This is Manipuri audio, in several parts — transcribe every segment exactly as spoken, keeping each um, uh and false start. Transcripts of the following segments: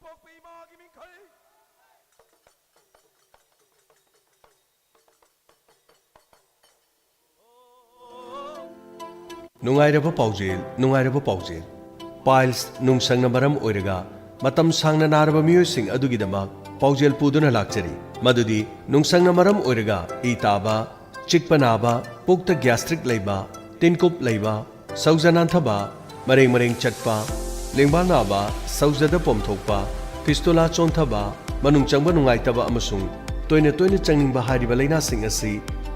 ꯄꯣꯛꯄ ꯏꯃꯥꯒꯤ ꯃꯤꯡꯈꯩ꯫ ꯅꯨꯡꯉꯥꯏꯔꯕ ꯄꯥꯎꯖꯦꯜ, ꯅꯨꯡꯉꯥꯏꯔꯕ ꯄꯥꯎꯖꯦꯜ꯫ Piles ꯅꯨꯡꯁꯪꯅ ꯃꯔꯝ ꯑꯣꯏꯔꯒ ꯃꯇꯝ ꯁꯥꯡꯅ ꯅꯥꯔꯕ ꯃꯤꯑꯣꯏꯁꯤꯡ ꯑꯗꯨꯒꯤꯗꯃꯛ ꯄꯥꯎꯖꯦꯜ ꯄꯨꯗꯨꯅ ꯂꯥꯛꯆꯔꯤ, ꯃꯗꯨꯗꯤ ꯅꯨꯡꯁꯪꯅ ꯃꯔꯝ ꯑꯣꯏꯔꯒ ꯏ ꯇꯥꯕ, ꯆꯤꯛꯄ ꯅꯥꯕ, ꯄꯨꯛꯇ gastric ꯂꯩꯕ, ꯇꯤꯟꯀꯨꯞ ꯂꯩꯕ, ꯁꯧꯖ ꯅꯥꯟꯊꯕ, ꯃꯔꯦꯡ ꯃꯔꯦꯡ ꯆꯠꯄ, ꯂꯦꯡꯕꯥꯜ ꯅꯥꯕ, ꯁꯧꯖꯗ ꯄꯣꯝꯊꯣꯛꯄ, fistula ꯆꯣꯟꯊꯕ, ꯃꯅꯨꯡ ꯆꯪꯕ ꯅꯨꯡꯉꯥꯏꯇꯕ ꯑꯃꯁꯨꯡ ꯇꯣꯏꯅ ꯇꯣꯏꯅ ꯆꯪꯅꯤꯡꯕ ꯍꯥꯏꯔꯤꯕ ꯂꯥꯏꯅꯥꯁꯤꯡ ꯑꯁꯤ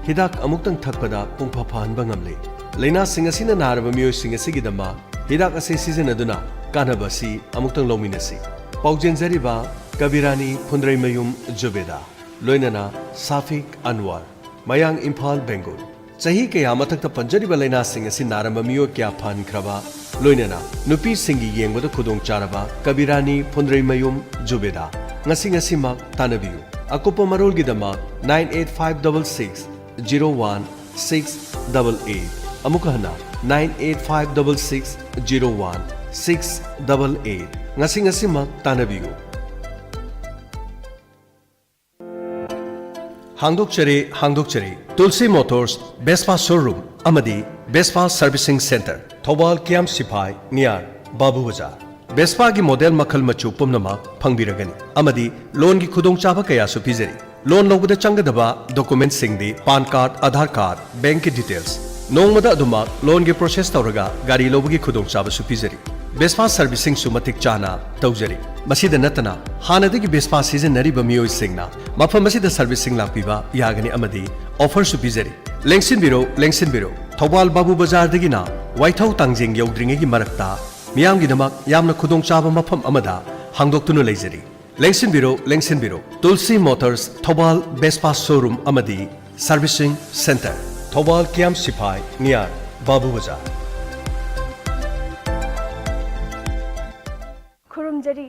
ꯍꯤꯗꯥꯛ ꯑꯃꯨꯛꯇꯪ ꯊꯛꯄꯗ ꯄꯨꯡꯐ ꯐꯍꯟꯕ ꯉꯝꯂꯦ꯫ ꯂꯥꯏꯅꯥꯁꯤꯡ ꯑꯁꯤꯅ ꯅꯥꯔꯕ ꯃꯤꯑꯣꯏꯁꯤꯡ ꯑꯁꯤꯒꯤꯗꯃꯛ ꯍꯤꯗꯥꯛ ꯑꯁꯤ ꯁꯤꯖꯤꯟꯅꯗꯨꯅ ꯀꯥꯟꯅꯕ ꯑꯁꯤ ꯑꯃꯨꯛꯇꯪ ꯂꯧꯃꯤꯟꯅꯁꯤ꯫ ꯄꯥꯎꯖꯦꯟꯖꯔꯤꯕ ꯀꯕꯤꯔꯥꯅꯤ ꯐꯨꯟꯗ꯭ꯔꯩꯃꯌꯨꯝ ꯖꯨꯕꯦꯗꯥ, ꯂꯣꯏꯅꯅ ꯁꯥꯐꯤꯛ ꯑꯟꯋꯥꯔ, ꯃꯌꯥꯡ ꯏꯝꯐꯥꯜ, ꯕꯦꯡꯒꯨꯜ꯫ ꯆꯍꯤ ꯀꯌꯥ ꯃꯊꯛꯇ ꯄꯟꯖꯔꯤꯕ ꯂꯥꯏꯅꯥꯁꯤꯡ ꯑꯁꯤ ꯅꯥꯔꯝꯕ ꯃꯤꯑꯣꯏ ꯀꯌꯥ ꯐꯍꯟꯈ꯭ꯔꯕ, ꯂꯣꯏꯅꯅ ꯅꯨꯄꯤꯁꯤꯡꯒꯤ ꯌꯦꯡꯕꯗ ꯈꯨꯗꯣꯡꯆꯥꯔꯕ ꯀꯕꯤꯔꯥꯅꯤ ꯐꯨꯟꯗ꯭ꯔꯩꯃꯌꯨꯝ ꯖꯨꯕꯦꯗꯥ꯫ ꯉꯁꯤ ꯉꯁꯤꯃꯛ ꯇꯥꯟꯅꯕꯤꯌꯨ꯫ ꯑꯀꯨꯞꯄ ꯃꯔꯣꯜꯒꯤꯗꯃꯛ nine eight five double six zero one six double eight꯫ ꯑꯃꯨꯛꯀ ꯍꯟꯅ, nine eight five double six zero one six double eight꯫ ꯉꯁꯤ ꯉꯁꯤꯃꯛ ꯇꯥꯟꯅꯕꯤꯌꯨ꯫ ꯍꯥꯡꯗꯣꯛꯆꯔꯦ, ꯍꯥꯡꯗꯣꯛꯆꯔꯦ꯫ ꯇꯨꯜꯁꯤ ꯃꯣꯇꯣꯔꯁ ꯕꯦꯁꯄꯥ ꯁꯣꯔꯨꯝ ꯑꯃꯗꯤ ꯕꯦꯁꯄꯥ ꯁꯔꯚꯤꯁꯤꯡ ꯁꯦꯟꯇꯔ, ꯊꯧꯕꯥꯜ ꯀꯤꯌꯥꯝ ꯁꯤꯐꯥꯏ ꯅꯤꯌꯥꯔ ꯕꯥꯕꯨ ꯕꯖꯥꯔ꯫ ꯕꯦꯁꯄꯥꯒꯤ ꯃꯣꯗꯦꯜ ꯃꯈꯜ ꯃꯆꯨ ꯄꯨꯝꯅꯃꯛ ꯐꯪꯕꯤꯔꯒꯅꯤ ꯑꯃꯗꯤ ꯂꯣꯟꯒꯤ ꯈꯨꯗꯣꯡꯆꯥꯕ ꯀꯌꯥꯁꯨ ꯄꯤꯖꯔꯤ꯫ ꯂꯣꯟ ꯂꯧꯕꯗ ꯆꯪꯒꯗꯕ ꯗꯣꯀꯨꯃꯦꯟꯠꯁꯤꯡꯗꯤ ꯄꯥꯟ ꯀꯥꯔꯗ, ꯑꯥꯙꯥꯔ ꯀꯥꯔꯗ, ꯕꯦꯡꯛꯀꯤ ꯗꯤꯇꯦꯜꯁ꯫ ꯅꯣꯡꯃꯗ ꯑꯗꯨꯃꯛ ꯂꯣꯟꯒꯤ ꯄ꯭ꯔꯣꯁꯦꯁ ꯇꯧꯔꯒ ꯒꯥꯔꯤ ꯂꯧꯕꯒꯤ ꯈꯨꯗꯣꯡꯆꯥꯕꯁꯨ ꯄꯤꯖꯔꯤ꯫ ꯕꯦꯁꯄꯥ ꯁꯔꯚꯤꯁꯤꯡꯁꯨ ꯃꯇꯤꯛ ꯆꯥꯅ ꯇꯧꯖꯔꯤ꯫ ꯃꯁꯤꯗ ꯅꯠꯇꯅ ꯍꯥꯟꯅꯗꯒꯤ ꯕꯦꯁꯄꯥ ꯁꯤꯖꯤꯟꯅꯔꯤꯕ ꯃꯤꯑꯣꯏꯁꯤꯡꯅ ꯃꯐꯝ ꯑꯁꯤꯗ ꯁꯔꯚꯤꯁꯤꯡ ꯂꯥꯛꯄꯤꯕ ꯌꯥꯒꯅꯤ ꯑꯃꯗꯤ ꯑꯣꯐꯔꯁꯨ ꯄꯤꯖꯔꯤ꯫ ꯂꯦꯡꯁꯤꯟꯕꯤꯔꯣ, ꯂꯦꯡꯁꯤꯟꯕꯤꯔꯣ, ꯊꯧꯕꯥꯜ ꯕꯥꯕꯨ ꯕꯖꯥꯔꯗꯒꯤꯅ ꯋꯥꯏꯊꯧ ꯇꯥꯡꯖꯦꯡ ꯌꯧꯗ꯭ꯔꯤꯉꯩꯒꯤ ꯃꯔꯛꯇ ꯃꯤꯌꯥꯝꯒꯤꯗꯃꯛ ꯌꯥꯝꯅ ꯈꯨꯗꯣꯡꯆꯥꯕ ꯃꯐꯝ ꯑꯃꯗ ꯍꯥꯡꯗꯣꯛꯇꯨꯅ ꯂꯩꯖꯔꯤ꯫ ꯂꯦꯡꯁꯤꯟꯕꯤꯔꯣ, ꯂꯦꯡꯁꯤꯟꯕꯤꯔꯣ꯫ ꯇꯨꯜꯁꯤ ꯃꯣꯇꯣꯔꯁ, ꯊꯧꯕꯥꯜ ꯕꯦꯁꯄꯥ ꯁꯣꯔꯨꯝ ꯑꯃꯗꯤ ꯁꯔꯚꯤꯁꯤꯡ ꯁꯦꯟꯇꯔ, ꯊꯧꯕꯥꯜ ꯀꯤꯌꯥꯝ ꯁꯤꯐꯥꯏ ꯅꯤꯌꯥꯔ ꯕꯥꯕꯨ ꯕꯖꯥꯔ꯫ ꯈꯨꯔꯨꯝꯖꯔꯤ꯫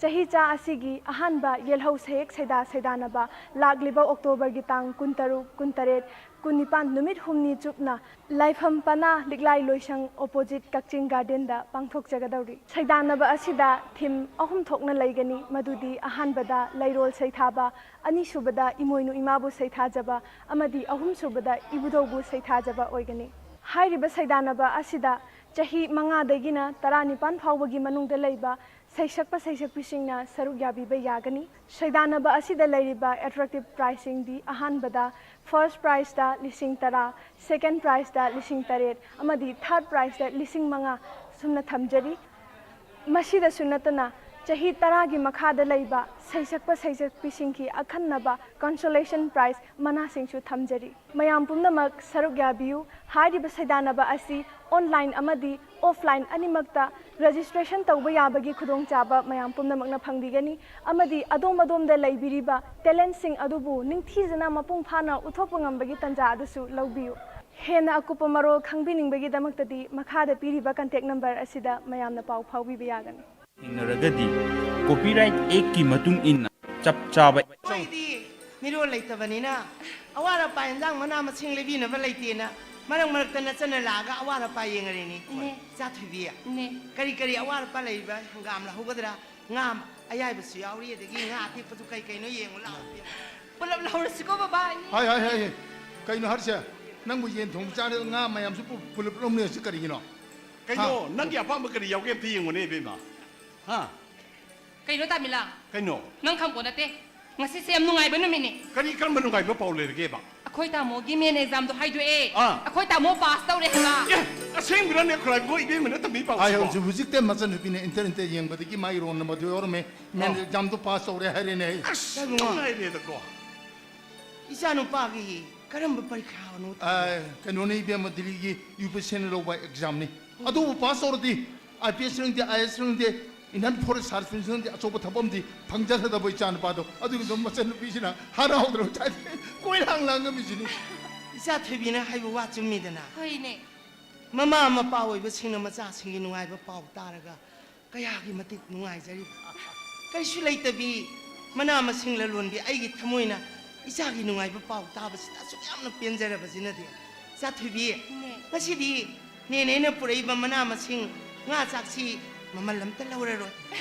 ꯆꯍꯤꯆꯥ ꯑꯁꯤꯒꯤ ꯑꯍꯥꯟꯕ ꯌꯦꯜꯍꯧ ꯁꯌꯦꯛ ꯁꯩꯗꯥ ꯁꯩꯗꯥꯅꯕ ꯂꯥꯛꯂꯤꯕ ꯑꯣꯛꯇꯣꯕꯔꯒꯤ ꯇꯥꯡ ꯀꯨꯟꯇꯔꯨꯛ, ꯀꯨꯟꯇꯔꯦꯠ, ꯀꯨꯟꯅꯤꯄꯥꯟ, ꯅꯨꯃꯤꯠ ꯍꯨꯝꯅꯤ ꯆꯨꯞꯅ ꯂꯥꯏꯐꯝ ꯄꯅꯥ ꯂꯤꯛꯂꯥꯏ ꯂꯣꯏꯁꯪ opposite ꯀꯛꯆꯤꯡ garden ꯗ ꯄꯥꯡꯊꯣꯛꯆꯒꯗꯧꯔꯤ꯫ ꯁꯩꯗꯥꯟꯅꯕ ꯑꯁꯤꯗ theme ꯑꯍꯨꯝ ꯊꯣꯛꯅ ꯂꯩꯒꯅꯤ, ꯃꯗꯨꯗꯤ ꯑꯍꯥꯟꯕꯗ ꯂꯩꯔꯣꯜ ꯁꯩꯊꯥꯕ, ꯑꯅꯤꯁꯨꯕꯗ ꯏꯃꯣꯏꯅꯨ ꯏꯃꯥꯕꯨ ꯁꯩꯊꯥꯖꯕ ꯑꯃꯗꯤ ꯑꯍꯨꯝꯁꯨꯕꯗ ꯏꯕꯨꯙꯧꯕꯨ ꯁꯩꯊꯥꯖꯕ ꯑꯣꯏꯒꯅꯤ꯫ ꯍꯥꯏꯔꯤꯕ ꯁꯩꯗꯥꯟꯅꯕ ꯑꯁꯤꯗ ꯆꯍꯤ ꯃꯉꯥꯗꯒꯤꯅ ꯇꯔꯥꯅꯤꯄꯥꯟ ꯐꯥꯎꯕꯒꯤ ꯃꯅꯨꯡꯗ ꯂꯩꯕ ꯁꯩꯁꯛꯄ ꯁꯩꯁꯛꯄꯤꯁꯤꯡꯅ ꯁꯔꯨꯛ ꯌꯥꯕꯤꯕ ꯌꯥꯒꯅꯤ꯫ ꯁꯩꯗꯥꯟꯅꯕ ꯑꯁꯤꯗ ꯂꯩꯔꯤꯕ attractive prize ꯁꯤꯡꯗꯤ ꯑꯍꯥꯟꯕꯗ first prize ꯇ ꯂꯤꯁꯤꯡ ꯇꯔꯥ, second prize ꯇ ꯂꯤꯁꯤꯡ ꯇꯔꯦꯠ ꯑꯃꯗꯤ third prize ꯇ ꯂꯤꯁꯤꯡ ꯃꯉꯥ ꯁꯨꯝꯅ ꯊꯝꯖꯔꯤ꯫ ꯃꯁꯤꯗꯁꯨ ꯅꯠꯇꯅ ꯆꯍꯤ ꯇꯔꯥꯒꯤ ꯃꯈꯥꯗ ꯂꯩꯕ ꯁꯩꯁꯛꯄ ꯁꯩꯁꯛꯄꯤꯁꯤꯡꯒꯤ ꯑꯈꯟꯅꯕ consolation prize ꯃꯅꯥꯁꯤꯡꯁꯨ ꯊꯝꯖꯔꯤ꯫ ꯃꯌꯥꯝ ꯄꯨꯝꯅꯃꯛ ꯁꯔꯨꯛ ꯌꯥꯕꯤꯌꯨ꯫ ꯍꯥꯏꯔꯤꯕ ꯁꯩꯗꯥꯟꯅꯕ ꯑꯁꯤ online ꯑꯃꯗꯤ offline ꯑꯅꯤꯃꯛꯇ registration ꯇꯧꯕ ꯌꯥꯕꯒꯤ ꯈꯨꯗꯣꯡꯆꯥꯕ ꯃꯌꯥꯝ ꯄꯨꯝꯅꯃꯛꯅ ꯐꯪꯕꯤꯒꯅꯤ, ꯑꯃꯗꯤ ꯑꯗꯣꯝ ꯑꯗꯣꯝꯗ ꯂꯩꯕꯤꯔꯤꯕ talent ꯁꯤꯡ ꯑꯗꯨꯕꯨ ꯅꯤꯡꯊꯤꯖꯅ ꯃꯄꯨꯡ ꯐꯥꯅ ꯎꯠꯊꯣꯛꯄ ꯉꯝꯕꯒꯤ ꯇꯥꯟꯖꯥ ꯑꯗꯨꯁꯨ ꯂꯧꯕꯤꯌꯨ꯫ ꯍꯦꯟꯅ ꯑꯀꯨꯞꯄ ꯃꯔꯣꯜ ꯈꯪꯕꯤꯅꯤꯡꯕꯒꯤꯗꯃꯛꯇꯗꯤ ꯃꯈꯥꯗ ꯄꯤꯔꯤꯕ contact number ꯑꯁꯤꯗ ꯃꯌꯥꯝꯅ ꯄꯥꯎ ꯐꯥꯎꯕꯤꯕ ꯌꯥꯒꯅꯤ꯫ ꯊꯦꯡꯅꯔꯒꯗꯤ Copyright Act ꯀꯤ ꯃꯇꯨꯡ ꯏꯟꯅ ꯆꯞ ꯆꯥꯕ ꯑꯩꯈꯣꯏꯗꯤ ꯃꯤꯔꯣꯜ ꯂꯩꯇꯕꯅꯤꯅ ꯑꯋꯥꯠ ꯑꯄꯥ ꯏꯟꯖꯥꯡ ꯃꯅꯥ ꯃꯁꯤꯡ ꯂꯩꯕꯤꯅꯕ ꯂꯩꯇꯦꯅ ꯃꯔꯛ ꯃꯔꯛꯇ ꯅꯆꯟꯅ ꯂꯥꯛꯑꯒ ꯑꯋꯥꯠ ꯑꯄꯥ ꯌꯦꯡꯉꯔꯦꯅꯦ꯫ ꯏꯅꯦ꯫ ꯏꯆꯥ ꯊꯣꯏꯕꯤ, ꯏꯅꯦ꯫ ꯀꯔꯤ ꯀꯔꯤ ꯑꯋꯥꯠ ꯑꯄꯥ ꯂꯩꯔꯤꯕ? ꯍꯪꯒꯥꯝ ꯂꯧꯍꯧꯒꯗ꯭ꯔꯥ? ꯉꯥ ꯑꯌꯥꯏꯕꯁꯨ ꯌꯥꯎꯔꯤ, ꯑꯗꯒꯤ ꯉꯥ ꯑꯇꯦꯛꯄꯁꯨ ꯀꯩ ꯀꯩꯅꯣ ꯌꯦꯡꯉꯨ ꯂꯥꯛꯑꯣ꯫ ꯄꯨꯂꯞ ꯂꯧꯔꯁꯤꯀꯣ ꯕꯕꯥ, ꯏꯅꯦ꯫ ꯍꯥꯏ, ꯍꯥꯏ, ꯍꯥꯏ, ꯍꯥꯏ꯫ ꯀꯩꯅꯣ ꯍꯥꯏꯔꯤꯁꯦ? ꯅꯪꯕꯨ ꯌꯦꯟ ꯊꯣꯡꯕ ꯆꯥꯔꯦ, ꯉꯥ ꯃꯌꯥꯝꯁꯨ ꯄꯨ-, ꯄꯨꯂꯞ ꯂꯧꯅꯔꯁꯤ ꯀꯔꯤꯒꯤꯅꯣ? ꯀꯩꯅꯣ? ꯍꯥ? ꯅꯪꯒꯤ ꯑꯄꯥꯝꯕ ꯀꯔꯤ ꯌꯥꯎꯒꯦ ꯑꯝꯇ ꯌꯦꯡꯉꯨꯅꯦ, ꯏꯕꯦꯝꯃ꯫ ꯍꯥ? ꯀꯩꯅꯣ ꯇꯥꯃꯤꯂꯥ? ꯀꯩꯅꯣ? ꯅꯪ ꯈꯪꯄꯣ ꯅꯠꯇꯦ꯫ ꯉꯁꯤꯁꯦ ꯌꯥꯝ ꯅꯨꯡꯉꯥꯏꯕ ꯅꯨꯃꯤꯠꯅꯤ꯫ ꯀꯔꯤ, ꯀꯔꯝꯕ ꯅꯨꯡꯉꯥꯏꯕ ꯄꯥꯎ ꯂꯩꯔꯒꯦꯕ? ꯑꯩꯈꯣꯏ ꯇꯥꯃꯣꯒꯤ main exam ꯗꯣ ꯍꯥꯏꯗꯣꯛꯑꯦ꯫ ꯑꯥ꯫ ꯑꯩꯈꯣꯏ ꯇꯥꯃꯣ pass ꯇꯧꯔꯦ ꯍꯥꯏꯕ꯫ ꯑꯦ, ꯑꯁꯦꯡꯕ꯭ꯔꯅꯦ ꯈꯨꯔꯥꯏꯕꯨꯡꯈꯣꯛ ꯏꯕꯦꯝꯃꯅ ꯇꯝꯕꯤ ꯄꯥꯎꯁꯤꯕꯣ? ꯍꯥꯏ, ꯍꯧꯖꯤꯛ, ꯍꯧꯖꯤꯛꯇ ꯃꯆꯟꯅꯨꯄꯤꯅ internet ꯇ ꯌꯦꯡꯕꯗꯒꯤ ꯃꯥꯒꯤ roll number ꯗꯣ ꯌꯥꯎꯔꯝꯃꯦ꯫ Main ꯑꯥ꯫ Exam ꯗꯣ pass ꯇꯧꯔꯦ ꯍꯥꯏꯔꯦꯅꯦ꯫ ꯑꯁ, ꯌꯥꯝ ꯅꯨꯡꯉꯥꯏ꯫ ꯅꯨꯡꯉꯥꯏꯔꯦꯗꯀꯣ꯫ ꯏꯆꯥꯅꯨꯄꯥꯒꯤ ꯀꯔꯝꯕ ꯄꯔꯤꯈꯥꯅꯣ? ꯑꯥ, ꯀꯩꯅꯣꯅꯤ ꯏꯕꯦꯝꯃ, ꯗꯤꯜꯂꯤꯒꯤ UPSC ꯅ ꯂꯧꯕ exam ꯅꯤ꯫ ꯑꯗꯨꯕꯨ pass ꯇꯧꯔꯗꯤ IPS ꯈꯪꯗꯦ, IAS ꯈꯪꯗꯦ, Indian Forest Service ꯈꯪꯗꯦ, ꯑꯆꯧꯕ ꯊꯕꯛ ꯑꯃꯗꯤ ꯐꯪꯖꯔꯗꯕ ꯏꯆꯥꯅꯨꯄꯥꯗꯣ꯫ ꯑꯗꯨꯒꯤꯗꯣ ꯃꯆꯟꯅꯨꯄꯤꯁꯤꯅ ꯍꯔꯥꯎꯗꯅ ꯉꯁꯥꯏꯗꯩ ꯀꯣꯏꯂꯥꯡ ꯂꯥꯡꯉꯝꯃꯤꯁꯤꯅꯤ꯫ ꯏꯆꯥ ꯊꯣꯏꯕꯤꯅ ꯍꯥꯏꯕ ꯋꯥ ꯆꯨꯝꯃꯤꯗꯅ꯫ ꯍꯣꯏꯅꯦ꯫ ꯃꯃꯥ ꯃꯄꯥ ꯑꯣꯏꯕꯁꯤꯡꯅ ꯃꯆꯥꯁꯤꯡꯒꯤ ꯅꯨꯡꯉꯥꯏꯕ ꯄꯥꯎ ꯇꯥꯔꯒ ꯀꯌꯥꯒꯤ ꯃꯇꯤꯛ ꯅꯨꯡꯉꯥꯏꯖꯔꯤꯕ꯫ ꯀꯔꯤꯁꯨ ꯂꯩꯇꯕꯤ, ꯃꯅꯥ ꯃꯁꯤꯡ ꯂꯂꯣꯟꯕꯤ ꯑꯩꯒꯤ ꯊꯃꯣꯏꯅ ꯏꯆꯥꯒꯤ ꯅꯨꯡꯉꯥꯏꯕ ꯄꯥꯎ ꯇꯥꯕꯁꯤꯗ ꯑꯁꯨꯛ ꯌꯥꯝꯅ ꯄꯦꯟꯖꯔꯕꯁꯤꯅꯗꯤ꯫ ꯏꯆꯥ ꯊꯣꯏꯕꯤ, ꯏꯅꯦ꯫ ꯉꯁꯤꯗꯤ ꯅꯦꯅꯦꯅ ꯄꯨꯔꯛꯏꯕ ꯃꯅꯥ ꯃꯁꯤꯡ, ꯉꯥ ꯆꯥꯛꯁꯤ ꯃꯃꯜ ꯑꯝꯇ ꯂꯧꯔꯔꯣꯏ꯫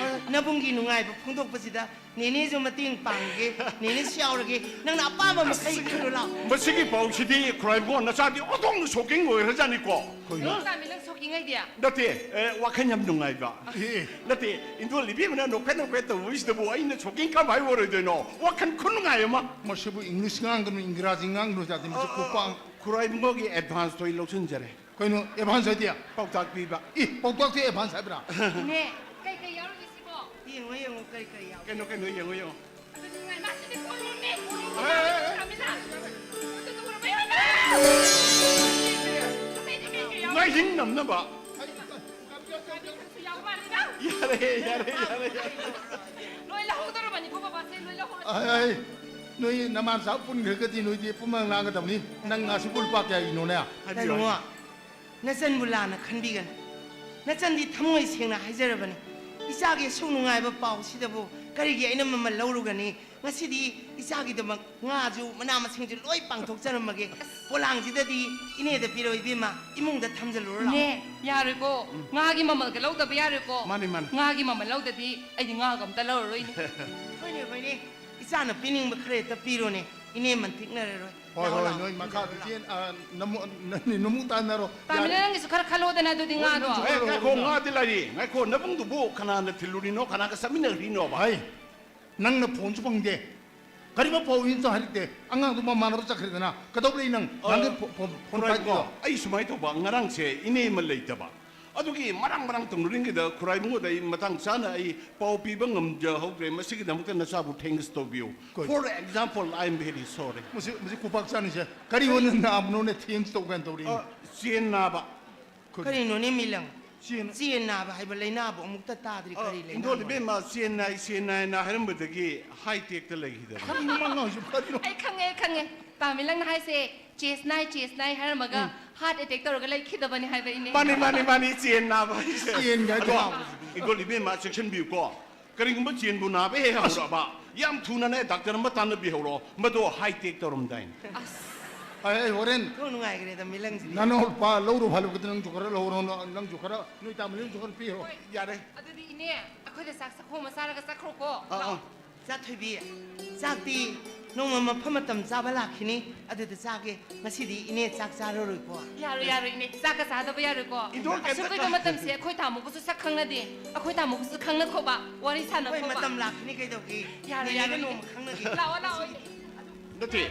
ꯅꯕꯨꯡꯒꯤ ꯅꯨꯡꯉꯥꯏꯕ ꯐꯣꯡꯗꯣꯛꯄꯁꯤꯗ ꯅꯦꯅꯦꯁꯨ ꯃꯇꯦꯡ ꯄꯥꯡꯒꯦ, ꯅꯦꯅꯦꯁꯨ ꯌꯥꯎꯔꯒꯦ꯫ ꯅꯪꯅ ꯑꯄꯥꯝꯕ ꯃꯈꯩ ꯈꯜꯂꯨ ꯂꯥꯎ꯫ ꯃꯁꯤꯒꯤ ꯄꯥꯎꯁꯤꯗꯤ ꯈꯨꯔꯥꯏꯕꯨꯡꯉꯣ, ꯅꯆꯥꯗꯤ ꯑꯣꯟꯊꯣꯛꯅ ꯁꯣꯛꯀꯤꯡ ꯑꯣꯏꯈ꯭ꯔꯖꯥꯠꯅꯤꯀꯣ꯫ ꯀꯩꯅꯣ ꯇꯥꯃꯤ, ꯅꯪ ꯁꯣꯛꯀꯤꯡ ꯍꯥꯏꯗꯤ? ꯅꯠꯇꯦ, ꯑꯦ, ꯋꯥꯈꯜ ꯌꯥꯝ ꯅꯨꯡꯉꯥꯏꯕ꯫ ꯑꯦ, ꯅꯠꯇꯦ, ꯏꯟꯗꯣꯜ ꯏꯕꯦꯝꯃꯅ ꯅꯣꯛꯐꯦꯠ ꯅꯣꯛꯐꯦꯠ ꯇꯧꯕꯁꯤꯗꯕꯨ ꯑꯩꯅ ꯁꯣꯛꯀꯤꯡ ꯀꯃꯥꯏ ꯑꯣꯏꯔꯣꯏꯗꯣꯏꯅꯣ? ꯋꯥꯈꯜ ꯈꯨꯅꯨꯡꯉꯥꯏ ꯑꯃ꯫ ꯃꯁꯤꯕꯨ ꯏꯪꯂꯤꯁ ꯉꯥꯡꯒꯅꯨ, ꯏꯪꯒ꯭ꯔꯥꯖꯤ ꯉꯥꯡꯒꯅꯨ ꯌꯥꯗꯦ, ꯃꯁꯤ ꯈꯨꯄꯥꯡ꯫ ꯈꯨꯔꯥꯏꯕꯨꯡꯉꯣꯒꯤ ꯑꯦꯗꯚꯥꯟꯁꯇꯣ ꯑꯩ ꯂꯧꯁꯤꯟꯖꯔꯦ꯫ ꯀꯩꯅꯣ ꯑꯦꯗꯚꯥꯟꯁ ꯍꯥꯏꯗꯤ? ꯄꯥꯎꯇꯥꯛ ꯄꯤꯕ꯫ ꯏ, ꯄꯥꯎꯇꯥꯛꯇꯤ ꯑꯦꯗꯚꯥꯟꯁ ꯍꯥꯏꯕ꯭ꯔꯥ? ꯏꯅꯦ, ꯀꯩ ꯀꯩ ꯌꯥꯎꯔꯤꯒꯦ ꯁꯤꯕꯣ? ꯌꯦꯡꯉꯣ, ꯌꯦꯡꯉꯣ, ꯀꯔꯤ ꯀꯔꯤ ꯌꯥꯎꯒꯦ꯫ ꯀꯩꯅꯣ, ꯀꯩꯅꯣ, ꯌꯦꯡꯉꯣ, ꯌꯦꯡꯉꯣ꯫ ꯑꯗꯨꯗꯤ ꯅꯨꯡꯉꯥꯏ, ꯃꯥꯁꯤꯗꯤ ꯀꯣꯂꯣꯝꯅꯦ, ꯀꯣꯂꯣꯝ꯫ ꯑꯦ, ꯑꯦ, ꯑꯦ꯫ ꯀꯥꯃꯤꯂꯥ, ꯑꯗꯨꯗꯣ ꯎꯔꯕ ꯌꯦꯡꯉꯣ꯫ ꯑꯇꯩꯗꯤ ꯀꯩ ꯀꯩ ꯌꯥꯎꯒꯦ? ꯅꯣꯏ ꯍꯤꯡ ꯅꯝꯅꯕ꯫ ꯀꯥꯃꯤꯂꯥꯁꯨ ꯌꯥꯎ ꯃꯥꯜꯂꯤꯗ꯫ ꯌꯥꯔꯦ, ꯌꯥꯔꯦ, ꯌꯥꯔꯦ, ꯌꯥꯔꯦ꯫ ꯂꯣꯏ ꯂꯧꯍꯧꯗꯧꯔꯕꯅꯤꯀꯣ ꯕꯕꯥꯁꯦ, ꯂꯣꯏ ꯂꯧꯍꯧꯔꯣ꯫ ꯑꯩ, ꯑꯩ, ꯅꯣꯏ ꯅꯃꯥꯟ ꯆꯥꯕ ꯄꯨꯟꯈ꯭ꯔꯒꯗꯤ ꯅꯣꯏꯗꯤ ꯄꯨꯝꯅ ꯂꯥꯡꯒꯗꯕꯅꯤ꯫ ꯅꯪ ꯉꯥꯁꯤꯕꯨ ꯂꯨꯄꯥ ꯀꯌꯥꯒꯤꯅꯣꯅꯦ? ꯍꯥꯏꯕꯤꯌꯨ, ꯇꯥꯃꯣ, ꯅꯆꯟꯕꯨ ꯂꯥꯟꯅ ꯈꯟꯕꯤꯒꯅꯨ꯫ ꯅꯆꯟꯗꯤ ꯊꯃꯣꯏ ꯁꯦꯡꯅ ꯍꯥꯏꯖꯔꯕꯅꯤ꯫ ꯏꯆꯥꯒꯤ ꯑꯁꯨꯛ ꯅꯨꯡꯉꯥꯏꯕ ꯄꯥꯎꯁꯤꯗꯕꯨ ꯀꯔꯤꯒꯤ ꯑꯩꯅ ꯃꯃꯜ ꯂꯧꯔꯨꯒꯅꯤ? ꯉꯁꯤꯗꯤ ꯏꯆꯥꯒꯤꯗꯃꯛ ꯉꯥꯁꯨ ꯃꯅꯥ ꯃꯁꯤꯡꯁꯨ ꯂꯣꯏ ꯄꯥꯡꯊꯣꯛꯆꯔꯝꯃꯒꯦ꯫ ꯄꯣꯂꯥꯡꯁꯤꯗꯗꯤ ꯏꯅꯦꯗ ꯄꯤꯔꯣ ꯏꯕꯦꯝꯃ, ꯏꯃꯨꯡꯗ ꯊꯝꯖꯜꯂꯨꯔꯣ ꯂꯥꯎ꯫ ꯏꯅꯦ, ꯌꯥꯔꯣꯏꯀꯣ꯫ ꯉꯥꯒꯤ ꯃꯃꯜꯒ ꯂꯧꯗꯕ ꯌꯥꯔꯣꯏꯀꯣ꯫ ꯃꯥꯅꯤ, ꯃꯥꯅꯤ꯫ ꯉꯥꯒꯤ ꯃꯃꯜ ꯂꯧꯗꯗꯤ ꯑꯩꯗꯤ ꯉꯥꯒ ꯑꯝꯇ ꯂꯧꯔꯔꯣꯏꯅꯦ꯫ ꯍꯣꯏꯅꯦ, ꯍꯣꯏꯅꯦ, ꯏꯆꯥꯅ ꯄꯤꯅꯤꯡꯕ ꯈꯔ ꯍꯦꯛꯇ ꯄꯤꯔꯣꯅꯦ꯫ ꯏꯅꯦ ꯃꯟꯊꯤꯛꯅꯔꯔꯣꯏ꯫ ꯍꯣꯏ, ꯂꯥꯛꯑꯣ, ꯍꯣꯏ, ꯂꯥꯛꯑꯣ꯫ ꯅꯣꯏ ꯃꯈꯥꯗ ꯆꯦꯟ-, ꯑ, ꯅꯃꯨ-, ꯅ-, ꯅꯃꯨ ꯇꯥꯟꯅꯔꯣ꯫ ꯇꯥꯃꯤꯂꯥ, ꯅꯪꯒꯤꯁꯨ ꯈꯔ ꯈꯜꯂꯣꯗꯅ ꯑꯗꯨꯗꯤ ꯉꯥꯗꯣ꯫ ꯅꯪꯁꯨ ꯑꯦ, ꯉꯥꯏꯈꯣ, ꯉꯥꯗꯤ ꯂꯩꯔꯤ꯫ ꯉꯥꯏꯈꯣ, ꯅꯕꯨꯡꯗꯨꯕꯨ ꯀꯅꯥꯅ ꯊꯤꯜꯂꯨꯔꯤꯅꯣ, ꯀꯅꯥꯒ ꯆꯠꯃꯤꯟꯅꯈ꯭ꯔꯤꯅꯣꯕ? ꯍꯥꯏ, ꯅꯪꯅ ꯐꯣꯟꯁꯨ ꯐꯪꯗꯦ, ꯀꯔꯤꯒꯨꯝꯕ ꯄꯥꯎ ꯑꯝꯇ ꯍꯥꯏꯔꯛꯇꯦ꯫ ꯑꯉꯥꯡꯗꯨ ꯃꯃꯥꯟꯅꯕ ꯆꯠꯈ꯭ꯔꯦꯗꯅ, ꯀꯩꯗꯧꯕ ꯂꯩ ꯅꯪ? ꯅꯪꯒꯤ ꯐꯣ-, ꯐꯣꯟ, ꯐꯣꯟ ꯈꯨꯔꯥꯏꯕꯨꯡꯉꯣ, ꯄꯥꯏꯗ꯭ꯔꯤꯗꯣ? ꯑꯩ ꯁꯨꯃꯥꯏꯅ ꯇꯧꯕ, ꯉꯔꯥꯡꯁꯦ ꯏꯅꯦ ꯑꯃ ꯂꯩꯇꯕ, ꯑꯗꯨꯒꯤ ꯃꯔꯥꯡ ꯃꯔꯥꯡ ꯇꯧꯅꯔꯤꯉꯩꯗ ꯈꯨꯔꯥꯏꯕꯨꯡꯉꯣꯗ ꯑꯩ ꯃꯇꯥꯡ ꯆꯥꯅ ꯑꯩ ꯄꯥꯎ ꯄꯤꯕ ꯉꯝꯖꯍꯧꯗ꯭ꯔꯦ꯫ ꯃꯁꯤꯒꯤꯗꯃꯛꯇ ꯅꯆꯥꯕꯨ thanks ꯇꯧꯕꯤꯌꯨ꯫ Good. For example, I am very sorry. ꯃꯁꯤ, ꯃꯁꯤ ꯈꯨꯄꯥꯛ ꯆꯥꯅꯤꯁꯦ꯫ ꯀꯔꯤ ꯑꯣꯏꯅ ꯅꯥꯕꯅꯣꯅꯦ, thanks ꯇꯧ ꯀꯥꯏꯅ ꯇꯧꯔꯤ? ꯑ, ꯆꯦꯟ ꯅꯥꯕ꯫ ꯀꯔꯤꯅꯣꯅꯦ ꯃꯤꯂꯪ? ꯆꯦꯟ- ꯆꯦꯟ ꯅꯥꯕ ꯍꯥꯏꯕ ꯂꯥꯏꯅꯥꯕꯨ ꯑꯃꯨꯛꯇ ꯇꯥꯗ꯭ꯔꯤ꯫ ꯑ, ꯀꯔꯤ ꯂꯥꯏꯅꯥ? ꯏꯟꯗꯣꯜ ꯏꯕꯦꯝꯃ, ꯆꯦꯟ ꯅꯥꯏ, ꯆꯦꯟ ꯅꯥꯏꯅ ꯍꯥꯏꯔꯝꯕꯗꯒꯤ ꯍꯥꯏ ꯇꯦꯛꯇ ꯂꯩꯈꯤꯗꯕ꯫ ꯀꯔꯤꯅꯣ ꯃꯥ ꯉꯥꯡꯉꯤꯁꯤꯕꯣ? ꯀꯔꯤꯅꯣ? ꯑꯩ ꯈꯪꯉꯦ, ꯑꯩ ꯈꯪꯉꯦ꯫ ꯇꯥꯃꯤꯂꯪꯅ ꯍꯥꯏꯁꯦ ꯆꯦꯁ ꯅꯥꯏ, ꯆꯦꯁ ꯅꯥꯏ ꯍꯥꯏꯔꯝꯃꯒ ꯍꯥꯔꯠ ꯑꯦꯇꯦꯛ ꯇꯧꯔꯒ ꯂꯩꯈꯤꯗꯕꯅꯤ ꯍꯥꯏꯕ ꯏꯅꯦ꯫ ꯃꯥꯅꯤ, ꯃꯥꯅꯤ, ꯃꯥꯅꯤ, ꯆꯦꯟ ꯅꯥꯕ ꯍꯥꯏꯁꯦ꯫ ꯆꯦꯟ ꯍꯥꯏꯗꯣ ꯑꯗꯣ, ꯍꯥꯎꯕꯁꯤꯗꯤ꯫ ꯏꯟꯗꯣꯜ ꯏꯕꯦꯝꯃ, ꯆꯦꯛꯁꯤꯟꯕꯤꯌꯨꯀꯣ꯫ ꯀꯔꯤꯒꯨꯝꯕ ꯆꯦꯟꯕꯨ ꯅꯥꯕ ꯍꯦꯛ ꯍꯧꯔꯛꯑꯕ, ꯌꯥꯝ ꯊꯨꯅꯅꯦ ꯗꯥꯛꯇꯔ ꯑꯃ ꯇꯥꯟꯅꯕꯤꯍꯧꯔꯣ꯫ ꯃꯗꯣ ꯍꯥꯏ ꯇꯦꯛ ꯇꯧꯔꯝꯗꯥꯏꯅꯤ꯫ ꯑꯁ, ꯑꯩ, ꯑꯩ ꯍꯣꯔꯦꯟ ꯊꯣꯡ ꯅꯨꯡꯉꯥꯏꯈ꯭ꯔꯦꯗ, ꯃꯤꯂꯪꯁꯤꯗꯤ꯫ ꯅꯅꯥꯎ ꯂꯨꯄꯥ ꯂꯧꯔꯨ ꯐꯥꯜꯂꯨꯕꯗ ꯅꯪꯁꯨ ꯈꯔ ꯂꯧꯔꯣ, ꯅꯪꯁꯨ ꯈꯔ, ꯅꯣꯏ ꯇꯥꯃꯣ ꯅꯪꯁꯨ ꯈꯔ ꯄꯤꯔꯣ꯫ ꯍꯣꯏ꯫ ꯌꯥꯔꯦ꯫ ꯑꯗꯨꯗꯤ ꯏꯅꯦ, ꯑꯩꯈꯣꯏꯗ ꯆꯥꯛ ꯆꯥꯛꯈꯣꯝ ꯑꯃ ꯆꯥꯔꯒ ꯆꯠꯈ꯭ꯔꯣꯀꯣ꯫ ꯑꯥ, ꯑꯥ꯫ ꯂꯥꯛꯑꯣ꯫ ꯏꯆꯥ ꯊꯣꯏꯕꯤ, ꯆꯥꯛꯇꯤ ꯅꯣꯡꯃ ꯃꯐꯝ ꯃꯇꯝ ꯆꯥꯕ ꯂꯥꯛꯈꯤꯅꯤ, ꯑꯗꯨꯗ ꯆꯥꯒꯦ꯫ ꯉꯁꯤꯗꯤ ꯏꯅꯦ ꯆꯥꯛ ꯆꯥꯔꯔꯣꯏꯀꯣ? ꯌꯥꯔꯣꯏ, ꯌꯥꯔꯣꯏ, ꯏꯅꯦ꯫ ꯆꯥꯛꯀ ꯆꯥꯗꯕ ꯌꯥꯔꯣꯏꯀꯣ꯫ ꯏꯟꯗꯣꯔ ꯑꯁꯨꯛ ꯀꯩꯝꯇ ꯀꯨꯏꯕ ꯈꯪ- ꯃꯇꯝꯁꯦ ꯑꯩꯈꯣꯏ ꯇꯥꯃꯣꯒꯁꯨ ꯁꯛ ꯈꯪꯅꯗꯦ꯫ ꯑꯩꯈꯣꯏ ꯇꯥꯃꯣꯒꯁꯨ ꯈꯪꯅꯈꯣꯕ, ꯋꯥꯔꯤ ꯑꯩꯈꯣꯏ ꯁꯥꯟꯅꯈꯣꯕ꯫ ꯃꯇꯝ ꯂꯥꯛꯈꯤꯅꯤ ꯀꯩꯗꯧꯒꯦ? ꯌꯥꯔꯣꯏ, ꯅꯦꯅꯦꯒ ꯌꯥꯔꯣꯏ, ꯅꯣꯡꯃ ꯏꯅꯦ꯫ ꯈꯪꯅꯒꯦ꯫ ꯂꯥꯛꯑꯣ, ꯂꯥꯛꯑꯣ, ꯏꯅꯦ꯫ ꯅꯠꯇꯦ꯫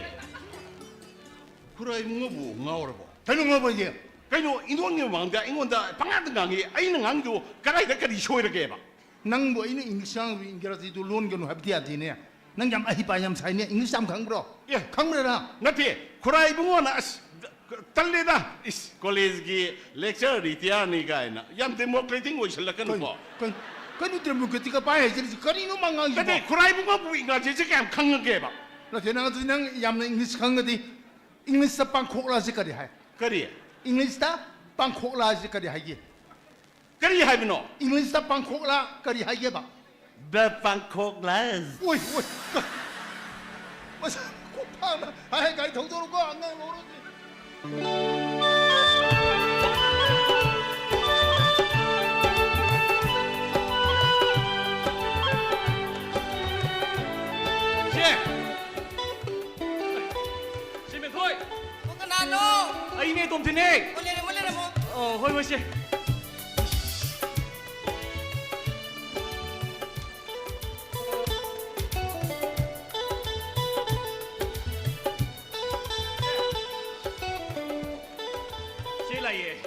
ꯈꯨꯔꯥꯏ ꯏꯕꯨꯡꯉꯣꯕꯨ ꯉꯥꯎꯔꯕꯣ? ꯀꯩꯅꯣ ꯉꯥꯎꯕ ꯍꯥꯏꯗꯤ? ꯀꯩꯅꯣ, ꯏꯟꯗꯣꯔꯒꯤ ꯃꯃꯥꯡꯗ ꯑꯩꯉꯣꯟꯗ ꯄꯉꯥꯡꯗ ꯉꯥꯡꯉꯤ꯫ ꯑꯩꯅ ꯉꯥꯡꯉꯤꯗꯨ ꯀꯗꯥꯏꯗ ꯀꯔꯤ ꯁꯣꯏꯔꯒꯦꯕ? ꯅꯪꯕꯨ ꯑꯩꯅ ꯏꯪꯂꯤꯁ ꯉꯥꯡꯕ ꯏꯪꯒ꯭ꯔꯥꯖꯤꯗꯨ ꯂꯣꯟꯒꯅꯨ ꯍꯥꯏꯕꯗꯤ ꯌꯥꯗꯦꯅꯦ꯫ ꯅꯪ ꯌꯥꯝ ꯑꯍꯩꯄꯥ ꯌꯥꯝ ꯁꯥꯏꯅꯦ꯫ ꯏꯪꯂꯤꯁ ꯌꯥꯝ ꯈꯪꯕ꯭ꯔꯣ? ꯑꯦ꯫ ꯈꯪꯕ꯭ꯔꯥ? ꯅꯠꯇꯦ, ꯈꯨꯔꯥꯏ ꯏꯕꯨꯡꯉꯣꯅ, "ꯑꯁ, ꯇꯜꯂꯦꯗ, ꯏꯁ, ꯀꯣꯂꯦꯖꯀꯤ lecture retire ꯅꯤ" ꯀꯥꯏꯅ꯫ ꯌꯥꯝ democratic ꯑꯣꯏꯁꯜꯂꯛꯀꯅꯨꯀꯣ꯫ ꯀꯩꯅꯣ, ꯀꯩꯅꯣ, ꯀꯩꯅꯣ democratic ꯄꯥꯏ ꯍꯥꯏꯁꯤꯅ ꯀꯔꯤꯅꯣ ꯃꯥ ꯉꯥꯡꯉꯤꯁꯤꯕꯣ? ꯅꯠꯇꯦ, ꯈꯨꯔꯥꯏ ꯏꯕꯨꯡꯉꯣꯕꯨ ꯏꯪꯒ꯭ꯔꯥꯖꯤꯁꯦ ꯀꯌꯥꯝ ꯈꯪꯉꯒꯦꯕ? ꯅꯠꯇꯦ, ꯅꯪ ꯑꯗꯨꯗꯤ ꯅꯪ ꯌꯥꯝꯅ ꯏꯪꯂꯤꯁ ꯈꯪꯉꯗꯤ, ꯏꯪꯂꯤꯁꯇ ꯄꯥꯡꯈꯣꯛꯂꯥꯁꯦ ꯀꯔꯤ ꯍꯥꯏ? ꯀꯔꯤ? ꯏꯪꯂꯤꯁꯇ ꯄꯥꯡꯈꯣꯛꯂꯥꯁꯦ ꯀꯔꯤ ꯍꯥꯏꯒꯦ? ꯀꯔꯤ ꯍꯥꯏꯕꯅꯣ? ꯏꯪꯂꯤꯁꯇ ꯄꯥꯡꯈꯣꯛꯂꯥ ꯀꯔꯤ ꯍꯥꯏꯒꯦꯕ? The ꯄꯥꯡꯈꯣꯛꯂꯥ꯫ ꯑꯣꯏ, ꯑꯣꯏ, ꯀ-, ꯃꯁꯥ ꯀꯣꯛ ꯐꯥꯅ꯫ ꯍꯥꯏ, ꯍꯥꯏ, ꯒꯥꯔꯤ ꯊꯧꯗꯣꯔꯛꯎꯀꯣ, ꯑꯉꯥꯡ ꯂꯧꯔꯒꯦ꯫ ꯁꯦ! ꯁꯦ, ꯃꯦꯝꯊꯣꯏ! ꯑꯣ, ꯀꯅꯥꯅꯣ? ꯑꯩꯅꯦ, ꯇꯣꯝꯊꯤꯟꯅꯦ꯫ ꯑꯣ, ꯂꯩꯔꯝꯃꯣ, ꯂꯩꯔꯝꯃꯣ꯫ ꯑꯣ, ꯍꯣꯏ, ꯍꯣꯏ, ꯁꯦ꯫ ꯁꯦ ꯂꯥꯛꯑꯦ꯫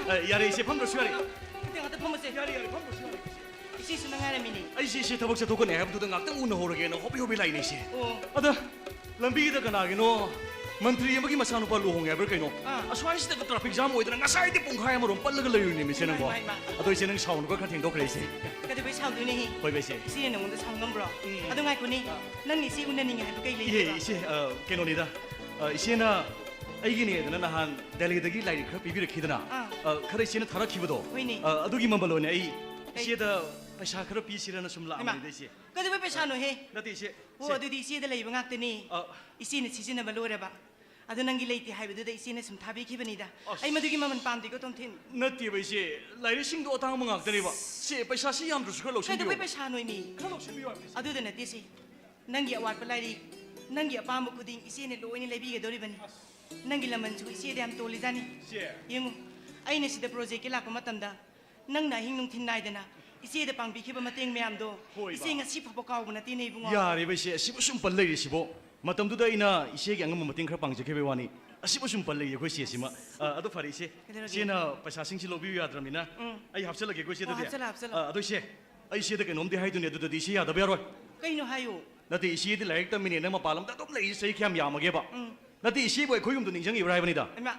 ꯑ, ꯌꯥꯔꯦ, ꯏꯆꯦ, ꯐꯝꯗ꯭ꯔꯁꯨ ꯌꯥꯔꯦ꯫ ꯉꯥꯛꯇ, ꯉꯥꯛꯇ ꯐꯝꯃꯁꯦ꯫ ꯌꯥꯔꯦ, ꯌꯥꯔꯦ, ꯐꯝꯗ꯭ꯔꯁꯨ ꯌꯥꯔꯦ, ꯏꯆꯦ꯫ ꯏꯆꯦꯁꯨ ꯅꯪ ꯉꯥꯏꯔꯝꯃꯤꯅꯦ꯫ ꯑꯩꯁꯦ ꯏꯆꯦ ꯊꯕꯛ ꯆꯠꯊꯣꯛꯀꯅꯤ ꯍꯥꯏꯕꯗꯨꯗ ꯉꯥꯛꯇꯪ ꯎꯅꯍꯧꯔꯒꯦꯅ ꯍꯣꯕꯦ ꯍꯣꯕꯦ ꯂꯥꯛꯏꯅꯦ, ꯏꯆꯦ꯫ ꯑꯣ꯫ ꯑꯗ ꯂꯝꯕꯤꯗ ꯀꯅꯥꯒꯤꯅꯣ ꯃꯟꯇ꯭ꯔꯤ ꯑꯃꯒꯤ ꯃꯆꯥꯅꯨꯄꯥ ꯂꯨꯍꯣꯡꯉꯦ ꯍꯥꯏꯕ꯭ꯔꯥ ꯀꯩꯅꯣ? ꯑꯥ꯫ ꯑꯁ꯭ꯋꯥꯏꯁꯤꯗ traffic jam ꯑꯣꯏꯗꯅ ꯉꯁꯥꯏꯗꯤ ꯄꯨꯡꯈꯥꯏ ꯑꯃꯔꯣꯝ ꯄꯠꯂꯒ ꯂꯩꯔꯨꯔꯤꯅꯦ, ꯏꯆꯦ, ꯅꯪꯕꯣ꯫ ꯏꯃꯥ, ꯏꯃꯥ, ꯏꯃꯥ꯫ ꯑꯗꯣ ꯏꯆꯦ, ꯅꯪ ꯁꯥꯎꯅꯨꯀꯣ, ꯈꯔ ꯊꯦꯡꯗꯣꯛꯈ꯭ꯔꯦ, ꯏꯆꯦ꯫ ꯀꯩꯗꯧꯕꯩ ꯁꯥꯎꯗꯣꯏꯅꯦꯍꯦ? ꯍꯣꯏꯕ, ꯏꯆꯦ꯫ ꯏꯆꯦꯅ ꯅꯉꯣꯟꯗ ꯁꯥꯎ ꯉꯝꯕ꯭ꯔꯣ? ꯎꯝ꯫ ꯑꯗꯣ ꯉꯥꯏꯈꯣꯅꯦ, ꯑꯥ꯫ ꯅꯪ ꯏꯆꯦ ꯎꯅꯅꯤꯡꯉꯦ ꯍꯥꯏꯕ ꯀꯩ ꯏꯍꯦ, ꯂꯩꯒꯦꯕ? ꯏꯆꯦ, ꯑ, ꯀꯩꯅꯣꯅꯤꯗ, ꯑ, ꯏꯆꯦꯅ ꯑꯩꯒꯤꯅꯦꯗꯅ ꯅꯍꯥꯟ ꯗꯦꯜꯂꯤꯗꯒꯤ ꯂꯥꯏꯔꯤꯛ ꯈꯔ ꯄꯤꯕꯤꯔꯛꯈꯤꯗꯅ, ꯑꯥ꯫ ꯑ, ꯈꯔ ꯏꯆꯦꯅ ꯊꯥꯔꯛꯈꯤꯕꯗꯣ, ꯍꯣꯏꯅꯦ꯫ ꯑ, ꯑꯗꯨꯒꯤ ꯃꯃꯜ ꯑꯣꯏꯅ ꯑꯩ ꯀꯩ? ꯏꯆꯦꯗ ꯄꯩꯁꯥ ꯈꯔ ꯄꯤꯁꯤꯔꯅ ꯁꯨꯝ ꯍꯩꯃꯥ, ꯂꯥꯛꯑꯝꯕꯅꯤꯗ, ꯏꯆꯦ꯫ ꯀꯩꯗꯧꯕꯩ ꯄꯩꯁꯥꯅꯣꯍꯦ? ꯅꯠꯇꯦ, ꯏꯆꯦ, ꯑꯣ, ꯏꯆꯦ꯫ ꯑꯗꯨꯗꯤ ꯏꯆꯦꯗ ꯂꯩꯕ ꯉꯥꯛꯇꯅꯤ꯫ ꯑ꯫ ꯏꯆꯦꯅ ꯁꯤꯖꯤꯟꯅꯕ ꯂꯣꯏꯔꯕ꯫ ꯑꯗꯨ ꯅꯪꯒꯤ ꯂꯩꯇꯦ ꯍꯥꯏꯕꯗꯨꯗ ꯏꯆꯦꯅ ꯁꯨꯝ ꯊꯥꯕꯤꯈꯤꯕꯅꯤꯗ꯫ ꯑꯁ꯫ ꯑꯩ ꯃꯗꯨꯒꯤ ꯃꯃꯜ ꯄꯥꯝꯗꯦꯀꯣ, ꯇꯣꯝꯊꯤꯟ꯫ ꯅꯠꯇꯦꯕ, ꯏꯆꯦ꯫ ꯂꯥꯏꯔꯤꯛꯁꯤꯡꯗꯣ ꯑꯇꯥꯡꯕ ꯉꯥꯛꯇꯅꯦꯕ꯫ ꯁꯦ, ꯄꯩꯁꯥꯁꯤ ꯌꯥꯝꯗ꯭ꯔꯁꯨ ꯈꯔ ꯂꯧꯁꯤꯟꯕꯤꯌꯣ꯫ ꯀꯩꯗꯧꯕꯩ ꯄꯩꯁꯥꯅꯣ, ꯏꯃꯤ? ꯈꯔ ꯂꯧꯁꯤꯟꯕꯤꯌꯣ ꯍꯥꯏꯕꯅꯤ, ꯏꯆꯦ꯫ ꯑꯗꯨꯗ ꯅꯠꯇꯦꯁꯦ꯫ ꯅꯪꯒꯤ ꯑꯋꯥꯠꯄ ꯂꯥꯏꯔꯤꯛ, ꯅꯪꯒꯤ ꯑꯄꯥꯝꯕ ꯈꯨꯗꯤꯡ ꯏꯆꯦꯅ ꯂꯣꯏꯅ ꯂꯩꯕꯤꯒꯗꯧꯔꯤꯕꯅꯤ꯫ ꯑꯁ꯫ ꯅꯪꯒꯤ ꯂꯃꯟꯁꯨ ꯏꯆꯦꯗ ꯌꯥꯝ ꯇꯣꯜꯂꯤꯖꯥꯠꯅꯤ꯫ ꯏꯆꯦ꯫ ꯌꯦꯡꯉꯨ, ꯑꯩꯅ ꯁꯤꯗ ꯄ꯭ꯔꯣꯖꯦꯛꯀꯤ ꯂꯥꯛꯄ ꯃꯇꯝꯗ ꯅꯪꯅ ꯑꯍꯤꯡ ꯅꯨꯡꯊꯤꯜ ꯅꯥꯏꯗꯅ ꯏꯆꯦꯗ ꯄꯥꯡꯕꯤꯈꯤꯕ ꯃꯇꯦꯡ ꯃꯌꯥꯝꯗꯣ ꯍꯣꯏ, ꯏꯆꯦ ꯕꯥ꯫ ꯉꯁꯤ ꯐꯥꯎꯕ ꯀꯥꯎꯕ ꯅꯠꯇꯦꯅꯦ, ꯏꯕꯨꯡꯉꯣ꯫ ꯌꯥꯔꯦꯕ, ꯏꯆꯦ, ꯑꯁꯤꯕꯨ ꯁꯨꯝ ꯄꯜ ꯂꯩꯔꯤꯁꯤꯕꯣ? ꯃꯇꯝꯗꯨꯗ ꯑꯩꯅ ꯏꯆꯦꯒꯤ ꯑꯉꯝꯕ ꯃꯇꯦꯡ ꯈꯔ ꯄꯥꯡꯖꯈꯤꯕꯒꯤ ꯋꯥꯅꯤ꯫ ꯑꯁꯤꯕꯨ ꯁꯨꯝ ꯄꯜ ꯂꯩꯔꯤ ꯑꯩꯈꯣꯏ ꯏꯆꯦꯁꯤꯃ꯫ ꯑ, ꯑꯗꯣ ꯐꯔꯦ, ꯏꯆꯦ꯫ ꯀꯩꯗꯧꯔꯒꯦ? ꯏꯆꯦꯅ ꯄꯩꯁꯥꯁꯤꯡꯁꯤ ꯂꯧꯕꯤꯌꯨ ꯌꯥꯗ꯭ꯔꯕꯅꯤꯅ ꯎꯝ꯫ ꯑꯩ ꯍꯥꯞꯆꯜꯂꯒꯦꯀꯣ, ꯏꯆꯦ, ꯑꯣ, ꯑꯗꯨꯗꯤ꯫ ꯍꯥꯞꯆꯜꯂꯣ, ꯍꯥꯞꯆꯜꯂꯣ꯫ ꯑ, ꯑꯗꯣ ꯏꯆꯦ, ꯑꯩ ꯏꯆꯦꯗ ꯀꯩꯅꯣꯝꯗꯤ ꯍꯥꯏꯗꯣꯏꯅꯦ, ꯑꯗꯨꯗꯗꯤ ꯏꯆꯦ ꯌꯥꯗꯕ ꯌꯥꯔꯣꯏ꯫ ꯀꯩꯅꯣ ꯍꯥꯏꯌꯨ? ꯅꯠꯇꯦ, ꯏꯆꯦꯗꯤ ꯂꯥꯏꯔꯤꯛ ꯇꯝꯃꯤꯅꯦꯅ ꯃꯄꯥꯟ ꯂꯝꯗ ꯑꯗꯨꯝ ꯂꯩꯔꯤꯁꯦ ꯆꯍꯤ ꯀꯌꯥꯝ ꯌꯥꯝꯃꯒꯦꯕ? ꯎꯝ꯫ ꯅꯠꯇꯦ, ꯏꯆꯦꯕꯨ ꯑꯩꯈꯣꯏ ꯌꯨꯝꯗ ꯅꯤꯡꯁꯤꯡꯉꯤꯕ꯭ꯔꯥ ꯍꯥꯏꯕꯅꯤꯗ꯫ ꯏꯃꯥ,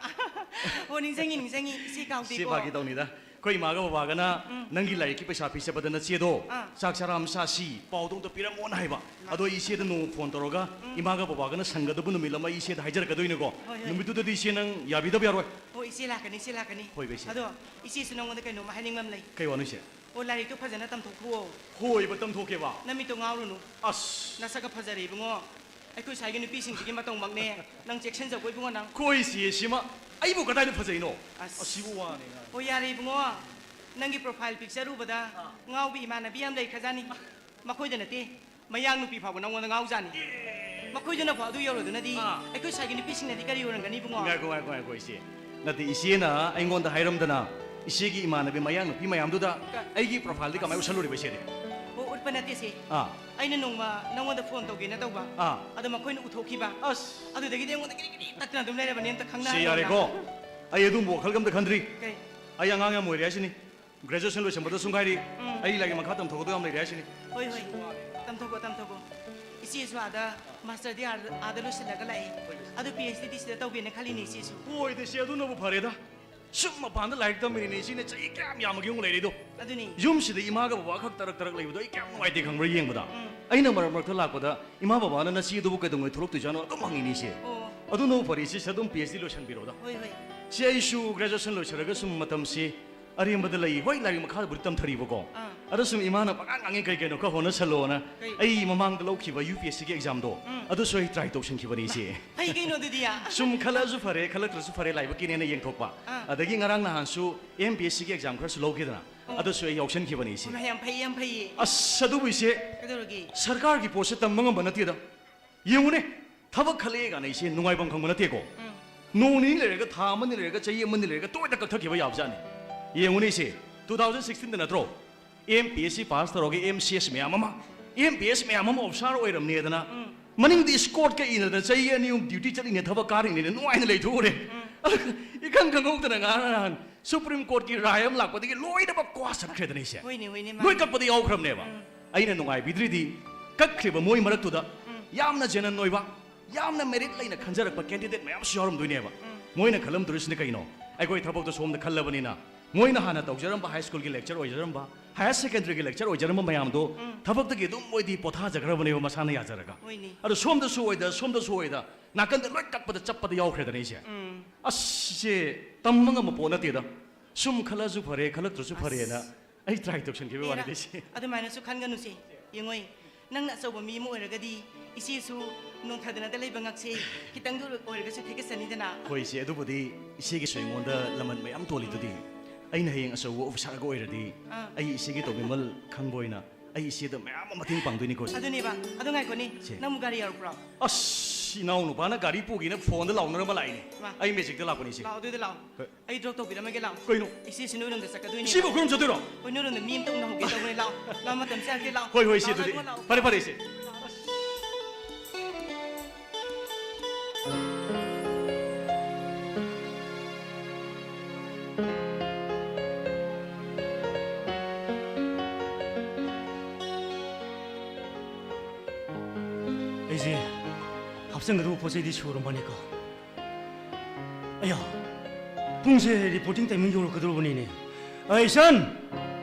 ꯑꯣ, ꯅꯤꯡꯁꯤꯡꯉꯤ, ꯅꯤꯡꯁꯤꯡꯉꯤ, ꯏꯆꯦ ꯀꯥꯎꯗꯦꯀꯣ꯫ ꯏꯆꯦ ꯐꯥꯒꯤ ꯇꯧꯅꯤꯗ꯫ ꯑꯩꯈꯣꯏ ꯏꯃꯥꯒ ꯕꯕꯥꯒꯅ ꯎꯝ꯫ ꯅꯪꯒꯤ ꯂꯥꯏꯔꯤꯛꯀꯤ ꯄꯩꯁꯥ ꯄꯤ ꯆꯠꯄꯗ ꯅꯆꯦꯗꯣ ꯑꯥ꯫ ꯆꯥꯛ ꯆꯔꯥ ꯑꯃ ꯆꯥꯁꯤ, ꯄꯥꯎꯗꯣ ꯑꯝꯇ ꯄꯤꯔꯝꯃꯣꯅ ꯍꯥꯏꯕ꯫ ꯏꯃꯥ꯫ ꯑꯗꯣ ꯑꯩ ꯏꯆꯦꯗ ꯅꯣꯡꯃ ꯐꯣꯟ ꯇꯧꯔꯒ ꯎꯝ꯫ ꯏꯃꯥꯒ ꯕꯕꯥꯒꯅ ꯁꯪꯒꯗꯕ ꯅꯨꯃꯤꯠ ꯑꯃ ꯑꯩ ꯏꯆꯦꯗ ꯍꯥꯏꯖꯔꯛꯀꯗꯣꯏꯅꯤꯀꯣ꯫ ꯍꯣꯏ, ꯍꯣꯏ꯫ ꯅꯨꯃꯤꯠꯇꯨꯗꯗꯤ ꯏꯆꯦ ꯅꯪ ꯌꯥꯕꯤꯗꯕ ꯌꯥꯔꯣꯏ꯫ ꯑꯣ, ꯏꯆꯦ ꯂꯥꯛꯀꯅꯤ, ꯏꯆꯦ ꯂꯥꯛꯀꯅꯤ꯫ ꯍꯣꯏꯕ, ꯏꯆꯦ꯫ ꯑꯗꯣ ꯏꯆꯦꯁꯨ ꯅꯉꯣꯟꯗ ꯀꯩꯅꯣꯝꯃ ꯍꯥꯏꯅꯤꯡꯕ ꯑꯃ ꯂꯩ꯫ ꯀꯩ ꯋꯥꯅꯣ, ꯏꯆꯦ? ꯑꯣ, ꯂꯥꯏꯔꯤꯛꯇꯣ ꯐꯖꯅ ꯇꯝꯊꯣꯛꯈꯨꯑꯣ꯫ ꯍꯣꯏꯕ, ꯇꯝꯊꯣꯛꯀꯦꯕ꯫ ꯅꯃꯤꯠꯇꯣ ꯉꯥꯎꯔꯨꯅꯨ꯫ ꯑꯁ꯫ ꯅꯁꯛꯀ ꯐꯖꯔꯦ, ꯏꯕꯨꯡꯉꯣ꯫ ꯑꯩꯈꯣꯏ ꯁ꯭ꯋꯥꯏꯒꯤ ꯅꯨꯄꯤꯁꯤꯡꯁꯤꯒꯤ ꯃꯇꯧꯃꯛꯅꯦ꯫ ꯅꯪ ꯆꯦꯛꯁꯤꯟꯖꯧꯀꯣ, ꯏꯕꯨꯡꯉꯣ, ꯅꯪ꯫ ꯑꯩꯈꯣꯏ ꯏꯆꯦꯁꯤꯃ ꯑꯩꯕꯨ ꯀꯗꯥꯏꯗ ꯐꯖꯩꯅꯣ? ꯑꯁ꯫ ꯑꯁꯤꯕꯨ ꯋꯥꯅꯦ, ꯉꯥꯏ꯫ ꯑꯣ, ꯌꯥꯔꯦ, ꯏꯕꯨꯡꯉꯣ꯫ ꯅꯪꯒꯤ profile picture ꯎꯕꯗ ꯑꯥ꯫ ꯉꯥꯎꯕꯤ ꯏꯃꯥꯟꯅꯕꯤ ꯌꯥꯝ ꯂꯩꯈ꯭ꯔꯖꯥꯠꯅꯤ꯫ ꯃꯈꯣꯏꯗ ꯅꯠꯇꯦ, ꯃꯌꯥꯡ ꯅꯨꯄꯤ ꯐꯥꯎꯕ ꯅꯉꯣꯟꯗ ꯉꯥꯎꯖꯥꯠꯅꯤ꯫ ꯃꯈꯣꯏꯗꯨꯅ ꯐꯥꯎ ꯑꯗꯨ ꯌꯧꯔꯗꯨꯅꯗꯤ ꯑꯥ꯫ ꯑꯩꯈꯣꯏ ꯁ꯭ꯋꯥꯏꯒꯤ ꯅꯨꯄꯤꯁꯤꯡꯅꯗꯤ ꯀꯔꯤ ꯑꯣꯏꯔꯝꯒꯅꯤ, ꯏꯕꯨꯡꯉꯣ? ꯉꯥꯏꯈꯣ, ꯉꯥꯏꯈꯣ, ꯉꯥꯏꯈꯣ, ꯏꯆꯦ꯫ ꯅꯠꯇꯦ, ꯏꯆꯦꯅ ꯑꯩꯉꯣꯟꯗ ꯍꯥꯏꯔꯝꯗꯅ ꯏꯆꯦꯒꯤ ꯏꯃꯥꯟꯅꯕꯤ ꯃꯌꯥꯡ ꯅꯨꯄꯤ ꯃꯌꯥꯝꯗꯨꯗ ꯀ- ꯑꯩꯒꯤ profile ꯗꯤ ꯀꯃꯥꯏꯅ ꯎꯠꯁꯜꯂꯨꯔꯤꯕ, ꯏꯆꯦꯗꯤ? ꯑꯣ, ꯎꯠꯄ ꯅꯠꯇꯦꯁꯦ꯫ ꯑꯥ꯫ ꯑꯩꯅ ꯅꯣꯡꯃ ꯅꯉꯣꯟꯗ phone ꯇꯧꯒꯦꯅ ꯇꯧꯕ꯫ ꯑꯥ꯫ ꯑꯗꯣ ꯃꯈꯣꯏꯅ ꯎꯠꯊꯣꯛꯈꯤꯕ꯫ ꯑꯁ꯫ ꯑꯗꯨꯗꯒꯤꯗꯤ ꯑꯩꯉꯣꯟꯗ ꯀꯤꯔꯤ ꯀꯤꯔꯤ ꯇꯛꯇꯅ ꯑꯗꯨꯝ ꯂꯩꯔꯕꯅꯦ, ꯑꯝꯇ ꯈꯪꯅ ꯁꯤ ꯍꯥꯏꯔꯣꯅ꯫ ꯌꯥꯔꯦꯀꯣ꯫ ꯑꯩ ꯑꯗꯨꯝꯕ ꯋꯥꯈꯜꯒ ꯑꯝꯇ ꯈꯟꯗ꯭ꯔꯤ꯫ ꯀꯩ? ꯑꯩ ꯑꯉꯥꯡ ꯌꯥꯝ ꯑꯣꯏꯔꯤ ꯍꯥꯏꯁꯤꯅꯤ꯫ Graduation ꯂꯣꯏꯁꯟꯕꯗꯁꯨ ꯉꯥꯏꯔꯤ꯫ ꯎꯝ꯫ ꯑꯩ ꯂꯥꯏꯔꯤꯛ ꯃꯈꯥ ꯇꯝꯊꯣꯛꯀꯗꯕ ꯌꯥꯝ ꯂꯩꯔꯤ ꯍꯥꯏꯁꯤꯅꯤ꯫ ꯍꯣꯏ, ꯍꯣꯏ꯫ ꯇꯝꯊꯣꯛꯀꯣ, ꯇꯝꯊꯣꯛꯀꯣ꯫ ꯏꯆꯦꯁꯨ ꯑꯥꯗ master ꯗꯤ ꯑꯥꯗ, ꯑꯥꯗ ꯂꯣꯏꯁꯤꯜꯂꯒ ꯂꯥꯛꯑꯦ꯫ ꯍꯣꯏ, ꯍꯣꯏ꯫ ꯑꯗꯨ PhD ꯗꯤ ꯁꯤꯗ ꯇꯧꯒꯦꯅ ꯈꯜꯂꯤꯅꯦ, ꯏꯆꯦꯁꯨ꯫ ꯍꯣꯏꯗ, ꯏꯆꯦ, ꯑꯗꯨꯅꯕꯨ ꯐꯔꯦꯗ꯫ ꯁꯨꯝ ꯃꯄꯥꯟꯗ ꯂꯥꯏꯔꯤꯛ ꯇꯝꯃꯤꯅꯤꯅꯦ, ꯏꯆꯦꯅ ꯆꯍꯤ ꯀꯌꯥꯝ ꯌꯥꯝꯃꯒꯦ ꯑꯃꯨꯛ ꯂꯩꯔꯤꯗꯣ꯫ ꯑꯗꯨꯅꯤ꯫ ꯌꯨꯝꯁꯤꯗ ꯏꯃꯥꯒ ꯕꯕꯥ ꯈꯛ ꯇꯔꯛ ꯇꯔꯛ ꯂꯩꯕꯗꯣ ꯑꯩ ꯀꯌꯥꯝ ꯅꯨꯡꯉꯥꯏꯇꯦ ꯈꯪꯕ꯭ꯔꯥ ꯌꯦꯡꯕꯗ? ꯎꯝ꯫ ꯑꯩꯅ ꯃꯔꯛ ꯃꯔꯛꯇ ꯂꯥꯛꯄꯗ ꯏꯃꯥ ꯕꯕꯥꯅ ꯅꯆꯦꯗꯨꯕꯨ ꯀꯩꯗꯧꯉꯩ ꯊꯣꯛꯂꯛꯇꯣꯏꯖꯥꯠꯅꯣ ꯑꯗꯨꯝ ꯍꯪꯉꯤꯅꯦ, ꯏꯆꯦ꯫ ꯑꯣ꯫ ꯑꯗꯨꯅꯕꯨ ꯐꯔꯦ, ꯏꯆꯦ, ꯁꯤ ꯑꯗꯨꯝ PhD ꯂꯣꯏꯁꯟꯕꯤꯔꯣꯗ꯫ ꯍꯣꯏ, ꯍꯣꯏ꯫ ꯁꯤ ꯑꯩꯁꯨ graduation ꯂꯣꯏꯁꯜꯂꯒ ꯁꯨꯝ ꯃꯇꯝꯁꯤ ꯑꯔꯦꯝꯕꯗ ꯂꯩ꯫ ꯍꯣꯏ, ꯂꯥꯏꯔꯤꯛ ꯃꯈꯥꯕꯨꯗꯤ ꯇꯝꯊꯔꯤꯕꯀꯣ꯫ ꯑꯥ꯫ ꯑꯗꯣ ꯁꯨꯝ ꯏꯃꯥꯅ ꯄꯉꯥꯡ ꯉꯥꯡꯉꯤ, ꯀꯩ ꯀꯩꯅꯣ ꯈꯔ ꯍꯣꯠꯅꯁꯜꯂꯣꯅ꯫ ꯀꯩ? ꯑꯩ ꯃꯃꯥꯡꯗ ꯂꯧꯈꯤꯕ ꯌꯨ ꯄꯤ ꯑꯦꯁ ꯁꯤꯒꯤ ꯑꯦꯛꯖꯥꯝꯗꯣ, ꯎꯝ꯫ ꯑꯗꯨꯁꯨ ꯑꯩ ꯇ꯭ꯔꯥꯏ ꯇꯧꯁꯟꯈꯤꯕꯅꯤ, ꯏꯆꯦ꯫ ꯐꯩ ꯀꯩꯅꯣ ꯑꯗꯨꯗꯤ꯫ ꯁꯨꯝ ꯈꯜꯂꯛꯑꯁꯨ ꯐꯔꯦ, ꯈꯜꯂꯛꯇ꯭ꯔꯁꯨ ꯐꯔꯦ, ꯂꯥꯏꯕꯛꯀꯤꯅꯦꯅ ꯌꯦꯡꯊꯣꯛꯄ꯫ ꯑꯥ꯫ ꯑꯗꯒꯤ ꯉꯔꯥꯡ ꯅꯍꯥꯟꯁꯨ ꯑꯦꯝ ꯄꯤ ꯑꯦꯁ ꯁꯤꯒꯤ ꯑꯦꯛꯖꯥꯝ ꯈꯔꯁꯨ ꯂꯧꯈꯤꯗꯅ, ꯑꯣ꯫ ꯑꯗꯨꯁꯨ ꯑꯩ ꯌꯥꯎꯁꯟꯈꯤꯕꯅꯤ, ꯏꯆꯦ꯫ ꯏꯃꯥ, ꯌꯥꯝ ꯐꯩ, ꯌꯥꯝ ꯐꯩꯌꯦ꯫ ꯑꯁ, ꯑꯗꯨꯕꯨ ꯏꯆꯦ, ꯀꯩꯗꯧꯔꯒꯦ? ꯁꯔꯀꯥꯔꯒꯤ ꯄꯣꯠꯁꯦ ꯇꯝꯕ ꯉꯝꯕ ꯅꯠꯇꯦꯗ꯫ ꯌꯦꯡꯉꯨꯅꯦ, ꯊꯕꯛ ꯈꯜꯂꯛꯑꯦ ꯀꯥꯏꯅ ꯏꯆꯦ ꯅꯨꯡꯉꯥꯏꯐꯝ ꯈꯪꯕ ꯅꯠꯇꯦꯀꯣ꯫ ꯎꯝ꯫ ꯅꯣꯡ ꯅꯤꯅꯤ ꯂꯩꯔꯒ, ꯊꯥ ꯑꯃꯅꯤ ꯂꯩꯔꯒ, ꯆꯍꯤ ꯑꯃꯅꯤ ꯂꯩꯔꯒ ꯇꯣꯏꯅ ꯀꯛꯊꯠꯈꯤꯕ ꯌꯥꯕꯖꯥꯠꯅꯤ꯫ ꯌꯦꯡꯉꯨꯅꯦ ꯏꯆꯦ, ꯇꯨ ꯊꯥꯎꯖꯟ ꯁꯤꯛꯁꯇꯤꯟꯗ ꯅꯠꯇ꯭ꯔꯣ M P S C pass ꯇꯧꯔꯒ ꯑꯦꯝ ꯁꯤ ꯑꯦꯁ ꯃꯌꯥꯝ ꯑꯃ, ꯑꯦꯝ ꯄꯤ ꯑꯦꯁ ꯃꯌꯥꯝ ꯑꯃ ꯑꯣꯐꯤꯁꯥꯔ ꯑꯣꯏꯔꯝꯅꯦꯗꯅ, ꯎꯝ꯫ ꯃꯅꯤꯡꯗꯤ ꯏꯁꯀꯣꯔꯠꯀ ꯏꯅꯗꯅ ꯆꯍꯤ ꯑꯅꯤ ꯑꯍꯨꯝ ꯗ꯭ꯌꯨꯇꯤ ꯆꯠꯂꯤꯅꯦ, ꯊꯕꯛ ꯀꯥꯔꯤꯅꯦꯅ ꯅꯨꯡꯉꯥꯏꯅ ꯂꯩꯊꯣꯛꯎꯔꯦ꯫ ꯎꯝ꯫ ꯑꯗꯨꯒ ꯏꯈꯪ ꯈꯪꯍꯧꯗꯅ ꯉꯔꯥꯡ ꯅꯍꯥꯟ ꯁꯨꯄ꯭ꯔꯤꯝ ꯀꯣꯔꯠꯀꯤ ꯔꯥꯏ ꯑꯃ ꯂꯥꯛꯄꯗꯒꯤ ꯂꯣꯏꯅꯃꯛ ꯀ꯭ꯋꯥ ꯆꯠꯈ꯭ꯔꯦꯗꯅ ꯏꯆꯦ꯫ ꯍꯣꯏꯅꯦ, ꯍꯣꯏꯅꯦ, ꯂꯣꯏ ꯃꯥꯅꯦ꯫ ꯀꯛꯄꯗ ꯌꯥꯎꯈ꯭ꯔꯕꯅꯦꯕ꯫ ꯎꯝ꯫ ꯑꯩꯅ ꯅꯨꯡꯉꯥꯏꯕꯤꯗ꯭ꯔꯤꯗꯤ ꯀꯛꯈ꯭ꯔꯤꯕ ꯃꯣꯏ ꯃꯔꯛꯇꯨꯗ ꯎꯝ꯫ ꯌꯥꯝꯅ ꯖꯦꯅꯟ ꯑꯣꯏꯕ, ꯌꯥꯝꯅ ꯃꯦꯔꯤꯠ ꯂꯩꯅ ꯈꯟꯖꯔꯛꯄ ꯀꯦꯟꯗꯤꯗꯦꯠ ꯃꯌꯥꯝꯁꯨ ꯌꯥꯎꯔꯝꯗꯣꯏꯅꯦꯕ꯫ ꯎꯝ꯫ ꯃꯣꯏꯅ ꯈꯜꯂꯝꯗꯣꯔꯤꯁꯤꯅ ꯀꯩꯅꯣ? ꯑꯩꯈꯣꯏ ꯊꯕꯛꯇꯣ ꯁꯣꯝꯗ ꯈꯜꯂꯕꯅꯤꯅ, ꯃꯣꯏꯅ ꯍꯥꯟꯅ ꯇꯧꯖꯔꯝꯕ ꯍꯥꯏ ꯁ꯭ꯀꯨꯜꯒꯤ ꯂꯦꯛꯆꯔ ꯑꯣꯏꯖꯔꯝꯕ, ꯍꯥꯌꯔ ꯁꯦꯀꯦꯟꯗꯔꯤꯒꯤ ꯂꯦꯛꯆꯔ ꯑꯣꯏꯖꯔꯝꯕ ꯃꯌꯥꯝꯗꯣ ꯎꯝ꯫ ꯊꯕꯛꯇꯒꯤ ꯑꯗꯨꯝ ꯃꯣꯏꯗꯤ ꯄꯣꯊꯥꯖꯈ꯭ꯔꯕꯅꯦꯕ ꯃꯁꯥꯅ ꯌꯥꯖꯔꯒ꯫ ꯍꯣꯏꯅꯦ꯫ ꯑꯗꯣ ꯁꯣꯝꯗ ꯁꯣꯏꯗ, ꯁꯣꯝꯗ ꯁꯣꯏꯗ, ꯅꯥꯀꯟꯗ ꯂꯣꯏ ꯀꯛꯄꯗ ꯆꯞꯄꯗ ꯌꯥꯎꯈ꯭ꯔꯦꯗꯅ ꯑꯩꯁꯦ꯫ ꯎꯝ꯫ ꯑꯁ, ꯏꯆꯦ, ꯇꯝꯕ ꯉꯝꯕ ꯄꯣꯠ ꯅꯠꯇꯦꯗ꯫ ꯁꯨꯝ ꯈꯜꯂꯁꯨ ꯐꯔꯦ, ꯈꯜꯂꯛꯇ꯭ꯔꯁꯨ ꯐꯔꯦꯅ ꯑꯁ꯫ ꯑꯩ ꯇ꯭ꯔꯥꯏ ꯇꯧꯁꯟꯈꯤꯕ ꯍꯦꯔꯥ, ꯋꯥꯅꯤꯗ ꯏꯆꯦ꯫ ꯑꯗꯨꯃꯥꯏꯅꯁꯨ ꯈꯟꯒꯅꯨꯁꯦ꯫ ꯌꯦꯡꯉꯣꯏ, ꯅꯪꯅ ꯑꯆꯧꯕ ꯃꯤ ꯑꯃ ꯑꯣꯏꯔꯒꯗꯤ ꯏꯆꯦꯁꯨ ꯅꯣꯡꯊꯗꯅꯗ ꯂꯩꯕ ꯉꯛꯁꯦ ꯈꯤꯇꯪꯗ ꯑꯣꯏꯔꯒꯁꯨ ꯊꯦꯛꯀꯠꯆꯅꯤꯗꯅ꯫ ꯍꯣꯏ ꯏꯆꯦ, ꯑꯗꯨꯕꯨꯗꯤ ꯏꯆꯦꯒꯤꯁꯨ ꯑꯩꯉꯣꯟꯗ ꯂꯃꯟ ꯃꯌꯥꯝ ꯇꯣꯜꯂꯤꯗꯨꯗꯤ꯫ ꯑꯩꯅ ꯍꯌꯦꯡ ꯑꯆꯧꯕ ꯑꯣꯐꯤꯁꯥꯔꯒ ꯑꯣꯏꯔꯗꯤ ꯑꯥ꯫ ꯑꯩ ꯏꯆꯦꯒꯤ ꯇꯧꯕꯤꯃꯜ ꯈꯪꯕ ꯑꯣꯏꯅ ꯑꯩ ꯏꯆꯦꯗ ꯃꯌꯥꯝ ꯑꯃ ꯃꯇꯦꯡ ꯄꯥꯡꯗꯣꯏꯅꯤꯀꯣ ꯏꯆꯦ꯫ ꯑꯗꯨꯅꯦꯕ, ꯑꯗꯨ ꯉꯥꯏꯈꯣꯅꯦ, ꯁꯦ꯫ ꯅꯪꯕꯨ ꯒꯥꯔꯤ ꯌꯥꯎꯔꯛꯄ꯭ꯔꯣ? ꯑꯁ, ꯏꯅꯥꯎ ꯅꯨꯄꯥꯅ ꯒꯥꯔꯤ ꯄꯨꯒꯦꯅ ꯐꯣꯟꯗ ꯂꯥꯎꯅꯔꯝꯕ ꯂꯥꯛꯏꯅꯦ꯫ ꯃꯥ꯫ ꯑꯩ ꯃꯦꯖꯤꯛꯇ ꯂꯥꯛꯄꯅꯤ ꯏꯆꯦ꯫ ꯂꯥꯛꯑꯣ, ꯑꯗꯨꯗꯤ ꯂꯥꯛꯑꯣ꯫ ꯍꯣꯏ꯫ ꯑꯩ ꯗ꯭ꯔꯣꯞ ꯇꯧꯕꯤꯔꯝꯃꯒꯦ, ꯂꯥꯛꯑꯣ꯫ ꯀꯩꯅꯣ? ꯏꯆꯦꯁꯤ ꯅꯣꯏꯔꯣꯝꯗ ꯆꯠꯀꯗꯣꯏꯅꯦ꯫ ꯏꯆꯦꯕꯨ ꯑꯩꯈꯣꯏꯔꯣꯝ ꯆꯠꯇꯣꯏꯔꯣ? ꯍꯣꯏ, ꯅꯣꯏꯔꯣꯝꯗ ꯃꯤ ꯑꯝꯇ ꯎꯅꯍꯧꯒꯦ ꯇꯧꯕꯅꯦ, ꯂꯥꯛꯑꯣ꯫ ꯂꯥꯛꯑꯣ, ꯃꯇꯝꯁꯦ ꯌꯥꯔꯛꯇꯦ, ꯂꯥꯛꯑꯣ꯫ ꯍꯣꯏ, ꯍꯣꯏ, ꯏꯆꯦ, ꯂꯥꯛꯑꯣ, ꯑꯗꯨꯗꯤ꯫ ꯂꯥꯛꯑꯣ, ꯂꯥꯛꯑꯣ꯫ ꯐꯔꯦ, ꯐꯔꯦ, ꯏꯆꯦ꯫ ꯑꯩꯁꯦ ꯍꯥꯞꯆꯤꯟꯒꯗꯧꯕ ꯄꯣꯠ ꯆꯩꯗꯤ ꯁꯨꯔꯝꯕꯅꯤꯀꯣ꯫ ꯑꯌꯥ, ꯄꯨꯡꯁꯦ ꯔꯤꯄꯣꯔꯇꯤꯡ ꯇꯥꯏꯃꯤꯡ ꯌꯧꯔꯛꯀꯗꯧꯔꯕꯅꯤꯅꯦ꯫ ꯑ, ꯏꯁꯟ!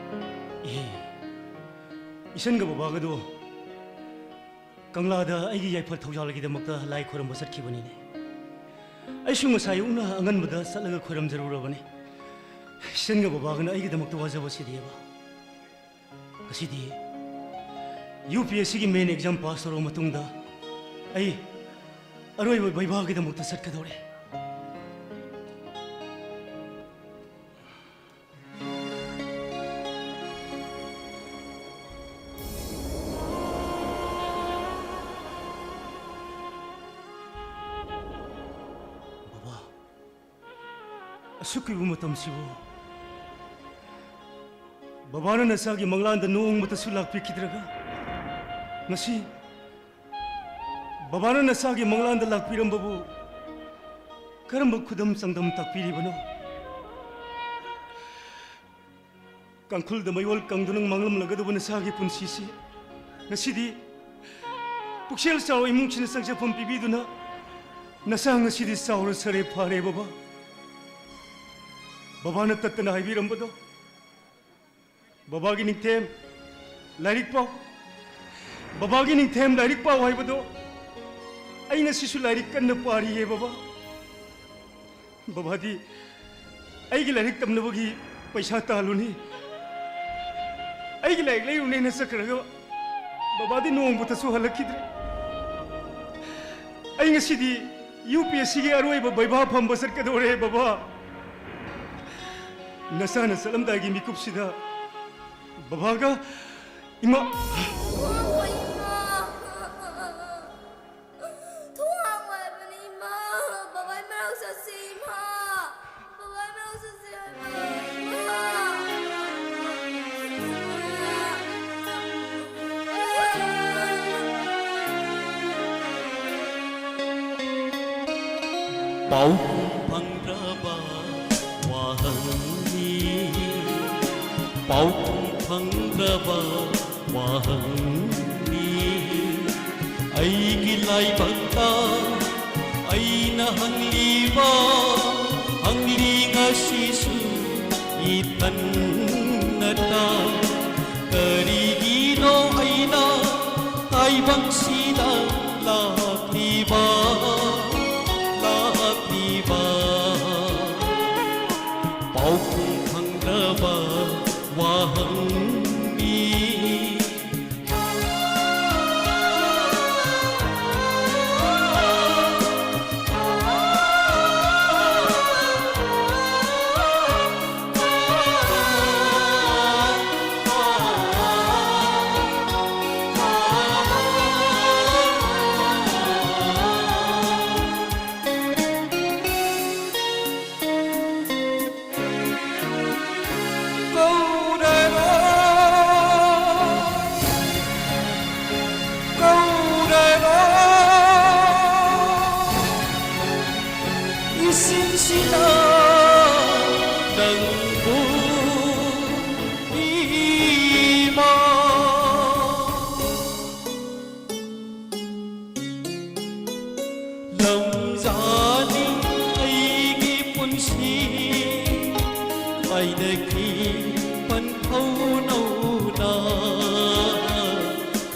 ꯏꯍꯦ, ꯏꯁꯟꯒ ꯕꯕꯥꯒꯗꯣ ꯀꯪꯂꯥꯗ ꯑꯩꯒꯤ ꯌꯥꯏꯐ ꯊꯧꯖꯥꯜꯒꯤꯗꯃꯛꯇ ꯂꯥꯏ ꯈꯣꯏꯔꯝꯕ ꯆꯠꯈꯤꯕꯅꯤꯅꯦ꯫ ꯑꯩꯁꯨ ꯉꯁꯥꯏ ꯑꯌꯨꯛꯅ ꯑꯉꯟꯕꯗ ꯆꯠꯂꯒ ꯈꯣꯏꯔꯝꯖꯔꯨꯔꯕꯅꯤ꯫ ꯏꯁꯟꯒ ꯕꯕꯥꯒꯅ ꯑꯩꯒꯤꯗꯃꯛꯇ ꯋꯥꯖꯕꯁꯤꯗꯤꯕ꯫ ꯉꯁꯤꯗꯤ ꯌꯨ ꯄꯤ ꯑꯦꯁ ꯁꯤꯒꯤ ꯃꯦꯟ ꯑꯦꯛꯖꯥꯝ ꯄꯥꯁ ꯇꯧꯔꯕ ꯃꯇꯨꯡꯗ ꯑꯩ ꯑꯔꯣꯏꯕ ꯕꯩꯕꯥꯒꯤꯗꯃꯛꯇ ꯆꯠꯀꯗꯧꯔꯦ꯫ ꯕꯕꯥ, ꯑꯁꯨꯛ ꯀꯨꯏꯕ ꯃꯇꯝꯁꯤꯕꯨ ꯕꯕꯥꯅ ꯅꯆꯥꯒꯤ ꯃꯪꯂꯥꯟꯗ ꯅꯣꯡꯃꯇꯁꯨ ꯂꯥꯛꯄꯤꯈꯤꯗ꯭ꯔꯒ, ꯉꯁꯤ ꯕꯕꯥꯅ ꯅꯆꯥꯒꯤ ꯃꯪꯂꯥꯟꯗ ꯂꯥꯛꯄꯤꯔꯝꯕꯕꯨ ꯀꯔꯝꯕ ꯈꯨꯗꯝ ꯆꯥꯡꯗꯝ ꯇꯥꯛꯄꯤꯔꯤꯕꯅꯣ? ꯀꯥꯡꯈꯨꯜꯗ ꯃꯌꯣꯜ ꯀꯪꯗꯨꯅ ꯃꯥꯡꯂꯝꯂꯒꯗꯧꯕ ꯅꯆꯥꯒꯤ ꯄꯨꯟꯁꯤꯁꯤ ꯉꯁꯤꯗꯤ ꯄꯨꯛꯆꯦꯜ ꯆꯥꯎꯕ ꯏꯃꯨꯡꯁꯤꯅ ꯆꯪꯖꯐꯝ ꯄꯤꯕꯤꯗꯨꯅ ꯅꯆꯥ ꯉꯁꯤꯗꯤ ꯆꯥꯎꯔ ꯁꯔꯦ ꯐꯥꯔꯦ ꯕꯕꯥ꯫ ꯕꯕꯥꯅ ꯇꯠꯇꯅ ꯍꯥꯏꯕꯤꯔꯝꯕꯗꯣ, ꯕꯕꯥꯒꯤ ꯅꯤꯡꯊꯦꯝ ꯂꯥꯏꯔꯤꯛ ꯄꯥꯎ, ꯕꯕꯥꯒꯤ ꯅꯤꯡꯊꯦꯝ ꯂꯥꯏꯔꯤꯛ ꯄꯥꯎ ꯍꯥꯏꯕꯗꯣ ꯑꯩ ꯉꯁꯤꯁꯨ ꯂꯥꯏꯔꯤꯛ ꯀꯟꯅ ꯄꯥꯔꯤꯌꯦ ꯕꯕꯥ꯫ ꯕꯕꯥꯗꯤ ꯑꯩꯒꯤ ꯂꯥꯏꯔꯤꯛ ꯇꯝꯅꯕꯒꯤ ꯄꯩꯁꯥ ꯇꯥꯜꯂꯨꯅꯤ, ꯑꯩꯒꯤ ꯂꯥꯏꯔꯤꯛ ꯂꯩꯔꯨꯅꯦꯅ ꯆꯠꯈ꯭ꯔꯒ ꯕꯕꯥꯗꯤ ꯅꯣꯡꯃꯇꯁꯨ ꯍꯜꯂꯛꯈꯤꯗ꯭ꯔꯦ꯫ ꯑꯩ ꯉꯁꯤꯗꯤ ꯌꯨ ꯄꯤ ꯑꯦꯁ ꯁꯤꯒꯤ ꯑꯔꯣꯏꯕ ꯕꯩꯕꯥ ꯐꯝꯕ ꯆꯠꯀꯗꯧꯔꯦ ꯕꯕꯥ꯫ ꯅꯆꯥꯅ ꯆꯠꯂꯝꯗꯥꯏꯒꯤ ꯃꯤꯀꯨꯞꯁꯤꯗ ꯕꯕꯥꯒ ꯏꯃꯥ ꯊꯣꯡ ꯍꯥꯡꯉꯣ ꯏꯃꯥ! ꯊꯣꯡ ꯍꯥꯡꯉꯣ ꯍꯥꯏꯕꯅꯤ ꯏꯃꯥ! ꯕꯕꯥꯏ ꯃꯅꯥꯛ ꯆꯠꯁꯤ ꯏꯃꯥ! ꯕꯕꯥꯏ ꯃꯅꯥꯛ ꯆꯠꯁꯤ ꯍꯥꯏꯕ! ꯏꯃꯥ! ꯄꯥꯎꯈꯨꯝ ꯐꯪꯗ꯭ꯔꯕ ꯋꯥꯍꯪꯅꯤ, ꯄꯥꯎꯈꯨꯝ ꯐꯪꯗ꯭ꯔꯕ ꯋꯥꯍꯪꯅꯤ꯫ ꯑꯩꯒꯤ ꯂꯥꯏꯕꯛꯇ ꯑꯩꯅ ꯍꯪꯂꯤꯕ ꯍꯪꯂꯤ ꯉꯁꯤꯁꯨ ꯏꯊꯟꯅꯇ꯫ ꯀꯔꯤꯒꯤꯅꯣ ꯑꯩꯅ ꯇꯥꯏꯕꯪꯁꯤꯗ ꯂꯥꯛꯂꯤꯕ, ꯂꯥꯛꯂꯤꯕ? ꯄꯥꯎꯈꯨꯝ ꯐꯪꯗ꯭ꯔꯕ ꯋꯥꯍꯪꯅꯤ꯫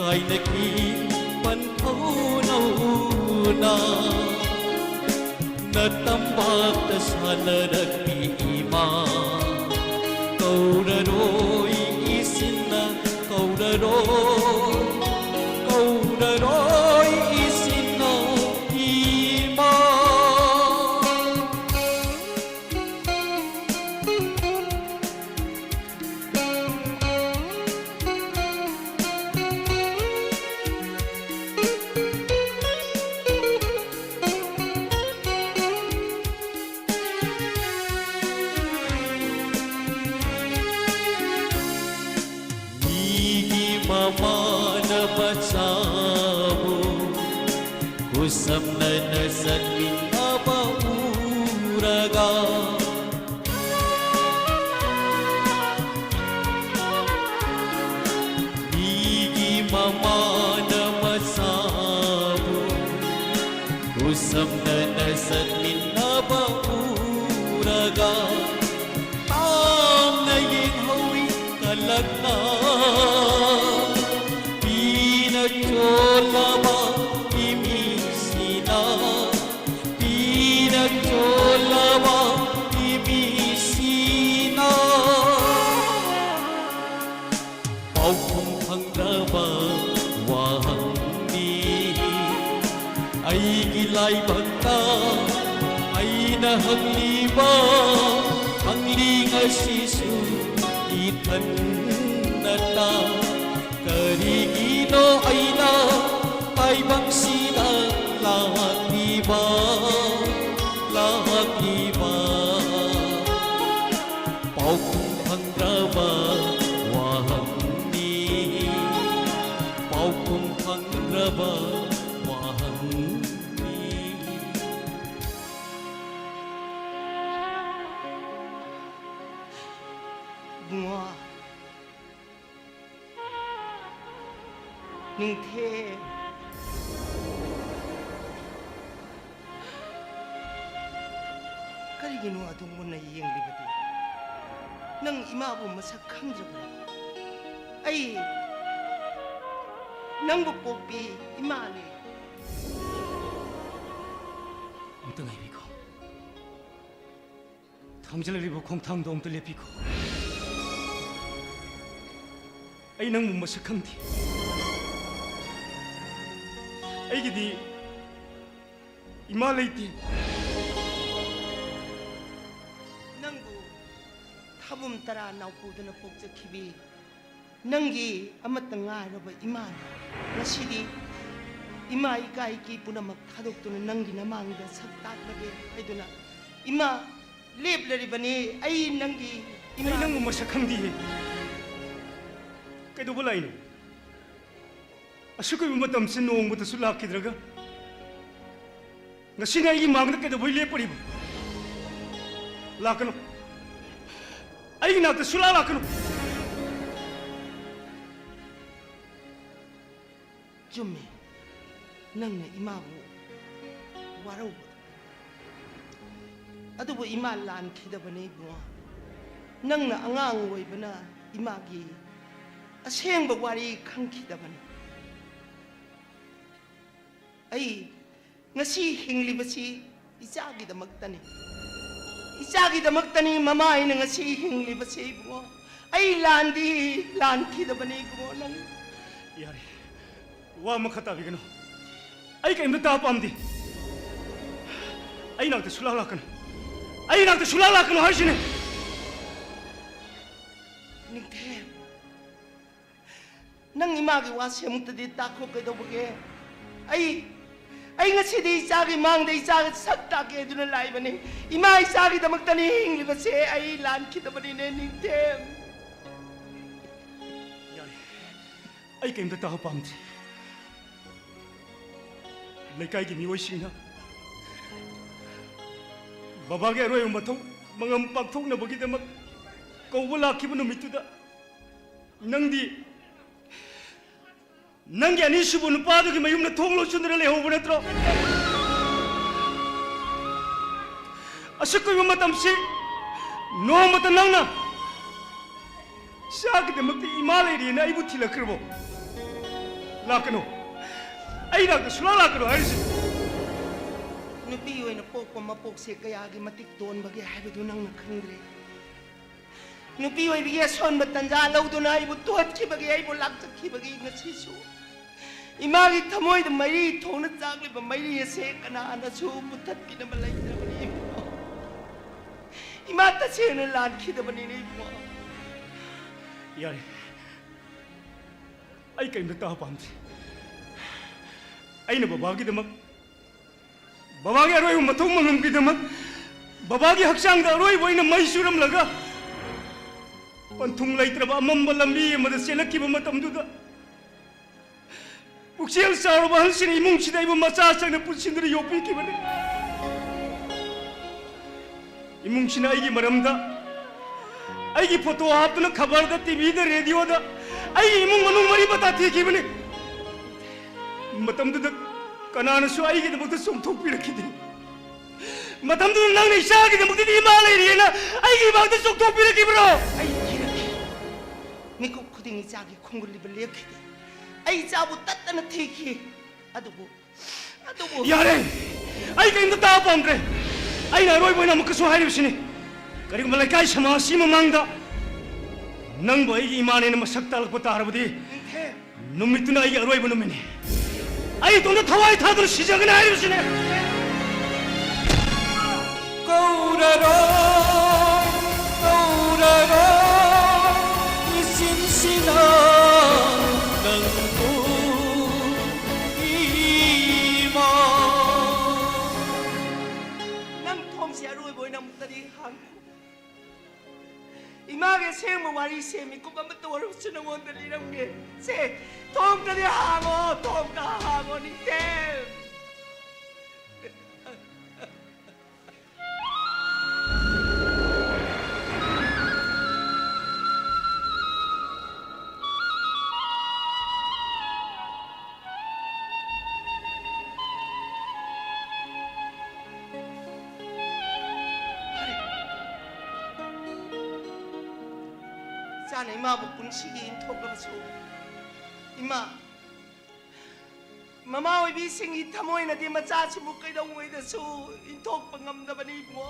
ꯍꯥꯏꯅꯈꯤ ꯄꯟꯊꯧꯅꯧꯅ ꯅꯇꯝꯕꯥꯛꯇ ꯁꯥꯟꯅꯔꯛꯄꯤ ꯏꯃꯥ꯫ ꯀꯧꯔꯔꯣꯏ ꯏꯆꯤꯟꯅ ꯀꯧꯔꯔꯣꯏ, ꯀꯧꯔꯔꯣꯏ ꯏꯆꯤꯟꯅ ꯏꯃꯥ꯫ ꯃꯤꯒꯤ ꯃꯃꯥꯅ ꯃꯆꯥꯕꯨ ꯈꯨꯁꯝꯅꯅ ꯆꯠꯃꯤꯟꯅꯕ ꯎꯔꯒ, ꯃꯤꯒꯤ ꯃꯃꯥꯅ ꯃꯆꯥꯕꯨ ꯈꯨꯁꯝꯅꯅ ꯆꯠꯃꯤꯟꯅꯕ ꯎꯔꯒ, ꯇꯥꯡꯅ ꯌꯦꯡꯍꯧꯏ ꯀꯂꯛꯅ꯫ ꯄꯤꯅ ꯆꯣꯜꯂꯕ ꯏꯃꯤꯁꯤꯅ, ꯄꯤꯅ ꯆꯣꯜꯂꯕ ꯏꯃꯤꯁꯤꯅ꯫ ꯄꯥꯎꯈꯨꯝ ꯐꯪꯗ꯭ꯔꯕ ꯋꯥꯍꯪꯅꯤ꯫ ꯑꯩꯒꯤ ꯂꯥꯏꯕꯛꯇ ꯑꯩꯅ ꯍꯪꯂꯤꯕ ꯍꯪꯂꯤ ꯉꯁꯤꯁꯨ ꯏꯊꯟꯅꯇ꯫ ꯀꯔꯤꯒꯤꯅꯣ ꯑꯩꯅ ꯇꯥꯏꯕꯪꯁꯤꯗ ꯂꯥꯛꯂꯤꯕ, ꯂꯥꯛꯂꯤꯕ? ꯄꯥꯎꯈꯨꯝ ꯐꯪꯗ꯭ꯔꯕ ꯋꯥꯍꯪꯅꯤ, ꯄꯥꯎꯈꯨꯝ ꯐꯪꯗ꯭ꯔꯕ ꯋꯥꯍꯪꯅꯤ꯫ ꯏꯕꯨꯡꯉꯣ, ꯅꯤꯡꯊꯦꯝ꯫ ꯀꯔꯤꯒꯤꯅꯣ ꯑꯗꯨꯝ ꯃꯨꯟꯅ ꯌꯦꯡꯂꯤꯕꯗꯤ? ꯅꯪ ꯏꯃꯥꯕꯨ ꯃꯁꯛ ꯈꯪꯗ꯭ꯔꯕ꯭ꯔꯥ? ꯑꯩ ꯅꯪꯕꯨ ꯄꯣꯛꯄꯤ ꯏꯃꯥꯅꯦ꯫ ꯑꯝꯇ ꯉꯥꯏꯕꯤꯈꯣ꯫ ꯊꯥꯡꯖꯜꯂꯛꯂꯤꯕ ꯈꯣꯡꯊꯥꯡꯗꯣ ꯑꯝꯇ ꯂꯦꯞꯄꯤꯈꯣ꯫ ꯑꯩ ꯅꯪꯕꯨ ꯃꯁꯛ ꯈꯪꯗꯦ꯫ ꯑꯩꯒꯤꯗꯤ ꯏꯃꯥ ꯂꯩꯇꯦ꯫ ꯅꯪꯕꯨ ꯊꯥꯕꯨꯝ ꯇꯔꯥ ꯅꯥꯎꯄꯨꯗꯅ ꯄꯣꯛꯆꯈꯤꯕꯤ ꯅꯪꯒꯤ ꯑꯃꯠꯇ ꯉꯥꯏꯔꯕ ꯏꯃꯥꯅꯤ꯫ ꯉꯁꯤꯗꯤ ꯏꯃꯥ ꯏꯀꯥꯏꯒꯤ ꯄꯨꯝꯅꯃꯛ ꯊꯥꯗꯣꯛꯇꯨꯅ ꯅꯪꯒꯤ ꯅꯃꯥꯡꯗ ꯁꯛ ꯇꯥꯛꯂꯒꯦ ꯍꯥꯏꯗꯨꯅ ꯏꯃꯥ ꯂꯦꯞꯂꯔꯤꯕꯅꯤ꯫ ꯑꯩ ꯅꯪꯒꯤ ꯏꯃꯥ꯫ ꯑꯩ ꯅꯪꯕꯨ ꯃꯁꯛ ꯈꯪꯗꯤꯌꯦ꯫ ꯀꯩꯗꯧꯕ ꯂꯥꯛꯏꯅꯣ? ꯑꯁꯨꯛ ꯀꯨꯏꯕ ꯃꯇꯝꯁꯤ ꯅꯣꯡꯃꯇꯁꯨ ꯂꯥꯛꯈꯤꯗ꯭ꯔꯒ ꯉꯁꯤꯅ ꯑꯩꯒꯤ ꯃꯥꯡꯗ ꯀꯩꯗꯧꯕꯩ ꯂꯦꯞꯄꯔꯤꯕ? ꯂꯥꯛꯀꯅꯨ꯫ ꯑꯩꯒꯤ ꯅꯥꯛꯇ ꯁꯨꯂꯥ ꯂꯥꯛꯀꯅꯨ꯫ ꯆꯨꯝꯃꯤ, ꯅꯪꯅ ꯏꯃꯥꯕꯨ ꯋꯥꯔꯧꯕꯗꯣ꯫ ꯑꯗꯨꯕꯨ ꯏꯃꯥ ꯂꯥꯟꯈꯤꯗꯕꯅꯤ ꯏꯕꯨꯡꯉꯣ꯫ ꯅꯪꯅ ꯑꯉꯥꯡ ꯑꯣꯏꯕꯅ ꯏꯃꯥꯒꯤ ꯑꯁꯦꯡꯕ ꯋꯥꯔꯤ ꯈꯪꯈꯤꯗꯕꯅꯤ꯫ ꯑꯩ ꯉꯁꯤ ꯍꯤꯡꯂꯤꯕꯁꯤ ꯏꯆꯥꯒꯤꯗꯃꯛꯇꯅꯤ꯫ ꯏꯆꯥꯒꯤꯗꯃꯛꯇꯅꯤ ꯃꯃꯥ ꯑꯩꯅ ꯉꯁꯤ ꯍꯤꯡꯂꯤꯕꯁꯤ ꯏꯕꯨꯡꯉꯣ꯫ ꯑꯩ ꯂꯥꯟꯗꯤ ꯂꯥꯟꯈꯤꯗꯕꯅꯤ ꯏꯕꯨꯡꯉꯣ ꯅꯪ꯫ ꯌꯥꯔꯦ, ꯋꯥ ꯃꯈꯥ ꯇꯥꯕꯤꯒꯅꯨ꯫ ꯑꯩ ꯀꯔꯤꯝꯇ ꯇꯥꯕ ꯄꯥꯝꯗꯦ꯫ ꯑꯩ ꯅꯥꯛꯇ ꯁꯨꯂꯥꯛ ꯂꯥꯛꯀꯅꯨ꯫ ꯑꯩ ꯅꯥꯛꯇ ꯁꯨꯂꯥꯛ ꯂꯥꯛꯀꯅꯨ ꯍꯥꯏꯁꯤꯅꯦ꯫ ꯅꯤꯡꯊꯦꯝ, ꯅꯪ ꯏꯃꯥꯒꯤ ꯋꯥꯁꯦ ꯑꯃꯨꯛꯇꯗꯤ ꯇꯥꯈꯣ꯫ ꯀꯩꯗꯧꯕꯒꯦ? ꯑꯩ, ꯑꯩ ꯉꯁꯤꯗꯤ ꯏꯆꯥꯒꯤ ꯃꯥꯡꯗ ꯏꯆꯥꯒ ꯁꯛ ꯇꯥꯛꯀꯦ ꯑꯗꯨꯅ ꯂꯥꯛꯏꯕꯅꯤ꯫ ꯏꯃꯥ ꯏꯆꯥꯒꯤꯗꯃꯛꯇꯅꯤ ꯍꯤꯡꯂꯤꯕꯁꯦ꯫ ꯑꯩ ꯂꯥꯟꯈꯤꯗꯕꯅꯤꯅꯦ ꯅꯤꯡꯊꯦꯝ꯫ ꯌꯥꯔꯦ, ꯑꯩ ꯀꯔꯤꯝꯇ ꯇꯥꯕ ꯄꯥꯝꯗꯦ꯫ ꯂꯩꯀꯥꯏꯒꯤ ꯃꯤꯑꯣꯏꯁꯤꯡꯅ ꯕꯕꯥꯒꯤ ꯑꯔꯣꯏꯕ ꯃꯊꯧ ꯃꯉꯝ ꯄꯥꯡꯊꯣꯛꯅꯕꯒꯤꯗꯃꯛ ꯀꯧꯕ ꯂꯥꯛꯈꯤꯕ ꯅꯨꯃꯤꯠꯇꯨꯗ ꯅꯪꯗꯤ ꯅꯪꯒꯤ ꯑꯅꯤꯁꯨꯕ ꯅꯨꯄꯥꯗꯨꯒꯤ ꯃꯌꯨꯝꯗ ꯊꯣꯡ ꯂꯣꯟꯁꯤꯟꯗꯨꯅ ꯂꯩꯍꯧꯕ ꯅꯠꯇ꯭ꯔꯣ? ꯑꯁꯨꯛ ꯀꯨꯏꯕ ꯃꯇꯝꯁꯤ ꯅꯣꯡꯃꯇ ꯅꯪꯅ ꯏꯆꯥꯒꯤꯗꯃꯛꯇ ꯏꯃꯥ ꯂꯩꯔꯦꯅ ꯑꯩꯕꯨ ꯊꯤꯜꯂꯛꯈ꯭ꯔꯕꯣ? ꯂꯥꯛꯀꯅꯨ꯫ ꯑꯩ ꯅꯥꯛꯇ ꯁꯨꯡꯂꯥꯛ ꯂꯥꯛꯀꯅꯨ ꯍꯥꯏꯔꯤꯁꯤ꯫ ꯅꯨꯄꯤ ꯑꯣꯏꯅ ꯄꯣꯛꯄ ꯃꯄꯣꯛꯁꯦ ꯀꯌꯥꯒꯤ ꯃꯇꯤꯛ ꯇꯣꯟꯕꯒꯦ ꯍꯥꯏꯕꯗꯨ ꯅꯪꯅ ꯈꯪꯗ꯭ꯔꯦ꯫ ꯅꯨꯄꯤ ꯑꯣꯏꯕꯒꯤ ꯑꯁꯣꯟꯕ ꯇꯟꯖꯥ ꯂꯧꯗꯨꯅ ꯑꯩꯕꯨ ꯇꯣꯠꯈꯤꯕꯒꯤ, ꯑꯩꯕꯨ ꯂꯥꯛꯆꯈꯤꯕꯒꯤ ꯉꯁꯤꯁꯨ ꯏꯃꯥꯒꯤ ꯊꯃꯣꯏꯗ ꯃꯩꯔꯤ ꯊꯣꯡꯅ ꯆꯥꯛꯂꯤꯕ ꯃꯩꯔꯤ ꯑꯁꯦ ꯀꯅꯥꯅꯁꯨ ꯃꯨꯊꯠꯄꯤꯅꯕ ꯂꯩꯇ꯭ꯔꯕꯅꯤ ꯏꯕꯨꯡꯉꯣ꯫ ꯏꯃꯥ ꯇꯁꯦꯡꯅ ꯂꯥꯟꯈꯤꯗꯕꯅꯤꯅꯦ ꯏꯕꯨꯡꯉꯣ꯫ ꯌꯥꯔꯦ, ꯑꯩ ꯀꯔꯤꯝꯇ ꯇꯥꯕ ꯄꯥꯝꯗꯦ꯫ ꯑꯩꯅ ꯕꯕꯥꯒꯤꯗꯃꯛ, ꯕꯕꯥꯒꯤ ꯑꯔꯣꯏꯕ ꯃꯊꯧ ꯃꯉꯝꯒꯤꯗꯃꯛ, ꯕꯕꯥꯒꯤ ꯍꯛꯆꯥꯡꯗ ꯑꯔꯣꯏꯕ ꯑꯣꯏꯅ ꯃꯩ ꯆꯨꯔꯝꯂꯒ, ꯄꯟꯊꯨꯡ ꯂꯩꯇ꯭ꯔꯕ ꯑꯃꯝꯕ ꯂꯝꯕꯤ ꯑꯃꯗ ꯆꯦꯜꯂꯛꯈꯤꯕ ꯃꯇꯝꯗꯨꯗ, ꯄꯨꯛꯆꯦꯜ ꯆꯥꯎꯔꯕ ꯑꯍꯜꯁꯤꯡꯅ ꯏꯃꯨꯡꯁꯤꯗ ꯑꯩꯕꯨ ꯃꯆꯥ ꯆꯪꯅ ꯄꯨꯟꯁꯤꯟꯗꯨꯅ ꯌꯣꯛꯄꯤꯈꯤꯕꯅꯤ꯫ ꯏꯃꯨꯡꯁꯤꯅ ꯑꯩꯒꯤ ꯃꯔꯝꯗ, ꯑꯩꯒꯤ ꯐꯣꯇꯣ ꯍꯥꯞꯇꯨꯅ ꯈꯕꯔꯗ, ꯇꯤꯚꯤꯗ, ꯔꯦꯗꯤꯑꯣꯗ ꯑꯩꯒꯤ ꯏꯃꯨꯡ ꯃꯅꯨꯡ ꯃꯔꯤ ꯃꯇꯥ ꯊꯤꯈꯤꯕꯅꯤ꯫ ꯃꯇꯝꯗꯨꯗ ꯀꯅꯥꯅꯁꯨ ꯑꯩꯒꯤꯗꯃꯛꯇ ꯆꯣꯡꯊꯣꯛꯄꯤꯔꯛꯈꯤꯗꯦ꯫ ꯃꯇꯝꯗꯨꯗ ꯅꯪꯅ ꯏꯆꯥꯒꯤꯗꯃꯛꯇꯗꯤ ꯏꯃꯥ ꯂꯩꯔꯤꯑꯅ ꯑꯩꯒꯤ ꯏꯃꯥꯡꯗ ꯆꯣꯡꯊꯣꯛꯄꯤꯔꯛꯈꯤꯕ꯭ꯔꯣ? ꯑꯩ ꯊꯤꯔꯛꯈꯤ꯫ ꯃꯤꯀꯨꯞ ꯈꯨꯗꯤꯡ ꯏꯆꯥꯒꯤ ꯈꯣꯡꯒꯨꯜ ꯂꯤꯕ ꯂꯦꯞꯈꯤꯗꯦ꯫ ꯑꯩ ꯏꯆꯥꯕꯨ ꯇꯠꯇꯅ ꯊꯤꯈꯤ꯫ ꯑꯗꯨꯕꯨ, ꯑꯗꯨꯕꯨ ꯌꯥꯔꯦ! ꯑꯩ ꯀꯔꯤꯝꯇ ꯇꯥꯕ ꯄꯥꯝꯗ꯭ꯔꯦ꯫ ꯑꯩꯅ ꯑꯔꯣꯏꯕ ꯑꯣꯏꯅ ꯑꯃꯨꯛꯀꯁꯨ ꯍꯥꯏꯔꯤꯕꯁꯤꯅꯤ, ꯀꯔꯤꯒꯨꯝꯕ ꯂꯩꯀꯥꯏ ꯁꯃꯥꯖꯁꯤ ꯃꯃꯥꯡꯗ ꯅꯪꯕꯨ ꯑꯩꯒꯤ ꯏꯃꯥꯅꯦꯅ ꯃꯁꯛ ꯇꯥꯛꯂꯛꯄ ꯇꯥꯔꯕꯗꯤ, ꯅꯤꯡꯊꯦꯝ꯫ ꯅꯨꯃꯤꯠꯇꯨꯅ ꯑꯩꯒꯤ ꯑꯔꯣꯏꯕ ꯅꯨꯃꯤꯠꯅꯤ꯫ ꯑꯩ ꯏꯇꯣꯝꯇ ꯊꯋꯥꯏ ꯊꯥꯗꯨꯅ ꯁꯤꯖꯒꯅꯤ ꯍꯥꯏꯔꯤꯕꯁꯤꯅꯦ꯫ ꯀꯧꯔꯔꯣꯏ, ꯀꯧꯔꯔꯣꯏ, ꯏꯆꯤꯟꯁꯤꯅ ꯅꯪꯕꯨ ꯏꯃꯥ꯫ ꯅꯪ ꯊꯣꯡꯁꯦ ꯑꯔꯣꯏꯕ ꯑꯣꯏꯅ ꯑꯃꯨꯛꯇꯗꯤ ꯍꯥꯡꯉꯨ꯫ ꯏꯃꯥꯒꯤ ꯑꯁꯦꯡꯕ ꯋꯥꯔꯤꯁꯦ ꯃꯤꯀꯨꯞ ꯑꯃꯠꯇ ꯑꯣꯏꯔꯕꯁꯨ ꯅꯉꯣꯟꯗ ꯂꯤꯔꯝꯒꯦ꯫ ꯁꯦ, ꯊꯣꯡꯇꯗꯤ ꯍꯥꯡꯉꯣ, ꯊꯣꯡꯇ ꯍꯥꯡꯉꯣ, ꯅꯤꯡꯊꯦꯝ꯫ ꯏꯆꯥꯅ ꯏꯃꯥꯕꯨ ꯄꯨꯟꯁꯤꯒꯤ ꯏꯟꯊꯣꯛꯂꯕꯁꯨ, ꯏꯃꯥ, ꯃꯃꯥ ꯑꯣꯏꯕꯤꯁꯤꯡꯒꯤ ꯊꯃꯣꯏꯅꯗꯤ ꯃꯆꯥꯁꯤꯕꯨ ꯀꯩꯗꯧꯉꯩꯗꯁꯨ ꯏꯟꯊꯣꯛꯄ ꯉꯝꯗꯕꯅꯤ ꯏꯕꯨꯡꯉꯣ꯫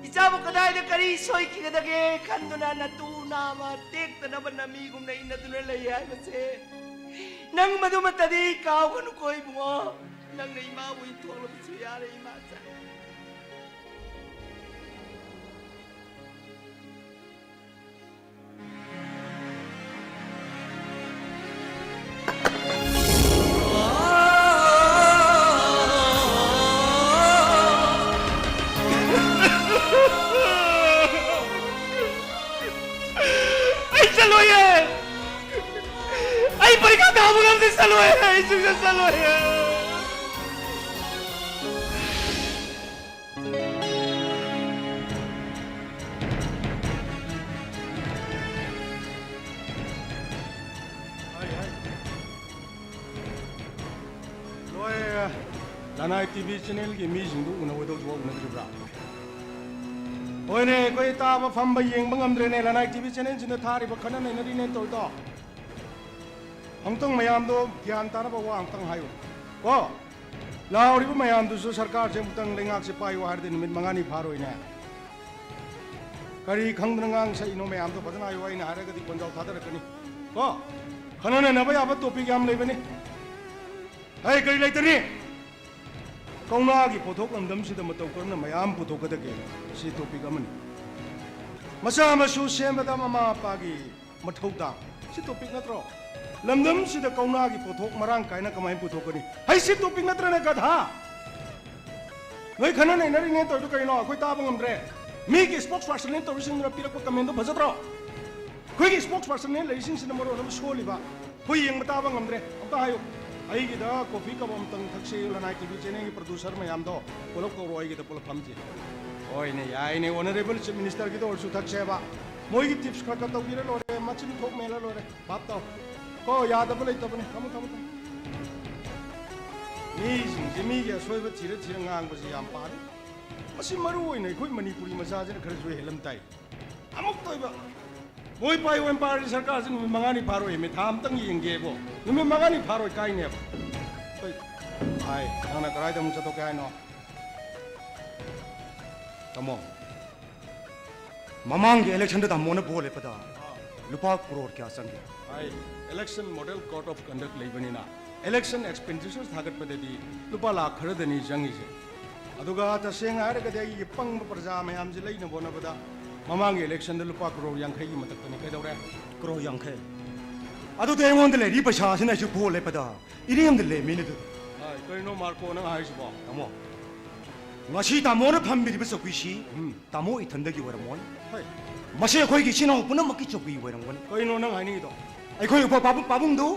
ꯏꯆꯥꯕꯨ ꯀꯗꯥꯏꯗ ꯀꯔꯤ ꯁꯣꯏꯈꯤꯒꯗꯒꯦ ꯈꯟꯗꯨꯅ ꯅꯇꯨ ꯅꯥꯃ ꯇꯦꯛꯇꯅꯕ ꯅꯃꯤꯒꯨꯝꯅ ꯏꯟꯅꯗꯨꯅ ꯂꯩ ꯍꯥꯏꯕꯁꯦ ꯅꯪ ꯃꯗꯨꯃꯠꯇꯗꯤ ꯀꯥꯎꯒꯅꯨꯀꯣ ꯏꯕꯨꯡꯉꯣ꯫ ꯅꯪꯅ ꯏꯃꯥꯕꯨ ꯏꯟꯊꯣꯛꯂꯕꯁꯨ ꯌꯥꯔꯦ ꯏꯃꯥꯆꯥ꯫ ꯑꯩ ꯆꯠꯂꯣꯏꯌꯦ꯫ ꯑꯩ ꯄꯔꯤꯈꯥ ꯊꯥꯕ ꯉꯝꯗꯦ, ꯆꯠꯂꯣꯏꯌꯦ꯫ ꯑꯩ ꯁꯨꯡꯆꯠ ꯆꯠꯂꯣꯏꯌꯦ꯫ ꯅꯣꯏ ꯂꯅꯥꯏ ꯇꯤ ꯚꯤ ꯆꯦꯅꯦꯜꯒꯤ ꯃꯤꯁꯤꯡꯗꯨ ꯎꯅꯕꯗꯧꯁꯨ ꯎꯅꯗ꯭ꯔꯤꯕ꯭ꯔꯥ? ꯍꯣꯏꯅꯦ, ꯑꯩꯈꯣꯏ ꯇꯥꯕ ꯐꯝꯕ ꯌꯦꯡꯕ ꯉꯝꯗ꯭ꯔꯦꯅꯦ, ꯂꯅꯥꯏ ꯇꯤ ꯚꯤ ꯆꯦꯅꯦꯜꯁꯤꯡꯗ ꯊꯥꯔꯤꯕ ꯈꯠꯅ ꯅꯩꯅꯔꯤꯅꯦꯅ ꯇꯧꯔꯤꯗꯣ꯫ ꯑꯃꯨꯛꯇꯪ ꯃꯌꯥꯝꯗꯣ ꯒ꯭ꯌꯥꯟ ꯇꯥꯅꯕ ꯋꯥ ꯑꯃꯨꯛꯇꯪ ꯍꯥꯏꯌꯨ ꯀꯣ꯫ ꯂꯥꯎꯔꯤꯕ ꯃꯌꯥꯝꯗꯨꯁꯨ ꯁꯔꯀꯥꯔꯁꯦ ꯑꯃꯨꯛꯇꯪ ꯂꯩꯉꯥꯛꯁꯦ ꯄꯥꯏꯌꯨ ꯍꯥꯏꯔꯗꯤ ꯅꯨꯃꯤꯠ ꯃꯉꯥꯅꯤ ꯐꯥꯔꯣꯏꯅꯦ꯫ ꯀꯔꯤ ꯈꯪꯗꯅ ꯉꯥꯡ ꯁꯛꯏꯅꯣ ꯃꯌꯥꯝꯗꯣ ꯐꯖꯅ ꯍꯥꯏꯌꯨ, ꯑꯩꯅ ꯍꯥꯏꯔꯒꯗꯤ ꯀꯣꯟꯖꯥꯎ ꯊꯥꯗꯔꯛꯀꯅꯤ ꯀꯣ꯫ ꯈꯟꯅ ꯅꯩꯅꯕ ꯌꯥꯕ ꯇꯣꯄꯤꯛ ꯌꯥꯝ ꯂꯩꯕꯅꯤ꯫ ꯍꯩ, ꯀꯔꯤ ꯂꯩꯇꯅꯤ? ꯀꯧꯅꯥꯒꯤ ꯄꯣꯠꯊꯣꯛ ꯂꯝꯗꯝꯁꯤꯗ ꯃꯇꯧ ꯀꯔꯝꯅ ꯃꯌꯥꯝ ꯄꯨꯊꯣꯛꯀꯗꯒꯦ? ꯁꯤ ꯇꯣꯄꯤꯛ ꯑꯃꯅꯤ꯫ ꯃꯆꯥ ꯃꯁꯨ ꯁꯦꯝꯕꯗ ꯃꯃꯥ ꯃꯄꯥꯒꯤ ꯃꯊꯧꯗꯥꯡ, ꯁꯤ ꯇꯣꯄꯤꯛ ꯅꯠꯇ꯭ꯔꯣ? ꯂꯝꯗꯝꯁꯤꯗ ꯀꯧꯅꯥꯒꯤ ꯄꯣꯠꯊꯣꯛ ꯃꯔꯥꯡ ꯀꯥꯏꯅ ꯀꯃꯥꯏꯅ ꯄꯨꯊꯣꯛꯀꯅꯤ? ꯍꯩ, ꯁꯤ ꯇꯣꯄꯤꯛ ꯅꯠꯇ꯭ꯔꯅꯦ, ꯒꯙꯥ? ꯅꯣꯏ ꯈꯟꯅ ꯅꯩꯅꯔꯤꯅꯦ ꯇꯧꯔꯤꯗꯣ ꯀꯔꯤꯅꯣ? ꯑꯩꯈꯣꯏ ꯇꯥꯕ ꯉꯝꯗ꯭ꯔꯦ꯫ ꯃꯤꯒꯤ ꯁ꯭ꯄꯣꯛꯁ ꯄꯥꯔꯁꯟꯅꯦ ꯇꯧꯔꯤꯁꯤꯡꯗꯨꯅ ꯄꯤꯔꯛꯄ ꯀꯃꯦꯟꯗꯣ ꯐꯖꯗ꯭ꯔꯣ? ꯑꯩꯈꯣꯏꯒꯤ ꯁ꯭ꯄꯣꯛꯁ ꯄꯥꯔꯁꯟꯅꯦ ꯂꯩꯔꯤꯁꯤꯡꯁꯤꯅ ꯃꯔꯣꯜ ꯑꯃ ꯁꯣꯜꯂꯤꯕ꯫ ꯑꯩꯈꯣꯏ ꯌꯦꯡꯕ ꯇꯥꯕ ꯉꯝꯗ꯭ꯔꯦ꯫ ꯑꯝꯇ ꯍꯥꯏꯌꯨ꯫ ꯑꯩꯒꯤꯗ ꯀꯣꯐꯤ ꯀꯞ ꯑꯃꯇꯪ ꯊꯛꯁꯦ, ꯂꯅꯥꯏ ꯇꯤ ꯚꯤ ꯆꯦꯅꯦꯜꯒꯤ ꯄ꯭ꯔꯗ꯭ꯌꯨꯁꯔ ꯃꯌꯥꯝꯗꯣ ꯄꯨꯂꯞ ꯀꯧꯔꯣ, ꯑꯩꯒꯤꯗ ꯄꯨꯂꯞ ꯐꯝꯁꯦ꯫ ꯍꯣꯏꯅꯦ, ꯌꯥꯏꯅꯦ, ꯑꯣꯅꯔꯦꯕꯜ ꯆꯤꯐ ꯃꯤꯅꯤꯁꯇꯔꯒꯤꯗ ꯑꯣꯏꯔꯁꯨ ꯊꯛꯁꯦꯕ꯫ ꯃꯣꯏꯒꯤ ꯇꯤꯞꯁ ꯈꯔ ꯈꯔ ꯇꯧꯕꯤꯔ ꯂꯣꯏꯔꯦ, ꯃꯆꯤꯟ ꯊꯣꯛ ꯃꯦꯜꯂ ꯂꯣꯏꯔꯦ꯫ ꯚꯥꯞ ꯇꯧ ꯀꯣ, ꯌꯥꯗꯕ ꯂꯩꯇꯕꯅꯤ꯫ ꯊꯝꯃꯣ, ꯊꯝꯃꯣ, ꯊꯝꯃꯣ꯫ ꯃꯤꯁꯤꯡꯁꯦ ꯃꯤꯒꯤ ꯑꯁꯣꯏꯕ ꯊꯤꯔ ꯊꯤꯔ ꯉꯥꯡꯕꯁꯦ ꯌꯥꯝ ꯄꯥꯝꯃꯤ꯫ ꯃꯁꯤ ꯃꯔꯨ ꯑꯣꯏꯅ ꯑꯩꯈꯣꯏ ꯃꯅꯤꯄꯨꯔꯤ ꯃꯆꯥꯁꯤꯅ ꯈꯔꯁꯨ ꯍꯦꯜꯂꯝ ꯇꯥꯏ꯫ ꯑꯃꯨꯛꯇ ꯑꯣꯏꯕ ꯃꯣꯏ ꯄꯥꯏꯌꯣ ꯑꯦꯝꯄꯥꯌꯔꯁꯤ ꯁꯔꯀꯥꯔꯁꯤ ꯅꯨꯃꯤꯠ ꯃꯉꯥꯅꯤ ꯐꯥꯔꯣꯏꯃꯤ, ꯊꯥ ꯑꯃꯇꯪ ꯌꯦꯡꯒꯦꯕꯣ꯫ ꯅꯨꯃꯤꯠ ꯃꯉꯥꯅꯤ ꯐꯥꯔꯣꯏ ꯀꯥꯏꯅꯦꯕ꯫ ꯍꯣꯏ꯫ ꯍꯥꯏ, ꯅꯪꯅ ꯀꯗꯥꯏꯗ ꯑꯃꯨꯛ ꯆꯠꯊꯣꯛꯀꯦ ꯍꯥꯏꯅꯣ? ꯇꯥꯃꯣ, ꯃꯃꯥꯡꯒꯤ ꯏꯂꯦꯛꯁꯟꯗ ꯇꯥꯃꯣꯅ ꯚꯣꯠ ꯂꯦꯞꯄꯗ ꯂꯨꯄꯥ ꯀ꯭ꯔꯣꯔ ꯀꯌꯥ ꯆꯪꯒꯦ? ꯍꯥꯏ, election model code of conduct ꯂꯩꯕꯅꯤꯅ ꯏꯂꯦꯛꯁꯟ ꯑꯦꯛꯁꯄꯦꯟꯗꯤꯆꯔ ꯊꯥꯒꯠꯄꯗꯗꯤ ꯂꯨꯄꯥ ꯂꯥꯈ ꯈꯔꯗꯅꯤ ꯆꯪꯉꯤꯁꯦ꯫ ꯑꯗꯨꯒ ꯇꯁꯦꯡꯅ ꯍꯥꯏꯔꯒꯗꯤ ꯑꯩꯒꯤ ꯄꯪꯕ ꯄ꯭ꯔꯖꯥ ꯃꯌꯥꯝꯁꯦ ꯂꯩꯅꯕ ꯍꯣꯠꯅꯕꯗ ꯃꯃꯥꯡꯒꯤ ꯏꯂꯦꯛꯁꯟꯗ ꯂꯨꯄꯥ ꯀ꯭ꯔꯣꯔ ꯌꯥꯡꯈꯩꯒꯤ ꯃꯊꯛꯇꯅꯤ꯫ ꯀꯩꯗꯧꯔꯦ? ꯀ꯭ꯔꯣꯔ ꯌꯥꯡꯈꯩ? ꯑꯗꯨꯗꯤ ꯑꯩꯉꯣꯟꯗ ꯂꯩꯔꯤ ꯄꯩꯁꯥꯁꯤꯅ ꯑꯩꯁꯨ ꯚꯣꯠ ꯂꯦꯞꯄꯗ ꯏꯔꯦꯝꯗ ꯂꯦꯝꯃꯤꯅꯦ ꯑꯗꯨꯗꯤ꯫ ꯍꯥꯏ, ꯀꯩꯅꯣ ꯃꯥꯔꯀꯣ ꯅꯪ ꯍꯥꯏꯁꯤꯕꯣ? ꯇꯥꯃꯣ, ꯉꯁꯤ ꯇꯥꯃꯣꯅ ꯐꯝꯕꯤꯔꯤꯕ ꯆꯧꯀꯤꯁꯤ ꯎꯝ꯫ ꯇꯥꯃꯣ ꯏꯊꯟꯗꯒꯤ ꯑꯣꯏꯔꯝꯃꯣꯏ꯫ ꯍꯣꯏ꯫ ꯃꯁꯤ ꯑꯩꯈꯣꯏꯒꯤ ꯏꯆꯤꯟ ꯏꯅꯥꯎ ꯄꯨꯝꯅꯃꯛꯀꯤ ꯆꯧꯀꯤ ꯑꯣꯏꯔꯝꯒꯅꯤ꯫ ꯀꯩꯅꯣ ꯅꯪ ꯍꯥꯏꯅꯤꯡꯉꯤꯗꯣ? ꯑꯩꯈꯣꯏ ꯎꯄ ꯄꯥꯕꯨꯡ, ꯄꯥꯕꯨꯡꯗꯨ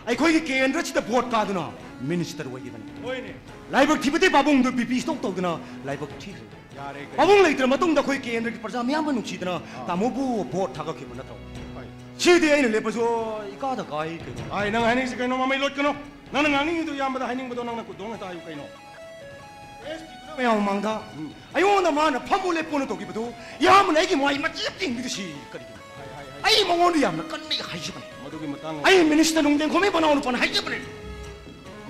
ꯑꯩꯈꯣꯏꯒꯤ ꯀꯦꯟꯗ꯭ꯔꯁꯤꯗ ꯚꯣꯠ ꯀꯥꯗꯨꯅ ꯃꯤꯅꯤꯁꯇꯔ ꯑꯣꯏꯈꯤꯕꯅꯤ꯫ ꯍꯣꯏꯅꯦ꯫ ꯂꯥꯏꯕꯛ ꯊꯤꯕꯗꯤ ꯄꯥꯕꯨꯡꯗꯨ ꯕꯤ ꯄꯤ ꯏꯁꯇꯣꯛ ꯇꯧꯗꯨꯅ ꯂꯥꯏꯕꯛ ꯊꯤꯈ꯭ꯔꯦ꯫ ꯌꯥꯔꯦ, ꯀꯩꯅꯣ? ꯄꯥꯕꯨꯡ ꯂꯩꯇ꯭ꯔ ꯃꯇꯨꯡꯗ ꯑꯩꯈꯣꯏ ꯀꯦꯟꯗ꯭ꯔꯒꯤ ꯄ꯭ꯔꯖꯥ ꯃꯤꯌꯥꯝꯅ ꯅꯨꯡꯁꯤꯗꯅ ꯑꯥ꯫ ꯇꯥꯃꯣꯕꯨ ꯚꯣꯠ ꯊꯥꯗꯈꯤꯕ ꯅꯠꯇ꯭ꯔꯣ? ꯍꯣꯏ꯫ ꯁꯤꯗꯤ ꯑꯩꯅ ꯂꯦꯞꯄꯁꯨ ꯏꯀꯥꯗ ꯀꯥꯏ ꯀꯩꯅꯣ꯫ ꯑꯥꯏ, ꯅꯪ ꯍꯥꯏꯅꯤꯡꯉꯤꯁꯦ ꯀꯩꯅꯣ? ꯃꯃꯩ ꯂꯣꯠꯀꯅꯣ꯫ ꯅꯪꯅ ꯉꯥꯡꯅꯤꯡꯉꯤꯗꯣ ꯏꯌꯥꯝꯕꯗ ꯍꯥꯏꯅꯤꯡꯕꯗꯣ ꯅꯪꯅ ꯈꯨꯗꯣꯡ ꯍꯦꯛꯇ ꯍꯥꯏꯌꯨ ꯀꯩꯅꯣ? ꯑꯦꯁ ꯄꯤꯗꯨꯅ ꯃꯌꯥꯝ ꯃꯃꯥꯡꯗ ꯎꯝ꯫ ꯑꯩꯉꯣꯟꯗ ꯃꯥꯅ ꯐꯝꯃꯨ ꯂꯦꯞꯄꯨꯅ ꯇꯧꯈꯤꯕꯗꯨ ꯏꯌꯥꯝꯕꯅ ꯑꯩꯒꯤ ꯃꯥꯏ ꯃꯆꯦꯠ ꯌꯦꯡꯕꯤꯗꯨ ꯁꯤ ꯀꯔꯤꯒꯤꯅꯣ? ꯍꯥꯏ, ꯍꯥꯏ, ꯍꯥꯏ꯫ ꯑꯩ ꯃꯉꯣꯟꯗ ꯌꯥꯝꯅ ꯀꯟꯅ ꯍꯥꯏꯖꯕꯅꯦ꯫ ꯃꯗꯨꯒꯤ ꯃꯇꯥꯡ ꯑꯩ ꯃꯤꯅꯤꯁꯇꯔ ꯅꯣꯡꯗꯦꯡꯈꯣꯝ ꯃꯅꯥꯎ ꯅꯨꯄꯥꯅ ꯍꯥꯏꯖꯕꯅꯦ꯫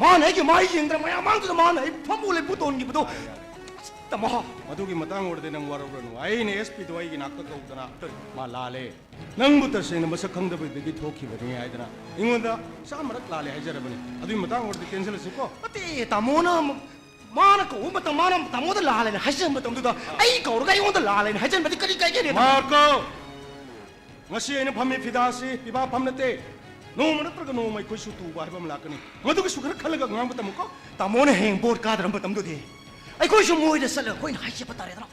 ꯃꯥꯅ ꯑꯩꯒꯤ ꯃꯥꯏ ꯌꯦꯡꯗꯅ ꯃꯌꯥꯝ ꯃꯥꯡꯗꯨꯗ ꯃꯥꯅ ꯑꯩ ꯐꯝꯃꯨ ꯂꯦꯞꯄꯨ ꯇꯧꯍꯟꯈꯤꯕꯗꯣ꯫ ꯌꯥꯔꯦ, ꯌꯥꯔꯦ꯫ ꯑꯁ, ꯇꯥꯃꯣ꯫ ꯃꯗꯨꯒꯤ ꯃꯇꯥꯡ ꯑꯣꯏꯔꯗꯤ ꯅꯪ ꯋꯥꯔꯧꯔꯅꯨ꯫ ꯑꯩꯅ ꯑꯦꯁ ꯄꯤꯗꯣ ꯑꯩꯒꯤ ꯅꯥꯛꯇ ꯀꯧꯗꯅ ꯃꯥ ꯂꯥꯜꯂꯦ꯫ ꯅꯪꯕꯨ ꯇꯁꯦꯡꯅ ꯃꯁꯛ ꯈꯪꯗꯕꯗꯒꯤ ꯊꯣꯛꯈꯤꯕꯅꯤ ꯍꯥꯏꯗꯅ ꯑꯩꯉꯣꯟꯗ ꯆꯥꯝꯃꯔꯛ ꯂꯥꯜꯂꯦ ꯍꯥꯏꯖꯔꯕꯅꯤ꯫ ꯑꯗꯨꯒꯤ ꯃꯇꯥꯡ ꯑꯣꯏꯔꯗꯤ cancel ꯑꯁꯤꯀꯣ꯫ ꯅꯠꯇꯦ, ꯇꯥꯃꯣꯅ, ꯃꯥꯅ ꯀꯧꯕ ꯃꯇꯝ, ꯃꯥꯅ ꯇꯥꯃꯣꯗ ꯂꯥꯜꯂꯦꯅ ꯍꯥꯏꯖꯕ ꯃꯇꯝꯗꯨꯗ ꯑꯩ ꯀꯧꯔꯒ ꯑꯩꯉꯣꯟꯗ ꯂꯥꯜꯂꯦꯅ ꯍꯥꯏꯖꯟꯕꯗꯤ ꯀꯔꯤ ꯀꯥꯏꯒꯦꯅꯦ, ꯇꯥꯃꯣ? ꯃꯥꯔꯀꯣ! ꯉꯁꯤ ꯑꯩꯅ ꯐꯝꯃꯤ ꯐꯤꯗꯥꯁꯤ ꯄꯤꯕꯥ ꯐꯝ ꯅꯠꯇꯦ꯫ ꯅꯣꯡꯃ ꯅꯠꯇ꯭ꯔꯒ ꯅꯣꯡꯃ ꯑꯩꯈꯣꯏꯁꯨ ꯇꯨꯕ ꯍꯥꯏꯕ ꯑꯃ ꯂꯥꯛꯀꯅꯤ꯫ ꯃꯗꯨꯒꯤꯁꯨ ꯈꯔ ꯈꯜꯂꯒ ꯉꯥꯡꯕ ꯇꯝꯃꯨꯀꯣ꯫ ꯇꯥꯃꯣꯅ ꯍꯌꯦꯡ ꯚꯣꯠ ꯀꯥꯗ꯭ꯔ ꯃꯇꯝꯗꯨꯗꯤ ꯑꯩꯈꯣꯏꯁꯨ ꯃꯣꯏꯗ ꯆꯠꯂꯒ ꯑꯩꯈꯣꯏꯅ ꯍꯥꯏꯖꯕ ꯇꯥꯔꯦꯗꯅ꯫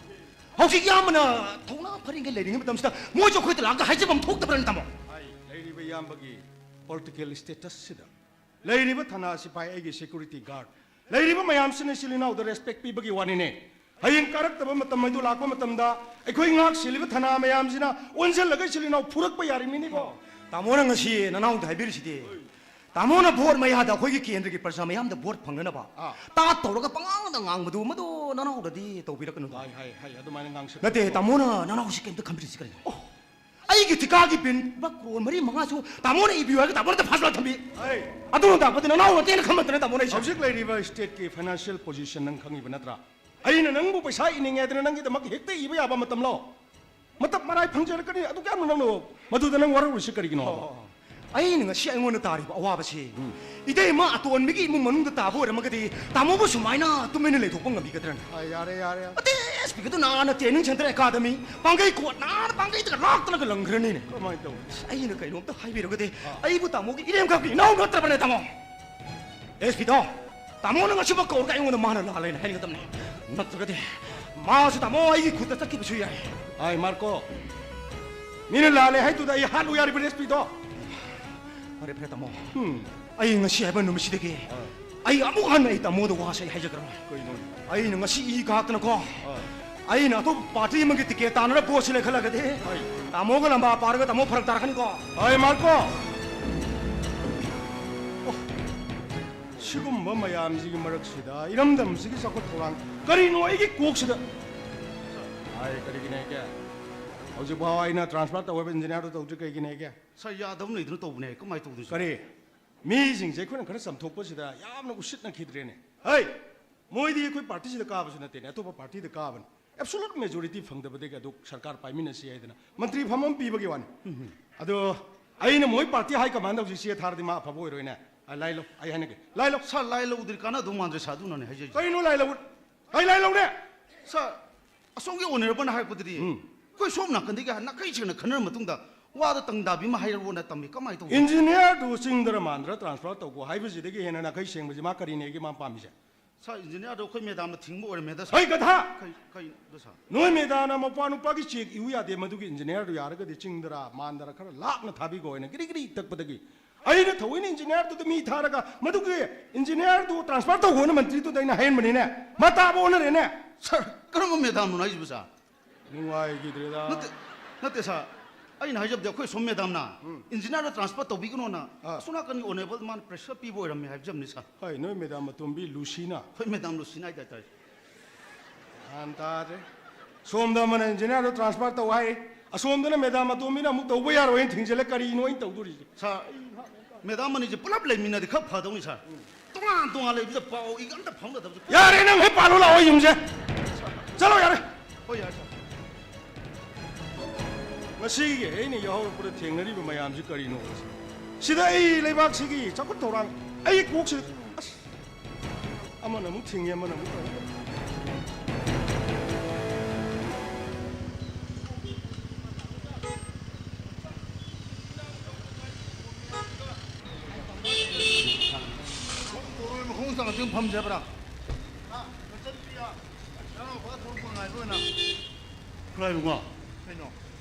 ꯍꯧꯖꯤꯛ ꯏꯌꯥꯝꯕꯅ ꯊꯧꯅꯥ ꯐꯔꯤꯉꯩ ꯂꯩꯔꯤꯉꯩ ꯃꯇꯝꯁꯤꯗ ꯃꯣꯏꯁꯨ ꯑꯩꯈꯣꯏꯗ ꯂꯥꯛꯑꯒ ꯍꯥꯏꯖꯕꯝ ꯊꯣꯛꯇꯕ꯭ꯔꯅꯦ, ꯇꯥꯃꯣ? ꯍꯥꯏ, ꯂꯩꯔꯤꯕ ꯏꯌꯥꯝꯕꯒꯤ political status ꯁꯤꯗ ꯂꯩꯔꯤꯕ ꯊꯥꯅꯥ ꯁꯤꯐꯥꯏ, ꯑꯩꯒꯤ security guard, ꯂꯩꯔꯤꯕ ꯃꯌꯥꯝꯁꯤꯅ ꯏꯆꯤꯜ ꯏꯅꯥꯎꯗ respect ꯄꯤꯕꯒꯤ ꯋꯥꯅꯤꯅꯦ꯫ ꯍꯌꯦꯡ ꯀꯥꯔꯛꯇꯕ ꯃꯇꯝ ꯍꯥꯏꯗꯨ ꯂꯥꯛꯄ ꯃꯇꯝꯗ ꯑꯩꯈꯣꯏ ꯉꯥꯛ ꯁꯦꯜꯂꯤꯕ ꯊꯥꯅꯥ ꯃꯌꯥꯝꯁꯤꯅ ꯑꯣꯟꯁꯤꯜꯂꯒ ꯏꯆꯤꯜ ꯏꯅꯥꯎ ꯐꯨꯔꯛꯄ ꯌꯥꯔꯤꯃꯤꯅꯤꯀꯣ꯫ ꯇꯥꯃꯣꯅ ꯉꯁꯤ ꯅꯅꯥꯎꯗ ꯍꯥꯏꯕꯤꯔꯤꯁꯤꯗꯤ, ꯇꯥꯃꯣꯅ ꯚꯣꯠ ꯃꯌꯥꯗ ꯑꯩꯈꯣꯏꯒꯤ ꯀꯦꯟꯗ꯭ꯔꯒꯤ ꯄ꯭ꯔꯖꯥ ꯃꯌꯥꯝꯗ ꯚꯣꯠ ꯐꯪꯅꯅꯕ ꯑꯥ꯫ ꯇꯥꯠ ꯇꯧꯔꯒ ꯄꯉꯥꯡꯗ ꯉꯥꯡꯕꯗꯨ ꯃꯗꯨ ꯅꯅꯥꯎꯗꯗꯤ ꯇꯧꯕꯤꯔꯛꯀꯅꯨ꯫ ꯍꯥꯏ, ꯍꯥꯏ, ꯍꯥꯏ, ꯑꯗꯨꯃꯥꯏꯅ ꯉꯥꯡꯁ- ꯅꯠꯇꯦ, ꯇꯥꯃꯣꯅ ꯅꯅꯥꯎꯁꯤ ꯀꯩꯝꯇ ꯈꯟꯕꯤꯔꯤꯁꯤ ꯀꯔꯤꯅꯣ? ꯑꯣ, ꯑꯩꯒꯤ ꯊꯤꯀꯥꯒꯤ ꯕꯤꯜ ꯂꯨꯄꯥ ꯀ꯭ꯔꯣꯔ ꯃꯔꯤ ꯃꯉꯥꯁꯨ ꯇꯥꯃꯣꯅ ꯏꯕꯤꯌꯨ ꯍꯥꯏꯔꯒ ꯇꯥꯃꯣꯅ ꯐꯥꯖꯤꯜꯂ ꯊꯝꯕꯤ꯫ ꯑꯩ ꯑꯗꯨꯅ ꯇꯥꯛꯄꯗꯤ ꯅꯅꯥꯎ ꯅꯠꯇꯦꯅ ꯈꯟꯕꯗꯅ ꯇꯥꯃꯣꯅ ꯑꯩꯁꯦ꯫ ꯍꯧꯖꯤꯛ ꯂꯩꯔꯤꯕ stateꯀꯤ financial position ꯅꯪ ꯈꯪꯉꯤꯕ ꯅꯠꯇ꯭ꯔꯥ? ꯑꯩꯅ ꯅꯪꯕꯨ ꯄꯩꯁꯥ ꯏꯅꯤꯡꯉꯦ ꯍꯥꯏꯗꯅ ꯅꯪꯒꯤꯗꯃꯛ ꯍꯦꯛꯇ ꯏꯕ ꯌꯥꯕ ꯃꯇꯝꯂꯣ? ꯃꯇꯝ ꯃꯔꯥꯏ ꯐꯪꯖꯔꯛꯀꯅꯤ꯫ ꯑꯗꯨ ꯀꯌꯥꯝꯅꯣ ꯅꯪꯅ ꯃꯗꯨꯗ ꯅꯪ ꯋꯥꯔꯧꯔꯤꯁꯤ ꯀꯔꯤꯒꯤꯅꯣ ꯍꯥꯏꯕ? ꯑꯣ, ꯑꯣ, ꯑꯣ꯫ ꯑꯩꯅ ꯉꯁꯤ ꯑꯩꯉꯣꯟꯗ ꯇꯥꯔꯤꯕ ꯑꯋꯥꯕꯁꯤ, ꯎꯝ꯫ ꯏꯇꯩꯃ ꯑꯇꯣꯟꯕꯤꯒꯤ ꯏꯃꯨꯡ ꯃꯅꯨꯡꯗ ꯇꯥꯕ ꯑꯣꯏꯔꯝꯃꯒꯗꯤ ꯇꯥꯃꯣꯕꯨ ꯁꯨꯃꯥꯏꯅ ꯇꯨꯃꯤꯟꯅ ꯂꯩꯊꯣꯛꯄ ꯉꯝꯕꯤꯒꯗ꯭ꯔꯅꯦ? ꯑ, ꯌꯥꯔꯦ, ꯌꯥꯔꯦ, ꯌꯥꯔꯦ꯫ ꯑꯇꯩ ꯑꯦꯁ ꯄꯤꯒꯗꯨ ꯅꯥꯅ training center academy ꯄꯥꯡꯒꯩ ꯀꯣꯠ ꯅꯥꯅ ꯄꯥꯡꯒꯩꯗꯒ ꯂꯥꯛꯇꯅꯒ ꯂꯪꯈ꯭ꯔꯅꯤꯅꯦ꯫ ꯀꯃꯥꯏꯅ ꯇꯧꯅꯤ? ꯑꯩꯅ ꯀꯩꯅꯣꯝꯇ ꯍꯥꯏꯕꯤꯔꯒꯗꯤ, ꯑꯥ꯫ ꯑꯩꯕꯨ ꯇꯥꯃꯣꯒꯤ ꯏꯔꯦꯝꯈꯛꯀꯤ ꯏꯅꯥꯎ ꯅꯠꯇ꯭ꯔꯕꯅꯦ, ꯇꯥꯃꯣ? ꯑꯦꯁ ꯄꯤꯗꯣ, ꯇꯥꯃꯣꯅ ꯉꯁꯤꯃꯛ ꯀꯧꯔꯒ ꯑꯩꯉꯣꯟꯗ ꯃꯥꯅ ꯂꯥꯜꯂꯦꯅ ꯍꯥꯏꯒꯗꯕꯅꯦ꯫ ꯅꯠꯇ꯭ꯔꯒꯗꯤ ꯃꯥꯁꯨ ꯇꯥꯃꯣ ꯑꯩꯒꯤ ꯈꯨꯠꯇ ꯆꯠꯈꯤꯕꯁꯨ ꯌꯥꯏ꯫ ꯑꯥꯏ, ꯃꯥꯔꯀꯣ, ꯃꯤꯅ ꯂꯥꯜꯂꯦ ꯍꯥꯏꯗꯨꯗ ꯑꯩ ꯍꯥꯠꯂꯨ ꯌꯥꯔꯤꯕ ꯑꯦꯁ ꯄꯤꯗꯣ? ꯐꯔꯦ, ꯐꯔꯦ, ꯇꯥꯃꯣ꯫ ꯎꯝ꯫ ꯑꯩ ꯉꯁꯤ ꯍꯥꯏꯕ ꯅꯨꯃꯤꯠꯁꯤꯗꯒꯤ ꯑꯥ꯫ ꯑꯩ ꯑꯃꯨꯛ ꯍꯟꯅ ꯑꯩ ꯇꯥꯃꯣꯗ ꯋꯥꯁꯦ ꯑꯩ ꯍꯥꯏꯖꯈ꯭ꯔꯣꯏ꯫ ꯀꯩꯅꯣ? ꯑꯩꯅ ꯉꯁꯤ ꯏ ꯀꯥꯛꯇꯅꯀꯣ, ꯑꯥ꯫ ꯑꯩꯅ ꯑꯇꯣꯞꯄ ꯄꯥꯔꯇꯤ ꯑꯃꯒꯤ ꯇꯤꯀꯦꯠ ꯇꯥꯟꯅꯔ ꯚꯣꯠꯁꯤ ꯂꯦꯞꯈꯠꯂꯒꯗꯤ, ꯍꯣꯏ꯫ ꯇꯥꯃꯣꯒ ꯂꯝꯕꯥ ꯄꯥꯔꯒ ꯇꯥꯃꯣ ꯐꯔꯛ ꯇꯥꯔꯛꯀꯅꯤꯀꯣ꯫ ꯍꯣꯏ, ꯃꯥꯔꯀꯣ꯫ ꯑꯣ, ꯁꯤꯒꯨꯝꯕ ꯃꯌꯥꯝꯁꯤꯒꯤ ꯃꯔꯛꯁꯤꯗ ꯏꯔꯝꯗꯝꯁꯤꯒꯤ ꯆꯥꯎꯈꯠ ꯊꯧꯔꯥꯡ ꯀꯔꯤꯅꯣ ꯑꯩꯒꯤ ꯀꯣꯛꯁꯤꯗ? ꯍꯥꯏ, ꯀꯔꯤꯒꯤꯅꯦꯒꯦ? ꯍꯧꯖꯤꯛꯐꯥꯎ ꯑꯩꯅ transfer ꯇꯧ ꯍꯥꯏꯕ engineerꯗꯣ ꯇꯧꯗ꯭ꯔꯤ ꯀꯩꯒꯤꯅꯦꯒꯦ? ꯁꯥꯔ, ꯌꯥꯗꯕ ꯂꯩꯗꯅ ꯇꯧꯕꯅꯦ, ꯀꯃꯥꯏꯅ ꯇꯧꯗꯣꯏꯅꯣ? ꯀꯔꯤ? ꯃꯤꯁꯤꯡꯁꯦ ꯑꯩꯈꯣꯏꯅ ꯈꯔ ꯆꯝꯊꯣꯛꯄꯁꯤꯗ ꯌꯥꯝꯅ ꯎꯁꯤꯠꯅꯈꯤꯗ꯭ꯔꯦꯅꯦ꯫ ꯍꯩ! ꯃꯣꯏꯗꯤ ꯑꯩꯈꯣꯏ ꯄꯥꯔꯇꯤꯁꯤꯗ ꯀꯥꯕꯁꯨ ꯅꯠꯇꯦꯅꯦ, ꯑꯇꯣꯞꯄ ꯄꯥꯔꯇꯤꯗ ꯀꯥꯕꯅꯤ꯫ Absolute majority ꯐꯪꯗꯕꯗꯒꯤ ꯑꯗꯨ ꯁꯔꯀꯥꯔ ꯄꯥꯏꯃꯤꯟꯅꯁꯤ ꯍꯥꯏꯗꯅ ꯃꯟꯇ꯭ꯔꯤ ꯐꯝ ꯑꯃ ꯄꯤꯕꯒꯤ ꯋꯥꯅꯤ꯫ ꯎꯝ꯫ ꯑꯗꯣ ꯑꯩꯅ ꯃꯣꯏ ꯄꯥꯔꯇꯤ high commandꯗ ꯍꯧꯖꯤꯛ ꯆꯦ ꯊꯥꯔꯗꯤ ꯃꯥ ꯑꯐꯕ ꯑꯣꯏꯔꯣꯏꯅꯦ꯫ ꯑ, ꯂꯥꯏ ꯂꯧ, ꯑꯩ ꯍꯥꯏꯅꯒꯦ꯫ ꯂꯥꯏ ꯂꯧ꯫ ꯁꯥꯔ, ꯂꯥꯏ ꯂꯧꯗ꯭ꯔꯤ ꯀꯥꯟꯅꯗꯧ ꯃꯥꯟꯗ꯭ꯔꯦ ꯁꯥꯔ, ꯑꯗꯨꯅꯅꯦ ꯍꯥꯏꯖꯔꯤꯁꯦ꯫ ꯀꯩꯅꯣ ꯂꯥꯏ ꯂꯧ? ꯀꯩ ꯂꯥꯏ ꯂꯧꯔꯦ? ꯁꯥꯔ, ꯑꯁꯣꯝꯒꯤ honourableꯅ ꯍꯥꯏꯔꯛꯄꯗꯗꯤ, ꯎꯝ꯫ ꯑꯩꯈꯣꯏ ꯁꯣꯝ ꯅꯥꯀꯟꯗꯒꯤ ꯅꯥꯈꯩ ꯁꯦꯡꯅ ꯈꯟꯅꯔ ꯃꯇꯨꯡꯗ ꯋꯥꯗꯣ ꯇꯪ ꯇꯥꯕꯤ ꯑꯃ ꯍꯥꯏꯔꯛꯑꯣꯅ ꯇꯝꯃꯤ꯫ ꯀꯃꯥꯏꯅ ꯇꯧꯕꯅꯣ? Engineerꯗꯨ ꯆꯤꯡꯗꯔ ꯃꯥꯟꯗꯔ transfer ꯇꯧꯈꯣ ꯍꯥꯏꯕꯁꯤꯗꯒꯤ ꯍꯦꯟꯅ ꯅꯥꯈꯩ ꯁꯦꯡꯕꯁꯤ ꯃꯥ ꯀꯔꯤꯅꯦꯒꯦ ꯃꯥ ꯄꯥꯝꯃꯤꯁꯦ? ꯁꯥꯔ, engineerꯗꯣ ꯑꯩꯈꯣꯏ madamꯅ ꯊꯤꯡꯕ ꯑꯣꯏꯔꯝꯃꯦꯗ, ꯁꯥꯔ꯫ ꯍꯩ, ꯒꯙꯥ! ꯀꯩ, ꯀꯩꯅꯣ, ꯁꯥꯔ? ꯅꯣꯏ madamꯅ ꯃꯄꯥ ꯅꯨꯄꯥꯒꯤ cheque ꯏꯌꯨ ꯌꯥꯗꯦ, ꯃꯗꯨꯒꯤ engineerꯗꯨ ꯌꯥꯔꯒꯗꯤ ꯆꯤꯡꯗꯔ ꯃꯥꯟꯗꯔ ꯈꯔ ꯂꯥꯞꯅ ꯊꯥꯕꯤꯈꯣ ꯍꯥꯏꯅ ꯒꯤꯔꯤ ꯒꯤꯔꯤ ꯇꯛꯄꯗꯒꯤ ꯑꯩꯅ ꯊꯑꯣꯏꯅ engineerꯗꯨꯗ ꯃꯤ ꯊꯥꯔꯒ ꯃꯗꯨꯒꯤ engineerꯗꯨ transfer ꯇꯧꯈꯣꯅ ꯃꯟꯇ꯭ꯔꯤꯗꯨꯗ ꯑꯩꯅ ꯍꯥꯏꯍꯟꯕꯅꯤꯅꯦ꯫ ꯃꯥ ꯇꯥꯕ ꯑꯣꯟꯅꯔꯦꯅꯦ꯫ ꯁꯥꯔ, ꯀꯔꯝꯕ madamꯅꯣ ꯍꯥꯏꯁꯤꯕꯨ, ꯁꯥꯔ? ꯅꯨꯡꯉꯥꯏꯈꯤꯗ꯭ꯔꯦꯗ꯫ ꯅꯠꯇꯦ, ꯅꯠꯇꯦ, ꯁꯥꯔ꯫ ꯑꯩꯅ ꯍꯥꯏꯖꯕꯗꯤ ꯑꯩꯈꯣꯏ ꯁꯣꯝ madamꯅ ꯎꯝ꯫ Engineerꯗ transfer ꯇꯧꯕꯤꯒꯅꯣꯅ ꯑꯥ꯫ ꯑꯁꯣꯝ ꯅꯥꯀꯟꯒꯤ honourable ꯃꯥꯅ pressure ꯄꯤꯕ ꯑꯣꯏꯔꯝꯃꯦ ꯍꯥꯏꯖꯕꯅꯤ, ꯁꯥꯔ꯫ ꯍꯣꯏ, ꯅꯣꯏ madam ꯑꯇꯣꯝꯕꯤ ꯂꯨꯁꯤꯅ꯫ ꯍꯣꯏ, madam ꯂꯨꯁꯤꯅ ꯍꯥꯏꯇꯥꯔꯦ꯫ ꯒ꯭ꯌꯥꯟ ꯇꯥꯗ꯭ꯔꯦ꯫ ꯁꯣꯝꯗ ꯑꯃꯅ engineerꯗꯣ transfer ꯇꯧ ꯍꯥꯏ, ꯑꯁꯣꯝꯗꯅ ꯃꯦꯗꯥꯝ ꯑꯇꯣꯝꯕꯤꯅ ꯑꯃꯨꯛ ꯇꯧꯕ ꯌꯥꯔꯣꯏꯅ ꯊꯤꯡꯖꯤꯜꯂꯦ꯫ ꯀꯔꯤꯅꯣ ꯑꯩꯅ ꯇꯧꯗꯣꯔꯤꯁꯦ? ꯁꯥꯔ, ꯃꯦꯗꯥꯝ ꯑꯅꯤꯁꯦ ꯄꯨꯂꯞ ꯂꯩꯃꯤꯟꯅꯗꯤ ꯈꯔ ꯐꯗꯧꯅꯤ ꯁꯥꯔ꯫ ꯇꯣꯉꯥꯟ ꯇꯣꯉꯥꯟ ꯂꯩꯕꯗ ꯄꯥꯎ ꯏ ꯑꯝꯇ ꯐꯥꯎꯅꯗꯕꯁꯨ꯫ ꯌꯥꯔꯦ, ꯅꯪ ꯍꯦꯛ ꯄꯥꯜꯂꯣ ꯂꯥꯛꯑꯣ ꯌꯨꯝꯁꯦ꯫ ꯆꯠꯂꯣ, ꯌꯥꯔꯦ꯫ ꯍꯣꯏ, ꯌꯥꯔꯦ ꯁꯥꯔ꯫ ꯉꯁꯤꯒꯤ ꯑꯩꯅ ꯌꯥꯍꯧꯔꯛꯄꯗ ꯊꯦꯡꯅꯔꯤꯕ ꯃꯌꯥꯝꯁꯤ ꯀꯔꯤꯅꯣ? ꯁꯤꯗ ꯑꯩ ꯂꯩꯕꯥꯛꯁꯤꯒꯤ ꯆꯥꯎꯈꯠ ꯊꯧꯔꯥꯡ, ꯑꯩ ꯀꯣꯛꯁꯤꯗ ꯑꯁ, ꯑꯃꯅ ꯑꯃꯨꯛ ꯊꯤꯡꯉꯤ, ꯑꯃꯅ ꯑꯃꯨꯛ ꯇꯧꯏ꯫ ꯃꯈꯣꯡ ꯆꯪꯉꯛꯇꯤ ꯐꯝꯖꯕ꯭ꯔꯥ? ꯅꯆꯟꯅꯨꯄꯤ, ꯅꯅꯥꯎꯄꯥ ꯊꯣꯛꯂꯛꯄ ꯉꯥꯏꯕ ꯑꯣꯏꯅ꯫ ꯈꯨꯔꯥꯏꯕꯨꯡꯉꯣ, ꯀꯩꯅꯣ?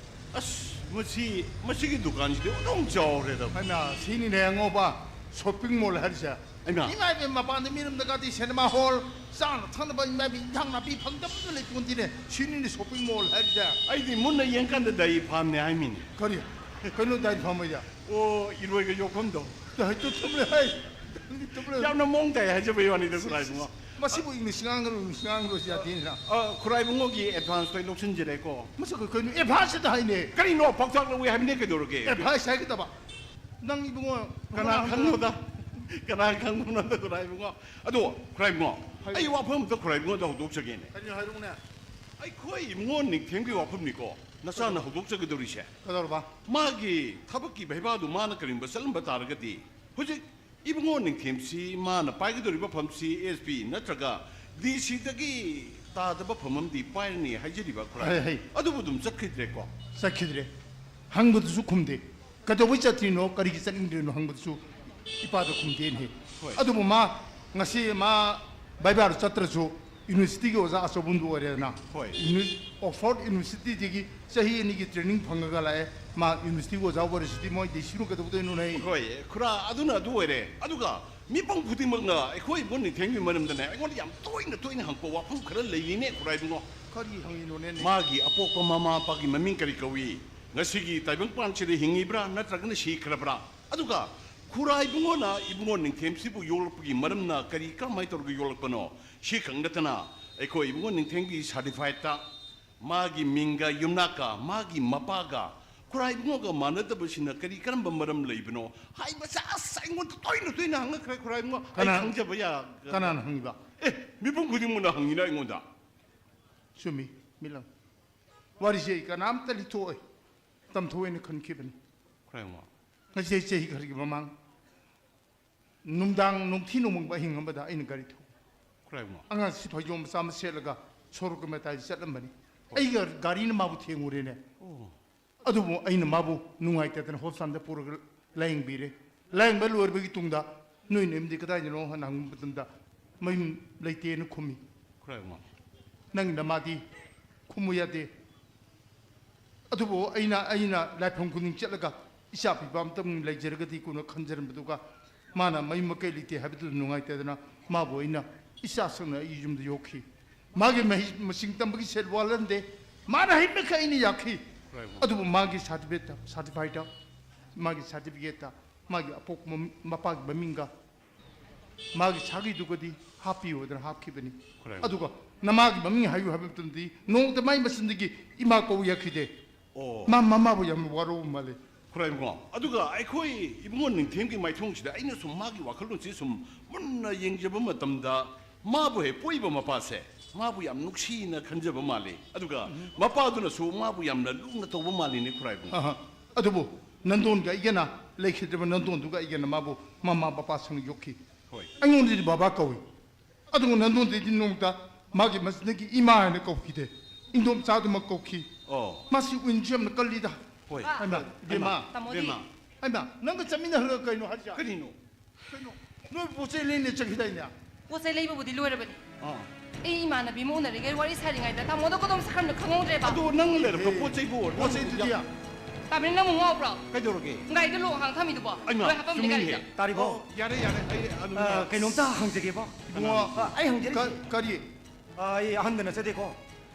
ꯑꯁ, ꯃꯁꯤ, ꯃꯁꯤꯒꯤ ꯗꯨꯀꯥꯟꯁꯤꯗꯤ ꯑꯣꯟꯊꯣꯛ ꯆꯥꯎꯔꯦꯗ꯫ ꯍꯥꯏꯃ, ꯁꯤꯅꯤꯅꯦ ꯑꯉꯧꯕ, ꯁꯣꯞꯄꯤꯡ ꯃꯣꯜ ꯍꯥꯏꯔꯤꯁꯦ꯫ ꯑꯩꯃ꯫ ꯏꯃꯥ ꯏꯕꯦꯝ, ꯃꯄꯥꯟꯗ ꯃꯤꯔꯝꯗꯒꯗꯤ ꯁꯤꯅꯦꯃꯥ ꯍꯣꯜ, ꯆꯥꯅ ꯊꯛꯅꯕ, ꯏꯃꯥ ꯏꯕꯦꯝ, ꯏꯟꯖꯥꯡ ꯅꯥꯄꯤ ꯐꯪꯗꯕ ꯑꯃꯇ ꯂꯩꯄꯣꯟꯇꯦꯅꯦ꯫ ꯁꯤꯅꯤꯅꯦ ꯁꯣꯞꯄꯤꯡ ꯃꯣꯜ ꯍꯥꯏꯔꯤꯁꯦ꯫ ꯑꯩꯗꯤ ꯃꯨꯟꯅ ꯌꯦꯡꯀꯥꯟꯗ ꯗꯥꯏꯔꯤ ꯐꯥꯝꯅꯦ ꯍꯥꯏꯃꯤꯅꯦ꯫ ꯀꯔꯤ? ꯀꯩꯅꯣ ꯗꯥꯏꯔꯤ ꯐꯥꯝ ꯍꯥꯏꯁꯦ? ꯑꯣ, ꯏꯔꯣꯏꯒ ꯌꯣꯛꯐꯝꯗꯣ꯫ ꯗꯥꯏꯔꯤ ꯇꯨꯝꯂꯦ ꯍꯥꯏ꯫ ꯗꯥꯏꯔꯤ ꯇꯨꯝꯂꯦ꯫ ꯌꯥꯝꯅ ꯃꯑꯣꯡ ꯇꯥꯏ ꯍꯥꯏꯖꯕꯩ ꯋꯥꯅꯤꯗ, ꯈꯨꯔꯥꯏꯕꯨꯡꯉꯣ꯫ ꯃꯁꯤꯕꯨ ꯏꯪꯂꯤꯁ ꯉꯥꯡꯒꯅꯨ, ꯏꯪꯂꯤꯁ ꯉꯥꯡꯒꯅꯨ ꯁꯤ ꯌꯥꯗꯦꯅ꯫ ꯑ, ꯈꯨꯔꯥꯏꯕꯨꯡꯉꯣꯒꯤ ꯑꯦꯗꯚꯥꯟꯁꯇꯣ ꯑꯩ ꯂꯧꯁꯤꯟꯖꯔꯦꯀꯣ꯫ ꯃꯁꯤ ꯀꯩ-, ꯀꯩꯅꯣ? ꯑꯦꯗꯚꯥꯟꯁ ꯍꯦꯛꯇ ꯍꯥꯏꯅꯦ꯫ ꯀꯔꯤꯅꯣ? ꯄꯥꯎꯇꯥꯛ ꯂꯧꯋꯦ ꯍꯥꯏꯕꯅꯦ, ꯀꯩꯗꯧꯔꯒꯦ? ꯑꯦꯗꯚꯥꯟꯁ ꯍꯥꯏꯒꯗꯕ꯫ ꯅꯪ ꯏꯕꯨꯡꯉꯣ, ꯀꯅꯥ ꯈꯪꯕꯅꯣꯗ? ꯀꯅꯥ ꯈꯪꯕꯅꯣꯗ, ꯈꯨꯔꯥꯏꯕꯨꯡꯉꯣ? ꯑꯗꯣ, ꯈꯨꯔꯥꯏꯕꯨꯡꯉꯣ, ꯍꯥꯏꯌꯨ꯫ ꯑꯩ ꯋꯥꯐꯝ ꯑꯝꯇ ꯈꯨꯔꯥꯏꯕꯨꯡꯉꯣꯗ ꯍꯧꯗꯣꯛꯆꯒꯦꯅꯦ꯫ ꯀꯔꯤꯅꯣ ꯍꯥꯏꯔꯛꯎꯅꯦ? ꯑꯩꯈꯣꯏ ꯏꯕꯨꯡꯉꯣ ꯅꯤꯡꯊꯦꯝꯒꯤ ꯋꯥꯐꯝꯅꯤꯀꯣ꯫ ꯅꯆꯥꯅ ꯍꯧꯗꯣꯛꯆꯒꯗꯧꯔꯤꯁꯦ꯫ ꯀꯩꯗꯧꯔꯕ? ꯃꯥꯒꯤ ꯊꯕꯛꯀꯤ ꯚꯩꯕꯥꯗꯨ ꯃꯥꯅ ꯀꯔꯤꯒꯨꯝꯕ ꯆꯠꯂꯝꯕ ꯇꯥꯔꯒꯗꯤ, ꯍꯧꯖꯤꯛ ꯏꯕꯨꯡꯉꯣ ꯅꯤꯡꯊꯦꯝꯁꯤ ꯃꯥꯅ ꯄꯥꯏꯒꯗꯧꯔꯤꯕ ꯐꯝꯁꯤ ꯑꯦꯁ ꯄꯤ ꯅꯠꯇ꯭ꯔꯒ ꯗꯤ ꯁꯤꯗꯒꯤ ꯇꯥꯗꯕ ꯐꯝ ꯑꯃꯗꯤ ꯄꯥꯏꯔꯅꯤ ꯍꯥꯏꯖꯔꯤꯕ, ꯈꯨꯔꯥꯏ꯫ ꯍꯩ, ꯍꯩ꯫ ꯑꯗꯨꯕꯨ ꯑꯗꯨꯝ ꯆꯠꯈꯤꯗ꯭ꯔꯦꯀꯣ꯫ ꯆꯠꯈꯤꯗ꯭ꯔꯦ꯫ ꯍꯪꯕꯗꯨꯁꯨ ꯈꯨꯝꯗꯦ꯫ ꯀꯩꯗꯧꯕꯩ ꯆꯠꯇ꯭ꯔꯤꯅꯣ, ꯀꯔꯤꯒꯤ ꯆꯠꯅꯤꯡꯗ꯭ꯔꯤꯅꯣ ꯍꯪꯕꯗꯨꯁꯨ ꯏꯄꯥꯗ ꯈꯨꯝꯗꯦꯅꯦ꯫ ꯍꯣꯏ꯫ ꯑꯗꯨꯕꯨ ꯃꯥ ꯉꯁꯤ ꯃꯥ ꯚꯩꯕꯥꯗꯨ ꯆꯠꯇ꯭ꯔꯁꯨ ꯌꯨꯅꯤꯚꯔꯁꯤꯇꯤꯒꯤ ꯑꯣꯖꯥ ꯑꯆꯧꯕ ꯑꯃꯗꯤ ꯑꯣꯏꯔꯦꯗꯅ꯫ ꯍꯣꯏ꯫ ꯌꯨꯅꯤ-, ꯑꯣꯛꯁꯐꯣꯔꯗ ꯌꯨꯅꯤꯚꯔꯁꯤꯇꯤꯗꯒꯤ ꯆꯍꯤ ꯑꯅꯤꯒꯤ ꯇ꯭ꯔꯦꯅꯤꯡ ꯐꯪꯉꯒ ꯂꯥꯛꯑꯦ꯫ ꯃꯥ ꯌꯨꯅꯤꯚꯔꯁꯤꯇꯤꯒꯤ ꯑꯣꯖꯥ ꯑꯣꯏꯔꯁꯤꯗꯤ ꯃꯣꯏ ꯗꯤ ꯁꯤꯅ ꯀꯩꯗꯧꯗꯣꯏꯅꯣꯅꯦ? ꯍꯣꯏ, ꯈꯨꯔꯥ, ꯑꯗꯨꯅ ꯑꯗꯨ ꯑꯣꯏꯔꯦ꯫ ꯑꯗꯨꯒ ꯃꯤꯄꯨꯝ ꯈꯨꯗꯤꯡꯃꯛꯅ ꯑꯩꯈꯣꯏ ꯏꯕꯨꯡꯉꯣ ꯅꯤꯡꯊꯦꯝꯒꯤ ꯃꯔꯝꯗꯅꯦ ꯑꯩꯉꯣꯟꯗ ꯌꯥꯝ ꯇꯣꯏꯅ ꯇꯣꯏꯅ ꯍꯪꯉꯛꯄ ꯋꯥꯐꯝ ꯈꯔ ꯂꯩꯔꯤꯅꯦ, ꯈꯨꯔꯥꯏꯕꯨꯡꯉꯣ꯫ ꯀꯔꯤ ꯍꯪꯉꯤꯅꯣꯅꯦ? ꯃꯥꯒꯤ ꯑꯄꯣꯛꯄ ꯃꯃꯥ ꯃꯄꯥꯒꯤ ꯃꯃꯤꯡ ꯀꯔꯤ ꯀꯧꯏ? ꯉꯁꯤꯒꯤ ꯇꯥꯏꯕꯪꯄꯥꯟꯁꯤꯗ ꯍꯤꯡꯉꯤꯕ꯭ꯔꯥ ꯅꯠꯇ꯭ꯔꯒꯅ ꯁꯤꯈ꯭ꯔꯕ꯭ꯔꯥ? ꯑꯗꯨꯒ ꯈꯨꯔꯥꯏꯕꯨꯡꯉꯣꯅ ꯏꯕꯨꯡꯉꯣ ꯅꯤꯡꯊꯦꯝꯁꯤꯕꯨ ꯌꯣꯛꯂꯛꯄꯒꯤ ꯃꯔꯝꯅ ꯀꯔꯤ, ꯀꯔꯝꯍꯥꯏꯅ ꯇꯧꯔꯒ ꯌꯣꯛꯂꯛꯄꯅꯣ? ꯁꯤ ꯈꯛ ꯅꯠꯇꯅ ꯑꯩꯈꯣꯏ ꯏꯕꯨꯡꯉꯣ ꯅꯤꯡꯊꯦꯝꯒꯤ ꯁꯥꯔꯇꯤꯐꯥꯏꯠꯇ ꯃꯥꯒꯤ ꯃꯤꯡꯒ ꯌꯨꯝꯅꯥꯛꯀ ꯃꯥꯒꯤ ꯃꯄꯥꯒ ꯈꯨꯔꯥꯏꯕꯨꯡꯉꯣꯒ ꯃꯥꯟꯅꯗꯕꯁꯤꯅ ꯀꯔꯤ, ꯀꯔꯝꯕ ꯃꯔꯝ ꯂꯩꯕꯅꯣ ꯍꯥꯏꯕꯁꯦ ꯑꯁ ꯑꯩꯉꯣꯟꯗ ꯇꯣꯏꯅ ꯇꯣꯏꯅ ꯍꯪꯉꯛꯈ꯭ꯔꯦ ꯈꯨꯔꯥꯏꯕꯨꯡꯉꯣ꯫ ꯑꯩ ꯀꯅꯥ-, ꯈꯪꯖꯕ ꯌꯥ-, ꯀꯅꯥꯅ ꯍꯪꯉꯤꯕ? ꯑꯦ, ꯃꯤꯄꯨꯝ ꯈꯨꯗꯤꯡꯃꯛꯅ ꯍꯪꯉꯤꯅ ꯑꯩꯉꯣꯟꯗ꯫ ꯆꯨꯝꯃꯤ, ꯃꯤꯂꯝ꯫ ꯋꯥꯔꯤꯁꯦ ꯑꯩ ꯀꯅꯥꯝꯇ ꯂꯤꯊꯣꯛꯑꯣꯏ꯫ ꯇꯝꯊꯣꯛꯑꯣꯏꯅ ꯈꯟꯈꯤꯕꯅꯤ꯫ ꯈꯨꯔꯥꯏꯕꯨꯡꯉꯣ꯫ ꯉꯁꯤ ꯆꯍꯤ ꯈꯔꯒꯤ ꯃꯃꯥꯡ ꯅꯨꯡꯗꯥꯡ ꯅꯨꯡꯊꯤ ꯅꯣꯡꯃꯪꯕ ꯑꯍꯤꯡ ꯑꯃꯗ ꯑꯩꯅ ꯒꯥꯔꯤ ꯊꯧ-, ꯈꯨꯔꯥꯏꯕꯨꯡꯉꯣ꯫ ꯑꯉꯥꯡꯁꯤ ꯐꯩꯖꯣꯝ ꯃꯆꯥ ꯑꯃ ꯁꯦꯠꯂꯒ ꯁꯣꯔꯣꯛꯀꯤ ꯃꯇꯥꯏꯗ ꯆꯠꯂꯝꯕꯅꯤ꯫ ꯍꯣꯏ꯫ ꯑꯩꯒ ꯒꯥꯔꯤꯅ ꯃꯥꯕꯨ ꯊꯦꯡꯉꯨꯔꯦꯅꯦ꯫ ꯑꯣ꯫ ꯑꯗꯨꯕꯨ ꯑꯩꯅ ꯃꯥꯕꯨ ꯅꯨꯡꯉꯥꯏꯇꯗꯅ ꯍꯣꯁꯄꯤꯇꯥꯜꯗ ꯄꯨꯔꯒ ꯂꯥꯌꯦꯡꯕꯤꯔꯦ꯫ ꯂꯥꯌꯦꯡꯕ ꯂꯣꯏꯔꯕꯒꯤ ꯇꯨꯡꯗ "ꯅꯣꯏ ꯅꯌꯨꯝꯗꯤ ꯀꯗꯥꯏꯗꯅꯣ?" ꯍꯥꯏꯅ ꯍꯪꯕ ꯃꯇꯝꯗ "ꯃꯌꯨꯝ ꯂꯩꯇꯦꯅ" ꯈꯨꯝꯃꯤ꯫ ꯈꯨꯔꯥꯏꯕꯨꯡꯉꯣ꯫ "ꯅꯪꯒꯤ ꯅꯃꯥꯗꯤ?" "ꯈꯨꯝꯃꯨ ꯌꯥꯗꯦ꯫ ꯑꯗꯨꯕꯨ ꯑꯩꯅ, ꯑꯩꯅ ꯂꯥꯏꯐꯝ ꯈꯨꯗꯤꯡ ꯆꯠꯂꯒ ꯏꯆꯥ ꯄꯤꯕ ꯑꯝꯇꯪ ꯂꯩꯖꯔꯒꯗꯤ ꯀꯣꯟꯅ ꯈꯟꯖꯔꯝꯕꯗꯨꯒ ꯃꯥꯅ ꯃꯌꯨꯝ ꯃꯀꯩ ꯂꯩꯇꯦ ꯍꯥꯏꯕꯗꯨꯗ ꯅꯨꯡꯉꯥꯏꯇꯗꯅ ꯃꯥꯕꯨ ꯑꯩꯅ ꯏꯆꯥ ꯁꯪꯅ ꯑꯩ ꯌꯨꯝꯗ ꯌꯣꯛꯈꯤ꯫ ꯃꯥꯒꯤ ꯃꯍꯩ ꯃꯁꯤꯡ ꯇꯝꯕꯒꯤ ꯁꯦꯜ ꯋꯥꯠꯍꯟꯗꯦ꯫ ꯃꯥꯅ ꯍꯩꯕꯃꯈꯩ ꯑꯩꯅ ꯌꯥꯈꯤ꯫ ꯍꯣꯏ, ꯍꯣꯏ꯫ ꯑꯗꯨꯕꯨ ꯃꯥꯒꯤ ꯁꯥꯔꯇꯤꯐꯤꯀꯦꯠꯇ, ꯁꯥꯔꯇꯤꯐꯥꯏꯗ, ꯃꯥꯒꯤ ꯁꯥꯔꯇꯤꯐꯤꯀꯦꯠꯇ ꯃꯥꯒꯤ ꯑꯄꯣꯛꯄ ꯃ-, ꯃꯄꯥꯒꯤ ꯃꯃꯤꯡꯒ ꯃꯥꯒꯤ ꯁꯥꯒꯩꯗꯨꯒꯗꯤ ꯍꯥꯞꯄꯤꯌꯨ ꯍꯥꯏꯗꯅ ꯍꯥꯞꯈꯤꯕꯅꯤ꯫ ꯈꯨꯔꯥꯏꯕꯨꯡꯉꯣ꯫ ꯑꯗꯨꯒ ꯅꯃꯥꯒꯤ ꯃꯃꯤꯡ ꯍꯥꯏꯌꯨ ꯍꯥꯏꯕ ꯃꯇꯝꯗꯗꯤ ꯅꯣꯡꯃꯇ ꯃꯥꯏ ꯃꯆꯤꯟꯗꯒꯤ ꯏꯃꯥ ꯀꯧ ꯌꯥꯈꯤꯗꯦ꯫ ꯑꯣ꯫ ꯃꯥ ꯃꯃꯥꯕꯨ ꯌꯥꯝꯅ ꯋꯥꯔꯧꯕ ꯃꯥꯜꯂꯤ꯫ ꯈꯨꯔꯥꯏꯕꯨꯡꯉꯣ, ꯑꯗꯨꯒ ꯑꯩꯈꯣꯏ ꯏꯕꯨꯡꯉꯣ ꯅꯤꯡꯊꯦꯝꯒꯤ ꯃꯥꯏꯊꯣꯡꯁꯤꯗ ꯑꯩꯅ ꯁꯨꯝ ꯃꯥꯒꯤ ꯋꯥꯈꯜꯂꯣꯟꯁꯤ ꯁꯨꯝ ꯃꯨꯟꯅ ꯌꯦꯡꯖꯕ ꯃꯇꯝꯗ ꯃꯥꯕꯨ ꯍꯦꯛ ꯄꯣꯛꯏꯕ ꯃꯄꯥꯁꯦ ꯃꯥꯕꯨ ꯌꯥꯝ ꯅꯨꯡꯁꯤꯅ ꯈꯟꯖꯕ ꯃꯥꯜꯂꯤ꯫ ꯑꯗꯨꯒ ꯎꯝ꯫ ꯃꯄꯥꯗꯨꯅꯁꯨ ꯃꯥꯕꯨ ꯌꯥꯝꯅ ꯂꯨꯅ ꯇꯧꯕ ꯃꯥꯜꯂꯤꯅꯦ ꯈꯨꯔꯥꯏꯕꯨꯡꯉꯣ꯫ ꯑꯍ꯫ ꯑꯗꯨꯕꯨ ꯅꯟꯗꯣꯟꯒ ꯑꯩꯒꯅ ꯂꯩꯈꯤꯗ꯭ꯔꯕ ꯅꯟꯗꯣꯟꯗꯨꯒ ꯑꯩꯒꯅ ꯃꯥꯕꯨ ꯃꯃꯥ ꯃꯄꯥ ꯁꯪꯅ ꯌꯣꯛꯈꯤ꯫ ꯍꯣꯏ꯫ ꯑꯩꯉꯣꯟꯗꯗꯤ ꯕꯕꯥ ꯀꯧꯏ꯫ ꯑꯗꯨꯒ ꯅꯟꯗꯣꯟꯗꯗꯤ ꯅꯣꯡꯃꯇ ꯃꯥꯒꯤ ꯃꯆꯤꯟꯗꯒꯤ ꯏꯃꯥ ꯍꯥꯏꯅ ꯀꯧꯈꯤꯗꯦ꯫ ꯏꯟꯗꯣꯝꯆꯥꯗꯨꯃꯛ ꯀꯧꯈꯤ꯫ ꯑꯣ꯫ ꯃꯥꯁꯤ ꯋꯤꯟꯁꯨ ꯌꯥꯝꯅ ꯀꯜꯂꯤꯗ꯫ ꯍꯣꯏ꯫ ꯍꯩꯃꯥ, ꯏꯕꯦꯝꯃ, ꯇꯥꯃꯣꯗꯤ? ꯏꯕꯦꯝꯃ꯫ ꯍꯩꯃꯥ, ꯅꯪꯒ ꯆꯠꯃꯤꯟꯅꯔꯒ ꯀꯩꯅꯣ ꯍꯥꯏꯁꯦ? ꯀꯔꯤꯅꯣ? ꯀꯩꯅꯣ? ꯅꯣꯏ ꯄꯣꯠ ꯆꯩ ꯂꯩꯅ ꯆꯠꯈꯤꯗꯥꯏꯅꯦ? ꯄꯣꯠ ꯆꯩ ꯂꯩꯕꯕꯨꯗꯤ ꯂꯣꯏꯔꯕꯅꯤ꯫ ꯑꯥ꯫ ꯑꯩ ꯏꯃꯥꯟꯅꯕꯤ ꯑꯃ ꯎꯅꯔꯤꯉꯩ ꯋꯥꯔꯤ ꯁꯥꯔꯤꯉꯩꯗ ꯇꯥꯃꯣꯗ ꯀꯗꯣꯝ ꯁꯥꯈ꯭ꯔꯝꯅꯣ ꯈꯪꯍꯧꯗ꯭ꯔꯦꯕ꯫ ꯑꯗꯣ ꯅꯪ ꯂꯩꯔꯛꯄ ꯑꯦ, ꯄꯣꯠ ꯆꯩꯕꯨ ꯑꯣꯏꯔꯣ꯫ ꯄꯣꯠ ꯆꯩꯗꯨꯗꯤ ꯌꯥ-, ꯇꯥꯃꯤꯅ ꯅꯪꯕꯨ ꯉꯥꯎꯕ꯭ꯔꯣ? ꯀꯩꯗꯧꯔꯒꯦ? ꯒꯥꯔꯤꯗ ꯂꯣꯡ ꯍꯥꯡ ꯊꯝꯃꯤꯗꯨꯕꯣ? ꯑꯩꯃ, ꯂꯣꯏ ꯍꯥꯄꯝꯅꯤ ꯆꯨꯝꯃꯤꯅꯦꯍꯦ꯫ ꯒꯥꯔꯤꯗ꯫ ꯇꯥꯔꯤꯕꯣ? ꯑꯣ, ꯌꯥꯔꯦ, ꯌꯥꯔꯦ꯫ ꯑꯩ ꯑꯗꯨꯝ ꯑ, ꯌꯥ-, ꯀꯩꯅꯣꯝꯇ ꯍꯪꯖꯒꯦꯕꯣ꯫ ꯏꯕꯨꯡꯉꯣ, ꯑ, ꯑꯩ ꯍꯪꯖꯔꯤꯁꯦ꯫ ꯀ-, ꯀꯔꯤ? ꯑ, ꯑꯩ ꯑꯍꯟꯗ ꯅꯠꯆꯗꯦꯀꯣ꯫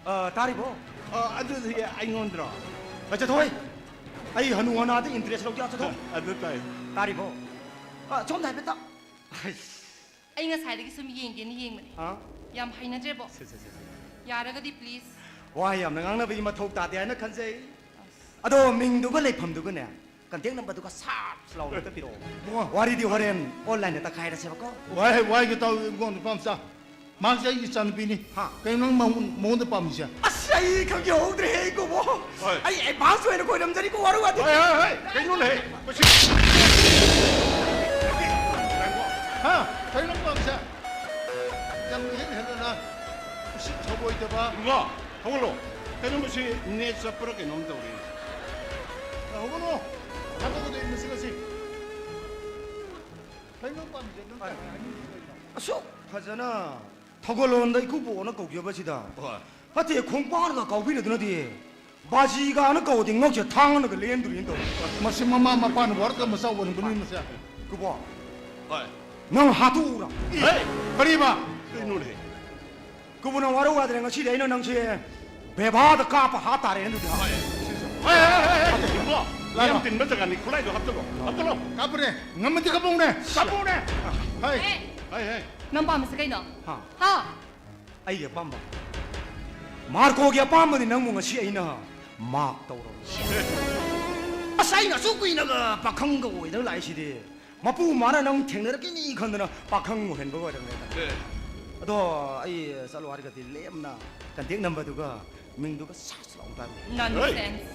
ꯑ, ꯇꯥꯔꯤꯕꯣ? ꯑ, ꯑꯗꯨꯗꯤ ꯑꯩꯉꯣꯟꯗꯔꯣ? ꯑ, ꯆꯠꯊꯣꯛꯑꯣꯏ꯫ ꯑꯩ ꯍꯅꯨ ꯍꯅꯥꯗ interest ꯂꯧꯗꯦ, ꯆꯠꯊꯣꯛꯑꯣꯏ꯫ ꯑꯗꯨ ꯇꯥꯏ꯫ ꯇꯥꯔꯤꯕꯣ? ꯑ, ꯁꯣꯝꯗ ꯍꯥꯏꯐꯦꯠꯇ꯫ ꯑꯩꯁ꯫ ꯑꯩ ꯉꯁꯥꯏꯗꯒꯤ ꯁꯨꯝ ꯌꯦꯡꯒꯦꯅ ꯌꯦꯡꯕꯅꯦ꯫ ꯑ? ꯌꯥꯝ ꯍꯩꯅꯗ꯭ꯔꯦꯕꯣ꯫ ꯁꯦ, ꯁꯦ, ꯁꯦ, ꯁꯦ꯫ ꯌꯥꯔꯒꯗꯤ please꯫ ꯋꯥ ꯌꯥꯝꯅ ꯉꯥꯡꯅꯕꯒꯤ ꯃꯊꯧ ꯇꯥꯗꯦ ꯍꯥꯏꯅ ꯈꯟꯖꯩ꯫ ꯑꯗꯣ ꯃꯤꯡꯗꯨꯒ ꯂꯩꯐꯝꯗꯨꯒꯅꯦ, ꯀꯟꯇꯦꯛ ꯅꯝꯕꯔꯗꯨꯒ ꯁꯥꯞ ꯂꯥꯎꯅ ꯍꯦꯛꯇ ꯄꯤꯔꯛꯑꯣ꯫ ꯏꯕꯨꯡꯉꯣ꯫ ꯋꯥꯔꯤꯗꯤ ꯍꯣꯔꯦꯟ ꯑꯣꯟꯂꯥꯏꯟꯗ ꯇꯛꯈꯥꯏꯔꯁꯦꯕꯀꯣ꯫ ꯋꯥꯏ, ꯋꯥꯏꯒ ꯇꯧ ꯏꯕꯨꯡꯉꯣ, ꯅꯨꯄꯥ ꯃꯆꯥ꯫ ꯃꯥꯁꯦ ꯑꯩꯒꯤ ꯏꯆꯥꯅꯨꯄꯤꯅꯤ꯫ ꯍꯥ? ꯀꯩꯅꯣ ꯅꯪ ꯃꯉꯣꯟ-, ꯃꯉꯣꯟꯗ ꯄꯥꯝꯃꯤꯁꯦ? ꯑꯁ, ꯑꯩ ꯈꯪꯖꯍꯧꯗ꯭ꯔꯦꯍꯦ, ꯏꯀꯨꯕꯣ꯫ ꯍꯣꯏ꯫ ꯑꯩ ꯑꯦꯗꯚꯥꯟꯁ ꯑꯣꯏꯅ ꯈꯣꯏꯔꯝꯖꯔꯤꯀꯣ, ꯋꯥꯔꯧ ꯋꯥꯗꯦ꯫ ꯍꯣꯏ, ꯍꯣꯏ, ꯍꯣꯏ, ꯀꯩꯅꯣꯅꯦꯍꯦ? ꯃꯁꯤ ꯍꯥ? ꯀꯩꯅꯣ ꯅꯪ ꯄꯥꯝꯃꯤꯁꯦ? ꯌꯥꯝ ꯏꯍꯦꯟ ꯍꯦꯟꯗꯅ ꯎꯁꯤꯠ ꯊꯧꯑꯣꯏꯗꯕ꯫ ꯏꯕꯨꯡꯉꯣ, ꯍꯧꯒꯠꯂꯣ꯫ ꯀꯩꯅꯣ ꯃꯁꯤ ꯅꯦꯠ ꯆꯞꯄ꯭ꯔꯥ ꯀꯩꯅꯣꯝ ꯇꯧꯔꯦ꯫ ꯍꯧꯒꯠꯂꯣ꯫ ꯊꯥꯗꯣꯛꯀꯗꯣꯏ ꯃꯁꯤ ꯉꯁꯤ꯫ ꯀꯩꯅꯣ ꯄꯥꯝꯃꯤꯁꯦ? ꯅꯪ ꯀꯩ ꯍꯥꯏꯅꯤꯡꯉꯤꯅꯣ? ꯑꯁꯨꯛ ꯐꯖꯅ ꯊꯧꯒꯜꯂꯣꯟꯗ ꯏꯀꯨꯕꯣꯛꯅ ꯀꯧꯖꯕꯁꯤꯗ꯫ ꯍꯣꯏ꯫ ꯐꯠꯇꯦ, ꯈꯣꯡꯄꯥꯛꯅꯒ ꯀꯥꯎꯕꯤꯔꯗꯨꯅꯗꯤ ꯕꯥꯖꯤꯒꯥꯅ ꯀꯧꯔꯗꯤ ꯉꯛꯁꯦ ꯊꯥꯡꯅꯒ ꯂꯦꯟꯗꯣꯔꯤꯅ ꯇꯧꯔꯤ꯫ ꯃꯁꯤ ꯃꯃꯥ ꯃꯄꯥꯅ ꯋꯥꯔꯛꯇ ꯃꯆꯥ ꯑꯣꯏꯔꯝꯒꯅꯤ ꯃꯁꯦ꯫ ꯏꯀꯨꯕꯣꯛ꯫ ꯍꯣꯏ꯫ ꯅꯪ ꯍꯥꯠꯇꯣꯛꯎꯔꯥ? ꯍꯦ! ꯀꯔꯤꯕ? ꯀꯩꯅꯣꯅꯦ? ꯏꯀꯨꯕꯣꯛ, ꯅꯪ ꯋꯥꯔꯧ ꯌꯥꯗ꯭ꯔꯦ, ꯉꯁꯤꯗꯤ ꯑꯩꯅ ꯅꯪꯁꯦ ꯕꯦꯕꯥꯗ ꯀꯥꯞꯄ ꯍꯥꯠꯇꯥꯔꯦ ꯑꯗꯨꯗꯤ꯫ ꯍꯣꯏ꯫ ꯍꯣꯏ, ꯍꯣꯏ, ꯍꯣꯏ, ꯍꯣꯏ, ꯏꯕꯨꯡꯉꯣ, ꯂꯥꯛꯑꯣ꯫ ꯌꯥꯝ ꯇꯤꯟꯕ ꯖꯒꯥꯅꯤ, ꯈꯨꯠꯂꯥꯏꯗꯣ ꯍꯥꯞꯆꯜꯂꯣ, ꯍꯥꯞꯆꯜꯂꯣ꯫ ꯀꯥꯞꯄꯨꯅꯦ, ꯉꯝꯃꯗꯤ ꯀꯥꯞꯄꯧꯅꯦ, ꯀꯥꯞꯄꯧꯅꯦ꯫ ꯍꯣꯏ꯫ ꯑꯦ! ꯍꯣꯏ, ꯍꯣꯏ꯫ ꯅꯪ ꯄꯥꯝꯃꯤꯁꯦ ꯀꯩꯅꯣ? ꯍꯥ? ꯍꯥ? ꯑꯩꯒꯤ ꯑꯄꯥꯝꯕ꯫ ꯃꯥꯔꯀꯣꯒꯤ ꯑꯄꯥꯝꯕꯗꯤ ꯅꯪꯕꯨ ꯉꯁꯤ ꯑꯩꯅ ꯃꯥꯛ ꯇꯧꯔꯕꯅꯤ꯫ ꯑꯁ, ꯑꯩꯅ ꯑꯁꯨꯛ ꯀꯨꯏꯅꯒ ꯄꯥꯈꯪꯒ ꯑꯣꯏꯗꯅ ꯂꯥꯛꯏꯁꯤꯗꯤ꯫ ꯃꯄꯨ ꯃꯥꯅ ꯅꯪ ꯊꯦꯡꯅꯔꯛꯈꯤꯅꯤ ꯈꯟꯗꯅ ꯄꯥꯈꯪ ꯑꯣꯏꯍꯟꯕ ꯑꯣꯏꯔꯝꯂꯦꯗ꯫ ꯑꯦ꯫ ꯑꯗꯣ ꯑꯩ ꯆꯠꯂꯣ ꯍꯥꯏꯔꯒꯗꯤ ꯂꯦꯝꯅ ꯀꯟꯇꯦꯛ ꯅꯝꯕꯔꯗꯨꯒ ꯃꯤꯡꯗꯨꯒ ꯁꯥꯁ ꯂꯥꯎ ꯇꯥꯔꯦ꯫ ꯅꯟꯁꯦꯟꯁ꯫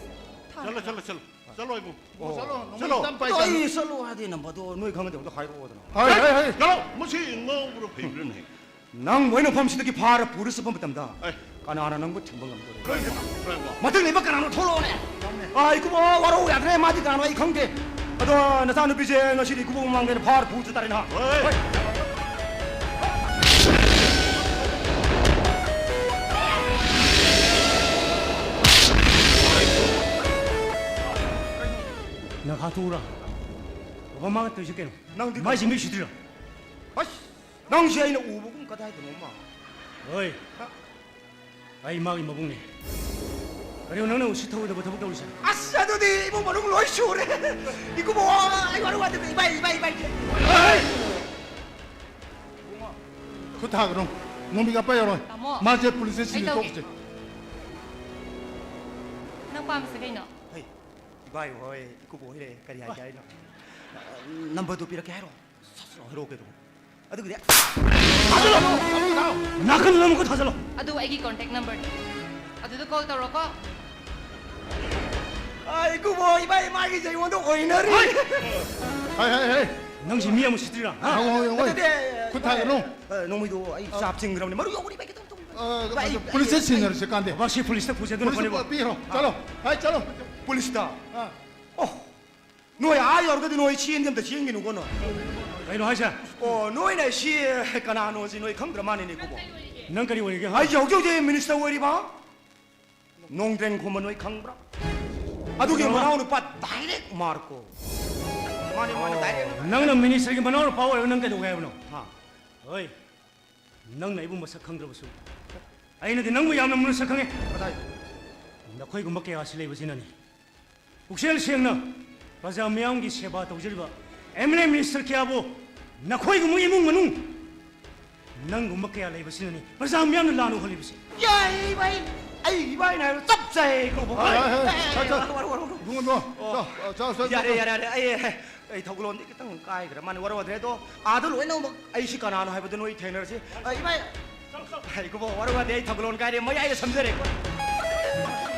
ꯆꯠꯂꯣ, ꯆꯠꯂꯣ, ꯆꯠꯂꯣ꯫ ꯆꯠꯂꯣ ꯏꯕꯨꯡ꯫ ꯑꯣ꯫ ꯆꯠꯂꯣ, ꯅꯣꯡꯃꯩ ꯆꯠꯂꯣ꯫ ꯇꯞ ꯄꯥꯏ ꯑꯗꯣ ꯆꯠꯂꯣ꯫ ꯑꯩ ꯆꯠꯂꯣ ꯍꯥꯏꯔꯗꯤ ꯅꯝꯕꯔꯗꯣ ꯅꯣꯏ ꯈꯪꯉꯗꯤ ꯑꯝꯇ ꯍꯥꯏꯔꯛꯑꯣꯗꯅ꯫ ꯍꯣꯏ, ꯍꯣꯏ, ꯍꯣꯏ꯫ ꯆꯠꯂꯣ꯫ ꯃꯁꯤ ꯉꯥꯎꯕ꯭ꯔꯥ ꯐꯩꯕ꯭ꯔꯥꯅꯦ? ꯅꯪ ꯃꯣꯏ ꯃꯐꯝꯁꯤꯗꯒꯤ ꯐꯥꯔ ꯄꯨꯔ ꯆꯠꯄ ꯃꯇꯝꯗ ꯑꯦ꯫ ꯀꯅꯥꯅ ꯅꯪꯕꯨ ꯊꯤꯡꯕ ꯉꯝꯗꯣꯔꯤꯕ? ꯂꯣꯏ ꯆꯠꯂꯣ, ꯂꯣꯏ ꯆꯠꯂꯣ꯫ ꯃꯊꯪ ꯂꯩꯕ ꯀꯅꯥꯅꯣ ꯊꯣꯛꯂꯛꯑꯣꯅꯦ꯫ ꯌꯥꯎꯅꯦ꯫ ꯑꯥ, ꯏꯀꯨꯕꯣꯛ, ꯋꯥꯔꯧ ꯌꯥꯗ꯭ꯔꯦ, ꯃꯥꯗꯤ ꯀꯅꯥꯅꯣ ꯑꯩ ꯈꯪꯗꯦ꯫ ꯑꯗꯣ ꯅꯆꯥꯅꯨꯄꯤꯁꯦ ꯉꯁꯤꯗꯤ ꯏꯀꯨꯕꯣꯛ ꯃꯃꯥꯡꯗ ꯑꯩꯅ ꯐꯥꯔ ꯄꯨꯔ ꯆꯠꯇꯥꯔꯦ ꯅꯍꯥ꯫ ꯍꯣꯏ꯫ ꯍꯣꯏ꯫ ꯅꯪ ꯍꯥꯠꯇꯣꯛꯎꯔ? ꯕꯕꯥ ꯃꯥꯡ ꯇꯧꯔꯤꯁꯦ ꯀꯩꯅꯣ? ꯅꯪꯗꯤ ꯃꯥꯏꯁꯦ ꯃꯤ ꯁꯤꯠꯇ꯭ꯔꯤꯔꯣ? ꯑꯁ! ꯅꯪꯁꯦ ꯑꯩꯅ ꯎꯕꯒꯨꯝ ꯀꯗꯥꯏꯗꯅꯣꯃ꯫ ꯍꯣꯏ꯫ ꯑꯩ ꯃꯥꯒꯤ ꯃꯕꯨꯡꯅꯦ꯫ ꯀꯔꯤꯅꯣ ꯅꯪꯅ ꯎꯁꯤꯠ ꯊꯧꯑꯣꯏꯗꯕ ꯊꯕꯛ ꯇꯧꯔꯤꯁꯦ? ꯑꯁ, ꯑꯗꯨꯗꯤ ꯏꯃꯨꯡ ꯃꯅꯨꯡ ꯂꯣꯏ ꯁꯨꯔꯦ꯫ ꯏꯀꯨꯕꯣꯛ, ꯑꯩ ꯋꯥꯔꯧ ꯋꯥꯗꯦ꯫ ꯏꯕꯥꯏ, ꯏꯕꯥꯏ, ꯏꯕꯥꯏ꯫ ꯈꯨꯠ ꯊꯥꯒꯅꯨ꯫ ꯅꯣꯡꯃꯩ ꯀꯥꯞꯄ ꯌꯥꯔꯣꯏ꯫ ꯇꯥꯃꯣ, ꯃꯥꯁꯦ ꯄꯨꯂꯤꯁꯇ ꯑꯩ ꯁꯤꯟꯅ ꯇꯧꯒꯦ꯫ ꯊꯣꯛꯁꯦ꯫ ꯄꯥꯝꯃꯤꯁꯦ ꯀꯩꯅꯣ? ꯍꯩ, ꯏꯕꯥꯏ ꯍꯣꯏ, ꯏꯀꯨꯕꯣꯛ ꯍꯣꯏ ꯂꯩꯔꯦ꯫ ꯀꯔꯤ ꯍꯥꯏꯒꯦ ꯍꯥꯏꯅꯣ? ꯅꯝꯕꯔꯗꯨ ꯄꯤꯔꯛꯀꯦ ꯍꯥꯏꯔꯣ? ꯁꯠ ꯁꯠ ꯍꯥꯏꯔꯛꯑꯣ ꯀꯩꯅꯣ꯫ ꯑꯗꯨꯒꯤꯗꯤ ꯅꯥꯀꯟꯗ ꯑꯃꯨꯛꯀ ꯊꯥꯖꯜꯂꯣ꯫ ꯑꯗꯨ ꯑꯩꯒꯤ ꯀꯣꯟꯇꯦꯛ ꯅꯝꯕꯔꯅꯤ꯫ ꯑꯗꯨꯗ ꯀꯣꯜ ꯇꯧꯔꯣꯀꯣ꯫ ꯑꯥ, ꯏꯀꯨꯕꯣꯛ, ꯏꯕꯥꯏ, ꯃꯥꯒꯤꯁꯦ ꯑꯩꯉꯣꯟꯗ ꯑꯣꯏꯅꯔꯤ꯫ ꯍꯥꯏ ꯍꯥꯏ ꯍꯥꯏ꯫ ꯅꯪꯁꯤ ꯃꯤ ꯑꯃ ꯁꯤꯠꯇ꯭ꯔꯤꯔꯥ? ꯍꯥ? ꯍꯣꯏ, ꯍꯣꯏ, ꯍꯣꯏ꯫ ꯅꯠꯇꯦ, ꯈꯨꯠ ꯊꯥꯒꯅꯨ꯫ ꯑ, ꯅꯣꯡꯃꯩꯗꯣ ꯑꯩ ꯆꯥꯞ ꯆꯤꯡꯈ꯭ꯔꯕꯅꯤ꯫ ꯃꯔꯨ ꯌꯧꯕꯅꯤ, ꯏꯕꯥꯏ, ꯈꯤꯇꯪ, ꯈꯤꯇꯪ꯫ ꯑ, ꯏꯕꯥꯏ, ꯄꯨꯂꯤꯁꯇ ꯁꯤꯟꯅꯔꯁꯤ ꯀꯥꯟꯗꯦ꯫ ꯕꯥꯁꯤ ꯄꯨꯂꯤꯁꯇ ꯄꯨꯁꯦ ꯑꯗꯨꯅ ꯄꯨꯂꯤꯁꯇ ꯐꯅꯦꯕ꯫ ꯄꯤꯈ꯭ꯔꯣ꯫ ꯆꯠꯂꯣ꯫ ꯍꯥꯏ, ꯆꯠꯂꯣ꯫ ꯄꯨꯂꯤꯁꯇ? ꯑꯥ꯫ ꯑꯣ, ꯅꯣꯏ ꯑꯥ ꯌꯧꯔꯒꯗꯤ ꯅꯣꯏ ꯆꯦꯟꯗꯤ ꯑꯝꯇ ꯆꯦꯟꯈꯤꯅꯨꯀꯣ ꯅꯣꯏ꯫ ꯀꯩꯅꯣ ꯍꯥꯏꯁꯦ? ꯑꯣ, ꯅꯣꯏꯅ ꯁꯤ ꯀꯅꯥꯅꯣꯁꯤ ꯅꯣꯏ ꯈꯪꯗ꯭ꯔ ꯃꯥꯜꯂꯦꯅꯦ, ꯏꯀꯨꯕꯣꯛ꯫ ꯅꯪ ꯀꯔꯤ ꯑꯣꯏꯔꯤꯒꯦ? ꯍꯥ? ꯑꯩꯁꯦ ꯍꯧꯖꯤꯛ ꯍꯧꯖꯤꯛ ꯃꯤꯅꯤꯁꯇꯔ ꯑꯣꯏꯔꯤꯕ ꯅꯣꯡꯗ꯭ꯔꯦꯟ ꯈꯨꯝꯕ ꯅꯣꯏ ꯈꯪꯕ꯭ꯔꯥ? ꯑꯗꯨꯒꯤ ꯃꯅꯥꯎ ꯅꯨꯄꯥ ꯗꯥꯏꯔꯦꯛ ꯃꯥꯔꯀꯣ꯫ ꯃꯥꯅꯦ, ꯃꯥꯅꯦ, ꯗꯥꯏꯔꯦꯛ꯫ ꯅꯪꯅ ꯃꯤꯅꯤꯁꯇꯔꯒꯤ ꯃꯅꯥꯎ ꯅꯨꯄꯥ ꯑꯣꯏꯔꯒ ꯅꯪ ꯀꯩꯗꯧꯒꯦ ꯍꯥꯏꯕꯅꯣ? ꯍꯥ? ꯍꯣꯏ, ꯅꯪꯅ ꯑꯩꯕꯨ ꯃꯁꯛ ꯈꯪꯗ꯭ꯔꯕꯁꯨ ꯑꯩꯅꯗꯤ ꯅꯪꯕꯨ ꯌꯥꯝꯅ ꯃꯨꯟꯅ ꯁꯛ ꯈꯪꯉꯦ꯫ ꯀꯗꯥꯏ? ꯅꯈꯣꯏꯒꯨꯝꯕ ꯀꯌꯥ ꯑꯁꯤ ꯂꯩꯕꯁꯤꯅꯅꯤ ꯄꯨꯛꯆꯦꯜ ꯁꯦꯡꯅ ꯄ꯭ꯔꯖꯥ ꯃꯤꯌꯥꯝꯒꯤ ꯁꯦꯕꯥ ꯇꯧꯖꯔꯤꯕ ꯑꯦꯝ ꯑꯦꯜ ꯑꯦ ꯃꯤꯅꯤꯁꯇꯔ ꯀꯌꯥꯕꯨ ꯅꯈꯣꯏꯒꯨꯝꯕ ꯏꯃꯨꯡ ꯃꯅꯨꯡ ꯅꯪꯒꯨꯝꯕ ꯀꯌꯥ ꯂꯩꯕꯁꯤꯅꯅꯤ ꯄ꯭ꯔꯖꯥ ꯃꯤꯌꯥꯝꯅ ꯂꯥꯟꯅ ꯎꯍꯜꯂꯤꯕꯁꯤ꯫ ꯌꯥꯏ, ꯏꯕꯥꯏ꯫ ꯑꯩ ꯏꯕꯥꯏꯅ ꯍꯥꯏꯕ ꯆꯞ ꯆꯥꯏ, ꯏꯀꯨꯕꯣꯛ꯫ ꯍꯣꯏ, ꯍꯣꯏ, ꯍꯣꯏ, ꯑꯦ, ꯆꯠ, ꯆꯠ꯫ ꯋꯥꯔꯧ, ꯋꯥꯔꯧ, ꯋꯥꯔꯧ꯫ ꯏꯕꯨꯡꯉꯣ, ꯏꯕꯨꯡꯉꯣ, ꯑꯣ꯫ ꯆꯥꯎ, ꯆꯥꯎ, ꯆꯥꯎ, ꯌꯥꯔꯦ, ꯆꯥꯎ꯫ ꯌꯥꯔꯦ, ꯌꯥꯔꯦ꯫ ꯑꯩ, ꯑꯩ ꯊꯧꯒꯜꯂꯣꯟꯗꯤ ꯈꯤꯇꯪ ꯀꯥꯏꯈ꯭ꯔ ꯃꯥꯅꯤ, ꯋꯥꯔꯧ ꯋꯥꯗ꯭ꯔꯦ꯫ ꯑꯗꯣ ꯑꯥꯗ ꯂꯣꯏꯅꯃꯛ ꯑꯩꯁꯤ ꯀꯅꯥꯅꯣ ꯍꯥꯏꯕꯗꯨ ꯅꯣꯏ ꯊꯦꯡꯅꯔꯁꯤ꯫ ꯑ, ꯏꯕꯥꯏ꯫ ꯑꯩ, ꯏꯀꯨꯕꯣꯛ, ꯋꯥꯔꯧ ꯋꯥꯗꯦ, ꯑꯩ ꯊꯧꯒꯜꯂꯣꯟ ꯀꯥꯏꯔꯦ, ꯃꯌꯥꯏꯗ ꯁꯝꯖꯔꯦ꯫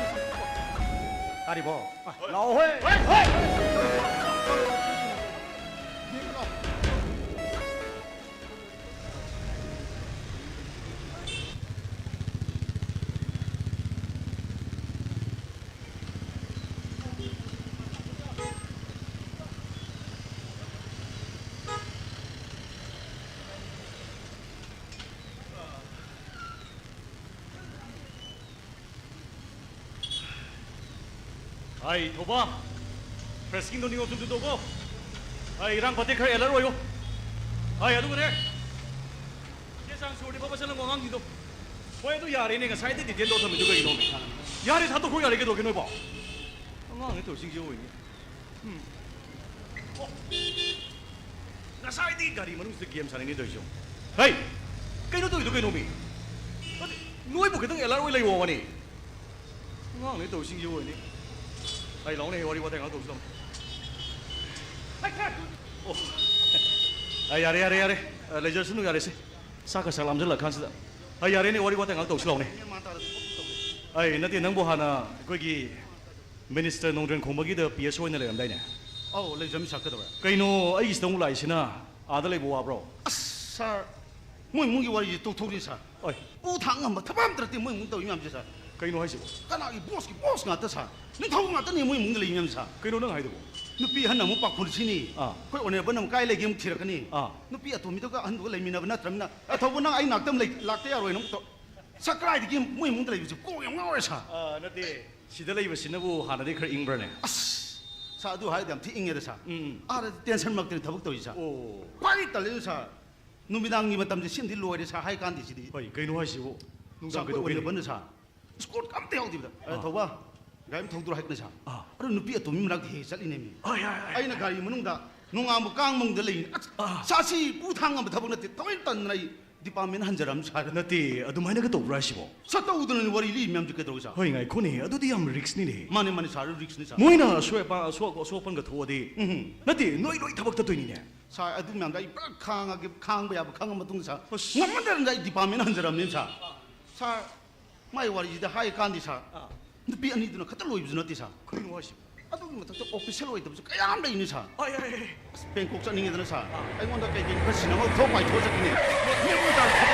ꯇꯥꯔꯤꯕꯣ? ꯂꯥꯛꯑꯣ, ꯍꯣꯏ꯫ ꯍꯥꯏ, ꯊꯧꯕ꯫ ꯄ꯭ꯔꯦꯁꯀꯤꯡꯗꯣ ꯅꯤꯌꯣꯝ ꯆꯨꯝ ꯆꯨꯝ ꯇꯧꯀꯣ꯫ ꯍꯥꯏ, ꯏꯔꯥꯡ ꯐꯠꯇꯦ, ꯈꯔ ꯑꯦꯂꯔꯠ ꯑꯣꯏꯌꯣ꯫ ꯍꯥꯏ, ꯑꯗꯨꯒꯅꯦ, ꯆꯦ ꯆꯥꯡ ꯁꯨꯔꯗꯤ ꯐꯕ ꯆꯠꯂꯝꯃꯣ ꯑꯉꯥꯡꯁꯤꯡꯗꯣ꯫ ꯍꯣꯏ, ꯑꯗꯨ ꯌꯥꯔꯦꯅꯦ, ꯉꯁꯥꯏꯗꯩ ꯗꯤꯇꯦꯟ ꯇꯧꯔ ꯊꯝꯃꯤꯗꯨ ꯀꯩꯒꯤꯅꯣꯃꯦ? ꯌꯥꯔꯦ, ꯊꯥꯗꯣꯛꯈ꯭ꯔꯣ, ꯌꯥꯔꯦ, ꯀꯩꯗꯧꯒꯦ ꯅꯣꯏꯕꯣ? ꯑꯉꯥꯡꯅꯦ ꯇꯧꯔꯤꯁꯤꯡꯁꯦ ꯑꯣꯏꯅꯦ꯫ ꯎꯝ꯫ ꯑꯣ꯫ ꯉꯁꯥꯏꯗꯒꯤ ꯒꯥꯔꯤ ꯃꯅꯨꯡꯁꯤꯗ ꯒꯦꯝ ꯁꯥꯟꯅꯩꯅꯦ ꯇꯧꯔꯤꯁꯦ ꯌꯦꯡꯉꯣ꯫ ꯍꯩ! ꯀꯩꯅꯣ ꯇꯧꯔꯤꯗꯣ ꯀꯩꯅꯣꯃꯤ? ꯅꯠꯇꯦ, ꯅꯣꯏꯕꯨ ꯈꯤꯇꯪ ꯑꯦꯂꯔꯠ ꯑꯣꯏ ꯂꯩꯌꯣ ꯍꯥꯏꯕꯅꯤ꯫ ꯑꯉꯥꯡꯅꯦ ꯇꯧꯔꯤꯁꯤꯡꯁꯤ ꯑꯣꯏꯅꯤ꯫ ꯑꯩ ꯂꯥꯎꯅꯦ, ꯋꯥꯔꯤ ꯋꯥꯇꯥꯏ ꯉꯥꯏꯍꯥꯛ ꯇꯧꯁꯤ ꯂꯥꯎꯅꯦ꯫ ꯑꯣ꯫ ꯑ, ꯌꯥꯔꯦ, ꯌꯥꯔꯦ, ꯌꯥꯔꯦ꯫ ꯑ, ꯂꯩꯖꯔꯁꯅꯨ, ꯌꯥꯔꯦꯁꯦ꯫ ꯆꯥꯛꯀ ꯆꯥꯛ ꯂꯥꯝꯖꯜꯂꯛ ꯀꯥꯟꯁꯤꯗ꯫ ꯑ, ꯌꯥꯔꯦꯅꯦ, ꯋꯥꯔꯤ ꯋꯥꯇꯥꯏ ꯉꯥꯏꯍꯥꯛ ꯇꯧꯁꯤ ꯂꯥꯎꯅꯦ꯫ ꯑꯩ ꯅꯠꯇꯦ, ꯅꯪꯕꯨ ꯍꯥꯟꯅ ꯑꯩꯈꯣꯏꯒꯤ ꯃꯤꯅꯤꯁꯇꯔ ꯅꯣꯡꯗ꯭ꯔꯦꯟ ꯈꯣꯡꯕꯒꯤꯗ ꯄꯤ ꯑꯦꯁ ꯑꯣꯏꯅ ꯂꯩꯔꯝꯗꯥꯏꯅꯦ? ꯑꯧ, ꯂꯩꯖꯔꯝꯃꯤ ꯁꯥꯔ, ꯀꯩꯗꯧꯔꯦ? ꯀꯩꯅꯣ ꯑꯩꯒꯤꯁꯤꯗ ꯑꯃꯨꯛ ꯂꯥꯛꯏꯁꯤꯅ? ꯑꯥꯗ ꯂꯩꯕ ꯋꯥꯕ꯭ꯔꯣ? ꯑꯁ, ꯁꯥꯔ, ꯃꯣꯏ ꯏꯃꯨꯡꯒꯤ ꯋꯥꯔꯤꯁꯦ ꯇꯣꯛꯊꯣꯛꯁꯤ ꯁꯥꯔ꯫ ꯑꯣꯏ꯫ ꯄꯨ ꯊꯥꯡ ꯉꯝꯕ ꯊꯕꯛ ꯑꯝꯇ ꯅꯠꯇꯦ ꯃꯣꯏ ꯏꯃꯨꯡ ꯇꯧꯔꯤ ꯃꯌꯥꯝꯁꯦ ꯁꯥꯔ꯫ ꯀꯩꯅꯣ ꯍꯥꯏꯁꯤꯕꯣ? ꯀꯅꯥꯒꯤ ꯕꯣꯁꯀꯤ ꯕꯣꯁ ꯉꯥꯛꯇ ꯁꯥꯔ? ꯅꯤꯡꯊꯧ ꯉꯥꯛꯇꯅꯦ ꯃꯣꯏ ꯏꯃꯨꯡꯗ ꯂꯩ ꯃꯌꯥꯝꯁꯦ ꯁꯥꯔ꯫ ꯀꯩꯅꯣ ꯅꯪ ꯍꯥꯏꯗꯨꯕꯣ? ꯅꯨꯄꯤ ꯑꯍꯟ ꯑꯃꯨꯛ ꯄꯥꯎꯈꯨꯝꯁꯤꯅꯤ꯫ ꯑꯥ꯫ ꯑꯩꯈꯣꯏ ꯑꯣꯅꯔꯦꯕꯜ ꯑꯃꯨꯛ ꯀꯥꯏ ꯂꯩꯒꯦ ꯑꯃꯨꯛ ꯊꯤꯔꯛꯀꯅꯤ꯫ ꯑꯥ꯫ ꯅꯨꯄꯤ ꯑꯇꯣꯝꯕꯤꯗꯨꯒ ꯑꯍꯟꯗꯨꯒ ꯂꯩꯃꯤꯟꯅꯕ ꯅꯠꯇ꯭ꯔꯕꯅꯤꯅ, ꯑ, ꯊꯧꯕ ꯅꯪ ꯑꯩ ꯅꯥꯛꯇ ꯑꯃ ꯂꯩ-, ꯂꯥꯛꯇ ꯌꯥꯔꯣꯏꯅ ꯑꯃꯨꯛ ꯇꯧ-, ꯁꯥꯔ, ꯀꯗꯥꯏꯗꯒꯤ ꯃꯣꯏ ꯏꯃꯨꯡꯗ ꯂꯩꯕꯁꯤ ꯀꯣꯛ ꯌꯥꯝ ꯉꯥꯎꯔꯦ ꯁꯥꯔ꯫ ꯑꯥ, ꯅꯠꯇꯦ, ꯁꯤꯗ ꯂꯩꯕꯁꯤꯅꯕꯨ ꯍꯥꯟꯅꯗꯤ ꯈꯔ ꯏꯪꯕ꯭ꯔꯅꯦ? ꯑꯁ, ꯁꯥꯔ, ꯑꯗꯨ ꯍꯥꯏꯔꯗꯤ ꯌꯥꯝ ꯊꯤ ꯏꯪꯉꯦꯗ ꯁꯥꯔ꯫ ꯎꯝ, ꯎꯝ꯫ ꯑꯥꯗꯗꯤ ꯇꯦꯟꯁꯟ ꯃꯔꯛꯇꯅꯤ ꯊꯕꯛ ꯇꯧꯔꯤꯁꯦ ꯁꯥꯔ꯫ ꯑꯣ꯫ ꯈ꯭ꯋꯥꯏꯗꯒꯤ ꯇꯜꯂꯤꯁꯦ ꯁꯥꯔ, ꯅꯨꯃꯤꯗꯥꯡꯒꯤ ꯃꯇꯝꯁꯦ ꯁꯤꯃꯗꯤ ꯂꯣꯏꯔꯦ ꯁꯥꯔ, ꯍꯥꯏ ꯀꯥꯟꯗꯦ ꯁꯤꯗꯤ꯫ ꯍꯣꯏ, ꯀꯩꯅꯣ ꯍꯥꯏꯁꯤꯕꯨ? ꯅꯨꯡꯗꯥꯡ ꯁꯥꯔ, ꯑꯩꯈꯣꯏ ꯀꯩꯗꯧꯕꯩꯅꯣ? ꯑꯣꯏꯅꯕꯅ ꯁꯥꯔ, ꯏꯁꯀꯣꯔꯠꯀ ꯑꯝꯇ ꯌꯥꯎꯗꯕꯤꯗ, ꯑ, ꯑꯥ꯫ ꯊꯧꯕ, ꯒꯥꯔꯤ ꯑꯃ ꯊꯧꯗꯣꯔꯣ ꯍꯥꯏꯔꯛꯀꯅꯤ ꯁꯥꯔ꯫ ꯑꯥ꯫ ꯑꯗꯨ ꯅꯨꯄꯤ ꯑꯇꯣꯝꯕꯤ ꯃꯅꯥꯛꯇ ꯍꯦꯛ ꯍꯦꯛ ꯆꯠꯂꯤꯅꯦꯃꯤ꯫ ꯍꯣꯏ, ꯍꯣꯏ, ꯍꯣꯏ꯫ ꯑꯩꯅ ꯒꯥꯔꯤ ꯃꯅꯨꯡꯗ ꯅꯣꯡꯉꯥꯟꯕ ꯀꯥꯡ ꯃꯪꯗ ꯂꯩꯅꯤ꯫ ꯑꯁ, ꯑꯥ꯫ ꯁꯥꯔ, ꯁꯤ ꯄꯨ ꯊꯥꯡ ꯉꯝꯕ ꯊꯕꯛ ꯅꯠꯇꯦ, ꯊꯑꯣꯏꯅ ꯇꯟꯗꯅ ꯑꯩ ꯗꯤꯄꯥꯔꯠꯃꯦꯟ ꯍꯟꯖꯔꯝ ꯁꯥꯔ꯫ ꯅꯠꯇꯦ, ꯑꯗꯨꯃꯥꯏꯅꯒ ꯇꯧꯕ꯭ꯔꯥ ꯍꯥꯏꯁꯤꯕꯣ? ꯁꯥꯔ, ꯇꯧꯗꯅꯅꯦ ꯋꯥꯔꯤ ꯂꯤ ꯃꯌꯥꯝꯁꯦ ꯀꯩꯗꯧꯔꯒꯦ ꯁꯥꯔ? ꯍꯣꯏ, ꯉꯥꯏꯈꯣꯅꯦ, ꯑꯗꯨꯗꯤ ꯌꯥꯝ ꯔꯤꯛꯁꯅꯤꯅꯦ꯫ ꯃꯥꯅꯦ, ꯃꯥꯅꯦ ꯁꯥꯔ, ꯔꯤꯛꯁꯅꯤ ꯁꯥꯔ꯫ ꯃꯣꯏꯅ ꯑꯁꯣꯏ ꯑꯄꯥ-, ꯑꯁꯣꯛ-, ꯑꯁꯣꯛ ꯑꯄꯟꯒ ꯊꯣꯛꯑꯗꯤ? ꯎꯝ꯫ ꯅꯠꯇꯦ, ꯅꯣꯏ ꯂꯣꯏ ꯊꯕꯛ ꯇꯠꯇꯣꯏꯅꯤꯅꯦ꯫ ꯁꯥꯔ, ꯑꯗꯨ ꯃꯌꯥꯝꯗꯣ ꯑꯩ ꯄꯨꯔꯥ ꯈꯥꯡꯉꯒꯦ, ꯈꯥꯡꯕ ꯌꯥꯕ ꯈꯪꯉ ꯃꯇꯨꯡꯗ ꯁꯥꯔ, ꯑꯁ꯫ ꯉꯝꯃꯟꯗꯗꯅ ꯑꯩ ꯗꯤꯄꯥꯔꯠꯃꯦꯟ ꯍꯟꯖꯔꯝꯅꯦ ꯁꯥꯔ꯫ ꯁꯥꯔ, ꯃꯥꯏ ꯋꯥꯔꯤꯁꯤꯗ ꯍꯥꯏ ꯀꯥꯟꯗꯦ ꯁꯥꯔ꯫ ꯑꯥ꯫ ꯅꯨꯄꯤ ꯑꯅꯤꯗꯨꯅ ꯈꯛꯇ ꯂꯣꯏꯕꯁꯨ ꯅꯠꯇꯦ ꯁꯥꯔ꯫ ꯀꯩꯅꯣ ꯍꯥꯏꯁꯤꯕꯣ? ꯑꯗꯨꯒꯤ ꯃꯊꯛꯇ ꯑꯣꯐꯤꯁꯤꯌꯦꯜ ꯑꯣꯏꯗꯕꯁꯨ ꯀꯌꯥ ꯑꯃ ꯂꯩꯅꯤ ꯁꯥꯔ꯫ ꯑꯥꯏ, ꯑꯥꯏ, ꯑꯥꯏ꯫ ꯑꯁ, ꯕꯦꯡꯀꯣꯛ ꯆꯠꯅꯤꯡꯉꯦꯗꯅ ꯁꯥꯔ꯫ ꯑꯥ꯫ ꯑꯩꯉꯣꯟꯗ ꯀꯩ ꯀꯩꯅꯣ ꯈꯔ ꯁꯤꯟꯅꯕ ꯊꯣꯛ ꯄꯥꯏꯊꯣꯛꯑ ꯆꯠꯈꯤꯅꯦ꯫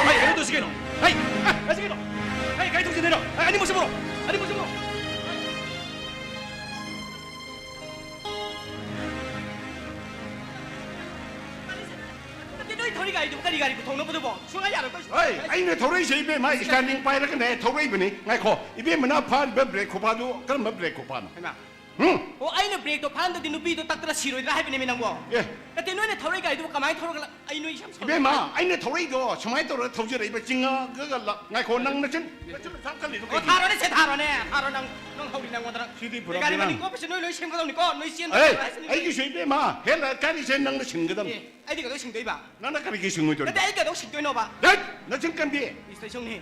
ꯑꯩ ꯀꯩꯅꯣ ꯇꯧꯁꯤ ꯀꯩꯅꯣ꯫ ꯑꯩ, ꯑ, ꯇꯧꯁꯤ ꯀꯩꯅꯣ꯫ ꯑꯩ ꯀꯩ ꯇꯧꯁꯤ ꯀꯩꯅꯣ꯫ ꯑꯩ ꯑꯅꯤꯃꯛ ꯆꯠꯄ꯭ꯔꯣ? ꯑꯅꯤꯃꯛ ꯆꯠꯄ꯭ꯔꯣ? ꯅꯠꯇꯦ, ꯅꯣꯏ ꯊꯧꯔꯤ ꯒꯥꯔꯤꯗꯨꯕꯨ ꯀꯔꯤ ꯒꯥꯔꯤ ꯄꯨꯊꯣꯛꯅꯕꯗꯨꯕꯣ? ꯁꯨꯡꯌꯥ ꯌꯥꯔꯣꯏ, ꯑꯩꯈꯣꯏ ꯍꯣꯏ, ꯑꯩꯅ ꯊꯧꯔꯛꯏꯁꯦ ꯏꯕꯦꯝꯃ, ꯏꯁꯇꯥꯟꯗꯤꯡ ꯄꯥꯏꯔꯒꯅꯦ ꯊꯧꯔꯛꯏꯕꯅꯤ꯫ ꯉꯥꯏꯈꯣ, ꯏꯕꯦꯝꯃꯅ ꯐꯥꯔꯤꯕ ꯕ꯭ꯔꯦꯛ ꯈꯨꯐꯥꯗꯨ ꯀꯔꯝꯕ ꯕ꯭ꯔꯦꯛ ꯈꯨꯐꯥꯅꯣ? ꯍꯩꯃꯥ꯫ ꯍꯨꯝ? ꯑꯣ, ꯑꯩꯅ ꯕ꯭ꯔꯦꯛꯇꯣ ꯐꯥꯍꯟꯗꯗꯤ ꯅꯨꯄꯤꯗꯣ ꯇꯛꯇꯅ ꯁꯤꯔꯣꯏꯗ꯭ꯔꯥ ꯍꯥꯏꯕꯅꯦꯃꯤ ꯅꯪꯕꯣ? ꯑꯦ꯫ ꯅꯠꯇꯦ, ꯅꯣꯏꯅ ꯊꯧꯔꯛꯏ ꯒꯥꯔꯤꯗꯨꯕꯨ ꯀꯃꯥꯏꯅ ꯊꯧꯔꯒ ꯂ-, ꯑꯩ ꯅꯣꯏ ꯌꯥꯝ ꯁꯥꯎꯅꯤꯡꯉꯦ꯫ ꯏꯕꯦꯝꯃ, ꯑꯩꯅ ꯊꯧꯔꯛꯏꯗꯣ ꯁꯨꯃꯥꯏꯅ ꯇꯧꯔꯒ ꯊꯧꯖꯔꯛꯏꯕ ꯆꯤꯡꯉꯒ ꯂ-, ꯉꯥꯏꯈꯣ, ꯅꯪ ꯅꯆꯤꯟ, ꯅꯆꯤꯟ ꯃꯁꯥ ꯀꯜꯂꯤꯗꯣ ꯑꯣ, ꯀꯩꯒꯤꯅꯣ? ꯊꯥꯔꯣꯅꯦ, ꯁꯦ ꯊꯥꯔꯣꯅꯦ, ꯊꯥꯔꯣ ꯅꯪ, ꯅꯪ ꯍꯧꯔꯤ ꯅꯪꯉꯣꯟꯗ ꯅꯪ꯫ ꯁꯤꯗꯤ ꯄꯨꯔꯥ ꯒꯥꯔꯤ ꯕꯦꯔꯥꯅꯤ꯫ ꯃꯅꯤꯡ ꯀꯣꯞꯄꯁꯦ ꯅꯣꯏ ꯂꯣꯏ ꯁꯦꯝꯒꯗꯧꯅꯤꯀꯣ, ꯅꯣꯏ ꯆꯦꯟꯕ ꯑꯦ, ꯍꯥꯏꯁꯤꯅꯤ꯫ ꯑꯩꯒꯤꯁꯨ ꯏꯕꯦꯝꯃ, ꯍꯦꯜ ꯂꯥꯏꯠ ꯀꯥꯔꯤꯁꯦ ꯅꯪꯅ ꯁꯤꯟꯒꯗꯕꯅꯤ꯫ ꯑꯦ, ꯑꯩꯗꯤ ꯀꯩꯗꯧ ꯁꯤꯡꯗꯣꯏꯕ? ꯅꯪꯅ ꯀꯔꯤꯒꯤ ꯁꯤꯡꯉꯣꯏꯗꯣꯏꯅꯣ? ꯅꯠꯇꯦ, ꯑꯩ ꯀꯩꯗꯧ ꯁꯤꯡꯗꯣꯏꯅꯣꯕ? ꯗꯠ! ꯅꯆꯤꯟ ꯀꯟꯕꯤ! ꯏꯁ, ꯂꯩꯁꯧꯅꯦ꯫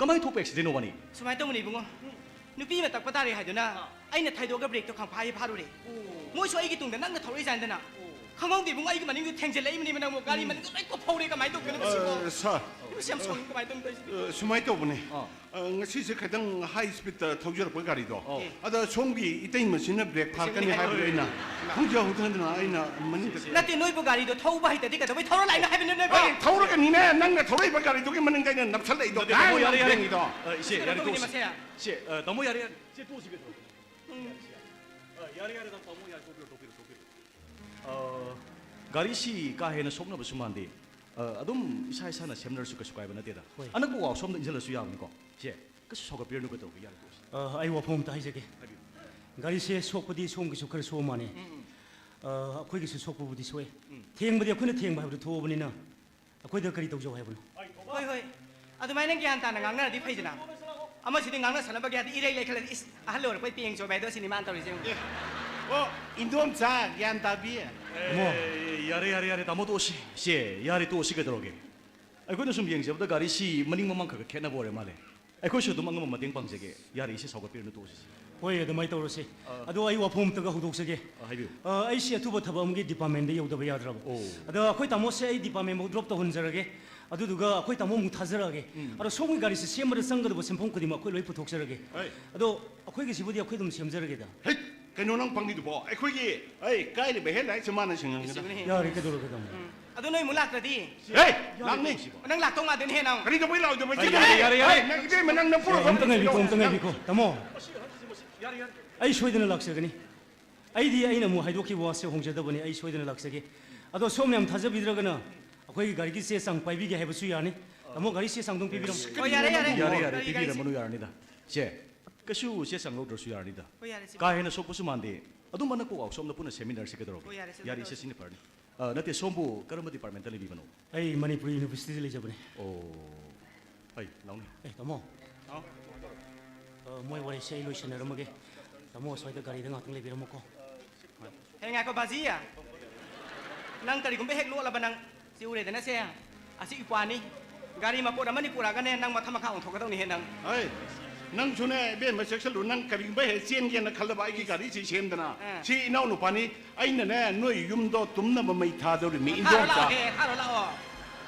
ꯀꯃꯥꯏꯅ ꯊꯣꯛꯄ ꯑꯦꯛꯁꯤꯗꯦꯟꯅꯣ ꯋꯥꯅꯤ? ꯁꯨꯃꯥꯏꯅ ꯇꯧꯕꯅꯦ ꯏꯕꯨꯡꯉꯣ, ꯅꯨꯄꯤ ꯑꯃ ꯇꯛꯄ ꯇꯥꯔꯦ ꯍꯥꯏꯗꯨꯅ ꯑꯩꯅ ꯊꯩꯗꯣꯛꯑꯒ ꯕ꯭ꯔꯦꯛꯇꯣ ꯈꯪꯐꯥ ꯍꯦꯛ ꯐꯥꯔꯨꯔꯦ꯫ ꯃꯣꯏꯁꯨ ꯑꯩꯒꯤ ꯇꯨꯡꯗ ꯅꯪꯅ ꯊꯧꯔꯛꯏ ꯖꯥꯟꯗꯅ ꯈꯪꯍꯧꯗꯦ ꯏꯕꯨꯡꯉꯣ, ꯑꯩꯒꯤ ꯃꯅꯤꯡꯗꯨ ꯊꯦꯡꯖꯤꯜꯂꯛꯏꯕꯅꯦꯕ ꯅꯪꯕꯨ꯫ ꯒꯥꯔꯤ ꯃꯅꯤꯡꯗ ꯂꯣꯏ ꯀꯣꯞꯐꯧꯔꯦ, ꯀꯃꯥꯏꯅ ꯇꯧꯗꯣꯏꯅꯣ ꯃꯁꯤꯕꯣ? ꯑ, ꯁꯥꯔ, ꯏꯕꯨꯡꯉꯣ, ꯌꯥꯝ ꯁꯥꯎꯅꯤꯡꯉꯤ, ꯀꯃꯥꯏꯅ ꯇꯧꯗꯣꯏꯅꯣ? ꯑ, ꯁꯨꯃꯥꯏꯅ ꯇꯧꯕꯅꯦ꯫ ꯑꯥ꯫ ꯑ, ꯉꯁꯤꯁꯦ ꯈꯤꯇꯪ ꯍꯥꯏ ꯁ꯭ꯄꯤꯗꯇ ꯊꯧꯖꯔꯛꯄ ꯒꯥꯔꯤꯗꯣ꯫ ꯑꯧ꯫ ꯑꯗ ꯁꯣꯝꯒꯤ ꯏꯇꯩꯃꯁꯤꯅ ꯕ꯭ꯔꯦꯛ ꯐꯥꯔꯛꯀꯅꯤ ꯍꯥꯏꯕꯗꯣ ꯑꯩꯅ ꯈꯪꯖꯍꯧꯗꯗꯅ ꯑꯩꯅ ꯃꯅꯤꯡꯗ ꯅꯠꯇꯦ, ꯅꯣꯏꯕꯨ ꯒꯥꯔꯤꯗꯣ ꯊꯧꯕ ꯍꯩꯇꯗꯤ ꯀꯩꯗꯧꯕꯩ ꯊꯧꯔ ꯂꯥꯛꯏꯅꯣ ꯍꯥꯏꯕꯅꯣ ꯅꯣꯏꯕꯨ? ꯑ, ꯊꯧꯔꯒꯅꯤꯅꯦ, ꯅꯪꯅ ꯊꯧꯔꯛꯏꯕ ꯒꯥꯔꯤꯗꯨꯒꯤ ꯃꯅꯤꯡꯗ ꯑꯩꯅ ꯅꯞꯁꯜꯂꯛꯏꯗꯣ꯫ ꯅꯠꯇꯦ, ꯇꯥꯃꯣ, ꯌꯥꯔꯦ, ꯌꯥꯔꯦ꯫ ꯅꯪꯒꯤꯗꯣ꯫ ꯑ, ꯏꯆꯦ, ꯌꯥꯔꯦ, ꯇꯣꯛꯑꯁꯤ꯫ ꯃꯁꯦ? ꯏꯆꯦ, ꯑ, ꯇꯥꯃꯣ, ꯌꯥꯔꯦ, ꯌꯥꯔꯦ꯫ ꯏꯆꯦ, ꯇꯣꯛꯑꯁꯤ ꯀꯩꯗꯧꯔꯒꯦ? ꯎꯝ꯫ ꯑ, ꯌꯥꯔꯦ, ꯌꯥꯔꯦ, ꯇꯥꯃꯣ, ꯌꯥꯔꯦ, ꯇꯣꯛꯄꯤꯔꯣ, ꯇꯣꯛꯄꯤꯔꯣ, ꯇꯣꯛꯄꯤꯔꯣ꯫ ꯑ, ꯒꯥꯔꯤꯁꯤ ꯀꯥ ꯍꯦꯟꯅ ꯁꯣꯛꯅꯕꯁꯨ ꯃꯥꯟꯗꯦ꯫ ꯑ, ꯑꯗꯨꯝ ꯏꯁꯥ ꯏꯁꯥꯅ ꯁꯦꯝꯅꯔꯁꯨ ꯀꯩꯁꯨ ꯀꯥꯏꯕ ꯅꯠꯇꯦꯗ꯫ ꯍꯣꯏ꯫ ꯑꯅꯛꯄ ꯋꯥꯛꯁꯣꯞꯇ ꯏꯟꯁꯤꯜꯂꯁꯨ ꯌꯥꯕꯅꯤꯀꯣ꯫ ꯏꯆꯦ, ꯀꯩꯁꯨ ꯁꯥꯎꯒꯠꯄꯤꯔꯅꯨ, ꯀꯩꯗꯧꯔꯒꯦ, ꯌꯥꯔꯦ, ꯇꯣꯛꯑꯁꯤ꯫ ꯑ, ꯑꯩ ꯋꯥꯐꯝ ꯑꯝꯇ ꯍꯥꯏꯖꯒꯦ꯫ ꯍꯥꯏꯕꯤꯌꯨ꯫ ꯒꯥꯔꯤꯁꯦ ꯁꯣꯛꯄꯗꯤ ꯁꯣꯝꯒꯤꯁꯨ ꯈꯔ ꯁꯣꯛꯑ ꯃꯥꯟꯅꯦ꯫ ꯎꯝ, ꯎꯝ꯫ ꯑ, ꯑꯩꯈꯣꯏꯒꯤꯁꯨ ꯁꯣꯛꯄꯕꯨꯗꯤ ꯁꯣꯛꯑꯦ꯫ ꯎꯝ꯫ ꯊꯦꯡꯕꯗꯤ ꯑꯩꯈꯣꯏꯅ ꯊꯦꯡꯕ ꯍꯥꯏꯕꯗꯨ ꯊꯣꯛꯑꯕꯅꯤꯅ ꯑꯩꯈꯣꯏꯗ ꯀꯔꯤ ꯇꯧꯖꯧ ꯍꯥꯏꯕꯅꯣ? ꯍꯣꯏ, ꯍꯣꯏ꯫ ꯑꯗꯨꯃꯥꯏꯅ ꯒ꯭ꯌꯥꯟ ꯇꯥꯅ ꯉꯥꯡꯅꯔꯗꯤ ꯐꯩꯗꯅ꯫ ꯑꯃꯁꯤꯗꯤ ꯉꯥꯡꯅ ꯁꯥꯟꯅꯕꯒꯤ ꯍꯥꯏꯗꯤ ꯏꯔꯩ ꯂꯩꯈꯠꯂꯗꯤ, ꯏꯁ, ꯑꯍꯜ ꯑꯣꯏꯔꯛꯄꯩ ꯄꯦꯡ ꯆꯣꯏꯕ ꯍꯥꯏꯗꯣ ꯁꯤꯅꯤ ꯃꯥꯅ ꯇꯧꯔꯤꯁꯦ ꯌꯦꯡꯉꯨ꯫ ꯑꯦ, ꯑꯣ, ꯏꯟꯗꯣꯝꯆꯥ ꯒ꯭ꯌꯥꯟ ꯇꯥꯕꯤ꯫ ꯏꯃꯣ꯫ ꯑꯦ, ꯌꯥꯔꯦ, ꯌꯥꯔꯦ, ꯌꯥꯔꯦ, ꯇꯥꯃꯣ ꯇꯣꯛꯑꯁꯤ꯫ ꯁꯦ, ꯌꯥꯔꯦ, ꯇꯣꯛꯑꯁꯤ ꯀꯩꯗꯧꯔꯒꯦ? ꯑꯩꯈꯣꯏꯅ ꯁꯨꯝ ꯌꯦꯡꯖꯕꯗ ꯒꯥꯔꯤꯁꯤ ꯃꯅꯤꯡ ꯃꯃꯥꯡ ꯈꯔ ꯈꯔ ꯈꯦꯠꯅꯕ ꯑꯣꯏꯔ ꯃꯥꯜꯂꯦ꯫ ꯑꯩꯈꯣꯏꯁꯨ ꯑꯗꯨꯝ ꯑꯉꯝꯕ ꯃꯇꯦꯡ ꯄꯥꯡꯖꯒꯦ꯫ ꯌꯥꯔꯦ, ꯏꯆꯦ ꯁꯥꯎꯒꯠꯄꯤꯔꯅꯨ, ꯇꯣꯛꯑꯁꯤ꯫ ꯍꯣꯏ, ꯑꯗꯨꯃꯥꯏꯅ ꯇꯧꯔꯁꯤ꯫ ꯑꯥ꯫ ꯑꯗꯣ ꯑꯩ ꯋꯥꯐꯝ ꯑꯝꯇꯒ ꯍꯧꯗꯣꯛꯆꯒꯦ꯫ ꯑꯥ, ꯍꯥꯏꯕꯤꯌꯨ꯫ ꯑꯥ, ꯑꯩꯁꯤ ꯑꯊꯨꯕ ꯊꯕꯛ ꯑꯃꯒꯤ ꯗꯤꯄꯥꯔꯠꯃꯦꯟꯗ ꯌꯧꯗꯕ ꯌꯥꯗ꯭ꯔꯕ꯫ ꯑꯣ꯫ ꯑꯗꯣ ꯑꯩꯈꯣꯏ ꯇꯥꯃꯣꯁꯦ ꯑꯩ ꯗꯤꯄꯥꯔꯠꯃꯦꯟꯐꯥꯎ ꯗ꯭ꯔꯣꯞ ꯇꯧꯍꯟꯖꯔꯒꯦ꯫ ꯑꯗꯨꯗꯨꯒ ꯑꯩꯈꯣꯏ ꯇꯥꯃꯣ ꯑꯃꯨꯛ ꯊꯥꯖꯔꯛꯑꯒꯦ꯫ ꯎꯝ꯫ ꯑꯗꯣ ꯁꯣꯝꯒꯤ ꯒꯥꯔꯤꯁꯦ ꯁꯦꯝꯕꯗ ꯆꯪꯒꯗꯕ ꯁꯦꯟꯐꯝ ꯈꯨꯗꯤꯡꯃꯛ ꯑꯩꯈꯣꯏ ꯂꯣꯏ ꯄꯨꯊꯣꯛꯆꯔꯒꯦ꯫ ꯍꯣꯏ꯫ ꯑꯗꯣ ꯑꯩꯈꯣꯏꯒꯤꯁꯤꯕꯨꯗꯤ ꯑꯩꯈꯣꯏ ꯑꯗꯨꯝ ꯁꯦꯝꯖꯔꯒꯦꯗ꯫ ꯍꯩꯠ! ꯀꯩꯅꯣ ꯅꯪ ꯄꯪꯉꯤꯗꯨꯕꯣ? ꯑꯩꯈꯣꯏꯒꯤ, ꯑꯩ, ꯀꯥꯏꯔꯤꯕ ꯍꯦꯠꯂꯥꯏꯠꯁꯦ ꯃꯥꯅ ꯁꯤꯡꯍꯟꯒꯗꯕ꯫ ꯌꯥꯔꯦ, ꯀꯩꯗꯧꯔꯒꯦ ꯇꯥꯃꯣ? ꯎꯝ꯫ ꯑꯗꯣ ꯅꯣꯏ ꯑꯃꯨꯛ ꯂꯥꯛꯇ꯭ꯔꯗꯤ? ꯍꯦ! ꯂꯥꯛꯅꯤ꯫ ꯅꯪ ꯂꯥꯛꯇꯧ ꯃꯥꯟꯗꯦꯅꯦꯍꯦ ꯅꯪ꯫ ꯀꯔꯤ ꯇꯧꯕꯩ ꯂꯥꯛꯑꯣꯏꯗꯕ? ꯌꯥꯔꯦ, ꯌꯥꯔꯦ, ꯌꯥꯔꯦ, ꯌꯥꯔꯦ꯫ ꯍꯦ, ꯅꯪ ꯏꯕꯦꯝꯃ, ꯅꯪ ꯅꯄꯨꯔꯣꯏꯕ ꯑꯝꯇ ꯉꯥꯏꯕꯤꯈꯣ, ꯑꯝꯇ ꯉꯥꯏꯕꯤꯈꯣ꯫ ꯇꯥꯃꯣ, ꯑꯩ ꯁꯣꯏꯗꯅ ꯂꯥꯛꯆꯒꯅꯤ꯫ ꯑꯩꯗꯤ ꯑꯩꯅ ꯑꯃꯨꯛ ꯍꯥꯏꯗꯣꯛꯈꯤꯕ ꯋꯥꯁꯦ ꯍꯣꯡꯖꯗꯕꯅꯤ, ꯑꯩ ꯁꯣꯏꯗꯅ ꯂꯥꯛꯆꯒꯦ꯫ ꯑꯗꯣ ꯁꯣꯝꯅ ꯌꯥꯝ ꯊꯥꯖꯕꯤꯗ꯭ꯔꯒꯅ ꯑꯩꯈꯣꯏꯒꯤ ꯒꯥꯔꯤꯒꯤ ꯆꯦ ꯆꯥꯡ ꯄꯥꯏꯕꯤꯒꯦ ꯍꯥꯏꯕꯁꯨ ꯌꯥꯅꯤ꯫ ꯇꯥꯃꯣ, ꯒꯥꯔꯤ ꯆꯦ ꯆꯥꯡꯗꯣ ꯄꯤꯕꯤꯔꯝꯃꯣ꯫ ꯍꯣꯏ, ꯌꯥꯔꯦ, ꯌꯥꯔꯦ꯫ ꯌꯥꯔꯦ, ꯌꯥꯔꯦ, ꯒꯥꯔꯤ, ꯒꯥꯔꯤ ꯄꯤꯕꯤꯔꯝꯃꯅꯨ, ꯆꯦ꯫ ꯌꯥꯔꯅꯤꯗ꯫ ꯆꯦ, ꯀꯩꯁꯨ ꯆꯦ ꯆꯥꯡ ꯂꯧꯗ꯭ꯔꯁꯨ ꯌꯥꯔꯅꯤꯗ꯫ ꯍꯣꯏ, ꯌꯥꯔꯦ, ꯆꯦ꯫ ꯀꯥ ꯍꯦꯟꯅ ꯁꯣꯛꯄꯁꯨ ꯃꯥꯟꯗꯦ꯫ ꯑꯗꯨꯝ ꯑꯅꯛꯄ ꯋꯥꯛꯁꯣꯞꯅ ꯄꯨꯟꯅ ꯁꯦꯝꯃꯤꯟꯅꯔꯁꯤ ꯀꯩꯗꯧꯔꯒꯦ? ꯍꯣꯏ, ꯌꯥꯔꯦ, ꯆꯦ, ꯌꯥꯔꯦ, ꯇꯧꯔꯁꯤ꯫ ꯏꯆꯦ, ꯁꯤꯅ ꯐꯔꯅꯤ꯫ ꯑ, ꯅꯠꯇꯦ, ꯁꯣꯝꯕꯨ ꯀꯔꯝꯕ ꯗꯤꯄꯥꯔꯠꯃꯦꯟꯇ ꯂꯩꯕꯤꯕꯅꯣ? ꯑꯩ ꯃꯅꯤꯄꯨꯔ ꯌꯨꯅꯤꯚꯔꯁꯤꯇꯤꯗ ꯂꯩꯖꯕꯅꯦ꯫ ꯑꯣ, ꯍꯩ, ꯂꯥꯎꯅꯦ꯫ ꯑꯦ, ꯇꯥꯃꯣ꯫ ꯍꯥꯎ꯫ ꯑ, ꯃꯣꯏ ꯋꯥꯔꯤꯁꯦ ꯑꯩ ꯂꯣꯏꯁꯤꯟꯅꯔꯝꯃꯒꯦ꯫ ꯇꯥꯃꯣ, ꯑꯁ꯭ꯋꯥꯏꯗ ꯒꯥꯔꯤꯗ ꯉꯥꯛꯇꯪ ꯂꯩꯕꯤꯔꯝꯃꯨꯀꯣ꯫ ꯍꯦ, ꯉꯥꯏꯈꯣ, ꯕꯥꯖꯤ꯫ ꯅꯪ ꯀꯔꯤꯒꯨꯝꯕ ꯍꯦꯛ ꯂꯣꯠꯂꯕ ꯅꯪ, ꯁꯤ ꯎꯔꯦꯗꯅ ꯁꯦ, ꯑꯁꯤ ꯏꯄ꯭ꯋꯥꯅꯤ꯫ ꯒꯥꯔꯤ ꯃꯄꯣꯠ ꯑꯃꯅꯤ ꯄꯨꯔꯛꯑꯒꯅꯦ, ꯅꯪ ꯃꯈꯥ ꯃꯈꯥ ꯑꯣꯟꯊꯣꯛꯀꯗꯧꯅꯤꯍꯦ ꯅꯪ꯫ ꯍꯩ, ꯅꯪꯁꯨꯅꯦ ꯏꯕꯦꯝꯃ, ꯆꯦꯛꯁꯤꯜꯂꯨ꯫ ꯅꯪ ꯀꯔꯤꯒꯨꯝꯕ ꯍꯦꯛ ꯆꯦꯟꯒꯦꯅ ꯈꯜꯂꯕ, ꯑꯩꯒꯤ ꯒꯥꯔꯤꯁꯤ ꯁꯦꯝꯗꯅ꯫ ꯑꯥ꯫ ꯁꯤ ꯏꯅꯥꯎ ꯅꯨꯄꯥꯅꯤ, ꯑꯩꯅꯅꯦ ꯅꯣꯏ ꯌꯨꯝꯗꯣ ꯇꯨꯝꯅꯕ ꯃꯩ ꯊꯥꯗꯧꯔꯤꯃꯤ, ꯊꯥꯔꯣ ꯏꯟꯗꯣꯝꯆꯥ꯫ ꯂꯥꯛꯑꯣ, ꯍꯦ, ꯊꯥꯔꯣ ꯂꯥꯛꯑꯣ꯫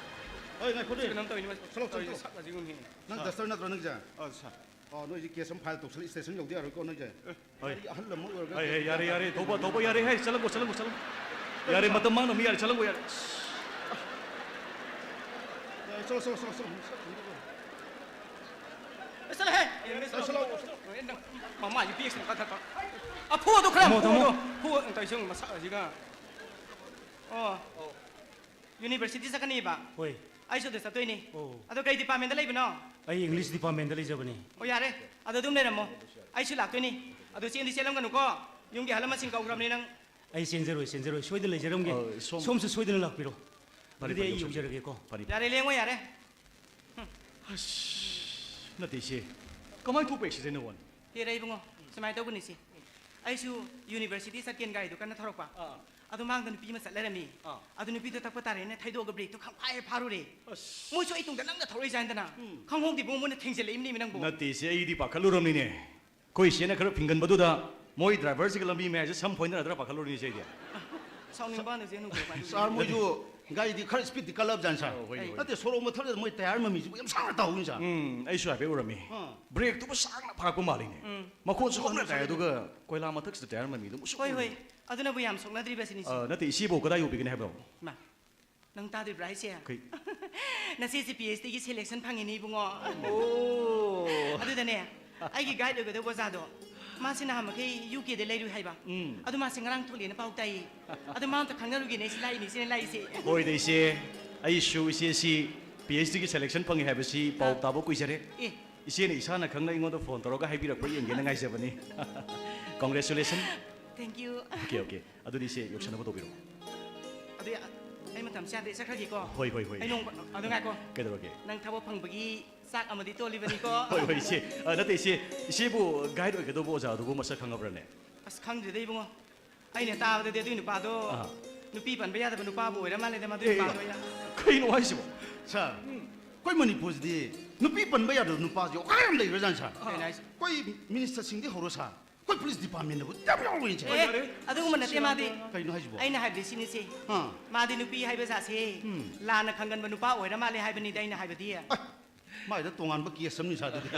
ꯍꯣꯏ, ꯉꯥꯏꯈꯣ, ꯁꯤ ꯀꯩꯅꯣꯝ ꯇꯧꯏꯅꯦ, ꯃꯁꯤ ꯆꯠꯂꯣ, ꯆꯠꯂꯣ, ꯇꯧꯔꯤꯁꯦ ꯆꯠꯂꯣ꯫ ꯁꯛ ꯑꯁꯤꯒꯨꯝꯅꯤ꯫ ꯅꯪ ꯑꯥ꯫ ꯗꯁꯇꯔ ꯅꯠꯇ꯭ꯔꯣ ꯅꯪꯁꯦ? ꯑꯥ, ꯁꯥꯔ꯫ ꯑꯣ, ꯅꯣꯏꯁꯦ ꯀꯦꯁ ꯑꯃ ꯐꯥꯏꯜ ꯇꯧꯁꯜꯂꯤ, ꯁ꯭ꯇꯦꯁꯟ ꯌꯧꯗ ꯌꯥꯔꯣꯏꯀꯣ ꯅꯣꯏꯁꯦ꯫ ꯑꯦ, ꯍꯣꯏ꯫ ꯒꯥꯔꯤ ꯑꯍꯜ ꯑꯃ ꯑꯣꯏꯔꯒ ꯍꯣꯏ, ꯍꯣꯏ, ꯌꯥꯔꯦ, ꯌꯥꯔꯦ, ꯊꯧꯕ, ꯊꯧꯕ, ꯌꯥꯔꯦ, ꯍꯦ, ꯆꯠꯂꯝꯀꯣ, ꯆꯠꯂꯝꯀꯣ, ꯆꯠꯂꯝꯀꯣ꯫ ꯌꯥꯔꯦ, ꯃꯇꯝ ꯃꯥꯡꯅꯕꯅꯤ, ꯌꯥꯔꯦ, ꯆꯠꯂꯝꯀꯣ, ꯌꯥꯔꯦ꯫ ꯑꯦ, ꯆꯠꯂꯣ, ꯆꯠꯂꯣ, ꯆꯠꯂꯣ, ꯆꯠꯂꯣ꯫ ꯑꯦ, ꯆꯠꯂꯣꯍꯦ꯫ ꯑꯦ, ꯆꯠꯂꯣ, ꯆꯠꯂꯣ꯫ ꯑꯦ, ꯅꯪ ꯃꯃꯥꯏꯁꯦ ꯕꯦꯛꯁꯤꯅ ꯀꯟꯊꯠꯄ꯫ ꯑꯐꯨꯗꯣ ꯈꯔ ꯇꯥꯃꯣ, ꯇꯥꯃꯣ꯫ ꯐꯨꯑꯣꯗꯣ, ꯐꯨꯑꯣ, ꯇꯧꯏꯁꯦ ꯌꯦꯡꯉꯨ, ꯃꯁꯛ ꯑꯁꯤꯒ꯫ ꯑꯣ꯫ ꯌꯨꯅꯤꯚꯔꯁꯤꯇꯤ ꯆꯠꯀꯅꯤꯕ? ꯍꯣꯏ꯫ ꯑꯩꯁꯨ ꯑꯗꯨ ꯆꯠꯇꯣꯏꯅꯤ꯫ ꯑꯣ꯫ ꯑꯗꯣ ꯀꯩ ꯗꯤꯄꯥꯔꯠꯃꯦꯟꯗ ꯂꯩꯕꯅꯣ? ꯑꯩ ꯏꯪꯂꯤꯁ ꯗꯤꯄꯥꯔꯠꯃꯦꯟꯗ ꯂꯩꯖꯕꯅꯤ꯫ ꯑꯣ, ꯌꯥꯔꯦ꯫ ꯑꯗꯣ ꯑꯗꯨꯝ ꯂꯩꯔꯝꯃꯣ꯫ ꯑꯩꯁꯨ ꯂꯥꯛꯇꯣꯏꯅꯤ꯫ ꯑꯗꯣ ꯆꯦꯟꯗꯤ ꯆꯦꯜꯂꯝꯒꯅꯨꯀꯣ꯫ ꯌꯨꯝꯒꯤ ꯑꯍꯜ ꯂꯃꯟꯁꯤꯡ ꯀꯧꯈ꯭ꯔꯕꯅꯤ ꯅꯪ꯫ ꯑꯩ ꯆꯦꯟꯖꯔꯣꯏ, ꯆꯦꯟꯖꯔꯣꯏ꯫ ꯁꯣꯏꯗꯅ ꯂꯩꯖꯔꯝꯒꯦ꯫ ꯑ, ꯁꯣꯝ-, ꯁꯣꯝꯁꯨ ꯁꯣꯏꯗꯅ ꯂꯥꯛꯄꯤꯔꯣ꯫ ꯐꯔꯦ, ꯑꯗꯨꯗꯤ ꯐꯔꯦ, ꯑꯩ ꯌꯧꯁꯜꯂꯦ꯫ ꯌꯧꯖꯔꯒꯦꯀꯣ꯫ ꯐꯔꯦ, ꯐꯔꯦ꯫ ꯌꯥꯔꯦ, ꯂꯦꯡꯉꯣ, ꯌꯥꯔꯦ꯫ ꯑꯁ, ꯅꯠꯇꯦ, ꯏꯆꯦ꯫ ꯀꯃꯥꯏꯅ ꯊꯣꯛꯄ ꯑꯦꯛꯁꯤꯗꯦꯟꯅꯣ ꯋꯥꯅꯤ? ꯍꯦꯔꯥ ꯏꯕꯨꯡꯉꯣ, ꯁꯨꯃꯥꯏꯅ ꯇꯧꯕꯅꯤ ꯁꯤ꯫ ꯑꯩꯁꯨ ꯌꯨꯅꯤꯚꯔꯁꯤꯇꯤ ꯆꯠꯀꯦꯅ ꯒꯥꯔꯤꯗꯣ ꯀꯟꯅ ꯊꯧꯔꯛꯄ꯫ ꯑꯥ꯫ ꯑꯗꯨ ꯃꯥꯡꯗ ꯅꯨꯄꯤ ꯑꯃ ꯆꯠ ꯂꯩꯔꯝꯃꯤ꯫ ꯑꯥ꯫ ꯑꯗꯨ ꯅꯨꯄꯤꯗꯣ ꯇꯛꯄ ꯇꯥꯔꯦꯅ ꯊꯩꯗꯣꯛꯑꯒ ꯕ꯭ꯔꯦꯛꯇꯣ ꯈꯪꯐꯥ ꯍꯦꯛ ꯐꯥꯔꯨꯔꯦ꯫ ꯑꯁ꯫ ꯃꯣꯏꯁꯨ ꯑꯩ ꯇꯨꯡꯗ ꯅꯪꯅ ꯊꯧꯔꯛꯏꯖꯥꯠꯅꯤꯗꯅ꯫ ꯎꯝ꯫ ꯈꯪꯍꯧꯗꯦ ꯏꯕꯨꯡꯉꯣ, ꯃꯣꯏꯅ ꯊꯦꯡꯖꯤꯜꯂꯛꯏꯕꯅꯦꯃꯤ ꯅꯪꯕꯨ꯫ ꯅꯠꯇꯦ ꯏꯆꯦ, ꯑꯩꯗꯤ ꯄꯥꯈꯠꯂꯨꯔꯕꯅꯤꯅꯦ꯫ ꯑꯩꯈꯣꯏ ꯏꯆꯦꯅ ꯈꯔ ꯐꯤꯡꯒꯟꯕꯗꯨꯗ ꯃꯣꯏ ꯗ꯭ꯔꯥꯏꯚꯔꯁꯤꯒ ꯂꯝꯕꯤ ꯃꯌꯥꯏꯁꯦ ꯁꯝ ꯐꯣꯏꯅꯔꯗ꯭ꯔꯥ ꯄꯥꯈꯠꯂꯨꯔꯤꯅꯤ ꯏꯆꯦ ꯑꯩꯗꯤ꯫ ꯁꯥꯎꯅꯤꯡꯕ ꯍꯥꯏꯅ ꯆꯦꯟ ꯍꯧꯗꯣꯛꯄ ꯍꯥꯏꯗꯨꯅꯤ꯫ ꯁꯥꯔ, ꯃꯣꯏꯁꯨ ꯒꯥꯔꯤꯗꯤ ꯈꯔ ꯁ꯭ꯄꯤꯗꯇꯤ ꯀꯜꯂꯕꯖꯥꯠꯅꯤ, ꯁꯥꯔ꯫ ꯑꯣ, ꯍꯣꯏꯅꯦ, ꯍꯣꯏꯅꯦ꯫ ꯅꯠꯇꯦ, ꯁꯣꯔꯣꯛ ꯃꯊꯛꯇ ꯃꯣꯏ ꯇꯌꯥꯔ ꯃꯃꯤꯁꯤꯕꯨ ꯌꯥꯝ ꯁꯥꯡꯅ ꯇꯥꯍꯧꯋꯤꯅꯦ, ꯁꯥꯔ꯫ ꯎꯝ, ꯑꯩꯁꯨ ꯍꯥꯏꯐꯦꯠ ꯎꯔꯝꯃꯤ꯫ ꯑꯥ꯫ ꯕ꯭ꯔꯦꯛꯇꯨꯕꯨ ꯁꯥꯡꯅ ꯐꯥꯔꯛꯄ ꯃꯥꯜꯂꯤꯅꯦ꯫ ꯎꯝ꯫ ꯃꯈꯣꯟꯁꯨ ꯍꯧꯅ ꯇꯥꯏ, ꯑꯗꯨꯒ ꯀꯣꯏꯂꯥ ꯃꯊꯛꯁꯤꯗ ꯇꯌꯥꯔ ꯃꯃꯤꯗꯨ ꯃꯨꯁꯨꯛ ꯍꯣꯏ, ꯍꯣꯏ꯫ ꯃꯨꯏ꯫ ꯑꯗꯨꯅꯕꯨ ꯌꯥꯝ ꯁꯣꯛꯅꯗ꯭ꯔꯤꯕꯁꯤꯅꯤ, ꯁꯤ꯫ ꯑ, ꯅꯠꯇꯦ, ꯏꯆꯦꯕꯨ ꯀꯗꯥꯏ ꯌꯧꯕꯤꯒꯅꯤ ꯍꯥꯏꯕ꯭ꯔꯣ? ꯃꯥ, ꯅꯪ ꯇꯥꯗ꯭ꯔꯤꯕ꯭ꯔꯥ ꯍꯥꯏꯁꯦ? ꯀꯩ? ꯅꯆꯦꯁꯦ ꯄꯤ ꯑꯩꯆ ꯗꯤꯒꯤ ꯁꯦꯂꯦꯛꯁꯟ ꯐꯪꯉꯤꯅꯦ, ꯏꯕꯨꯡꯉꯣ꯫ ꯑꯣ꯫ ꯑꯗꯨꯗꯅꯦ, ꯑꯩꯒꯤ ꯒꯥꯏꯗ ꯑꯣꯏꯒꯗꯧꯕ ꯑꯣꯖꯥꯗꯣ, ꯃꯥꯁꯦ ꯅꯍꯥꯟꯃꯈꯩ ꯌꯨ ꯀꯦꯗ ꯂꯩꯔꯨꯏ ꯍꯥꯏꯕ꯫ ꯎꯝ꯫ ꯑꯗꯨ ꯃꯥꯁꯦ ꯉꯔꯥꯡ ꯊꯣꯛꯂꯛꯑꯦꯅ ꯄꯥꯎ ꯇꯥꯏꯌꯦ꯫ ꯑꯗꯨ ꯃꯥ ꯑꯝꯇ ꯈꯪꯅꯔꯨꯒꯦꯅꯦ, ꯑꯩꯁꯦ ꯂꯥꯛꯏꯅꯦ, ꯏꯆꯦꯅ ꯂꯥꯛꯏꯁꯦ꯫ ꯍꯣꯏꯗ, ꯏꯆꯦ꯫ ꯑꯩꯁꯨ ꯏꯆꯦꯁꯤ ꯄꯤ ꯑꯩꯆ ꯗꯤꯒꯤ ꯁꯦꯂꯦꯛꯁꯟ ꯐꯪꯉꯦ ꯍꯥꯏꯕꯁꯤ ꯄꯥꯎ ꯑꯥ꯫ ꯇꯥꯕ ꯀꯨꯏꯖꯔꯦ꯫ ꯑꯦ꯫ ꯏꯆꯦꯅ ꯏꯁꯥꯅ ꯈꯪꯅ ꯑꯩꯉꯣꯟꯗ ꯐꯣꯟ ꯇꯧꯔꯒ ꯍꯥꯏꯕꯤꯔꯛꯄ꯭ꯔꯥ ꯌꯦꯡꯒꯦꯅ ꯉꯥꯏꯖꯕꯅꯤ꯫ Congratulations꯫ Thank you꯫ Okay, okay. ꯑꯗꯨꯗꯤ ꯏꯆꯦ, ꯌꯧꯁꯟꯅꯕ ꯇꯧꯕꯤꯔꯣ꯫ ꯑꯗꯨ ꯌꯥ-, ꯑꯩ ꯃꯇꯝ ꯆꯥꯗꯦ, ꯆꯠꯈ꯭ꯔꯒꯦꯀꯣ꯫ ꯍꯣꯏ, ꯍꯣꯏ, ꯍꯣꯏ꯫ ꯑꯩ ꯅꯣꯡ ꯑꯗꯨ ꯉꯥꯏꯀꯣ꯫ ꯀꯩꯗꯧꯔꯒꯦ? ꯅꯪ ꯊꯕꯛ ꯐꯪꯕꯒꯤ ꯆꯥꯛ ꯑꯃꯗꯤ ꯇꯣꯜꯂꯤꯕꯅꯤꯀꯣ꯫ ꯍꯣꯏ, ꯍꯣꯏ, ꯏꯆꯦ꯫ ꯑ, ꯅꯠꯇꯦ, ꯏꯆꯦ꯫ ꯏꯆꯦꯕꯨ ꯒꯥꯏꯗ ꯑꯣꯏꯒꯗꯧꯕ ꯑꯣꯖꯥꯗꯨꯕꯨ ꯃꯁꯛ ꯈꯪꯉꯕ꯭ꯔꯅꯦ? ꯑꯁ, ꯈꯪꯗ꯭ꯔꯦꯗ ꯏꯕꯨꯡꯉꯣ꯫ ꯑꯩꯅ ꯇꯥꯕꯗꯗꯤ ꯑꯗꯨꯏ ꯅꯨꯄꯥꯗꯣ ꯑꯥ꯫ ꯅꯨꯄꯤ ꯄꯟꯕ ꯌꯥꯗꯕ ꯅꯨꯄꯥꯕꯨ ꯑꯣꯏꯔ ꯃꯥꯜꯂꯦꯗ, ꯃꯗꯨꯏ ꯑꯦ, ꯅꯨꯄꯥꯗꯣ ꯑꯩꯅ꯫ ꯀꯩꯅꯣ ꯍꯥꯏꯁꯤꯕꯣ? ꯁꯥꯔ, ꯑꯩꯈꯣꯏ ꯃꯅꯤꯄꯨꯔꯁꯤꯗꯤ ꯅꯨꯄꯤ ꯄꯟꯕ ꯌꯥꯗꯕ ꯅꯨꯄꯥꯁꯦ ꯑꯣꯀꯥ ꯌꯥꯝ ꯂꯩꯈ꯭ꯔꯖꯥꯠꯅꯤ, ꯁꯥꯔ꯫ ꯀꯩꯅꯣ ꯍꯥꯏꯁꯦ? ꯑꯩꯈꯣꯏ ꯃꯤꯅꯤꯁꯇꯔꯁꯤꯡꯗꯤ ꯍꯧꯔꯣ, ꯁꯥꯔ, ꯑꯩꯈꯣꯏ ꯄꯨꯂꯤꯁ ꯗꯤꯄꯥꯔꯠꯃꯦꯟꯗꯕꯨ ꯌꯥꯝ ꯌꯥꯎꯔꯤꯅꯤ, ꯁꯥꯔ꯫ ꯑꯦ, ꯑꯗꯨꯒꯨꯝꯕ ꯅꯠꯇꯦ ꯃꯥꯗꯤ꯫ ꯀꯩꯅꯣ ꯍꯥꯏꯁꯤꯕꯣ? ꯑꯩꯅ ꯍꯥꯏꯕꯗꯤ ꯁꯤꯅꯤꯁꯦ꯫ ꯑꯥ꯫ ꯃꯥꯗꯤ ꯅꯨꯄꯤ ꯍꯥꯏꯕ ꯖꯥꯠꯁꯦ ꯂꯥꯟꯅ ꯈꯪꯒꯟꯕ ꯅꯨꯄꯥ ꯑꯣꯏꯔ ꯃꯥꯜꯂꯦ ꯍꯥꯏꯕꯅꯤꯗ ꯑꯩꯅ ꯍꯥꯏꯕꯗꯤ꯫ ꯑꯦ, ꯃꯥꯏꯗ ꯇꯣꯉꯥꯟꯕ ꯀꯦꯁ ꯑꯃꯅꯤ, ꯁꯥꯔ, ꯑꯗꯨꯗꯤ꯫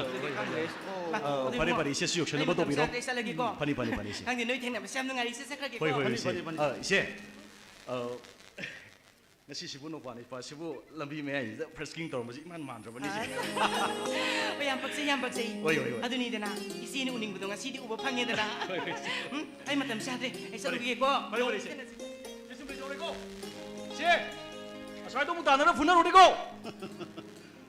ꯃꯥ, ꯑ, ꯑꯗꯨ ꯐꯔꯦ, ꯏꯕꯨꯡꯉꯣ, ꯐꯔꯦ, ꯏꯆꯦꯁꯨ ꯌꯧꯁꯟꯅꯕ ꯑꯩ ꯃꯇꯝ ꯇꯧꯕꯤꯔꯣ꯫ ꯆꯥꯗ꯭ꯔꯦ, ꯑꯩ ꯆꯠꯂꯒꯦꯀꯣ꯫ ꯐꯅꯤ, ꯐꯅꯤ, ꯐꯅꯤ, ꯏꯆꯦ꯫ ꯈꯪꯗꯦ, ꯅꯣꯏ ꯊꯦꯡꯅꯕꯁꯦ ꯌꯥꯝ ꯅꯨꯡꯉꯥꯏꯔꯦ, ꯏꯆꯦ ꯆꯠꯈ꯭ꯔꯒꯦꯀꯣ꯫ ꯍꯣꯏ, ꯍꯣꯏ, ꯐꯅꯤ, ꯏꯆꯦ꯫ ꯐꯅꯤ, ꯐꯅꯤ꯫ ꯑ, ꯏꯆꯦ, ꯑ, ꯉꯁꯤꯁꯤꯕꯨ ꯅꯧꯄꯥ ꯅꯤꯄꯥꯁꯤꯕꯨ ꯂꯝꯕꯤ ꯃꯌꯥꯏꯁꯤꯗ ꯐ꯭ꯔꯦꯁꯀꯤꯡ ꯇꯧꯔꯝꯕꯁꯤ ꯏꯃꯥꯟ ꯃꯥꯟꯗ꯭ꯔꯕꯅꯤ, ꯏꯆꯦ꯫ ꯍꯣꯏ, ꯌꯥꯝ ꯄꯛꯆꯩ, ꯌꯥꯝ ꯄꯛꯆꯩ꯫ ꯍꯣꯏ, ꯍꯣꯏ, ꯍꯣꯏ꯫ ꯑꯗꯨꯅꯤꯗꯅ, ꯏꯆꯦꯅ ꯎꯅꯤꯡꯕꯗꯣ ꯉꯁꯤꯗꯤ ꯎꯕ ꯐꯪꯉꯦꯗꯅ꯫ ꯍꯣꯏ, ꯍꯣꯏ, ꯏꯆꯦ꯫ ꯎꯝ, ꯑꯩ ꯃꯇꯝ ꯆꯥꯗ꯭ꯔꯦ, ꯑꯩ ꯆꯠꯂꯨꯈꯤꯒꯦꯀꯣ꯫ ꯐꯔꯦ, ꯐꯔꯦ, ꯏꯆꯦ꯫ ꯆꯠꯂꯁꯤ꯫ ꯏꯆꯦ, ꯁꯨꯝ ꯂꯩꯊꯣꯛꯔꯦꯀꯣ꯫ ꯏꯆꯦ, ꯑꯁ꯭ꯋꯥꯏꯗ ꯑꯃꯨꯛ ꯇꯥꯟꯅꯔ ꯐꯨꯅꯔꯨꯔꯦꯀꯣ꯫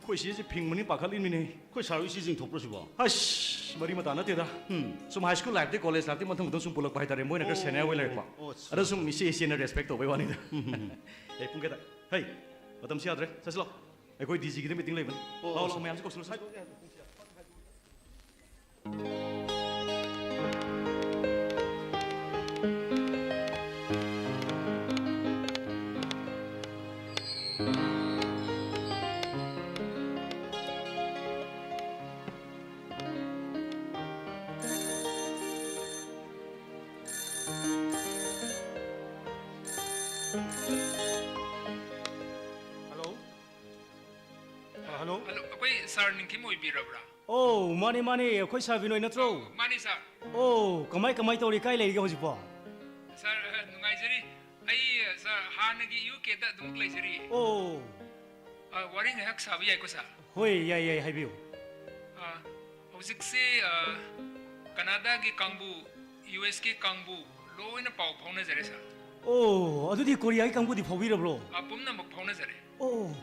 ꯑꯩꯈꯣꯏ ꯏꯆꯦꯁꯦ ꯐꯤꯡꯕꯅꯤ ꯄꯥꯈꯠꯂꯤꯃꯤꯅꯦ꯫ ꯑꯩꯈꯣꯏ ꯁꯥꯔ ꯍꯣꯏ ꯏꯆꯦꯁꯤꯡ ꯊꯣꯛꯄ꯭ꯔꯣ ꯁꯤꯕꯣ? ꯑꯁ, ꯃꯔꯤ ꯃꯇꯥ ꯅꯠꯇꯦꯗ꯫ ꯎꯝ꯫ ꯁꯨꯝ ꯍꯥꯏ ꯁ꯭ꯀꯨꯜ ꯂꯥꯏꯐꯇꯩ ꯀꯣꯂꯦꯖ ꯂꯥꯏꯐꯇꯩ ꯃꯊꯪ ꯃꯊꯪ ꯁꯨꯝ ꯄꯨꯜꯂꯛꯄ ꯍꯥꯏꯇꯥꯔꯦ, ꯃꯣꯏꯅ ꯈꯔ ꯑꯣ, ꯁꯦꯅꯤꯌꯔ ꯑꯣꯏ ꯂꯩꯔꯛꯄ꯫ ꯑꯣ, ꯑꯠꯆꯥ꯫ ꯑꯗ ꯁꯨꯝ ꯏꯆꯦ ꯏꯆꯦꯅ ꯔꯦꯁꯄꯦꯛ ꯇꯧꯕꯩ ꯋꯥꯅꯤꯗ꯫ ꯑꯦ, ꯄꯨꯡ ꯀꯌꯥ ꯇꯥꯏ? ꯍꯩ, ꯃꯇꯝꯁꯤ ꯌꯥꯗ꯭ꯔꯦ, ꯆꯠꯁꯤꯂꯣ꯫ ꯑꯩꯈꯣꯏ ꯗꯤ ꯖꯤꯒꯤꯗ ꯃꯤꯇꯤꯡ ꯂꯩꯕꯅꯤ꯫ ꯑꯣ, ꯂꯥꯛꯑꯣ, ꯑꯣ, ꯂꯥꯛꯑꯣ, ꯃꯌꯥꯝꯁꯦ ꯀꯧꯁꯤꯜꯂꯣ꯫ ꯁ꯭ꯋꯥꯏꯗ꯫ ꯍꯜꯂꯣ꯫ ꯑ, ꯍꯜꯂꯣ꯫ ꯍꯜꯂꯣ, ꯑꯩꯈꯣꯏ ꯁꯥꯔ ꯅꯤꯡꯊꯤꯝ ꯑꯣꯏꯕꯤꯔꯕ꯭ꯔꯥ? ꯑꯣ, ꯃꯥꯅꯦ, ꯃꯥꯅꯦ, ꯑꯩꯈꯣꯏ ꯁꯥꯔ ꯕꯤꯅꯣꯏ ꯅꯠꯇ꯭ꯔꯣ? ꯃꯥꯅꯤ ꯁꯥꯔ꯫ ꯑꯣ, ꯀꯃꯥꯏ, ꯀꯃꯥꯏ ꯇꯧꯔꯤ? ꯀꯥꯏ ꯂꯩꯔꯤꯒꯦ ꯍꯧꯖꯤꯛꯄꯣ? ꯁꯥꯔ, ꯑ, ꯅꯨꯡꯉꯥꯏꯖꯔꯤ꯫ ꯑꯩ, ꯑ, ꯁꯥꯔ, ꯍꯥꯟꯅꯒꯤ ꯌꯨ ꯀꯦꯗ ꯑꯗꯨꯃꯛ ꯂꯩꯖꯔꯤ꯫ ꯑꯣ, ꯑ, ꯋꯥꯔꯤ ꯉꯥꯏꯍꯥꯛ ꯁꯥꯕ ꯌꯥꯏꯀꯣ ꯁꯥꯔ? ꯍꯣꯏ, ꯌꯥꯏ, ꯌꯥꯏ, ꯍꯥꯏꯕꯤꯌꯨ꯫ ꯑ, ꯍꯧꯖꯤꯛꯁꯤ, ꯑ, ꯀꯅꯥꯗꯥꯒꯤ ꯀꯥꯡꯕꯨ, ꯌꯨ ꯑꯦꯁꯀꯤ ꯀꯥꯡꯕꯨ ꯂꯣꯏꯅ ꯄꯥꯎ ꯐꯥꯎꯅꯖꯔꯦ ꯁꯥꯔ꯫ ꯑꯣ, ꯑꯗꯨꯗꯤ ꯀꯣꯔꯤꯌꯥꯒꯤ ꯀꯥꯡꯕꯨꯗꯤ ꯐꯥꯎꯕꯤꯔꯕ꯭ꯔꯣ? ꯑ, ꯄꯨꯝꯅꯃꯛ ꯐꯥꯎꯅꯖꯔꯦ꯫ ꯑꯣ,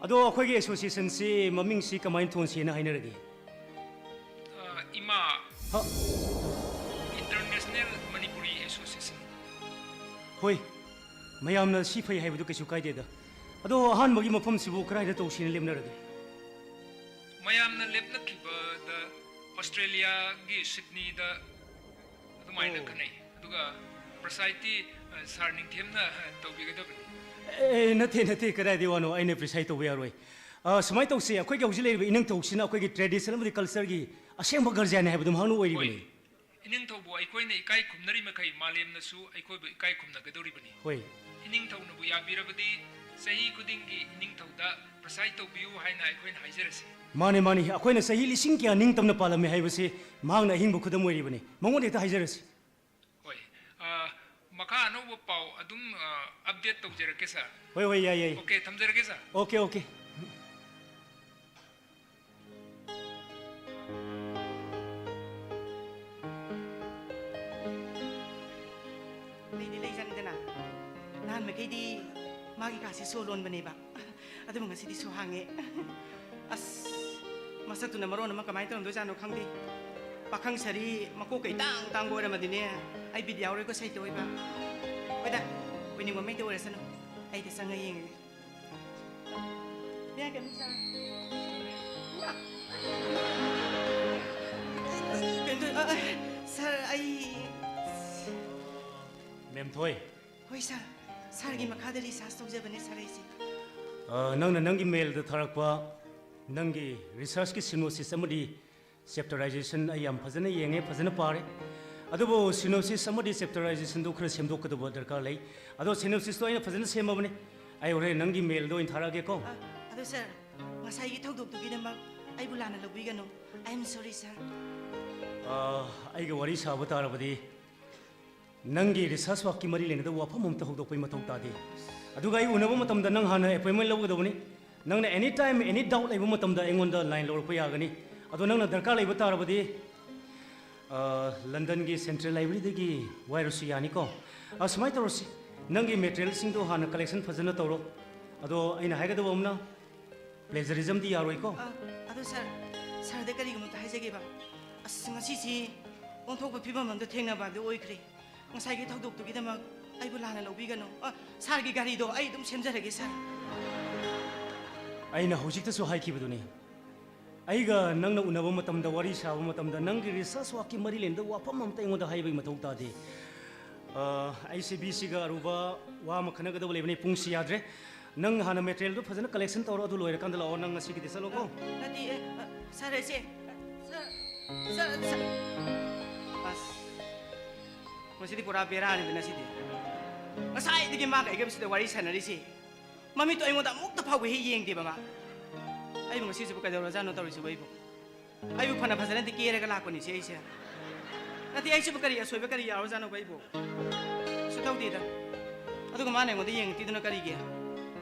ꯑꯗꯣ ꯑꯩꯈꯣꯏꯒꯤ ꯑꯦꯁꯣꯁꯤꯌꯦꯁꯟꯁꯤ ꯃꯃꯤꯡꯁꯤ ꯀꯃꯥꯏꯅ ꯊꯣꯟꯁꯦꯅ ꯍꯥꯏꯅꯔꯒꯦ? ꯑ, ꯏꯃꯥ, ꯍ? International Manipuri Association꯫ ꯍꯣꯏ, ꯃꯌꯥꯝꯅ ꯁꯤ ꯐꯩ ꯍꯥꯏꯕꯗꯨ ꯀꯩꯁꯨ ꯀꯥꯏꯗꯦꯗ꯫ ꯑꯗꯣ ꯑꯍꯥꯟꯕꯒꯤ ꯃꯐꯝꯁꯤꯕꯨ ꯀꯗꯥꯏꯗ ꯇꯧꯁꯤꯅ ꯂꯦꯞꯅꯔꯒꯦ? ꯃꯌꯥꯝꯅ ꯂꯦꯞꯅꯈꯤꯕꯗ ꯑꯣꯁꯇ꯭ꯔꯦꯂꯤꯌꯥꯒꯤ ꯁꯤꯗꯅꯤꯗ ꯑꯗꯨꯃꯥꯏꯅ ꯑꯣ꯫ ꯈꯟꯅꯩ꯫ ꯑꯗꯨꯒ ꯄ꯭ꯔꯁꯥꯏꯗꯇꯤ, ꯑ, ꯁꯥꯔ ꯅꯤꯡꯊꯦꯝꯅ, ꯑ, ꯇꯧꯕꯤꯒꯗꯕꯅꯤ꯫ ꯑꯦ, ꯅꯠꯇꯦ, ꯅꯠꯇꯦ, ꯀꯗꯥꯏꯗꯒꯤ ꯋꯥꯅꯣ? ꯑꯩꯅ ꯄ꯭ꯔꯤꯁꯥꯏꯗ ꯇꯧꯕ ꯌꯥꯔꯣꯏ꯫ ꯑ, ꯁꯨꯃꯥꯏꯅ ꯇꯧꯁꯤ, ꯑꯩꯈꯣꯏꯒꯤ ꯍꯧꯖꯤꯛ ꯂꯩꯔꯤꯕ ꯏꯅꯤꯡꯊꯧꯁꯤꯅ ꯑꯩꯈꯣꯏꯒꯤ ꯇ꯭ꯔꯦꯗꯤꯁꯟ ꯑꯃꯗꯤ ꯀꯜꯆꯔꯒꯤ ꯑꯁꯦꯡꯕ ꯒꯥꯔꯖꯤꯌꯥꯟꯅꯤ ꯍꯥꯏꯕꯗꯨ ꯃꯍꯥꯛꯅ ꯑꯣꯏꯔꯤꯕꯅꯤ꯫ ꯍꯣꯏ꯫ ꯏꯅꯤꯡꯊꯧꯕꯨ ꯑꯩꯈꯣꯏꯅ ꯏꯀꯥꯏ ꯈꯨꯝꯅꯔꯤ ꯃꯈꯩ ꯃꯥꯂꯦꯝꯅꯁꯨ ꯑꯩꯈꯣꯏꯕꯨ ꯏꯀꯥꯏ ꯈꯨꯝꯅꯒꯗꯧꯔꯤꯕꯅꯤ꯫ ꯍꯣꯏ꯫ ꯏꯅꯤꯡꯊꯧꯅꯕꯨ ꯌꯥꯕꯤꯔꯕꯗꯤ ꯆꯍꯤ ꯈꯨꯗꯤꯡꯒꯤ ꯏꯅꯤꯡꯊꯧꯗ ꯄ꯭ꯔꯁꯥꯏꯗ ꯇꯧꯕꯤꯌꯨ ꯍꯥꯏꯅ ꯑꯩꯈꯣꯏꯅ ꯍꯥꯏꯖꯔꯁꯤ꯫ ꯃꯥꯅꯦ, ꯃꯥꯅꯦ, ꯑꯩꯈꯣꯏꯅ ꯆꯍꯤ ꯂꯤꯁꯤꯡ ꯀꯌꯥ ꯅꯤꯡꯇꯝꯅ ꯄꯥꯜꯂꯝꯃꯦ ꯍꯥꯏꯕꯁꯤ ꯃꯍꯥꯛꯅ ꯑꯍꯤꯡꯕ ꯈꯨꯗꯝ ꯑꯣꯏꯔꯤꯕꯅꯤ꯫ ꯃꯉꯣꯟꯗ ꯍꯦꯛꯇ ꯍꯥꯏꯖꯔꯁꯤ꯫ ꯍꯣꯏ꯫ ꯑ, ꯃꯈꯥ ꯑꯅꯧꯕ ꯄꯥꯎ ꯑꯗꯨꯝ, ꯑ, ꯑꯞꯗꯦꯠ ꯇꯧꯖꯔꯛꯀꯦ, ꯁꯥꯔ꯫ ꯍꯣꯏ, ꯍꯣꯏ, ꯌꯥꯏ, ꯌꯥꯏ꯫ ꯑꯣꯀꯦ, ꯊꯝꯖꯔꯒꯦ, ꯁꯥꯔ꯫ Okay, okay. ꯂꯩꯗꯤ ꯂꯩꯖꯥꯠꯅꯤꯗꯅ꯫ ꯅꯍꯥꯟ ꯃꯈꯩꯗꯤ ꯃꯥꯒꯤ ꯀꯥꯁꯦ ꯁꯣ ꯂꯣꯟꯕꯅꯦꯕ꯫ ꯑꯗꯨꯕꯨ ꯉꯁꯤꯗꯤ ꯁꯣ ꯍꯥꯡꯉꯦ꯫ ꯑꯁ, ꯃꯁꯛꯇꯨꯅ ꯃꯔꯣꯟ ꯑꯃ ꯀꯃꯥꯏꯅ ꯇꯧꯔꯝꯗꯣꯏꯖꯥꯠꯅꯣ ꯈꯪꯗꯦ꯫ ꯄꯥꯈꯪ ꯁꯥꯔꯤ ꯃꯀꯣꯛ ꯀꯩ ꯇꯥꯡ ꯇꯥꯡꯕ ꯑꯣꯏꯔꯝꯃꯗꯤꯅꯦ, ꯑꯩ ꯕꯤꯠ ꯌꯥꯎꯔꯣꯏꯀꯣ ꯁꯩꯇ ꯑꯣꯏꯕ꯫ ꯍꯣꯏꯗ, ꯑꯣꯏꯅꯤꯡꯕ ꯃꯩꯇ ꯑꯣꯏꯔꯁꯅꯨ꯫ ꯑꯩꯗꯤ ꯆꯪꯉ ꯌꯦꯡꯉꯒꯦ꯫ ꯌꯥ ꯀꯩꯅꯣ ꯁꯥꯔ? ꯀꯩꯅꯣ ꯇꯧ-, ꯑ, ꯑ, ꯁꯥꯔ, ꯑꯩ ꯃꯦꯝꯊꯣꯏ꯫ ꯍꯣꯏ, ꯁꯥꯔ꯫ ꯁꯥꯔꯒꯤ ꯃꯈꯥꯗ ꯔꯤꯁꯥꯔꯁ ꯇꯧꯖꯕꯅꯦ, ꯁꯥꯔ, ꯑꯩꯁꯦ꯫ ꯑ, ꯅꯪꯅ ꯅꯪꯒꯤ ꯃꯦꯜꯗ ꯊꯥꯔꯛꯄ ꯅꯪꯒꯤ ꯔꯤꯁꯥꯔꯁꯀꯤ ꯁꯤꯅꯣꯁꯤꯁ ꯑꯃꯗꯤ ꯆꯦꯞꯇꯔꯥꯏꯖꯦꯁꯟ ꯑꯩ ꯌꯥꯝ ꯐꯖꯅ ꯌꯦꯡꯉꯦ, ꯐꯖꯅ ꯄꯥꯔꯦ꯫ ꯑꯗꯨꯕꯨ ꯁꯤꯅꯣꯁꯤꯁ ꯑꯃꯗꯤ ꯆꯦꯞꯇꯔꯥꯏꯖꯦꯁꯟꯗꯨ ꯈꯔ ꯁꯦꯝꯗꯣꯛꯀꯗꯕ ꯗꯔꯀꯥꯔ ꯂꯩ꯫ ꯑꯗꯣ ꯁꯤꯅꯣꯁꯤꯁꯇꯣ ꯑꯩꯅ ꯐꯖꯅ ꯁꯦꯝꯃꯕꯅꯤ꯫ ꯑꯩ ꯍꯣꯔꯦꯟ ꯅꯪꯒꯤ ꯃꯦꯜꯗ ꯑꯣꯏꯅ ꯊꯥꯔꯛꯑꯒꯦꯀꯣ꯫ ꯑ, ꯑꯗꯣ ꯁꯥꯔ, ꯉꯁꯥꯏꯒꯤ ꯊꯧꯗꯣꯛꯇꯨꯒꯤꯗꯃꯛ ꯑꯩꯕꯨ ꯂꯥꯟꯅ ꯂꯧꯕꯤꯒꯅꯨ꯫ I am sorry, sir꯫ ꯑ, ꯑꯩꯒ ꯋꯥꯔꯤ ꯁꯥꯕ ꯇꯥꯔꯕꯗꯤ ꯅꯪꯒꯤ ꯔꯤꯁꯥꯔꯁ ꯋꯥꯔꯛꯀꯤ ꯃꯔꯤ ꯂꯩꯅꯗꯕ ꯋꯥꯐꯝ ꯑꯃꯇ ꯍꯧꯗꯣꯛꯄꯒꯤ ꯃꯊꯧ ꯇꯥꯗꯦ꯫ ꯑꯗꯨꯒ ꯑꯩ ꯎꯅꯕ ꯃꯇꯝꯗ ꯅꯪ ꯍꯥꯟꯅ ꯑꯦꯄꯣꯏꯟꯃꯦꯟ ꯂꯧꯒꯗꯕꯅꯤ꯫ ꯅꯪꯅ ꯑꯦꯅꯤ ꯇꯥꯏꯝ, ꯑꯦꯅꯤ ꯗꯥꯎꯠ ꯂꯩꯕ ꯃꯇꯝꯗ ꯑꯩꯉꯣꯟꯗ ꯂꯥꯏꯟ ꯂꯧꯔꯛꯄ ꯌꯥꯒꯅꯤ꯫ ꯑꯗꯣ ꯅꯪꯅ ꯗꯔꯀꯥꯔ ꯂꯩꯕ ꯇꯥꯔꯕꯗꯤ, ꯑ, ꯂꯟꯗꯟꯒꯤ ꯁꯦꯟꯇ꯭ꯔꯦꯜ ꯂꯥꯏꯕ꯭ꯔꯦꯔꯤꯗꯒꯤ ꯋꯥꯏꯔꯁꯨ ꯌꯥꯅꯤꯀꯣ꯫ ꯑ, ꯁꯨꯃꯥꯏꯅ ꯇꯧꯔꯁꯤ, ꯅꯪꯒꯤ ꯃꯦꯇꯔꯤꯌꯦꯜꯁꯤꯡꯗꯣ ꯍꯥꯟꯅ ꯀꯂꯦꯛꯁꯟ ꯐꯖꯅ ꯇꯧꯔꯣ꯫ ꯑꯗꯣ ꯑꯩꯅ ꯍꯥꯏꯒꯗꯕ ꯑꯃꯅ, ꯄ꯭ꯂꯦꯖꯔꯤꯖꯝꯗꯤ ꯌꯥꯔꯣꯏꯀꯣ꯫ ꯑ, ꯑꯗꯣ ꯁꯥꯔ, ꯁꯥꯔꯗ ꯀꯔꯤꯒꯨꯝꯕ ꯑꯝꯇ ꯍꯥꯏꯖꯒꯦꯕ꯫ ꯑꯁ, ꯉꯁꯤꯁꯤ ꯑꯣꯟꯊꯣꯛꯄ ꯐꯤꯕꯝ ꯑꯃꯗ ꯊꯦꯡꯅꯕ ꯑꯗꯨ ꯑꯣꯏꯈ꯭ꯔꯦ꯫ ꯉꯁꯥꯏꯒꯤ ꯊꯧꯗꯣꯛꯇꯨꯒꯤꯗꯃꯛ ꯑꯩꯕꯨ ꯂꯥꯟꯅ ꯂꯧꯕꯤꯒꯅꯨ꯫ ꯑ, ꯁꯥꯔꯒꯤ ꯒꯥꯔꯤꯗꯣ ꯑꯩ ꯑꯗꯨꯝ ꯁꯦꯝꯖꯔꯒꯦ, ꯁꯥꯔ꯫ ꯑꯩꯅ ꯍꯧꯖꯤꯛꯇꯁꯨ ꯍꯥꯏꯈꯤꯕꯗꯨꯅꯤ, ꯑꯩꯒ ꯅꯪꯅ ꯎꯅꯕ ꯃꯇꯝꯗ, ꯋꯥꯔꯤ ꯁꯥꯕ ꯃꯇꯝꯗ ꯅꯪꯒꯤ research workꯀꯤ ꯃꯔꯤ ꯂꯩꯅꯕ ꯋꯥꯐꯝ ꯑꯝꯇ ꯑꯩꯉꯣꯟꯗ ꯍꯥꯏꯕꯒꯤ ꯃꯊꯧ ꯇꯥꯗꯦ꯫ ꯑ, ꯑꯩꯁꯦ ꯕꯤꯁꯤꯒ ꯑꯔꯨꯕ ꯋꯥ ꯑꯃ ꯈꯟꯅꯒꯗꯕ ꯂꯩꯕꯅꯤ꯫ ꯄꯨꯡꯁꯤ ꯌꯥꯗ꯭ꯔꯦ꯫ ꯅꯪ ꯍꯥꯟꯅ materialꯗꯨ ꯐꯖꯅ collection ꯇꯧꯔꯣ, ꯑꯗꯨ ꯂꯣꯏꯔꯀꯥꯟꯗ ꯂꯥꯛꯑꯣ꯫ ꯅꯪ ꯉꯁꯤꯒꯤꯗꯤ ꯆꯠꯂꯣꯀꯣ꯫ ꯅꯠꯇꯦ, ꯑ, ꯑ, ꯁꯥꯔ, ꯑꯩꯁꯦ, ꯑ, ꯁꯥꯔ, ꯁꯥꯔ, ꯁꯥꯔ꯫ ꯑꯁ, ꯃꯁꯤꯗꯤ ꯄꯨꯔꯥ ꯕꯦꯔꯥꯅꯤꯗꯅ ꯁꯤꯗꯤ꯫ ꯉꯁꯥꯏꯗꯒꯤ ꯃꯥꯒ ꯑꯩꯒ ꯁꯤꯗ ꯋꯥꯔꯤ ꯁꯥꯟꯅꯔꯤꯁꯤ꯫ ꯃꯃꯤꯠꯇꯣ ꯑꯩꯉꯣꯟꯗ ꯑꯃꯨꯛꯇ ꯐꯥꯎꯕ ꯍꯦꯛ ꯌꯦꯡꯗꯦꯕ ꯃꯥ꯫ ꯑꯩꯕꯨ ꯉꯁꯤꯁꯤꯕꯨ ꯀꯩꯗꯧꯔꯖꯥꯠꯅꯣ ꯇꯧꯔꯤꯁꯤꯕꯨ ꯑꯩꯕꯨ? ꯑꯩꯕꯨ ꯐꯅ ꯐꯖꯅꯗꯤ ꯀꯦꯔꯒ ꯂꯥꯛꯄꯅꯤꯁꯦ ꯑꯩꯁꯦ꯫ ꯅꯠꯇꯦ, ꯑꯩꯁꯤꯕꯨ ꯀꯔꯤ ꯑꯁꯣꯏꯕ ꯀꯔꯤ ꯌꯥꯎꯔꯖꯥꯠꯅꯣꯕ ꯑꯩꯕꯨ? ꯀꯩꯁꯨ ꯇꯧꯗꯦꯗ꯫ ꯑꯗꯨꯒ ꯃꯥꯅ ꯑꯩꯉꯣꯟꯗ ꯌꯦꯡꯉꯛꯇ꯭ꯔꯤꯗꯨꯅ ꯀꯔꯤꯒꯤ?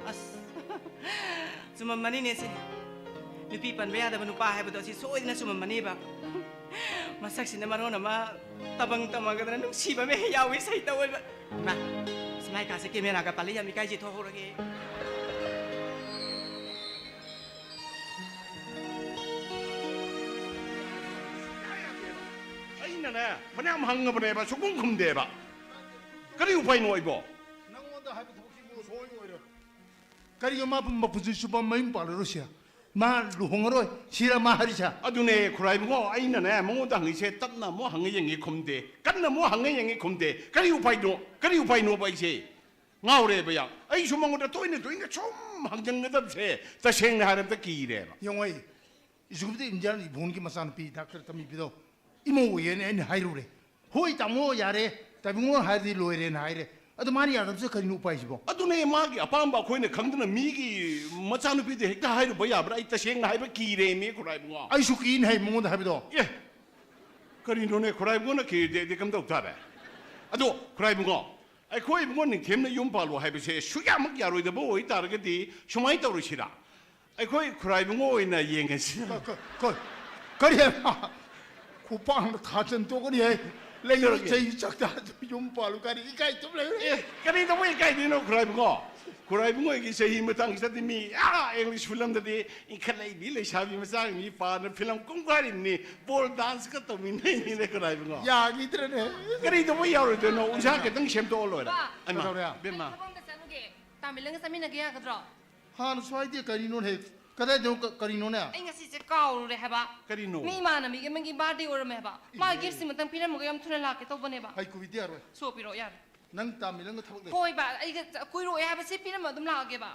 ꯑꯁ, ꯆꯨꯝꯃꯝꯃꯅꯤꯅꯦ ꯁꯦ꯫ ꯅꯨꯄꯤ ꯄꯟꯕ ꯌꯥꯗꯕ ꯅꯨꯄꯥ ꯍꯥꯏꯕꯗꯣ ꯑꯁꯤ ꯁꯣꯏꯗꯅ ꯆꯨꯝꯃꯝꯃꯅꯦꯕ꯫ ꯃꯁꯛꯁꯤꯅ ꯃꯔꯣꯟ ꯑꯃ ꯇꯕꯪ ꯇꯝꯃꯒꯗꯅ ꯅꯨꯡꯁꯤꯕ ꯑꯃ ꯍꯦꯛ ꯌꯥꯎꯏ, ꯁꯩꯇ ꯑꯣꯏꯕ꯫ ꯏꯃꯥ, ꯁꯤ ꯃꯥꯏ ꯀꯥꯁꯦ cameraꯒ ꯄꯥꯜꯂꯤ, ꯌꯥꯝ ꯏꯀꯥꯏꯖꯩ, ꯊꯣꯛꯍꯧꯔꯒꯦ꯫ ꯑꯩꯅꯅꯦ ꯐꯅꯌꯥꯝ ꯍꯪꯉꯕꯅꯦꯕ, ꯁꯨꯡꯈꯨꯝ ꯈꯨꯝꯗꯦꯕ꯫ ꯀꯔꯤ ꯎꯄꯥꯏꯅꯣ ꯑꯩꯕꯣ? ꯅꯪꯉꯣꯟꯗ ꯍꯥꯏꯕ ꯊꯕꯛꯁꯤꯕꯨ ꯁꯣꯏ ꯑꯣꯏꯔꯣꯏ꯫ ꯀꯔꯤꯒꯨꯝꯕ ꯃꯄꯨꯟ ꯃꯄꯨꯟꯁꯤ ꯆꯨꯞꯄ ꯃꯌꯨꯝ ꯄꯥꯜꯂꯔꯣꯏꯁꯦ꯫ ꯃꯥ ꯂꯨꯍꯣꯡꯉꯔꯣꯏ꯫ ꯁꯤꯔ ꯃꯥ ꯍꯥꯏꯔꯤꯁꯦ? ꯑꯗꯨꯅꯦ ꯈꯨꯔꯥꯏꯕꯨꯡꯉꯣ, ꯑꯩꯅꯅꯦ ꯃꯉꯣꯟꯗ ꯍꯪꯉꯤꯁꯦ, ꯇꯞꯅ ꯑꯃꯨꯛ ꯍꯪꯉ ꯌꯦꯡꯉꯤ ꯈꯨꯝꯗꯦ, ꯀꯟꯅ ꯑꯃꯨꯛ ꯍꯪꯉ ꯌꯦꯡꯉꯤ ꯈꯨꯝꯗꯦ꯫ ꯀꯔꯤ ꯎꯄꯥꯏꯅꯣ? ꯀꯔꯤ ꯎꯄꯥꯏꯅꯣꯕ ꯑꯩꯁꯦ? ꯉꯥꯎꯔꯦꯕ ꯌꯥꯝ꯫ ꯑꯩꯁꯨ ꯃꯉꯣꯟꯗ ꯇꯣꯏꯅ ꯇꯣꯏꯅ ꯁꯨꯝ ꯍꯪꯖꯟꯒꯗꯕꯁꯦ ꯇꯁꯦꯡꯅ ꯍꯥꯏꯔꯕꯗ ꯀꯤꯔꯦꯕ꯫ ꯌꯦꯡꯉꯣ, ꯑꯩ ꯏꯖꯨꯕꯗ ꯏꯟꯗꯤꯌꯥꯟ ꯏꯕꯣꯟꯒꯤ ꯃꯆꯥꯅꯨꯄꯤ ꯗꯥꯛꯇꯔ ꯇꯝꯕꯤꯕꯗꯣ ꯏꯃꯧ ꯑꯣꯏꯌꯦꯅ ꯑꯩꯅ ꯍꯥꯏꯔꯨꯔꯦ꯫ "ꯍꯣꯏ ꯇꯥꯃꯣ, ꯌꯥꯔꯦ, ꯇꯥꯃꯣ ꯍꯥꯏꯔꯗꯤ ꯂꯣꯏꯔꯦꯅ" ꯍꯥꯏꯔꯦ꯫ ꯑꯗꯣ ꯃꯥꯅ ꯌꯥꯗꯕꯁꯦ ꯀꯔꯤꯅꯣ ꯎꯄꯥꯏꯁꯤꯕꯣ? ꯑꯗꯨꯅꯦ ꯃꯥꯒꯤ ꯑꯄꯥꯝꯕ ꯑꯩꯈꯣꯏꯅ ꯈꯪꯗꯅ ꯃꯤꯒꯤ ꯃꯆꯥꯅꯨꯄꯤꯗ ꯍꯦꯛꯇ ꯍꯥꯏꯔꯨꯕ ꯌꯥꯕ꯭ꯔꯥ? ꯑꯩ ꯇꯁꯦꯡꯅ ꯍꯥꯏꯕ ꯀꯤꯔꯦꯃꯤ ꯈꯨꯔꯥꯏꯕꯨꯡꯉꯣ꯫ ꯑꯩꯁꯨ ꯀꯤꯅ ꯍꯥꯏ ꯃꯉꯣꯟꯗ ꯍꯥꯏꯕꯗꯣ꯫ ꯑꯦ, ꯀꯔꯤꯅꯣꯅꯦ ꯈꯨꯔꯥꯏꯕꯨꯡꯉꯣꯅ ꯀꯤꯔꯗꯤ ꯑꯩꯗꯤ ꯀꯝꯗꯧ ꯇꯥꯔꯦ? ꯑꯗꯣ ꯈꯨꯔꯥꯏꯕꯨꯡꯉꯣ, ꯑꯩꯈꯣꯏ ꯏꯕꯨꯡꯉꯣ ꯅꯤꯡꯊꯦꯝꯅ ꯌꯨꯝ ꯄꯥꯜꯂꯣ ꯍꯥꯏꯕꯁꯦ ꯁꯨꯌꯥꯃꯛ ꯌꯥꯔꯣꯏꯗꯕ ꯑꯣꯏꯇꯥꯔꯒꯗꯤ ꯁꯨꯃꯥꯏꯅ ꯇꯧꯔꯁꯤꯔꯥ? ꯑꯩꯈꯣꯏ ꯈꯨꯔꯥꯏꯕꯨꯡꯉꯣ ꯑꯣꯏꯅ ꯌꯦꯡꯉꯁꯤ꯫ ꯀ-, ꯀ-, ꯀ-, ꯀꯔꯤ ꯍꯥꯏꯕ? ꯈꯨꯄꯥꯡꯗ ꯊꯥꯖꯟ ꯇꯣꯛꯀꯅꯤ ꯍꯥꯏ꯫ ꯂꯩꯔꯨꯔꯒꯦ꯫ ꯆꯍꯤ ꯆꯥꯛꯇꯥꯗ ꯌꯨꯝ ꯄꯥꯜꯂꯨ ꯀꯥꯏꯅ ꯏꯀꯥꯏ ꯇꯨꯝ ꯂꯩꯔꯨꯔꯦ꯫ ꯑꯦ, ꯀꯔꯤ ꯇꯧꯕ ꯏꯀꯥꯏꯗꯣꯏꯅꯣ, ꯈꯨꯔꯥꯏꯕꯨꯡꯉꯣ? ꯈꯨꯔꯥꯏꯕꯨꯡꯉꯣꯒꯤ ꯆꯍꯤ ꯃꯇꯥꯡꯁꯤꯗꯗꯤ ꯃꯤ, ꯑꯥ, English film ꯗꯗꯤ ꯏꯟꯈꯠꯂꯛꯏꯕꯤ ꯂꯩꯁꯥꯕꯤ ꯃꯆꯥꯁꯤꯡ ꯃꯤ ꯄꯥꯅ film ꯀꯨꯝ ꯀꯥꯔꯤꯕꯅꯤ, pole dance ꯀ ꯇꯧꯃꯤꯟꯅꯩꯅꯤꯅꯦ, ꯈꯨꯔꯥꯏꯕꯨꯡꯉꯣ꯫ ꯌꯥꯈꯤꯗ꯭ꯔꯦꯅꯦ꯫ ꯀꯔꯤ ꯇꯧꯕ ꯌꯥꯔꯣꯏꯗꯣꯏꯅꯣ? ꯎꯟꯁꯥ ꯈꯤꯇꯪ ꯁꯦꯝꯗꯣꯛꯑ ꯂꯣꯏꯔꯦ꯫ ꯕꯥ, ꯑꯩꯃ, ꯀꯩꯗꯧꯔꯦ? ꯏꯕꯦꯝꯃ꯫ ꯑꯩ ꯊꯕꯛ ꯑꯝꯇ ꯆꯠꯂꯨꯒꯦ꯫ ꯇꯥꯃꯤꯜꯂꯪꯒ ꯆꯠꯃꯤꯟꯅꯒꯦ ꯌꯥꯒꯗ꯭ꯔꯣ? ꯍꯥꯟꯅꯁꯨ ꯍꯥꯏꯗꯦ, ꯀꯔꯤꯅꯣꯅꯦ? ꯀꯗꯥꯏꯗꯅꯣ, ꯀ-, ꯀꯔꯤꯅꯣꯅꯦ? ꯑꯩ ꯉꯁꯤꯁꯦ ꯀꯥꯎꯔꯨꯔꯦ ꯍꯥꯏꯕ꯫ ꯀꯔꯤꯅꯣ? ꯃꯤ ꯏꯃꯥꯟꯅꯕꯤꯒꯤ ꯑꯃꯒꯤ birthday ꯑꯣꯏꯔꯝꯃꯦ ꯍꯥꯏꯕ꯫ ꯃꯥ ꯏꯍꯦ꯫ Gift ꯁꯤꯃꯇꯪ ꯄꯤꯔꯝꯃꯒ ꯌꯥꯝ ꯊꯨꯅ ꯂꯥꯛꯀꯦ ꯇꯧꯕꯅꯦꯕ꯫ ꯍꯩ, ꯀꯨꯏꯗꯤ ꯌꯥꯔꯣꯏ꯫ ꯁꯣ ꯄꯤꯔꯛꯑꯣ ꯌꯥꯔꯦ꯫ ꯅꯪ ꯇꯥꯃꯤꯜꯂꯪꯒ ꯊꯕꯛ ꯂꯩ꯫ ꯍꯣꯏꯕ, ꯑꯩꯒ ꯆ-, ꯀꯨꯏꯔꯣꯏ ꯍꯥꯏꯕ, ꯁꯤ ꯄꯤꯔꯝꯃ ꯑꯗꯨꯝ ꯂꯥꯛꯑꯒꯦꯕ꯫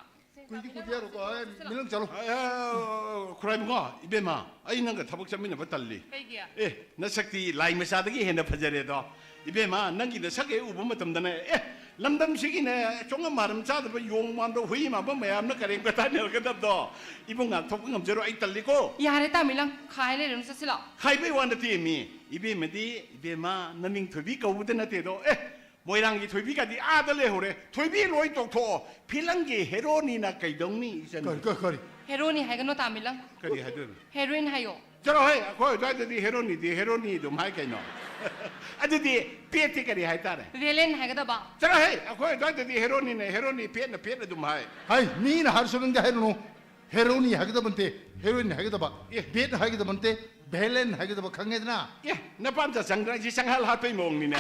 ꯀꯨꯏꯗꯤ ꯀꯨꯏꯗꯤ ꯌꯥꯔꯣꯏꯀꯣ꯫ ꯑꯦ, ꯃꯤꯂꯪ ꯆꯠꯂꯣ꯫ ꯑ, ꯑ, ꯑ, ꯈꯨꯔꯥꯏꯕꯨꯡꯉꯣ, ꯏꯕꯦꯝꯃ, ꯑꯩ ꯅꯪꯒ ꯊꯕꯛ ꯆꯠꯃꯤꯟꯅꯕ ꯇꯜꯂꯤ꯫ ꯀꯩꯒꯤ? ꯑꯦ, ꯅꯁꯛꯇꯤ ꯂꯥꯏ ꯃꯆꯥꯗꯒꯤ ꯍꯦꯟꯅ ꯐꯖꯔꯦꯗꯣ꯫ ꯏꯕꯦꯝꯃ, ꯅꯪꯒꯤ ꯅꯁꯛ ꯍꯦꯛ ꯎꯕ ꯃꯇꯝꯗꯅꯦ, ꯑꯦ, ꯂꯝꯗꯝꯁꯤꯒꯤꯅꯦ, ꯆꯣꯡꯉꯝ ꯃꯥꯔꯝ ꯆꯥꯗꯕ ꯌꯣꯡ ꯃꯥꯟꯕ ꯍꯨꯏ ꯃꯥꯟꯕ ꯃꯌꯥꯝꯅ ꯀꯔꯦꯝ ꯀꯊꯥꯏꯅꯔꯒꯗꯕꯗꯣ ꯏꯕꯨꯡ ꯉꯥꯛꯊꯣꯛꯄ ꯉꯝꯖꯔꯣꯏ, ꯑꯩ ꯇꯜꯂꯤꯀꯣ꯫ ꯌꯥꯔꯦ ꯇꯥꯃꯤꯂꯪ, ꯈꯥꯏ ꯂꯩꯔꯅꯨ, ꯆꯠꯁꯤꯂꯥꯎ꯫ ꯈꯥꯏꯕꯩ ꯋꯥ ꯅꯠꯇꯦ ꯃꯤ, ꯏꯕꯦꯝꯃꯗꯤ, ꯏꯕꯦꯝꯃ, ꯅꯃꯤꯡ ꯊꯣꯏꯕꯤ ꯀꯧꯕꯗ ꯅꯠꯇꯦꯗꯣ꯫ ꯑꯦ, ꯃꯣꯏꯔꯥꯡꯒꯤ ꯊꯣꯏꯕꯤꯒꯗꯤ ꯑꯥꯗ ꯂꯩꯍꯧꯔꯦ꯫ ꯊꯣꯏꯕꯤ ꯂꯣꯏ ꯇꯣꯛꯊꯣꯛꯑꯣ, ꯐꯤꯂꯝꯒꯤ ꯍꯦꯔꯣꯅꯤꯅ ꯀꯩꯗꯧꯅꯤ, ꯏꯆꯟ? ꯀꯔꯤ, ꯀꯔꯤ, ꯀꯔꯤ? ꯍꯦꯔꯣꯅꯤ ꯍꯥꯏꯒꯅꯣ ꯇꯥꯃꯤꯂꯪ꯫ ꯀꯔꯤ ꯍꯥꯏꯗꯣꯏꯅꯣ? ꯍꯦꯔꯣꯏꯟ ꯍꯥꯏꯌꯣ꯫ ꯆꯠꯂꯣꯍꯦ, ꯑꯩꯈꯣꯏ ꯑꯗꯨꯋꯥꯏꯗꯗꯤ ꯍꯦꯔꯣꯅꯤꯗꯤ ꯍꯦꯔꯣꯅꯤ ꯑꯗꯨꯝ ꯍꯥꯏ ꯀꯩꯅꯣ꯫ ꯑꯗꯨꯗꯤ ꯄꯦꯠꯇꯤ ꯀꯔꯤ ꯍꯥꯏꯇꯥꯔꯦ? ꯚꯦꯂꯦꯟ ꯍꯥꯏꯒꯗꯕ꯫ ꯆꯠꯂꯣꯍꯦ, ꯑꯩꯈꯣꯏ ꯑꯗꯨꯋꯥꯏꯗꯗꯤ ꯍꯦꯔꯣꯅꯤꯅ ꯍꯦꯔꯣꯅꯤ, ꯄꯦꯠꯅ ꯄꯦꯠ ꯑꯗꯨꯝ ꯍꯥꯏ꯫ ꯍꯩ, ꯃꯤꯅ ꯍꯥꯏꯔꯁꯨ ꯅꯪꯗꯤ ꯍꯥꯏꯔꯨꯅꯨ꯫ ꯍꯦꯔꯣꯅꯤ ꯍꯥꯏꯒꯗꯕ ꯅꯠꯇꯦ, ꯍꯦꯔꯣꯏꯟ ꯍꯥꯏꯒꯗꯕ꯫ ꯑꯦ꯫ ꯚꯦꯠ ꯍꯥꯏꯒꯗꯕ ꯅꯠꯇꯦ, ꯚꯦꯂꯦꯟ ꯍꯥꯏꯒꯗꯕ, ꯈꯪꯉꯦꯗꯅ? ꯑꯦ, ꯅꯄꯥꯝꯆꯥ ꯆꯪꯗ꯭ꯔꯥ? ꯑꯩꯁꯦ ꯆꯪꯍꯜ ꯍꯥꯠꯄꯩ ꯃꯑꯣꯡꯅꯤꯅꯦ꯫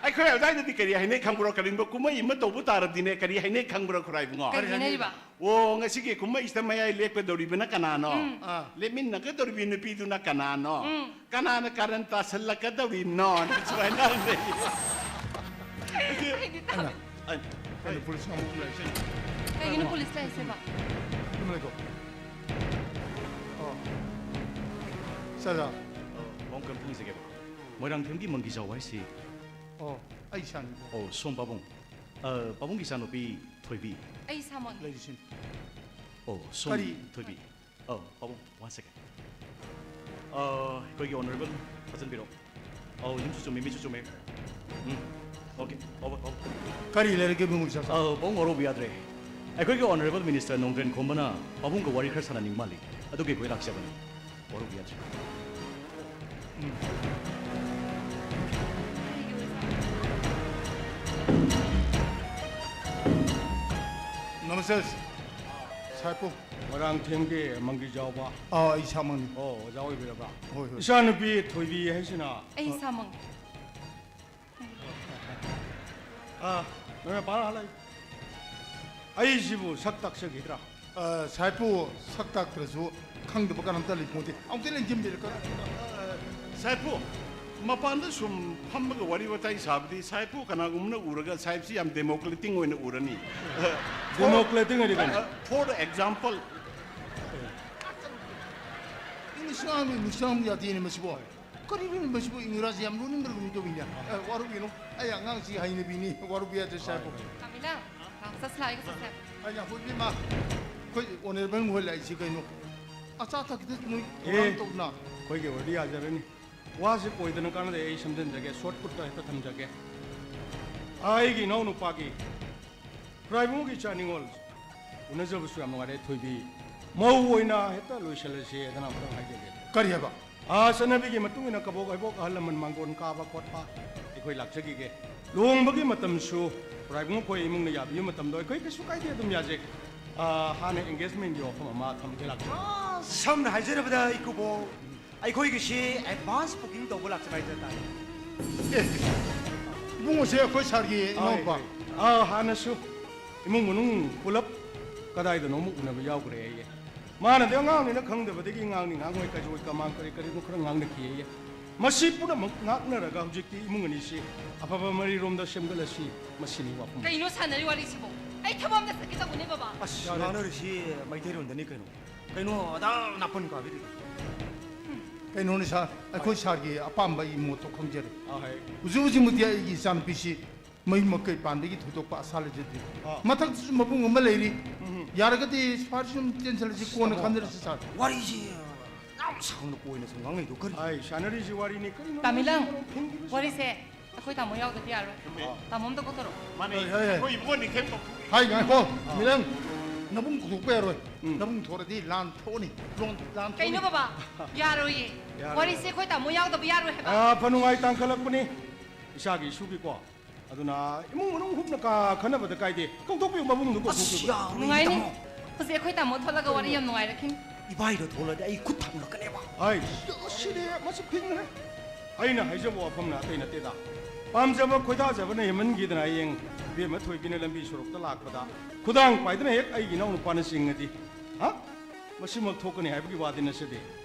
ꯑꯩꯈꯣꯏ ꯑꯗꯨꯋꯥꯏꯗꯗꯤ ꯀꯔꯤ ꯍꯥꯏꯅꯩ ꯈꯪꯕ꯭ꯔꯣ? ꯀꯔꯤꯒꯨꯝꯕ ꯀꯨꯝꯍꯩ ꯑꯃ ꯇꯧꯕ ꯇꯥꯔꯗꯤꯅꯦ, ꯀꯔꯤ ꯍꯥꯏꯅꯩ ꯈꯪꯕ꯭ꯔꯣ, ꯈꯨꯔꯥꯏꯕꯨꯡꯉꯣ? ꯀꯔꯤ ꯍꯥꯏꯅꯔꯤꯕ? ꯑꯣ, ꯉꯁꯤꯒꯤ ꯀꯨꯝꯍꯩꯁꯤꯗ ꯃꯌꯥꯏ ꯂꯦꯞꯀꯗꯧꯔꯤꯕꯅ ꯀꯅꯥꯅꯣ? ꯎꯝ꯫ ꯑꯥ꯫ ꯂꯦꯞꯃꯤꯟꯅꯒꯗꯧꯔꯤꯕꯤ ꯅꯨꯄꯤꯗꯨꯅ ꯀꯅꯥꯅꯣ? ꯎꯝ꯫ ꯀꯅꯥꯅ ꯀꯥꯔꯟ ꯇꯥꯁꯜꯂꯛꯀꯗꯧꯔꯤꯅꯣ? ꯁꯨꯃꯥꯏꯅ ꯍꯪꯅꯩ꯫ ꯑꯩꯗꯤ ꯇꯥꯃꯤꯜ- ꯑꯩ, ꯑꯩꯅ ꯑꯩ, ꯄꯨꯂꯤꯁ ꯑꯃꯨꯛ ꯂꯩꯔꯤꯁꯦ꯫ ꯀꯩꯒꯤꯅꯣ ꯄꯨꯂꯤꯁ ꯂꯥꯛꯏꯁꯦꯕ? ꯑꯗꯨꯝ ꯂꯩꯀꯣ꯫ ꯑꯣ꯫ ꯁꯥꯔ, ꯁꯥꯔ꯫ ꯑ, ꯄꯥꯎꯡ ꯀꯔꯝ ꯊꯦꯡꯅꯖꯒꯦꯕ? ꯃꯣꯏꯔꯥꯡꯊꯦꯝꯒꯤ ꯃꯪꯒꯤ ꯆꯥꯎ ꯍꯥꯏꯁꯤ? ꯑꯣ, ꯑꯩ ꯏꯁꯥꯅꯤꯀꯣ꯫ ꯑꯣ, ꯁꯣꯝ ꯄꯥꯕꯨꯡ꯫ ꯑ, ꯄꯥꯕꯨꯡꯒꯤ ꯏꯆꯥꯅꯨꯄꯤ ꯊꯣꯏꯕꯤ꯫ ꯑꯩ ꯏꯁꯥꯃꯛꯅꯤ꯫ ꯂꯩꯔꯤꯁꯤꯅꯤ꯫ ꯑꯣ, ꯁꯣꯝ ꯀꯔꯤ? ꯊꯣꯏꯕꯤ꯫ ꯑ, ꯄꯥꯕꯨꯡ, one second꯫ ꯑ, ꯑꯩꯈꯣꯏꯒꯤ honourable ꯊꯥꯖꯟꯕꯤꯔꯣ꯫ ꯑꯧ, ꯌꯨꯝꯁꯨ ꯆꯨꯝꯃꯤ, ꯃꯤꯁꯨ ꯆꯨꯝꯃꯤ꯫ ꯎꯝ, okay, over, over꯫ ꯀꯔꯤ ꯂꯩꯔꯒꯦ, ꯏꯕꯨꯡꯉꯣ ꯏꯆꯥ? ꯑ, ꯄꯥꯕꯨꯡ, ꯋꯥꯔꯧꯕ ꯌꯥꯗ꯭ꯔꯦ꯫ ꯑꯩꯈꯣꯏꯒꯤ honourable minister ꯅꯣꯡꯗ꯭ꯔꯦꯟ ꯈꯣꯝꯕꯅ ꯄꯥꯕꯨꯡꯒ ꯋꯥꯔꯤ ꯈꯔ ꯁꯥꯟꯅꯅꯤꯡ ꯃꯥꯜꯂꯤ꯫ ꯑꯗꯨꯒꯤ ꯑꯩꯈꯣꯏ ꯂꯥꯛꯆꯕꯅꯤ꯫ ꯋꯥꯔꯧꯕ ꯌꯥꯗ꯭ꯔꯦ꯫ ꯎꯝ꯫ ꯅꯃꯁꯇꯦ, ꯁꯥꯏꯄꯨ꯫ ꯃꯣꯏꯔꯥꯡꯊꯦꯝꯒꯤ ꯃꯪꯒꯤ ꯖꯥꯎꯕ꯫ ꯑꯥ, ꯑꯩ ꯏꯁꯥꯃꯛꯅꯤ꯫ ꯑꯣ, ꯑꯣꯖꯥ ꯑꯣꯏꯕꯤꯔꯕ꯭ꯔꯥ? ꯍꯣꯏ, ꯍꯣꯏ꯫ ꯏꯆꯥꯅꯨꯄꯤ ꯊꯣꯏꯕꯤ ꯍꯥꯏꯁꯤꯅ? ꯑꯩ ꯏꯁꯥꯃꯛꯅꯤ꯫ ꯑꯥ, ꯅꯣꯏ ꯃꯄꯥꯅ ꯍꯜꯂꯛꯏ꯫ ꯑꯩꯁꯤꯕꯨ ꯁꯛ ꯇꯥꯛꯆꯈꯤꯗ꯭ꯔꯥ? ꯑ, ꯁꯥꯏꯄꯨ, ꯁꯛ ꯇꯥꯛꯇ꯭ꯔꯁꯨ ꯈꯪꯗꯕ ꯀꯅꯥꯝꯇ ꯂꯩꯄꯣꯟꯇꯦ꯫ ꯑꯃꯨꯛꯇ ꯂꯦꯡꯁꯤꯟꯕꯤꯔꯛꯀꯅꯨ꯫ ꯁꯥꯏꯄꯨ, ꯃꯄꯥꯟꯗ ꯁꯨꯝ ꯐꯝꯃꯒ ꯋꯥꯔꯤ ꯋꯥꯇꯥꯏ ꯁꯥꯕꯗꯤ ꯁꯥꯏꯄꯨ ꯀꯅꯥꯒꯨꯝꯕꯅ ꯎꯔꯒ ꯁꯥꯏꯞꯁꯤ ꯌꯥꯝ democratic ꯑꯣꯏꯅ ꯎꯔꯅꯤ꯫ Democratic ꯍꯥꯏꯗꯤ ꯀꯩꯅꯣ? For example, English ꯉꯥꯡꯕ English ꯉꯥꯡꯕ ꯌꯥꯗꯦꯅꯦ ꯃꯁꯤꯕꯣ꯫ ꯀꯔꯤꯅꯣꯅꯦ ꯃꯁꯤꯕꯨ ꯏꯪꯒ꯭ꯔꯥꯖꯤ ꯌꯥꯝ ꯂꯣꯟꯅꯤꯡꯕ꯭ꯔꯥ ꯀꯩꯅꯣꯝ ꯇꯧꯏꯅꯦ꯫ ꯑꯦ, ꯋꯥꯔꯧꯕꯤꯅꯨ꯫ ꯑꯩ ꯑꯉꯥꯡꯁꯤ ꯍꯩꯅꯕꯤꯅꯤ꯫ ꯋꯥꯔꯧꯕꯤ ꯌꯥꯗ꯭ꯔꯦ ꯁꯥꯏꯄꯨ꯫ ꯀꯥꯃꯤꯂꯥ, ꯂꯥꯛꯑꯣ, ꯆꯠꯁꯤ ꯂꯥꯛꯑꯣ, ꯆꯠꯁꯤ꯫ ꯑꯩꯅ ꯍꯣꯏ ꯏꯕꯦꯝꯃ, ꯑꯩꯈꯣꯏ honourable ꯍꯣꯏ ꯂꯥꯛꯏꯁꯤ ꯀꯩꯅꯣ? ꯑꯆꯥ ꯑꯊꯛꯀꯤꯗ ꯅꯣꯏ ꯑꯦ, program ꯇꯧꯗꯅ꯫ ꯑꯩꯈꯣꯏꯒꯤ ꯑꯣꯏꯔꯗꯤ ꯌꯥꯖꯔꯅꯤ꯫ ꯋꯥꯁꯦ ꯀꯣꯏꯗꯅ ꯀꯥꯟꯅꯗꯦ, ꯑꯩ ꯁꯝꯖꯤꯟꯖꯒꯦ, short cut ꯇ ꯍꯦꯛꯇ ꯊꯝꯖꯒꯦ꯫ ꯑꯩꯒꯤ ꯏꯅꯥꯎ ꯅꯨꯄꯥꯒꯤ ꯄ꯭ꯔꯥꯏꯕꯨꯡꯒꯤ ꯏꯆꯥ ꯅꯤꯉꯣꯜ ꯎꯅꯖꯕꯁꯨ ꯌꯥꯝ ꯅꯨꯡꯉꯥꯏꯔꯦ, ꯊꯣꯏꯕꯤ꯫ ꯃꯧ ꯑꯣꯏꯅ ꯍꯦꯛꯇ ꯂꯣꯏꯁꯤꯜꯂꯁꯦ ꯍꯥꯏꯗꯅ ꯑꯝꯇꯪ ꯍꯥꯏꯖꯒꯦ꯫ ꯀꯔꯤ ꯍꯥꯏꯕ? ꯑꯥ, ꯆꯠꯅꯕꯤꯒꯤ ꯃꯇꯨꯡ ꯏꯟꯅ ꯀꯕꯣꯛ ꯍꯩꯕꯣꯛ, ꯑꯍꯜ ꯂꯃꯟ ꯃꯥꯡꯒꯣꯟ ꯀꯥꯕ ꯈꯣꯠꯄ ꯑꯩꯈꯣꯏ ꯂꯥꯛꯆꯈꯤꯒꯦ꯫ ꯂꯨꯍꯣꯡꯕꯒꯤ ꯃꯇꯝꯁꯨ ꯄ꯭ꯔꯥꯏꯕꯨꯡ ꯑꯩꯈꯣꯏ ꯏꯃꯨꯡꯅ ꯌꯥꯕꯤꯕ ꯃꯇꯝꯗ ꯑꯩꯈꯣꯏ ꯀꯩꯁꯨ ꯀꯥꯏꯗꯦ, ꯑꯗꯨꯝ ꯌꯥꯖꯩ꯫ ꯑꯥ, ꯍꯥꯟꯅ engagement ꯒꯤ ꯋꯥꯐꯝ ꯑꯃ ꯊꯝꯒꯦ ꯂꯥꯛꯆꯩ꯫ ꯑꯥ, ꯁꯝꯅ ꯍꯥꯏꯖꯔꯕꯗ, ꯏꯀꯨꯕꯣꯛ, ꯑꯩꯈꯣꯏꯒꯤꯁꯤ advance booking ꯇꯧꯕ ꯂꯥꯛꯆꯕ ꯍꯥꯏꯖ ꯇꯥꯔꯦ꯫ ꯑꯦ, ꯏꯕꯨꯡꯉꯣꯁꯦ ꯑꯩꯈꯣꯏ sir ꯒꯤ ꯏꯅꯥꯎꯄꯥ꯫ ꯑꯥ, ꯍꯥꯟꯅꯁꯨ ꯏꯃꯨꯡ ꯃꯅꯨꯡ ꯄꯨꯂꯞ ꯀꯗꯥꯏꯗꯅꯣꯃ ꯎꯅꯕ ꯌꯥꯎꯈ꯭ꯔꯦ ꯑꯩ꯫ ꯃꯥꯅꯗꯤ ꯑꯉꯥꯡꯅꯤꯅ ꯈꯪꯗꯕꯗꯒꯤ ꯉꯥꯡꯅꯤ ꯉꯥꯡꯉꯣꯏ, ꯀꯖꯣꯏ ꯀꯃꯥꯡ ꯀꯔꯤ ꯀꯔꯤꯅꯣ ꯈꯔ ꯉꯥꯡꯅꯈꯤ ꯑꯩ꯫ ꯃꯁꯤ ꯄꯨꯝꯅꯃꯛ ꯉꯥꯛꯅꯔꯒ ꯍꯧꯖꯤꯛꯇꯤ ꯏꯃꯨꯡ ꯑꯅꯤꯁꯤ ꯑꯐꯕ ꯃꯔꯤꯔꯣꯝꯗ ꯁꯦꯝꯒꯠꯂꯁꯤ, ꯃꯁꯤꯅꯤ ꯋꯥꯐꯝ꯫ ꯀꯩꯅꯣ ꯁꯥꯟꯅꯔꯤ ꯋꯥꯔꯤꯁꯤꯕꯣ? ꯑꯩ ꯊꯕꯛ ꯑꯝꯇ ꯆꯠꯀꯦ ꯇꯧꯕꯅꯦ, ꯕꯕꯥ꯫ ꯑꯁ, ꯌꯥꯔꯦ꯫ ꯉꯥꯡꯅꯔꯤꯁꯤ ꯃꯩꯇꯩꯔꯣꯟꯗꯅꯤ ꯀꯩꯅꯣ꯫ ꯀꯩꯅꯣ ꯑꯗꯥ ꯅꯥꯄꯟ ꯀꯥꯕꯤꯔꯤꯗꯣ? ꯀꯩꯅꯣꯅꯤ sir, ꯑꯩꯈꯣꯏ sir ꯒꯤ ꯑꯄꯥꯝꯕ ꯑꯩ ꯃꯣꯠꯇꯣ ꯈꯪꯖꯔꯦ꯫ ꯑꯥ, ꯍꯥꯏ꯫ ꯍꯧꯖꯤꯛ ꯍꯧꯖꯤꯛꯃꯛꯇꯤ ꯑꯩꯒꯤ ꯏꯆꯥꯅꯨꯄꯤꯁꯤ ꯃꯌꯨꯝ ꯃꯀꯩ ꯄꯥꯟꯕꯒꯤ ꯊꯣꯏꯗꯣꯛꯄ ꯑꯁꯥ ꯂꯩꯖꯗ꯭ꯔꯤ꯫ ꯑꯥ꯫ ꯃꯊꯛꯇꯁꯨ ꯃꯕꯨꯡ ꯑꯃ ꯂꯩꯔꯤ꯫ ꯎꯝ꯫ ꯌꯥꯔꯒꯗꯤ ꯁ꯭ꯋꯥꯏꯁꯤ ꯁꯨꯝ ꯆꯦꯟꯁꯤꯜꯂꯁꯤ, ꯀꯣꯟꯅ ꯑꯃ ꯈꯟꯅꯔꯁꯤ sir꯫ ꯋꯥꯔꯤꯁꯤ ꯌꯥꯝ ꯁꯥꯡꯅ ꯀꯣꯏꯅ ꯁꯨꯝ ꯉꯥꯡꯅꯩꯗꯣ ꯀꯔꯤ? ꯑꯩ ꯁꯥꯟꯅꯔꯤꯁꯤ ꯋꯥꯔꯤꯅꯤ, ꯀꯔꯤꯅꯣ ꯇꯥꯃꯤꯂꯪ, ꯅꯪ ꯐꯤꯡꯒꯤꯕꯁꯤ? ꯋꯥꯔꯤꯁꯦ ꯑꯩꯈꯣꯏ ꯇꯥꯃꯣ ꯌꯥꯎꯗꯗꯤ ꯌꯥꯔꯣꯏ꯫ ꯆꯨꯝꯃꯦ꯫ ꯇꯥꯃꯣ ꯑꯝꯇ ꯀꯧꯊꯣꯔꯛꯑꯣ꯫ ꯃꯥꯅꯦ꯫ ꯍꯣꯏ, ꯍꯣꯏ, ꯍꯣꯏ꯫ ꯑꯩꯈꯣꯏ ꯏꯕꯨꯡꯉꯣꯅꯤ ꯈꯦꯝ ꯇꯧꯊꯣꯛꯏ꯫ ꯍꯥꯏ, ꯉꯥꯏꯈꯣ, ꯃꯤꯂꯪ, ꯅꯕꯨꯡ ꯀꯧꯊꯣꯛꯄ ꯌꯥꯔꯣꯏ꯫ ꯎꯝ꯫ ꯅꯕꯨꯡ ꯊꯣꯔꯗꯤ ꯂꯥꯟ ꯊꯣꯛꯑꯅꯤ꯫ ꯂꯣꯟ, ꯂꯥꯟ ꯊꯣꯛꯑꯅꯤ꯫ ꯀꯩꯅꯣ ꯕꯕꯥ? ꯌꯥꯔꯣꯏꯌꯦ꯫ ꯌꯥꯔꯣꯏ, ꯋꯥꯔꯤꯁꯦ ꯌꯥꯔꯣꯏ꯫ ꯑꯩꯈꯣꯏ ꯇꯥꯃꯣ ꯌꯥꯎꯗꯕ ꯌꯥꯔꯣꯏ ꯍꯥꯏꯕ꯫ ꯑꯥ, ꯐ ꯅꯨꯡꯉꯥꯏ ꯇꯥꯡꯈꯠꯂꯛꯄꯅꯤ꯫ ꯏꯁꯥꯒꯤ ꯏꯁꯨꯒꯤꯀꯣ꯫ ꯑꯗꯨꯅ ꯏꯃꯨꯡ ꯃꯅꯨꯡ ꯍꯨꯞꯅ ꯀꯥ ꯈꯟꯅꯕꯗ ꯀꯥꯏꯗꯦ꯫ ꯀꯧꯊꯣꯛꯄꯤꯌꯨ, ꯃꯕꯨꯡꯗꯨ ꯑꯁ, ꯀꯧꯊꯣꯛꯄꯤꯌꯨ꯫ ꯌꯥꯔꯣꯏ, ꯅꯨꯡꯉꯥꯏꯅꯤ꯫ ꯇꯥꯃꯣ꯫ ꯍꯧꯖꯤꯛ ꯑꯩꯈꯣꯏ ꯇꯥꯃꯣ ꯊꯣꯛꯂꯒ ꯋꯥꯔꯤ ꯌꯥꯝ ꯅꯨꯡꯉꯥꯏꯔꯛꯈꯤꯅꯤ꯫ ꯏꯕꯥꯏꯗꯣ ꯊꯣꯛꯂꯗꯤ ꯑꯩ ꯈꯨꯠ ꯊꯥꯡꯅꯔꯛꯀꯅꯦꯕ꯫ ꯑꯩ, ꯁꯤꯗꯤ ꯃꯁꯤ ꯐꯤꯡꯈ꯭ꯔꯦ꯫ ꯑꯩꯅ ꯍꯥꯏꯖꯕ ꯋꯥꯐꯝꯅ ꯑꯇꯩ ꯅꯠꯇꯦꯗ꯫ ꯄꯥꯝꯖꯕ ꯈꯣꯏꯗꯥꯖꯕꯅ ꯍꯦꯟꯃꯟꯈꯤꯗꯅ ꯍꯌꯦꯡ ꯏꯕꯦꯝꯃ ꯊꯣꯏꯕꯤꯅ ꯂꯝꯕꯤ ꯁꯣꯔꯣꯛꯇ ꯂꯥꯛꯄꯗ ꯈꯨꯗꯥꯡ ꯄꯥꯏꯗꯅ ꯍꯦꯛ ꯑꯩꯒꯤ ꯏꯅꯥꯎꯅꯨꯄꯥꯅ ꯆꯤꯡꯉꯗꯤ, ꯍꯥ? ꯃꯁꯤꯃꯛ ꯊꯣꯛꯀꯅꯤ ꯍꯥꯏꯕꯒꯤ ꯋꯥꯗꯤ ꯅꯠꯆꯗꯦ꯫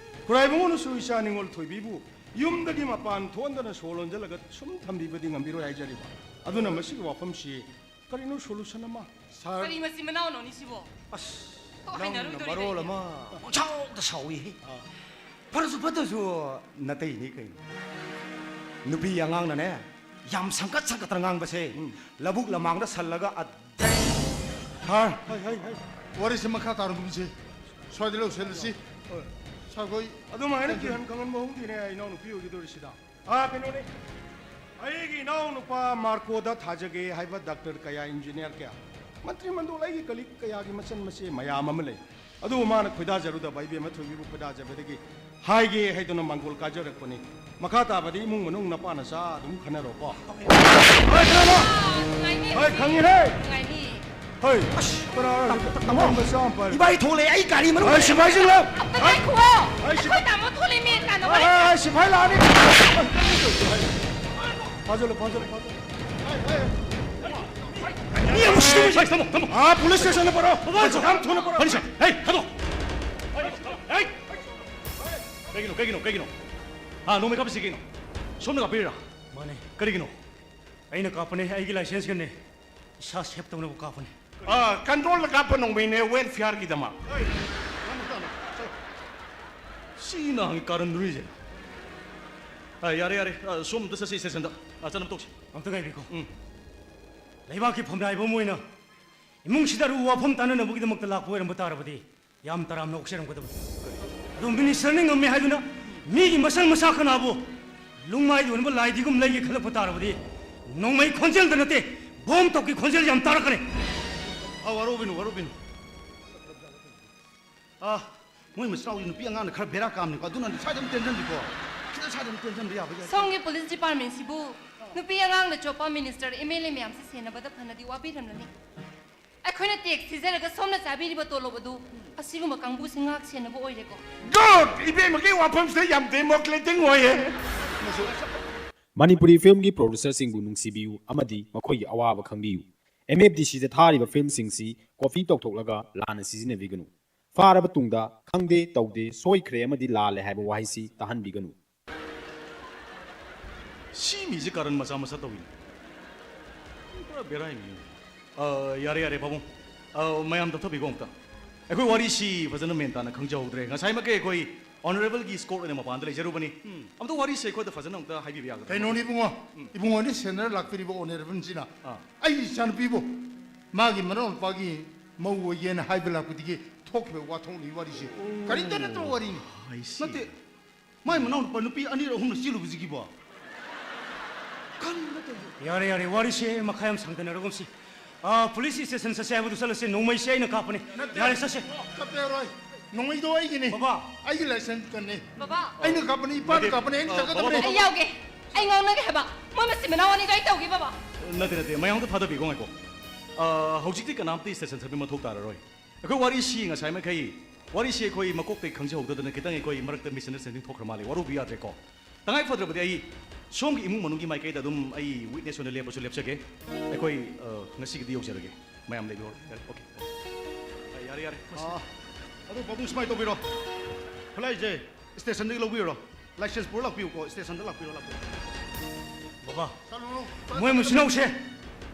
ꯈꯨꯔꯥꯏꯕꯨꯡꯉꯣꯅꯁꯨ ꯏꯆꯥ ꯅꯤꯉꯣꯜ ꯊꯣꯏꯕꯤꯕꯨ ꯌꯨꯝꯗꯒꯤ ꯃꯄꯥꯟ ꯊꯣꯛꯍꯟꯗꯅ ꯁꯣ ꯂꯣꯟꯖꯜꯂꯒ ꯁꯨꯝ ꯊꯝꯕꯤꯕꯗꯤ ꯉꯝꯕꯤꯔꯣꯏ ꯍꯥꯏꯖꯔꯤꯕ꯫ ꯑꯗꯨꯅ ꯃꯁꯤꯒꯤ ꯋꯥꯐꯝꯁꯤ ꯀꯔꯤꯅꯣ solution ꯑꯃ? ꯁꯥꯔ꯫ ꯀꯔꯤ ꯃꯆꯤꯟ ꯃꯅꯥꯎꯅꯣꯅꯤ ꯁꯤꯕꯣ? ꯑꯁ, ꯊꯣꯛ ꯅꯪꯅ ꯍꯩꯅꯔꯣꯏꯗꯣꯔꯤ ꯃꯔꯣꯜ ꯀꯩꯒꯤ? ꯑꯃ ꯄꯪꯁꯥꯎꯗ ꯁꯥꯎꯏꯍꯦ꯫ ꯑꯥ꯫ ꯐꯔꯁꯨ ꯐꯠꯇ꯭ꯔꯁꯨ ꯅꯇꯩꯅꯤ ꯀꯩꯅꯣ꯫ ꯅꯨꯄꯤ ꯑꯉꯥꯡꯅꯅꯦ, ꯌꯥꯝ ꯁꯪꯀꯠ ꯁꯪꯀꯠꯇꯅ ꯉꯥꯡꯕꯁꯦ, ꯎꯝ꯫ ꯂꯧꯕꯨꯛ ꯂꯃꯥꯡꯗ ꯁꯜꯂꯒ ꯑꯗꯩ ꯁꯥꯔ, ꯍꯩ, ꯍꯩ, ꯍꯩ꯫ ꯋꯥꯔꯤꯁꯦ ꯃꯈꯥ ꯇꯥꯔꯒꯨꯝꯁꯦ꯫ ꯁ꯭ꯋꯥꯏꯗ ꯂꯣꯏꯁꯤꯜꯂꯁꯤ꯫ ꯍꯣꯏ꯫ ꯁꯥꯔ ꯈꯣꯏ꯫ ꯑꯗꯨꯃꯥꯏꯅ ꯀꯤꯍꯟ ꯈꯪꯍꯟꯕ ꯑꯍꯨꯝꯗꯤꯅꯦ ꯏꯅꯥꯎꯅꯨꯄꯤ ꯑꯣꯏꯒꯗꯧꯔꯤꯁꯤꯗ꯫ ꯑꯥ, ꯀꯩꯅꯣꯅꯦ꯫ ꯑꯩꯒꯤ ꯏꯅꯥꯎꯅꯨꯄꯥ ꯃꯥꯔꯀꯣꯗ ꯊꯥꯖꯒꯦ ꯍꯥꯏꯕ ꯗꯥꯛꯇꯔ ꯀꯌꯥ, ꯏꯟꯖꯤꯅꯤꯌꯥꯔ ꯀꯌꯥ, ꯃꯟꯇ꯭ꯔꯤ ꯃꯟꯗꯣꯜ ꯑꯩꯒꯤ ꯀꯂꯤꯛ ꯀꯌꯥꯒꯤ ꯃꯆꯟ ꯃꯆꯦ ꯃꯌꯥꯝ ꯑꯃ ꯂꯩ꯫ ꯑꯗꯨꯕꯨ ꯃꯥꯅ ꯈꯣꯏꯗꯥꯖꯔꯨꯗꯕ ꯏꯕꯦꯝꯃ ꯊꯣꯏꯕꯤꯕꯨ ꯈꯣꯏꯗꯥꯖꯕꯗꯒꯤ ꯍꯥꯏꯒꯦ ꯍꯥꯏꯗꯨꯅ ꯃꯥꯡꯒꯣꯜ ꯀꯥꯖꯔꯛꯄꯅꯤ꯫ ꯃꯈꯥ ꯇꯥꯕꯗꯤ ꯏꯃꯨꯡ ꯃꯅꯨꯡ ꯅꯄꯥ ꯅꯆꯥ ꯑꯗꯨꯝ ꯈꯟꯅꯔꯣꯀꯣ꯫ ꯍꯣꯏ, ꯈꯪꯉꯤꯍꯦ꯫ ꯅꯨꯡꯉꯥꯏꯅꯤ꯫ ꯍꯣꯏ, ꯀꯅꯥ? ꯇꯥꯃꯣ, ꯍꯣꯏ, ꯇꯥꯃꯣ, ꯀꯅꯥ? ꯇꯥꯃꯣ, ꯑꯃꯣꯝ ꯃꯆꯥ ꯑꯃ ꯄꯥꯏꯔꯦ꯫ ꯏꯕꯥꯏ ꯊꯣꯛꯂꯛꯑꯦ, ꯑꯩ ꯒꯥꯔꯤ ꯃꯅꯨꯡꯗ꯫ ꯍꯣꯏ, ꯁꯤꯐꯥꯏꯁꯤꯡ ꯂꯥꯛ-, ꯑꯝꯇ ꯉꯥꯏꯈꯨꯑꯣ꯫ ꯍꯣꯏ, ꯁꯤꯐꯥꯏ-, ꯑꯩꯈꯣꯏ ꯇꯥꯃꯣ ꯊꯣꯛꯂꯛꯑꯦꯃꯤ, ꯀꯅꯥꯅꯣ ꯍꯣꯏ, ꯋꯥꯔꯤ ꯍꯣꯏ, ꯍꯣꯏ, ꯁꯤꯐꯥꯏ ꯂꯥꯛꯑꯅꯤ꯫ ꯐꯥꯖꯜꯂꯨ, ꯐꯥꯖꯜꯂꯨ, ꯐꯥꯖꯜꯂꯨ꯫ ꯃꯤ ꯑꯃ ꯁꯤꯗꯧꯔꯤꯁꯦ꯫ ꯍꯣꯏ, ꯇꯥꯃꯣ, ꯇꯥꯃꯣ꯫ ꯑꯥ, ꯄꯨꯂꯤꯁ ꯁ꯭ꯇꯦꯁꯟꯗ ꯄꯨꯔꯛꯑꯣ꯫ ꯍꯣꯏ, ꯁꯥꯔ꯫ ꯌꯥꯝ ꯊꯨꯅ ꯄꯨꯔꯛꯑꯣ꯫ ꯍꯣꯏ, ꯁꯥꯔ꯫ ꯍꯦ, ꯊꯥꯗꯣꯛ꯫ ꯍꯦ꯫ ꯀꯩꯒꯤꯅꯣ, ꯀꯩꯒꯤꯅꯣ? ꯑꯥ, ꯅꯣꯡꯃꯩ ꯀꯥꯞꯄꯤꯁꯤ ꯀꯩꯅꯣ? ꯁꯣꯝꯅ ꯀꯥꯞꯄꯤꯔꯤꯔꯥ? ꯃꯥꯅꯦ꯫ ꯀꯔꯤꯒꯤꯅꯣ? ꯑꯩꯅ ꯀꯥꯞꯄꯅꯦ, ꯑꯩꯒꯤ ꯂꯥꯏꯁꯦꯟꯁꯀꯅꯦ꯫ ꯏꯁꯥ ꯁꯦꯞ ꯇꯧꯅꯕ ꯀꯥꯞꯄꯅꯦ꯫ ꯑꯥ, ꯀꯟꯇ꯭ꯔꯣꯜꯗ ꯀꯥꯞꯄ ꯅꯣꯡꯃꯩꯅꯦ, ꯋꯦꯜꯐꯤꯌꯥꯔꯒꯤꯗꯃꯛ꯫ ꯁꯤꯅ ꯍꯪꯉꯤ ꯀꯥꯔꯟꯗꯨꯔꯤꯁꯦ꯫ ꯑꯥ, ꯌꯥꯔꯦ, ꯌꯥꯔꯦ꯫ ꯑꯥ, ꯁꯣꯝ ꯑꯝꯇ ꯆꯠꯁꯤ, ꯁ꯭ꯇꯦꯁꯟꯗ꯫ ꯑꯥ, ꯆꯠꯅꯕ ꯇꯧꯁꯤ꯫ ꯑꯝꯇ ꯉꯥꯏꯕꯤꯈꯣ꯫ ꯎꯝ꯫ ꯂꯩꯕꯥꯛꯀꯤ ꯐꯝꯅꯥꯏꯕ ꯑꯃ ꯑꯣꯏꯅ ꯏꯃꯨꯡꯁꯤꯗ ꯑꯔꯨꯕ ꯋꯥꯐꯝ ꯇꯥꯅꯅꯕꯒꯤꯗꯃꯛꯇ ꯂꯥꯛꯄ ꯑꯣꯏꯔꯝꯕ ꯇꯥꯔꯕꯗꯤ, ꯌꯥꯝ ꯇꯔꯥꯝꯅ ꯑꯣꯛꯆꯔꯝꯒꯗꯕꯅꯤ꯫ ꯑꯗꯣ ꯃꯤꯅꯤꯁꯇꯔꯅ ꯉꯝꯃꯦ ꯍꯥꯏꯗꯨꯅ ꯃꯤꯒꯤ ꯃꯁꯜ ꯃꯁꯥ ꯀꯅꯥꯕꯨ ꯂꯨꯡꯃꯥꯏꯗ ꯑꯣꯏꯅꯕ ꯂꯥꯏꯗꯤꯒꯨꯝ ꯂꯩꯒꯦ ꯈꯜꯂꯛꯄ ꯇꯥꯔꯕꯗꯤ, ꯅꯣꯡꯃꯩ ꯈꯣꯟꯖꯦꯜꯗ ꯅꯠꯇꯦ, ꯕꯣꯝ ꯇꯧꯀꯤ ꯈꯣꯟꯖꯦꯜ ꯌꯥꯝ ꯇꯥꯔꯛꯀꯅꯤ꯫ ꯑ, ꯋꯥꯔꯧꯕꯤꯅꯨ, ꯋꯥꯔꯧꯕꯤꯅꯨ꯫ ꯑ, ꯃꯣꯏ ꯃꯆꯤꯟ ꯃꯅꯥꯎꯁꯤ ꯅꯨꯄꯤ ꯑꯉꯥꯡꯅ ꯈꯔ ꯕꯦꯔꯥ ꯀꯥꯝꯅꯤꯀꯣ, ꯑꯗꯨꯅ ꯁ꯭ꯋꯥꯏꯗ ꯑꯗꯨꯝ ꯇꯦꯟꯁꯤꯟꯁꯤꯀꯣ꯫ ꯈꯤꯇꯪ ꯁ꯭ꯋꯥꯏꯗ ꯑꯗꯨꯝ ꯇꯦꯟꯁꯤꯟꯕ ꯌꯥꯕ ꯌꯥꯏ꯫ ꯁꯣꯝꯒꯤ ꯄꯨꯂꯤꯁ ꯗꯤꯄꯥꯔꯠꯃꯦꯟꯁꯤꯕꯨ ꯅꯨꯄꯤ ꯑꯉꯥꯡꯅ ꯆꯣꯞꯄ ꯃꯤꯅꯤꯁꯇꯔ ꯑꯦꯝ ꯑꯦꯜ ꯑꯦ ꯃꯌꯥꯝꯁꯤ ꯁꯦꯟꯅꯕꯗ ꯐꯅꯗꯤ ꯋꯥꯕꯤꯔꯝꯂꯅꯤ꯫ ꯑꯩꯈꯣꯏꯅ ꯇꯦꯛꯁ ꯊꯤꯖꯔꯒ ꯁꯣꯝꯅ ꯆꯥꯕꯤꯔꯤꯕ ꯇꯣꯂꯣꯞ ꯑꯗꯨ ꯑꯁꯤꯒꯨꯝꯕ ꯀꯥꯡꯕꯨꯁꯤ ꯉꯥꯛ ꯁꯦꯟꯅꯕ ꯑꯣꯏꯔꯦꯀꯣ꯫ ꯒꯨꯗ! ꯏꯕꯦꯝꯃꯒꯤ ꯋꯥꯐꯝꯁꯤꯗ ꯌꯥꯝ ꯗꯦꯃꯣꯀ꯭ꯔꯦꯇꯤꯛ ꯑꯣꯏꯌꯦ꯫ ꯃꯅꯤꯄꯨꯔꯤ ꯐꯤꯂꯝꯒꯤ ꯄ꯭ꯔꯣꯗ꯭ꯌꯨꯁꯔꯁꯤꯡꯕꯨ ꯅꯨꯡꯁꯤꯕꯤꯌꯨ ꯑꯃꯗꯤ ꯃꯈꯣꯏꯒꯤ ꯑꯋꯥꯕ ꯈꯪꯕꯤꯌꯨ꯫ ꯑꯦꯝ ꯑꯦꯐ ꯗꯤ ꯁꯤꯗ ꯊꯥꯔꯤꯕ ꯐꯤꯂꯝꯁꯤꯡꯁꯤ ꯀꯣꯄꯤ ꯇꯧꯊꯣꯛꯂꯒ ꯂꯥꯟꯅ ꯁꯤꯖꯤꯟꯅꯕꯤꯒꯅꯨ꯫ ꯐꯥꯔꯕ ꯇꯨꯡꯗ "ꯈꯪꯗꯦ, ꯇꯧꯗꯦ, ꯁꯣꯏꯈ꯭ꯔꯦ ꯑꯃꯗꯤ ꯂꯥꯜꯂꯦ" ꯍꯥꯏꯕ ꯋꯥꯍꯩꯁꯤ ꯇꯥꯍꯟꯕꯤꯒꯅꯨ꯫ ꯁꯤ ꯃꯤꯁꯦ ꯀꯥꯔꯟ ꯃꯆꯥ ꯃꯆꯥ ꯇꯧꯏꯅꯦ꯫ ꯄꯨꯔꯥ ꯕꯦꯔꯥ ꯃꯤꯅꯤ꯫ ꯑ, ꯌꯥꯔꯦ, ꯌꯥꯔꯦ, ꯄꯥꯕꯨꯡ꯫ ꯑ, ꯃꯌꯥꯝ ꯇꯞꯊꯕꯤꯀꯣ ꯑꯝꯇ꯫ ꯑꯩꯈꯣꯏ ꯋꯥꯔꯤꯁꯤ ꯐꯖꯅ ꯃꯦꯟ ꯇꯥꯅ ꯈꯪꯖꯍꯧꯗ꯭ꯔꯦ꯫ ꯉꯁꯥꯏꯃꯛꯀꯤ ꯑꯩꯈꯣꯏ ꯑꯣꯅꯔꯦꯕꯜꯒꯤ ꯏꯁꯀꯣꯔꯠ ꯑꯣꯏꯅ ꯃꯄꯥꯟꯗ ꯂꯩꯖꯔꯨꯕꯅꯤ꯫ ꯑꯝꯇ ꯋꯥꯔꯤꯁꯦ ꯑꯩꯈꯣꯏꯗ ꯐꯖꯅ ꯑꯝꯇ ꯍꯥꯏꯕꯤꯕ ꯌꯥꯒꯗ꯭ꯔꯥ? ꯀꯩꯅꯣꯅꯤ ꯏꯕꯨꯡꯉꯣ, ꯏꯕꯨꯡꯉꯣꯅꯤ ꯁꯦꯟꯅꯔ ꯂꯥꯛꯄꯤꯔꯤꯕ ꯑꯣꯅꯔꯦꯕꯜꯁꯤꯅ ꯑꯩꯒꯤ ꯏꯆꯥꯅꯨꯄꯤꯕꯨ ꯃꯥꯒꯤ ꯃꯅꯥꯎꯅꯨꯄꯥꯒꯤ ꯃꯧ ꯑꯣꯏꯒꯦꯅ ꯍꯥꯏꯕ ꯂꯥꯛꯄꯗꯒꯤ ꯊꯣꯛꯈꯤꯕ ꯋꯥꯊꯣꯛꯅꯤ ꯋꯥꯔꯤꯁꯤ꯫ ꯀꯔꯤꯝꯇ ꯅꯠꯇꯕ ꯋꯥꯔꯤꯅꯤ꯫ ꯅꯠꯇꯦ, ꯃꯥꯏ ꯃꯅꯥꯎꯅꯨꯄꯥ ꯅꯨꯄꯤ ꯑꯅꯤꯔ ꯑꯍꯨꯝꯂ ꯆꯦꯜꯂꯨꯕꯁꯤꯒꯤꯕꯣ? ꯀꯔꯤꯅꯣ ꯇꯧꯔꯤꯁꯦ? ꯌꯥꯔꯦ, ꯌꯥꯔꯦ, ꯋꯥꯔꯤꯁꯦ ꯃꯈꯥ ꯌꯥꯝ ꯁꯥꯡꯊꯅꯔꯒꯨꯝꯁꯤ꯫ ꯑ, ꯄꯨꯂꯤꯁ ꯁ꯭ꯇꯦꯁꯟ ꯆꯠꯁꯦ ꯍꯥꯏꯕꯗꯨ ꯆꯠꯂꯁꯦ, ꯅꯣꯡꯃꯩꯁꯦ ꯑꯩꯅ ꯀꯥꯞꯄꯅꯤ꯫ ꯅꯠꯇꯦ꯫ ꯌꯥꯔꯦ, ꯆꯠꯁꯦ꯫ ꯀꯞꯄꯦꯔꯣꯏ꯫ ꯅꯣꯡꯃꯩꯗꯣ ꯑꯩꯒꯤꯅꯤ꯫ ꯕꯕꯥ꯫ ꯑꯩꯒꯤ ꯂꯥꯏꯁꯦꯟꯁ ꯀꯟꯅꯤ꯫ ꯕꯕꯥ, ꯑꯩꯅ ꯀꯥꯞꯄꯅꯤ, ꯏꯄꯥꯅ ꯅꯠꯇꯦ꯫ ꯀꯥꯞꯄꯅꯤ, ꯑꯩꯅ ꯑ, ꯆꯠꯀꯗꯕꯅꯤ꯫ ꯕꯕꯥ, ꯑꯩ ꯌꯥꯎꯒꯦ꯫ ꯑꯩ ꯉꯥꯡꯅꯒꯦ ꯍꯥꯏꯕ꯫ ꯃꯣꯏ ꯃꯆꯤꯟ ꯃꯅꯥꯎ ꯑꯅꯤꯗꯣ ꯑꯩ ꯇꯧꯒꯦ, ꯕꯕꯥ꯫ ꯅꯠꯇꯦ, ꯅꯠꯇꯦ, ꯃꯌꯥꯝꯗ ꯊꯥꯗꯕꯤꯀꯣ ꯉꯥꯏꯀꯣ꯫ ꯑ, ꯍꯧꯖꯤꯛꯇꯤ ꯀꯅꯥꯝꯇ ꯁ꯭ꯇꯦꯁꯟ ꯆꯠꯄꯒꯤ ꯃꯊꯧ ꯇꯥꯔꯔꯣꯏ꯫ ꯑꯩꯈꯣꯏ ꯋꯥꯔꯤꯁꯤ ꯉꯁꯥꯏ ꯃꯈꯩ, ꯋꯥꯔꯤꯁꯤ ꯑꯩꯈꯣꯏ ꯃꯀꯣꯛꯇꯩ ꯈꯪꯖꯍꯧꯗꯗꯅ ꯈꯤꯇꯪ ꯑꯩꯈꯣꯏ ꯃꯔꯛꯇ ꯃꯤꯁꯑꯟꯗꯔꯁꯇꯦꯟꯗꯤꯡ ꯊꯣꯛꯈ꯭ꯔ ꯃꯥꯜꯂꯦ, ꯋꯥꯔꯧꯕꯤ ꯌꯥꯗ꯭ꯔꯦꯀꯣ꯫ ꯇꯉꯥꯏ ꯐꯗ꯭ꯔꯕꯗꯤ ꯑꯩ ꯁꯣꯝꯒꯤ ꯏꯃꯨꯡ ꯃꯅꯨꯡꯒꯤ ꯃꯥꯏꯀꯩꯗ ꯑꯗꯨꯝ ꯑꯩ ꯋꯤꯠꯅꯦꯁ ꯑꯣꯏꯅ ꯂꯦꯞꯄꯁꯨ ꯂꯦꯞꯆꯒꯦ꯫ ꯑꯩꯈꯣꯏ, ꯑ, ꯉꯁꯤꯒꯤꯗꯤ ꯌꯧꯖꯔꯒꯦ꯫ ꯃꯌꯥꯝ ꯂꯩꯕꯤꯍꯧꯔꯣ꯫ ꯌꯥꯔꯦ, ꯑꯣꯀꯦ꯫ ꯑ, ꯌꯥꯔꯦ, ꯌꯥꯔꯦ꯫ ꯑꯗꯨ ꯄꯥꯕꯨꯡ ꯁꯨꯃꯥꯏꯅ ꯇꯧꯕꯤꯔꯣ꯫ ꯈꯨꯠꯂꯥꯏꯁꯦ ꯁ꯭ꯇꯦꯁꯟꯗꯒꯤ ꯂꯧꯕꯤꯔꯣ꯫ ꯂꯥꯏꯁꯦꯟꯁ ꯄꯨꯔ ꯂꯥꯛꯄꯤꯌꯨꯀꯣ, ꯁ꯭ꯇꯦꯁꯟꯗ ꯂꯥꯛꯄꯤꯔꯣ, ꯂꯥꯛꯄꯤꯌꯨ꯫ ꯕꯕꯥ, ꯃꯣꯏ ꯃꯆꯤꯟ ꯃꯅꯥꯎꯁꯦ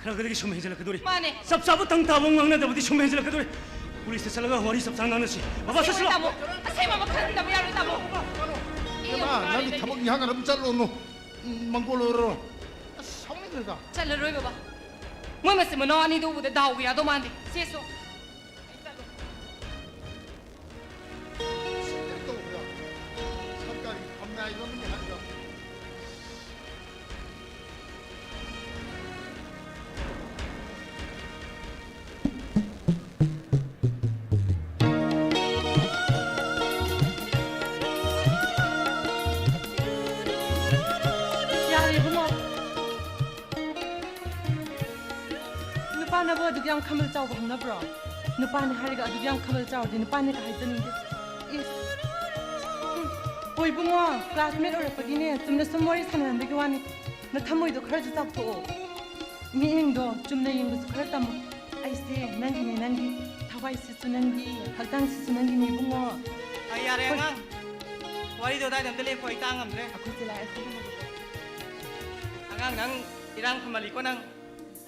ꯈꯔ ꯈꯔꯗꯒꯤ ꯁꯨꯝ ꯍꯦꯟꯖꯜꯂꯛꯀꯗꯧꯔꯤ꯫ ꯃꯥꯅꯦ꯫ ꯆꯞ ꯆꯥꯕ ꯇꯪ ꯇꯥꯕ ꯑꯃ ꯉꯥꯡꯅꯗꯕꯗꯤ ꯁꯨꯝ ꯍꯦꯟꯖꯜꯂꯛꯀꯗꯧꯔꯤ꯫ ꯄꯨꯂꯤꯁꯇ ꯆꯠꯂꯒ ꯋꯥꯔꯤ ꯆꯞ ꯆꯥꯅ ꯉꯥꯡꯅꯁꯤ꯫ ꯕꯕꯥ, ꯆꯠꯁꯤꯔꯣ? ꯇꯥꯃꯣ, ꯑꯁꯦꯡꯕ ꯑꯃ ꯈꯪꯗꯕ ꯌꯥꯔꯣꯏ, ꯇꯥꯃꯣ꯫ ꯏꯃꯥ, ꯅꯪꯒꯤ ꯊꯕꯛ ꯏꯪꯈꯥꯡ ꯑꯗꯨꯝ ꯆꯠꯂꯣꯅꯨ꯫ ꯎꯝ, ꯃꯪꯒꯣꯜ ꯑꯣꯏꯔꯣ꯫ ꯑꯁ, ꯁꯥꯎꯅꯤꯡꯈ꯭ꯔꯦꯗ꯫ ꯆꯠꯂꯔꯣꯏ, ꯕꯕꯥ꯫ ꯃꯣꯏ ꯃꯆꯤꯟ ꯃꯅꯥꯎ ꯑꯅꯤꯗꯣ ꯎꯕꯗ ꯗꯥꯎꯒ ꯌꯥꯗꯧ ꯃꯥꯟꯗꯦ꯫ ꯁꯦꯁꯣ꯫ ꯁꯔꯀꯥꯔꯤ ꯐꯝꯅꯥꯏꯕ ꯑꯃꯅꯤ ꯍꯥꯏꯕ꯫ ꯌꯥꯔꯦ, ꯏꯕꯨꯡꯉꯣ꯫ ꯅꯕꯨ ꯑꯗꯨꯛ ꯌꯥꯝ ꯈꯝꯕꯜ ꯆꯥꯎꯕ ꯍꯧꯅꯕ꯭ꯔꯣ? ꯅꯨꯄꯥꯅꯤ ꯍꯥꯏꯔꯒ ꯑꯗꯨꯛ ꯌꯥꯝ ꯈꯝꯕꯜ ꯆꯥꯎꯔꯗꯤ ꯅꯨꯄꯥꯅꯤꯒ ꯍꯥꯏꯖꯅꯤꯡꯗꯦ꯫ ꯏꯁ꯫ ꯍꯨꯝ꯫ ꯍꯣꯏ ꯏꯕꯨꯡꯉꯣ, classmate ꯑꯣꯏꯔꯛꯄꯒꯤꯅꯦ, ꯆꯨꯝꯅ ꯁꯨꯝ ꯋꯥꯔꯤ ꯁꯥꯟꯅꯔꯝꯕꯒꯤ ꯋꯥꯅꯤ꯫ ꯅꯊꯃꯣꯏꯗꯣ ꯈꯔꯁꯨ ꯆꯥꯎꯊꯣꯛꯑꯣ꯫ ꯃꯤꯠꯌꯦꯡꯗꯣ ꯆꯨꯝꯅ ꯌꯦꯡꯕꯁꯨ ꯈꯔ ꯇꯝꯃꯨ꯫ ꯑꯩꯁꯦ ꯅꯪꯒꯤꯅꯦ, ꯅꯪꯒꯤ꯫ ꯊꯋꯥꯏꯁꯤꯁꯨ ꯅꯪꯒꯤ, ꯍꯛꯆꯥꯡꯁꯤꯁꯨ ꯅꯪꯒꯤꯅꯦ ꯏꯕꯨꯡꯉꯣ꯫ ꯑ, ꯌꯥꯔꯦ ꯍꯣꯏ꯫ ꯑꯉꯥꯡ꯫ ꯋꯥꯔꯤꯗꯣ ꯑꯗꯥꯏꯗ ꯑꯝꯇ ꯂꯦꯞꯈꯣ, ꯑꯩ ꯇꯥ ꯉꯝꯗ꯭ꯔꯦ꯫ ꯑꯩꯈꯣꯏ ꯆꯦ ꯂꯥꯛꯑꯦ, ꯑꯩꯈꯣꯏ ꯂꯥꯛꯑꯦ꯫ ꯑꯉꯥꯡ, ꯅꯪ ꯏꯔꯥꯡ ꯐꯝꯃꯜꯂꯤꯀꯣ ꯅꯪ꯫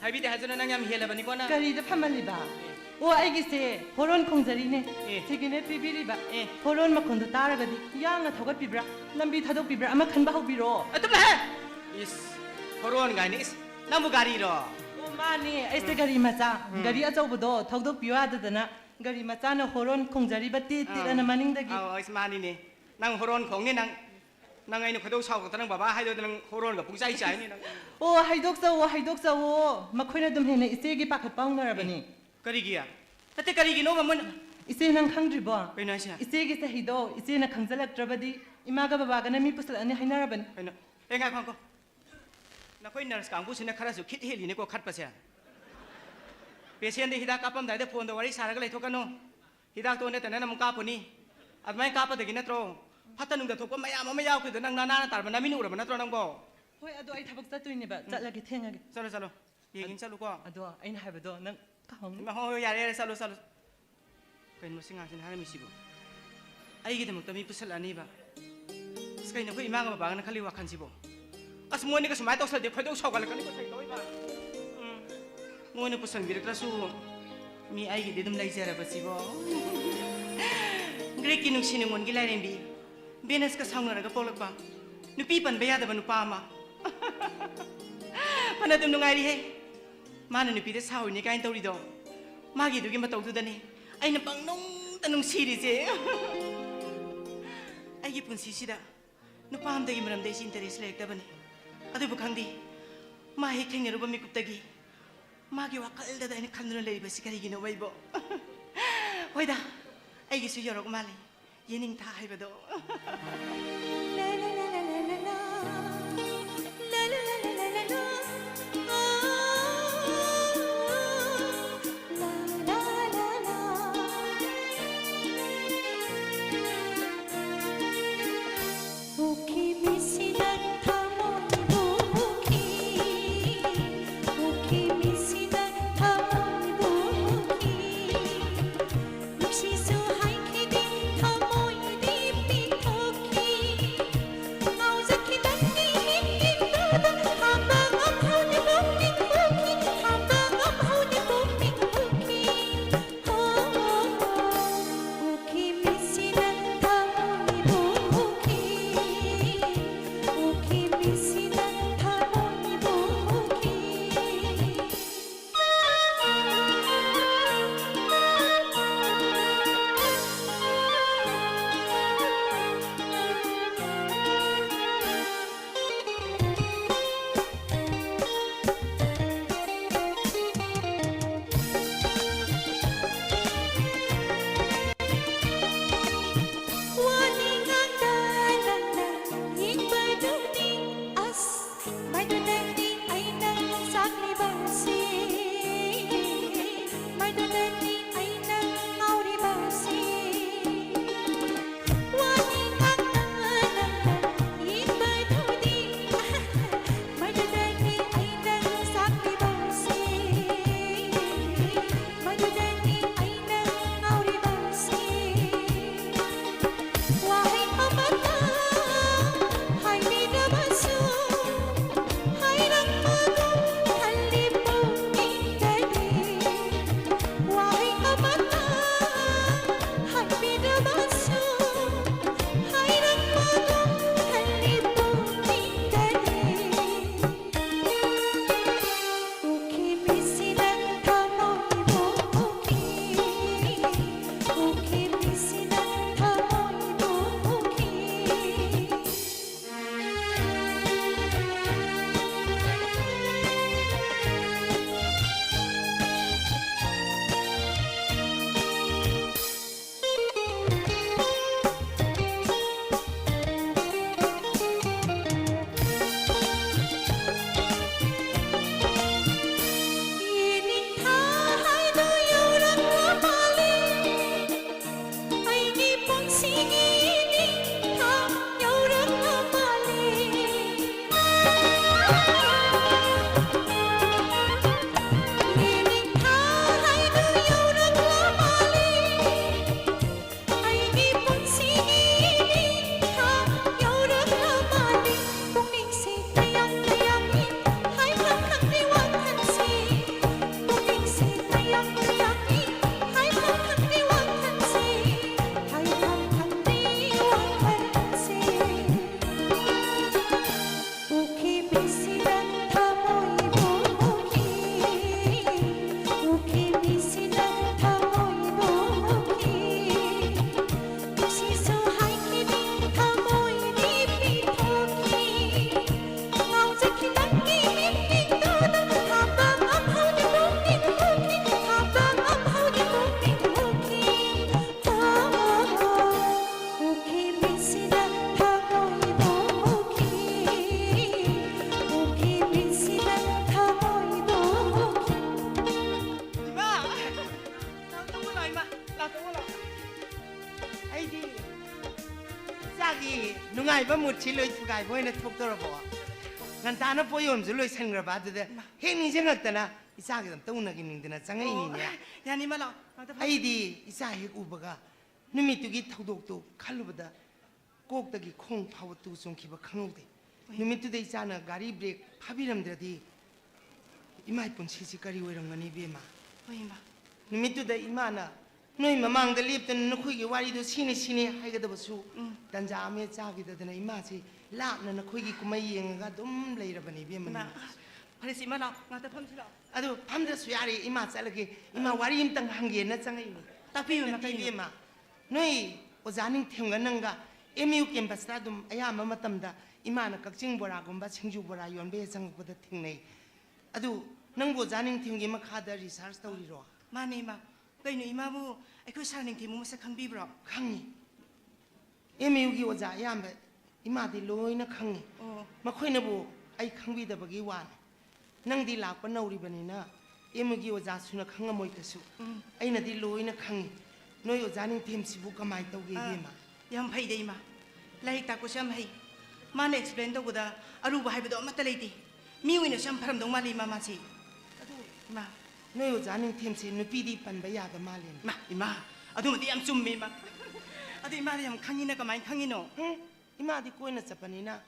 ꯍꯥꯏꯕꯤꯗꯦ ꯍꯥꯏꯖꯅꯨ, ꯅꯪ ꯌꯥꯝ ꯍꯦꯜꯂꯕꯅꯤꯀꯣ ꯅꯪ꯫ ꯀꯔꯤꯗ ꯐꯝꯍꯜꯂꯤꯕ? ꯑꯦ꯫ ꯑꯣ, ꯑꯩꯒꯤꯁꯦ ꯍꯣꯔꯣꯟ ꯈꯣꯡꯖꯔꯤꯅꯦ꯫ ꯑꯦ꯫ ꯁꯤꯒꯤꯅꯦ ꯄꯤꯕꯤꯔꯤꯕ꯫ ꯑꯦ꯫ ꯍꯣꯔꯣꯟ ꯃꯈꯣꯟꯗꯣ ꯇꯥꯔꯒꯗꯤ ꯌꯥꯡꯅ ꯊꯧꯒꯠꯄꯤꯕ꯭ꯔꯥ, ꯂꯝꯕꯤ ꯊꯥꯗꯣꯛꯄꯤꯕ꯭ꯔꯥ ꯑꯃ ꯈꯟꯕ ꯍꯧꯕꯤꯔꯣ꯫ ꯑꯗꯨꯝ ꯂꯥꯛꯍꯦ! ꯏꯁ, ꯍꯣꯔꯣꯟ ꯀꯥꯏꯅ, ꯏꯁ, ꯅꯪꯕꯨ ꯒꯥꯔꯤꯔꯣ? ꯑꯣ, ꯃꯥꯅꯦ, ꯑꯩꯁꯦ ꯎꯝ꯫ ꯒꯥꯔꯤ ꯃꯆꯥ, ꯎꯝ꯫ ꯒꯥꯔꯤ ꯑꯆꯧꯕꯗꯣ ꯊꯧꯗꯣꯛꯄꯤꯌꯣ ꯌꯥꯗꯗꯅ ꯒꯥꯔꯤ ꯃꯆꯥꯅ ꯍꯣꯔꯣꯟ ꯈꯣꯡꯖꯔꯤꯕ ꯇꯤꯠ ꯇꯤꯠ ꯑꯥ꯫ ꯑꯅ ꯃꯅꯤꯡꯗꯒꯤ꯫ ꯑꯧ, ꯑꯩꯁ ꯃꯥꯅꯤꯅꯦ꯫ ꯅꯪ ꯍꯣꯔꯣꯟ ꯈꯣꯡꯅꯤ ꯅꯪ꯫ ꯅꯪ ꯑꯩꯅ ꯈꯣꯏꯗꯧ ꯁꯥꯎꯒꯗ꯭ꯔꯥ ꯅꯪ ꯕꯕꯥ ꯍꯥꯏꯗꯣꯏꯗ ꯅꯪ ꯍꯣꯔꯣꯟꯒ ꯄꯨꯡꯆꯥꯏ ꯆꯥꯏꯅꯤ ꯅꯪ꯫ ꯑꯣ, ꯍꯥꯏꯗꯣꯛꯆꯧꯋꯣ, ꯍꯥꯏꯗꯣꯛꯆꯧꯋꯣ꯫ ꯃꯈꯣꯏꯅ ꯑꯗꯨꯝ ꯍꯦꯟꯅ ꯏꯆꯦꯒꯤ ꯄꯥꯈꯠꯄ ꯍꯧꯅꯔꯕꯅꯤ꯫ ꯀꯔꯤꯒꯤ? ꯅꯠꯇꯦ, ꯀꯔꯤꯒꯤꯅꯣꯕ ꯃꯣꯏꯅ? ꯏꯆꯦ, ꯅꯪ ꯈꯪꯗ꯭ꯔꯤꯕꯣ? ꯀꯩꯅꯣ ꯍꯥꯏꯁꯦ? ꯏꯆꯦꯒꯤ ꯆꯍꯤꯗꯣ ꯏꯆꯦꯅ ꯈꯪꯖꯜꯂꯛꯇ꯭ꯔꯕꯗꯤ ꯏꯃꯥꯒ ꯕꯕꯥꯒꯅ ꯃꯤ ꯄꯨꯁꯜꯂꯛꯑꯅꯤ ꯍꯥꯏꯅꯔꯕꯅꯤ꯫ ꯀꯩꯅꯣ? ꯑꯦ, ꯉꯥꯏꯈꯣ, ꯉꯥꯏꯈꯣ꯫ ꯅꯈꯣꯏ nurse ꯀꯥꯡꯕꯨꯁꯤꯅ ꯈꯔꯁꯨ ꯈꯤꯠ ꯍꯦꯜꯂꯤꯅꯦꯀꯣ ꯈꯠꯄꯁꯦ꯫ Patientꯗ ꯍꯤꯗꯥꯛ ꯀꯥꯞꯄꯝꯗꯥꯏꯗ phoneꯗ ꯋꯥꯔꯤ ꯁꯥꯔꯒ ꯂꯩꯊꯣꯛꯀꯅꯨ꯫ ꯍꯤꯗꯥꯛꯇꯣ ꯑꯣꯟꯅ ꯇꯩꯅꯅ ꯑꯃꯨꯛ ꯀꯥꯞꯄꯨꯅꯤ꯫ ꯑꯗꯨꯃꯥꯏꯅ ꯀꯥꯞꯄꯗꯒꯤ ꯅꯠꯇ꯭ꯔꯣ ꯐꯠꯇ ꯅꯨꯡꯗ ꯊꯣꯛꯄ ꯃꯌꯥꯝ ꯑꯃ ꯌꯥꯎꯈꯤꯗꯣ ꯅꯪ ꯅꯅꯥꯅ ꯇꯥꯔꯕ ꯅꯃꯤꯠꯅ ꯎꯔꯕ ꯅꯠꯇ꯭ꯔꯣ ꯅꯪꯕꯣ? ꯍꯣꯏ, ꯑꯗꯣ ꯑꯩ ꯊꯕꯛ ꯆꯠꯇꯣꯏꯅꯦꯕ, ꯎꯝ꯫ ꯆꯠꯂꯒꯦ, ꯊꯦꯡꯉꯒꯦ꯫ ꯆꯠꯂꯣ, ꯆꯠꯂꯣ꯫ ꯌꯦꯡ ꯌꯦꯡ ꯆꯠꯂꯨꯀꯣ꯫ ꯑꯗꯣ ꯑꯩꯅ ꯍꯥꯏꯕꯗꯣ ꯅꯪ ꯀꯥꯎꯅꯤ꯫ ꯏꯃꯥ, ꯍꯣꯏ, ꯍꯣꯏ, ꯌꯥꯔꯦ, ꯌꯥꯔꯦ, ꯆꯠꯂꯣ, ꯆꯠꯂꯣ꯫ ꯀꯩꯅꯣ ꯃꯁꯤ ꯉꯥꯡꯁꯤꯅ ꯍꯥꯏꯔꯝꯃꯤꯁꯤꯕꯣ? ꯑꯩꯒꯤꯗꯃꯛꯇ ꯃꯤ ꯄꯨꯁꯜꯂꯛꯑꯅꯤꯕ? ꯑꯁ, ꯀꯩꯅꯣ ꯑꯩꯈꯣꯏ ꯏꯃꯥꯒ ꯕꯕꯥꯒꯅ ꯈꯜꯂꯤ ꯋꯥꯈꯜꯁꯤꯕꯣ? ꯑꯁ, ꯃꯣꯏꯅꯒ ꯁꯨꯃꯥꯏꯅ ꯇꯧꯁꯜꯂꯗꯤ ꯈꯣꯏꯗꯧ ꯁꯥꯎꯒꯠꯂꯛꯀꯅꯤꯀꯣ, ꯁꯩꯇꯧ ꯏꯃꯥ꯫ ꯎꯝ, ꯃꯣꯏꯅ ꯄꯨꯁꯟꯕꯤꯔꯛꯇ꯭ꯔꯁꯨ ꯃꯤ ꯑꯩꯒꯤꯗꯤ ꯑꯗꯨꯝ ꯂꯩꯖꯔꯕꯁꯤꯕꯣ꯫ ꯒ꯭ꯔꯤꯛꯀꯤ ꯅꯨꯡꯁꯤ ꯅꯨꯡꯉꯣꯟꯒꯤ ꯂꯥꯏꯔꯦꯝꯕꯤ ꯚꯦꯅꯁꯀ ꯁꯥꯎꯅꯔꯒ ꯄꯣꯛꯂꯛꯄ ꯅꯨꯄꯤ ꯄꯟꯕ ꯌꯥꯗꯕ ꯅꯨꯄꯥ ꯑꯃ꯫ ꯐꯅ ꯑꯗꯨꯝ ꯅꯨꯡꯉꯥꯏꯔꯤꯍꯦ꯫ ꯃꯥꯅ ꯅꯨꯄꯤꯗ ꯁꯥꯎꯔꯤꯅꯤ ꯀꯥꯏꯅ ꯇꯧꯔꯤꯗꯣ ꯃꯥꯒꯤꯗꯨꯒꯤ ꯃꯇꯧꯗꯨꯗꯅꯦ ꯑꯩꯅ ꯄꯪꯅꯨꯡꯗ ꯅꯨꯡꯁꯤꯔꯤꯁꯦ꯫ ꯑꯩꯒꯤ ꯄꯨꯟꯁꯤꯁꯤꯗ ꯅꯨꯄꯥ ꯑꯃꯗꯒꯤ ꯃꯔꯝꯗ ꯑꯩꯁꯦ interest ꯂꯩꯔꯛꯇꯕꯅꯤ꯫ ꯑꯗꯨꯕꯨ ꯈꯪꯗꯦ, ꯃꯥ ꯍꯦꯛ ꯊꯦꯡꯅꯔꯨꯕ ꯃꯤꯀꯨꯞꯇꯒꯤ ꯃꯥꯒꯤ ꯋꯥꯈꯜꯗꯗ ꯑꯩꯅ ꯈꯟꯗꯨꯅ ꯂꯩꯔꯤꯕꯁꯤ ꯀꯔꯤꯒꯤꯅꯣ ꯑꯩꯕꯣ? ꯍꯣꯏꯗ, ꯑꯩꯒꯤꯁꯨ ꯌꯧꯔꯛ ꯃꯥꯜꯂꯦ ꯌꯦꯅꯤꯡꯊꯥ ꯍꯥꯏꯕꯗꯣ꯫ ꯅꯨꯡꯉꯥꯏꯕ ꯃꯨꯠꯁꯤ ꯂꯣꯏ ꯊꯨꯒꯥꯏꯕ ꯑꯣꯏꯅ ꯊꯣꯛꯇꯧꯔꯕꯣ? ꯉꯟꯇꯥꯅ ꯄꯣꯠ ꯌꯣꯟꯕꯁꯨ ꯂꯣꯏꯁꯟꯈ꯭ꯔꯕ, ꯑꯗꯨꯗ ꯍꯦꯛ ꯅꯤꯡꯁꯤꯡꯉꯛꯇꯅ ꯏꯆꯥꯒꯤꯗꯃꯛꯇ ꯎꯅꯒꯦ ꯅꯤꯡꯗꯅ ꯆꯪꯉꯛꯏꯅꯤꯅꯦ꯫ ꯑꯣ, ꯌꯥꯅꯤ, ꯏꯃꯥ, ꯂꯥꯛꯑꯣ꯫ ꯉꯥꯛꯇ ꯐꯝ- ꯑꯩꯗꯤ ꯏꯆꯥ ꯍꯦꯛ ꯎꯕꯒ ꯅꯨꯃꯤꯠꯇꯨꯒꯤ ꯊꯧꯗꯣꯛꯇꯨ ꯈꯜꯂꯨꯕꯗ ꯀꯣꯛꯇꯒꯤ ꯈꯣꯡ ꯐꯥꯎꯕ ꯇꯨ ꯆꯣꯡꯈꯤꯕ ꯈꯪꯍꯧꯗꯦ꯫ ꯍꯣꯏ꯫ ꯅꯨꯃꯤꯠꯇꯨꯗ ꯏꯆꯥꯅ ꯒꯥꯔꯤ ꯕ꯭ꯔꯦꯛ ꯐꯥꯕꯤꯔꯝꯗ꯭ꯔꯗꯤ ꯏꯃꯥꯏ ꯄꯨꯟꯁꯤꯁꯤ ꯀꯔꯤ ꯑꯣꯏꯔꯝꯒꯅꯤ, ꯏꯕꯦꯝꯃ? ꯍꯣꯏ, ꯏꯃꯥ꯫ ꯅꯨꯃꯤꯠꯇꯨꯗ ꯏꯃꯥꯅ ꯅꯣꯏ ꯃꯃꯥꯡꯗ ꯂꯦꯞꯇꯅ ꯅꯈꯣꯏꯒꯤ ꯋꯥꯔꯤꯗꯨ ꯁꯤꯅꯤ ꯁꯤꯅꯤ ꯍꯥꯏꯒꯗꯕꯁꯨ ꯎꯝ꯫ ꯇꯟꯖꯥ ꯑꯃ ꯆꯥꯈꯤꯗꯗꯅ ꯏꯃꯥꯁꯤ ꯂꯥꯞꯅ ꯅꯈꯣꯏꯒꯤ ꯀꯨꯝꯍꯩ ꯌꯦꯡꯉꯒ ꯑꯗꯨꯝ ꯂꯩꯔꯕꯅꯤ, ꯏꯕꯦꯝꯃ, ꯏꯃꯥ, ꯅꯨꯃꯤꯠꯁꯤ꯫ ꯐꯔꯦꯁꯦ, ꯏꯃꯥ, ꯂꯥꯛꯑꯣ, ꯉꯥꯛꯇ ꯐꯝꯁꯤ ꯂꯥꯛꯑꯣ꯫ ꯑꯗꯨ ꯐꯝꯗ꯭ꯔꯁꯨ ꯌꯥꯔꯦ, ꯏꯃꯥ ꯆꯠꯂꯒꯦ꯫ ꯏꯃꯥ, ꯋꯥꯔꯤ ꯑꯝꯇꯪ ꯍꯪꯒꯦꯅ ꯆꯪꯉꯛꯏꯅꯤ꯫ ꯇꯥꯛꯄꯤꯌꯨ, ꯏꯃꯥ, ꯅꯠꯇꯦ, ꯀꯩꯅꯣ? ꯏꯕꯦꯝꯃ, ꯅꯣꯏ ꯑꯣꯖꯥ ꯅꯤꯡꯊꯦꯝꯒ ꯅꯪꯒ ꯑꯦꯝ ꯌꯨ ꯀꯦꯝꯄꯁꯇ ꯑꯗꯨꯝ ꯑꯌꯥꯝꯕ ꯃꯇꯝꯗ ꯏꯃꯥꯅ ꯀꯛꯆꯤꯡ ꯕꯣꯔꯥꯒꯨꯝꯕ, ꯁꯤꯡꯖꯨ ꯕꯣꯔꯥ ꯌꯣꯟꯕ ꯍꯦꯛ ꯆꯪꯉꯛꯄꯗ ꯊꯦꯡꯅꯩ꯫ ꯑꯗꯨ ꯅꯪꯕꯨ ꯑꯣꯖꯥ ꯅꯤꯡꯊꯦꯝꯒꯤ ꯃꯈꯥꯗ ꯔꯤꯁꯥꯔꯁ ꯇꯧꯔꯤꯔꯣ? ꯃꯥꯅꯦ, ꯏꯃꯥ꯫ ꯀꯩꯅꯣ, ꯏꯃꯥꯕꯨ ꯑꯩꯈꯣꯏ ꯁꯥꯔ ꯅꯤꯡꯊꯦꯝꯕꯨ ꯃꯁꯛ ꯈꯪꯕꯤꯕ꯭ꯔꯣ? ꯈꯪꯉꯤ꯫ ꯑꯦꯝ ꯌꯨꯒꯤ ꯑꯣꯖꯥ ꯑꯌꯥꯝꯕ ꯏꯃꯥꯗꯤ ꯂꯣꯏꯅ ꯈꯪꯉꯤ꯫ ꯑꯣ꯫ ꯃꯈꯣꯏꯅꯕꯨ ꯑꯩ ꯈꯪꯕꯤꯗꯕꯒꯤ ꯋꯥꯅꯤ꯫ ꯅꯪꯗꯤ ꯂꯥꯛꯄ ꯅꯧꯔꯤꯕꯅꯤꯅ ꯑꯦꯝ ꯌꯨꯒꯤ ꯑꯣꯖꯥ ꯁꯨꯅ ꯈꯪꯉꯝꯃꯣꯏ ꯀꯩꯁꯨ꯫ ꯎꯝ꯫ ꯑꯩꯅꯗꯤ ꯂꯣꯏꯅ ꯈꯪꯉꯤ꯫ ꯅꯣꯏ ꯑꯣꯖꯥ ꯅꯤꯡꯊꯦꯝꯁꯤꯕꯨ ꯀꯃꯥꯏꯅ ꯇꯧꯒꯦ, ꯑꯥ, ꯏꯕꯦꯝꯃ? ꯌꯥꯝ ꯐꯩꯗ, ꯏꯃꯥ꯫ ꯂꯥꯏꯔꯤꯛ ꯇꯥꯛꯄꯁꯨ ꯌꯥꯝ ꯍꯩ꯫ ꯃꯥꯅ ꯑꯦꯛꯁꯄ꯭ꯂꯦꯟ ꯇꯧꯕꯗ ꯑꯔꯨꯕ ꯍꯥꯏꯕꯗꯣ ꯑꯃꯠꯇ ꯂꯩꯇꯦ꯫ ꯃꯤ ꯑꯣꯏꯅꯁꯨ ꯌꯥꯝ ꯐꯔꯝꯗꯧ ꯃꯥꯜꯂꯤ, ꯏꯃꯥ, ꯃꯥꯁꯤ꯫ ꯑꯗꯨ, ꯏꯃꯥ, ꯅꯣꯏ ꯑꯣꯖꯥ ꯅꯤꯡꯊꯦꯝꯁꯤ ꯅꯨꯄꯤꯗꯤ ꯄꯟꯕ ꯌꯥꯗ ꯃꯥꯜꯂꯦꯅꯦ꯫ ꯏꯃꯥ, ꯏꯃꯥ, ꯑꯗꯨꯃꯗꯤ ꯌꯥꯝ ꯆꯨꯝꯃꯦ, ꯏꯃꯥ꯫ ꯑꯗꯨ ꯏꯃꯥꯅ ꯌꯥꯝ ꯈꯪꯉꯤꯅ ꯀꯃꯥꯏꯅ ꯈꯪꯉꯤꯅꯣ? ꯎꯝ, ꯏꯃꯥꯗꯤ ꯀꯣꯏꯅ ꯆꯠꯄꯅꯤꯅ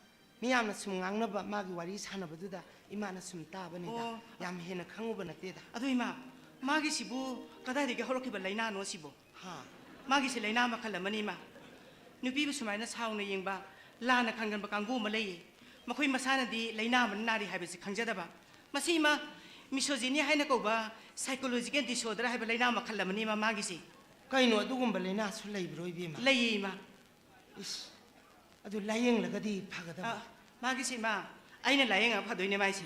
ꯃꯤꯌꯥꯝꯅ ꯁꯨꯝ ꯉꯥꯡꯅꯕ, ꯃꯥꯒꯤ ꯋꯥꯔꯤ ꯁꯥꯟꯅꯕꯗꯨꯗ ꯏꯃꯥꯅ ꯁꯨꯝ ꯇꯥꯕꯅꯤꯗ꯫ ꯑꯣ꯫ ꯌꯥꯝ ꯍꯦꯟꯅ ꯈꯪꯉꯨꯕ ꯅꯠꯇꯦꯗ꯫ ꯑꯗꯨ ꯏꯃꯥ, ꯃꯥꯒꯤꯁꯤꯕꯨ ꯀꯗꯥꯏꯗꯒꯤ ꯍꯧꯔꯛꯈꯤꯕ ꯂꯥꯏꯅꯥꯅꯣ ꯁꯤꯕꯣ? ꯍꯥ? ꯃꯥꯒꯤꯁꯦ ꯂꯥꯏꯅꯥ ꯃꯈꯜ ꯑꯃꯅꯤ, ꯏꯃꯥ꯫ ꯅꯨꯄꯤꯕꯨ ꯁꯨꯃꯥꯏꯅ ꯁꯥꯎꯅ ꯌꯦꯡꯕ, ꯂꯥꯟꯅ ꯈꯟꯒꯟꯕ ꯀꯥꯡꯕꯨ ꯑꯃ ꯂꯩꯌꯦ꯫ ꯃꯈꯣꯏ ꯃꯁꯥꯅꯗꯤ ꯂꯥꯏꯅꯥ ꯑꯃꯅ ꯅꯥꯔꯤ ꯍꯥꯏꯕꯁꯤ ꯈꯪꯖꯗꯕ꯫ ꯃꯁꯤ, ꯏꯃꯥ, ꯃꯤꯁꯣꯖꯤꯅꯤ ꯍꯥꯏꯅ ꯀꯧꯕ psychological disorder ꯍꯥꯏꯕ ꯂꯥꯏꯅꯥ ꯃꯈꯜ ꯑꯃꯅꯤ, ꯏꯃꯥ, ꯃꯥꯒꯤꯁꯤ꯫ ꯀꯩꯅꯣ, ꯑꯗꯨꯒꯨꯝꯕ ꯂꯥꯏꯅꯥꯁꯨ ꯂꯩꯕ꯭ꯔꯣ, ꯏꯕꯦꯝꯃ? ꯂꯩꯌꯦ, ꯏꯃꯥ꯫ ꯏꯁ, ꯑꯗꯨ ꯂꯥꯏꯌꯦꯡꯂꯒꯗꯤ ꯐꯒꯗꯕ꯫ ꯑ, ꯃꯥꯒꯤꯁꯤ, ꯏꯃꯥ, ꯑꯩꯅ ꯂꯥꯏꯌꯦꯡꯉꯒ ꯐꯗꯣꯏꯅꯦ ꯃꯥꯏꯁꯦ꯫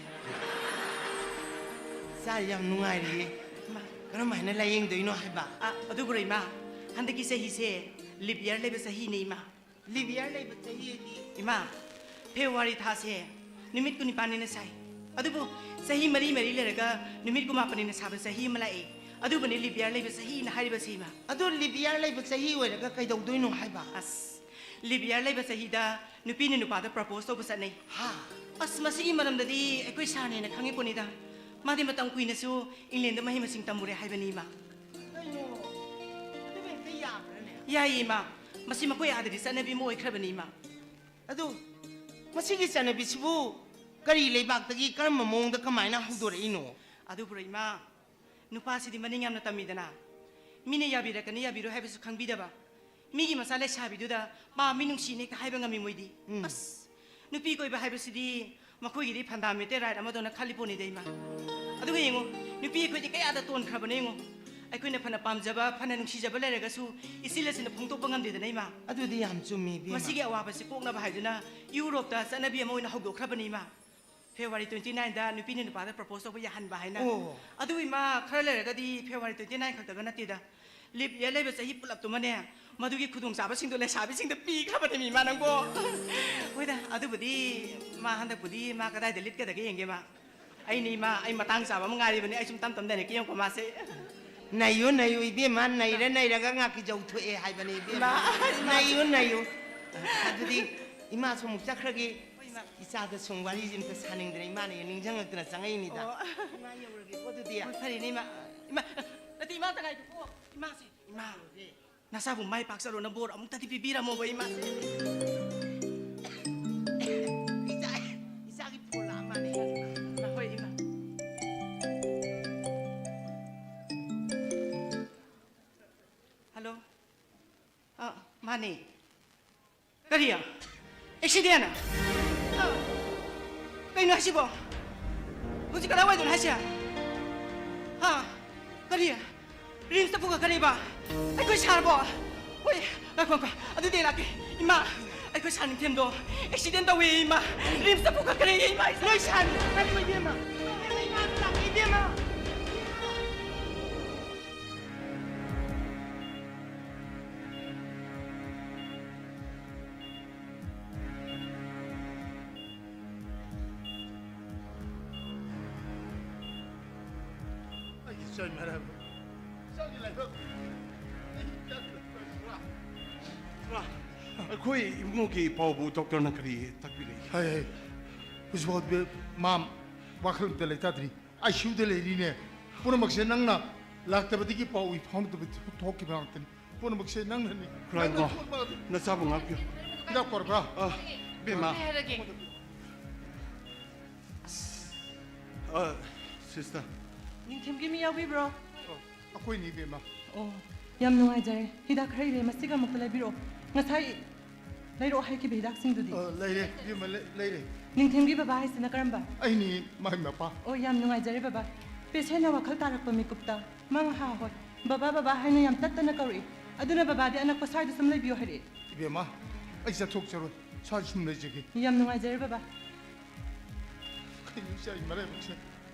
ꯏꯆꯥ ꯌꯥꯝ ꯅꯨꯡꯉꯥꯏꯔꯤꯌꯦ꯫ ꯏꯃꯥ꯫ ꯀꯔꯝ ꯍꯥꯏꯅ ꯂꯥꯏꯌꯦꯡꯗꯣꯏꯅꯣ ꯍꯥꯏꯕ? ꯑ, ꯑꯗꯨꯕꯨꯔꯣ, ꯏꯃꯥ, ꯍꯟꯗꯛꯀꯤ ꯆꯍꯤꯁꯦ leap year ꯂꯩꯕ ꯆꯍꯤꯅꯦ, ꯏꯃꯥ꯫ Leap year ꯂꯩꯕ ꯆꯍꯤ ꯍꯥꯏꯗꯤ? ꯏꯃꯥ, ꯐꯦꯕ꯭ꯔꯨꯋꯥꯔꯤ ꯊꯥꯁꯦ ꯅꯨꯃꯤꯠ ꯀꯨꯟꯅꯤꯄꯥꯟꯅꯤꯅ ꯁꯥꯏ꯫ ꯑꯗꯨꯕꯨ ꯆꯍꯤ ꯃꯔꯤ ꯃꯔꯤ ꯂꯩꯔꯒ ꯅꯨꯃꯤꯠ ꯀꯨꯟꯃꯥꯄꯟꯅꯤꯅ ꯁꯥꯕ ꯆꯍꯤ ꯑꯃ ꯂꯥꯛꯑꯦ꯫ ꯑꯗꯨꯕꯨꯅꯤ leap year ꯂꯩꯕ ꯆꯍꯤꯅ ꯍꯥꯏꯔꯤꯕꯁꯤ, ꯏꯃꯥ꯫ ꯑꯗꯣ leap year ꯂꯩꯕ ꯆꯍꯤ ꯑꯣꯏꯔꯒ ꯀꯩꯗꯧꯗꯣꯏꯅꯣ ꯍꯥꯏꯕ? ꯑꯁ, ꯂꯤꯞ ꯏꯌꯥꯔ ꯂꯩꯕ ꯆꯍꯤꯗ ꯅꯨꯄꯤꯅ ꯅꯨꯄꯥꯗ ꯄ꯭ꯔꯄꯣꯁ ꯇꯧꯕ ꯆꯠꯅꯩ꯫ ꯍꯥ? ꯑꯁ, ꯃꯁꯤꯒꯤ ꯃꯔꯝꯗꯗꯤ ꯑꯩꯈꯣꯏ ꯁꯥꯔꯅ ꯍꯦꯟꯅ ꯈꯪꯉꯤ ꯄꯣꯠꯅꯤꯗ꯫ ꯃꯥꯗꯤ ꯃꯇꯝ ꯀꯨꯏꯅꯁꯨ ꯏꯪꯂꯦꯟꯗ ꯃꯍꯩ ꯃꯁꯤꯡ ꯇꯝꯃꯨꯔꯦ ꯍꯥꯏꯕꯅꯤ, ꯏꯃꯥ꯫ ꯀꯩꯅꯣ? ꯑꯗꯨꯕꯨ ꯍꯦꯛꯇ ꯌꯥꯕ꯭ꯔꯥꯅꯦ? ꯌꯥꯏꯌꯦ, ꯏꯃꯥ꯫ ꯃꯁꯤ ꯃꯈꯣꯏ ꯑꯥꯗꯗꯤ ꯆꯠꯅꯕꯤ ꯑꯃ ꯑꯣꯏꯈ꯭ꯔꯕꯅꯤ, ꯏꯃꯥ꯫ ꯑꯗꯨ ꯃꯁꯤꯒꯤ ꯆꯠꯅꯕꯤꯁꯤꯕꯨ ꯀꯔꯤ ꯂꯩꯕꯥꯛꯇꯒꯤ ꯀꯔꯝꯕ ꯃꯑꯣꯡꯗ ꯀꯃꯥꯏꯅ ꯍꯧꯗꯣꯔꯛꯏꯅꯣ? ꯑꯗꯨꯕꯨꯔꯣ, ꯏꯃꯥ, ꯅꯨꯄꯥꯁꯤꯗꯤ ꯃꯅꯤꯡ ꯌꯥꯝꯅ ꯇꯝꯃꯤꯗꯅ, ꯃꯤꯅ ꯌꯥꯕꯤꯔꯛꯀꯅꯤ ꯌꯥꯕꯤꯔꯣꯏ ꯍꯥꯏꯕꯁꯨ ꯈꯪꯕꯤꯗꯕ, ꯃꯤꯒꯤ ꯃꯆꯥ ꯂꯩꯁꯥꯕꯤꯗꯨꯗ ꯄꯥꯝꯃꯤ ꯅꯨꯡꯁꯤꯅꯦ ꯍꯦꯛꯇ ꯍꯥꯏꯕ ꯉꯝꯃꯤ ꯃꯣꯏꯗꯤ꯫ ꯎꯝ꯫ ꯑꯁ, ꯅꯨꯄꯤ ꯀꯣꯏꯕ ꯍꯥꯏꯕꯁꯤꯗꯤ ꯃꯈꯣꯏꯒꯤꯗꯤ ꯐꯟꯗꯥꯃꯦꯟꯇꯦꯜ ꯔꯥꯏꯠ ꯑꯃꯗꯧꯅ ꯈꯜꯂꯤ ꯄꯣꯠꯅꯤꯗ, ꯏꯃꯥ꯫ ꯑꯗꯨꯒ ꯌꯦꯡꯉꯨ, ꯅꯨꯄꯤ ꯑꯩꯈꯣꯏꯗꯤ ꯀꯌꯥꯗ ꯇꯣꯟꯈ꯭ꯔꯕꯅꯦ ꯌꯦꯡꯉꯨ꯫ ꯑꯩꯈꯣꯏꯅ ꯐꯅ ꯄꯥꯝꯖꯕ, ꯐꯅ ꯅꯨꯡꯁꯤꯖꯕ ꯂꯩꯔꯒꯁꯨ ꯏꯆꯤꯜ ꯑꯁꯤꯅ ꯐꯣꯡꯗꯣꯛꯄ ꯉꯝꯗꯦꯗꯅ, ꯏꯃꯥ꯫ ꯑꯗꯨꯗꯤ ꯌꯥꯝ ꯆꯨꯝꯃꯤ, ꯏꯕꯦꯝꯃ꯫ ꯃꯁꯤꯒꯤ ꯑꯋꯥꯕꯁꯤ ꯀꯣꯛꯅꯕ ꯍꯥꯏꯗꯨꯅ ꯌꯨꯔꯣꯞꯇ ꯆꯠꯅꯕꯤ ꯑꯃ ꯑꯣꯏꯅ ꯍꯧꯗꯣꯛꯈ꯭ꯔꯕꯅꯤ, ꯏꯃꯥ꯫ ꯐꯦꯕ꯭ꯔꯨꯋꯥꯔꯤ ꯇ꯭ꯋꯦꯟꯇꯤ ꯅꯥꯏꯟꯗ ꯅꯨꯄꯤꯅ ꯅꯨꯄꯥꯗ ꯄ꯭ꯔꯄꯣꯁ ꯇꯧꯕ ꯌꯥꯍꯟꯕ ꯍꯥꯏꯅ꯫ ꯑꯣ꯫ ꯑꯗꯨ, ꯏꯃꯥ, ꯈꯔ ꯂꯩꯔꯒꯗꯤ ꯐꯦꯕ꯭ꯔꯨꯋꯥꯔꯤ ꯇ꯭ꯋꯦꯟꯇꯤ ꯅꯥꯏꯟ ꯈꯛꯇꯒ ꯅꯠꯇꯦꯗ, ꯂꯤꯞ ꯏꯌꯥꯔ ꯂꯩꯕ ꯆꯍꯤ ꯄꯨꯂꯞꯇꯨꯃꯅꯦ, ꯃꯗꯨꯒꯤ ꯈꯨꯗꯣꯡꯆꯥꯕꯁꯤꯡꯗꯣ ꯂꯩꯁꯥꯕꯤꯁꯤꯡꯗ ꯄꯤꯈ꯭ꯔꯕꯅꯦ, ꯏꯃꯥ, ꯅꯪꯕꯣ꯫ ꯍꯣꯏꯗ, ꯑꯗꯨꯕꯨꯗꯤ ꯃꯥ ꯍꯟꯗꯛꯄꯨꯗꯤ ꯃꯥ ꯀꯗꯥꯏꯗ ꯂꯤꯠꯀꯗꯒꯦ ꯌꯦꯡꯒꯦ, ꯃꯥ꯫ ꯑꯩꯅꯤ, ꯏꯃꯥ, ꯑꯩ ꯃꯇꯥꯡ ꯆꯥꯕ ꯑꯃ ꯉꯥꯏꯔꯤꯕꯅꯤ, ꯑꯩ ꯁꯨꯝ ꯇꯝ ꯇꯝꯗꯅ ꯀꯦꯡꯉꯛꯄ ꯃꯥꯁꯦ꯫ ꯅꯩꯌꯨ, ꯅꯩꯌꯨ, ꯏꯕꯦꯝꯃ, ꯅꯩꯔ ꯅꯩꯔꯒ ꯉꯥꯀꯤꯖꯧ ꯊꯣꯛꯑꯦ ꯍꯥꯏꯕꯅꯤ, ꯏꯕꯦꯝꯃ꯫ ꯏꯃꯥ, ꯏꯃꯥ꯫ ꯅꯩꯌꯨ, ꯅꯩꯌꯨ꯫ ꯑꯗꯨꯗꯤ ꯏꯃꯥꯁꯨ ꯑꯃꯨꯛ ꯆꯠꯈ꯭ꯔꯒꯦ꯫ ꯍꯣꯏ, ꯏꯃꯥ꯫ ꯏꯆꯥꯗ ꯁꯨꯝ ꯋꯥꯔꯤꯁꯤ ꯑꯝꯇ ꯁꯥꯅꯤꯡꯗꯅ ꯏꯃꯥꯅ ꯍꯦꯛ ꯅꯤꯡꯁꯤꯡꯉꯛꯇꯅ ꯆꯪꯉꯛꯏꯅꯤꯗ꯫ ꯑꯣ꯫ ꯏꯃꯥ ꯌꯧꯔꯒꯦꯀꯣ ꯑꯗꯨꯗꯤ꯫ ꯍꯣꯏ, ꯐꯔꯦꯅꯦ, ꯏꯃꯥ꯫ ꯏꯃꯥ, ꯅꯠꯇꯦ, ꯏꯃꯥ ꯑꯝꯇ ꯉꯥꯏꯈꯣꯀꯣ꯫ ꯏꯃꯥꯁꯦ꯫ ꯏꯃꯥ꯫ ꯅꯆꯥꯕꯨ ꯃꯥꯏ ꯄꯥꯛꯆꯔꯣꯅ ꯕꯣꯔ ꯑꯃꯨꯛꯇꯗꯤ ꯄꯤꯕꯤꯔꯝꯃꯣꯕ, ꯏꯃꯥꯁꯦ꯫ ꯏꯆꯥ, ꯏꯆꯥꯒꯤ ꯐꯣꯟ ꯂꯥꯛꯑ ꯃꯥꯜꯂꯦ꯫ ꯍꯣꯏ, ꯏꯃꯥ꯫ ꯍꯜꯂꯣ꯫ ꯑ, ꯃꯥꯅꯦ꯫ ꯀꯔꯤ? ꯑꯦꯛꯁꯤꯗꯦꯟ? ꯑ, ꯀꯩꯅꯣ ꯍꯥꯏꯁꯤꯕꯣ? ꯍꯧꯖꯤꯛ ꯀꯗꯥꯏꯋꯥꯏꯗꯅꯣ ꯍꯥꯏꯁꯦ? ꯍꯥ? ꯀꯔꯤ? ꯔꯤꯝꯁꯇ ꯄꯨꯈꯠꯈ꯭ꯔꯦꯕ? ꯑꯩꯈꯣꯏ ꯁꯥꯔꯕꯣ? ꯍꯣꯏ, ꯉꯥꯏꯈꯣ, ꯉꯥꯏꯈꯣ꯫ ꯑꯗꯨꯗꯤ ꯑꯩ ꯂꯥꯛꯀꯦ꯫ ꯏꯃꯥ, ꯑꯩꯈꯣꯏ ꯁꯥꯔ ꯅꯤꯡꯊꯦꯝꯗꯣ ꯑꯦꯛꯁꯤꯗꯦꯟ ꯇꯧꯋꯦ, ꯏꯃꯥ꯫ ꯔꯤꯝꯁꯇ ꯄꯨꯈꯠꯈ꯭ꯔꯦ, ꯏꯃꯥ, ꯏꯃꯥ꯫ ꯅꯣꯏ ꯁꯥꯔ? ꯉꯥꯏꯈꯣ, ꯏꯕꯦꯝꯃ꯫ ꯏꯃꯥ, ꯂꯥꯛꯀꯦ, ꯏꯕꯦꯝꯃ꯫ ꯑꯩꯒꯤ ꯆꯣꯏ ꯃꯔꯝ, ꯏꯆꯥꯒꯤ ꯂꯥꯏꯕꯛ, ꯑꯩꯒꯤ ꯏꯆꯥꯒꯤ ꯂꯥꯏꯕꯛ, ꯏꯃꯥ, ꯏꯃꯥ, ꯑꯩꯈꯣꯏ ꯏꯃꯨꯡꯒꯤ ꯄꯥꯎꯕꯨ ꯗꯣꯛꯇꯔꯅ ꯀꯔꯤ ꯇꯥꯛꯄꯤꯔꯛꯏ? ꯍꯥꯏ, ꯍꯥꯏ꯫ ꯍꯧꯖꯤꯛꯐꯥꯎꯗꯤ ꯃꯥ ꯋꯥꯈꯜ ꯑꯝꯇ ꯂꯩꯇꯥꯗ꯭ꯔꯤ꯫ ꯑꯥꯏ ꯁꯤ ꯌꯨꯗ ꯂꯩꯔꯤꯅꯦ꯫ ꯄꯨꯝꯅꯃꯛꯁꯦ ꯅꯪꯅ ꯂꯥꯛꯇꯕꯗꯒꯤ ꯄꯥꯎ ꯏ ꯐꯥꯎꯅꯗꯕ ꯊꯣꯛꯈꯤꯕ ꯉꯥꯛꯇꯅꯤ꯫ ꯄꯨꯝꯅꯃꯛꯁꯦ ꯅꯪꯅꯅꯤ꯫ ꯈꯨꯔꯥꯏꯕꯨꯡꯉꯣ, ꯅꯪꯅ ꯊꯣꯛꯄ ꯉꯥꯛꯇꯅꯤ꯫ ꯅꯆꯥꯕꯨ ꯉꯥꯛꯄꯤꯌꯨ꯫ ꯍꯤꯗꯥꯛ ꯄꯣꯔꯛꯄ꯭ꯔꯥ? ꯑ, ꯏꯕꯦꯝꯃ꯫ ꯑꯩ ꯍꯥꯏꯔꯒꯦ꯫ ꯑ, ꯁꯤꯁꯇꯔ꯫ ꯅꯤꯡꯊꯦꯝꯒꯤ ꯃꯤ ꯌꯥꯎꯕꯤꯕ꯭ꯔꯣ? ꯑꯩꯈꯣꯏꯅꯤ ꯏꯕꯦꯝꯃ꯫ ꯑꯣ, ꯌꯥꯝ ꯅꯨꯡꯉꯥꯏꯖꯔꯦ꯫ ꯍꯤꯗꯥꯛ ꯈꯔ ꯏꯔꯦ, ꯃꯁꯤꯒ ꯑꯃꯨꯛꯇ ꯂꯩꯕꯤꯔꯛꯑꯣ꯫ ꯉꯁꯥꯏ ꯂꯩꯔꯛꯑꯣ ꯍꯥꯏꯈꯤꯕ ꯍꯤꯗꯥꯛꯁꯤꯡꯗꯨꯗꯤ? ꯑ, ꯂꯩꯔꯦ ꯏꯕꯦꯝꯃ, ꯂꯩ- ꯂꯩꯔꯦ꯫ ꯅꯤꯡꯊꯦꯝꯒꯤ ꯕꯕꯥ ꯍꯥꯏꯁꯤꯅ ꯀꯔꯝꯕ? ꯑꯩꯅꯤ ꯃꯥꯏ ꯃꯄꯥ꯫ ꯑꯣ, ꯌꯥꯝ ꯅꯨꯡꯉꯥꯏꯖꯔꯦ ꯕꯕꯥ꯫ ꯄꯦꯁꯦꯟꯅ ꯋꯥꯈꯜ ꯇꯥꯔꯛꯄ ꯃꯤꯀꯨꯞꯇ ꯃꯥ ꯉꯍꯥ ꯍꯣꯏ ꯕꯕꯥ ꯕꯕꯥ ꯍꯥꯏꯅ ꯌꯥꯝ ꯇꯠꯇꯅ ꯀꯧꯔꯛꯏ꯫ ꯑꯗꯨꯅ ꯕꯕꯥꯗꯤ ꯑꯅꯛꯄ ꯁ꯭ꯋꯥꯏꯗ ꯁꯨꯝ ꯂꯩꯕꯤꯌꯨ ꯍꯥꯏꯔꯛꯑꯦ꯫ ꯏꯕꯦꯝꯃ, ꯑꯩ ꯆꯠꯊꯣꯛꯆꯔꯣꯏ꯫ ꯁ꯭ꯋꯥꯏꯗ ꯁꯨꯝ ꯂꯩꯖꯒꯦ꯫ ꯌꯥꯝ ꯅꯨꯡꯉꯥꯏꯖꯔꯦ ꯕꯕꯥ꯫ ꯀꯩꯅꯣ ꯏꯆꯥꯒꯤ ꯃꯔꯥꯏꯕꯛꯁꯦ?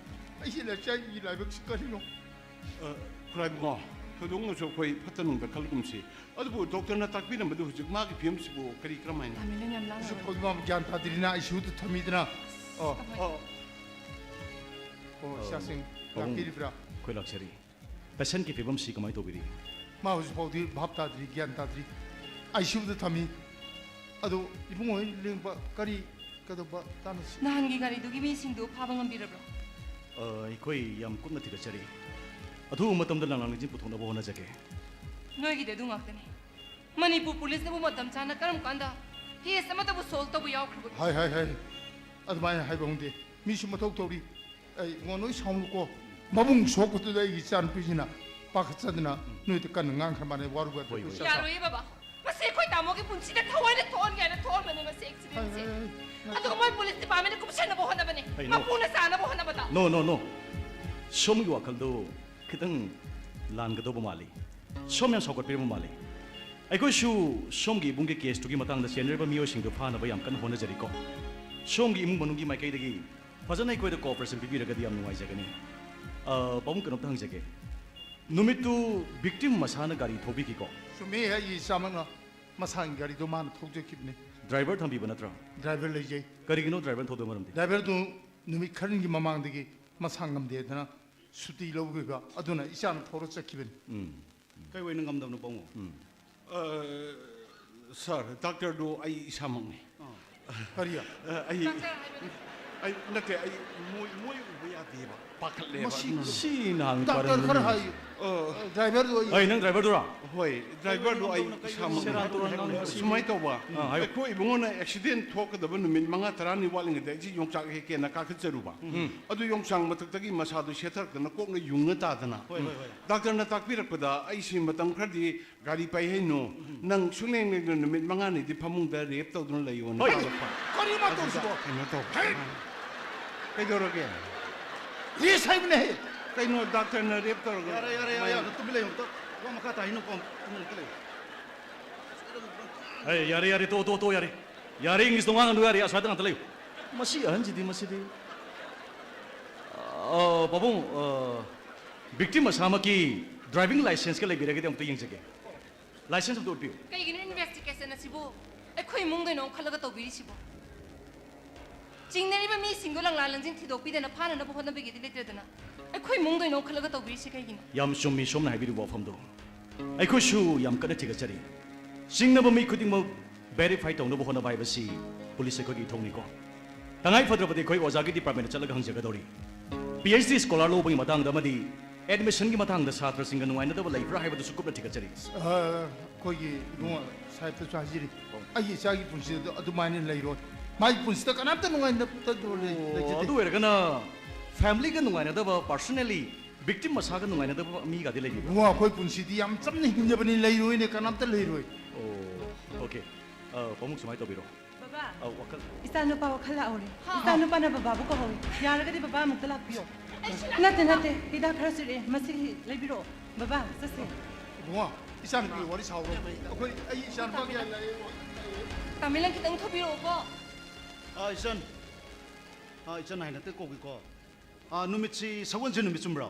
ꯑꯩꯒꯤ ꯂꯥꯏꯆꯥꯏꯒꯤ ꯂꯥꯏꯕꯛꯁꯦ ꯀꯔꯤꯅꯣ? ꯑ, ꯈꯨꯔꯥꯏꯕꯨꯡꯉꯣ, ꯊꯣꯏꯗꯣꯛꯅꯁꯨ ꯑꯩꯈꯣꯏ ꯐꯠꯇ ꯅꯨꯡꯗ ꯈꯜꯂꯒꯨꯝꯁꯤ꯫ ꯑꯗꯨꯕꯨ ꯗꯣꯛꯇꯔꯅ ꯇꯥꯛꯄꯤꯔꯝꯕꯗꯨ ꯍꯧꯖꯤꯛ ꯃꯥꯒꯤ ꯐꯤꯕꯝꯁꯤꯕꯨ ꯀꯔꯤ ꯀꯔꯝ ꯍꯥꯏꯅ? ꯇꯥꯃꯤꯅ ꯌꯥꯝ ꯂꯥꯡꯉꯦ꯫ ꯍꯧꯖꯤꯛ ꯐꯥꯎꯗꯤ ꯃꯥ ꯒ꯭ꯌꯥꯟ ꯇꯥꯗ꯭ꯔꯤꯅ ꯑꯥꯏ ꯁꯤ ꯌꯨꯗ ꯊꯝꯃꯤꯗꯅ꯫ ꯑꯣ, ꯑꯣ, ꯑꯣ, ꯏꯆꯥꯁꯤꯡ ꯄꯥꯕꯨꯡ, ꯂꯥꯛꯄꯤꯔꯤꯕ꯭ꯔꯥ? ꯑꯩꯈꯣꯏ ꯂꯥꯛꯆꯔꯤ꯫ ꯄꯦꯁꯦꯟꯒꯤ ꯐꯤꯕꯝꯁꯤ ꯀꯃꯥꯏꯅ ꯇꯧꯕꯤꯔꯤ? ꯃꯥ ꯍꯧꯖꯤꯛ ꯐꯥꯎꯗꯤ ꯚꯥꯞ ꯇꯥꯗ꯭ꯔꯤ, ꯒ꯭ꯌꯥꯟ ꯇꯥꯗ꯭ꯔꯤ꯫ ꯑꯥꯏ ꯁꯤ ꯌꯨꯗ ꯊꯝꯃꯤ꯫ ꯑꯗꯣ ꯏꯕꯨꯡꯉꯣ ꯍꯣꯏ ꯂꯦꯡꯕ ꯀꯔꯤ ꯀꯩꯗꯧꯕ ꯇꯥꯟꯅꯁꯤ? ꯅꯍꯥꯟꯒꯤ ꯒꯥꯔꯤꯗꯨꯒꯤ ꯃꯤꯁꯤꯡꯗꯨ ꯐꯥꯕ ꯉꯝꯕꯤꯔꯕ꯭ꯔꯣ? ꯑ, ꯑꯩꯈꯣꯏ ꯌꯥꯝ ꯀꯨꯞꯅ ꯊꯤꯒꯠꯆꯔꯤ꯫ ꯑꯊꯨꯕ ꯃꯇꯝꯗ ꯂꯥꯡꯂꯥꯡ ꯂꯤꯡꯖꯦꯜ ꯄꯨꯊꯣꯛꯅꯕ ꯍꯣꯠꯅꯖꯒꯦ꯫ ꯅꯣꯏꯒꯤꯗꯤ ꯑꯗꯨ ꯉꯥꯛꯇꯅꯤ꯫ ꯃꯅꯤꯄꯨꯔ ꯄꯨꯂꯤꯁꯅꯕꯨ ꯃꯇꯝ ꯆꯥꯅ ꯀꯔꯝ ꯀꯥꯟꯗ ꯀꯦꯁ ꯑꯃꯠꯇꯕꯨ ꯁꯣꯜꯕ ꯇꯧꯕ ꯌꯥꯎꯈ꯭ꯔꯕꯒꯦ? ꯍꯥꯏ, ꯍꯥꯏ, ꯍꯥꯏ꯫ ꯑꯗꯨꯃꯥꯏꯅ ꯍꯥꯏꯕ ꯈꯪꯗꯦ꯫ ꯃꯤꯁꯨ ꯃꯊꯧ ꯇꯧꯔꯤ꯫ ꯑꯩ ꯉꯣ ꯅꯣꯏ ꯁꯥꯎꯅꯨꯀꯣ꯫ ꯃꯕꯨꯡ ꯁꯣꯛꯄꯗꯨꯗ ꯑꯩꯒꯤ ꯏꯆꯥꯅꯨꯄꯤꯁꯤꯅ ꯄꯥꯈꯠꯆꯗꯅ ꯅꯣꯏꯗ ꯀꯟꯅ ꯉꯥꯡꯈ꯭ꯔ ꯃꯥꯜꯂꯦ, ꯋꯥꯔꯨꯕ ꯍꯣꯏ, ꯍꯣꯏ꯫ ꯏꯆꯥ꯫ ꯌꯥꯔꯣꯏꯌꯦ ꯕꯕꯥ, ꯃꯁꯤ ꯑꯩꯈꯣꯏ ꯇꯥꯃꯣꯒꯤ ꯄꯨꯟꯁꯤꯗ ꯊꯑꯣꯏꯅ ꯊꯣꯛꯍꯟꯒꯦ ꯍꯥꯏꯅ ꯊꯣꯛꯍꯟꯕꯅꯦ ꯃꯁꯤ ꯑꯦꯛꯁꯤꯗꯦꯟꯁꯦ꯫ ꯍꯥꯏ, ꯍꯥꯏ, ꯍꯥꯏ꯫ ꯑꯗꯨꯒ ꯃꯣꯏ ꯄꯨꯂꯤꯁ ꯗꯤꯄꯥꯔꯠꯃꯦꯟꯅ ꯀꯨꯞꯁꯟꯅꯕ ꯍꯣꯠꯅꯕꯅꯦ, ꯍꯩ, ꯅꯣ꯫ ꯃꯄꯨꯅ ꯆꯥꯅꯕ ꯍꯣꯠꯅꯕꯗ꯫ ꯅꯣ, ꯅꯣ, ꯅꯣ꯫ ꯁꯣꯝꯒꯤ ꯋꯥꯈꯜꯗꯣ ꯈꯤꯇꯪ ꯂꯥꯟꯒꯗꯧꯕ ꯃꯥꯜꯂꯤ꯫ ꯁꯣꯝ ꯌꯥꯝ ꯁꯥꯎꯒꯠꯄꯤꯔꯕ ꯃꯥꯜꯂꯤ꯫ ꯑꯩꯈꯣꯏꯁꯨ ꯁꯣꯝꯒꯤ ꯏꯕꯨꯡꯒꯤ ꯀꯦꯁꯇꯨꯒꯤ ꯃꯇꯥꯡꯗ ꯆꯦꯟꯅꯔꯤꯕ ꯃꯤꯑꯣꯏꯁꯤꯡꯗꯨ ꯐꯥꯅꯕ ꯌꯥꯝ ꯀꯟꯅ ꯍꯣꯠꯅꯖꯔꯤꯀꯣ꯫ ꯁꯣꯝꯒꯤ ꯏꯃꯨꯡ ꯃꯅꯨꯡꯒꯤ ꯃꯥꯏꯀꯩꯗꯒꯤ ꯐꯖꯅ ꯑꯩꯈꯣꯏꯗ ꯀꯣꯑꯣꯄꯔꯦꯁꯟ ꯄꯤꯕꯤꯔꯒꯗꯤ ꯌꯥꯝ ꯅꯨꯡꯉꯥꯏꯖꯒꯅꯤ꯫ ꯑ, ꯄꯥꯕꯨꯡ, ꯀꯩꯅꯣꯝꯇ ꯍꯪꯖꯒꯦ꯫ ꯅꯨꯃꯤꯠꯇꯨ ꯚꯤꯛꯇꯤꯝ ꯃꯁꯥꯅ ꯒꯥꯔꯤ ꯊꯧꯕꯤꯈꯤꯀꯣ? ꯆꯨꯝꯃꯤ, ꯑꯩ ꯏꯆꯥꯃꯛꯅ ꯃꯁꯥꯒꯤ ꯒꯥꯔꯤꯗꯣ ꯃꯥꯅ ꯊꯧꯖꯈꯤꯕꯅꯤ꯫ ꯗ꯭ꯔꯥꯏꯚꯔ ꯊꯝꯕꯤꯕ ꯅꯠꯇ꯭ꯔꯣ? ꯗ꯭ꯔꯥꯏꯚꯔ ꯂꯩꯖꯩ꯫ ꯀꯔꯤꯒꯤꯅꯣ ꯗ꯭ꯔꯥꯏꯚꯔ ꯊꯧꯗꯕ ꯃꯔꯝꯗꯤ? ꯗ꯭ꯔꯥꯏꯚꯔꯗꯨ ꯅꯨꯃꯤꯠ ꯈꯔꯅꯤꯒꯤ ꯃꯃꯥꯡꯗꯒꯤ ꯃꯁꯥ ꯉꯝꯗꯦꯗꯅ ꯁꯨꯇꯤ ꯂꯧꯈꯤꯕ, ꯑꯗꯨꯅ ꯏꯆꯥꯅ ꯊꯧꯔ ꯆꯠꯈꯤꯕꯅꯤ꯫ ꯎꯝ꯫ ꯀꯩ ꯑꯣꯏꯅ ꯉꯝꯗꯕꯅꯣ ꯄꯥꯕꯨꯡ? ꯎꯝ꯫ ꯑ, ꯁꯥꯔ, ꯗꯥꯛꯇꯔꯗꯨ ꯑꯩ ꯏꯁꯥꯃꯛꯅꯤ꯫ ꯀꯔꯤ? ꯑ, ꯑꯩ, ꯑꯩ, ꯅꯠꯇꯦ, ꯑꯩ ꯃꯣꯏ, ꯃꯣꯏ ꯎꯕ ꯌꯥꯗꯦꯕ, ꯄꯥꯈꯠꯂꯦꯕ꯫ ꯃꯁꯤ ꯑꯗꯨꯅ ꯁꯤ ꯅꯍꯥꯟ ꯗꯥꯛꯇꯔ ꯈꯔ ꯄꯥꯔꯝꯕꯅꯤ꯫ ꯍꯥꯏꯌꯨ꯫ ꯑ, ꯗ꯭ꯔꯥꯏꯚꯔꯗꯨ ꯑꯩ ꯑꯩ ꯅꯪ ꯗ꯭ꯔꯥꯏꯚꯔꯗꯨꯔꯥ? ꯍꯣꯏ, ꯗ꯭ꯔꯥꯏꯚꯔꯗꯨ ꯑꯩ ꯏꯁꯥꯃꯛꯅꯤ꯫ ꯁꯦꯔꯥꯟ ꯇꯨꯔꯥꯟ ꯉꯥꯡꯕ ꯁꯤ ꯁꯨꯃꯥꯏꯅ ꯇꯧꯕ, ꯑꯥ, ꯍꯥꯏꯌꯨ꯫ ꯑꯩꯈꯣꯏ ꯏꯕꯨꯡꯉꯣꯅ ꯑꯦꯛꯁꯤꯗꯦꯟ ꯊꯣꯛꯀꯗꯕ ꯅꯨꯃꯤꯠ ꯃꯉꯥ ꯇꯔꯥꯅꯤ ꯋꯥꯠꯂꯤꯉꯩꯗ ꯑꯩꯁꯤ ꯌꯣꯡꯆꯥꯛ ꯍꯦꯛꯀꯦꯅ ꯀꯥꯈꯠꯆꯔꯨꯕ꯫ ꯎꯝ꯫ ꯑꯗꯨ ꯌꯣꯡꯆꯥꯛ ꯃꯊꯛꯇꯒꯤ ꯃꯁꯥꯗꯨ ꯁꯦꯠꯊꯔꯛꯇꯅ ꯀꯣꯛꯅ ꯌꯨꯡꯉ ꯇꯥꯗꯅ꯫ ꯍꯣꯏ, ꯍꯣꯏ, ꯍꯣꯏ꯫ ꯗꯥꯛꯇꯔꯅ ꯇꯥꯛꯄꯤꯔꯛꯄꯗ ꯑꯩꯁꯤ ꯃꯇꯝ ꯈꯔꯗꯤ ꯒꯥꯔꯤ ꯄꯥꯏꯍꯩꯅꯨ, ꯎꯝ꯫ ꯅꯪ ꯁꯨꯡꯂꯦꯡ ꯂꯦꯡꯗꯅ ꯅꯨꯃꯤꯠ ꯃꯉꯥꯅꯤꯗꯤ ꯐꯃꯨꯡꯗ ꯔꯦꯞ ꯇꯧꯗꯨꯅ ꯂꯩꯌꯣꯅ ꯍꯣꯏ꯫ ꯇꯥꯛꯂꯛꯄ꯫ ꯀꯔꯤꯅꯣ ꯑꯗꯨꯗ ꯇꯧꯔꯤꯁꯤꯕꯣ? ꯀꯩꯅꯣ ꯇꯧ꯫ ꯍꯦ! ꯀꯩꯗꯧꯔꯒꯦ? ꯔꯦꯁ ꯍꯥꯏꯕꯅꯦ꯫ ꯀꯩꯅꯣ ꯗꯥꯛꯇꯔꯅ ꯔꯦꯞ ꯇꯧꯔꯒ ꯌꯥꯔꯦ, ꯌꯥꯔꯦ, ꯌꯥꯔꯦ, ꯀꯃꯥꯏꯅ? ꯌꯥꯔꯦ, ꯇꯨꯃꯤꯟ ꯂꯩꯌꯨ ꯑꯝꯇ꯫ ꯋꯥ ꯃꯈꯥ ꯇꯥꯏꯅꯨ, ꯀꯣ, ꯇꯨꯃꯤꯟ ꯑꯝꯇ ꯂꯩꯌꯨ꯫ ꯑꯦ, ꯌꯥꯔꯦ, ꯌꯥꯔꯦ, ꯇꯣꯛꯑꯣ, ꯇꯣꯛꯑꯣ, ꯇꯣꯛꯑꯣ, ꯌꯥꯔꯦ꯫ ꯌꯥꯔꯦ, ꯏꯪꯂꯤꯁꯇꯣ ꯉꯥꯡꯒꯅꯨ, ꯌꯥꯔꯦ, ꯑꯁ꯭ꯋꯥꯏꯗ ꯉꯥꯛꯇ ꯂꯩꯌꯨ꯫ ꯃꯁꯤ ꯑꯍꯟꯁꯤꯗꯤ, ꯃꯁꯤꯗꯤ꯫ ꯑ, ꯄꯥꯕꯨꯡ, ꯑ, ꯚꯤꯛꯇꯤꯝ ꯃꯁꯥꯃꯛꯀꯤ ꯗ꯭ꯔꯥꯏꯚꯤꯡ ꯂꯥꯏꯁꯦꯟꯁꯀ ꯂꯩꯕꯤꯔꯒꯗꯤ ꯑꯃꯨꯛꯇ ꯌꯦꯡꯖꯒꯦ꯫ ꯂꯥꯏꯁꯦꯟꯁ ꯑꯝꯇ ꯎꯠꯄꯤꯌꯨ꯫ ꯀꯩꯒꯤꯅꯣ ꯏꯟꯚꯦꯁꯇꯤꯒꯦꯁꯟ ꯑꯁꯤꯕꯨ ꯑꯩꯈꯣꯏ ꯏꯃꯨꯡꯗ ꯑꯣꯏꯅ ꯑꯣꯟꯈꯠꯂꯒ ꯇꯧꯕꯤꯔꯤꯁꯤꯕꯣ? ꯆꯤꯡꯅꯔꯤꯕ ꯃꯤꯁꯤꯡꯗꯣ ꯂꯪꯂꯥ ꯂꯪꯖꯤꯡ ꯊꯤꯗꯣꯛꯄꯤꯗꯅ ꯐꯥꯅꯅꯕ ꯍꯣꯠꯅꯕꯒꯤꯗꯤ ꯂꯩꯇ꯭ꯔꯦꯗꯅ, ꯑꯩꯈꯣꯏ ꯏꯃꯨꯡꯗ ꯑꯣꯏꯅ ꯑꯣꯟꯈꯠꯂꯒ ꯇꯧꯕꯤꯔꯤꯁꯤ ꯀꯩꯒꯤꯅꯣ? ꯌꯥꯝ ꯆꯨꯝꯃꯤ ꯁꯣꯝꯅ ꯍꯥꯏꯕꯤꯔꯤꯕ ꯋꯥꯐꯝꯗꯣ꯫ ꯑꯩꯈꯣꯏꯁꯨ ꯌꯥꯝ ꯀꯟꯅ ꯊꯤꯒꯠꯆꯔꯤ꯫ ꯆꯤꯡꯅꯕ ꯃꯤ ꯈꯨꯗꯤꯡꯃꯛ ꯚꯦꯔꯤꯐꯥꯏ ꯇꯧꯅꯕ ꯍꯣꯠꯅꯕ ꯍꯥꯏꯕꯁꯤ ꯄꯨꯂꯤꯁ ꯑꯩꯈꯣꯏꯒꯤ ꯏꯊꯧꯅꯤꯀꯣ꯫ ꯇꯉꯥꯏ ꯐꯗ꯭ꯔꯕꯗꯤ ꯑꯩꯈꯣꯏ ꯑꯣꯖꯥꯒꯤ ꯗꯤꯄꯥꯔꯠꯃꯦꯟꯗ ꯆꯠꯂꯒ ꯍꯪꯖꯒꯗꯧꯔꯤ꯫ ꯄꯤ ꯑꯩꯆ ꯗꯤ ꯁ꯭ꯀꯣꯂꯥꯔ ꯂꯧꯕꯒꯤ ꯃꯇꯥꯡꯗ ꯑꯃꯗꯤ ꯑꯦꯗꯃꯤꯁꯟꯒꯤ ꯃꯇꯥꯡꯗ ꯁꯥꯇ꯭ꯔꯁꯤꯡꯒ ꯅꯨꯡꯉꯥꯏꯅꯗꯕ ꯂꯩꯕ꯭ꯔꯥ ꯍꯥꯏꯕꯗꯨꯁꯨ ꯀꯨꯞꯅ ꯊꯤꯒꯠꯆꯔꯤ꯫ ꯑ, ꯑꯩꯈꯣꯏꯒꯤ ꯏꯕꯨꯡꯉꯣ ꯁꯥꯍꯦꯕꯇꯁꯨ ꯍꯥꯏꯖꯔꯤ, ꯑꯩꯒꯤ ꯏꯆꯥꯒꯤ ꯄꯨꯟꯁꯤꯗ ꯑꯗꯨꯃꯥꯏꯅ ꯂꯩꯔꯣꯏ꯫ ꯃꯥꯒꯤ ꯄꯨꯟꯁꯤꯗ ꯀꯅꯥꯝꯇ ꯅꯨꯡꯉꯥꯏꯅꯗꯕ ꯑꯣ, ꯂꯩꯖꯗꯦ꯫ ꯑꯗꯨ ꯑꯣꯏꯔꯒꯅ ꯐꯦꯃꯤꯂꯤꯒ ꯅꯨꯡꯉꯥꯏꯅꯗꯕ, ꯄꯥꯔꯁꯣꯅꯦꯂꯤ ꯚꯤꯛꯇꯤꯝ ꯃꯁꯥꯒ ꯅꯨꯡꯉꯥꯏꯅꯗꯕ ꯃꯤꯒꯗꯤ ꯂꯩꯕꯤꯕ꯭ꯔꯥ? ꯏꯕꯨꯡꯉꯣ, ꯑꯩꯈꯣꯏ ꯄꯨꯟꯁꯤꯗꯤ ꯌꯥꯝ ꯆꯝꯅ ꯍꯤꯡꯖꯕꯅꯤ, ꯂꯩꯔꯣꯏꯅꯦ, ꯀꯅꯥꯝꯇ ꯂꯩꯔꯣꯏ꯫ ꯑꯣ, ꯑꯣꯀꯦ꯫ ꯑ, ꯄꯥꯕꯨꯡ ꯁꯨꯃꯥꯏꯅ ꯇꯧꯕꯤꯔꯣ꯫ ꯕꯕꯥ, ꯑꯧ, ꯋꯥꯈꯜ ꯏꯆꯥꯅꯨꯄꯥ ꯋꯥꯈꯜ ꯂꯥꯛꯍꯧꯔꯦ꯫ ꯍꯥ? ꯏꯆꯥꯅꯨꯄꯥꯅ ꯕꯕꯥꯕꯨ ꯀꯧꯍꯧꯔꯦ꯫ ꯌꯥꯔꯒꯗꯤ ꯕꯕꯥ ꯑꯃꯨꯛꯇ ꯂꯥꯛꯄꯤꯌꯣ꯫ ꯑꯩ ꯁꯤ ꯅꯠꯇꯦ, ꯅꯠꯇꯦ, ꯍꯤꯗꯥꯛ ꯈꯔꯁꯨ ꯏꯔꯛꯑꯦ, ꯃꯁꯤꯒꯤ ꯂꯩꯕꯤꯔꯣ꯫ ꯕꯕꯥ, ꯆꯠꯁꯦ꯫ ꯏꯕꯨꯡꯉꯣ, ꯏꯆꯥꯅꯨꯄꯤꯒꯤ ꯋꯥꯔꯤ ꯁꯥꯎꯔꯣ꯫ ꯑꯩꯈꯣꯏ, ꯑꯩ ꯏꯆꯥꯅꯨꯄꯥꯒꯤ ꯇꯥꯃꯤꯂꯟ ꯈꯤꯇꯪ ꯊꯧꯕꯤꯔꯛꯑꯣꯀꯣ꯫ ꯑꯥ, ꯏꯆꯟ꯫ ꯑꯥ, ꯏꯆꯟ ꯍꯥꯏꯅ ꯍꯦꯛꯇ ꯀꯧꯒꯦꯀꯣ꯫ ꯑꯥ, ꯅꯨꯃꯤꯠꯁꯤ ꯁꯒꯣꯜꯁꯦꯟ ꯅꯨꯃꯤꯠ ꯆꯨꯝꯕ꯭ꯔꯣ?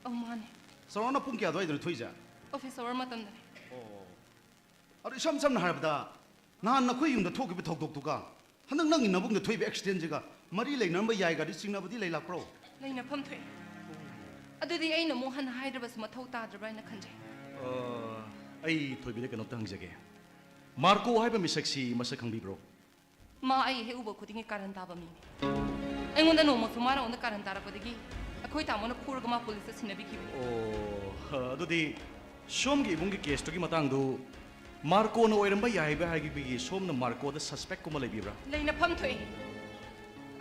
ꯑꯧ, ꯃꯥꯅꯦ꯫ ꯆꯥꯎꯔꯥꯛꯅ ꯄꯨꯡ ꯀꯌꯥ ꯑꯗꯨꯋꯥꯏꯗꯅꯣ ꯊꯣꯛꯏꯁꯦ? ꯑꯣꯐꯤꯁ ꯑꯋꯥꯔ ꯃꯇꯝꯗꯅꯦ꯫ ꯑꯣ꯫ ꯑꯗꯣ ꯏꯁꯝ ꯁꯝꯅ ꯍꯥꯏꯔꯕꯗ, ꯅꯍꯥꯟ ꯅꯈꯣꯏ ꯌꯨꯝꯗ ꯊꯣꯛꯈꯤꯕ ꯊꯧꯗꯣꯛꯇꯨꯒ ꯍꯟꯗꯛ ꯅꯪꯒꯤ ꯅꯕꯨꯡꯗ ꯊꯣꯛꯏꯕ ꯑꯦꯛꯁꯤꯗꯦꯟꯁꯤꯒ ꯃꯔꯤ ꯂꯩꯅꯔꯝꯕ ꯌꯥꯏꯒꯗꯤ ꯆꯤꯡꯅꯕꯗꯤ ꯂꯩ ꯂꯥꯛꯄ꯭ꯔꯣ? ꯂꯩꯅꯐꯝ ꯊꯣꯛꯑꯦ꯫ ꯑꯗꯨꯗꯤ ꯑꯩꯅ ꯑꯃꯨꯛ ꯍꯟꯅ ꯍꯥꯏꯗ꯭ꯔꯕꯁꯨ ꯃꯊꯧ ꯇꯥꯗ꯭ꯔꯕ꯭ꯔꯥ ꯍꯥꯏꯅ ꯈꯟꯖꯩ꯫ ꯑ, ꯑꯩ ꯊꯣꯏꯕꯤꯗ ꯀꯩꯅꯣꯝꯇ ꯍꯪꯖꯒꯦ꯫ ꯃꯥꯔꯀꯣ ꯍꯥꯏꯕ ꯃꯤꯁꯛꯁꯤ ꯃꯁꯛ ꯈꯪꯕꯤꯕ꯭ꯔꯣ? ꯃꯥ ꯑꯩ ꯍꯦꯛ ꯎꯕ ꯈꯨꯗꯤꯡꯒꯤ ꯀꯥꯔꯟ ꯇꯥꯕ ꯃꯤꯅꯤ꯫ ꯑꯩꯉꯣꯟꯗ ꯅꯣꯡꯃꯁꯨ ꯃꯥꯅ ꯑꯩꯉꯣꯟꯗ ꯀꯥꯔꯟ ꯇꯥꯔꯛꯄꯗꯒꯤ ꯑꯩꯈꯣꯏ ꯇꯥꯃꯣꯅ ꯐꯨꯔꯒ ꯃꯥ ꯄꯨꯂꯤꯁꯇ ꯁꯤꯟꯅꯕꯤꯈꯤꯕꯅꯤ꯫ ꯑꯣ, ꯑꯗꯨꯗꯤ ꯁꯣꯝꯒꯤ ꯏꯕꯨꯡꯒꯤ ꯀꯦꯁꯇꯨꯒꯤ ꯃꯇꯥꯡꯗꯨ ꯃꯥꯔꯀꯣꯅ ꯑꯣꯏꯔꯝꯕ ꯌꯥꯏ ꯍꯥꯏꯕ ꯍꯥꯏꯕꯒꯤ ꯁꯣꯝꯅ ꯃꯥꯔꯀꯣꯗ ꯁꯁꯄꯦꯛꯀꯨꯝꯕ ꯂꯩꯕꯤꯕ꯭ꯔꯥ? ꯂꯩꯅꯐꯝ ꯊꯣꯛꯏ꯫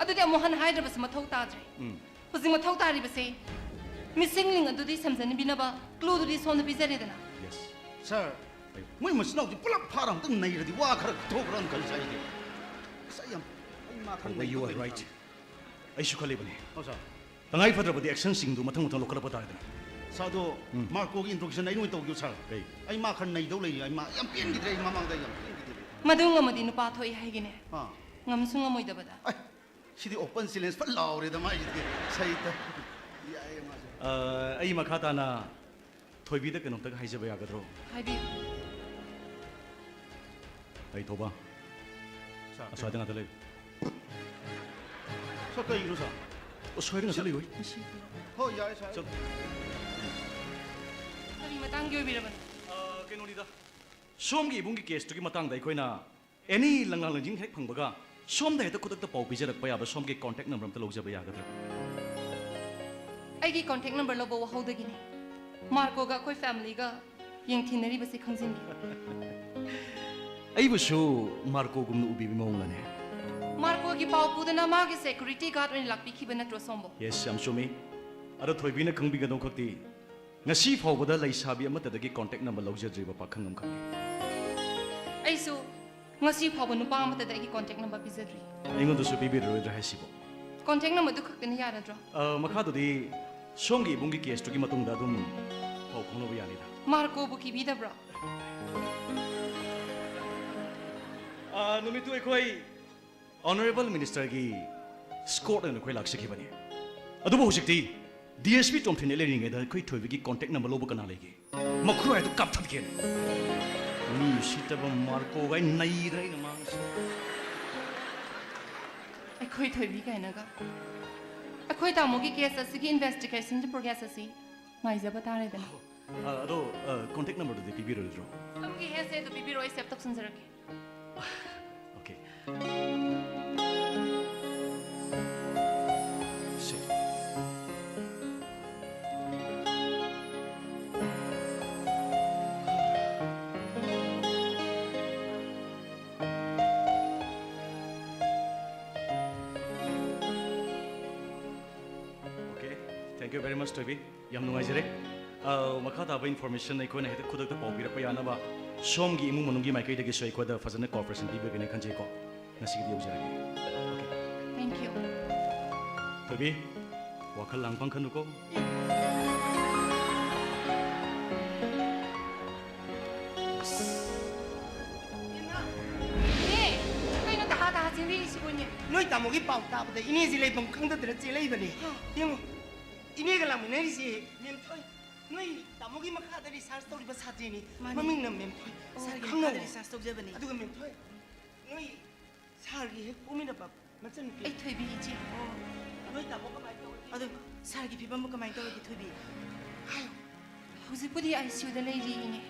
ꯑꯗꯨꯗꯤ ꯑꯃꯨꯛ ꯍꯟꯅ ꯍꯥꯏꯗ꯭ꯔꯕꯁꯨ ꯃꯊꯧ ꯇꯥꯗ꯭ꯔꯦ꯫ ꯎꯝ꯫ ꯍꯧꯖꯤꯛ ꯃꯊꯧ ꯇꯥꯔꯤꯕꯁꯦ ꯃꯤꯁꯤꯡ ꯂꯤꯡ ꯑꯗꯨꯗꯤ ꯁꯝꯖꯟꯕꯤꯅꯕ ꯀ꯭ꯂꯨꯗꯨꯗꯤ ꯁꯣꯝꯗ ꯄꯤꯖꯔꯦꯗꯅ꯫ ꯌꯦꯁ꯫ ꯁꯥꯔ, ꯃꯣꯏ ꯃꯆꯤꯟ ꯃꯅꯥꯎꯗꯤ ꯄꯨꯂꯞ ꯐꯥꯔ ꯑꯝꯇꯪ ꯅꯩꯔꯗꯤ ꯋꯥ ꯈꯔ ꯊꯣꯛꯈ꯭ꯔꯅ ꯈꯜꯂꯤ ꯁꯥꯔ ꯑꯩꯗꯤ꯫ ꯑꯁ, ꯑꯩ ꯌꯥꯝ, ꯑꯩ ꯃꯥ ꯈꯔ ꯍꯣꯏ, you are ꯅꯩꯗꯧ right. ꯂꯩ꯫ ꯑꯩꯁꯨ ꯈꯜꯂꯤꯕꯅꯤ꯫ ꯑꯣ, ꯁꯥꯔ꯫ ꯇꯉꯥꯏ ꯐꯗ꯭ꯔꯕꯗꯤ ꯑꯦꯛꯁꯟꯁꯤꯡꯗꯨ ꯃꯊꯪ ꯃꯊꯪ ꯂꯧꯈꯠꯂꯛꯄ ꯇꯥꯔꯦꯗꯅ꯫ ꯁꯥꯔ, ꯑꯗꯣ ꯎꯝ꯫ ꯃꯥꯔꯀꯣꯒꯤ ꯏꯟꯇ꯭ꯔꯣꯗꯛꯁꯟ ꯑꯩ ꯑꯣꯏꯅ ꯇꯧꯒꯦ ꯁꯥꯔ꯫ ꯀꯩ? ꯑꯩ ꯃꯥ ꯈꯔ ꯅꯩꯗꯧ ꯂꯩꯔꯤ꯫ ꯑꯩ ꯃꯥ ꯌꯥꯝ ꯄꯦꯟꯈꯤꯗ꯭ꯔꯦ꯫ ꯑꯩ ꯃꯃꯥꯡꯗ ꯑꯩ ꯌꯥꯝ ꯄꯦꯟꯈꯤꯗ꯭ꯔꯦ꯫ ꯃꯗꯨ ꯉꯝꯃꯗꯤ ꯅꯨꯄꯥ ꯊꯣꯛꯏ ꯍꯥꯏꯒꯤꯅꯦ꯫ ꯑꯥ꯫ ꯉꯝꯁꯨ ꯉꯝꯃꯣꯏꯗꯕꯗ꯫ ꯑꯩ, ꯁꯤꯗꯤ ꯑꯣꯄꯟ ꯆꯦꯂꯦꯟꯖ ꯐꯠ ꯂꯥꯎꯔꯦꯗ ꯃꯥꯏꯁꯤꯗꯤ꯫ ꯁꯩꯇ꯫ ꯌꯥꯏꯌꯦ ꯃꯥꯁꯦ꯫ ꯑ, ꯑꯩ ꯃꯈꯥ ꯇꯥꯅ ꯊꯣꯏꯕꯤꯗ ꯀꯩꯅꯣꯝꯇꯒ ꯍꯥꯏꯖꯕ ꯌꯥꯒꯗ꯭ꯔꯣ? ꯍꯥꯏꯕꯤꯌꯨ꯫ ꯑꯩ ꯊꯧꯕ꯫ ꯁꯥꯔ, ꯑꯁ꯭ꯋꯥꯏꯗ ꯉꯥꯛꯇ ꯂꯩꯌꯨ꯫ ꯁꯥꯔ, ꯀꯩꯒꯤꯅꯣ ꯁꯥꯔ? ꯑꯁ꯭ꯋꯥꯏꯗ ꯉꯥꯛꯇ ꯂꯩꯌꯨ꯫ ꯍꯣꯏ, ꯌꯥꯔꯦ ꯁꯥꯔ꯫ ꯆꯠ-, ꯀꯔꯤ ꯃꯇꯥꯡꯒꯤ ꯑꯣꯏꯕꯤꯔꯕꯅꯣ? ꯑ, ꯀꯩꯅꯣꯅꯤꯗ, ꯁꯣꯝꯒꯤ ꯏꯕꯨꯡꯒꯤ ꯀꯦꯁꯇꯨꯒꯤ ꯃꯇꯥꯡꯗ ꯑꯩꯈꯣꯏꯅ ꯑꯦꯅꯤ ꯂꯪꯂꯥ ꯂꯪꯖꯤꯡ ꯍꯦꯛ ꯐꯪꯕꯒ ꯁꯣꯝꯗ ꯍꯦꯛꯇ ꯈꯨꯗꯛꯇ ꯄꯥꯎ ꯄꯤꯖꯔꯛꯄ ꯌꯥꯕ ꯁꯣꯝꯒꯤ ꯀꯣꯟꯇꯦꯛ ꯅꯝꯕꯔ ꯑꯝꯇ ꯂꯧꯖꯕ ꯌꯥꯒꯗ꯭ꯔꯥ? ꯑꯩꯒꯤ ꯀꯣꯟꯇꯦꯛ ꯅꯝꯕꯔ ꯂꯧꯕ ꯋꯥꯍꯧꯗꯒꯤꯅꯤ ꯃꯥꯔꯀꯣꯒ ꯑꯩꯈꯣꯏ ꯐꯦꯃꯤꯂꯤꯒ ꯌꯦꯡꯊꯤꯅꯔꯤꯕꯁꯤ ꯈꯪꯖꯤꯟꯈꯤ꯫ ꯑꯩꯕꯨꯁꯨ ꯃꯥꯔꯀꯣꯒꯨꯝꯅ ꯎꯕꯤꯕ ꯃꯑꯣꯡꯂꯅꯦ? ꯃꯥꯔꯀꯣꯒꯤ ꯄꯥꯎ ꯄꯨꯗꯨꯅ ꯃꯥꯒꯤ ꯁꯦꯀ꯭ꯌꯨꯔꯤꯇꯤ ꯒꯥꯔꯗ ꯑꯣꯏꯅ ꯂꯥꯛꯄꯤꯈꯤꯕ ꯅꯠꯇ꯭ꯔꯣ ꯁꯣꯝꯕꯨ? ꯌꯦꯁ, ꯌꯥꯝ ꯆꯨꯝꯃꯤ꯫ ꯑꯗꯣ ꯊꯣꯏꯕꯤꯅ ꯈꯪꯕꯤꯒꯗꯧ ꯈꯛꯇꯤ, ꯉꯁꯤ ꯐꯥꯎꯕꯗ ꯂꯩꯁꯥꯕꯤ ꯑꯃꯠꯇꯗꯒꯤ ꯀꯣꯟꯇꯦꯛ ꯅꯝꯕꯔ ꯂꯧꯖꯗ꯭ꯔꯤꯕ ꯄꯥꯈꯪ ꯑꯃꯈꯛꯅꯤ꯫ ꯑꯩꯁꯨ ꯉꯁꯤ ꯐꯥꯎꯕ ꯅꯨꯄꯥ ꯑꯃꯠꯇꯗ ꯑꯩꯒꯤ ꯀꯣꯟꯇꯦꯛ ꯅꯝꯕꯔ ꯄꯤꯖꯗ꯭ꯔꯤ꯫ ꯑꯩꯉꯣꯟꯗꯁꯨ ꯄꯤꯕꯤꯔꯔꯣꯏꯗ꯭ꯔꯥ ꯍꯥꯏꯁꯤꯕꯣ? ꯀꯣꯟꯇꯦꯛ ꯅꯝꯕꯔꯗꯨ ꯈꯛꯇꯅ ꯌꯥꯔꯗ꯭ꯔꯣ? ꯑ, ꯃꯈꯥꯗꯨꯗꯤ ꯁꯣꯝꯒꯤ ꯏꯕꯨꯡꯒꯤ ꯀꯦꯁꯇꯨꯒꯤ ꯃꯇꯨꯡꯗ ꯑꯗꯨꯝ ꯄꯥꯎ ꯐꯥꯎꯅꯕ ꯌꯥꯅꯤꯗ꯫ ꯃꯥꯔꯀꯣꯕꯨ ꯀꯤꯕꯤꯗꯕ꯭ꯔꯣ? ꯑ, ꯅꯨꯃꯤꯠꯇꯨ ꯑꯩꯈꯣꯏ ꯑꯣꯅꯔꯦꯕꯜ ꯃꯤꯅꯤꯁꯇꯔꯒꯤ ꯁ꯭ꯀꯣꯔꯠ ꯑꯣꯏꯅ ꯑꯩꯈꯣꯏ ꯂꯥꯛꯆꯈꯤꯕꯅꯤ꯫ ꯑꯗꯨꯕꯨ ꯍꯧꯖꯤꯛꯇꯤ ꯗꯤ ꯑꯦꯁ ꯄꯤ ꯇꯣꯝꯊꯤꯟ ꯂꯩꯔꯤꯉꯩꯗ ꯑꯩꯈꯣꯏ ꯊꯣꯏꯕꯤꯒꯤ ꯀꯣꯟꯇꯦꯛ ꯅꯝꯕꯔ ꯂꯧꯕ ꯀꯅꯥ ꯂꯩꯒꯦ? ꯃꯈꯨꯔꯥꯏꯗꯨ ꯀꯥꯞꯊꯠꯀꯦꯅ꯫ ꯃꯤ ꯎꯁꯤꯠꯇꯕ ꯃꯥꯔꯀꯣꯒ ꯑꯩ ꯅꯩꯗ꯭ꯔꯦ ꯑꯩꯅ ꯃꯥꯡꯁꯤ꯫ ꯑꯩꯈꯣꯏ ꯊꯣꯏꯕꯤ ꯀꯥꯏꯅꯒ꯫ ꯑꯩꯈꯣꯏ ꯇꯥꯃꯣꯒꯤ ꯀꯦꯁ ꯑꯁꯤꯒꯤ ꯏꯟꯚꯦꯁꯇꯤꯒꯦꯁꯟꯒꯤ ꯄ꯭ꯔꯣꯒ꯭ꯔꯦꯁ ꯑꯁꯤ ꯉꯥꯏꯖꯕ ꯇꯥꯔꯦꯗꯅ꯫ ꯑ, ꯑꯗꯣ, ꯑ, contact numberꯗꯨꯗꯤ ꯄꯤꯕꯤꯔꯣꯏꯗ꯭ꯔꯣ? ꯊꯝꯒꯦ ꯍꯦꯁꯦ, ꯑꯗꯨ ꯄꯤꯕꯤꯔꯣ, ꯑꯩ save ꯇꯧꯁꯟꯖꯔꯛꯀꯦ꯫ Okay. Say. Okay, thank you very much, ꯊꯣꯏꯕꯤ꯫ ꯌꯥꯝ ꯅꯨꯡꯉꯥꯏꯖꯔꯦ꯫ ꯑ, ꯃꯈꯥ ꯇꯥꯕ information ꯑꯩꯈꯣꯏꯅ ꯍꯦꯛꯇ ꯈꯨꯗꯛꯇ ꯄꯥꯎ ꯄꯤꯔꯛꯄ ꯌꯥꯅꯕ ꯁꯣꯝꯒꯤ ꯏꯃꯨꯡ ꯃꯅꯨꯡꯒꯤ ꯃꯥꯏꯀꯩꯗꯒꯤꯁꯨ ꯑꯩꯈꯣꯏꯗ ꯐꯖꯅ cooperation ꯄꯤꯕꯤꯒꯅꯤ ꯈꯟꯖꯩꯀꯣ꯫ ꯉꯁꯤꯒꯤꯗꯤ ꯌꯧꯖꯔꯒꯦ꯫ Okay. Thank you. ꯊꯣꯏꯕꯤ, ꯋꯥꯈꯜ ꯂꯥꯡꯐꯝ ꯈꯟꯅꯨꯀꯣ꯫ ꯏꯅꯦ, ꯀꯩꯅꯣ ꯇꯍꯥ ꯇꯍꯥ ꯆꯦꯟꯕꯤꯔꯤꯁꯤꯕꯨ, ꯏꯅꯦ? ꯅꯣꯏ ꯇꯥꯃꯣꯒꯤ ꯄꯥꯎ ꯇꯥꯕꯗ ꯏꯅꯦꯁꯤ ꯂꯩꯐꯝ ꯈꯪꯗꯗꯅ ꯆꯦꯜꯂꯛꯏꯕꯅꯤ꯫ ꯍꯥ? ꯌꯦꯡꯉꯣ, ꯏꯅꯦꯒ ꯂꯥꯛꯃꯤꯟꯅꯔꯤꯁꯤ ꯃꯦꯝꯊꯣꯏ꯫ ꯅꯣꯏ ꯇꯥꯃꯣꯒꯤ ꯃꯈꯥꯗ research ꯇꯧꯔꯤꯕ ꯁꯥꯇ꯭ꯔꯤꯅꯤ꯫ ꯃꯥꯅꯤ꯫ ꯃꯃꯤꯡꯅ ꯃꯦꯝꯊꯣꯏ꯫ ꯑꯣ, ꯁꯥꯔꯒꯤ ꯈꯪꯅꯧ꯫ ꯃꯈꯥꯗ research ꯇꯧꯖꯕꯅꯤ꯫ ꯑꯗꯨꯒ ꯃꯦꯝꯊꯣꯏ, ꯅꯣꯏ ꯁꯥꯔꯒꯤ ꯍꯦꯛ ꯄꯣꯛꯃꯤꯟꯅꯕ ꯃꯆꯟꯅꯨꯄꯤ꯫ ꯑꯩ ꯊꯣꯏꯕꯤ ꯏꯆꯦ꯫ ꯑꯣ, ꯅꯣꯏ ꯇꯥꯃꯣ ꯀꯃꯥꯏꯅ ꯇꯧꯔꯒꯦ? ꯑꯗꯨ ꯁꯥꯔꯒꯤ ꯐꯤꯕꯝꯕꯨ ꯀꯃꯥꯏꯅ ꯇꯧꯔꯒꯦ, ꯊꯣꯏꯕꯤ? ꯍꯥꯏꯌꯨ꯫ ꯍꯧꯖꯤꯛꯄꯨꯗꯤ ꯑꯥꯏ ꯁꯤ ꯌꯨꯗ ꯂꯩꯔꯤ, ꯏꯅꯦ꯫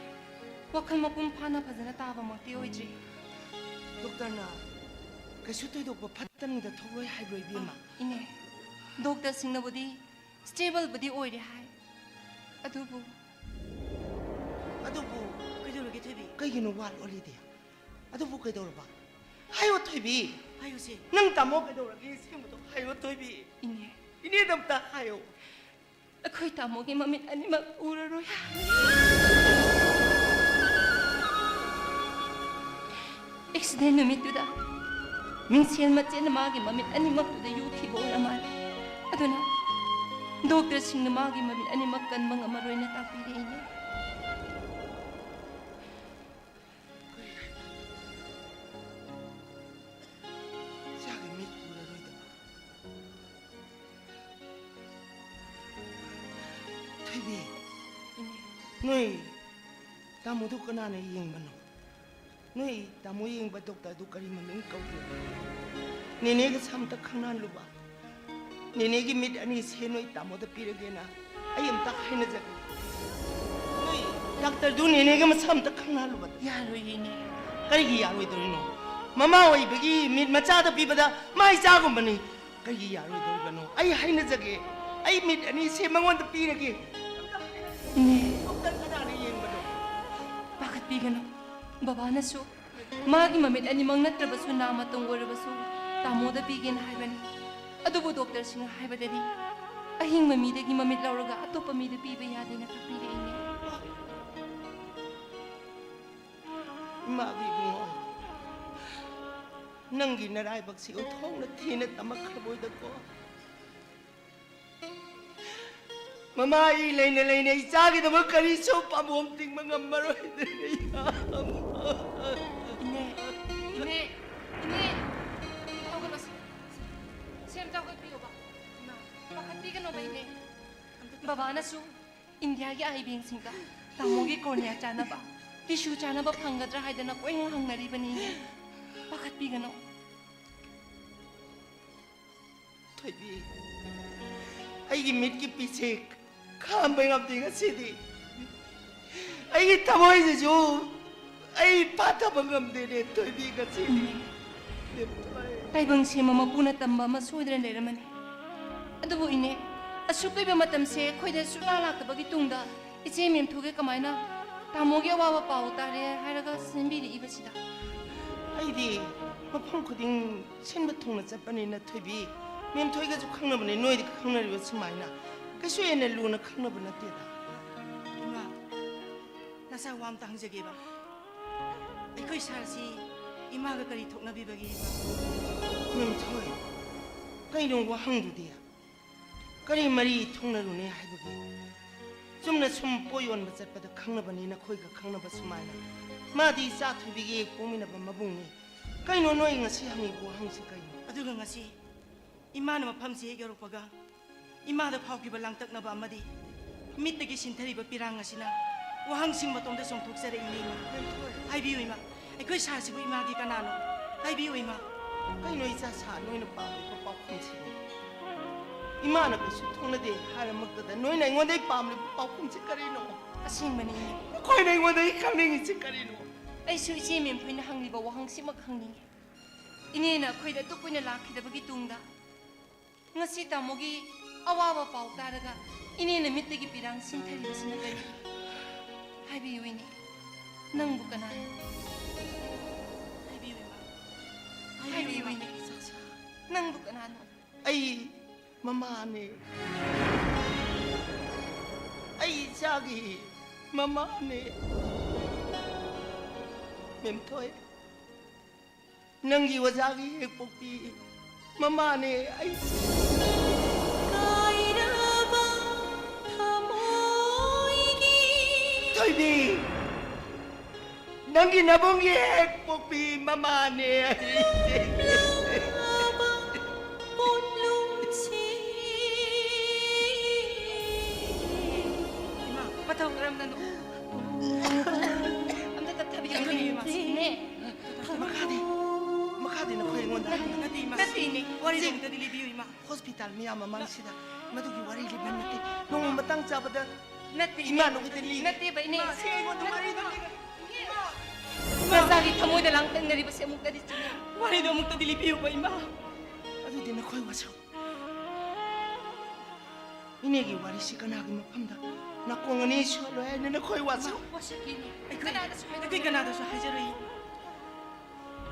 ꯋꯥꯈꯜ ꯃꯄꯨꯡ ꯐꯥꯅ ꯐꯖꯅ ꯇꯥꯕꯃꯛꯇꯤ ꯑꯣꯏꯗ꯭ꯔꯤ꯫ ꯗꯣꯛꯇꯔꯅ ꯀꯩꯁꯨ ꯊꯣꯏꯗꯣꯛꯄ ꯐꯠꯇꯅꯨꯡꯗ ꯊꯣꯛꯂꯣꯏ ꯍꯥꯏꯕ꯭ꯔꯣ, ꯏꯕꯦꯝꯃ? ꯑ, ꯏꯅꯦ, ꯗꯣꯛꯇꯔꯁꯤꯡꯅꯕꯨꯗꯤ stable ꯕꯨꯗꯤ ꯑꯣꯏꯔꯦ ꯍꯥꯏ, ꯑꯗꯨꯕꯨ ꯑꯗꯨꯕꯨ ꯀꯩꯗꯧꯔꯒꯦ, ꯊꯣꯏꯕꯤ? ꯀꯩꯒꯤꯅꯣ ꯋꯥ ꯂꯣꯠꯂꯤꯗꯤ? ꯑꯗꯨꯕꯨ ꯀꯩꯗꯧꯔꯕ? ꯍꯥꯏꯌꯣ, ꯊꯣꯏꯕꯤ꯫ ꯍꯥꯏꯌꯨꯁꯦ꯫ ꯅꯪ ꯇꯥꯃꯣ ꯀꯩꯗꯧꯔꯒꯦ? ꯑꯁꯦꯡꯕꯗꯣ ꯍꯥꯏꯌꯣ, ꯊꯣꯏꯕꯤ꯫ ꯏꯅꯦ꯫ ꯏꯅꯦꯗ ꯑꯝꯇ ꯍꯥꯏꯌꯣ꯫ ꯑꯩꯈꯣꯏ ꯇꯥꯃꯣꯒꯤ ꯃꯃꯤꯠ ꯑꯅꯤꯃꯛ ꯎꯔꯔꯣꯏ ꯍꯥꯏ꯫ ꯑꯦꯛꯁꯤꯗꯦꯟ ꯅꯨꯃꯤꯠꯇꯨꯗ ꯃꯤꯡꯁꯦꯜ ꯃꯆꯦꯠꯅ ꯃꯥꯒꯤ ꯃꯃꯤꯠ ꯑꯅꯤꯃꯛꯇꯨꯗ ꯌꯨꯈꯤꯕ ꯑꯣꯏꯔ ꯃꯥꯜꯂꯦ꯫ ꯑꯗꯨꯅ ꯗꯣꯛꯇꯔꯁꯤꯡꯅ ꯃꯥꯒꯤ ꯃꯃꯤꯠ ꯑꯅꯤꯃꯛ ꯀꯟꯕ ꯉꯝꯃꯔꯣꯏꯅ ꯇꯥꯛꯄꯤꯔꯛꯏꯅꯦ꯫ ꯏꯆꯥꯒꯤ ꯃꯤꯠ ꯎꯔꯔꯣꯏꯗꯕ꯫ ꯊꯣꯏꯕꯤ, ꯏꯅꯦ꯫ ꯅꯣꯏ ꯇꯥꯃꯣꯗꯨ ꯀꯅꯥꯅ ꯌꯦꯡꯕꯅꯣ? ꯅꯣꯏ ꯇꯥꯃꯣ ꯌꯦꯡꯕ ꯗꯣꯛꯇꯔꯗꯨ ꯀꯔꯤ ꯃꯃꯤꯡ ꯀꯧꯒꯦ? ꯅꯦꯅꯦꯒꯁꯨ ꯑꯝꯇ ꯈꯪꯅꯍꯜꯂꯨꯕ꯫ ꯅꯦꯅꯦꯒꯤ ꯃꯤꯠ ꯑꯅꯤꯁꯦ ꯅꯣꯏ ꯇꯥꯃꯣꯗ ꯄꯤꯔꯒꯦꯅ ꯑꯩ ꯑꯝꯇ ꯍꯥꯏꯅꯖꯒꯦ꯫ ꯗꯥꯛꯇꯔꯗꯨ ꯅꯦꯅꯦꯒ ꯃꯁꯥ ꯑꯝꯇ ꯈꯪꯅꯍꯜꯂꯨꯕ꯫ ꯌꯥꯔꯣꯏꯌꯦ, ꯏꯅꯦ꯫ ꯀꯔꯤꯒꯤ ꯌꯥꯔꯣꯏꯗꯣꯔꯤꯅꯣ? ꯃꯃꯥ ꯑꯣꯏꯕꯒꯤ ꯃꯤꯠ ꯃꯆꯥꯗ ꯄꯤꯕꯗ ꯃꯥꯏ ꯆꯥꯒꯨꯝꯕꯅꯤ꯫ ꯀꯔꯤꯒꯤ ꯌꯥꯔꯣꯏꯗꯣꯔꯤꯕꯅꯣ? ꯑꯩ ꯍꯥꯏꯅꯖꯒꯦ꯫ ꯑꯩ ꯃꯤꯠ ꯑꯅꯤꯁꯦ ꯃꯉꯣꯟꯗ ꯄꯤꯔꯒꯦ꯫ ꯏꯅꯦ꯫ ꯗꯣꯛꯇꯔ ꯀꯅꯥꯅ ꯌꯦꯡꯕꯅꯣ? ꯄꯥꯈꯠꯄꯤꯒꯅꯨ꯫ ꯕꯕꯥꯅꯁꯨ ꯃꯥꯒꯤ ꯃꯃꯤꯠ ꯑꯅꯤꯃꯛ ꯅꯠꯇ꯭ꯔꯕꯁꯨ ꯅꯥ ꯃꯇꯨꯝ ꯑꯣꯏꯔꯕꯁꯨ ꯇꯥꯃꯣꯗ ꯄꯤꯒꯦꯅ ꯍꯥꯏꯕꯅꯤ꯫ ꯑꯗꯨꯕꯨ ꯗꯣꯛꯇꯔꯁꯤꯡꯅ ꯍꯥꯏꯕꯗꯗꯤ ꯑꯍꯤꯡꯕ ꯃꯤꯗꯒꯤ ꯃꯃꯤꯠ ꯂꯧꯔꯒ ꯑꯇꯣꯞꯄ ꯃꯤꯗ ꯄꯤꯕ ꯌꯥꯗꯦꯅ ꯇꯥꯛꯄꯤꯔꯛꯏꯅꯦ꯫ ꯏꯃꯥꯒꯤ ꯏꯕꯨꯡꯉꯣ, ꯅꯪꯒꯤ ꯅꯔꯥꯏꯕꯛꯁꯤ ꯎꯟꯊꯣꯛꯅ ꯊꯤꯅ ꯇꯝꯃꯛꯈ꯭ꯔꯕꯣꯏꯗꯀꯣ꯫ ꯃꯃꯥ ꯑꯩ ꯂꯩꯅ ꯂꯩꯅ ꯏꯆꯥꯒꯤꯗꯃꯛ ꯀꯔꯤꯁꯨ ꯄꯥꯝꯕꯣꯝ ꯇꯤꯡꯕ ꯉꯝꯃꯔꯣꯏꯗ꯭ꯔꯦ꯫ ꯏꯅꯦ, ꯏꯅꯦ, ꯏꯅꯦ, ꯍꯧꯒꯠꯂꯣ ꯁꯦ꯫ ꯁꯦꯝ ꯆꯥꯎꯈꯠꯄꯤꯌꯣꯕ꯫ ꯏꯃꯥ, ꯄꯥꯈꯠꯄꯤꯒꯅꯣꯕ ꯏꯅꯦ꯫ ꯕꯕꯥꯅꯁꯨ ꯏꯟꯗꯤꯌꯥꯒꯤ ꯑꯥꯏ ꯕꯦꯡꯁꯤꯡꯗ ꯇꯥꯃꯣꯒꯤ ꯀꯣꯔꯅꯤꯌꯥ ꯆꯥꯅꯕ, ꯇꯤꯁꯨ ꯆꯥꯅꯕ ꯐꯪꯒꯗ꯭ꯔꯥ ꯍꯥꯏꯗꯅ ꯀꯣꯏꯍꯪ ꯍꯪꯅꯔꯤꯕꯅꯤ ꯏꯅꯦ꯫ ꯄꯥꯈꯠꯄꯤꯒꯅꯣ꯫ ꯊꯣꯏꯕꯤ, ꯑꯩꯒꯤ ꯃꯤꯠꯀꯤ ꯄꯤꯁꯦ ꯈꯥꯝꯕ ꯉꯝꯗꯦ ꯉꯁꯤꯗꯤ꯫ ꯑꯩꯒꯤ ꯊꯃꯣꯏꯁꯤꯁꯨ ꯑꯩ ꯐꯥꯊꯕ ꯉꯝꯗꯦꯅꯦ ꯊꯣꯏꯕꯤ ꯉꯁꯤꯗꯤ꯫ ꯇꯥꯏꯕꯪ ꯁꯦꯝꯕ ꯃꯄꯨꯅ ꯇꯝꯕ ꯑꯃ ꯁꯣꯏꯗꯅ ꯂꯩꯔꯝꯃꯅꯤ꯫ ꯑꯗꯨꯕꯨ ꯏꯅꯦ, ꯑꯁꯨꯛ ꯀꯨꯏꯕ ꯃꯇꯝꯁꯦ ꯑꯩꯈꯣꯏꯗ ꯁꯨꯛꯂꯥ ꯂꯥꯛꯇꯕꯒꯤ ꯇꯨꯡꯗ ꯏꯆꯦ ꯃꯦꯝꯊꯣꯏꯒ ꯀꯃꯥꯏꯅ ꯇꯥꯃꯣꯒꯤ ꯑꯋꯥꯕ ꯄꯥꯎ ꯇꯥꯔꯦ ꯍꯥꯏꯔꯒ ꯁꯤꯟꯕꯤꯔꯛꯏꯕꯁꯤꯗ? ꯑꯩꯗꯤ ꯃꯐꯝ ꯈꯨꯗꯤꯡ ꯁꯤꯟꯕ ꯊꯨꯡꯅ ꯆꯠꯄꯅꯤꯅ ꯊꯣꯏꯕꯤ, ꯃꯦꯝꯊꯣꯏꯒꯁꯨ ꯈꯪꯅꯕꯅꯦ, ꯅꯣꯏꯗꯤ ꯈꯪꯅꯔꯤꯕ ꯁꯨꯃꯥꯏꯅ ꯀꯩꯁꯨ ꯍꯦꯟꯅ ꯂꯨꯅ ꯈꯪꯅꯕ ꯅꯠꯇꯦꯗ꯫ ꯏꯃꯥ, ꯅꯆꯥ ꯋꯥ ꯑꯝꯇ ꯍꯪꯖꯒꯦꯕ꯫ ꯑꯩꯈꯣꯏ ꯁꯥꯔꯁꯤ ꯏꯃꯥꯒ ꯀꯔꯤ ꯊꯣꯛꯅꯕꯤꯕꯒꯦꯕ? ꯃꯦꯝꯊꯣꯏ, ꯀꯩꯅꯣ ꯋꯥꯍꯪꯗꯨꯗꯤ? ꯀꯔꯤ ꯃꯔꯤ ꯊꯨꯡꯅꯔꯨꯅꯤ ꯍꯥꯏꯕꯒꯤ? ꯆꯨꯝꯅ ꯁꯨꯝ ꯄꯣꯠ ꯌꯣꯟꯕ ꯆꯠꯄꯗ ꯈꯪꯅꯕꯅꯤ, ꯅꯈꯣꯏꯒ ꯈꯪꯅꯕ ꯁꯨꯃꯥꯏꯅ꯫ ꯃꯥꯗꯤ ꯏꯆꯥ ꯊꯣꯏꯕꯤꯒꯤ ꯍꯦꯛ ꯄꯣꯛꯃꯤꯟꯅꯕ ꯃꯕꯨꯡꯅꯤ꯫ ꯀꯩꯅꯣ ꯅꯣꯏ ꯉꯁꯤ ꯍꯪꯉꯤꯕ ꯋꯥꯍꯪꯁꯤ ꯀꯩꯅꯣ? ꯑꯗꯨꯒ ꯉꯁꯤ ꯏꯃꯥꯅ ꯃꯐꯝꯁꯤ ꯍꯦꯛ ꯌꯧꯔꯛꯄꯒ ꯏꯃꯥꯗ ꯐꯥꯎꯈꯤꯕ ꯂꯥꯡꯇꯛꯅꯕ ꯑꯃꯗꯤ ꯃꯤꯠꯇꯒꯤ ꯁꯤꯟꯊꯔꯤꯕ ꯄꯤꯔꯥꯡ ꯑꯁꯤꯅ ꯋꯥꯍꯪꯁꯤꯡ ꯃꯇꯣꯝꯗ ꯆꯣꯡꯊꯣꯛꯆꯔꯛꯏꯅꯦ ꯏꯃꯥ꯫ ꯍꯥꯏꯕꯤꯌꯨ ꯏꯃꯥ, ꯑꯩꯈꯣꯏ ꯁꯥꯔꯁꯤꯕꯨ ꯏꯃꯥꯒꯤ ꯀꯅꯥꯅꯣ? ꯍꯥꯏꯕꯤꯌꯨ ꯏꯃꯥ꯫ ꯀꯩꯅꯣ ꯏꯆꯥ ꯁꯥ, ꯅꯣꯏꯅ ꯄꯥꯝꯂꯤꯕ ꯄꯥꯎꯈꯨꯝꯁꯤꯕꯨ? ꯏꯃꯥꯅ ꯀꯩꯁꯨ ꯊꯣꯛꯅꯗꯦ ꯍꯥꯏꯔꯃꯛꯇꯗ ꯅꯣꯏꯅ ꯑꯩꯉꯣꯟꯗꯒꯤ ꯄꯥꯝꯂꯤꯕ ꯄꯥꯎꯈꯨꯝꯁꯤ ꯀꯔꯤꯅꯣ? ꯑꯁꯦꯡꯕꯅꯤ ꯏꯃꯥ, ꯃꯈꯣꯏꯅ ꯑꯩꯉꯣꯟꯗꯒꯤ ꯈꯪꯅꯤꯡꯉꯤꯁꯤ ꯀꯔꯤꯅꯣ? ꯑꯩꯁꯨ ꯏꯆꯦ ꯃꯦꯝꯊꯣꯏꯅ ꯍꯪꯂꯤꯕ ꯋꯥꯍꯪꯁꯤꯃꯛ ꯍꯪꯅꯤꯡꯉꯤ꯫ ꯏꯅꯦꯅ ꯑꯩꯈꯣꯏꯗ ꯑꯗꯨꯛ ꯀꯨꯏꯅ ꯂꯥꯛꯈꯤꯗꯕꯒꯤ ꯇꯨꯡꯗ ꯉꯁꯤ ꯇꯥꯃꯣꯒꯤ ꯑꯋꯥꯕ ꯄꯥꯎ ꯇꯥꯔꯒ ꯏꯅꯦꯅ ꯃꯤꯠꯇꯒꯤ ꯄꯤꯔꯥꯡ ꯁꯤꯟꯊꯔꯤꯕꯁꯤꯅ ꯀꯔꯤꯒꯤꯅꯣ? ꯍꯥꯏꯕꯤꯌꯨ ꯏꯅꯦ, ꯅꯪꯕꯨ ꯀꯅꯥꯅꯣ? ꯍꯥꯏꯕꯤꯌꯨ ꯏꯃꯥ꯫ ꯍꯥꯏꯕꯤꯌꯨ ꯏꯅꯦ, ꯅꯪꯕꯨ ꯀꯅꯥꯅꯣ? ꯑꯩ ꯃꯃꯥꯅꯦ꯫ ꯑꯩ ꯏꯆꯥꯒꯤ ꯃꯃꯥꯅꯦ꯫ ꯃꯦꯝꯊꯣꯏ, ꯅꯪꯒꯤ ꯑꯣꯖꯥꯒꯤ ꯍꯦꯛ ꯄꯣꯛꯄꯤ ꯃꯃꯥꯅꯦ ꯑꯩ꯫ ꯀꯥꯏꯔꯕ ꯊꯃꯣꯏꯒꯤ ꯊꯣꯏꯕꯤ, ꯅꯪꯒꯤ ꯅꯕꯨꯡꯒꯤ ꯍꯦꯛ ꯄꯣꯛꯄꯤ ꯃꯃꯥꯅꯦ ꯑꯩ꯫ ꯂꯥꯕ ꯄꯣꯠꯂꯨꯝꯁꯤ꯫ ꯏꯃꯥ, ꯃꯇꯧ ꯀꯔꯝꯅꯅꯣ? ꯑꯝꯇ ꯇꯞꯊꯕꯤꯌꯨꯅꯦ꯫ ꯑꯗꯨꯅꯦ, ꯏꯃꯥ꯫ ꯏꯅꯦ꯫ ꯃꯈꯥꯗꯤ, ꯃꯈꯥꯗꯤ ꯅꯈꯣꯏ ꯑꯩꯉꯣꯟꯗ ꯍꯪꯒꯅꯨ꯫ ꯅꯠꯇꯦ, ꯏꯃꯥ꯫ ꯅꯠꯇꯦ, ꯏꯅꯦ꯫ ꯋꯥꯔꯤꯗꯣ ꯁꯤ ꯑꯝꯇꯗꯤ ꯂꯤꯕꯤꯌꯨ, ꯏꯃꯥ꯫ ꯍꯣꯁꯄꯤꯇꯥꯜ ꯃꯤꯌꯥꯝ ꯃꯃꯥꯡꯁꯤꯗ ꯃꯗꯨꯒꯤ ꯋꯥꯔꯤ ꯂꯤꯕ ꯅꯠꯇꯦ꯫ ꯅꯣꯡꯃ ꯃꯇꯥꯡ ꯆꯥꯕꯗ ꯅꯠꯇꯦ, ꯏꯃꯥ, ꯏꯅꯦ꯫ ꯅꯈꯣꯏꯗ ꯂꯤꯒꯦ꯫ ꯅꯠꯇꯦꯕ, ꯏꯅꯦ꯫ ꯏꯃꯥ, ꯁꯤ ꯑꯩꯉꯣꯟꯗ ꯋꯥꯔꯤꯗꯣ ꯂꯤꯒꯦ꯫ ꯏꯃꯥ! ꯅꯆꯥꯒꯤ ꯊꯃꯣꯏꯗ ꯂꯥꯡꯇꯛꯅꯔꯤꯕꯁꯦ ꯑꯃꯨꯛꯇꯗꯤ ꯆꯨꯝꯃꯤ꯫ ꯋꯥꯔꯤꯗꯣ ꯑꯃꯨꯛꯇꯗꯤ ꯂꯤꯕꯤꯌꯨꯕ, ꯏꯃꯥ꯫ ꯑꯗꯨꯗꯤ ꯅꯈꯣꯏ ꯋꯥꯁꯛ꯫ ꯏꯅꯦꯒꯤ ꯋꯥꯔꯤꯁꯤ ꯀꯅꯥꯒꯤ ꯃꯐꯝꯗ ꯅꯥꯀꯣꯡ ꯑꯅꯤ ꯁꯨꯍꯜꯂꯣꯏ ꯍꯥꯏꯅ ꯅꯈꯣꯏ ꯋꯥꯁꯛ꯫ ꯋꯥꯁꯛꯀꯦꯅꯦ꯫ ꯑꯩꯈꯣꯏ, ꯀꯅꯥꯗꯁꯨ ꯍꯥꯏꯔꯣꯏ꯫ ꯑꯩꯈꯣꯏ ꯀꯅꯥꯗꯁꯨ ꯍꯥꯏꯖꯔꯣꯏ꯫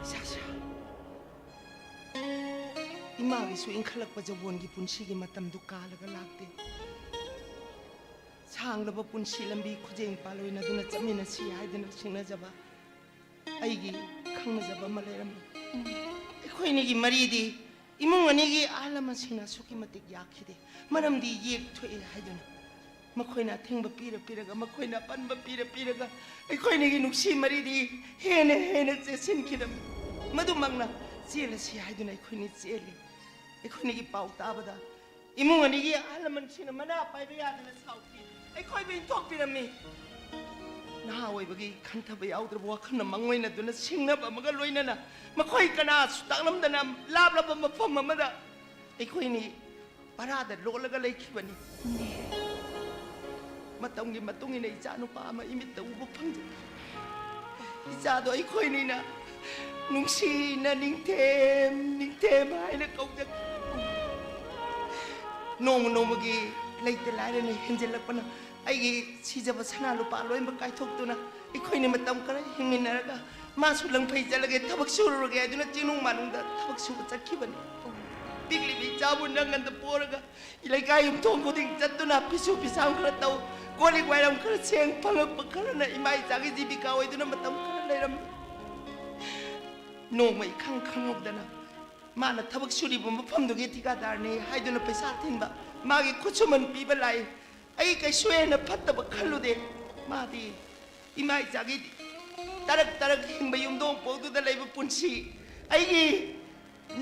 ꯏꯁꯥ ꯁꯥ꯫ ꯏꯃꯥꯒꯤꯁꯨ ꯏꯟꯈꯠꯂꯛꯄ ꯖꯧꯕꯣꯟꯒꯤ ꯄꯨꯟꯁꯤꯒꯤ ꯃꯇꯝꯗꯨ ꯀꯥꯜꯂꯒ ꯂꯥꯛꯇꯦ꯫ ꯁꯥꯡꯂꯕ ꯄꯨꯟꯁꯤ ꯂꯝꯕꯤ ꯈꯨꯖꯦꯡ ꯄꯥꯜꯂꯣꯏꯅꯗꯨꯅ ꯆꯠꯃꯤꯟꯅꯁꯤ ꯍꯥꯏꯗꯨꯅ ꯁꯤꯡꯅꯖꯕ ꯑꯩꯒꯤ ꯈꯪꯅꯖꯕ ꯑꯃ ꯂꯩꯔꯝꯃꯤ꯫ ꯑꯩꯈꯣꯏ ꯑꯅꯤꯒꯤ ꯃꯔꯤꯗꯤ ꯏꯃꯨꯡ ꯑꯅꯤꯒꯤ ꯑꯍꯜ ꯂꯃꯟꯁꯤꯡꯅ ꯑꯁꯨꯛꯀꯤ ꯃꯇꯤꯛ ꯌꯥꯈꯤꯗꯦ꯫ ꯃꯔꯝꯗꯤ ꯌꯦꯛ ꯊꯣꯛꯑꯦ ꯍꯥꯏꯗꯨꯅ ꯃꯈꯣꯏꯅ ꯑꯊꯤꯡꯕ ꯄꯤꯔ ꯄꯤꯔꯒ, ꯃꯈꯣꯏꯅ ꯑꯄꯟꯕ ꯄꯤꯔ ꯄꯤꯔꯒ ꯑꯩꯈꯣꯏ ꯑꯅꯤꯒꯤ ꯅꯨꯡꯁꯤ ꯃꯔꯤꯗꯤ ꯍꯦꯟꯅ ꯍꯦꯟꯅ ꯆꯦꯠꯁꯤꯟꯈꯤꯔꯝꯃꯤ꯫ ꯃꯗꯨꯃꯛꯅ ꯆꯦꯜꯂꯁꯤ ꯍꯥꯏꯗꯨꯅ ꯑꯩꯈꯣꯏꯅꯤ ꯆꯦꯜꯂꯤ꯫ ꯑꯩꯈꯣꯏꯅꯤꯒꯤ ꯄꯥꯎ ꯇꯥꯕꯗ ꯏꯃꯨꯡ ꯑꯅꯤꯒꯤ ꯑꯍꯜ ꯂꯃꯟꯁꯤꯡꯅ ꯃꯅꯥ ꯄꯥꯏꯕ ꯌꯥꯗꯅ ꯁꯥꯎꯈꯤ꯫ ꯑꯩꯈꯣꯏꯕꯨ ꯏꯟꯊꯣꯛꯄꯤꯔꯝꯃꯤ꯫ ꯅꯍꯥ ꯑꯣꯏꯕꯒꯤ ꯈꯟꯊꯕ ꯌꯥꯎꯗ꯭ꯔꯕ ꯋꯥꯈꯜꯅ ꯃꯥꯡꯑꯣꯏꯅꯗꯨꯅ ꯁꯤꯡꯅꯕ ꯑꯃꯒ ꯂꯣꯏꯅꯅ ꯃꯈꯣꯏ ꯀꯅꯥꯁꯨ ꯇꯥꯛꯂꯝꯗꯅ ꯂꯥꯞꯂꯕ ꯃꯐꯝ ꯑꯃꯗ ꯑꯩꯈꯣꯏꯅꯤ ꯚꯔꯥꯗ ꯂꯣꯠꯂꯒ ꯂꯩꯈꯤꯕꯅꯤ꯫ ꯃꯇꯝꯒꯤ ꯃꯇꯨꯡ ꯏꯟꯅ ꯏꯆꯥ ꯅꯨꯄꯥ ꯑꯃ ꯏꯃꯤꯠꯇ ꯎꯕ ꯐꯪꯖꯈꯤ꯫ ꯏꯆꯥꯗꯣ ꯑꯩꯈꯣꯏꯅꯤꯅ ꯅꯨꯡꯁꯤꯅ ꯅꯤꯡꯊꯦꯝ, ꯅꯤꯡꯊꯦꯝ ꯍꯥꯏꯅ ꯀꯧꯖꯈꯤ꯫ ꯅꯣꯡꯃ ꯅꯣꯡꯃꯒꯤ ꯂꯩꯇ ꯂꯥꯏꯔꯅ ꯍꯦꯟꯖꯜꯂꯛꯄꯅ ꯑꯩꯒꯤ ꯁꯤꯖꯕ ꯁꯅꯥ ꯂꯨꯄꯥ ꯂꯣꯏꯅꯃꯛ ꯀꯥꯏꯊꯣꯛꯇꯨꯅ ꯑꯩꯈꯣꯏꯅ ꯃꯇꯝ ꯈꯔ ꯍꯤꯡꯃꯤꯟꯅꯔꯒ ꯃꯥꯁꯨ ꯂꯪꯐꯩ ꯆꯠꯂꯒꯦ, ꯊꯕꯛ ꯁꯨꯔꯨꯔꯒꯦ ꯍꯥꯏꯗꯨꯅ ꯆꯤꯡꯅꯨꯡ ꯃꯥꯅꯨꯡꯗ ꯊꯕꯛ ꯁꯨꯕ ꯆꯠꯈꯤꯕꯅꯤ꯫ ꯄꯤꯛꯂꯤꯕ ꯏꯆꯥꯕꯨ ꯅꯪꯒꯟꯗ ꯄꯣꯔꯒ ꯂꯩꯀꯥꯏ ꯌꯨꯝꯊꯣꯡ ꯈꯨꯗꯤꯡ ꯆꯠꯇꯨꯅ ꯐꯤꯁꯨ ꯐꯤꯁꯥꯝ ꯈꯔ ꯇꯧ, ꯀꯣꯜ ꯂꯤꯛ ꯋꯥꯏꯔꯝ ꯈꯔ ꯁꯦꯡ, ꯐꯪꯉꯛꯄ ꯈꯔꯅ ꯏꯃꯥ ꯏꯆꯥꯒꯤ ꯖꯤꯕꯤꯀꯥ ꯑꯣꯏꯗꯨꯅ ꯃꯇꯝ ꯈꯔ ꯂꯩꯔꯝꯃꯤ꯫ ꯅꯣꯡꯃ ꯏꯈꯪ ꯈꯪꯍꯧꯗꯅ ꯃꯥꯅ ꯊꯕꯛ ꯁꯨꯔꯤꯕ ꯃꯐꯝꯗꯨꯒꯤ ꯊꯤꯀꯥꯗꯥꯔꯅꯤ ꯍꯥꯏꯗꯨꯅ ꯄꯩꯁꯥ ꯊꯤꯟꯕ, ꯃꯥꯒꯤ ꯈꯨꯠꯁꯨꯃꯟ ꯄꯤꯕ ꯂꯥꯛꯏ꯫ ꯑꯩ ꯀꯩꯁꯨ ꯍꯦꯟꯅ ꯐꯠꯇꯕ ꯈꯜꯂꯨꯗꯦ꯫ ꯃꯥꯗꯤ ꯏꯃꯥ ꯏꯆꯥꯒꯤ ꯇꯔꯛ ꯇꯔꯛ ꯍꯤꯡꯕ ꯌꯨꯝꯗꯣꯡ ꯄꯣꯛꯇꯨꯗ ꯂꯩꯕ ꯄꯨꯟꯁꯤ, ꯑꯩꯒꯤ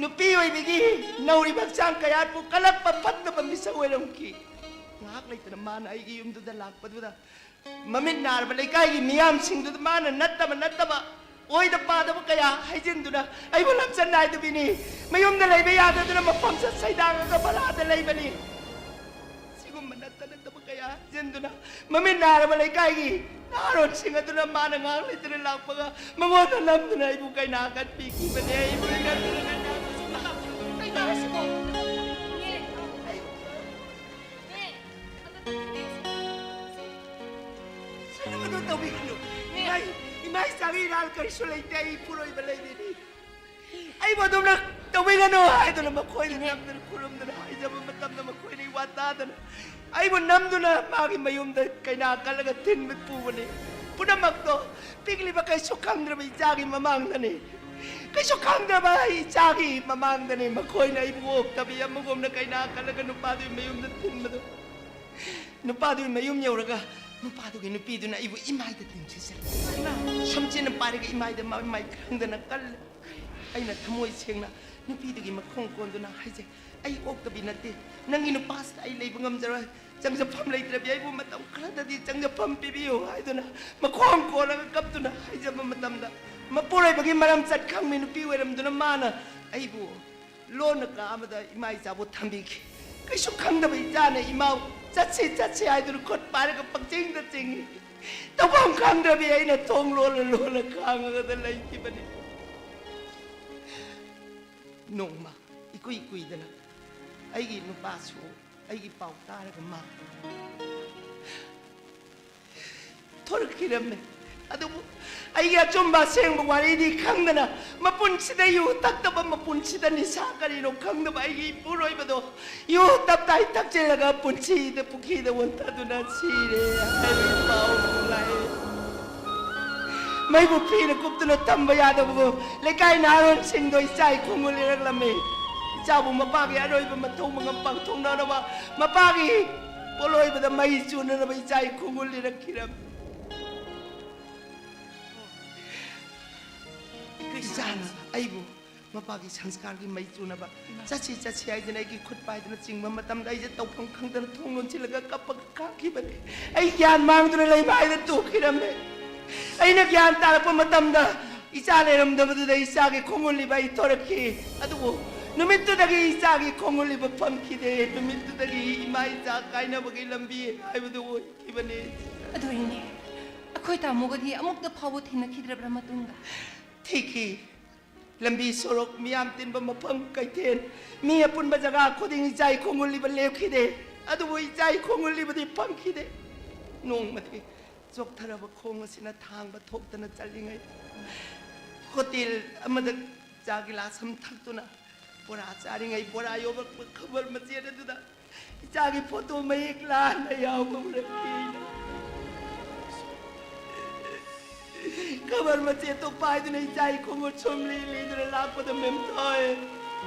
ꯅꯨꯄꯤ ꯑꯣꯏꯕꯒꯤ ꯅꯧꯔꯤꯕ ꯍꯛꯆꯥꯡ ꯀꯌꯥꯠꯄꯨ ꯀꯜꯂꯛꯄ ꯐꯠꯇꯕ ꯃꯤꯁꯛ ꯑꯣꯏꯔꯝꯈꯤ꯫ ꯉꯥꯏꯍꯥꯛ ꯂꯩꯇꯅ ꯃꯥꯅ ꯑꯩꯒꯤ ꯌꯨꯝꯗꯨꯗ ꯂꯥꯛꯄꯗꯨꯗ ꯃꯃꯤꯠ ꯅꯥꯔꯕ ꯂꯩꯀꯥꯏꯒꯤ ꯃꯤꯌꯥꯝꯁꯤꯡꯗꯨꯗ ꯃꯥꯅ ꯅꯠꯇꯕ ꯅꯠꯇꯕ ꯑꯣꯏꯗ ꯄꯥꯗꯕ ꯀꯌꯥ ꯍꯩꯖꯤꯟꯗꯨꯅ ꯑꯩꯕꯨ ꯂꯝꯆꯠ ꯅꯥꯏꯗꯕꯤꯅꯤ, ꯃꯌꯨꯝꯗ ꯂꯩꯕ ꯌꯥꯗꯗꯨꯅ ꯃꯐꯝ ꯆꯠ ꯁꯩꯗꯥꯡꯉꯒ ꯚꯔꯥꯗ ꯂꯩꯕꯅꯤ꯫ ꯁꯤꯒꯨꯝꯕ ꯅꯠꯇ ꯅꯠꯇꯕ ꯀꯌꯥ ꯍꯩꯖꯤꯟꯗꯨꯅ ꯃꯃꯤꯠ ꯅꯥꯔꯕ ꯂꯩꯀꯥꯏꯒꯤ ꯅꯍꯥꯔꯣꯟꯁꯤꯡ ꯑꯗꯨꯅ ꯃꯥꯅ ꯉꯥꯏꯍꯥꯛ ꯂꯩꯇꯅ ꯂꯥꯛꯄꯒ ꯃꯉꯣꯟꯗ ꯅꯝꯗꯨꯅ ꯑꯩꯕꯨ ꯀꯩꯅꯥ ꯀꯠꯄꯤꯈꯤꯕꯅꯦ꯫ ꯑꯩꯕꯨ ꯅꯠꯇꯅ ꯀꯩꯅꯥ ꯀꯩꯅꯣ ꯍꯥꯏꯁꯤꯕꯣ? ꯏꯅꯦ, ꯏꯅꯦ, ꯑꯝꯇ ꯊꯦꯡꯗꯦ꯫ ꯁꯤꯒꯨꯝꯕꯗꯣ ꯇꯧꯕꯤꯒꯅꯨ꯫ ꯏꯃꯥ, ꯏꯃꯥ ꯏꯆꯥꯒꯤ ꯏꯔꯥꯜ ꯀꯔꯤꯁꯨ ꯂꯩꯇꯦ꯫ ꯑꯩ ꯏꯄꯨꯔꯣꯏꯕ ꯂꯩꯔꯤꯅꯤ꯫ ꯑꯩꯕꯨ ꯑꯗꯨꯝꯅ ꯇꯧꯕꯤꯒꯅꯨ ꯍꯥꯏꯗꯨꯅ ꯃꯈꯣꯏꯅ ꯅꯝꯗꯨꯅ ꯈꯨꯔꯨꯝꯗꯨꯅ ꯍꯥꯏꯖꯕ ꯃꯇꯝꯗ ꯃꯈꯣꯏꯅ ꯏꯋꯥ ꯇꯥꯗꯅ ꯑꯩꯕꯨ ꯅꯝꯗꯨꯅ ꯃꯥꯒꯤ ꯃꯌꯨꯝꯗ ꯀꯩꯅꯥ ꯀꯜꯂꯒ ꯊꯤꯟꯕ ꯄꯨꯕꯅꯤ꯫ ꯄꯨꯝꯅꯃꯛꯇꯣ ꯄꯤꯛꯂꯤꯕ ꯀꯩꯁꯨ ꯈꯪꯗ꯭ꯔꯕ ꯏꯆꯥꯒꯤ ꯃꯃꯥꯡꯗꯅꯤ꯫ ꯀꯩꯁꯨ ꯈꯪꯗ꯭ꯔꯕ ꯏꯆꯥꯒꯤ ꯃꯃꯥꯡꯗꯅꯤ ꯃꯈꯣꯏꯅ ꯑꯩꯕꯨ ꯑꯣꯛꯇꯕꯤ ꯑꯃꯒꯨꯝꯅ ꯀꯩꯅꯥ ꯀꯜꯂꯒ ꯅꯨꯄꯥꯗꯨꯒꯤ ꯃꯌꯨꯝꯗ ꯊꯤꯟꯕꯗꯣ꯫ ꯅꯨꯄꯥꯗꯨꯒꯤ ꯃꯌꯨꯝ ꯌꯧꯔꯒ ꯅꯨꯄꯥꯗꯨꯒꯤ ꯅꯨꯄꯤꯗꯨꯅ ꯑꯩꯕꯨ ꯏꯃꯥꯏꯗ ꯇꯤꯡꯁꯤꯜꯂꯦ꯫ ꯁꯝꯆꯦꯠꯅ ꯄꯥꯏꯔꯒ ꯏꯃꯥꯏꯗ ꯃꯃꯥꯏ ꯈꯪꯗꯅ ꯀꯜꯂꯦ꯫ ꯑꯩꯅ ꯊꯃꯣꯏ ꯁꯦꯡꯅ ꯅꯨꯄꯤꯗꯨꯒꯤ ꯃꯈꯣꯡ ꯀꯣꯟꯗꯨꯅ ꯍꯥꯏꯖꯩ, "ꯑꯩ ꯑꯣꯛꯇꯕꯤ ꯅꯠꯇꯦ, ꯅꯪꯒꯤ ꯅꯨꯄꯥꯁꯤꯗ ꯑꯩ ꯂꯩꯕ ꯉꯝꯖꯔꯣꯏ, ꯆꯪꯖꯐꯝ ꯂꯩꯇ꯭ꯔꯕꯤ ꯑꯩꯕꯨ ꯃꯇꯝ ꯈꯔꯗꯗꯤ ꯆꯪꯖꯐꯝ ꯄꯤꯕꯤꯌꯨ" ꯍꯥꯏꯗꯨꯅ ꯃꯈꯣꯡ ꯀꯣꯜꯂꯒ ꯀꯞꯇꯨꯅ ꯍꯥꯏꯖꯕ ꯃꯇꯝꯗ, ꯃꯄꯨꯔꯣꯏꯕꯒꯤ ꯃꯔꯝ ꯆꯠ ꯈꯪꯕꯤ ꯅꯨꯄꯤ ꯑꯣꯏꯔꯝꯗꯨꯅ ꯃꯥꯅ ꯑꯩꯕꯨ ꯂꯣꯟꯅ ꯀꯥ ꯑꯃꯗ ꯏꯃꯥ ꯏꯆꯥꯕꯨ ꯊꯝꯕꯤꯈꯤ꯫ ꯀꯩꯁꯨ ꯈꯪꯗꯕ ꯏꯆꯥꯅ ꯏꯃꯥꯎ ꯆꯠꯁꯤ ꯆꯠꯁꯤ ꯍꯥꯏꯗꯨꯅ ꯈꯨꯠ ꯄꯥꯏꯔꯒ ꯄꯪꯆꯤꯡꯗ ꯆꯤꯡꯏ꯫ ꯇꯧꯐꯝ ꯈꯪꯗꯕꯤ ꯑꯩꯅ ꯊꯣꯡ ꯂꯣꯜꯂ ꯂꯣꯜꯂ ꯈꯥꯡꯉꯒꯗ ꯂꯩꯈꯤꯕꯅꯤ꯫ ꯅꯣꯡꯃ ꯏꯀꯨꯏ ꯀꯨꯏꯗꯅ ꯑꯩꯒꯤ ꯅꯨꯄꯥꯁꯨ ꯑꯩꯒꯤ ꯄꯥꯎ ꯇꯥꯔꯒ ꯃꯥ ꯊꯣꯔꯛꯈꯤꯔꯝꯃꯦ꯫ ꯑꯗꯨꯕꯨ ꯑꯩꯒꯤ ꯑꯆꯨꯝꯕ ꯑꯁꯦꯡꯕ ꯋꯥꯔꯤꯗꯤ ꯈꯪꯗꯅ, ꯃꯄꯨꯟꯁꯤꯗ ꯌꯨ ꯊꯛꯇꯕ, ꯃꯄꯨꯟꯁꯤꯗ ꯅꯤꯁꯥ ꯀꯔꯤꯅꯣ ꯈꯪꯗꯕ ꯑꯩꯒꯤ ꯏꯄꯨꯔꯣꯏꯕꯗꯣ ꯌꯨ ꯇꯞꯇꯥꯏ ꯊꯛꯆꯤꯜꯂꯒ ꯄꯨꯟꯁꯤꯗ ꯄꯨꯈ꯭ꯔꯤꯗ ꯑꯣꯟꯊꯗꯨꯅ ꯁꯤꯔꯦ ꯍꯥꯏꯕꯒꯤ ꯄꯥꯎ ꯑꯃ ꯂꯥꯛꯑꯦ꯫ ꯃꯩꯕꯨ ꯐꯤꯅ ꯀꯨꯞꯇꯨꯅ ꯊꯝꯕ ꯌꯥꯗꯕꯒꯨꯝ, ꯂꯩꯀꯥꯏ ꯅꯍꯥꯔꯣꯟꯁꯤꯡꯗꯣ ꯏꯆꯥ ꯏꯈꯣꯡꯒꯨꯜ ꯂꯤꯔꯛꯂꯝꯃꯤ꯫ ꯏꯆꯥꯕꯨ ꯃꯄꯥꯒꯤ ꯑꯔꯣꯏꯕ ꯃꯊꯧ ꯃꯉꯝ ꯄꯥꯡꯊꯣꯛꯅꯅꯕ, ꯃꯄꯥꯒꯤ ꯄꯣꯠꯂꯣꯏꯕꯗ ꯃꯩ ꯆꯨꯅꯅꯕ ꯏꯆꯥ ꯏꯈꯣꯡꯒꯨꯜ ꯂꯤꯔꯛꯈꯤꯔꯝꯃꯤ꯫ ꯏꯆꯥꯅ ꯑꯩꯕꯨ ꯃꯄꯥꯒꯤ ꯁꯪꯁꯀꯥꯔꯒꯤ ꯃꯩ ꯆꯨꯅꯕ ꯆꯠꯁꯤ ꯆꯠꯁꯤ ꯍꯥꯏꯗꯅ ꯑꯩꯒꯤ ꯈꯨꯠ ꯄꯥꯏꯗꯨꯅ ꯆꯤꯡꯕ ꯃꯇꯝꯗ ꯑꯩꯁꯦ ꯇꯧꯐꯝ ꯈꯪꯗꯅ ꯊꯣꯡ ꯂꯣꯟꯁꯤꯜꯂꯒ ꯀꯞꯄꯒ ꯈꯥꯡꯈꯤꯕꯅꯤ꯫ ꯑꯩ ꯒ꯭ꯌꯥꯟ ꯃꯥꯡꯗꯨꯅ ꯂꯩꯃꯥꯏꯗ ꯇꯨꯈꯤꯔꯝꯃꯦ꯫ ꯑꯩꯅ ꯒ꯭ꯌꯥꯟ ꯇꯥꯔꯛꯄ ꯃꯇꯝꯗ ꯏꯆꯥ ꯂꯩꯔꯝꯗꯕꯗꯨꯗ ꯏꯆꯥꯒꯤ ꯈꯣꯡꯒꯨꯜ ꯂꯤꯕ ꯑꯩ ꯊꯣꯔꯛꯈꯤ꯫ ꯑꯗꯨꯕꯨ ꯅꯨꯃꯤꯠꯇꯨꯗꯒꯤ ꯏꯆꯥꯒꯤ ꯈꯣꯡꯒꯨꯜ ꯂꯤꯕ ꯐꯪꯈꯤꯗꯦ꯫ ꯅꯨꯃꯤꯠꯇꯨꯗꯒꯤ ꯏꯃꯥ ꯏꯆꯥ ꯀꯥꯏꯅꯕꯒꯤ ꯂꯝꯕꯤ ꯍꯥꯏꯕꯗꯨ ꯑꯣꯏꯈꯤꯕꯅꯤ꯫ ꯑꯗꯨ ꯏꯅꯦ, ꯑꯩꯈꯣꯏ ꯇꯥꯃꯣꯒꯗꯤ ꯑꯃꯨꯛꯇ ꯐꯥꯎꯕ ꯊꯦꯡꯅꯈꯤꯗ꯭ꯔꯕ꯭ꯔꯥ ꯃꯇꯨꯡꯗ? ꯊꯤꯈꯤ꯫ ꯂꯝꯕꯤ ꯁꯣꯔꯣꯛ, ꯃꯤꯌꯥꯝ ꯇꯤꯟꯕ ꯃꯐꯝ, ꯀꯩꯊꯦꯜ, ꯃꯤ ꯑꯄꯨꯟꯕ ꯖꯒꯥ ꯈꯨꯗꯤꯡ ꯏꯆꯥ ꯏꯈꯣꯡꯒꯨꯜ ꯂꯤꯕ ꯂꯦꯞꯈꯤꯗꯦ꯫ ꯑꯗꯨꯕꯨ ꯏꯆꯥ ꯏꯈꯣꯡꯒꯨꯜ ꯂꯤꯕꯗꯤ ꯐꯪꯈꯤꯗꯦ꯫ ꯅꯣꯡꯃꯗꯤ ꯆꯣꯛꯊꯔꯕ ꯈꯣꯡ ꯑꯁꯤꯅ ꯊꯥꯡꯕ ꯊꯣꯛꯇꯅ ꯆꯠꯂꯤꯉꯩ, ꯍꯣꯇꯦꯜ ꯑꯃꯗ ꯆꯥ ꯒꯤꯂꯥꯁ ꯑꯃ ꯊꯛꯇꯨꯅ ꯕꯣꯔꯥ ꯆꯥꯔꯤꯉꯩ, ꯕꯣꯔꯥ ꯌꯣꯜꯂꯛꯄ ꯈꯕꯔ ꯃꯆꯦꯠ ꯑꯗꯨꯗ ꯏꯆꯥꯒꯤ ꯐꯣꯇꯣ ꯃꯌꯦꯛ ꯂꯥꯟꯅ ꯌꯥꯎꯕ ꯎꯔꯛꯈꯤ꯫ ꯈꯕꯔ ꯃꯆꯦꯠꯇꯣ ꯄꯥꯏꯗꯨꯅ ꯏꯆꯥ ꯏꯈꯣꯡꯒꯨꯜ ꯁꯨꯝ ꯂꯤ ꯂꯤꯗꯨꯅ ꯂꯥꯛꯄꯗ ꯃꯦꯝꯊꯣꯏ,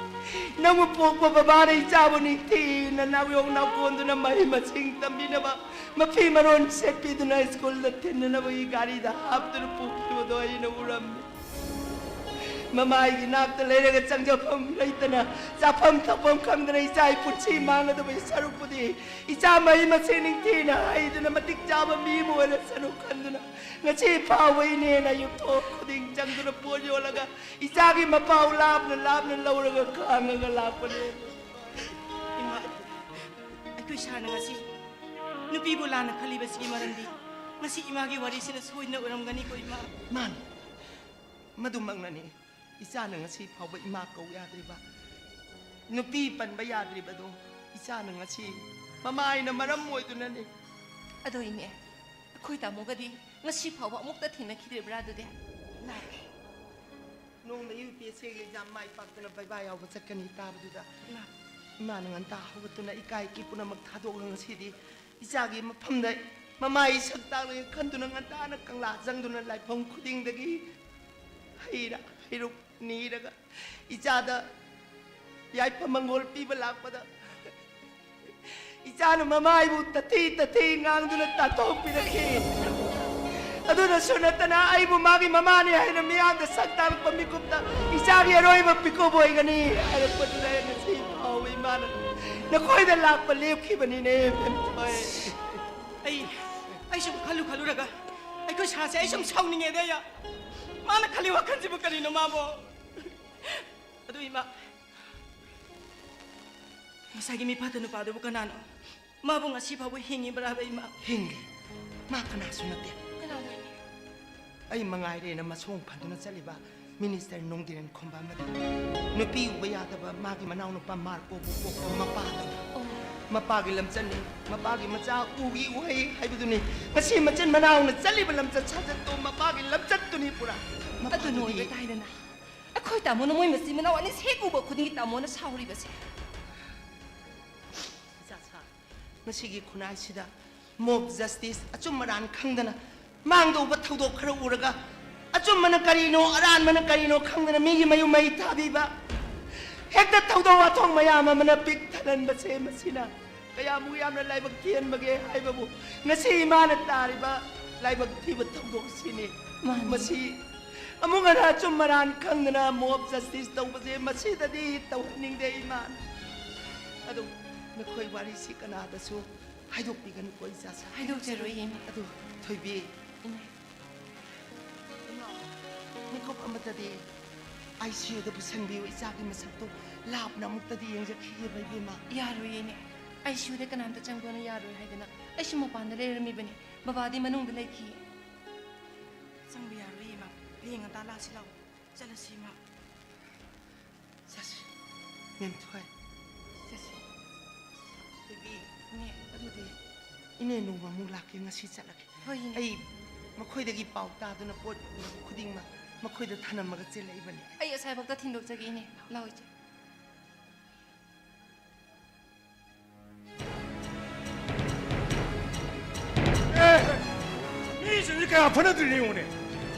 ꯅꯪꯕꯨ ꯄꯣꯛꯄ ꯕꯕꯥꯅ ꯏꯆꯥꯕꯨ ꯅꯤꯡꯊꯤꯅ ꯅꯥꯎꯌꯣꯛ ꯅꯥꯎꯀꯣꯟꯗꯨꯅ ꯃꯍꯩ ꯃꯁꯤꯡ ꯇꯝꯕꯤꯅꯕ ꯃꯐꯤ ꯃꯔꯣꯟ ꯁꯦꯠꯄꯤꯗꯨꯅ ꯁ꯭ꯀꯨꯜꯗ ꯊꯤꯟꯅꯅꯕꯒꯤ ꯒꯥꯔꯤꯗ ꯍꯥꯞꯇꯨꯅ ꯄꯨꯈꯤꯕꯗꯣ ꯑꯩꯅ ꯎꯔꯝꯃꯤ꯫ ꯃꯃꯥꯏꯒꯤ ꯅꯥꯛꯇ ꯂꯩꯔꯒ ꯆꯪꯖꯐꯝ ꯂꯩꯇꯅ, ꯆꯥꯐꯝ ꯊꯛꯐꯝ ꯈꯪꯗꯅ ꯏꯆꯥꯒꯤ ꯄꯨꯟꯁꯤ ꯃꯥꯡꯒꯗꯕꯒꯤ ꯁꯔꯨꯛꯄꯨꯗꯤ ꯏꯆꯥ ꯃꯍꯩ ꯃꯁꯤꯡ ꯅꯤꯡꯊꯤꯅ ꯍꯩꯗꯨꯅ ꯃꯇꯤꯛ ꯆꯥꯕ ꯃꯤ ꯑꯃ ꯑꯣꯏꯔꯁꯅꯨ ꯈꯟꯗꯨꯅ ꯉꯁꯤ ꯐꯥꯎꯕ ꯏꯅꯦꯅ ꯌꯨꯝꯊꯣꯡ ꯈꯨꯗꯤꯡ ꯆꯪꯗꯨꯅ ꯄꯣꯠ ꯌꯣꯜꯂꯒ ꯏꯆꯥꯒꯤ ꯃꯄꯥꯎ ꯂꯥꯞꯅ ꯂꯥꯞꯅ ꯂꯧꯔꯒ ꯈꯥꯡꯉꯒ ꯂꯥꯛꯄꯅꯦ꯫ ꯏꯃꯥ, ꯁꯥꯔꯅ ꯉꯁꯤ ꯅꯨꯄꯤꯕꯨ ꯂꯥꯟꯅ ꯈꯜꯂꯤꯕꯁꯤꯒꯤ ꯃꯔꯝꯗꯤ ꯉꯁꯤ ꯏꯃꯥꯒꯤ ꯋꯥꯔꯤꯁꯤꯅ ꯁꯣꯏꯗꯅ ꯑꯣꯏꯔꯝꯒꯅꯤꯀꯣ, ꯏꯃꯥ꯫ ꯃꯥꯅꯤ, ꯃꯗꯨꯃꯛꯅꯅꯤ꯫ ꯏꯆꯥꯅ ꯉꯁꯤ ꯐꯥꯎꯕ ꯏꯃꯥ ꯀꯧ ꯌꯥꯗ꯭ꯔꯤꯕ, ꯅꯨꯄꯤ ꯄꯟꯕ ꯌꯥꯗ꯭ꯔꯤꯕꯗꯣ ꯏꯆꯥꯅ ꯉꯁꯤ ꯃꯃꯥꯏꯅ ꯃꯔꯝ ꯑꯣꯏꯗꯨꯅꯅꯤ꯫ ꯑꯗꯣ ꯏꯅꯦ, ꯑꯩꯈꯣꯏ ꯇꯥꯃꯣꯒꯗꯤ ꯉꯁꯤ ꯐꯥꯎꯕ ꯑꯃꯨꯛꯇ ꯊꯦꯡꯅꯈꯤꯗ꯭ꯔꯤꯕ꯭ꯔꯥ ꯑꯗꯨꯗꯤ? ꯂꯥꯛꯑꯦ꯫ ꯅꯣꯡꯃ ꯌꯨ ꯄꯤ ꯑꯦꯁ ꯁꯤꯒꯤ ꯑꯦꯛꯖꯥꯝ ꯃꯥꯏ ꯄꯥꯛꯇꯨꯅ ꯕꯩꯕꯥ ꯌꯥꯎꯕ ꯆꯠꯀꯅꯤ ꯇꯥꯕꯗꯨꯗ, ꯏꯃꯥ꯫ ꯏꯃꯥꯅ ꯉꯟꯇꯥ ꯍꯧꯒꯠꯇꯨꯅ ꯏꯀꯥꯏ ꯏꯀꯤ ꯄꯨꯝꯅꯃꯛ ꯊꯥꯗꯣꯛꯂꯒ ꯉꯁꯤꯗꯤ ꯏꯆꯥꯒꯤ ꯃꯐꯝꯗ ꯃꯃꯥꯏ ꯁꯛ ꯇꯥꯛꯂꯒ ꯈꯟꯗꯨꯅ ꯉꯟꯇꯥꯅ ꯀꯪꯂꯥ ꯆꯪꯗꯨꯅ ꯂꯥꯏꯐꯝ ꯈꯨꯗꯤꯡꯗꯒꯤ ꯍꯩꯔꯥ ꯍꯩꯔꯨꯛ ꯅꯤꯔꯒ ꯏꯆꯥꯗ ꯌꯥꯏꯐ ꯃꯪꯒꯣꯜ ꯄꯤꯕ ꯂꯥꯛꯄꯗ ꯏꯆꯥꯅ ꯃꯃꯥꯏꯕꯨ ꯇꯊꯤ ꯇꯊꯤ ꯉꯥꯡꯗꯨꯅ ꯇꯥꯟꯊꯣꯛꯄꯤꯔꯛꯈꯤ꯫ ꯑꯗꯨꯗꯁꯨ ꯅꯠꯇꯅ ꯑꯩꯕꯨ ꯃꯥꯒꯤ ꯃꯃꯥꯅꯤ ꯍꯥꯏꯅ ꯃꯤꯌꯥꯝꯗ ꯁꯛ ꯇꯥꯛꯂꯛꯄ ꯃꯤꯀꯨꯞꯇ ꯏꯆꯥꯒꯤ ꯑꯔꯣꯏꯕ ꯄꯤꯀꯨꯞ ꯑꯣꯏꯒꯅꯤ ꯍꯥꯏꯔꯛꯄꯗꯨꯗ ꯑꯩ ꯉꯁꯤ ꯐꯥꯎꯕ ꯏꯃꯥꯅ ꯅꯈꯣꯏꯗ ꯂꯥꯛꯄ ꯂꯦꯞꯈꯤꯕꯅꯤꯅꯦ, ꯕꯦꯝꯊꯣꯏ꯫ ꯑꯩ, ꯑꯩ ꯁꯨꯝ ꯈꯜꯂꯨ ꯈꯜꯂꯨꯔꯒ ꯑꯩꯈꯣꯏ ꯁꯥꯁꯦ ꯑꯩ ꯁꯨꯝ ꯁꯥꯎꯅꯤꯡꯉꯦꯗ, ꯑꯩ꯫ ꯃꯥꯅ ꯈꯜꯂꯤ ꯋꯥꯈꯜꯁꯤꯕꯨ ꯀꯔꯤꯅꯣ ꯃꯥꯕꯣ? ꯑꯗꯨ ꯏꯃꯥ, ꯉꯁꯥꯏꯒꯤ ꯃꯤ ꯐꯠꯇ ꯅꯨꯄꯥꯗꯨꯕꯨ ꯀꯅꯥꯅꯣ? ꯃꯥꯕꯨ ꯉꯁꯤ ꯐꯥꯎꯕ ꯍꯤꯡꯉꯤꯕ꯭ꯔꯥꯕ, ꯏꯃꯥ? ꯍꯤꯡꯂꯤ꯫ ꯃꯥ ꯀꯅꯥꯁꯨ ꯅꯠꯇꯦ꯫ ꯀꯅꯥꯅꯣ ꯍꯥꯏꯅꯦ? ꯑꯩ ꯃꯉꯥꯏꯔꯦꯅ ꯃꯁꯣꯡ ꯐꯟꯗꯨꯅ ꯆꯠꯂꯤꯕ ꯃꯤꯅꯤꯁꯇꯔ ꯅꯣꯡꯗꯤꯔꯦꯟ ꯈꯣꯝꯕ ꯑꯃꯗꯤ ꯅꯨꯄꯤ ꯎꯕ ꯌꯥꯗꯕ ꯃꯥꯒꯤ ꯃꯅꯥꯎꯅꯨꯄꯥ ꯃꯥꯔꯄꯣꯕꯨ ꯄꯣꯛꯄ ꯃꯄꯥꯗꯨꯅꯤ꯫ ꯑꯣ꯫ ꯃꯄꯥꯒꯤ ꯂꯝꯆꯠꯅꯤ, ꯃꯄꯥꯒꯤ ꯃꯆꯥ ꯎꯒꯤ ꯎꯍꯩ ꯍꯥꯏꯕꯗꯨꯅꯤ꯫ ꯉꯁꯤ ꯃꯆꯤꯟ ꯃꯅꯥꯎꯅ ꯆꯠꯂꯤꯕ ꯂꯝꯆꯠ ꯁꯥꯖꯠꯇꯣ ꯃꯄꯥꯒꯤ ꯂꯝꯆꯠꯇꯨꯅꯤ ꯄꯨꯔꯥ꯫ ꯑꯗꯨ ꯃꯄꯥꯗꯨꯗꯤ ꯅꯣꯏꯕ ꯇꯥꯏꯗꯅ꯫ ꯑꯩꯈꯣꯏ ꯇꯥꯃꯣꯅ ꯃꯣꯏ ꯃꯆꯤꯟ ꯃꯅꯥꯎ ꯑꯅꯤ ꯍꯦꯛ ꯎꯕ ꯈꯨꯗꯤꯡꯒꯤ ꯇꯥꯃꯣꯅ ꯁꯥꯎꯔꯤꯕꯁꯦ꯫ ꯏꯆꯥ ꯁꯥ, ꯉꯁꯤꯒꯤ ꯈꯨꯟꯅꯥꯏꯁꯤꯗ ꯃꯣꯞ ꯖꯁꯇꯤꯁ, ꯑꯆꯨꯝ ꯑꯔꯥꯟ ꯈꯪꯗꯅ ꯃꯥꯡꯗꯧꯕ ꯊꯧꯗꯣꯛ ꯈꯔ ꯎꯔꯒ ꯑꯆꯨꯝꯕꯅ ꯀꯔꯤꯅꯣ, ꯑꯔꯥꯟꯕꯅ ꯀꯔꯤꯅꯣ ꯈꯪꯗꯅ ꯃꯤꯒꯤ ꯃꯌꯨꯝ ꯃꯩ ꯊꯥꯕꯤꯕ, ꯍꯦꯛꯇ ꯊꯧꯗꯣꯛ ꯋꯥꯊꯣꯛ ꯃꯌꯥꯝ ꯑꯃꯅ ꯄꯤꯛ ꯊꯜꯍꯟꯕꯁꯦ ꯃꯁꯤꯅ ꯀꯌꯥꯃꯨꯛ ꯌꯥꯝꯅ ꯂꯥꯏꯕꯛ ꯊꯤꯍꯟꯕꯒꯦ ꯍꯥꯏꯕꯕꯨ ꯉꯁꯤ ꯏꯃꯥꯅ ꯇꯥꯔꯤꯕ ꯂꯥꯏꯕꯛ ꯊꯤꯕ ꯊꯧꯗꯣꯛꯁꯤꯅꯤ꯫ ꯃꯥꯅꯤ꯫ ꯃꯁꯤ ꯑꯃꯨꯛ ꯍꯟꯅ ꯑꯆꯨꯝ ꯑꯔꯥꯟ ꯈꯪꯗꯅ ꯃꯣꯞ ꯖꯁꯇꯤꯁ ꯇꯧꯕꯁꯦ ꯃꯁꯤꯗꯗꯤ ꯇꯧꯍꯟꯅꯤꯡꯗꯦ ꯏꯃꯥ꯫ ꯑꯗꯨ ꯅꯈꯣꯏ ꯋꯥꯔꯤꯁꯤ ꯀꯅꯥꯗꯁꯨ ꯍꯥꯏꯗꯣꯛꯄꯤꯒꯅꯨꯀꯣ ꯏꯆꯥ ꯁꯥ꯫ ꯍꯥꯏꯗꯣꯛꯆꯔꯣꯏ ꯏꯃꯥ꯫ ꯑꯗꯨ ꯊꯣꯏꯕꯤ, ꯏꯃꯥ꯫ ꯏꯃꯥ, ꯃꯤꯀꯨꯞ ꯑꯃꯇꯗꯤ ꯑꯥꯏ ꯁꯤ ꯌꯨꯗ ꯄꯨꯁꯟꯕꯤꯌꯨ꯫ ꯏꯆꯥꯒꯤ ꯃꯁꯛꯇꯨ ꯂꯥꯞꯅ ꯑꯃꯨꯛꯇꯗꯤ ꯌꯦꯡꯖꯈꯤꯒꯦꯕ ꯏꯕꯦꯝꯃ꯫ ꯌꯥꯔꯣꯏ ꯏꯅꯦ꯫ ꯑꯥꯏ ꯁꯤ ꯌꯨꯗ ꯀꯅꯥꯝꯇ ꯆꯪꯕꯅ ꯌꯥꯔꯣꯏ ꯍꯥꯏꯗꯅ ꯑꯩꯁꯨ ꯃꯄꯥꯟꯗ ꯂꯩꯔꯝꯃꯤꯕꯅꯤ꯫ ꯕꯕꯥꯗꯤ ꯃꯅꯨꯡꯗ ꯂꯩꯈꯤꯌꯦ꯫ ꯆꯪꯕ ꯌꯥꯔꯣꯏ, ꯏꯃꯥ꯫ ꯍꯌꯦꯡ ꯉꯟꯇꯥ ꯂꯥꯛꯁꯤ ꯂꯥꯛꯑꯣ꯫ ꯆꯠꯂꯁꯤ, ꯏꯃꯥ꯫ ꯆꯠꯁꯤ꯫ ꯃꯦꯝꯊꯣꯏ꯫ ꯆꯠꯁꯤ꯫ ꯊꯣꯏꯕꯤ꯫ ꯏꯅꯦ꯫ ꯑꯗꯨꯗꯤ ꯏꯅꯦ ꯅꯣꯡꯃ ꯑꯃꯨꯛ ꯂꯥꯛꯀꯦ, ꯉꯁꯤ ꯆꯠꯂꯒꯦ꯫ ꯍꯣꯏ, ꯏꯅꯦ꯫ ꯑꯩ ꯃꯈꯣꯏꯗꯒꯤ ꯄꯥꯎ ꯇꯥꯗꯨꯅ ꯄꯣꯠ ꯄꯨꯔꯛꯄ ꯈꯨꯗꯤꯡꯃꯛ ꯃꯈꯣꯏꯗ ꯊꯅꯝꯃꯒ ꯆꯦꯜꯂꯛꯏꯕꯅꯤ꯫ ꯑꯩ ꯑꯁ꯭ꯋꯥꯏꯐꯥꯎꯇ ꯊꯤꯟꯗꯣꯛꯆꯒꯦ, ꯏꯅꯦ꯫ ꯂꯥꯛꯑꯣ, ꯏꯆꯦ꯫ ꯑꯦ, ꯃꯤꯁꯤꯡꯁꯦ ꯀꯌꯥ ꯐꯅꯗ꯭ꯔꯤꯅꯦ ꯌꯦꯡꯉꯨꯅꯦ꯫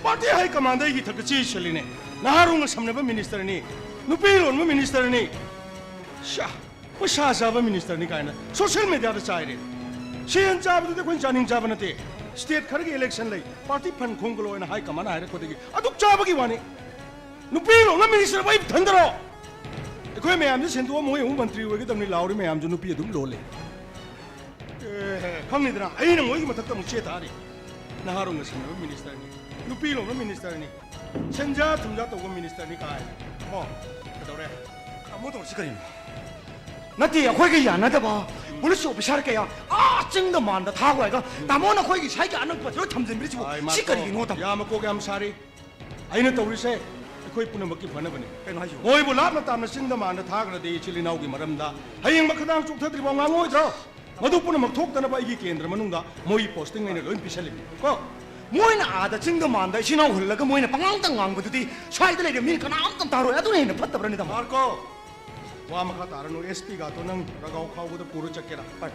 ꯄꯥꯔꯇꯤ ꯍꯥꯏ ꯀꯃꯥꯟꯗ ꯑꯩꯒꯤ ꯏꯊꯛꯇ ꯆꯦ ꯏꯁꯜꯂꯤꯅꯦ꯫ ꯅꯍꯥꯔꯣꯜꯒ ꯁꯝꯅꯕ ꯃꯤꯅꯤꯁꯇꯔꯅꯤ, ꯅꯨꯄꯤ ꯂꯣꯟꯕ ꯃꯤꯅꯤꯁꯇꯔꯅꯤ꯫ ꯁ꯭ꯌꯥ, ꯄꯩꯁꯥ ꯆꯥꯕ ꯃꯤꯅꯤꯁꯇꯔꯅꯤ ꯀꯥꯏꯅ ꯁꯣꯁꯤꯌꯦꯜ ꯃꯤꯗꯤꯌꯥꯗ ꯆꯥꯏꯔꯦ꯫ ꯁꯦꯟ ꯆꯥꯕꯗꯨꯗꯤ ꯑꯩꯈꯣꯏꯅ ꯆꯥꯅꯤꯡ ꯆꯥꯕ ꯅꯠꯇꯦ꯫ ꯁ꯭ꯇꯦꯠ ꯈꯔꯒꯤ ꯏꯂꯦꯛꯁꯟ ꯂꯩ, ꯄꯥꯔꯇꯤ ꯐꯟ ꯈꯣꯝꯒꯠꯂꯣ ꯍꯥꯏꯅ ꯍꯥꯏ ꯀꯃꯥꯟꯅ ꯍꯥꯏꯔꯛꯄꯗꯒꯤ ꯑꯗꯨꯛ ꯆꯥꯕꯒꯤ ꯋꯥꯅꯤ꯫ ꯅꯨꯄꯤ ꯂꯣꯟꯕ ꯃꯤꯅꯤꯁꯇꯔꯕꯨ ꯑꯩ ꯏꯊꯟꯗꯔꯣ? ꯑꯩꯈꯣꯏ ꯃꯌꯥꯝꯁꯦ ꯁꯦꯟꯗꯣꯛꯑ ꯃꯣꯏ ꯑꯃꯨꯛ ꯃꯟꯇ꯭ꯔꯤ ꯑꯣꯏꯒꯗꯕꯅꯤ ꯂꯥꯎꯔꯤ ꯃꯌꯥꯝꯁꯨ ꯅꯨꯄꯤ ꯑꯗꯨꯝ ꯂꯣꯜꯂꯦ꯫ ꯑꯦ, ꯈꯪꯉꯤꯗꯅ, ꯑꯩꯅ ꯃꯣꯏꯒꯤ ꯃꯊꯛꯇ ꯑꯃꯨꯛ ꯆꯦ ꯊꯥꯔꯤ꯫ ꯅꯍꯥꯔꯣꯜꯒ ꯁꯝꯅꯕ ꯃꯤꯅꯤꯁꯇꯔꯅꯤ, ꯅꯨꯄꯤ ꯂꯣꯟꯕ ꯃꯤꯅꯤꯁꯇꯔꯅꯤ, ꯁꯦꯟꯖꯥ ꯊꯨꯝꯖꯥ ꯇꯧꯕ ꯃꯤꯅꯤꯁꯇꯔꯅꯤ ꯀꯥꯏ꯫ ꯑꯣ, ꯀꯩꯗꯧꯔꯦ? ꯇꯥꯃꯣ ꯇꯧꯔꯤꯁꯤ ꯀꯔꯤꯅꯣ? ꯅꯠꯇꯦ, ꯑꯩꯈꯣꯏꯒ ꯌꯥꯅꯗꯕ ꯄꯨꯂꯤꯁ ꯑꯣꯐꯤꯁꯥꯔ ꯀꯌꯥ ꯑꯥ ꯆꯤꯡꯗ ꯃꯥꯟꯗ ꯊꯥꯈ꯭ꯔꯒ ꯇꯥꯃꯣꯅ ꯑꯩꯈꯣꯏꯒꯤ ꯁ꯭ꯋꯥꯏꯒꯤ ꯑꯅꯛꯄꯁꯤꯗ ꯊꯝꯖꯤꯟꯕꯤꯔꯤꯁꯤꯕꯨ ꯑꯥꯏ, ꯁꯤ ꯃꯥꯔꯀꯣ, ꯀꯔꯤꯒꯤꯅꯣ, ꯇꯥꯃꯣ? ꯌꯥꯝ ꯃꯀꯣꯛ ꯌꯥꯝ ꯁꯥꯔꯤ꯫ ꯑꯩꯅ ꯇꯧꯔꯤꯁꯦ ꯑꯩꯈꯣꯏ ꯄꯨꯝꯅꯃꯛꯀꯤ ꯐꯅꯕꯅꯤ꯫ ꯀꯩꯅꯣ ꯍꯥꯏꯁꯤꯕꯣ? ꯃꯣꯏꯕꯨ ꯂꯥꯞꯅ ꯇꯥꯝꯅ ꯆꯤꯡꯗ ꯃꯥꯟꯗ ꯊꯥꯈ꯭ꯔꯗꯤ ꯏꯆꯤꯜ ꯏꯅꯥꯎꯒꯤ ꯃꯔꯝꯗ ꯍꯌꯦꯡ ꯃꯈꯥꯗꯥꯡ ꯆꯣꯛꯊꯗ꯭ꯔꯤꯕ ꯉꯥꯡꯉꯣꯏꯗ꯭ꯔꯣ? ꯃꯗꯨ ꯄꯨꯝꯅꯃꯛ ꯊꯣꯛꯇꯅꯕ ꯑꯩꯒꯤ ꯀꯦꯟꯗ꯭ꯔ ꯃꯅꯨꯡꯗ ꯃꯣꯏꯒꯤ ꯄꯣꯁꯇꯤꯡ ꯑꯩꯅ ꯂꯣꯏ ꯄꯤꯁꯜꯂꯤꯕꯅꯤ꯫ ꯀꯣ? ꯃꯣꯏꯅ ꯑꯥꯗ ꯆꯤꯡꯗ ꯃꯥꯟꯗ ꯏꯆꯤꯜ ꯏꯅꯥꯎ ꯍꯨꯜꯂꯒ ꯃꯣꯏꯅ ꯄꯉꯥꯡꯇ ꯉꯥꯡꯕꯗꯨꯗꯤ ꯁ꯭ꯋꯥꯏꯗ ꯂꯩꯔꯤꯕ ꯃꯤꯅ ꯀꯅꯥꯝꯇ ꯇꯥꯔꯣꯏ꯫ ꯑꯗꯨꯅ ꯍꯦꯟꯅ ꯐꯠꯇꯕ꯭ꯔꯅꯦ, ꯇꯥꯃꯣ? ꯃꯥꯔꯀꯣ, ꯋꯥ ꯃꯈꯥ ꯇꯥꯔꯅꯨ꯫ ꯑꯦꯁ ꯄꯤ ꯒꯥꯇꯣ ꯅꯪ ꯔꯒꯥꯎ ꯈꯥꯎꯕꯗ ꯄꯨꯔ ꯆꯠꯀꯦꯔꯥ? ꯍꯣꯏ꯫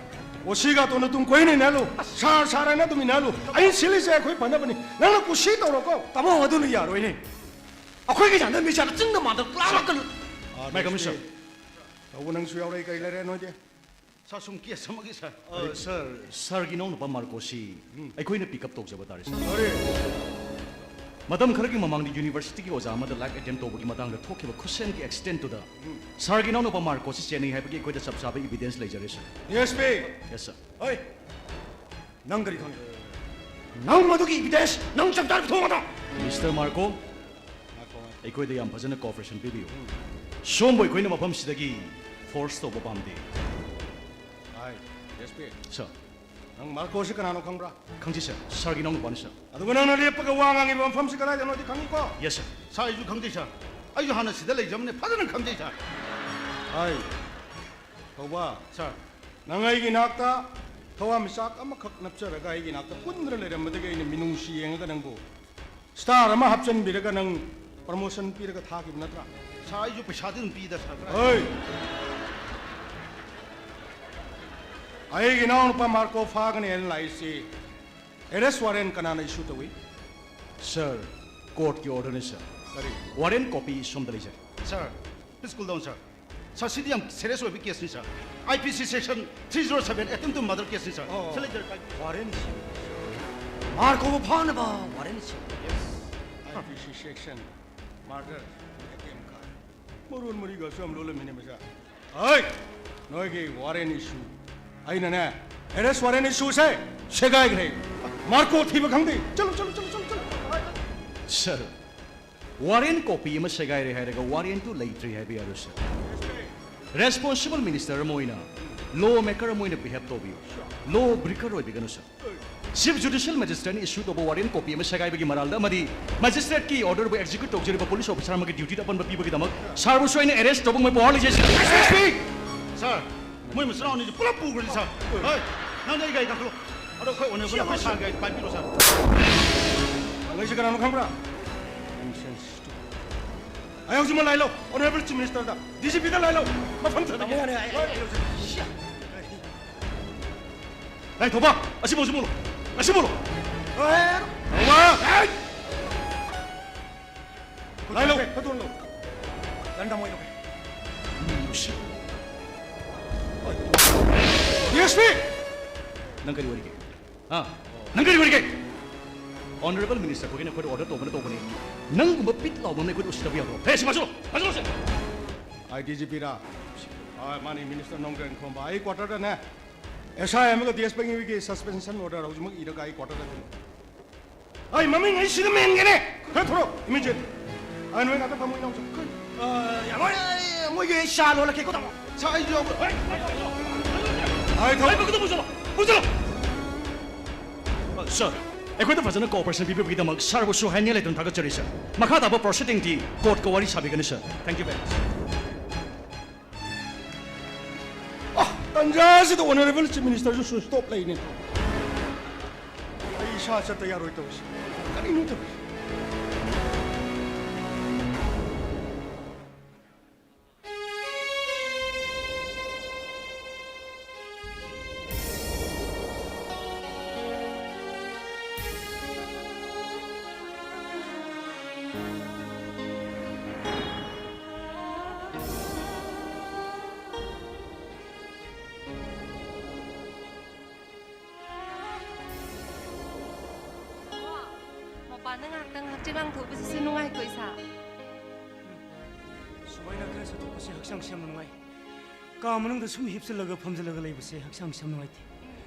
ꯑꯣ ꯁꯤ ꯒꯥꯇꯣ ꯅꯇꯨꯡ ꯀꯣꯏꯅ ꯏꯟꯅꯍꯜꯂꯨ꯫ ꯁꯥꯔ, ꯁꯥꯔ ꯍꯥꯏꯅ ꯑꯗꯨꯝ ꯏꯟꯅꯍꯜꯂꯨ꯫ ꯑꯩꯅ ꯁꯤꯜꯂꯤꯁꯦ ꯑꯩꯈꯣꯏ ꯐꯅꯕꯅꯤ꯫ ꯅꯪꯅ ꯀꯨꯁꯤ ꯇꯧꯔꯣꯀꯣ꯫ ꯇꯥꯃꯣ, ꯑꯗꯨꯅ ꯌꯥꯔꯣꯏꯅꯦ꯫ ꯑꯩꯈꯣꯏꯒꯤ ꯌꯥꯅꯕ ꯃꯤꯆꯥꯗ ꯆꯤꯡꯗ ꯃꯥꯟꯗ ꯂꯥꯛꯂꯛꯀꯅꯨ꯫ ꯃꯥꯏ ꯀꯃꯤꯁꯟ꯫ ꯇꯧꯕ ꯅꯪꯁꯨ ꯌꯥꯎꯔꯛꯏ, ꯀꯔꯤ ꯂꯩꯔꯦ ꯅꯣꯏꯗꯤ? ꯁꯥꯔ, ꯁꯨꯝ ꯀꯦꯁ ꯑꯃꯒꯤ, ꯁꯥꯔ꯫ ꯑ, ꯁꯥꯔ, ꯁꯥꯔꯒꯤ ꯏꯅꯥꯎꯅꯨꯄꯥ ꯃꯥꯔꯀꯣꯁꯤ ꯎꯝ꯫ ꯑꯩꯈꯣꯏꯅ ꯄꯤꯛ ꯑꯞ ꯇꯧꯖꯕ ꯇꯥꯔꯦ, ꯁꯥꯔ꯫ ꯑꯔꯦ! ꯃꯇꯝ ꯈꯔꯒꯤ ꯃꯃꯥꯡꯗ ꯌꯨꯅꯤꯚꯔꯁꯤꯇꯤꯒꯤ ꯑꯣꯖꯥ ꯑꯃꯗ ꯂꯥꯏꯐ ꯑꯦꯇꯦꯝ ꯇꯧꯕꯒꯤ ꯃꯇꯥꯡꯗ ꯊꯣꯛꯈꯤꯕ ꯈꯨꯠꯁꯦꯝꯒꯤ ꯑꯦꯛꯁꯤꯗꯦꯟꯠꯇꯨꯗ ꯎꯝ꯫ ꯁꯥꯔꯒꯤ ꯏꯅꯥꯎꯅꯨꯄꯥ ꯃꯥꯔꯀꯣꯁꯤ ꯆꯦꯟꯅꯩ ꯍꯥꯏꯕꯒꯤ ꯑꯩꯈꯣꯏꯗ ꯆꯞ ꯆꯥꯕ ꯏꯕꯤꯗꯦꯟꯁ ꯂꯩꯖꯔꯦ, ꯁꯥꯔ꯫ D S P! ꯌꯦꯁ, ꯁꯥꯔ꯫ ꯍꯣꯏ! ꯅꯪ ꯀꯔꯤ ꯈꯪꯉꯤ? ꯅꯪ ꯃꯗꯨꯒꯤ ꯏꯕꯤꯗꯦꯟꯁ ꯅꯪ ꯆꯞ ꯆꯥꯅ ꯄꯨꯊꯣꯛꯑꯣ꯫ ꯃꯤꯁꯇꯔ ꯃꯥꯔꯀꯣ, ꯉꯥꯏꯈꯣ, ꯉꯥꯏꯈꯣ꯫ ꯑꯩꯈꯣꯏꯗ ꯌꯥꯝ ꯐꯖꯅ ꯀꯣꯑꯣꯄꯔꯦꯁꯟ ꯄꯤꯕꯤꯌꯨ꯫ ꯎꯝ꯫ ꯁꯣꯝꯕꯨ ꯑꯩꯈꯣꯏꯅ ꯃꯐꯝꯁꯤꯗꯒꯤ ꯐꯣꯔꯁ ꯇꯧꯕ ꯄꯥꯝꯗꯦ꯫ ꯍꯥꯏ, ꯑꯦꯁ ꯄꯤ꯫ ꯁꯥꯔ꯫ ꯅꯪ ꯃꯥꯔꯀꯣꯁꯤ ꯀꯅꯥꯅꯣ ꯈꯪꯕ꯭ꯔꯥ? ꯈꯪꯖꯩ, ꯁꯥꯔ꯫ ꯁꯥꯔꯒꯤ ꯏꯅꯥꯎꯅꯨꯄꯥꯅꯤ, ꯁꯥꯔ꯫ ꯑꯗꯨꯒ ꯅꯪꯅ ꯂꯦꯞꯄꯒ ꯋꯥ ꯉꯥꯡꯉꯤꯕ ꯃꯐꯝꯁꯤ ꯀꯗꯥꯏꯗꯅꯣꯗꯤ ꯈꯪꯉꯤꯀꯣ? ꯌꯦꯁ, ꯁꯥꯔ꯫ ꯁꯥꯔ, ꯑꯩꯁꯨ ꯈꯪꯖꯩ, ꯁꯥꯔ꯫ ꯑꯩꯁꯨ ꯍꯥꯟꯅ ꯁꯤꯗ ꯂꯩꯖꯕꯅꯦ, ꯐꯖꯅ ꯈꯪꯖꯩ, ꯁꯥꯔ꯫ ꯍꯥꯏ, ꯊꯧꯕ꯫ ꯁꯥꯔ꯫ ꯅꯪ ꯑꯩꯒꯤ ꯅꯥꯛꯇ ꯊꯋꯥꯟꯃꯤꯆꯥꯛ ꯑꯃꯈꯛ ꯅꯞꯆꯔꯒ ꯑꯩꯒꯤ ꯅꯥꯛꯇ ꯄꯨꯟꯗꯨꯅ ꯂꯩꯔꯝꯕꯗꯒꯤ ꯑꯩꯅ ꯃꯤꯅꯨꯡꯁꯤ ꯌꯦꯡꯉꯒ ꯅꯪꯕꯨ ꯁ꯭ꯇꯥꯔ ꯑꯃ ꯍꯥꯞꯆꯤꯟꯕꯤꯔꯒ ꯅꯪ ꯄ꯭ꯔꯃꯣꯁꯟ ꯄꯤꯔꯒ ꯊꯥꯈꯤꯕ ꯅꯠꯇ꯭ꯔꯥ? ꯁꯥꯔ, ꯑꯩꯁꯨ ꯄꯩꯁꯥꯗꯤ ꯑꯗꯨꯝ ꯄꯤꯗ, ꯁꯥꯔ, ꯀꯗꯥꯏ? ꯍꯣꯏ! ꯑꯩꯒꯤ ꯏꯅꯥꯎꯅꯨꯄꯥ ꯃꯥꯔꯀꯣ ꯐꯥꯒꯅꯤ ꯍꯥꯏꯅ ꯂꯥꯛꯏꯁꯤ ꯑꯦꯔꯦꯁ ꯋꯥꯔꯦꯟ ꯀꯅꯥꯅ ꯏꯁꯨ ꯇꯧꯏ? ꯁꯥꯔ, ꯀꯣꯔꯠꯀꯤ ꯑꯣꯔꯗꯔꯅꯤ, ꯁꯥꯔ꯫ ꯀꯔꯤ? ꯋꯥꯔꯦꯟ ꯀꯣꯄꯤ ꯁꯣꯝꯗ ꯂꯩꯖꯔꯦ꯫ ꯁꯥꯔ, please cool down, ꯁꯥꯔ꯫ ꯁꯥꯔ, ꯁꯤꯗꯤ ꯌꯥꯝ ꯁꯦꯔꯤꯌꯁ ꯑꯣꯏꯕ ꯀꯦꯁꯅꯤ, ꯁꯥꯔ꯫ ꯑꯥꯏ ꯄꯤ ꯁꯤ section three zero seven, attempt to murder case ꯅꯤ, ꯁꯥꯔ꯫ ꯑꯣ꯫ ꯁꯤ ꯂꯩꯖꯔꯦ, ꯄꯥꯏꯕꯤꯌꯨ꯫ ꯋꯥꯔꯦꯟ ꯏꯁꯨ꯫ ꯃꯥꯔꯀꯣꯕꯨ ꯐꯥꯅꯕ ꯋꯥꯔꯦꯟ ꯏꯁꯨ꯫ ꯑꯥꯏ ꯄꯤ ꯁꯤ ꯁꯦꯛꯁꯟ ꯃꯔꯗꯔ ꯑꯦꯇꯦꯝ ꯀꯥꯏ꯫ ꯃꯔꯣꯟ ꯃꯔꯤꯒꯁꯨ ꯌꯥꯝ ꯂꯣꯜꯂꯝꯃꯤꯅꯦ ꯃꯁꯥ꯫ ꯍꯣꯏ! ꯅꯣꯏꯒꯤ ꯋꯥꯔꯦꯟ ꯏꯁꯨ꯫ ꯑꯩꯅꯅꯦ, ꯑꯦꯔꯦꯁ ꯋꯥꯔꯦꯟ ꯏꯁꯨꯁꯦ ꯁꯦꯒꯥꯏꯈ꯭ꯔꯦ꯫ ꯃꯥꯔꯀꯣ ꯊꯤꯕ ꯈꯪꯗꯦ꯫ ꯆꯠꯂꯣ, ꯆꯠꯂꯣ, ꯆꯠꯂꯣ, ꯆꯠꯂꯣ, ꯆꯠꯂꯣ꯫ ꯁꯥꯔ, ꯋꯥꯔꯦꯟ ꯀꯣꯄꯤ ꯑꯃ ꯁꯦꯒꯥꯏꯔꯦ ꯍꯥꯏꯔꯒ ꯋꯥꯔꯦꯟꯇꯨ ꯂꯩꯇ꯭ꯔꯦ ꯍꯥꯏꯕ ꯌꯥꯔꯣꯏ, ꯁꯥꯔ꯫ ꯔꯦꯁꯄꯣꯟꯁꯤꯕꯜ ꯃꯤꯅꯤꯁꯇꯔ ꯑꯃ ꯑꯣꯏꯅ ꯂꯣ ꯃꯦꯀꯔ ꯑꯃ ꯑꯣꯏꯅ ꯕꯤꯍꯦꯞ ꯇꯧꯕꯤꯌꯨ꯫ ꯂꯣ ꯕ꯭ꯔꯤꯀꯔ ꯑꯣꯏꯕꯤꯒꯅꯨ, ꯁꯥꯔ꯫ ꯆꯤꯐ ꯖꯨꯗꯤꯁꯤꯌꯦꯜ ꯃꯦꯖꯤꯁꯇ꯭ꯔꯦꯠꯅ ꯏꯁꯨ ꯇꯧꯕ ꯋꯥꯔꯦꯟ ꯀꯣꯄꯤ ꯑꯃ ꯁꯦꯒꯥꯏꯕꯒꯤ ꯃꯔꯥꯜꯗ ꯑꯃꯗꯤ ꯃꯦꯖꯤꯁꯇ꯭ꯔꯦꯠꯀꯤ ꯑꯣꯔꯗꯔꯕꯨ ꯑꯦꯛꯖꯤꯀ꯭ꯌꯨꯠ ꯇꯧꯖꯔꯤꯕ ꯄꯨꯂꯤꯁ ꯑꯣꯐꯤꯁꯔ ꯑꯃꯒꯤ ꯗ꯭ꯌꯨꯇꯤꯗ ꯑꯄꯟꯕ ꯄꯤꯕꯒꯤꯗꯃꯛ ꯁꯥꯔꯕꯨꯁꯨ ꯑꯩꯅ ꯑꯦꯔꯦꯁ ꯇꯧꯕ ꯉꯝꯕꯒꯤ ꯄꯋꯥꯔ ꯂꯩꯖꯩ, ꯁꯥꯔ꯫ S P! ꯁꯥꯔ, ꯃꯣꯏ ꯃꯆꯤꯟ ꯃꯅꯥꯎ ꯑꯅꯤꯁꯦ ꯄꯨꯂꯞ ꯄꯨꯈ꯭ꯔꯁꯤ, ꯁꯥꯔ꯫ ꯍꯣꯏ, ꯅꯪꯗꯤ ꯑꯩ ꯒꯥꯔꯤ ꯀꯥꯈꯠꯂꯣ꯫ ꯑꯗꯣ ꯑꯩꯈꯣꯏ ꯑꯣꯅꯔꯦꯕꯜ ꯑꯩꯈꯣꯏ ꯁꯥꯔ ꯒꯥꯔꯤ ꯄꯥꯏꯕꯤꯔꯣ, ꯁꯥꯔ꯫ ꯂꯩꯁꯦ ꯀꯅꯥꯅꯣ ꯈꯪꯕ꯭ꯔꯥ? ꯑꯩ ꯍꯧꯖꯤꯛꯃꯛ ꯂꯥꯏ ꯂꯧ, ꯑꯣꯅꯔꯦꯕꯜ ꯆꯤꯐ ꯃꯤꯅꯤꯁꯇꯔꯗ, ꯗꯤ ꯖꯤ ꯄꯤꯗ ꯂꯥꯏ ꯂꯧ, ꯃꯐꯝ ꯆꯠꯂꯒꯦ꯫ ꯇꯥꯃꯣ, ꯌꯥꯔꯦ, ꯑꯩ, ꯑꯩ, ꯑꯩ ꯂꯧꯖꯒꯦ꯫ ꯂꯥꯏ ꯊꯧꯕ, ꯑꯁꯤ ꯃꯨꯜꯂꯨ, ꯑꯁꯤ ꯃꯨꯜꯂꯨ꯫ ꯑꯦ! ꯊꯧꯕ! ꯑꯦ! ꯂꯥꯏ ꯂꯧ꯫ ꯈꯨꯠ ꯊꯣꯡ ꯂꯧ꯫ ꯂꯟꯗꯥ ꯃꯣꯏ ꯂꯧꯒꯦ꯫ D S P! ꯅꯪ ꯀꯔꯤ ꯑꯣꯏꯔꯤꯒꯦ? ꯍꯥ? ꯅꯪ ꯀꯔꯤ ꯑꯣꯏꯔꯤꯒꯦ? ꯑꯣꯅꯔꯦꯕꯜ ꯃꯤꯅꯤꯁꯇꯔ ꯑꯩꯈꯣꯏꯒꯤ ꯅꯈꯣꯏꯗ ꯑꯣꯔꯗꯔ ꯇꯧꯕꯅ ꯇꯧꯕꯅꯤ꯫ ꯅꯪꯒꯨꯝꯕ ꯄꯤꯠ ꯂꯥꯎꯕ ꯑꯃꯅ ꯑꯩꯈꯣꯏꯗ ꯎꯁꯤꯠꯇꯕ ꯌꯥꯕ꯭ꯔꯣ? ꯍꯦ, ꯁꯤ ꯃꯥꯁꯨ! ꯃꯥꯁꯨ! I D G ꯄꯤꯔꯥ? ꯑꯥ, ꯃꯥꯅꯤ, ꯃꯤꯅꯤꯁꯇꯔ ꯅꯣꯡꯗ꯭ꯔꯦꯟ ꯈꯣꯝꯕ꯫ ꯑꯩ ꯀ꯭ꯋꯥꯇꯔꯗꯅꯦ, ꯑꯦꯁ ꯑꯥꯏ ꯑꯃꯒ ꯗꯤ ꯑꯦꯁ ꯄꯤꯒꯤ ꯁꯁꯄꯦꯟꯁꯟ ꯑꯣꯔꯗꯔ ꯍꯧꯖꯤꯛꯃꯛ ꯏꯔꯒ ꯑꯩ ꯀ꯭ꯋꯥꯇꯔꯗ ꯊꯝꯃꯤ꯫ ꯑꯩ ꯃꯃꯤꯡ ꯑꯩ ꯁꯤꯗ ꯃꯦꯟꯒꯦꯅꯦ! ꯈꯔ ꯊꯣꯔꯛꯑꯣ, ꯏꯃꯤꯗꯤꯌꯦꯠ! ꯑꯥ, ꯅꯣꯏ ꯉꯥꯛꯇ ꯐꯝꯃꯨ, ꯏꯅꯥꯎꯁꯨ꯫ ꯑ, ꯌꯥꯔꯣꯏ, ꯃꯣꯏꯒꯤ ꯑꯩ ꯆꯥ ꯂꯣꯜꯂꯛꯀꯦꯀꯣ, ꯇꯥꯃꯣ꯫ ꯁꯥ, ꯑꯩꯁꯨ ꯌꯥꯎꯕ-, ꯍꯣꯏ, ꯍꯣꯏ, ꯍꯣꯏ, ꯍꯣꯏ꯫ ꯑꯥꯏ, ꯊꯧ- ꯍꯥꯏꯕꯒꯗ ꯄꯨꯁꯤꯜꯂꯣ! ꯄꯨꯁꯤꯜꯂꯣ! ꯑ, ꯁꯥꯔ, ꯑꯩꯈꯣꯏꯗ ꯐꯖꯅ ꯀꯣꯑꯣꯄꯔꯦꯁꯟ ꯄꯤꯕꯤꯕꯒꯤꯗꯃꯛ ꯁꯥꯔꯕꯨꯁꯨ ꯍꯥꯏꯅꯤꯡꯉꯥꯏ ꯂꯩꯇꯅ ꯊꯥꯒꯠꯆꯔꯤ, ꯁꯥꯔ꯫ ꯃꯈꯥ ꯇꯥꯕ ꯄ꯭ꯔꯣꯁꯤꯗꯤꯡꯗꯤ ꯀꯣꯔꯠꯀ ꯋꯥꯔꯤ ꯁꯥꯕꯤꯒꯅꯤ, ꯁꯥꯔ꯫ Thank you very much. ꯑ, ꯇꯟꯖꯥꯁꯤꯗ ꯑꯣꯅꯔꯦꯕꯜ ꯆꯤꯐ ꯃꯤꯅꯤꯁꯇꯔꯁꯨ ꯁ꯭ꯋꯤꯆ ꯑꯣꯐ ꯂꯩꯅꯦ꯫ ꯑꯩ ꯏꯁꯥ ꯆꯠꯇ ꯌꯥꯔꯣꯏ ꯇꯧꯔꯤꯁꯦ꯫ ꯀꯔꯤꯅꯣ ꯇꯧꯔꯤꯁꯦ? ꯃꯄꯥꯟꯗ ꯉꯥꯏꯍꯥꯛꯇꯪ ꯍꯛꯆꯤꯛ ꯂꯥꯡꯊꯣꯛꯄꯁꯤꯁꯨ ꯅꯨꯡꯉꯥꯏꯀꯣ, ꯏꯁꯥ꯫ ꯁꯨꯃꯥꯏꯅ ꯈꯔ ꯆꯠꯊꯣꯛꯄꯁꯦ ꯍꯛꯆꯥꯡꯁꯦ ꯌꯥꯝꯅ ꯅꯨꯡꯉꯥꯏ꯫ ꯀꯥ ꯃꯅꯨꯡꯗ ꯁꯨꯝ ꯍꯤꯞꯆꯜꯂꯒ ꯐꯝꯖꯜꯂꯒ ꯂꯩꯕꯁꯦ ꯍꯛꯆꯥꯡꯁꯦ ꯌꯥꯝ ꯅꯨꯡꯉꯥꯏꯇꯦ꯫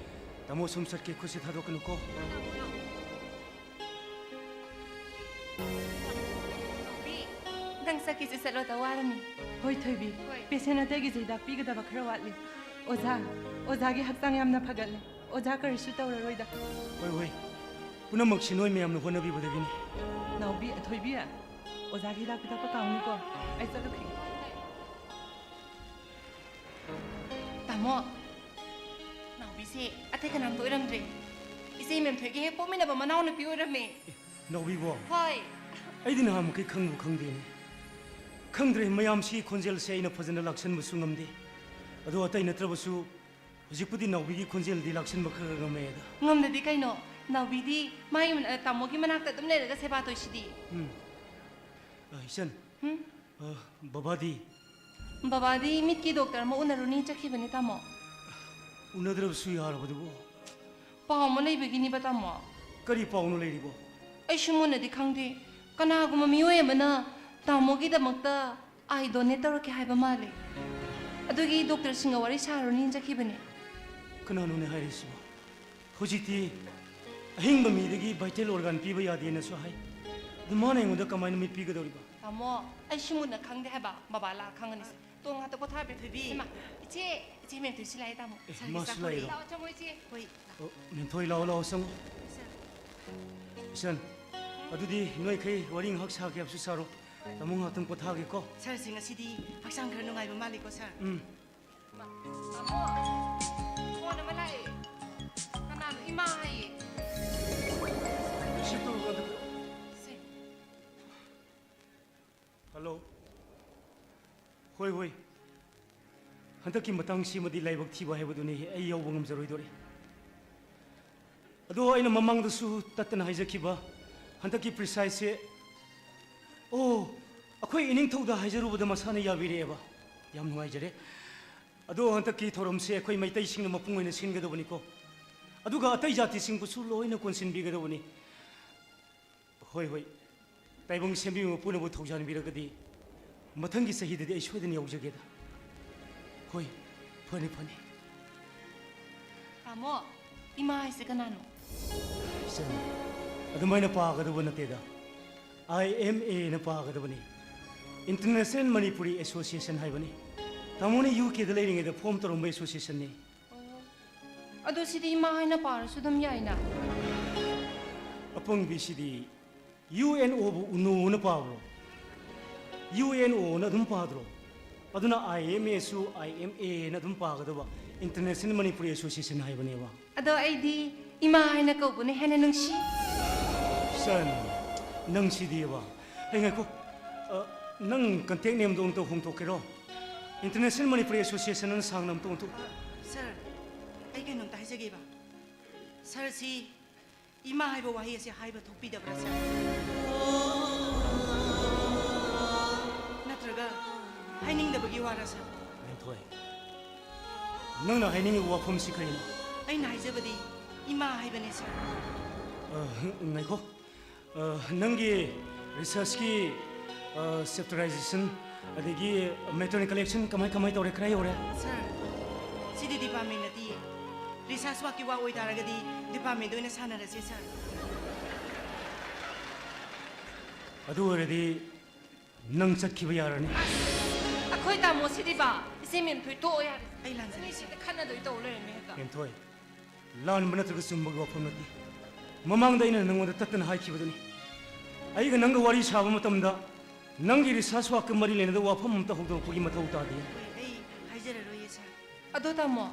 ꯇꯥꯃꯣ, ꯁꯨꯝ ꯆꯠꯀꯦ, ꯈꯨꯠꯁꯦ ꯊꯥꯗꯣꯛꯀꯅꯨꯀꯣ꯫ ꯅꯪ ꯆꯠꯀꯦꯁꯨ ꯆꯠꯂꯣꯗ, ꯋꯥꯔꯅꯤ꯫ ꯍꯣꯏ, ꯊꯣꯏꯕꯤ꯫ ꯍꯣꯏ꯫ ꯄꯦꯁꯦꯟ ꯑꯇꯩꯒꯤꯁꯨ ꯍꯤꯗꯥꯛ ꯄꯤꯒꯗꯕ ꯈꯔ ꯋꯥꯠꯂꯤ꯫ ꯑꯣꯖꯥ, ꯑꯣꯖꯥꯒꯤ ꯍꯛꯆꯥꯡ ꯌꯥꯝꯅ ꯐꯒꯠꯂꯦ꯫ ꯑꯣꯖꯥ ꯀꯔꯤꯁꯨ ꯇꯧꯔꯔꯣꯏꯗ꯫ ꯍꯣꯏ, ꯍꯣꯏ꯫ ꯄꯨꯝꯅꯃꯛꯁꯤ ꯅꯣꯏ ꯃꯌꯥꯝꯅ ꯍꯣꯠꯅꯕꯤꯕꯗꯒꯤꯅꯤ꯫ ꯅꯥꯎꯕꯤ, ꯊꯣꯏꯕꯤ, ꯑꯣꯖꯥꯒꯤ ꯍꯤꯗꯥꯛ ꯄꯤꯊꯛꯄ ꯀꯥꯎꯅꯤꯀꯣ꯫ ꯑꯩ ꯆꯠꯂꯨꯈꯤꯒꯦ꯫ ꯇꯥꯃꯣ, ꯅꯥꯎꯕꯤꯁꯦ ꯑꯇꯩ ꯀꯅꯥꯝꯇ ꯑꯣꯏꯔꯝꯗ꯭ꯔꯦ꯫ ꯏꯆꯦ ꯃꯦꯝꯊꯣꯏꯒꯤ ꯍꯦꯛ ꯄꯣꯛꯃꯤꯟꯅꯕ ꯃꯅꯥꯎꯅꯨꯄꯤ ꯑꯣꯏꯔꯝꯃꯦ꯫ ꯅꯥꯎꯕꯤꯕꯣ? ꯍꯣꯏ꯫ ꯑꯩꯗꯤ ꯅꯍꯥꯟꯃꯨꯛꯀꯩ ꯈꯪꯕꯨ ꯈꯪꯗꯦꯅꯦ꯫ ꯈꯪꯗ꯭ꯔꯦ, ꯃꯌꯥꯝꯁꯤ ꯈꯣꯟꯖꯦꯜꯁꯦ ꯑꯩꯅ ꯐꯖꯅ ꯂꯥꯛꯁꯟꯕꯁꯨ ꯉꯝꯗꯦ꯫ ꯑꯗꯣ ꯑꯇꯩ ꯅꯠꯇ꯭ꯔꯕꯁꯨ ꯍꯧꯖꯤꯛꯄꯨꯗꯤ ꯅꯥꯎꯕꯤꯒꯤ ꯈꯣꯟꯖꯦꯜꯗꯤ ꯂꯥꯛꯁꯟꯕ ꯈꯔ ꯈꯔ ꯉꯝꯃꯦꯗ꯫ ꯉꯝꯗꯗꯤ ꯀꯩꯅꯣ? ꯅꯥꯎꯕꯤꯗꯤ ꯃꯥꯒꯤ ꯃꯅ-, ꯇꯥꯃꯣꯒꯤ ꯃꯅꯥꯛꯇ ꯑꯗꯨꯝ ꯂꯩꯔꯒ ꯁꯦꯕꯥ ꯇꯧꯏꯁꯤꯗꯤ꯫ ꯎꯝ꯫ ꯑ, ꯏꯆꯟ꯫ ꯍꯨꯝ? ꯑ, ꯕꯕꯥꯗꯤ? ꯕꯕꯥꯗꯤ ꯃꯤꯠꯀꯤ ꯗꯣꯛꯇꯔ ꯑꯃ ꯎꯅꯔꯨꯅꯤ ꯆꯠꯈꯤꯕꯅꯤ, ꯇꯥꯃꯣ꯫ ꯎꯅꯗ꯭ꯔꯕꯁꯨ ꯌꯥꯔꯕꯗꯨꯕꯨ? ꯄꯥꯎ ꯑꯃ ꯂꯩꯕꯒꯤꯅꯤꯕ, ꯇꯥꯃꯣ꯫ ꯀꯔꯤ ꯄꯥꯎꯅꯣ ꯂꯩꯔꯤꯕꯣ? ꯑꯩꯁꯨ ꯃꯨꯟꯅꯗꯤ ꯈꯪꯗꯦ꯫ ꯀꯅꯥꯒꯨꯝꯕ ꯃꯤꯑꯣꯏ ꯑꯃꯅ ꯇꯥꯃꯣꯒꯤꯗꯃꯛꯇ ꯑꯥꯏ ꯗꯣꯅꯦꯠ ꯇꯧꯔꯛꯀꯦ ꯍꯥꯏꯕ ꯃꯥꯜꯂꯦ꯫ ꯑꯗꯨꯒꯤ ꯗꯣꯛꯇꯔꯁꯤꯡꯒ ꯋꯥꯔꯤ ꯁꯥꯔꯨꯅꯤ ꯆꯠꯈꯤꯕꯅꯦ꯫ ꯀꯅꯥꯅꯣꯅꯦ ꯍꯥꯏꯔꯤꯁꯤꯕꯣ? ꯍꯧꯖꯤꯛꯇꯤ ꯑꯍꯤꯡꯕ ꯃꯤꯗꯒꯤ ꯚꯥꯏꯇꯦꯜ ꯑꯣꯔꯒꯥꯟ ꯄꯤꯕ ꯌꯥꯗꯦꯅꯁꯨ ꯍꯥꯏ꯫ ꯑꯗꯨ ꯃꯥꯅ ꯑꯩꯉꯣꯟꯗ ꯀꯃꯥꯏꯅ ꯃꯤꯠ ꯄꯤꯒꯗꯧꯔꯤꯕ? ꯇꯥꯃꯣ, ꯑꯩꯁꯨ ꯃꯨꯟꯅ ꯈꯪꯗꯦ ꯍꯥꯏꯕ, ꯕꯕꯥ ꯂꯥꯛꯑ ꯈꯪꯉꯅꯤꯁꯦ꯫ ꯇꯣ, ꯉꯥꯛꯇ ꯄꯣꯊꯥꯕꯤꯌꯨ, ꯊꯣꯏꯕꯤ꯫ ꯏꯃꯥ, ꯏꯆꯦ, ꯏꯆꯦ ꯃꯦꯝꯊꯣꯏꯁꯨ ꯂꯥꯛꯑꯦ, ꯇꯥꯃꯣ꯫ ꯑꯦ, ꯁꯥꯔꯒꯤ ꯃꯥꯁꯨ ꯆꯥꯛ ꯂꯥꯛꯏꯔꯣ? ꯂꯥꯛꯑꯣ, ꯆꯪꯉꯣ, ꯏꯆꯦ꯫ ꯍꯣꯏ꯫ ꯑꯣ, ꯃꯦꯝꯊꯣꯏ, ꯂꯥꯛꯑꯣ, ꯂꯥꯛꯑꯣ, ꯆꯪꯉꯣ꯫ ꯁꯥꯔ꯫ ꯏꯆꯟ, ꯑꯗꯨꯗꯤ ꯅꯣꯏꯈꯩ ꯋꯥꯔꯤ ꯉꯥꯏꯍꯥꯛ ꯁꯥꯒꯦ ꯍꯥꯏꯕꯁꯨ ꯁꯥꯔꯣ꯫ ꯇꯥꯃꯣ ꯉꯥꯏꯍꯥꯛꯇꯪ ꯄꯣꯊꯥꯒꯦꯀꯣ꯫ ꯁꯥꯔꯁꯦ ꯉꯁꯤꯗꯤ ꯍꯛꯆꯥꯡ ꯈꯔ ꯅꯨꯡꯉꯥꯏꯕ ꯃꯥꯜꯂꯤꯀꯣ, ꯁꯥꯔ? ꯎꯝ꯫ ꯇꯥꯃꯣ, ꯐꯣꯟ ꯑꯃ ꯂꯥꯛꯑꯦ꯫ ꯀꯅꯥꯅꯣ? ꯏꯃꯥ ꯍꯥꯏꯌꯦ꯫ ꯔꯤꯁꯤꯞ ꯇꯧꯔꯣ, ꯑꯗꯨ꯫ ꯁꯦ꯫ ꯍꯜꯂꯣ꯫ ꯍꯣꯏ, ꯍꯣꯏ꯫ ꯍꯟꯗꯛꯀꯤ ꯃꯇꯥꯡꯁꯤꯃꯗꯤ ꯂꯥꯏꯕꯛ ꯊꯤꯕ ꯍꯥꯏꯕꯗꯨꯅꯤ, ꯑꯩ ꯌꯥꯎꯕ ꯉꯝꯖꯔꯣꯏꯗꯣꯔꯤ꯫ ꯑꯗꯣ ꯑꯩꯅ ꯃꯃꯥꯡꯗꯁꯨ ꯇꯠꯇꯅ ꯍꯥꯏꯖꯈꯤꯕ, ꯍꯟꯗꯛꯀꯤ ꯄ꯭ꯔꯤꯁꯥꯏꯖꯁꯦ, ꯑꯣ, ꯑꯩꯈꯣꯏ ꯏꯅꯤꯡꯊꯧꯗ ꯍꯥꯏꯖꯔꯨꯕꯗ ꯃꯁꯥꯅ ꯌꯥꯕꯤꯔꯛꯑꯦꯕ꯫ ꯌꯥꯝ ꯅꯨꯡꯉꯥꯏꯖꯔꯦ꯫ ꯑꯗꯣ ꯍꯟꯗꯛꯀꯤ ꯊꯧꯔꯝꯁꯦ ꯑꯩꯈꯣꯏ ꯃꯩꯇꯩꯁꯤꯡꯅ ꯃꯄꯨꯡ ꯑꯣꯏꯅ ꯁꯤꯟꯒꯗꯕꯅꯤꯀꯣ꯫ ꯑꯗꯨꯒ ꯑꯇꯩ ꯖꯥꯇꯤꯁꯤꯡꯕꯨꯁꯨ ꯂꯣꯏꯅ ꯀꯣꯟꯁꯤꯟꯕꯤꯒꯗꯕꯅꯤ꯫ ꯍꯣꯏ, ꯍꯣꯏ꯫ ꯇꯥꯏꯕꯪ ꯁꯦꯝꯕꯤꯕ ꯃꯄꯨꯅꯕꯨ ꯊꯧꯖꯥꯟꯕꯤꯔꯒꯗꯤ ꯃꯊꯪꯒꯤ ꯆꯍꯤꯗꯗꯤ ꯑꯩ ꯁꯣꯏꯗꯅ ꯌꯥꯎꯖꯒꯦꯗ꯫ ꯍꯣꯏ, ꯐꯅꯤ, ꯐꯅꯤ꯫ ꯇꯥꯃꯣ, ꯏꯃꯥ ꯍꯥꯏꯁꯦ ꯀꯅꯥꯅꯣ? ꯏꯆꯟ, ꯑꯗꯨꯃꯥꯏꯅ ꯄꯥꯒꯗꯕ ꯅꯠꯇꯦꯗ꯫ ꯑꯥꯏ ꯑꯦꯝ ꯑꯦꯅ ꯄꯥꯒꯗꯕꯅꯤ꯫ International Manipuri Association ꯍꯥꯏꯕꯅꯤ꯫ ꯇꯥꯃꯣꯅ ꯌꯨ ꯀꯦꯗ ꯂꯩꯔꯤꯉꯩꯗ ꯐꯣꯝ ꯇꯧꯔꯝꯕ ꯑꯦꯁꯣꯁꯤꯌꯦꯁꯟꯅꯤ꯫ ꯑꯣ꯫ ꯑꯗꯣ ꯁꯤꯗꯤ ꯏꯃꯥ ꯍꯥꯏꯅ ꯄꯥꯔꯁꯨ ꯑꯗꯨꯝ ꯌꯥꯏꯅ? ꯑꯄꯪꯕꯤꯁꯤꯗꯤ ꯌꯨ ꯑꯦꯟ ꯑꯣꯕꯨ ꯎꯅꯣꯅ ꯄꯥꯕ꯭ꯔꯣ? ꯌꯨ ꯑꯦꯟ ꯑꯣꯅ ꯑꯗꯨꯝ ꯄꯥꯗ꯭ꯔꯣ? ꯑꯗꯨꯅ ꯑꯥꯏ ꯑꯦꯝ ꯑꯦꯁꯨ ꯑꯥꯏ ꯑꯦꯝ ꯑꯦꯅ ꯑꯗꯨꯝ ꯄꯥꯒꯗꯕ, International Manipuri Association ꯍꯥꯏꯕꯅꯦꯕ꯫ ꯑꯗꯣ ꯑꯩꯗꯤ ꯏꯃꯥ ꯍꯥꯏꯅ ꯀꯧꯕꯅ ꯍꯦꯟꯅ ꯅꯨꯡꯁꯤ꯫ ꯁꯟ, ꯅꯪ ꯁꯤꯗꯤꯕ꯫ ꯑꯩ ꯉꯥꯏꯈꯣ, ꯑ, ꯅꯪ ꯀꯟꯇꯦꯛ ꯅꯦꯝꯗꯣ ꯑꯝꯇ ꯍꯣꯡꯗꯣꯛꯀꯦꯔꯣ? International Manipuri Association ꯑꯅ ꯁꯥꯡꯅ ꯑꯝꯇ ꯑꯣꯟꯊꯣꯛ꯫ ꯁꯥꯔ, ꯑꯩ ꯀꯩꯅꯣꯝꯇ ꯍꯥꯏꯖꯒꯦꯕ꯫ ꯁꯥꯔꯁꯤ ꯏꯃꯥ ꯍꯥꯏꯕ ꯋꯥꯍꯩ ꯑꯁꯤ ꯍꯥꯏꯕ ꯊꯣꯛꯄꯤꯗꯕ꯭ꯔꯥ, ꯁꯥꯔ? ꯅꯠꯇ꯭ꯔꯒ ꯍꯥꯏꯅꯤꯡꯗꯕꯒꯤ ꯋꯥꯔꯥ, ꯁꯥꯔ? ꯂꯤꯟꯊꯣꯏ, ꯅꯪꯅ ꯍꯥꯏꯅꯤꯡꯉꯤꯕ ꯋꯥꯐꯝꯁꯤ ꯀꯔꯤꯅꯣ? ꯑꯩꯅ ꯍꯥꯏꯖꯕꯗꯤ ꯏꯃꯥ ꯍꯥꯏꯕꯅꯦ, ꯁꯥꯔ꯫ ꯑ, ꯉꯥꯏꯈꯣ꯫ ꯑ, ꯅꯪꯒꯤ ꯔꯤꯁꯔꯁꯀꯤ, ꯑ, ꯆꯦꯞꯇꯔꯥꯏꯖꯦꯁꯟ ꯑꯗꯒꯤ ꯃꯦꯇꯔꯅꯦꯜ ꯀꯂꯦꯛꯁꯟ ꯀꯃꯥꯏ, ꯀꯃꯥꯏ ꯇꯧꯔꯦ? ꯀꯗꯥꯏ ꯌꯧꯔꯦ? ꯁꯥꯔ, ꯁꯤꯗꯤ ꯗꯤꯄꯥꯔꯠꯃꯦꯟ ꯅꯠꯇꯤꯌꯦ꯫ ꯔꯤꯁꯔꯁ ꯋꯥꯔꯛꯀꯤ ꯋꯥ ꯑꯣꯏꯇꯥꯔꯒꯗꯤ ꯗꯤꯄꯥꯔꯠꯃꯦꯟꯗ ꯑꯣꯏꯅ ꯁꯥꯟꯅꯔꯁꯦ, ꯁꯥꯔ꯫ ꯑꯗꯨ ꯑꯣꯏꯔꯗꯤ ꯅꯪ ꯆꯠꯈꯤꯕ ꯌꯥꯔꯅꯤ꯫ ꯑꯩꯈꯣꯏ ꯇꯥꯃꯣꯁꯤꯗꯤꯕ, ꯏꯆꯦ ꯃꯦꯝꯊꯣꯏ, ꯇꯣꯛꯑꯣ ꯌꯥꯔꯦ꯫ ꯑꯩ ꯂꯥꯟꯖꯔꯦ, ꯏꯆꯦ꯫ ꯑꯅꯤꯁꯤꯗ ꯈꯠꯅꯗꯣꯏ ꯇꯧ ꯂꯩꯔꯝꯃꯦ ꯍꯦꯛꯇ꯫ ꯃꯦꯝꯊꯣꯏ, ꯂꯥꯟꯕ ꯅꯠꯇ꯭ꯔꯒ ꯆꯨꯝꯕꯒꯤ ꯋꯥꯐꯝ ꯅꯠꯇꯦ꯫ ꯃꯃꯥꯡꯗ ꯑꯩꯅ ꯅꯪꯉꯣꯟꯗ ꯇꯠꯇꯅ ꯍꯥꯏꯈꯤꯕꯗꯨꯅꯤ, ꯑꯩꯒ ꯅꯪꯒ ꯋꯥꯔꯤ ꯁꯥꯕ ꯃꯇꯝꯗ ꯅꯪꯒꯤ research workꯀ ꯃꯔꯤ ꯂꯩꯅꯗꯕ ꯋꯥꯐꯝ ꯑꯝꯇ ꯍꯧꯗꯣꯔꯛꯄꯒꯤ ꯃꯊꯧ ꯇꯥꯗꯦ꯫ ꯍꯣꯏ, ꯑꯩ ꯍꯥꯏꯖꯔꯔꯣꯏꯌꯦ, ꯁꯥꯔ꯫ ꯑꯗꯣ ꯇꯥꯃꯣ,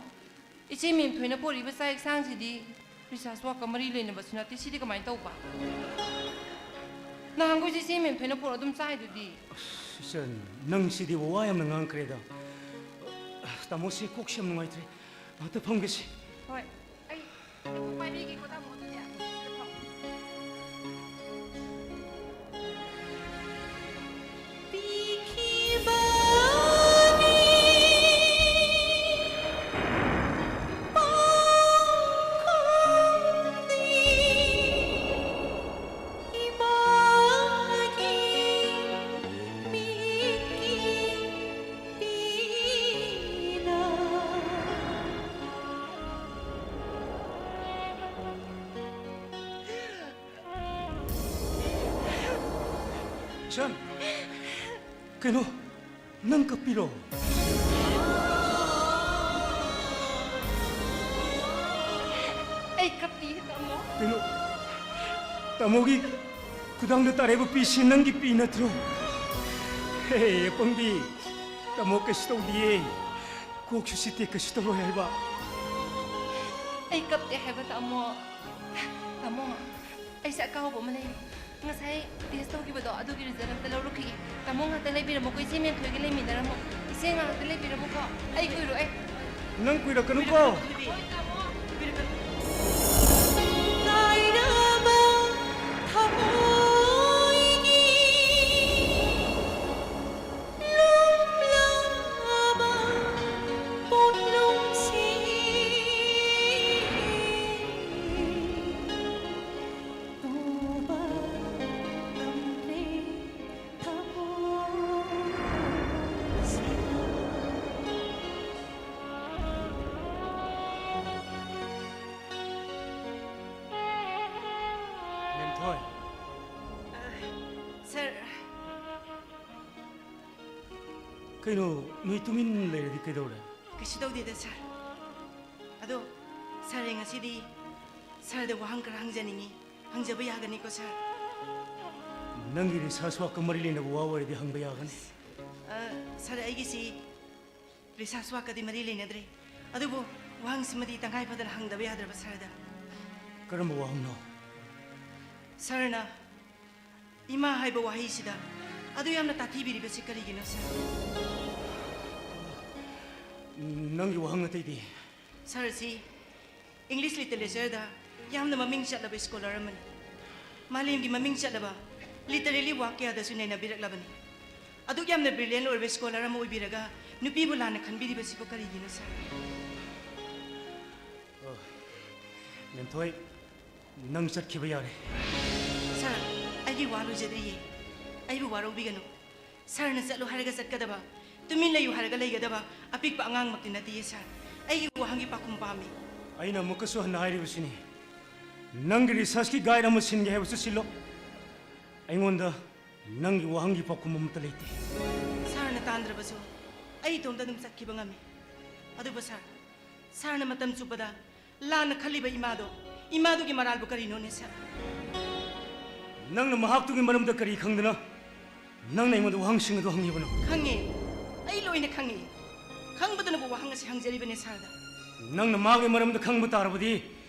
ꯏꯆꯦ ꯃꯦꯝꯊꯣꯏꯅ ꯄꯣꯔꯛꯏꯕ ꯆꯥꯛ ꯏꯟꯁꯥꯡꯁꯤꯗꯤ research workꯀ ꯃꯔꯤ ꯂꯩꯅꯕꯁꯨ ꯅꯠꯇꯦ, ꯁꯤꯗꯤ ꯀꯃꯥꯏꯅ ꯇꯧꯕ? ꯅꯍꯥꯟꯈꯣꯏꯁꯨ ꯏꯆꯦ ꯃꯦꯝꯊꯣꯏꯅ ꯄꯣꯔꯛꯑ ꯑꯗꯨꯝ ꯆꯥꯏꯗꯨꯗꯤ꯫ ꯑꯁ, ꯏꯆꯟ, ꯅꯪ ꯁꯤꯗꯤ ꯋꯥ ꯌꯥꯝꯅ ꯉꯥꯡꯈ꯭ꯔꯦꯗ꯫ ꯇꯥꯃꯣꯁꯦ ꯀꯣꯛꯁꯦ ꯌꯥꯝ ꯅꯨꯡꯉꯥꯏꯇ꯭ꯔꯦ꯫ ꯉꯥꯛꯇ ꯐꯝꯒꯦꯁꯦ꯫ ꯍꯣꯏ, ꯑꯩ ꯄꯥꯏꯕꯤꯒꯦꯀꯣ, ꯇꯥꯃꯣ, ꯑꯗꯨꯗꯤ꯫ ꯁꯤꯗ ꯐꯝꯃꯣ꯫ ꯄꯤꯈꯤꯕꯅꯤ ꯄꯥꯎꯈꯨꯝꯗꯤ ꯏꯃꯥꯒꯤ ꯃꯤꯠꯀꯤ ꯄꯤꯅ꯫ ꯏꯆꯟ, ꯀꯩꯅꯣ, ꯅꯪ ꯀꯞꯄꯤꯔꯣ? ꯑꯩ ꯀꯞꯄꯤ, ꯇꯥꯃꯣ꯫ ꯀꯩꯅꯣ, ꯇꯥꯃꯣꯒꯤ ꯈꯨꯗꯥꯡꯗ ꯇꯥꯔꯛꯏꯕ ꯄꯤꯁꯤ ꯅꯪꯒꯤ ꯄꯤ ꯅꯠꯇ꯭ꯔꯣ? ꯍꯦ, ꯑꯄꯪꯕꯤ, ꯇꯥꯃꯣ ꯀꯩꯁꯨ ꯇꯧꯗꯤꯌꯦ꯫ ꯀꯣꯛꯁꯨ ꯆꯤꯛꯇꯦ, ꯀꯩꯁꯨ ꯇꯧꯔꯣꯏ ꯍꯥꯏꯕ꯫ ꯑꯩ ꯀꯞꯇꯦ ꯍꯥꯏꯕ, ꯇꯥꯃꯣ꯫ ꯇꯥꯃꯣ, ꯑꯩꯁꯦ ꯑꯀꯥꯎꯕ ꯑꯃ ꯂꯩꯔꯦ꯫ ꯉꯁꯥꯏ test ꯇꯧꯈꯤꯕꯗꯣ, ꯑꯗꯨꯒꯤ result ꯑꯝꯇ ꯂꯧꯔꯨꯈꯤꯒꯦ꯫ ꯇꯥꯃꯣ ꯉꯥꯛꯇ ꯂꯩꯕꯤꯔꯝꯃꯨꯀꯣ, ꯏꯆꯦ ꯃꯦꯝꯊꯣꯏꯒ ꯂꯩꯃꯤꯟꯅꯔꯝꯃꯣ꯫ ꯏꯆꯦ ꯉꯥꯛꯇ ꯂꯩꯕꯤꯔꯝꯃꯨꯀꯣ, ꯑꯩ ꯀꯨꯏꯔꯣꯏ꯫ ꯅꯪ ꯀꯨꯏꯔꯛꯀꯅꯨꯀꯣ꯫ ꯍꯣꯏ, ꯇꯥꯃꯣ꯫ ꯀꯥꯏꯔꯕ ꯊꯃꯣꯏꯒꯤ ꯂꯨꯝꯂꯕ ꯄꯣꯠꯂꯨꯝꯁꯤ ꯇꯧꯕ ꯉꯝꯗ꯭ꯔꯦ ꯊꯃꯣꯏꯁꯤꯅ꯫ ꯀꯩꯅꯣ, ꯅꯣꯏ ꯇꯨꯃꯤꯟ ꯂꯩꯔꯗꯤ ꯀꯩꯗꯧꯔꯦ? ꯀꯩꯁꯨ ꯇꯧꯗꯦꯗ ꯁꯥꯔ꯫ ꯑꯗꯣ ꯁꯥꯔ, ꯑꯩ ꯉꯁꯤꯗꯤ ꯁꯥꯔꯗ ꯋꯥꯍꯪ ꯈꯔ ꯍꯪꯖꯅꯤꯡꯉꯤ꯫ ꯍꯪꯖꯕ ꯌꯥꯒꯅꯤꯀꯣ ꯁꯥꯔ? ꯅꯪꯒꯤ ꯔꯤꯁꯥꯔꯁ ꯋꯥꯔꯛꯀ ꯃꯔꯤ ꯂꯩꯅꯕ ꯋꯥ ꯑꯣꯏꯔꯗꯤ ꯍꯪꯕ ꯌꯥꯒꯅꯤ꯫ ꯑ, ꯁꯥꯔ, ꯑꯩꯒꯤꯁꯤ ꯔꯤꯁꯥꯔꯁ ꯋꯥꯔꯛꯀꯗꯤ ꯃꯔꯤ ꯂꯩꯅꯗ꯭ꯔꯦ꯫ ꯑꯗꯨꯕꯨ ꯋꯥꯍꯪꯁꯤꯃꯗꯤ ꯇꯉꯥꯏ ꯐꯗꯅ ꯍꯪꯗꯕ ꯌꯥꯗ꯭ꯔꯕ ꯁꯥꯔꯗ꯫ ꯀꯔꯝꯕ ꯋꯥꯍꯪꯅꯣ? ꯁꯥꯔꯅ ꯏꯃꯥ ꯍꯥꯏꯕ ꯋꯥꯍꯩꯁꯤꯗ ꯑꯗꯨ ꯌꯥꯝꯅ ꯇꯥꯊꯤꯕꯤꯔꯤꯕꯁꯤ ꯀꯔꯤꯒꯤꯅꯣ ꯁꯥꯔ? ꯅꯪꯒꯤ ꯋꯥꯍꯪ ꯑꯇꯩꯗꯤ? ꯁꯥꯔꯁꯤ ꯏꯪꯂꯤꯁ ꯂꯤꯇꯔꯦꯆꯔꯗ ꯌꯥꯝꯅ ꯃꯃꯤꯡ ꯆꯠꯂꯕ ꯁ꯭ꯀꯣꯂꯔ ꯑꯃꯅꯤ꯫ ꯃꯥꯂꯦꯝꯒꯤ ꯃꯃꯤꯡ ꯆꯠꯂꯕ ꯂꯤꯇꯔꯦꯔꯤ ꯋꯥꯛ ꯀꯌꯥꯗꯁꯨ ꯅꯩꯅꯕꯤꯔꯛꯂꯕꯅꯤ꯫ ꯑꯗꯨꯛ ꯌꯥꯝꯅ ꯕ꯭ꯔꯤꯂꯤꯌꯟ ꯑꯣꯏꯔꯕ ꯁ꯭ꯀꯣꯂꯔ ꯑꯃ ꯑꯣꯏꯕꯤꯔꯒ ꯅꯨꯄꯤꯕꯨ ꯂꯥꯟꯅ ꯈꯟꯕꯤꯔꯤꯕꯁꯤꯕꯨ ꯀꯔꯤꯒꯤꯅꯣ ꯁꯥꯔ? ꯑꯣ, ꯃꯦꯝꯊꯣꯏ, ꯅꯪ ꯆꯠꯈꯤꯕ ꯌꯥꯔꯦ꯫ ꯁꯥꯔ, ꯑꯩꯒꯤ ꯋꯥ ꯂꯣꯏꯖꯗ꯭ꯔꯤꯌꯦ꯫ ꯑꯩꯕꯨ ꯋꯥꯔꯧꯕꯤꯒꯅꯨ꯫ ꯁꯥꯔꯅ ꯆꯠꯂꯨ ꯍꯥꯏꯔꯒ ꯆꯠꯀꯗꯕ, ꯇꯨꯃꯤꯟ ꯂꯩꯌꯨ ꯍꯥꯏꯔꯒ ꯂꯩꯒꯗꯕ ꯑꯄꯤꯛꯄ ꯑꯉꯥꯡꯃꯛꯇꯤ ꯅꯠꯇꯤꯌꯦ ꯁꯥꯔ꯫ ꯑꯩꯒꯤ ꯋꯥꯍꯪꯒꯤ ꯄꯥꯎꯈꯨꯝ ꯄꯥꯝꯃꯤ꯫ ꯑꯩꯅ ꯑꯃꯨꯛꯀꯁꯨ ꯍꯟꯅ ꯍꯥꯏꯔꯤꯕꯁꯤꯅꯤ, ꯅꯪꯒꯤ ꯔꯤꯁꯔꯁꯀꯤ ꯒꯥꯏꯗ ꯑꯃ ꯁꯤꯟꯒꯦ ꯍꯥꯏꯕꯁꯨ ꯁꯤꯜꯂꯣ꯫ ꯑꯩꯉꯣꯟꯗ ꯅꯪꯒꯤ ꯋꯥꯍꯪꯒꯤ ꯄꯥꯎꯈꯨꯝ ꯑꯃꯠꯇ ꯂꯩꯇꯦ꯫ ꯁꯥꯔꯅ ꯇꯥꯟꯗ꯭ꯔꯕꯁꯨ ꯑꯩ ꯏꯇꯣꯝꯇ ꯑꯗꯨꯝ ꯆꯠꯈꯤꯕ ꯉꯝꯃꯤ꯫ ꯑꯗꯨꯕꯨ ꯁꯥꯔ, ꯁꯥꯔꯅ ꯃꯇꯝ ꯆꯨꯞꯄꯗ ꯂꯥꯟꯅ ꯈꯜꯂꯤꯕ ꯏꯃꯥꯗꯣ, ꯏꯃꯥꯗꯨꯒꯤ ꯃꯔꯥꯜꯕꯨ ꯀꯔꯤꯅꯣꯅꯦ ꯁꯥꯔ? ꯅꯪꯅ ꯃꯍꯥꯛꯇꯨꯒꯤ ꯃꯔꯝꯗ ꯀꯔꯤ ꯈꯪꯗꯅ ꯅꯪꯅ ꯑꯩꯉꯣꯟꯗ ꯋꯥꯍꯪꯁꯤꯡ ꯑꯗꯨ ꯍꯪꯉꯤꯕꯅꯣ? ꯈꯪꯉꯦ꯫ ꯑꯩ ꯂꯣꯏꯅ ꯈꯪꯉꯦ꯫ ꯈꯪꯕꯗꯨꯅꯕꯨ ꯋꯥꯍꯪ ꯑꯁꯤ ꯍꯪꯖꯔꯤꯕꯅꯦ ꯁꯥꯔꯗ꯫ ꯅꯪꯅ ꯃꯥꯒꯤ ꯃꯔꯝꯗ ꯈꯪꯕ ꯇꯥꯔꯕꯗꯤ,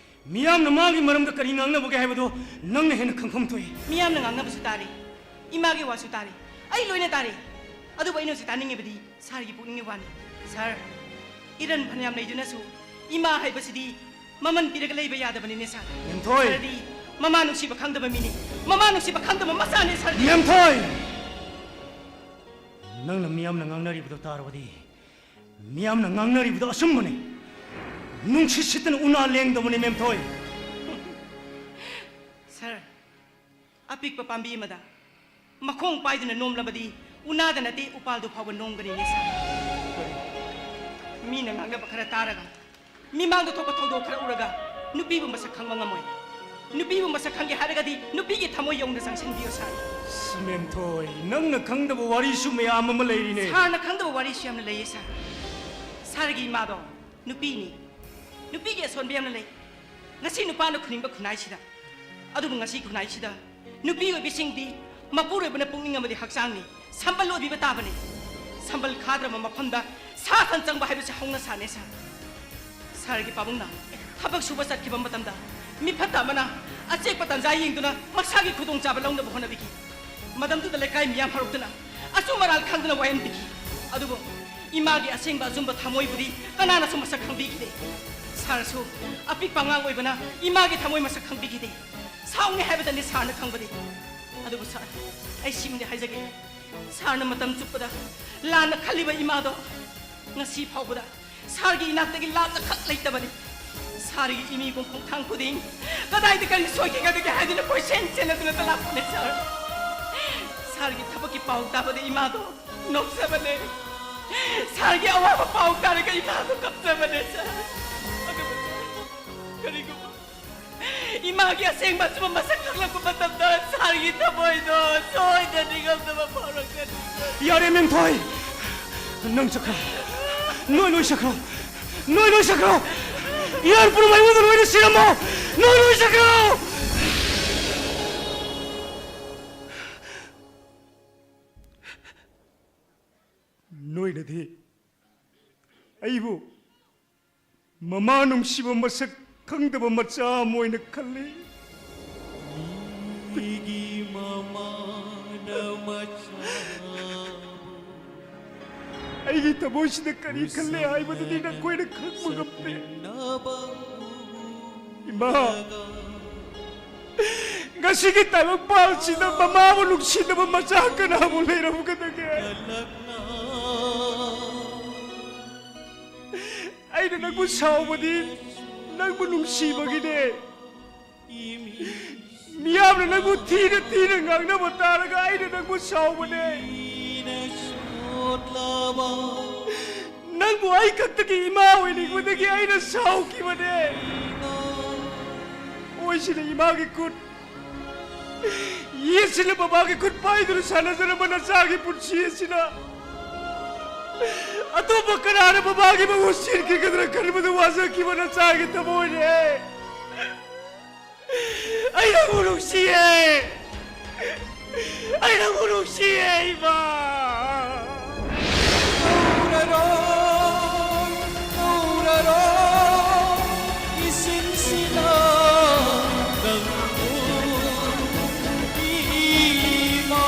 ꯃꯤꯌꯥꯝꯅ ꯃꯥꯒꯤ ꯃꯔꯝꯗ ꯀꯔꯤ ꯉꯥꯡꯅꯕꯒꯦ ꯍꯥꯏꯕꯗꯨ ꯅꯪꯅ ꯍꯦꯟꯅ ꯈꯪꯐꯝ ꯊꯣꯛꯏ꯫ ꯃꯤꯌꯥꯝꯅ ꯉꯥꯡꯅꯕꯁꯨ ꯇꯥꯔꯦ, ꯏꯃꯥꯒꯤ ꯋꯥꯁꯨ ꯇꯥꯔꯦ, ꯑꯩ ꯂꯣꯏꯅ ꯇꯥꯔꯦ꯫ ꯑꯗꯨꯕꯨ ꯑꯩꯅ ꯍꯧꯖꯤꯛ ꯇꯥꯅꯤꯡꯉꯤꯕꯗꯤ ꯁꯥꯔꯒꯤ ꯄꯨꯛꯅꯤꯡꯒꯤ ꯋꯥꯅꯤ꯫ ꯁꯥꯔ, ꯏꯔꯟ ꯐꯅꯌꯥꯝ ꯂꯩꯗꯨꯅꯁꯨ ꯏꯃꯥ ꯍꯥꯏꯕꯁꯤꯗꯤ ꯃꯃꯜ ꯄꯤꯔꯒ ꯂꯩꯕ ꯌꯥꯗꯕꯅꯤꯅꯦ ꯁꯥꯔ꯫ ꯃꯦꯝꯊꯣꯏ! ꯁꯥꯔꯗꯤ ꯃꯃꯥ ꯅꯨꯡꯁꯤꯕ ꯈꯪꯗꯕ ꯃꯤꯅꯤ, ꯃꯃꯥ ꯅꯨꯡꯁꯤꯕ ꯈꯪꯗꯕ ꯃꯆꯥꯅꯦ ꯁꯥꯔꯗꯤ꯫ ꯃꯦꯝꯊꯣꯏ! ꯅꯪꯅ ꯃꯤꯌꯥꯝꯅ ꯉꯥꯡꯅꯔꯤꯕꯗꯣ ꯇꯥꯔꯕꯗꯤ, ꯃꯤꯌꯥꯝꯅ ꯉꯥꯡꯅꯔꯤꯕꯗꯣ ꯑꯆꯨꯝꯕꯅꯤ꯫ ꯅꯨꯡꯁꯤꯠ ꯁꯤꯠꯇꯅ ꯎꯅꯥ ꯂꯦꯡꯗꯕꯅꯤ, ꯃꯦꯝꯊꯣꯏ꯫ ꯁꯥꯔ, ꯑꯄꯤꯛꯄ ꯄꯥꯝꯕꯤ ꯑꯃꯗ ꯃꯈꯣꯡ ꯄꯥꯏꯗꯨꯅ ꯅꯣꯝꯂꯕꯗꯤ ꯎꯅꯥꯗ ꯅꯠꯇꯦ, ꯎꯄꯥꯜꯗꯨ ꯐꯥꯎꯕ ꯅꯣꯝꯒꯅꯤꯅꯦ ꯁꯥꯔ꯫ ꯃꯤꯅ ꯉꯥꯡꯅꯕ ꯈꯔ ꯇꯥꯔꯒ ꯃꯤꯃꯥꯡꯗ ꯊꯣꯛꯄ ꯊꯧꯗꯣꯛ ꯈꯔ ꯎꯔꯒ ꯅꯨꯄꯤꯕꯨ ꯃꯁꯛ ꯈꯪꯕ ꯉꯝꯃꯣꯏ꯫ ꯅꯨꯄꯤꯕꯨ ꯃꯁꯛ ꯈꯪꯒꯦ ꯍꯥꯏꯔꯒꯗꯤ ꯅꯨꯄꯤꯒꯤ ꯊꯃꯣꯏ ꯌꯧꯅ ꯆꯪꯁꯤꯟꯕꯤꯌꯨ, ꯁꯥꯔ꯫ ꯁꯤꯃꯦꯟꯊꯣꯏ, ꯅꯪꯅ ꯈꯪꯗꯕ ꯋꯥꯔꯤꯁꯨ ꯃꯌꯥꯝ ꯑꯃ ꯂꯩꯔꯤꯅꯦ꯫ ꯁꯥꯔꯅ ꯈꯪꯗꯕ ꯋꯥꯔꯤꯁꯨ ꯌꯥꯝꯅ ꯂꯩꯌꯦ, ꯁꯥꯔ꯫ ꯁꯥꯔꯒꯤ ꯏꯃꯥꯗꯣ ꯅꯨꯄꯤꯅꯤ꯫ ꯅꯨꯄꯤꯒꯤ ꯑꯁꯣꯟꯕ ꯌꯥꯝꯅ ꯂꯩ꯫ ꯉꯁꯤ ꯅꯨꯄꯥꯅ ꯈꯨꯅꯤꯡꯕ ꯈꯨꯟꯅꯥꯏꯁꯤꯗ, ꯑꯗꯨꯕꯨ ꯉꯁꯤ ꯈꯨꯟꯅꯥꯏꯁꯤꯗ ꯅꯨꯄꯤ ꯑꯣꯏꯕꯤꯁꯤꯡꯗꯤ ꯃꯄꯨꯔꯣꯏꯕꯅ ꯄꯨꯛꯅꯤꯡ ꯑꯃꯗꯤ ꯍꯛꯆꯥꯡꯅꯤ꯫ ꯁꯝꯕꯜ ꯑꯣꯏꯕꯤꯕ ꯇꯥꯕꯅꯤ꯫ ꯁꯝꯕꯜ ꯈꯥꯗ꯭ꯔꯕ ꯃꯐꯝꯗ ꯁꯥ ꯁꯟ ꯆꯪꯕ ꯍꯥꯏꯕꯁꯤ ꯍꯧꯅ ꯁꯥꯅꯦ, ꯁꯥꯔ꯫ ꯁꯥꯔꯒꯤ ꯄꯥꯕꯨꯡꯅ ꯊꯕꯛ ꯁꯨꯕ ꯆꯠꯈꯤꯕ ꯃꯇꯝꯗ ꯃꯤꯐꯠꯇ ꯑꯃꯅ ꯑꯆꯦꯛꯄ ꯇꯥꯟꯖꯥ ꯌꯦꯡꯗꯨꯅ ꯃꯁꯥꯒꯤ ꯈꯨꯗꯣꯡꯆꯥꯕ ꯂꯧꯅꯕ ꯍꯣꯠꯅꯕꯤꯈꯤ꯫ ꯃꯇꯝꯗꯨꯗ ꯂꯩꯀꯥꯏ ꯃꯤꯌꯥꯝ ꯍꯧꯔꯛꯇꯨꯅ ꯑꯆꯨꯝ ꯑꯔꯥꯜ ꯈꯪꯗꯅ ꯋꯥꯌꯦꯟꯕꯤꯈꯤ꯫ ꯑꯗꯨꯕꯨ ꯏꯃꯥꯒꯤ ꯑꯁꯦꯡꯕ ꯑꯆꯨꯝꯕ ꯊꯃꯣꯏꯕꯨꯗꯤ ꯀꯅꯥꯅꯁꯨ ꯃꯁꯛ ꯈꯪꯕꯤꯈꯤꯗꯦ꯫ ꯁꯥꯔꯁꯨ ꯑꯄꯤꯛꯄ ꯑꯉꯥꯡ ꯑꯣꯏꯕꯅ ꯏꯃꯥꯒꯤ ꯊꯃꯣꯏ ꯃꯁꯛ ꯈꯪꯕꯤꯈꯤꯗꯦ꯫ ꯁꯥꯎꯅꯤ ꯍꯥꯏꯕꯇꯅꯤ ꯁꯥꯔꯅ ꯈꯪꯕꯗꯤ꯫ ꯑꯗꯨꯕꯨ ꯁꯥꯔ, ꯑꯩ ꯁꯤꯃꯗꯤ ꯍꯥꯏꯖꯒꯦ꯫ ꯁꯥꯔꯅ ꯃꯇꯝ ꯆꯨꯞꯄꯗ ꯂꯥꯟꯅ ꯈꯜꯂꯤꯕ ꯏꯃꯥꯗꯣ ꯉꯁꯤ ꯐꯥꯎꯕꯗ ꯁꯥꯔꯒꯤ ꯏꯅꯥꯛꯇꯒꯤ ꯂꯥꯞꯅ ꯈꯛ ꯂꯩꯇꯕꯅꯤ꯫ ꯁꯥꯔꯒꯤ ꯏꯃꯤꯒꯨꯝ ꯈꯣꯡꯊꯥꯡ ꯈꯨꯗꯤꯡ ꯀꯗꯥꯏꯗ ꯀꯔꯤ ꯁꯣꯏꯈꯤꯒꯗꯒꯦ ꯍꯥꯏꯗꯨꯅ ꯀꯣꯏꯆꯦꯟ ꯆꯦꯟꯅꯗꯨꯅ ꯂꯥꯛꯄꯅꯦ, ꯁꯥꯔ꯫ ꯁꯥꯔꯒꯤ ꯊꯕꯛꯀꯤ ꯄꯥꯎ ꯇꯥꯕꯗ ꯏꯃꯥꯗꯣ ꯅꯣꯛꯆꯕꯅꯦ꯫ ꯁꯥꯔꯒꯤ ꯑꯋꯥꯕ ꯄꯥꯎ ꯇꯥꯔꯒ ꯏꯃꯥꯗꯣ ꯀꯞꯆꯕꯅꯦ, ꯁꯥꯔ꯫ ꯑꯗꯨꯕꯨ ꯁꯥꯔ, ꯀꯔꯤꯒꯨꯝꯕ ꯏꯃꯥꯒꯤ ꯑꯁꯦꯡꯕ ꯑꯆꯨꯝꯕ ꯃꯁꯛ ꯈꯪꯂꯛꯄ ꯃꯇꯝꯗ ꯁꯥꯔꯒꯤ ꯊꯃꯣꯏꯗꯣ ꯁꯣꯏꯗꯅ ꯅꯤꯡꯉꯝꯗꯕ ꯐꯥꯎꯔꯛꯀꯅꯤ꯫ ꯌꯥꯔꯦ, ꯃꯦꯝꯊꯣꯏ꯫ ꯅꯪ ꯆꯠꯈ꯭ꯔꯣ꯫ ꯅꯣꯏ ꯂꯣꯏ ꯆꯠꯈ꯭ꯔꯣ꯫ ꯅꯣꯏ ꯂꯣꯏ ꯆꯠꯈ꯭ꯔꯣ꯫ ꯏꯌꯥꯔ ꯄꯨꯝꯅꯃꯛ ꯑꯩꯉꯣꯟꯗ ꯂꯣꯏꯅ ꯁꯤꯔꯝꯃꯣ꯫ ꯅꯣꯏ ꯂꯣꯏ ꯆꯠꯈ꯭ꯔꯣ꯫ ꯅꯣꯏꯅꯗꯤ ꯑꯩꯕꯨ ꯃꯃꯥ ꯅꯨꯡꯁꯤꯕ ꯃꯁꯛ ꯈꯪꯗꯕ ꯃꯆꯥ ꯑꯃ ꯑꯣꯏꯅ ꯈꯜꯂꯤ꯫ ꯃꯤꯒꯤ ꯃꯃꯥꯅ ꯃꯆꯥꯕꯨ ꯑꯩꯒꯤ ꯊꯃꯣꯏꯁꯤꯗ ꯀꯔꯤ ꯈꯜꯂꯦ ꯍꯥꯏꯕꯗꯨꯗꯤ ꯅꯈꯣꯏꯅ ꯈꯪꯕ ꯉꯝꯗꯦ꯫ ꯏꯃꯥ, ꯉꯁꯤꯒꯤ ꯇꯥꯏꯕꯪꯄꯥꯟꯁꯤꯗ ꯃꯃꯥꯕꯨ ꯅꯨꯡꯁꯤꯗꯕ ꯃꯆꯥ ꯀꯅꯥꯕꯨ ꯂꯩꯔꯝꯒꯗꯒꯦ? ꯑꯩꯅ ꯅꯪꯕꯨ ꯁꯥꯎꯕꯗꯤ ꯅꯪꯕꯨ ꯅꯨꯡꯁꯤꯕꯒꯤꯅꯦ꯫ ꯃꯤꯌꯥꯝꯅ ꯅꯪꯕꯨ ꯊꯤꯅ ꯊꯤꯅ ꯉꯥꯡꯅꯕ ꯇꯥꯔꯒ ꯑꯩꯅ ꯅꯪꯕꯨ ꯁꯥꯎꯕꯅꯦ꯫ ꯅꯪꯕꯨ ꯑꯩ ꯈꯛꯇꯒꯤ ꯏꯃꯥ ꯑꯣꯏꯅꯤꯡꯕꯗꯒꯤ ꯑꯩꯅ ꯁꯥꯎꯈꯤꯕꯅꯦ꯫ ꯁꯤꯅ ꯏꯃꯥꯒꯤ ꯈꯨꯠ, ꯌꯦꯠꯁꯤꯅ ꯕꯕꯥꯒꯤ ꯈꯨꯠ ꯄꯥꯏꯗꯨꯅ ꯁꯥꯟꯅꯖꯔꯝꯕ ꯅꯆꯥꯒꯤ ꯄꯨꯟꯁꯤ ꯑꯁꯤꯅ ꯑꯇꯣꯞꯄ ꯀꯅꯥꯅ ꯕꯕꯥꯒꯤ ꯃꯍꯨꯠ ꯁꯤꯟꯈꯤꯒꯗ꯭ꯔꯥ ꯈꯟꯕꯗ ꯋꯥꯖꯈꯤꯕ ꯅꯆꯥꯒꯤ ꯊꯃꯣꯏꯅꯦ꯫ ꯑꯩ ꯅꯪꯕꯨ ꯅꯨꯡꯁꯤꯌꯦ꯫ ꯑꯩ ꯅꯪꯕꯨ ꯅꯨꯡꯁꯤꯌꯦ, ꯏꯃꯥ꯫ ꯇꯧꯔꯔꯣꯏ, ꯇꯧꯔꯔꯣꯏ, ꯏꯁꯤꯡꯁꯤꯅ ꯅꯪꯕꯨ ꯏꯃꯥ꯫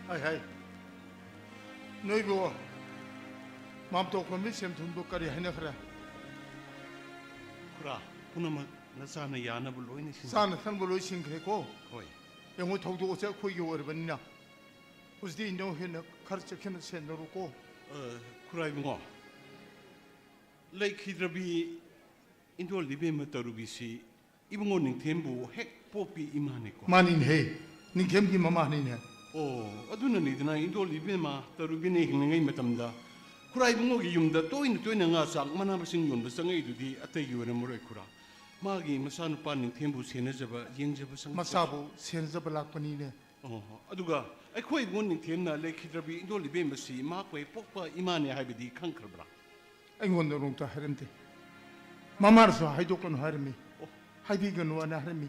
ꯍꯥꯏ, ꯍꯥꯏ꯫ ꯅꯣꯏꯕꯨ ꯃꯥꯝꯇꯣꯞ ꯈꯣꯝꯕꯤ ꯁꯦꯝꯊꯨꯝꯕꯨ ꯀꯔꯤ ꯍꯥꯏꯅꯈ꯭ꯔꯦ? ꯈꯨꯔꯥ, ꯄꯨꯝꯅꯃꯛ ꯅꯆꯥꯅ ꯌꯥꯅꯕ ꯂꯣꯏꯅ ꯁꯤꯟ- ꯆꯥꯅ ꯊꯛꯅꯕ ꯂꯣꯏ ꯁꯤꯟꯈ꯭ꯔꯦꯀꯣ? ꯍꯣꯏ꯫ ꯌꯦꯡꯉꯣ, ꯊꯧꯗꯣꯛ ꯑꯁꯦ ꯑꯩꯈꯣꯏꯒꯤ ꯑꯣꯏꯔꯕꯅꯤꯅ ꯍꯧꯖꯤꯛꯇꯤ ꯏꯅꯧ ꯍꯦꯟꯅ ꯈꯔ ꯆꯦꯛꯁꯤꯟꯅ ꯁꯦꯟꯅꯔꯨꯀꯣ꯫ ꯑ, ꯈꯨꯔꯥ ꯏꯕꯨꯡꯉꯣ, ꯂꯩꯈꯤꯗ꯭ꯔꯕꯤ ꯏꯟꯗꯣꯜ ꯏꯕꯦꯝꯃ ꯇꯔꯨꯕꯤꯁꯤ ꯏꯕꯨꯡꯉꯣ ꯅꯤꯡꯊꯦꯝꯕꯨ ꯍꯦꯛ ꯄꯣꯛꯄꯤ ꯏꯃꯥꯅꯤꯀꯣ? ꯃꯥꯅꯤꯅꯦꯍꯦ, ꯅꯤꯡꯊꯦꯝꯒꯤ ꯃꯃꯥꯅꯤꯅꯦ꯫ ꯑꯣ, ꯑꯗꯨꯅꯅꯤꯗꯅ ꯏꯟꯗꯣꯜ ꯏꯕꯦꯝꯃ ꯇꯔꯨꯕꯤꯅ ꯍꯤꯡꯂꯤꯉꯩ ꯃꯇꯝꯗ ꯈꯨꯔꯥ ꯏꯕꯨꯡꯉꯣꯒꯤ ꯌꯨꯝꯗ ꯇꯣꯏꯅ ꯇꯣꯏꯅ ꯉꯥ ꯆꯥꯛ ꯃꯅꯥ ꯃꯁꯤꯡ ꯌꯣꯟꯕ ꯆꯪꯉꯛꯏꯗꯨꯗꯤ ꯑꯇꯩꯒꯤ ꯑꯣꯏꯔꯝꯃꯔꯣꯏ ꯈꯨꯔꯥ꯫ ꯃꯥꯒꯤ ꯃꯆꯥꯅꯨꯄꯥ ꯅꯤꯡꯊꯦꯝꯕꯨ ꯁꯦꯟꯅꯖꯕ, ꯌꯦꯡꯖꯕ ꯁꯪ- ꯃꯆꯥꯕꯨ ꯁꯦꯟꯅꯖꯕ ꯂꯥꯛꯄꯅꯤꯅꯦ꯫ ꯑꯣ, ꯑꯗꯨꯒ ꯑꯩꯈꯣꯏ ꯏꯕꯨꯡꯉꯣ ꯅꯤꯡꯊꯦꯝꯅ ꯂꯩꯈꯤꯗ꯭ꯔꯕꯤ ꯏꯟꯗꯣꯜ ꯏꯕꯦꯝꯃꯁꯤ ꯃꯍꯥꯛꯄꯨ ꯍꯦꯛ ꯄꯣꯛꯄ ꯏꯃꯥꯅꯦ ꯍꯥꯏꯕꯗꯤ ꯈꯪꯈ꯭ꯔꯕ꯭ꯔꯥ? ꯑꯩꯉꯣꯟꯗ ꯅꯣꯡꯇ ꯍꯥꯏꯔꯝꯗꯦ꯫ ꯃꯃꯥꯅꯁꯨ ꯍꯥꯏꯗꯣꯛꯀꯅꯨ ꯍꯥꯏꯔꯝꯃꯤ꯫ ꯑꯣ꯫ ꯍꯥꯏꯕꯤꯒꯅꯨ ꯑꯅ ꯍꯥꯏꯔꯝꯃꯤ꯫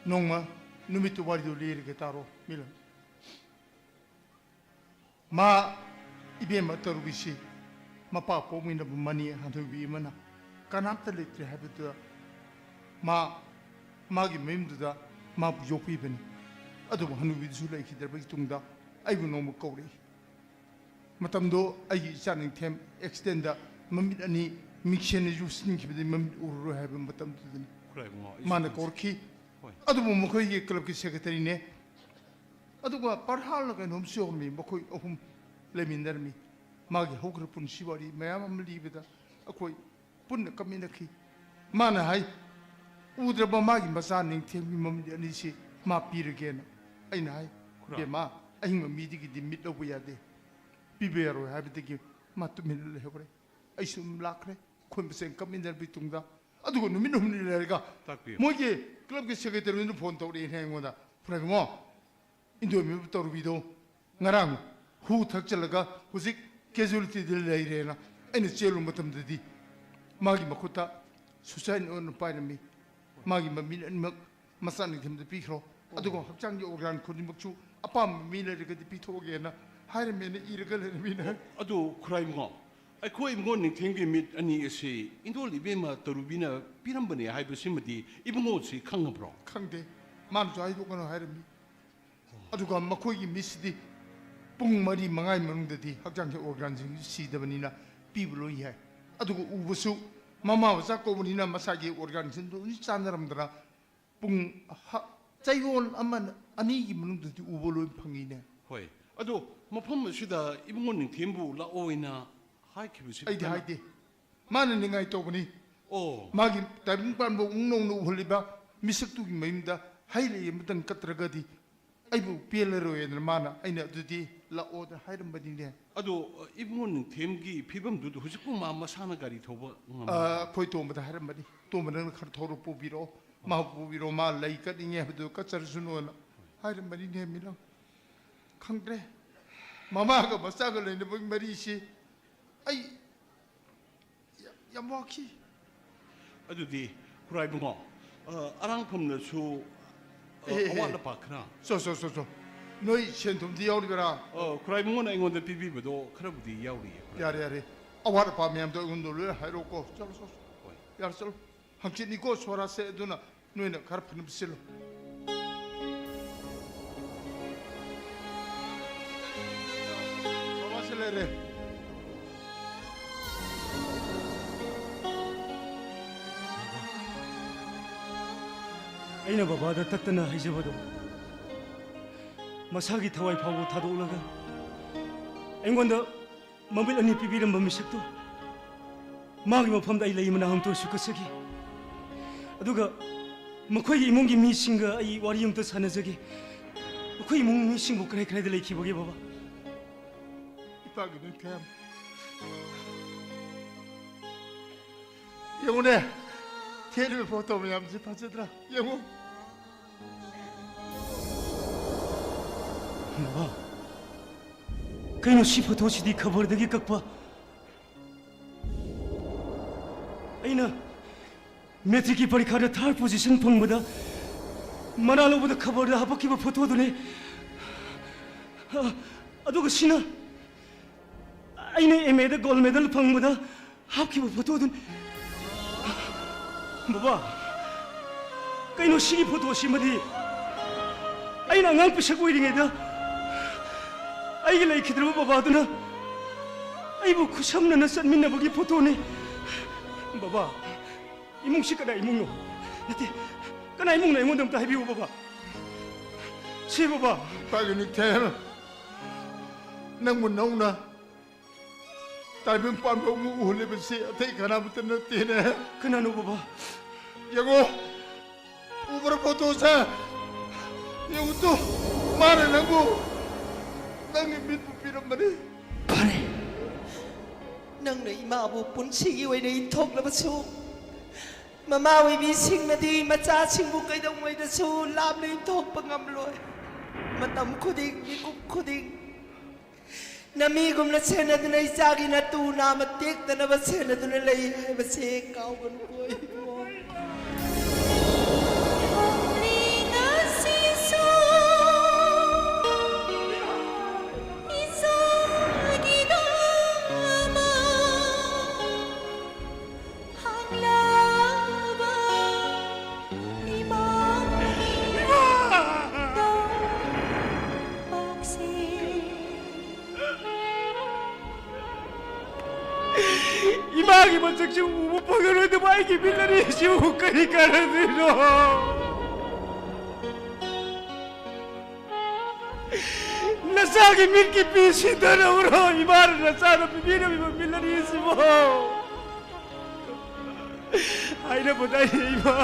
ꯅꯣꯡꯃ ꯅꯨꯃꯤꯠꯇꯨ ꯋꯥꯔꯤꯗꯨ ꯂꯤꯔꯒꯦ ꯇꯥꯔꯣ, ꯃꯤꯂꯟ꯫ ꯃꯥ, ꯏꯕꯦꯝꯃ ꯇꯔꯨꯕꯤꯁꯤ ꯃꯄꯥ ꯄꯣꯛꯃꯤꯟꯅꯕ ꯃꯅꯤ ꯍꯅꯨꯕꯤ ꯑꯃꯅ ꯀꯅꯥꯝꯇ ꯂꯩꯇ꯭ꯔꯦ ꯍꯥꯏꯕꯗꯨꯗ ꯃꯥ ꯃꯥꯒꯤ ꯃꯌꯨꯝꯗꯨꯗ ꯃꯥꯕꯨ ꯌꯣꯛꯄꯤꯕꯅꯤ꯫ ꯑꯗꯨꯕꯨ ꯍꯅꯨꯕꯤꯗꯨꯁꯨ ꯂꯩꯈꯤꯗ꯭ꯔꯕꯒꯤ ꯇꯨꯡꯗ ꯑꯩꯕꯨ ꯅꯣꯡꯃ ꯀꯧꯔꯛꯏ꯫ ꯃꯇꯝꯗꯣ ꯑꯩꯒꯤ ꯏꯆꯥ ꯅꯤꯡꯊꯦꯝ ꯑꯦꯛꯁꯤꯗꯦꯟꯗ ꯃꯃꯤꯠ ꯑꯅꯤ ꯃꯤꯡꯁꯦꯟꯅ ꯌꯨꯁꯤꯟꯈꯤꯕꯗꯒꯤ ꯃꯃꯤꯠ ꯎꯔꯔꯣꯏ ꯍꯥꯏꯕ ꯃꯇꯝꯗꯨꯗꯅꯤ꯫ ꯈꯨꯔꯥꯏꯕꯨꯡꯉꯣ, ꯑꯩꯁꯨ ꯃꯥꯅ ꯈꯪꯖꯩ꯫ ꯀꯧꯔꯛꯈꯤ꯫ ꯍꯣꯏ꯫ ꯑꯗꯨꯕꯨ ꯃꯈꯣꯏꯒꯤ ꯀ꯭ꯂꯕꯀꯤ ꯁꯦꯀ꯭ꯔꯦꯇꯔꯤꯅꯦ꯫ ꯑꯗꯨꯒ ꯄꯔꯍꯥꯜꯂ ꯀꯩꯅꯣꯝꯁꯨ ꯌꯧꯔꯝꯃꯤ, ꯃꯈꯣꯏ ꯑꯍꯨꯝ ꯂꯩꯃꯤꯟꯅꯔꯝꯃꯤ꯫ ꯃꯥꯒꯤ ꯍꯧꯈ꯭ꯔ ꯄꯨꯟꯁꯤ ꯋꯥꯔꯤ ꯃꯌꯥꯝ ꯑꯃ ꯂꯤꯕꯗ ꯑꯩꯈꯣꯏ ꯄꯨꯟꯅ ꯀꯞꯃꯤꯟꯅꯈꯤ꯫ ꯃꯥꯅ ꯍꯥꯏ, "ꯎꯗ꯭ꯔꯕ ꯃꯥꯒꯤ ꯃꯆꯥ ꯅꯤꯡꯊꯦꯝꯒꯤ ꯃꯃꯤꯠ ꯑꯅꯤꯁꯤ ꯃꯥ ꯄꯤꯔꯒꯦꯅ"꯫ ꯑꯩꯅ ꯍꯥꯏ, ꯈꯨꯔꯥ꯫ "ꯕꯦꯝꯃ, ꯑꯍꯤꯡꯕ ꯃꯤꯗꯒꯤꯗꯤ ꯃꯤꯠ ꯂꯧꯕ ꯌꯥꯗꯦ, ꯄꯤꯕ ꯌꯥꯔꯣꯏ" ꯍꯥꯏꯕꯗꯒꯤ ꯃꯥ ꯇꯨꯃꯤꯟꯅ ꯂꯩꯍꯧꯔꯦ꯫ ꯑꯩꯁꯨ ꯑꯗꯨꯝ ꯂꯥꯛꯈ꯭ꯔꯦ꯫ ꯑꯩꯈꯣꯏ ꯃꯁꯦꯟ ꯀꯞꯃꯤꯟꯅꯔꯕꯒꯤ ꯇꯨꯡꯗ꯫ ꯑꯗꯨꯒ ꯅꯨꯃꯤꯠ ꯍꯨꯝꯅꯤ ꯂꯩꯔꯒ ꯇꯥꯛꯄꯤꯌꯨ꯫ ꯃꯣꯏꯒꯤ ꯀ꯭ꯂꯕꯀꯤ ꯁꯦꯀ꯭ꯔꯦꯇꯔꯤꯗꯨꯅ ꯐꯣꯟ ꯇꯧꯔꯛꯑꯦꯅꯦ ꯑꯩꯉꯣꯟꯗ, "ꯈꯨꯔꯥꯏꯕꯨꯡꯉꯣ, ꯏꯟꯗꯣ ꯃꯤꯕꯨ ꯇꯧꯔꯨꯕꯤꯗꯣ ꯉꯔꯥꯡ ꯍꯨ ꯊꯛꯆꯜꯂꯒ ꯍꯧꯖꯤꯛ ꯀꯦꯖꯨꯋꯦꯂꯤꯇꯤꯗ ꯂꯩꯔꯦꯅ"꯫ ꯑꯩꯅ ꯆꯦꯜꯂꯨ ꯃꯇꯝꯗꯗꯤ ꯃꯥꯒꯤ ꯃꯈꯨꯠꯇ ꯁꯨꯁꯥꯏꯟ ꯑꯣꯏꯅ ꯄꯥꯏꯔꯝꯃꯤ꯫ ꯃꯥꯒꯤ ꯃꯃꯤꯠ ꯑꯅꯤꯃꯛ ꯃꯆꯥ ꯅꯤꯡꯊꯦꯝꯗ ꯄꯤꯈ꯭ꯔꯣ, ꯑꯗꯨꯒ ꯍꯛꯆꯥꯡꯒꯤ ꯑꯣꯔꯒꯥꯟ ꯈꯨꯗꯤꯡꯃꯛꯁꯨ ꯑꯄꯥꯝꯕ ꯃꯤ ꯂꯩꯔꯒꯗꯤ ꯄꯤꯊꯣꯛꯑꯒꯦꯅ ꯍꯥꯏꯔꯝꯃꯦꯅ ꯏꯔꯒ ꯂꯩꯔꯝꯃꯤꯅꯦ꯫ ꯑꯗꯨ ꯈꯨꯔꯥꯏꯕꯨꯡꯉꯣ, ꯑꯩꯈꯣꯏ ꯏꯕꯨꯡꯉꯣ ꯅꯤꯡꯊꯦꯝꯒꯤ ꯃꯤꯠ ꯑꯅꯤ ꯑꯁꯤ ꯏꯟꯗꯣꯜ ꯏꯕꯦꯝꯃ ꯇꯔꯨꯕꯤꯅ ꯄꯤꯔꯝꯕꯅꯦ ꯍꯥꯏꯕꯁꯤꯃꯗꯤ ꯏꯕꯨꯡꯉꯣꯁꯤ ꯈꯪꯉꯕ꯭ꯔꯣ? ꯈꯪꯗꯦ, ꯃꯥꯅꯁꯨ ꯍꯥꯏꯗꯣꯛꯀꯅꯨ ꯍꯥꯏꯔꯝꯃꯤ꯫ ꯑꯗꯨꯒ ꯃꯈꯣꯏꯒꯤ ꯃꯤꯠꯁꯤꯗꯤ ꯄꯨꯡ ꯃꯔꯤ ꯃꯉꯥꯒꯤ ꯃꯅꯨꯡꯗꯗꯤ ꯍꯛꯆꯥꯡꯒꯤ ꯑꯣꯔꯒꯥꯟꯁꯤꯡ ꯁꯤꯗꯕꯅꯤꯅ ꯄꯤꯕ ꯂꯣꯏ ꯌꯥꯏ꯫ ꯑꯗꯨꯒ ꯎꯕꯁꯨ ꯃꯃꯥ ꯃꯆꯥ ꯀꯧꯕꯅꯤꯅ ꯃꯁꯥꯒꯤ ꯑꯣꯔꯒꯥꯟꯁꯤꯡꯗꯨ ꯂꯣꯏ ꯆꯥꯟꯅꯔꯝꯗꯅ ꯄꯨꯡ ꯍ-, ꯆꯌꯣꯜ ꯑꯃ ꯑꯅꯤꯒꯤ ꯃꯅꯨꯡꯗꯗꯤ ꯎꯕ ꯂꯣꯏ ꯐꯪꯉꯤꯅꯦ꯫ ꯍꯣꯏ, ꯑꯗꯣ ꯃꯐꯝ ꯑꯁꯤꯗ ꯏꯕꯨꯡꯉꯣ ꯅꯤꯡꯊꯦꯝꯕꯨ ꯂꯥꯛꯑꯣꯅ ꯍꯥꯏꯈꯤꯕꯁꯤ ꯑꯩꯗꯤ ꯀꯅꯥ? ꯍꯥꯏꯗꯦ꯫ ꯃꯥꯅ ꯅꯤꯡꯉꯥꯏ ꯇꯧꯕꯅꯤ꯫ ꯑꯣ꯫ ꯃꯥꯒꯤ ꯇꯥꯏꯕꯪ ꯄꯥꯟꯕ ꯎꯪ ꯅꯧꯅ ꯎꯍꯜꯂꯤꯕ ꯃꯤꯁꯛꯇꯨꯒꯤ ꯃꯌꯨꯝꯗ ꯍꯩ ꯂꯩ ꯑꯃꯇꯪ ꯀꯠꯇ꯭ꯔꯒꯗꯤ ꯑꯩꯕꯨ ꯄꯦꯜꯂꯔꯣꯏꯅ ꯃꯥꯅ ꯑꯩꯅ ꯑꯗꯨꯗꯤ ꯂꯥꯛꯑꯣꯅ ꯍꯥꯏꯔꯝꯕꯅꯤꯅꯦ꯫ ꯑꯗꯣ, ꯑ, ꯏꯕꯨꯡꯉꯣ ꯅꯤꯡꯊꯦꯝꯒꯤ ꯐꯤꯕꯝꯗꯨꯗ ꯍꯧꯖꯤꯛꯄꯨ ꯃꯥ ꯃꯁꯥꯅ ꯒꯥꯔꯤ ꯊꯧꯕ ꯉꯝꯕ꯭ꯔꯥ? ꯑ, ꯑꯩꯈꯣꯏ ꯇꯣꯝꯕꯗ ꯍꯥꯏꯔꯝꯕꯅꯤ꯫ "ꯇꯣꯝꯕ, ꯅꯪꯅ ꯈꯔ ꯊꯧꯔ ꯄꯨꯕꯤꯔꯛꯑꯣ, ꯃꯥꯕꯨ ꯄꯨꯕꯤꯔꯛꯑꯣ, ꯃꯥ ꯂꯩ ꯀꯠꯅꯤꯡꯉꯦ ꯍꯥꯏꯕꯗꯨ ꯀꯠꯆꯔꯁꯅꯨꯅ" ꯍꯥꯏꯔꯝꯕꯅꯤꯅꯦ, ꯃꯤꯂꯝ꯫ ꯈꯪꯗ꯭ꯔꯦ꯫ ꯃꯃꯥꯒ ꯃꯆꯥꯒ ꯂꯩꯅꯕꯒꯤ ꯃꯔꯤꯁꯤ ꯑꯩ ꯌꯥꯝ, ꯌꯥꯝ ꯋꯥꯈꯤ꯫ ꯑꯗꯨꯗꯤ ꯈꯨꯔꯥꯏꯕꯨꯡꯉꯣ, ꯑ, ꯑꯔꯥꯡꯐꯝꯅꯁꯨ, ꯑ, ꯑꯦ, ꯑꯦ, ꯑꯋꯥꯠ ꯑꯦ꯫ ꯑꯄꯥ ꯈꯔ꯫ ꯆꯣ, ꯆꯣ, ꯆꯣ, ꯆꯣ꯫ ꯅꯣꯏ ꯁꯦꯟ ꯊꯨꯝꯗꯤ ꯌꯥꯎꯔꯤꯕ꯭ꯔꯥ? ꯑꯣ, ꯈꯨꯔꯥꯏꯕꯨꯡꯉꯣꯅ ꯑꯩꯉꯣꯟꯗ ꯄꯤꯕꯤꯕꯗꯣ ꯈꯔꯕꯨꯗꯤ ꯌꯥꯎꯔꯤꯌꯦ, ꯈꯨꯔꯥꯏꯕꯨꯡꯉꯣ꯫ ꯌꯥꯔꯦ, ꯌꯥꯔꯦ꯫ ꯑꯋꯥꯠ ꯑꯄꯥ ꯃꯌꯥꯝꯗꯣ ꯑꯩꯉꯣꯟꯗ ꯂꯣꯏꯅ ꯍꯥꯏꯔꯛꯑꯣꯀꯣ꯫ ꯆꯠꯂꯣ, ꯆꯠꯂꯣ꯫ ꯍꯣꯏ꯫ ꯌꯥꯔꯦ, ꯆꯠꯂꯣ꯫ ꯍꯪꯆꯤꯠꯅꯤꯀꯣ ꯁꯣꯔꯥꯠꯁꯦ, ꯑꯗꯨꯅ ꯅꯣꯏꯅ ꯈꯔ ꯐꯅꯕ ꯁꯤꯜꯂꯣ꯫ ꯕꯕꯥꯁꯦ ꯂꯩꯔꯦ꯫ ꯑꯩꯅ ꯕꯕꯥꯗ ꯇꯠꯇꯅ ꯍꯥꯏꯖꯕꯗꯣ, ꯃꯁꯥꯒꯤ ꯊꯋꯥꯏ ꯐꯥꯎꯕ ꯊꯥꯗꯣꯛꯂꯒ ꯑꯩꯉꯣꯟꯗ ꯃꯃꯤꯠ ꯑꯅꯤ ꯄꯤꯕꯤꯔꯝꯕ ꯃꯤꯁꯛꯇꯣ, ꯃꯥꯒꯤ ꯃꯐꯝꯗ ꯑꯩ ꯂꯩ ꯃꯅꯥ ꯑꯃꯇ ꯑꯣꯏꯔꯁꯨ ꯀꯠꯆꯒꯦ꯫ ꯑꯗꯨꯒ ꯃꯈꯣꯏꯒꯤ ꯏꯃꯨꯡꯒꯤ ꯃꯤꯁꯤꯡꯒ ꯑꯩ ꯋꯥꯔꯤ ꯑꯃꯇ ꯁꯥꯟꯅꯖꯒꯦ꯫ ꯃꯈꯣꯏ ꯏꯃꯨꯡ ꯃꯤꯁꯤꯡꯕꯨ ꯀꯗꯥꯏ ꯀꯗꯥꯏꯗ ꯂꯩꯈꯤꯕꯒꯦ, ꯕꯕꯥ? ꯏꯄꯥꯒꯤ ꯅꯤꯡꯊꯦꯝ, ꯌꯦꯡꯉꯨꯅꯦ, ꯊꯦꯠꯂꯤꯕ ꯐꯣꯇꯣ ꯃꯌꯥꯝꯁꯦ ꯐꯖꯗ꯭ꯔꯥ? ꯌꯦꯡꯉꯨ꯫ ꯕꯕꯥ, ꯀꯩꯅꯣ ꯁꯤ ꯐꯣꯇꯣꯁꯤꯗꯤ ꯈꯕꯔꯗꯒꯤ ꯀꯛꯄ? ꯑꯩꯅ ꯃꯦꯇ꯭ꯔꯤꯛꯀꯤ ꯄꯔꯤꯈꯥꯗ ꯊꯥꯔꯠ ꯄꯣꯖꯤꯁꯟ ꯐꯪꯕꯗ ꯃꯅꯥ ꯂꯧꯕꯗ ꯈꯕꯔꯗ ꯍꯥꯄꯛꯈꯤꯕ ꯐꯣꯇꯣꯗꯨꯅꯦ꯫ ꯑꯗꯨꯒ ꯁꯤꯅ ꯑꯩꯅ ꯑꯦꯝ ꯑꯦꯗ ꯒꯣꯜ ꯃꯦꯗꯜ ꯐꯪꯕꯗ ꯍꯥꯞꯈꯤꯕ ꯐꯣꯇꯣꯗꯨꯅꯤ꯫ ꯕꯕꯥ, ꯀꯩꯅꯣ ꯁꯤꯒꯤ ꯐꯣꯇꯣꯁꯤꯃꯗꯤ? ꯑꯩꯅ ꯑꯉꯥꯡ ꯄꯤꯁꯛ ꯑꯣꯏꯔꯤꯉꯩꯗ ꯑꯩꯒꯤ ꯂꯩꯈꯤꯗ꯭ꯔꯕ ꯕꯕꯥꯗꯨꯅ ꯑꯩꯕꯨ ꯈꯨꯠꯁꯝꯅꯅ ꯆꯠꯃꯤꯟꯅꯕꯒꯤ ꯐꯣꯇꯣꯅꯤ꯫ ꯕꯕꯥ, ꯏꯃꯨꯡꯁꯤ ꯀꯅꯥ ꯏꯃꯨꯡꯅꯣ? ꯅꯠꯇꯦ, ꯀꯅꯥ ꯏꯃꯨꯡꯅꯣ? ꯑꯩꯉꯣꯟꯗ ꯑꯝꯇ ꯍꯥꯏꯕꯤꯌꯨ, ꯕꯕꯥ꯫ ꯁꯤ, ꯕꯕꯥ꯫ ꯏꯄꯥꯒꯤ ꯅꯤꯡꯊꯦꯝ, ꯅꯪꯕꯨ ꯅꯧꯅ ꯇꯥꯏꯕꯪ ꯄꯥꯟꯕ ꯑꯃꯨꯛ ꯎꯍꯜꯂꯤꯕꯁꯤ ꯑꯇꯩ ꯀꯅꯥꯃꯠꯇ ꯅꯠꯇꯦꯅꯦ꯫ ꯀꯅꯥꯅꯣ, ꯕꯕꯥ? ꯌꯦꯡꯉꯣ, ꯎꯕ꯭ꯔꯥ ꯐꯣꯇꯣꯁꯦ? ꯌꯦꯡꯉꯨ ꯇꯨ, ꯃꯥꯅ ꯅꯪꯕꯨ, ꯅꯪꯒꯤ ꯃꯤꯠꯄꯨ ꯄꯤꯔꯝꯕꯅꯤ꯫ ꯐꯔꯦ, ꯅꯪꯅ ꯏꯃꯥꯕꯨ ꯄꯨꯟꯁꯤꯒꯤ ꯑꯣꯏꯅ ꯏꯟꯊꯣꯛꯂꯕꯁꯨ, ꯃꯃꯥ ꯑꯣꯏꯕꯤꯁꯤꯡꯅꯗꯤ ꯃꯆꯥꯁꯤꯡꯕꯨ ꯀꯩꯗꯧꯉꯩꯗꯁꯨ ꯂꯥꯞꯅ ꯏꯟꯊꯣꯛꯄ ꯉꯝꯂꯣꯏ꯫ ꯃꯇꯝ ꯈꯨꯗꯤꯡ, ꯃꯤꯀꯨꯞ ꯈꯨꯗꯤꯡ ꯅꯃꯤꯒꯨꯝꯅ ꯁꯦꯟꯅꯗꯨꯅ ꯏꯆꯥꯒꯤ ꯅꯇꯨ ꯅꯥꯝꯃ ꯇꯦꯛꯇꯅꯕ ꯁꯦꯟꯅꯗꯨꯅ ꯂꯩ ꯍꯥꯏꯕꯁꯦ ꯀꯥꯎꯒꯅꯨꯀꯣ ꯏꯕꯨꯡꯉꯣ꯫ ꯍꯧꯖꯤꯛꯁꯨ ꯎꯕ ꯐꯪꯉꯔꯣꯏꯗꯕ ꯑꯩꯒꯤ ꯃꯤꯠ ꯑꯅꯤꯁꯤꯕꯨ ꯀꯔꯤ ꯀꯥꯟꯅꯗꯣꯏꯅꯣ? ꯅꯆꯥꯒꯤ ꯃꯤꯠꯀꯤ ꯄꯤ ꯁꯤꯟꯊꯔꯛꯎꯔꯣ, ꯏꯃꯥꯅ ꯅꯆꯥꯗ ꯄꯤꯕꯤꯔꯝꯃꯤꯕ ꯃꯤꯠ ꯑꯅꯤꯁꯤꯕꯨ? ꯍꯥꯏꯅꯕꯗ ꯏꯃꯥ,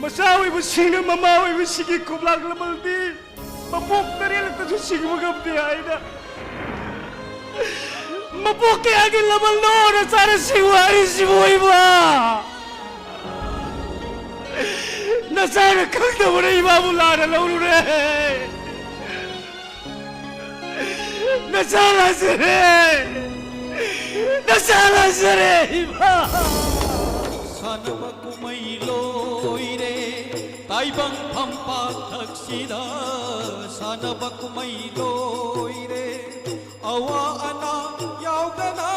ꯃꯆꯥ ꯑꯣꯏꯕꯁꯤꯡꯅ ꯃꯃꯥ ꯑꯣꯏꯕꯁꯤꯡꯒꯤ ꯈꯣꯝꯂꯥꯡ ꯂꯃꯜꯗꯤ ꯃꯄꯣꯛ ꯇꯔꯦꯠꯂꯛꯇꯁꯨ ꯁꯤꯡꯕ ꯉꯝꯗꯦ ꯍꯥꯏꯅ꯫ ꯃꯄꯣꯛ ꯀꯌꯥꯒꯤ ꯂꯃꯜꯅꯣ ꯅꯆꯥꯅ ꯁꯤꯡꯉꯨ ꯍꯥꯏꯔꯤꯁꯤꯕꯨ ꯏꯃꯥ? ꯅꯆꯥꯅ ꯈꯪꯗꯕꯅ ꯏꯃꯥꯕꯨ ꯂꯥꯟꯅ ꯂꯧꯔꯨꯔꯦ꯫ ꯅꯆꯥ ꯂꯥꯟꯖꯔꯦ! ꯅꯆꯥ ꯂꯥꯟꯖꯔꯦ, ꯏꯃꯥ! ꯁꯥꯟꯅꯕ ꯀꯨꯝꯍꯩ ꯂꯣꯏꯔꯦ, ꯇꯥꯏꯕꯪ ꯐꯝꯄꯥꯛ ꯊꯛꯁꯤꯗ ꯁꯥꯟꯅꯕ ꯀꯨꯝꯍꯩ ꯂꯣꯏꯔꯦ꯫ ꯑꯋꯥ ꯑꯅꯥ ꯌꯥꯎꯗꯅ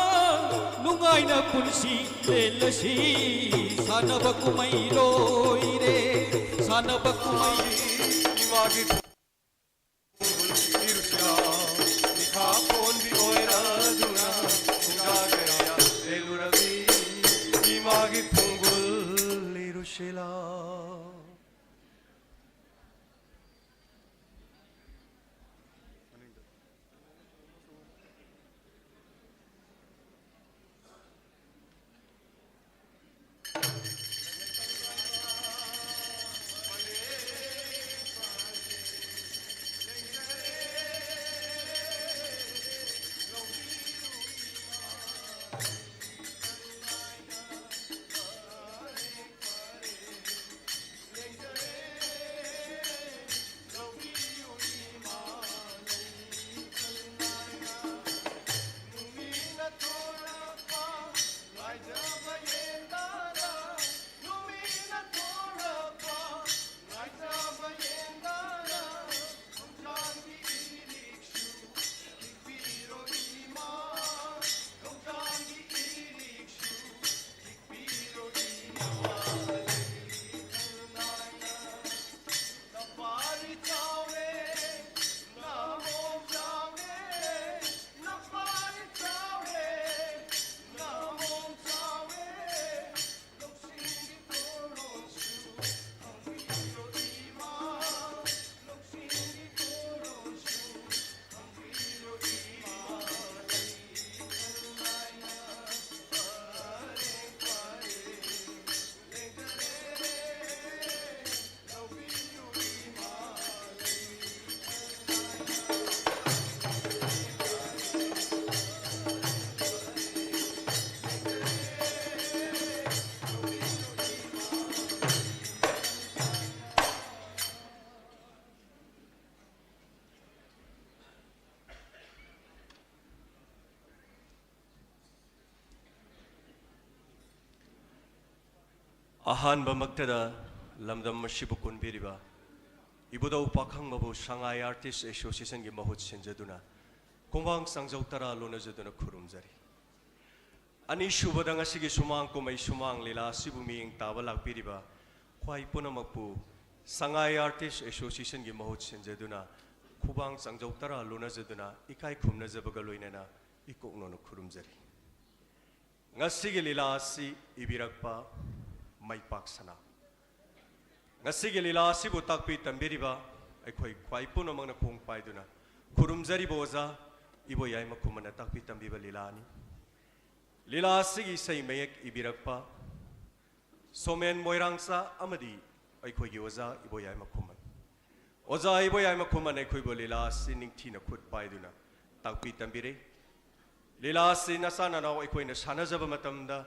ꯅꯨꯡꯉꯥꯏꯅ ꯄꯨꯟꯁꯤ ꯂꯦꯜꯂꯁꯤ꯫ ꯁꯥꯟꯅꯕ ꯀꯨꯝꯍꯩ ꯂꯣꯏꯔꯦ, ꯁꯥꯟꯅꯕ ꯀꯨꯝꯍꯩ꯫ ꯏꯃꯥꯒꯤ ꯏꯔꯨꯁꯤꯔꯥ, ꯏꯈꯥ ꯄꯣꯟꯕꯤ ꯑꯣꯏꯔꯗꯨꯅ ꯄꯨꯡꯖꯥ ꯀꯌꯥ ꯂꯦꯜꯂꯨꯔꯕꯤ ꯏꯃꯥꯒꯤ ꯈꯣꯡꯒꯨꯜ ꯏꯔꯨꯁꯤꯂꯥ꯫ ꯑꯍꯥꯟꯕꯃꯛꯇꯗ ꯂꯝꯗꯝ ꯑꯁꯤꯕꯨ ꯀꯣꯟꯕꯤꯔꯤꯕ ꯏꯕꯨꯙꯧ ꯄꯥꯈꯪꯕꯕꯨ ꯁꯉꯥꯏ ꯑꯥꯔꯇꯤꯁ ꯑꯦꯁꯣꯁꯤꯌꯦꯁꯟꯒꯤ ꯃꯍꯨꯠ ꯁꯤꯟꯖꯗꯨꯅ ꯈꯣꯡꯕꯥꯡ ꯆꯥꯡꯖꯧ ꯇꯔꯥ ꯂꯣꯟꯅꯖꯗꯨꯅ ꯈꯨꯔꯨꯝꯖꯔꯤ꯫ ꯑꯅꯤꯁꯨꯕꯗ, ꯉꯁꯤꯒꯤ ꯁꯨꯃꯥꯡ ꯀꯨꯝꯍꯩ ꯁꯨꯃꯥꯡ ꯂꯤꯂꯥ ꯑꯁꯤꯕꯨ ꯃꯤꯠꯌꯦꯡ ꯇꯥꯕ ꯂꯥꯛꯄꯤꯔꯤꯕ ꯈ꯭ꯋꯥꯏ ꯄꯨꯝꯅꯃꯛꯄꯨ ꯁꯉꯥꯏ ꯑꯥꯔꯇꯤꯁ ꯑꯦꯁꯣꯁꯤꯌꯦꯁꯟꯒꯤ ꯃꯍꯨꯠ ꯁꯤꯟꯖꯗꯨꯅ ꯈꯨꯕꯥꯡ ꯆꯥꯡꯖꯧ ꯇꯔꯥ ꯂꯣꯟꯅꯖꯗꯨꯅ ꯏꯀꯥꯏ ꯈꯨꯝꯅꯖꯕꯒ ꯂꯣꯏꯅꯅ ꯏꯀꯣꯛꯅꯣꯅ ꯈꯨꯔꯨꯝꯖꯔꯤ꯫ ꯉꯁꯤꯒꯤ ꯂꯤꯂꯥ ꯑꯁꯤ ꯏꯕꯤꯔꯛꯄ ꯃꯥꯏꯄꯥꯛ ꯁꯅꯥ꯫ ꯉꯁꯤꯒꯤ ꯂꯤꯂꯥ ꯑꯁꯤꯕꯨ ꯇꯥꯛꯄꯤ ꯇꯝꯕꯤꯔꯤꯕ ꯑꯩꯈꯣꯏ ꯈ꯭ꯋꯥꯏ ꯄꯨꯝꯅꯃꯛꯅ ꯈꯣꯡ ꯄꯥꯏꯗꯨꯅ ꯈꯨꯔꯨꯝꯖꯔꯤꯕ ꯑꯣꯖꯥ ꯏꯕꯣꯌꯥꯏ ꯃꯈꯨꯃꯟꯅ ꯇꯥꯛꯄꯤ ꯇꯝꯕꯤꯕ ꯂꯤꯂꯥꯅꯤ꯫ ꯂꯤꯂꯥ ꯑꯁꯤꯒꯤ ꯏꯁꯩ ꯃꯌꯦꯛ ꯏꯕꯤꯔꯛꯄ ꯁꯣꯃꯦꯟ ꯃꯣꯏꯔꯥꯡꯆꯥ ꯑꯃꯗꯤ ꯑꯩꯈꯣꯏꯒꯤ ꯑꯣꯖꯥ ꯏꯕꯣꯌꯥꯏ ꯃꯈꯨꯃꯟ꯫ ꯑꯣꯖꯥ ꯏꯕꯣꯌꯥꯏ ꯃꯈꯨꯃꯟ ꯑꯩꯈꯣꯏꯕꯨ ꯂꯤꯂꯥ ꯑꯁꯤ ꯅꯤꯡꯊꯤꯅ ꯈꯨꯠ ꯄꯥꯏꯗꯨꯅ ꯇꯥꯛꯄꯤ ꯇꯝꯕꯤꯔꯦ꯫ ꯂꯤꯂꯥ ꯑꯁꯤ ꯅꯆꯥ ꯅꯅꯥꯎ ꯑꯩꯈꯣꯏꯅ ꯁꯥꯟꯅꯖꯕ ꯃꯇꯝꯗ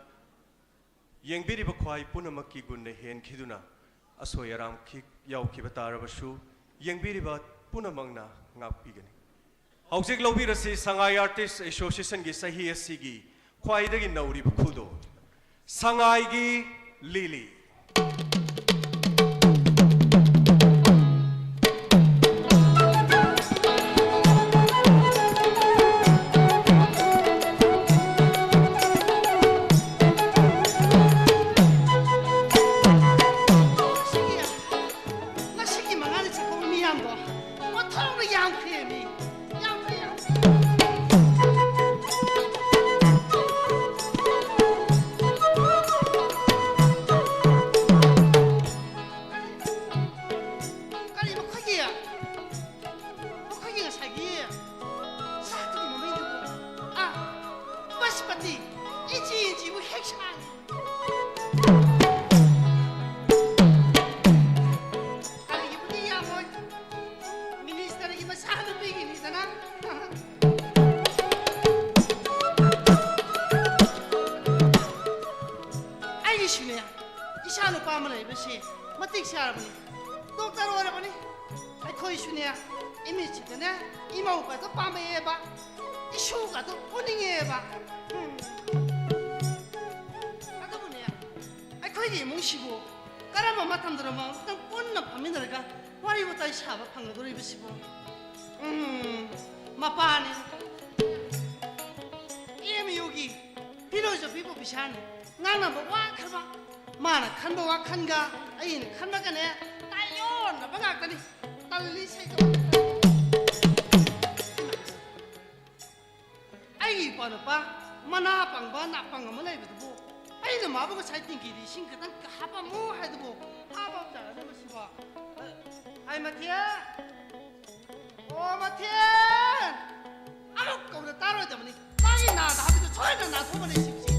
ꯌꯦꯡꯕꯤꯔꯤꯕ ꯈ꯭ꯋꯥꯏ ꯄꯨꯝꯅꯃꯛꯀꯤ ꯒꯨꯟꯅ ꯍꯦꯟꯈꯤꯗꯨꯅ ꯑꯁꯣꯏ ꯑꯔꯥꯝ ꯈꯤꯛ ꯌꯥꯎꯈꯤꯕ ꯇꯥꯔꯕꯁꯨ ꯌꯦꯡꯕꯤꯔꯤꯕ ꯄꯨꯝꯅꯃꯛꯅ ꯉꯥꯛꯄꯤꯒꯅꯤ꯫ ꯍꯧꯖꯤꯛ ꯂꯧꯕꯤꯔꯁꯤ ꯁꯉꯥꯏ ꯑꯥꯔꯇꯤꯁ ꯑꯦꯁꯣꯁꯤꯌꯦꯁꯟꯒꯤ ꯆꯍꯤ ꯑꯁꯤꯒꯤ ꯈ꯭ꯋꯥꯏꯗꯒꯤ ꯅꯧꯔꯤꯕ ꯈꯨꯗꯣꯜ, ꯁꯉꯥꯏꯒꯤ ꯂꯤꯂꯤ꯫ ꯉꯁꯤꯒꯤ ꯃꯉꯥꯅꯤ ꯆꯥꯛꯀꯧꯕ ꯃꯤꯌꯥꯝꯗꯣ ꯑꯣꯟꯊꯣꯛꯅ ꯌꯥꯝꯈ꯭ꯔꯦꯃꯤ꯫ ꯌꯥꯝꯈ꯭ꯔꯦ, ꯌꯥꯝꯈ꯭ꯔꯦ꯫ ꯀꯔꯤ ꯃꯈꯣꯏꯒꯤ, ꯃꯈꯣꯏꯒꯤ ꯉꯁꯥꯏꯒꯤ ꯆꯥꯛꯇꯨꯒꯤ ꯃꯃꯤꯡꯗꯨꯕꯨ? ꯑꯥ, ꯕꯁꯄꯇꯤ꯫ ꯏꯟꯆꯤ ꯏꯟꯆꯤꯕꯨ ꯍꯦꯛ ꯁꯥꯡꯉꯤ꯫ ꯀꯔꯤꯒꯤꯕꯨꯗꯤ ꯌꯥꯔꯣꯏ? ꯃꯤꯅꯤꯁꯇꯔꯒꯤ ꯃꯆꯥꯅꯨꯄꯤꯒꯤꯅꯤꯗꯅ꯫ ꯑꯩꯒꯤꯁꯨꯅꯦ, ꯏꯆꯥ ꯅꯨꯄꯥ ꯑꯃ ꯂꯩꯕꯁꯤ ꯃꯇꯤꯛ ꯆꯥꯔꯕꯅꯤ꯫ ꯗꯣꯛꯇꯔ ꯑꯣꯏꯔꯕꯅꯤ꯫ ꯑꯩꯈꯣꯏꯁꯨꯅꯦ, ꯏꯃꯤꯠꯁꯤꯗꯅꯦ, ꯏꯃꯧꯒꯗꯣ ꯄꯥꯝꯃꯛꯑꯦꯕ, ꯏꯁꯨꯒꯗꯣ ꯎꯅꯤꯡꯉꯦꯕ꯫ ꯎꯝ꯫ ꯑꯗꯨꯕꯨꯅꯦ, ꯑꯩꯈꯣꯏ ꯑꯩꯒꯤ ꯏꯃꯨꯡꯁꯤꯕꯨ ꯀꯔꯝꯕ ꯃꯇꯝꯗꯅꯣ ꯑꯃꯨꯛꯇꯪ ꯄꯨꯟꯅ ꯐꯝꯃꯤꯟꯅꯔꯒ ꯋꯥꯔꯤ ꯋꯥꯇꯥꯏ ꯁꯥꯕ ꯐꯪꯒꯗꯧꯔꯤꯕꯁꯤꯕꯨ? ꯎꯝ, ꯃꯄꯥꯅꯤ꯫ ꯑꯦꯝ ꯌꯨꯒꯤ ꯐꯤꯂꯣꯁꯣꯐꯤ ꯄ꯭ꯔꯣꯐꯦꯁꯔꯅꯤ꯫ ꯉꯥꯡꯅꯕ ꯋꯥꯈ꯭ꯔꯕ꯫ ꯃꯥꯅ ꯈꯟꯕ ꯋꯥꯈꯜꯒ ꯑꯩꯅ ꯈꯟꯕꯒꯅꯦ ꯇꯥꯏꯌꯣꯟꯅꯕ ꯉꯥꯛꯇꯅꯤ꯫ ꯇꯜꯂꯤ ꯁꯩꯗꯣ꯫ ꯑꯩꯒꯤ ꯏꯄ꯭ꯋꯥ ꯅꯨꯄꯥ ꯃꯅꯥ ꯄꯪꯕ ꯅꯥꯄꯪ ꯑꯃ ꯂꯩꯕꯗꯨꯕꯨ ꯑꯩꯅ ꯃꯥꯕꯨ ꯉꯁꯥꯏ ꯇꯤꯡꯀꯤꯗ ꯏꯁꯤꯡ ꯈꯤꯇꯪ ꯍꯥꯞꯄꯝꯃꯨ ꯍꯥꯏꯗꯨꯕꯨ ꯍꯥꯞꯄꯝꯗ꯭ꯔꯒꯗꯤ ꯃꯁꯤꯕꯣ꯫ ꯍꯥꯏ ꯃꯊꯦꯜ! ꯑꯣ ꯃꯊꯦꯜ! ꯑꯃꯨꯛ ꯀꯧꯅ ꯇꯥꯔꯣꯏꯗꯕꯅꯤ꯫ ꯃꯥꯒꯤ ꯅꯥꯗ ꯍꯥꯞꯄꯤꯗꯨ ꯁꯣꯏꯗꯅ ꯅꯥꯊꯣꯛꯀꯅꯤ ꯁꯤꯕꯁꯤ꯫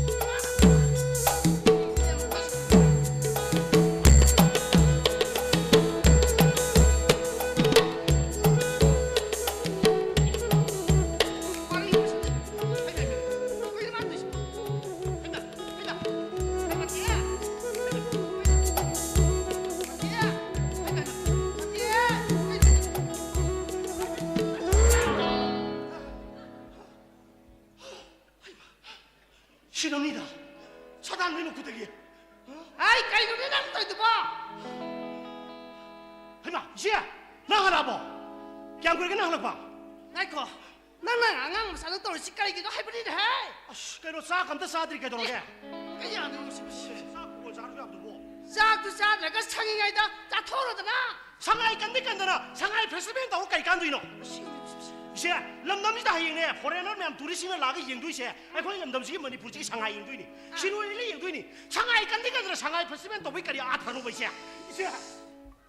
ꯁꯤꯔꯝꯅꯤꯗ꯫ ꯁꯥꯗꯥꯟ ꯅꯣꯏ ꯃꯈꯨꯠꯇꯒꯤ꯫ ꯑꯩ ꯀꯩꯅꯣꯅꯦ ꯅꯪ ꯇꯧꯔꯤꯗꯨꯕꯣ? ꯍꯩꯃꯥ, ꯏꯆꯦ, ꯅꯪ ꯍꯜꯂꯛꯑꯕꯣ? ꯀꯌꯥꯝ ꯀꯨꯏꯔꯒꯦ ꯅꯪ ꯍꯜꯂꯛꯄ? ꯉꯥꯏꯈꯣ, ꯅꯪꯅ ꯑꯉꯥꯡ ꯃꯆꯥꯗ ꯇꯧꯔꯤꯁꯤ ꯀꯔꯤꯒꯤꯅꯣ ꯍꯥꯏꯕꯅꯤꯅꯦꯍꯦ? ꯑꯁ, ꯀꯩꯅꯣ, ꯆꯥꯛ ꯑꯝꯇ ꯆꯥꯗ꯭ꯔꯤ, ꯀꯩꯗꯧꯔꯒꯦ? ꯀꯩ ꯌꯥꯗꯣꯏꯅꯣ ꯁꯤꯕꯨ? ꯆꯥꯛ ꯀꯣꯟ ꯆꯥꯔꯁꯨ ꯌꯥꯕꯗꯨꯕꯣ? ꯆꯥꯛꯇꯨ ꯆꯥꯗ꯭ꯔꯒ ꯁꯪꯉꯤꯉꯩꯗ ꯆꯥꯊꯣꯛꯎꯔꯣꯗꯅ꯫ ꯁꯉꯥꯏ ꯀꯟꯗꯤ ꯀꯟꯗꯅ ꯁꯉꯥꯏ ꯐꯦꯁꯇꯤꯚꯦꯜ ꯇꯧꯔ ꯀꯩ ꯀꯥꯟꯗꯣꯏꯅꯣ? ꯏꯆꯦ, ꯂꯝꯗꯝꯁꯤꯗ ꯍꯌꯦꯡꯅꯦ ꯐꯣꯔꯦꯟꯅꯔ ꯃꯌꯥꯝ ꯇꯨꯔꯤꯁꯁꯤꯡꯅ ꯂꯥꯛꯑꯒ ꯌꯦꯡꯗꯣꯏꯁꯦ ꯑꯩꯈꯣꯏ ꯂꯝꯗꯝꯁꯤꯒꯤ ꯃꯅꯤꯄꯨꯔꯁꯤꯒꯤ ꯁꯉꯥꯏ ꯌꯦꯡꯗꯣꯏꯅꯤ꯫ ꯁꯤꯔꯣꯏ ꯂꯤꯂꯤ ꯌꯦꯡꯗꯣꯏꯅꯤ꯫ ꯁꯉꯥꯏ ꯀꯟꯗꯤ ꯀꯟꯗꯅ ꯁꯉꯥꯏ ꯐꯦꯁꯇꯤꯚꯦꯜ ꯇꯧꯕꯩ ꯀꯔꯤ ꯑꯥꯔꯊꯅꯣꯕ ꯏꯆꯦ? ꯏꯆꯦ,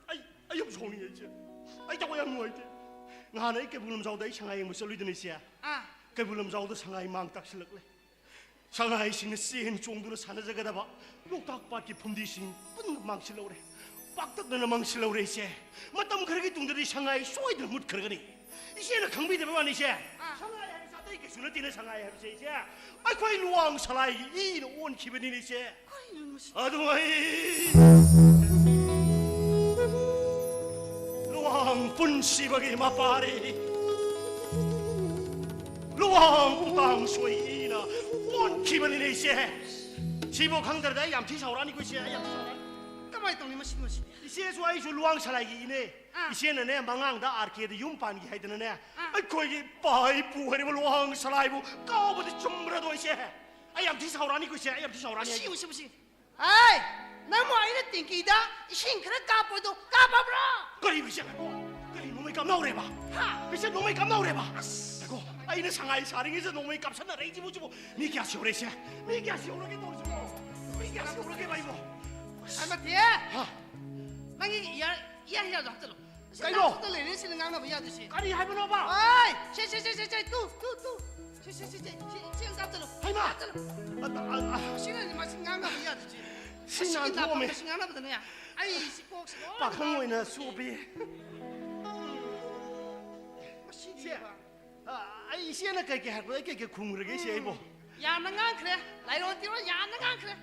ꯑꯩ, ꯑꯩ ꯌꯥꯝ ꯁꯥꯎꯅꯤꯡꯉꯦ ꯏꯆꯦ꯫ ꯑꯩ ꯊꯋꯥꯏ ꯌꯥꯝ ꯅꯨꯡꯉꯥꯏꯇꯦ꯫ ꯅꯍꯥꯟ ꯑꯩ ꯀꯩꯕꯨꯜ ꯂꯝꯖꯥꯎꯗ ꯑꯩ ꯁꯉꯥꯏ ꯌꯦꯡꯕ ꯆꯠꯂꯨꯏꯗꯅ ꯏꯆꯦ꯫ ꯑꯥ꯫ ꯀꯩꯕꯨꯜ ꯂꯝꯖꯥꯎꯗ ꯁꯉꯥꯏ ꯃꯥꯡ ꯇꯥꯛꯁꯤꯜꯂꯛꯂꯦ꯫ ꯁꯉꯥꯏꯁꯤꯡꯅ ꯆꯦꯟ ꯆꯣꯡꯗꯨꯅ ꯁꯥꯟꯅꯖꯒꯗꯕ ꯂꯣꯛꯇꯥꯛ ꯄꯥꯠꯀꯤ ꯐꯨꯝꯗꯤꯁꯤꯡ ꯄꯨꯝꯅꯃꯛ ꯃꯥꯡꯁꯤꯜꯍꯧꯔꯦ꯫ ꯄꯥꯛꯇꯛꯅꯅ ꯃꯥꯡꯁꯤꯜꯍꯧꯔꯦ ꯏꯆꯦ꯫ ꯃꯇꯝ ꯈꯔꯒꯤ ꯇꯨꯡꯗꯗꯤ ꯁꯉꯥꯏ ꯁꯣꯏꯗꯅ ꯃꯨꯠꯈ꯭ꯔꯒꯅꯤ꯫ ꯏꯆꯦꯅ ꯈꯪꯕꯤꯗꯕ ꯋꯥꯅꯤ ꯏꯆꯦ꯫ ꯑꯥ꯫ ꯁꯉꯥꯏ ꯍꯥꯏꯕꯁꯤ ꯑꯇꯩ ꯀꯩꯁꯨ ꯅꯠꯇꯦꯅ ꯁꯉꯥꯏ ꯍꯥꯏꯕꯁꯦ ꯏꯆꯦ꯫ ꯑꯩꯈꯣꯏ ꯂꯨꯋꯥꯡ ꯁꯂꯥꯏꯒꯤ ꯏꯅ ꯑꯣꯟꯈꯤꯕꯅꯤꯅꯦ ꯏꯆꯦ꯫ ꯀꯩꯅꯣ ꯃꯁꯤ? ꯑꯗꯨ ꯑꯩ ꯂꯨꯋꯥꯡ ꯄꯨꯟꯁꯤꯕꯒꯤ ꯃꯄꯥꯔꯤ ꯂꯨꯋꯥꯡ ꯎꯇꯥꯡ ꯁꯣꯏꯅ ꯑꯣꯟꯈꯤꯕꯅꯤꯅꯦ ꯏꯆꯦ꯫ ꯁꯤꯕꯨ ꯈꯪꯗ꯭ꯔꯗꯤ ꯑꯩ ꯌꯥꯝ ꯊꯤ ꯁꯥꯎꯔꯛꯑꯅꯤꯀꯣ ꯏꯆꯦ, ꯑꯩ ꯌꯥꯝ ꯊꯤ ꯁꯥꯎꯔꯛꯑꯅꯤ꯫ ꯀꯃꯥꯏꯅ ꯇꯧꯅꯤ ꯃꯁꯤ ꯃꯁꯤꯗꯤ? ꯏꯆꯦꯁꯨ ꯑꯩꯁꯨ ꯂꯨꯋꯥꯡ ꯁꯂꯥꯏꯒꯤ ꯏꯅꯦ꯫ ꯑꯥ꯫ ꯏꯆꯦꯅꯅꯦ ꯃꯉꯥꯡꯗ ꯑꯥꯔ ꯀꯦꯗ ꯌꯨꯝ ꯄꯥꯟꯈꯤ ꯍꯥꯏꯗꯅꯅꯦ꯫ ꯑꯥ꯫ ꯑꯩꯈꯣꯏꯒꯤ ꯄꯥ ꯏꯄꯨ ꯍꯥꯏꯔꯤꯕ ꯂꯨꯋꯥꯡ ꯁꯂꯥꯏꯕꯨ ꯀꯥꯎꯕꯗꯤ ꯆꯨꯝꯕ꯭ꯔꯗꯣ ꯏꯆꯦ? ꯑꯩ ꯌꯥꯝ ꯊꯤ ꯁꯥꯎꯔꯛꯑꯅꯤꯀꯣ ꯏꯆꯦ, ꯑꯩ ꯌꯥꯝ ꯊꯤ ꯁꯥꯎꯔꯛꯑꯅꯤ꯫ ꯃꯁꯤ ꯃꯁꯤ ꯃꯁꯤ꯫ ꯍꯥꯏ! ꯅꯪꯕꯨ ꯑꯩꯅ ꯇꯦꯡꯀꯤꯗ ꯏꯁꯤꯡ ꯈꯔ ꯀꯥꯞꯄꯗꯣ ꯀꯥꯞꯄꯕ꯭ꯔꯣ? ꯀꯔꯤ ꯏꯆꯦ? ꯀꯔꯤ ꯅꯣꯡꯃꯩ ꯀꯥꯞꯅꯧꯔꯦꯕ? ꯍꯥ? ꯏꯆꯦ ꯅꯣꯡꯃꯩ ꯀꯥꯞꯅꯧꯔꯦꯕ? ꯑꯁ! ꯉꯥꯏꯈꯣ, ꯑꯩꯅ ꯁꯉꯥꯏ ꯁꯥꯔꯤꯉꯩꯁꯤꯗ ꯅꯣꯡꯃꯩ ꯀꯥꯞꯁꯟꯅꯔꯛꯏꯁꯤꯕꯨ ꯁꯤꯕꯨ ꯃꯤ ꯀꯌꯥ ꯁꯤꯍꯧꯔꯦ ꯏꯆꯦ? ꯃꯤ ꯀꯌꯥ ꯁꯤꯍꯧꯔꯒꯦ ꯇꯧꯔꯤꯁꯤꯕꯣ? ꯃꯤ ꯀꯌꯥ ꯁꯤꯍꯧꯔꯒꯦꯕ ꯑꯩꯕꯣ? ꯍꯥꯏꯃꯗꯤ! ꯍꯥ? ꯅꯪꯒꯤ ꯏꯌꯥꯔ ꯏꯌꯥꯔ ꯏꯌꯥꯔꯗꯣ ꯍꯥꯞꯆꯜꯂꯣ꯫ ꯑꯁꯤ ꯀꯩꯅꯣ? ꯅꯪ ꯈꯨꯠꯇ ꯂꯩꯔꯦ ꯁꯤꯅ ꯉꯥꯡꯅꯕ ꯌꯥꯗꯣꯏꯁꯦ꯫ ꯀꯔꯤ ꯍꯥꯏꯕꯅꯣꯕ? ꯑꯣꯏ! ꯁꯦ ꯁꯦ ꯁꯦ ꯁꯦ ꯁꯦ ꯇꯨ ꯇꯨ ꯇꯨ꯫ ꯁꯦ ꯁꯦ ꯁꯦ ꯁꯦ ꯁꯤ ꯁꯤ ꯑꯝꯇ ꯍꯥꯞꯆꯜꯂꯣ꯫ ꯍꯩꯃꯥ! ꯍꯥꯞꯆꯜꯂꯣ꯫ ꯑ, ꯑ, ꯑ, ꯁꯤꯅꯅꯦ ꯃꯁꯤ ꯉꯥꯡꯅꯕ ꯌꯥꯗꯣꯏꯁꯦ꯫ ꯁꯤ ꯃꯁꯤꯒꯤ ꯅꯥꯟꯊꯣꯛꯑꯝꯃꯦ꯫ ꯅꯥꯄꯪꯕꯁꯤ ꯉꯥꯡꯅꯕꯗꯅꯦ ꯑꯩ ꯁꯤ ꯀꯣꯛꯁꯤ ꯂꯣꯏ ꯄꯥꯈꯪ ꯉꯥꯡꯅꯕ ꯑꯣꯏꯅ ꯌꯥꯗꯣꯏꯁꯦ꯫ ꯆꯣꯞꯄꯤ꯫ ꯃꯁꯤꯗꯤ ꯏꯆꯦ, ꯑ, ꯑꯩ ꯏꯆꯦꯅ ꯀꯩ ꯀꯩ ꯍꯥꯏꯔꯛꯄꯗꯣ ꯑꯩ ꯀꯩ ꯀꯩ ꯈꯨꯝꯈ꯭ꯔꯒꯦ ꯏꯆꯦ ꯑꯩꯕꯣ? ꯌꯥꯝꯅ ꯉꯥꯡꯈ꯭ꯔꯦ꯫ ꯂꯥꯏꯔꯣꯟ ꯇꯤꯔꯣꯟ ꯌꯥꯝꯅ ꯉꯥꯡꯈ꯭ꯔꯦ꯫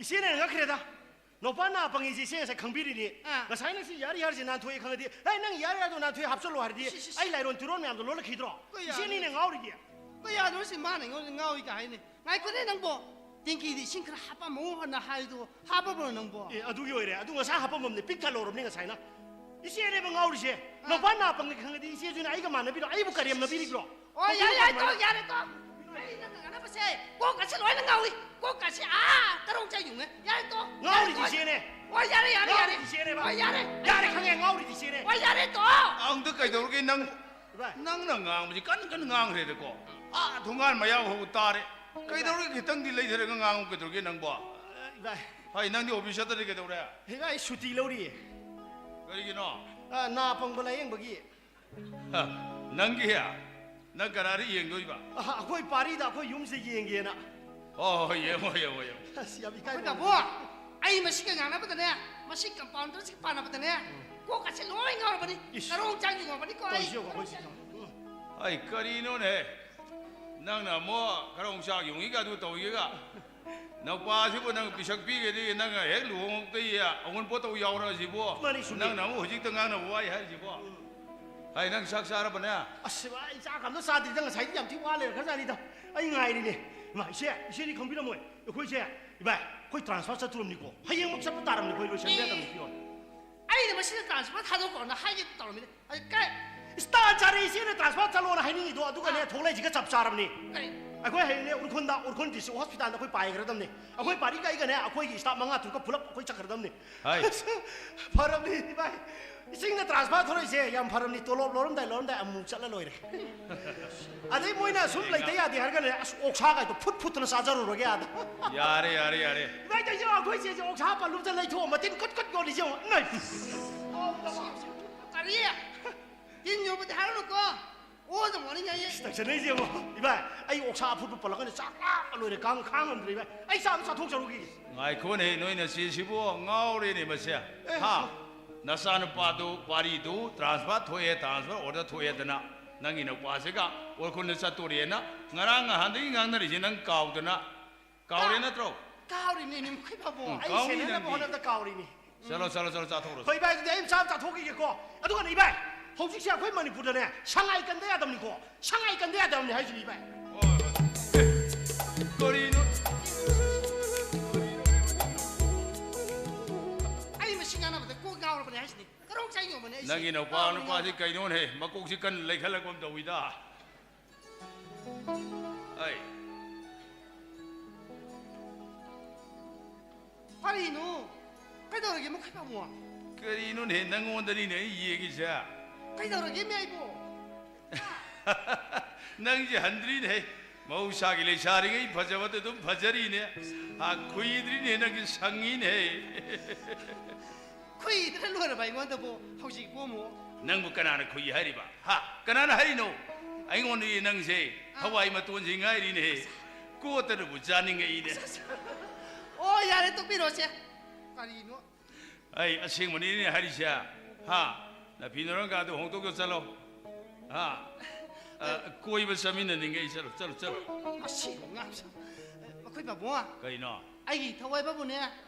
ꯏꯆꯦꯅ ꯉꯛꯈ꯭ꯔꯦꯗ꯫ ꯅꯨꯄꯥ ꯅꯥ ꯄꯪꯉꯤꯁꯦ ꯏꯆꯦ ꯉꯁꯥꯏ ꯈꯪꯕꯤꯔꯤꯅꯤ꯫ ꯑꯥ꯫ ꯉꯁꯥꯏꯅ ꯁꯤ ꯌꯥꯔꯤ ꯌꯥꯔꯁꯦ ꯅꯥꯟꯊꯣꯛꯑꯦ ꯈꯪꯉꯗꯤ, "ꯑꯦ, ꯅꯪ ꯌꯥꯔꯤ ꯌꯥꯔꯗꯣ ꯅꯥꯟꯊꯣꯛꯑꯦ ꯍꯥꯞꯆꯜꯂꯣ" ꯍꯥꯏꯔꯗꯤ, ꯁꯤ, ꯁꯤ, ꯁꯤ꯫ ꯑꯩ ꯂꯥꯏꯔꯣꯟ ꯇꯤꯔꯣꯟ ꯃꯌꯥꯝꯗꯣ ꯂꯣꯜꯂꯛꯈꯤꯗ꯭ꯔꯣ? ꯀꯌꯥ ꯏꯆꯦꯅꯤꯅꯦ ꯂꯣꯜꯂꯛ- ꯉꯥꯎꯔꯤꯗꯤ꯫ ꯀꯌꯥꯗꯣ ꯁꯤ ꯃꯥꯅ ꯑꯩꯉꯣꯟꯗ ꯉꯥꯎꯏ ꯀꯥꯏ ꯍꯥꯏꯅꯤ꯫ ꯉꯥꯏꯈꯣꯅꯦ ꯅꯪꯕꯣ꯫ ꯇꯦꯡꯀꯤꯗꯤ ꯏꯁꯤꯡ ꯈꯔ ꯍꯥꯞꯄꯝꯃꯣ ꯍꯥꯏꯅ ꯍꯥꯏꯗꯣ ꯍꯥꯞꯄꯕ꯭ꯔꯣ ꯅꯪꯕꯣ? ꯑꯦ, ꯑꯗꯨꯒꯤ ꯑꯣꯏꯔꯦ꯫ ꯑꯗꯨ ꯉꯁꯥꯏ ꯍꯥꯞꯄꯝꯃꯝꯅꯦ, ꯄꯤꯛ ꯊꯜꯍꯧꯔꯕꯅꯦ ꯉꯁꯥꯏꯅ꯫ ꯏꯆꯦꯅꯦꯕ ꯉꯥꯎꯔꯤꯁꯦ꯫ ꯑꯥ꯫ ꯅꯨꯄꯥ ꯅꯥ ꯄꯪꯉꯦ ꯈꯪꯉꯗꯤ ꯏꯆꯦꯁꯨꯅꯦ ꯑꯩꯒ ꯃꯥꯟꯅꯕꯤꯔꯣ? ꯑꯩꯕꯨ ꯀꯔꯦꯝꯅꯕꯤꯔꯤꯕ꯭ꯔꯣ? ꯑꯣ, ꯌꯥꯔꯦ, ꯌꯥꯔꯦ, ꯇꯣ, ꯌꯥꯔꯦ, ꯇꯣ꯫ ꯑꯩ ꯅꯪꯅ ꯉꯥꯡꯅꯕꯁꯦ ꯀꯣꯛꯀꯁꯦ ꯂꯣꯏꯅ ꯉꯥꯎꯏ꯫ ꯀꯣꯛꯀꯁꯦ, ꯑꯥ, ꯀꯔꯣꯡ ꯆꯥꯏ ꯌꯨꯡꯉꯦ꯫ ꯌꯥꯔꯦ, ꯇꯣ꯫ ꯉꯥꯎꯔꯤꯗꯤ ꯌꯥꯔꯦ, ꯇꯣ꯫ ꯏꯆꯦꯅꯦ꯫ ꯑꯣ, ꯌꯥꯔꯦ, ꯌꯥꯔꯦ, ꯌꯥꯔꯦ꯫ ꯉꯥꯎꯔꯤꯗꯤ ꯏꯆꯦꯅꯦꯕ꯫ ꯑꯣ, ꯌꯥꯔꯦ꯫ ꯌꯥꯔꯦ, ꯈꯪꯉꯦ, ꯉꯥꯎꯔꯤꯗꯤ ꯏꯆꯦꯅꯦ꯫ ꯑꯣ, ꯌꯥꯔꯦ, ꯇꯣ꯫ ꯑꯪꯗ ꯀꯩꯗꯧꯔꯒꯦ ꯅꯪ? ꯏꯕꯥꯏ꯫ ꯅꯪꯅ ꯉꯥꯡꯕꯁꯤ ꯀꯟꯅ ꯀꯟꯅ ꯉꯥꯡꯈ꯭ꯔꯦꯗꯀꯣ꯫ ꯑꯥ, ꯊꯣꯡꯒꯥꯟ ꯃꯌꯥ ꯐꯥꯎꯕ ꯇꯥꯔꯦ꯫ ꯀꯩꯗꯧꯔꯒꯦ? ꯈꯤꯇꯪꯗꯤ ꯂꯩꯊꯔꯒ ꯉꯥꯡꯉꯨ, ꯀꯩꯗꯧꯔꯒꯦ ꯅꯪꯕꯣ? ꯏꯕꯥꯏ꯫ ꯍꯩ, ꯅꯪꯗꯤ ꯑꯣꯐꯤꯁ ꯆꯠꯇ꯭ꯔꯗꯤ ꯀꯩꯗꯧꯔꯦ? ꯏꯕꯥꯏ, ꯁꯨꯇꯤ ꯂꯧꯔꯤꯌꯦ꯫ ꯀꯔꯤꯒꯤꯅꯣ? ꯑ, ꯅꯥ ꯄꯪꯕ ꯂꯥꯌꯦꯡꯕꯒꯤ꯫ ꯍ, ꯅꯪꯒꯤ? ꯅꯪ ꯀꯅꯥꯗ ꯌꯦꯡꯗꯣꯏꯕ? ꯑ, ꯑꯩꯈꯣꯏ ꯄꯥꯔꯤꯗ ꯑꯩꯈꯣꯏ ꯌꯨꯝꯁꯤꯗ ꯌꯦꯡꯒꯦꯅ꯫ ꯍꯣꯏ, ꯍꯣꯏ, ꯌꯦꯡꯉꯣ, ꯌꯦꯡꯉꯣ, ꯌꯦꯡꯉꯣ꯫ ꯑꯁ, ꯌꯥꯝ ꯏꯀꯥꯏꯕ꯫ ꯑꯩꯈꯣꯏ ꯕꯥꯕꯨ, ꯑꯩ ꯃꯁꯤꯒ ꯉꯥꯡꯅꯕꯗꯅꯦ, ꯃꯁꯤ ꯀꯝꯄꯥꯎꯟꯗꯔꯁꯤꯒ ꯄꯥꯅꯕꯗꯅꯦ, ꯀꯣꯛꯀꯁꯦ ꯂꯣꯏ ꯉꯥꯎꯔꯕꯅꯤ꯫ ꯏꯁ꯫ ꯀꯔꯣꯡ ꯆꯥꯏ ꯌꯨꯡꯉꯕꯅꯤꯀꯣ ꯑꯩ꯫ ꯇꯧꯔꯤꯁꯤ ꯌꯦꯡꯉꯣ, ꯑꯩꯈꯣꯏ ꯁꯤꯗ꯫ ꯎꯝ꯫ ꯑꯩ ꯀꯔꯤꯅꯣꯅꯦ? ꯅꯪꯅ ꯑꯃꯨꯛ ꯀꯔꯣꯡ ꯆꯥꯛ ꯌꯨꯡꯉꯤꯒ ꯑꯗꯨ ꯇꯧꯏꯒ꯫ ꯅꯨꯄꯥꯁꯤꯕꯨ ꯅꯪ ꯄꯤꯁꯛ ꯄꯤꯒꯗꯤ ꯅꯪ ꯍꯦꯛ ꯂꯨꯍꯣꯡꯉꯛꯇꯒꯤ ꯑꯋꯨꯟꯄꯣꯠꯇꯧ ꯌꯥꯎꯔꯛꯑꯁꯤꯕꯣ? ꯃꯥꯅꯤ, ꯆꯨꯝꯃꯤ꯫ ꯅꯪꯅ ꯑꯃꯨꯛ ꯍꯧꯖꯤꯛꯇ ꯉꯥꯡꯅꯕ ꯋꯥꯏ ꯍꯥꯏꯔꯤꯁꯤꯕꯣ? ꯍꯥꯏ, ꯅꯪ ꯆꯥꯛ ꯆꯥꯔꯕꯅꯦ? ꯑꯁ, ꯑꯩ ꯆꯥꯛ ꯑꯝꯇ ꯆꯥꯗ꯭ꯔꯤꯗ, ꯉꯁꯥꯏꯗꯤ ꯌꯥꯝ ꯊꯤ ꯋꯥ ꯂꯩꯔꯛꯈ꯭ꯔꯖꯥꯠꯅꯤꯗ꯫ ꯑꯩ ꯉꯥꯏꯔꯤꯅꯦ꯫ ꯏꯃꯥ, ꯏꯆꯦ, ꯏꯆꯦꯗꯤ ꯈꯪꯕꯤꯔꯝꯃꯣꯏ꯫ ꯑꯩꯈꯣꯏꯁꯦ, ꯏꯕꯥꯏ, ꯑꯩꯈꯣꯏ transfer ꯆꯠꯇꯣꯔꯝꯅꯤꯀꯣ꯫ ꯍꯌꯦꯡꯃꯛ ꯆꯠꯄ ꯇꯥꯔꯝꯅꯤ, ꯑꯩꯈꯣꯏ ꯂꯣꯏꯁꯟꯕ ꯌꯥꯗꯕꯅꯤ, ꯄꯤꯌꯣꯟ꯫ ꯑꯩꯅ ꯃꯁꯤꯗ transfer ꯊꯥꯗꯣꯛꯈ꯭ꯔꯣꯅ ꯍꯥꯏꯒꯦ ꯇꯧꯔꯝꯃꯤꯅꯦ꯫ ꯑꯩ ꯀꯥꯏ? ꯏꯁꯇꯥ ꯆꯥꯔꯦ, ꯏꯆꯦꯅ transfer ꯆꯠꯂꯣꯅ ꯍꯥꯏꯅꯤꯡꯉꯤꯗꯣ, ꯑꯗꯨꯒꯅꯦ, ꯑꯥ꯫ ꯊꯣꯛꯂꯛꯏꯁꯤꯒ ꯆꯞ ꯆꯥꯔꯕꯅꯤ꯫ ꯀꯔꯤ? ꯑꯩꯈꯣꯏ ꯍꯌꯦꯡꯅꯦ, ꯎꯈ꯭ꯔꯨꯜꯗ, ꯎꯈ꯭ꯔꯨꯜ district hospitalꯗ ꯑꯩꯈꯣꯏ ꯄꯥꯏꯈ꯭ꯔꯗꯕꯅꯤ꯫ ꯑꯩꯈꯣꯏ ꯄꯥꯔꯤ ꯀꯩꯒꯅꯦ, ꯑꯩꯈꯣꯏꯒꯤ staff ꯃꯉꯥ ꯇꯔꯨꯛꯀ ꯄꯨꯂꯞ ꯑꯩꯈꯣꯏ ꯆꯠꯈ꯭ꯔꯗꯕꯅꯤ꯫ ꯍꯥꯏ꯫ ꯑꯁ, ꯐꯔꯕꯅꯤ, ꯏꯕꯥꯏ꯫ ꯏꯁꯤꯡꯅ transfer ꯊꯣꯔꯛꯏꯁꯦ ꯌꯥꯝ ꯐꯔꯕꯅꯤ꯫ ꯇꯣꯂꯣꯞ ꯂꯧꯔꯝꯗꯥꯏ, ꯂꯧꯔꯝꯗꯥꯏ ꯑꯃꯨꯛ ꯆꯠꯂ ꯂꯣꯏꯔꯦ꯫ ꯑꯗꯩ ꯃꯣꯏꯅ ꯁꯨꯝ ꯂꯩꯇ ꯌꯥꯗꯦ ꯍꯥꯏꯔꯒꯅꯦ, ꯑꯁ, ꯑꯣꯛꯁꯥꯒꯥꯏꯗꯣ ꯐꯨꯠ ꯐꯨꯠꯇꯅ ꯆꯥꯖꯔꯨꯔꯒꯦ ꯑꯥꯗ꯫ ꯌꯥꯔꯦ, ꯌꯥꯔꯦ, ꯌꯥꯔꯦ꯫ ꯏꯕꯥꯏ, ꯇꯧꯏꯁꯦ ꯌꯦꯡꯉꯣ, ꯑꯩꯈꯣꯏ ꯆꯦꯁꯦ ꯑꯣꯛꯁꯥ ꯄꯜꯂꯨꯝꯗ ꯂꯩꯊꯣꯛꯑ ꯃꯇꯤꯟ ꯀꯨꯠ ꯀꯨꯠ ꯌꯣꯜꯂꯤꯁꯦ ꯌꯦꯡꯉꯣ꯫ ꯏꯃꯥꯏ! ꯀꯔꯤ? ꯇꯤꯟ ꯌꯣꯠꯄꯗꯤ ꯍꯥꯏꯔꯨꯅꯨꯀꯣ꯫ ꯑꯣꯗ ꯃꯣꯔꯅꯤꯡ ꯍꯥꯏꯌꯦ꯫ ꯇꯧꯁꯟꯅꯩꯁꯦ ꯌꯦꯡꯉꯣ꯫ ꯏꯕꯥꯏ, ꯑꯩ ꯑꯣꯛꯁꯥ ꯑꯐꯨꯠꯄ ꯄꯜꯂꯛꯀꯅꯤ, ꯆꯥꯛ ꯂꯥꯝꯃ ꯂꯣꯏꯔꯦ, ꯀꯥꯡ ꯈꯥꯡ ꯉꯝꯗ꯭ꯔꯦ ꯏꯕꯥꯏ꯫ ꯑꯩ ꯆꯥꯛ ꯑꯝ ꯆꯥꯊꯣꯛꯆꯔꯨꯈꯤꯒꯦ꯫ ꯉꯥꯏꯈꯣꯅꯦ, ꯅꯣꯏ ꯅꯆꯦꯁꯤꯕꯨ ꯉꯥꯎꯔꯦꯅꯦ ꯃꯁꯦ꯫ ꯑꯦ꯫ ꯍꯥ? ꯅꯆꯥꯅꯨꯄꯥꯗꯨ, ꯄꯥꯔꯤꯗꯨ transfer ꯊꯣꯛꯑꯦ, transfer order ꯊꯣꯛꯑꯦꯗꯅ ꯅꯪꯒꯤ ꯅꯨꯄꯥꯁꯤꯒ ꯎꯈ꯭ꯔꯨꯜꯗ ꯆꯠꯇꯣꯔꯦꯅ ꯉꯔꯥꯡ ꯅꯍꯥꯟꯗꯒꯤ ꯉꯥꯡꯅꯔꯤꯁꯦ ꯅꯪ ꯀꯥꯎꯗꯅ ꯀꯥꯎꯔꯦ ꯀꯥ-, ꯅꯠꯇ꯭ꯔꯣ? ꯀꯥꯎꯔꯤꯅꯦ, ꯃꯈꯣꯏ ꯄꯥꯕꯨꯡ꯫ ꯎꯝ, ꯑꯩ ꯀꯥꯎꯅꯤ ꯁꯦꯟꯅꯅꯕ ꯅꯪꯗꯤ꯫ ꯍꯣꯠꯅꯕꯗ ꯀꯥꯎꯔꯤꯅꯦ꯫ ꯆꯠꯂꯣ, ꯆꯠꯂꯣ, ꯆꯠꯂꯣ, ꯆꯥꯊꯣꯛꯎꯔꯣ꯫ ꯍꯣꯏ, ꯏꯕꯥꯏ, ꯑꯗꯨꯗꯤ ꯑꯩ ꯆꯥ ꯆꯥꯊꯣꯛꯈꯤꯒꯦꯀꯣ꯫ ꯑꯗꯨꯒꯅꯦ, ꯏꯕꯥꯏ, ꯍꯧꯖꯤꯛꯁꯦ ꯑꯩꯈꯣꯏ ꯃꯅꯤꯄꯨꯔꯗꯅꯦ, ꯁꯉꯥꯏ ꯀꯟꯗ ꯌꯥꯗꯕꯅꯤꯀꯣ꯫ ꯁꯉꯥꯏ ꯀꯟꯗ ꯌꯥꯗꯕꯅꯤ ꯍꯥꯏꯁꯤꯅꯤ, ꯏꯕꯥꯏ꯫ ꯍꯣꯏ, ꯍꯣꯏ꯫ ꯑꯦ, ꯀꯔꯤꯅꯣ? ꯑꯩ ꯃꯁꯤ ꯉꯥꯡꯅꯕꯗ ꯀꯣꯛ ꯉꯥꯎꯔꯕꯅꯦ ꯍꯥꯏꯁꯤꯅꯤ꯫ ꯀꯔꯣꯛ ꯆꯥꯏ ꯌꯣꯟꯕꯅꯦ ꯑꯩꯁꯦ꯫ ꯅꯪꯒꯤ ꯅꯨꯄꯥ ꯉꯥꯎꯔꯕꯅꯦ, ꯅꯨꯄꯥꯁꯤ ꯉꯥꯎꯔꯕꯅꯦ꯫ ꯀꯩꯅꯣꯅꯦ, ꯃꯀꯣꯛꯁꯤ ꯀꯟꯅ ꯂꯩꯈꯠꯂꯛꯄ ꯑꯃ ꯇꯧꯋꯤꯗ꯫ ꯑꯩ꯫ ꯀꯔꯤꯅꯣ? ꯀꯩꯗꯧꯔꯒꯦ, ꯃꯈꯣꯏ ꯄꯥꯕꯨꯡ? ꯀꯔꯤꯅꯣꯅꯦ, ꯅꯪꯉꯣꯟꯗꯅꯤꯅꯦ ꯑꯩ ꯌꯦꯡꯉꯤꯁꯦ꯫ ꯀꯩꯗꯧꯔꯒꯦ, ꯃꯤ ꯑꯩꯕꯨ? ꯅꯪꯁꯦ ꯍꯟꯗ꯭ꯔꯤꯅꯦ꯫ ꯃꯍꯧꯁꯥꯒꯤ ꯂꯩꯁꯥꯔꯤꯉꯩ ꯐꯖꯕꯗ ꯑꯗꯨꯝ ꯐꯖꯔꯤꯅꯦ꯫ ꯍꯥ, ꯈꯨꯏꯗ꯭ꯔꯤꯅꯦ, ꯅꯪꯁꯦ ꯁꯪꯉꯤꯅꯦ꯫ ꯈꯨꯏꯗꯅ ꯂꯣꯏꯔꯕ ꯑꯩꯉꯣꯟꯗꯕꯨ ꯍꯧꯖꯤꯛꯄꯨ ꯑꯃꯨꯛ? ꯅꯪꯕꯨ ꯀꯅꯥꯅ ꯈꯨꯏ ꯍꯥꯏꯔꯤꯕ? ꯍꯥ? ꯀꯅꯥꯅ ꯍꯥꯏꯔꯤꯅꯣ? ꯑꯩꯉꯣꯟꯗꯗꯤ ꯅꯪꯁꯦ ꯑꯥ꯫ ꯊꯋꯥꯏ ꯃꯇꯣꯟꯁꯤ ꯉꯥꯏꯔꯤꯅꯦꯍꯦ꯫ ꯑꯁ꯫ ꯀꯣꯠꯇꯅꯕꯨ ꯆꯥꯅꯤꯡꯉꯛꯏꯅꯦ꯫ ꯑꯁ, ꯑꯁ꯫ ꯑꯣ, ꯌꯥꯔꯦ, ꯇꯣꯛꯄꯤꯔꯣꯁꯦ꯫ ꯀꯔꯤꯅꯣ? ꯑꯩ ꯑꯁꯦꯡꯕꯅꯤꯅꯦ ꯍꯥꯏꯔꯤꯁꯦ꯫ ꯍꯥ? ꯅꯐꯤ ꯅꯔꯪꯒꯥꯗꯣ ꯍꯣꯡꯗꯣꯛꯑ ꯆꯠꯂꯣ꯫ ꯍꯥ? ꯑ, ꯀꯣꯏꯕ ꯆꯠꯃꯤꯟꯅꯅꯤꯡꯉꯦ ꯑꯩ꯫ ꯆꯠꯂꯣ, ꯆꯠꯂꯣ, ꯆꯠꯂꯣ꯫ ꯃꯁꯤ ꯉꯥꯡꯁ-, ꯃꯈꯣꯏ ꯄꯥꯕꯨꯡ꯫ ꯀꯩꯅꯣ? ꯑꯩꯒꯤ ꯊꯋꯥꯏ ꯄꯥꯕꯨꯡꯅꯦ꯫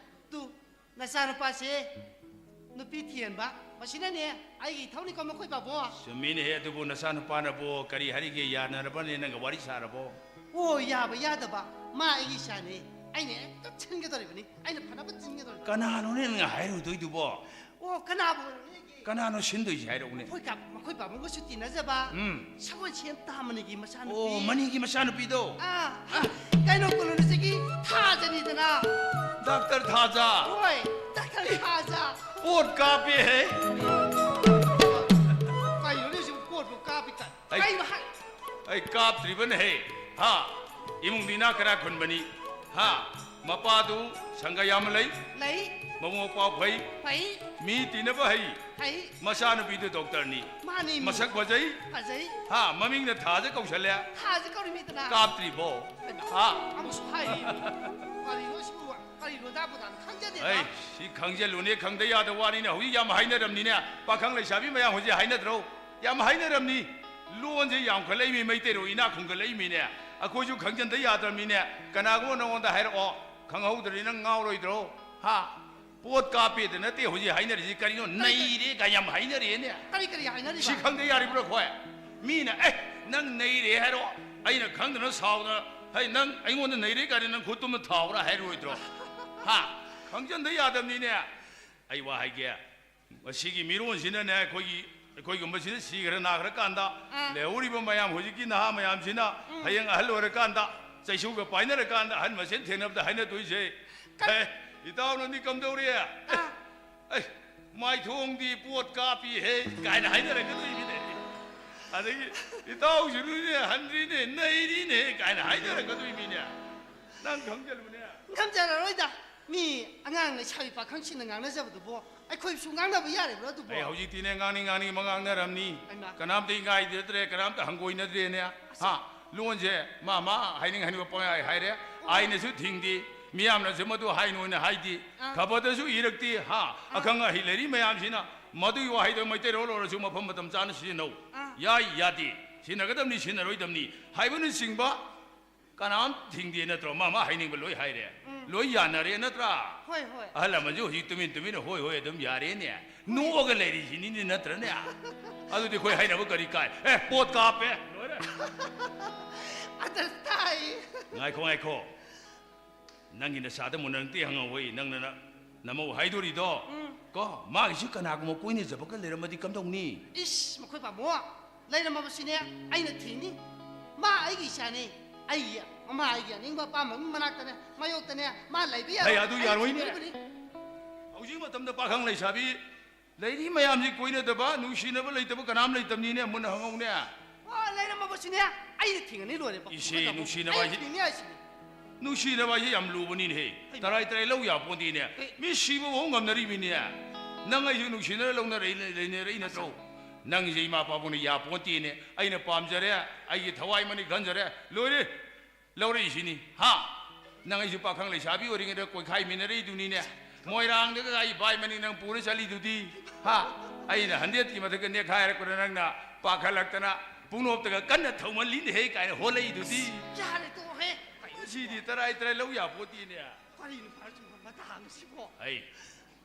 ꯇꯨ, ꯅꯆꯥꯅꯨꯄꯥꯁꯦ ꯅꯨꯄꯤ ꯊꯤꯍꯟꯕ, ꯃꯁꯤꯅꯅꯦ ꯑꯩꯒꯤ ꯏꯊꯧꯅꯤꯀꯣ, ꯃꯈꯣꯏ ꯄꯥꯕꯨꯡ꯫ ꯆꯨꯝꯃꯤꯅꯦꯍꯦ, ꯑꯗꯨꯕꯨ ꯅꯆꯥꯅꯨꯄꯥꯅꯕꯨ ꯀꯔꯤ ꯍꯥꯏꯔꯤꯒꯦ? ꯌꯥꯅꯔꯕꯅꯦ? ꯅꯪꯒ ꯋꯥꯔꯤ ꯁꯥꯔꯕꯣ? ꯑꯣ, ꯌꯥꯕ ꯌꯥꯗꯕ, ꯃꯥ ꯑꯩꯒꯤ ꯏꯆꯥꯅꯦ꯫ ꯑꯩꯅ ꯍꯦꯛꯇ ꯊꯤꯟꯒꯗꯧꯔꯤꯕꯅꯤ꯫ ꯑꯩꯅ ꯐꯅꯕ ꯊꯤꯟꯒꯗꯧꯔꯤꯕꯅꯤ꯫ ꯀꯅꯥꯅꯣꯅꯦ ꯅꯪꯅ ꯍꯥꯏꯔꯨꯗꯣꯏꯗꯨꯕꯣ? ꯑꯣ, ꯀꯅꯥꯕꯨ ꯑꯣꯏꯔꯨꯅꯦꯒꯦ? ꯀꯅꯥꯅꯣ ꯁꯤꯟꯗꯣꯏꯁꯦ ꯍꯥꯏꯔꯛꯎꯅꯦ꯫ ꯃꯈꯣꯏ ꯀꯥ-, ꯃꯈꯣꯏ ꯄꯥꯕꯨꯡꯒꯁꯨ ꯇꯤꯟꯅꯖꯕ꯫ ꯎꯝ꯫ ꯁꯒꯣꯜꯁꯦꯝ ꯇꯥꯃꯅꯤꯒꯤ ꯃꯆꯥꯅꯨꯄꯤ꯫ ꯑꯣ, ꯃꯅꯤꯒꯤ ꯃꯆꯥꯅꯨꯄꯤꯗꯣ? ꯑꯥ, ꯑꯥ, ꯀꯩꯅꯣ, ꯀꯣꯂꯣꯅꯤꯁꯤꯒꯤ ꯊꯥꯖꯅꯤꯗꯅ꯫ ꯗꯥꯛꯇꯔ ꯊꯥꯖ꯫ ꯍꯣꯏ, ꯗꯥꯛꯇꯔ ꯊꯥꯖ꯫ ꯄꯣꯠ ꯀꯥꯞꯄꯦ ꯍꯦ꯫ ꯀꯩꯅꯣꯅꯦ ꯍꯧꯖꯤꯛ ꯄꯣꯠꯄꯨ ꯀꯥꯞꯄꯤ ꯀꯥꯏ? ꯑꯩ ꯀꯩꯅꯣ ꯍꯥꯏ-, ꯑꯩ ꯀꯥꯞꯇ꯭ꯔꯤꯕꯅꯦ ꯍꯦ꯫ ꯍꯥ? ꯏꯃꯨꯡꯗꯤ ꯏꯅꯥꯛ ꯀꯅꯥ ꯈꯨꯟꯕꯅꯤ? ꯍꯥ? ꯃꯄꯥꯗꯨ ꯁꯪꯒ ꯌꯥꯝꯅ ꯂꯩ꯫ ꯂꯩ꯫ ꯃꯕꯨꯡ ꯃꯧꯄ꯭ꯋꯥ ꯐꯩ꯫ ꯐꯩ꯫ ꯃꯤ ꯇꯤꯟꯅꯕ ꯍꯩ꯫ ꯐꯩ꯫ ꯃꯆꯥꯅꯨꯄꯤꯗꯨ ꯗꯣꯛꯇꯔꯅꯤ꯫ ꯃꯥꯅꯤ꯫ ꯃꯁꯛ ꯐꯖꯩ꯫ ꯐꯖꯩ꯫ ꯍꯥ, ꯃꯃꯤꯡꯅ ꯊꯥꯖ ꯀꯧꯁꯜꯂꯦ꯫ ꯊꯥꯖ ꯀꯧꯔꯤꯃꯤꯗꯅ꯫ ꯀꯥꯞꯇ꯭ꯔꯤꯕꯣ? ꯍꯩꯃꯥ, ꯍꯥ? ꯑꯃꯨꯛꯁꯨ ꯍꯥꯏꯔꯤ꯫ ꯀꯔꯤꯅꯣ ꯁꯤꯕꯨ? ꯀꯔꯤ ꯂꯣꯟꯗꯥ ꯄꯨꯗꯥꯅ ꯈꯪꯖꯗꯦꯗ꯫ ꯑꯩ, ꯁꯤ ꯈꯪꯖꯜꯂꯨꯅꯦ, ꯈꯪꯗ ꯌꯥꯗꯕ ꯋꯥꯅꯤꯅꯦ꯫ ꯍꯧꯖꯤꯛ ꯌꯥꯝ ꯍꯥꯏꯅꯔꯝꯅꯤꯅꯦ꯫ ꯄꯥꯈꯪ ꯂꯩꯁꯥꯕꯤ ꯃꯌꯥꯝ ꯍꯧꯖꯤꯛ ꯍꯥꯏꯅꯗ꯭ꯔꯣ? ꯌꯥꯝ ꯍꯥꯏꯅꯔꯝꯅꯤ꯫ ꯂꯣꯟꯁꯦ ꯌꯥꯝꯈꯠꯂꯛꯏꯃꯤ, ꯃꯩꯇꯩꯔꯣ ꯏꯅꯥꯛ ꯈꯨꯟꯒꯠꯂꯛꯏꯃꯤꯅꯦ꯫ ꯑꯩꯈꯣꯏꯁꯨ ꯈꯪꯖꯟꯗ ꯌꯥꯗ꯭ꯔꯕꯅꯤꯅꯦ꯫ ꯀꯅꯥꯒꯨꯝꯕ ꯅꯉꯣꯟꯗ ꯍꯥꯏꯔꯛꯑꯣ, ꯈꯪꯍꯧꯗ꯭ꯔꯗꯤ ꯅꯪ ꯉꯥꯎꯔꯣꯏꯗ꯭ꯔꯣ? ꯍꯥ? ꯄꯣꯠ ꯀꯥꯞꯄꯦꯗ ꯅꯠꯇꯦ ꯍꯧꯖꯤꯛ ꯍꯥꯏꯅꯔꯤꯁꯤ ꯀꯔꯤꯅꯣ? ꯀꯔꯤ, ꯀꯔꯤ? ꯅꯩꯔꯦ ꯀꯥꯏ ꯌꯥꯝ ꯍꯥꯏꯅꯔꯦꯅꯦ꯫ ꯀꯔꯤ, ꯀꯔꯤ ꯍꯥꯏꯅꯔꯤꯕ? ꯁꯤ ꯈꯪꯗ ꯌꯥꯔꯤꯕ꯭ꯔꯣ ꯑꯩꯈꯣꯏ? ꯃꯤꯅ, "ꯑꯦ, ꯅꯪ ꯅꯩꯔꯦ" ꯍꯥꯏꯔꯣ, ꯑꯩꯅ ꯈꯪꯗꯅ ꯁꯥꯎꯗꯅ, "ꯍꯩ, ꯅꯪ ꯑꯩꯉꯣꯟꯗ ꯅꯩꯔꯦ" ꯀꯥꯏꯅ ꯅꯪ ꯈꯨꯠꯇꯨꯝꯅ ꯊꯥꯎꯔꯥ ꯍꯥꯏꯔꯣꯏꯗ꯭ꯔꯣ? ꯍꯥ? ꯈꯪꯖꯟꯗ ꯌꯥꯗꯕꯅꯤꯅꯦ꯫ ꯑꯩ ꯋꯥ ꯍꯥꯏꯒꯦ, ꯃꯁꯤꯒꯤ ꯃꯤꯔꯣꯟꯁꯤꯅꯅꯦ, ꯑꯩꯈꯣꯏꯒꯤ, ꯑꯩꯈꯣꯏꯒꯨꯝꯕꯁꯤꯅ ꯁꯤꯈ꯭ꯔ ꯅꯥꯈ꯭ꯔꯀꯥꯟꯗ, ꯑꯥ꯫ ꯂꯩꯍꯧꯔꯤꯕ ꯃꯌꯥꯝ, ꯍꯧꯖꯤꯛꯀꯤ ꯅꯍꯥ ꯃꯌꯥꯝꯁꯤꯅ, ꯎꯝ꯫ ꯍꯌꯦꯡ ꯑꯍꯜ ꯑꯣꯏꯔꯀꯥꯟꯗ, ꯆꯩꯁꯨꯒ ꯄꯥꯏꯅꯔꯀꯥꯟꯗ, ꯑꯍꯜ ꯃꯁꯦꯟ ꯊꯦꯡꯅꯕꯗ ꯍꯥꯏꯅꯗꯣꯏꯁꯦ, ꯀꯔꯤ? "ꯑꯦ, ꯏꯇꯥꯎꯅꯗꯤ ꯀꯝꯗꯧꯔꯤ? ꯑꯥ꯫ ꯑꯩ, ꯃꯥꯏꯊꯣꯡꯗꯤ ꯄꯣꯠ ꯀꯥꯞꯄꯤꯍꯦ" ꯀꯥꯏꯅ ꯍꯥꯏꯅꯔꯛꯀꯗꯣꯏꯅꯤꯅꯦ꯫ ꯑꯗꯒꯤ, "ꯏꯇꯥꯎꯁꯤꯔꯨꯅꯦ, ꯍꯟꯗ꯭ꯔꯤꯅꯦ, ꯅꯩꯔꯤꯅꯦ" ꯀꯥꯏꯅ ꯍꯥꯏꯅꯔꯛꯀꯗꯣꯏꯅꯤꯅꯦ꯫ ꯅꯪ ꯈꯪꯖꯜꯂꯨꯅꯦ꯫ ꯈꯪꯖꯔꯔꯣꯏꯗ꯫ ꯃꯤ ꯑꯉꯥꯡ ꯂꯩꯁꯥꯕꯤ ꯄꯥꯈꯪꯁꯤꯡꯅ ꯉꯥꯡꯅꯖꯕꯗꯨꯕꯣ ꯑꯩꯈꯣꯏꯁꯨ ꯉꯥꯡꯅꯕ ꯌꯥꯔꯤꯕ꯭ꯔꯣ ꯑꯗꯨꯕꯣ? ꯑꯩ ꯍꯧꯖꯤꯛꯇꯤꯅꯦ, ꯉꯥꯡꯅꯤꯡ ꯉꯥꯡꯅꯤꯡꯕ ꯉꯥꯡꯅꯔꯝꯅꯤ꯫ ꯍꯩꯃꯥ꯫ ꯀꯅꯥꯝꯇ ꯏꯀꯥꯏꯅꯗ꯭ꯔꯦ, ꯀꯅꯥꯝꯇ ꯍꯪꯒꯣꯏꯅꯗ꯭ꯔꯦꯅꯦ꯫ ꯑꯁ꯫ ꯍꯥ? ꯂꯣꯟꯁꯦ ꯃꯥ ꯃꯥ ꯍꯥꯏꯅꯤꯡ ꯍꯥꯏꯅꯤꯡꯕ ꯄꯪꯍꯥꯏ ꯍꯥꯏꯔꯦ꯫ ꯑꯣ꯫ ꯑꯥꯏꯟꯅꯁꯨ ꯊꯤꯡꯗꯦ, ꯃꯤꯌꯥꯝꯅꯁꯨ ꯃꯗꯨ ꯍꯥꯏꯅꯣꯅ ꯍꯥꯏꯗꯦ꯫ ꯑꯥ꯫ ꯈꯕꯔꯗꯁꯨ ꯏꯔꯛꯇꯦ꯫ ꯍꯥ? ꯑꯥ꯫ ꯑꯈꯪ ꯑꯍꯩ ꯂꯩꯔꯤ ꯃꯌꯥꯝꯁꯤꯅ ꯃꯗꯨꯒꯤ ꯋꯥꯍꯩꯗꯣ ꯃꯩꯇꯩꯂꯣꯟ ꯑꯣꯏꯔꯁꯨ ꯃꯐꯝ ꯃꯇꯝ ꯆꯥꯅ ꯁꯤꯖꯤꯟꯅꯧ꯫ ꯑꯥ꯫ ꯌꯥꯏ, ꯌꯥꯗꯦ, ꯁꯤꯖꯤꯟꯅꯒꯗꯕꯅꯤ, ꯁꯤꯖꯤꯟꯅꯔꯣꯏꯗꯕꯅꯤ ꯍꯥꯏꯕꯅꯆꯤꯡꯕ ꯀꯅꯥꯝ ꯊꯤꯡꯗꯦ ꯅꯠꯇ꯭ꯔꯣ? ꯃꯥ ꯃꯥ ꯍꯥꯏꯅꯤꯡꯕ ꯂꯣꯏ ꯍꯥꯏꯔꯦ꯫ ꯎꯝ꯫ ꯂꯣꯏ ꯌꯥꯅꯔꯦ ꯅꯠꯇ꯭ꯔꯥ? ꯍꯣꯏ, ꯍꯣꯏ꯫ ꯑꯍꯜ ꯂꯃꯟꯁꯨ ꯍꯧꯖꯤꯛ ꯇꯨꯃꯤꯟ ꯇꯨꯃꯤꯟꯅ ꯍꯣꯏ ꯍꯣꯏ ꯑꯗꯨꯝ ꯌꯥꯔꯦꯅꯦ꯫ ꯅꯣꯛꯑꯒ ꯂꯩꯔꯤꯁꯤꯅꯤꯅꯦ ꯅꯠꯇ꯭ꯔꯅꯦ? ꯑꯗꯨꯗꯤ ꯑꯩꯈꯣꯏ ꯍꯥꯏꯅꯕ ꯀꯔꯤ ꯀꯥꯏ? ꯑꯦ, ꯄꯣꯠ ꯀꯥꯞꯄꯦ꯫ ꯂꯣꯏꯔꯦ꯫ ꯑꯗ ꯇꯥꯏ꯫ ꯉꯥꯏꯈꯣ, ꯉꯥꯏꯈꯣ꯫ ꯅꯪꯒꯤ ꯅꯆꯥꯗ ꯃꯨꯟꯅ ꯅꯪꯇꯤ ꯍꯪꯍꯧꯋꯤ꯫ ꯅꯪꯅ ꯅ-, ꯅꯃꯧ ꯍꯥꯏꯗꯣꯔꯤꯗꯣ꯫ ꯎꯝ꯫ ꯀꯣ, ꯃꯥꯒꯤꯁꯨ ꯀꯅꯥꯒꯨꯝꯕ ꯀꯣꯏꯅꯖꯕꯒ ꯂꯩꯔꯝꯃꯗꯤ ꯀꯝꯗꯧꯅꯤ? ꯏꯁ, ꯃꯈꯣꯏ ꯄꯥꯕꯨꯡ, ꯂꯩꯔꯝꯃꯕꯁꯨꯅꯦ, ꯑꯩꯅ ꯊꯤꯅꯤ꯫ ꯃꯥ ꯑꯩꯒꯤ ꯏꯆꯥꯅꯤ꯫ ꯑꯩꯒꯤ, ꯃꯃꯥ ꯑꯩꯒꯤ ꯑꯅꯤꯡꯕ ꯑꯄꯥꯝꯕ ꯃꯤ ꯃꯅꯥꯛꯇꯅꯦ, ꯃꯥꯌꯣꯛꯇꯅꯦ, ꯃꯥ ꯂꯩꯕ ꯌꯥꯔꯣꯏ꯫ ꯍꯩ, ꯑꯗꯨ ꯑꯩ ꯌꯥꯔꯣꯏꯅꯦ꯫ ꯊꯤꯗꯣꯔꯤꯕꯅꯤ꯫ ꯍꯧꯖꯤꯛ ꯃꯇꯝꯗ ꯄꯥꯈꯪ ꯂꯩꯁꯥꯕꯤ ꯂꯩꯔꯤ ꯃꯌꯥꯝꯁꯤ ꯀꯣꯏꯅꯗꯕ, ꯅꯨꯡꯁꯤꯅꯕ ꯂꯩꯇꯕ ꯀꯅꯥꯝ ꯂꯩꯇꯕꯅꯤꯅꯦ, ꯃꯨꯟꯅ ꯍꯪꯍꯧꯅꯦ꯫ ꯑꯣ, ꯂꯩꯔꯝꯃꯕꯁꯨꯅꯦ, ꯑꯩꯅ ꯊꯤꯡꯉꯅꯤ ꯂꯣꯏꯔꯦ, ꯄꯥꯕꯨꯡ꯫ ꯏꯁꯦ, ꯀꯩꯗꯧꯕ? ꯅꯨꯡꯁꯤꯅꯕ ꯑꯩ ꯍꯥꯏꯁꯦ ꯊꯤꯡꯅꯤ ꯍꯥꯏꯁꯤꯅꯤ꯫ ꯅꯨꯡꯁꯤꯅꯕ ꯍꯥꯏꯁꯦ ꯌꯥꯝ ꯂꯨꯕꯅꯤꯅꯦ꯫ ꯍꯩꯃꯥ꯫ ꯇꯔꯥꯏ ꯇꯔꯥꯏ ꯂꯧ ꯌꯥꯄꯣꯟꯇꯦꯅꯦ꯫ ꯍꯩ꯫ ꯃꯤ ꯁꯤꯕꯐꯥꯎ ꯉꯝꯅꯔꯤꯕꯅꯤꯅꯦ꯫ ꯅꯪ ꯑꯩꯁꯨ ꯅꯨꯡꯁꯤꯅꯔ ꯂꯧꯅꯔꯛꯏ-, ꯂꯩꯅꯔꯛꯏ ꯅꯠꯇ꯭ꯔꯣ? ꯑꯁ꯫ ꯅꯪꯁꯦ ꯏꯃꯥ ꯄꯥꯕꯨꯡꯅ ꯌꯥꯄꯣꯟꯇꯦꯅꯦ꯫ ꯑꯩꯅ ꯄꯥꯝꯖꯔꯦ, ꯑꯩꯒꯤ ꯊꯋꯥꯏꯃꯛꯅꯤ ꯈꯟꯖꯔꯦ, ꯂꯣꯏꯔꯦ꯫ ꯂꯧꯔꯛꯏꯁꯤꯅꯤ꯫ ꯍꯥ? ꯅꯪ ꯑꯩꯁꯨ ꯄꯥꯈꯪ ꯂꯩꯁꯥꯕꯤ ꯑꯣꯏꯔꯤꯉꯩꯗ ꯀꯣꯏꯈꯥꯏꯃꯤꯟꯅꯔꯛꯏꯗꯨꯅꯤꯅꯦ꯫ ꯃꯣꯏꯔꯥꯡꯗꯒ ꯑꯩ ꯕꯥꯏ ꯃꯅꯤꯡ ꯅꯪ ꯄꯨꯔ ꯆꯠꯂꯤꯗꯨꯗꯤ꯫ ꯍꯥ? ꯑꯩꯅ ꯍꯟꯗ꯭ꯔꯦꯠꯀꯤ ꯃꯊꯛꯇ ꯅꯦꯛꯈꯥꯏꯔꯛꯄꯗ ꯅꯪꯅ ꯄꯥꯈꯠꯂꯛꯇꯅ ꯄꯨꯡꯅꯣꯞꯇꯒ ꯀꯟꯅ ꯊꯧꯃꯜꯂꯤꯅꯦꯍꯦ ꯀꯥꯏꯅ ꯍꯣꯜꯂꯛꯏꯗꯨꯗꯤ꯫ ꯌꯥꯔꯦ, ꯇꯣꯛꯑꯣꯍꯦ꯫ ꯁꯤꯗꯤ ꯇꯔꯥꯏ ꯇꯔꯥꯏ ꯂꯧ ꯌꯥꯄꯣꯠꯇꯦꯅꯦ꯫ ꯀꯔꯤꯅꯣ ꯐꯥꯔꯁꯨ ꯃꯇꯥꯡꯁꯤꯕꯣ? ꯑꯩ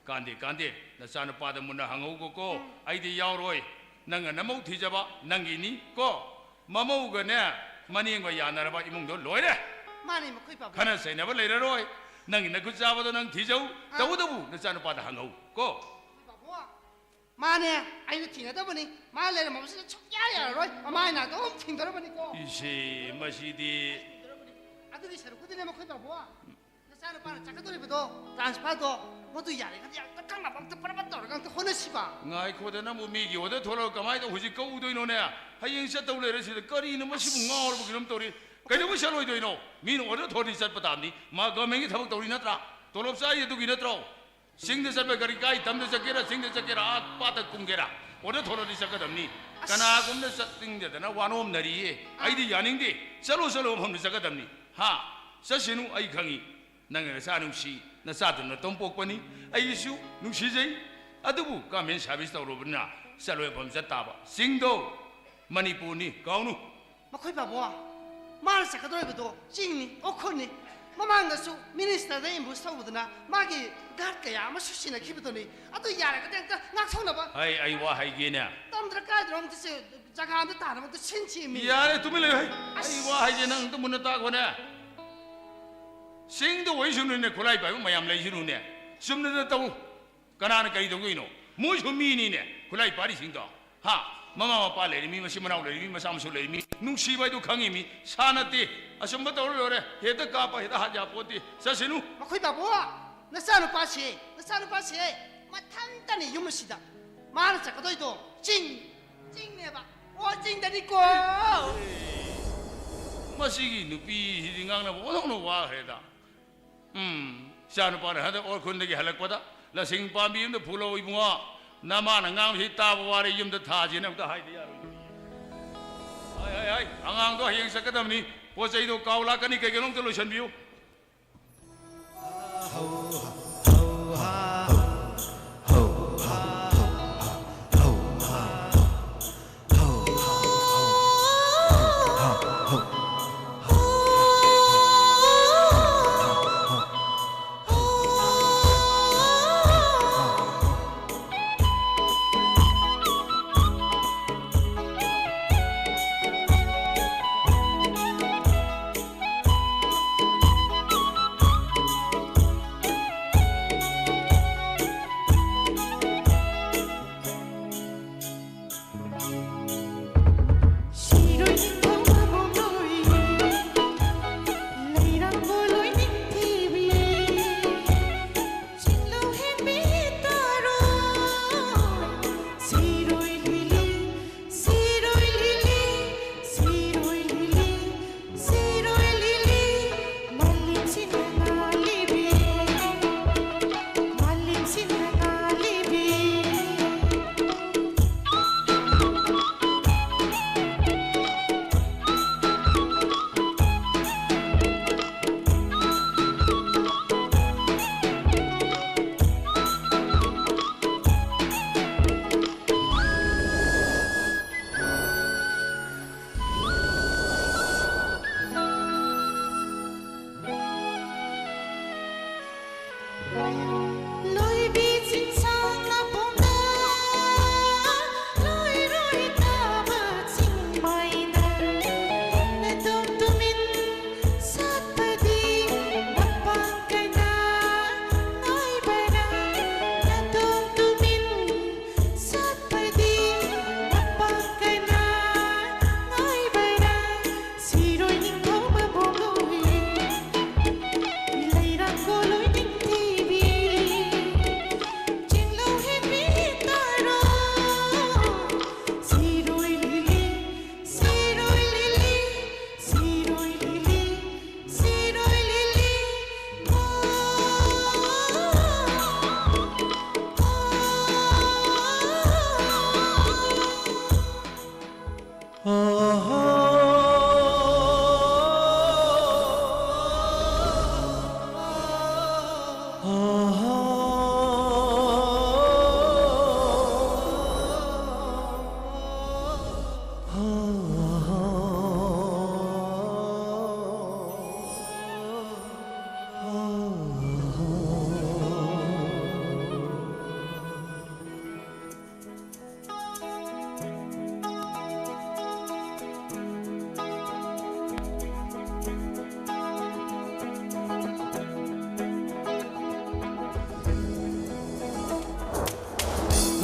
ꯀꯥꯟꯗꯦ, ꯀꯥꯟꯗꯦ꯫ ꯅꯆꯥꯅꯨꯄꯥꯗ ꯃꯨꯟꯅ ꯍꯪꯍꯧꯒꯣꯀꯣ꯫ ꯎꯝ꯫ ꯑꯩꯗꯤ ꯌꯥꯎꯔꯣꯏ꯫ ꯅꯪꯅ ꯅꯃꯧ ꯊꯤꯖꯕ ꯅꯪꯒꯤꯅꯤ ꯀꯣ꯫ ꯃꯃꯧꯒꯅꯦ ꯃꯅꯦꯝꯒ ꯌꯥꯅꯔꯕ ꯏꯃꯨꯡꯗꯣ ꯂꯣꯏꯔꯦ꯫ ꯃꯥꯅꯦ, ꯃꯈꯣꯏ ꯄꯥꯕꯨꯡ꯫ ꯈꯠꯅ ꯆꯩꯅꯕ ꯂꯩꯔꯔꯣꯏ꯫ ꯅꯪꯒꯤ ꯅꯈꯨꯠ ꯆꯥꯕꯗꯣ ꯅꯪ ꯊꯤꯖꯧ꯫ ꯑꯥ꯫ ꯇꯧꯕꯇꯕꯨ ꯅꯆꯥꯅꯨꯄꯥꯗ ꯍꯪꯍꯧ ꯀꯣ꯫ ꯃꯈꯣꯏ ꯄꯥꯕꯨꯡ꯫ ꯃꯥꯅꯦ, ꯑꯩꯅ ꯊꯤꯡꯒꯗꯕꯅꯤ꯫ ꯃꯥ ꯂꯩꯔꯝꯃꯕꯁꯤꯗ ꯁꯨꯡꯌꯥ ꯌꯥꯔꯔꯣꯏ꯫ ꯃꯃꯥꯏ ꯅꯥꯛꯇ ꯑꯗꯨꯝ ꯊꯤꯡꯗꯧꯔꯕꯅꯤꯀꯣ꯫ ꯏꯁꯦ, ꯃꯁꯤꯗꯤ꯫ ꯊꯤꯡꯗꯧꯔꯕꯅꯤ꯫ ꯑꯗꯨꯒꯤ ꯁꯔꯨꯛꯄꯨꯗꯤꯅꯦ, ꯃꯈꯣꯏ ꯄꯥꯕꯨꯡ꯫ ꯅꯆꯥꯅꯨꯄꯥꯅ ꯆꯠꯀꯗꯧꯔꯤꯕꯗꯣ, transferꯗꯣ, ꯃꯗꯨ ꯌꯥꯔꯤꯉꯩꯗꯤ ꯑꯝꯇ ꯀꯟꯅꯕ ꯑꯝꯇ ꯄꯔꯞ ꯄꯔꯞ ꯇꯧꯔꯒ ꯑꯝꯇ ꯍꯣꯠꯅꯁꯤꯕ꯫ ꯉꯥꯏꯈꯣꯗ, ꯅꯪꯕꯨ ꯃꯤꯒꯤ order ꯊꯣꯛꯂꯒ ꯀꯃꯥꯏꯅ ꯍꯧꯖꯤꯛ ꯀꯛꯎꯗꯣꯏꯅꯣꯅꯦ? ꯍꯌꯦꯡ ꯆꯠꯇꯧ ꯂꯩꯔꯦ ꯁꯤꯗ꯫ ꯀꯔꯤꯅꯣ ꯃꯁꯤꯕꯨ ꯉꯥꯎꯔꯕ ꯀꯩꯅꯣꯝ ꯇꯧꯔꯤ꯫ ꯀꯩꯗꯧꯕꯩ ꯆꯠꯂꯣꯏꯗꯣꯏꯅꯣ? ꯃꯤꯅ order ꯊꯣꯛꯑꯗꯤ ꯆꯠꯄ ꯇꯥꯕꯅꯤ꯫ ꯃꯥ governmentꯀꯤ ꯊꯕꯛ ꯇꯧꯔꯤ ꯅꯠꯇ꯭ꯔꯥ? ꯇꯣꯂꯣꯞ ꯆꯥꯔꯤ ꯑꯗꯨꯒꯤ ꯅꯠꯇ꯭ꯔꯣ? ꯆꯤꯡꯗ ꯆꯠꯄ ꯒꯥꯔꯤ ꯀꯥꯏ, ꯇꯝꯗ ꯆꯠꯀꯦꯔꯥ, ꯆꯤꯡꯗ ꯆꯠꯀꯦꯔꯥ, ꯑꯥ ꯄꯥꯠꯇ ꯀꯨꯝꯒꯦꯔꯥ, order ꯊꯣꯛꯂꯗꯤ ꯆꯠꯀꯗꯕꯅꯤ꯫ ꯑꯁ꯫ ꯀꯅꯥꯒꯨꯝꯅ ꯆꯠꯅꯤꯡꯗꯗꯅ ꯋꯥꯅꯣꯝꯅꯔꯤꯌꯦ꯫ ꯑꯥ꯫ ꯑꯩꯗꯤ ꯌꯥꯅꯤꯡꯗꯦ꯫ ꯆꯠꯂꯣ, ꯆꯠꯂꯣ ꯃꯐꯝꯗ ꯆꯠꯀꯗꯕꯅꯤ꯫ ꯍꯥ? ꯆꯠꯁꯤꯅꯨ, ꯑꯩ ꯈꯪꯉꯤ꯫ ꯅꯪꯅ ꯅꯆꯥ ꯅꯨꯡꯁꯤ, ꯅꯆꯥꯗꯨ ꯅꯇꯣꯝ ꯄꯣꯛꯄꯅꯤ꯫ ꯑꯩꯒꯤꯁꯨ ꯅꯨꯡꯁꯤꯖꯩ꯫ ꯑꯗꯨꯕꯨ government service ꯇꯧꯔꯨꯕꯅꯤꯅ ꯆꯠꯂꯣꯏ ꯃꯐꯝ ꯆꯠ ꯇꯥꯕ꯫ ꯆꯤꯡꯗꯣ ꯃꯅꯤꯄꯨꯔꯅꯤ, ꯀꯥꯎꯅꯨ꯫ ꯃꯈꯣꯏ ꯄꯥꯕꯨꯡ, ꯃꯥꯅ ꯆꯠꯀꯗꯧꯔꯤꯕꯗꯣ ꯆꯤꯡꯅꯤ, ꯎꯈ꯭ꯔꯨꯜꯅꯤ꯫ ꯃꯃꯥꯡꯗꯁꯨ ministerꯗ ambush ꯇꯧꯕꯗꯨꯅ ꯃꯥꯒꯤ guard ꯀꯌꯥ ꯑꯃꯁꯨ ꯁꯤꯅꯈꯤꯕꯗꯨꯅꯤ꯫ ꯑꯗꯨ ꯌꯥꯔꯒꯗꯤ ꯑꯝꯇ ꯉꯥꯛꯊꯣꯛꯅꯕ꯫ ꯍꯩ, ꯑꯩ ꯋꯥ ꯍꯥꯏꯒꯦꯅꯦ꯫ ꯇꯝꯗ꯭ꯔ ꯀꯥꯏꯗ꯭ꯔꯣ ꯑꯝꯇ ꯆꯦ-, ꯇꯒꯥꯟꯗ ꯇꯥꯅꯕ ꯑꯝꯇ ꯁꯤꯟꯁꯤ ꯃꯤ꯫ ꯌꯥꯔꯦ, ꯇꯨꯃꯤꯟ ꯂꯩꯌꯨ ꯍꯩ꯫ ꯑꯩ ꯋꯥ ꯍꯥꯏꯁꯦ ꯅꯪ ꯑꯝꯇ ꯃꯨꯟꯅ ꯇꯥꯈꯣꯅꯦ꯫ ꯆꯤꯡꯗ ꯑꯣꯏꯁꯅꯨꯅꯦ, ꯈꯨꯠꯂꯥꯏ ꯄꯥꯏꯕ ꯃꯌꯥꯝ ꯂꯩꯁꯅꯨꯅꯦ꯫ ꯆꯨꯝꯅꯗ ꯇꯧ꯫ ꯀꯅꯥꯅ ꯀꯔꯤ ꯇꯧꯗꯣꯏꯅꯣ? ꯃꯣꯏꯁꯨ ꯃꯤꯅꯤꯅꯦ, ꯈꯨꯠꯂꯥꯏ ꯄꯥꯏꯔꯤꯁꯤꯡꯗꯣ꯫ ꯍꯥ? ꯃꯃꯥ ꯃꯄꯥ ꯂꯩꯔꯤꯃꯤ, ꯃꯆꯤꯟ ꯃꯅꯥꯎ ꯂꯩꯔꯤꯃꯤ, ꯃꯆꯥ ꯃꯁꯨ ꯂꯩꯔꯤꯃꯤ꯫ ꯅꯨꯡꯁꯤꯕ ꯍꯥꯏꯗꯨ ꯈꯪꯉꯤꯃꯤ꯫ ꯁꯥ ꯅꯠꯇꯦ꯫ ꯑꯆꯨꯝꯕ ꯇꯧꯔ ꯂꯣꯏꯔꯦ꯫ ꯍꯦꯛꯇ ꯀꯥꯞꯄ, ꯍꯦꯛꯇ ꯍꯥꯠ ꯌꯥꯄꯣꯠꯇꯦ꯫ ꯆꯠꯁꯅꯨ꯫ ꯃꯈꯣꯏ ꯕꯥꯕꯨ, ꯅꯆꯥꯅꯨꯄꯥꯁꯦ, ꯅꯆꯥꯅꯨꯄꯥꯁꯦ ꯃꯊꯟꯇꯅꯤ ꯌꯨꯝ ꯑꯁꯤꯗ꯫ ꯃꯥꯅ ꯆꯠꯀꯗꯣꯏꯗꯣ ꯆꯤꯡ, ꯆꯤꯡꯅꯦꯕ꯫ ꯑꯣ, ꯆꯤꯡꯗꯅꯤꯀꯣ꯫ ꯃꯁꯤꯒꯤ ꯅꯨꯄꯤꯁꯤꯗꯤ ꯉꯥꯡꯅꯕ ꯑꯣꯟꯊꯣꯛꯅ ꯋꯥꯈ꯭ꯔꯦꯗ꯫ ꯎꯝ, ꯏꯆꯥꯅꯨꯄꯥꯅ ꯍꯟꯗꯛ ꯑꯣꯔꯈꯨꯟꯗꯒꯤ ꯍꯜꯂꯛꯄꯗ ꯂꯁꯤꯡ ꯄꯥꯝꯕꯤ ꯑꯃꯗ ꯐꯨꯂꯧ ꯏꯕꯨꯡꯉꯣ꯫ ꯅꯃꯥꯅ ꯉꯥꯡꯕꯁꯤ ꯇꯥꯕ ꯋꯥꯔꯦ, ꯌꯨꯝꯗ ꯊꯥꯁꯤꯅ ꯑꯝꯇ ꯍꯥꯏꯗ ꯌꯥꯔꯣꯏ꯫ ꯍꯥꯏ, ꯍꯥꯏ, ꯍꯥꯏ, ꯑꯉꯥꯡꯗꯣ ꯍꯌꯦꯡ ꯆꯠꯀꯗꯕꯅꯤ꯫ ꯄꯣꯠ ꯆꯩꯗꯣ ꯀꯥꯎ ꯂꯥꯛꯀꯅꯤ, ꯀꯩ ꯀꯩꯅꯣ ꯑꯝꯇ ꯂꯣꯏꯁꯤꯟꯕꯤꯌꯨ꯫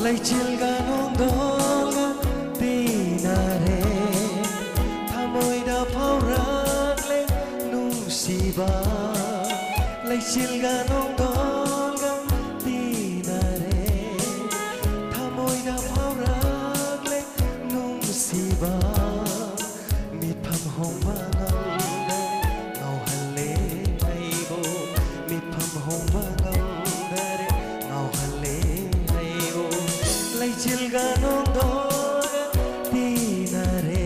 ꯂꯩꯆꯤꯜꯒ ꯅꯣꯡꯗꯣꯜꯒ ꯇꯤꯟꯅꯔꯦ, ꯊꯃꯣꯏꯗ ꯐꯥꯎꯔꯛꯂꯦ ꯅꯨꯡꯁꯤꯕ꯫ ꯂꯩꯆꯤꯜꯒ ꯅꯣꯡꯗꯣꯜꯒ ꯇꯤꯟꯅꯔꯦ, ꯊꯃꯣꯏꯗ ꯐꯥꯎꯔꯛꯂꯦ ꯅꯨꯡꯁꯤꯕ꯫ ꯃꯤꯠꯐꯝ ꯍꯣꯡꯕ ꯉꯝꯗ ꯉꯥꯎꯍꯜꯂꯦ ꯑꯩꯕꯨ, ꯃꯤꯠꯐꯝ ꯍꯣꯡꯕ ꯉꯝꯗꯔꯦ ꯉꯥꯎꯍꯜꯂꯦ ꯑꯩꯕꯨ꯫ ꯂꯩꯆꯤꯜꯒ ꯅꯣꯡꯗꯣꯜꯒ ꯇꯤꯟꯅꯔꯦ꯫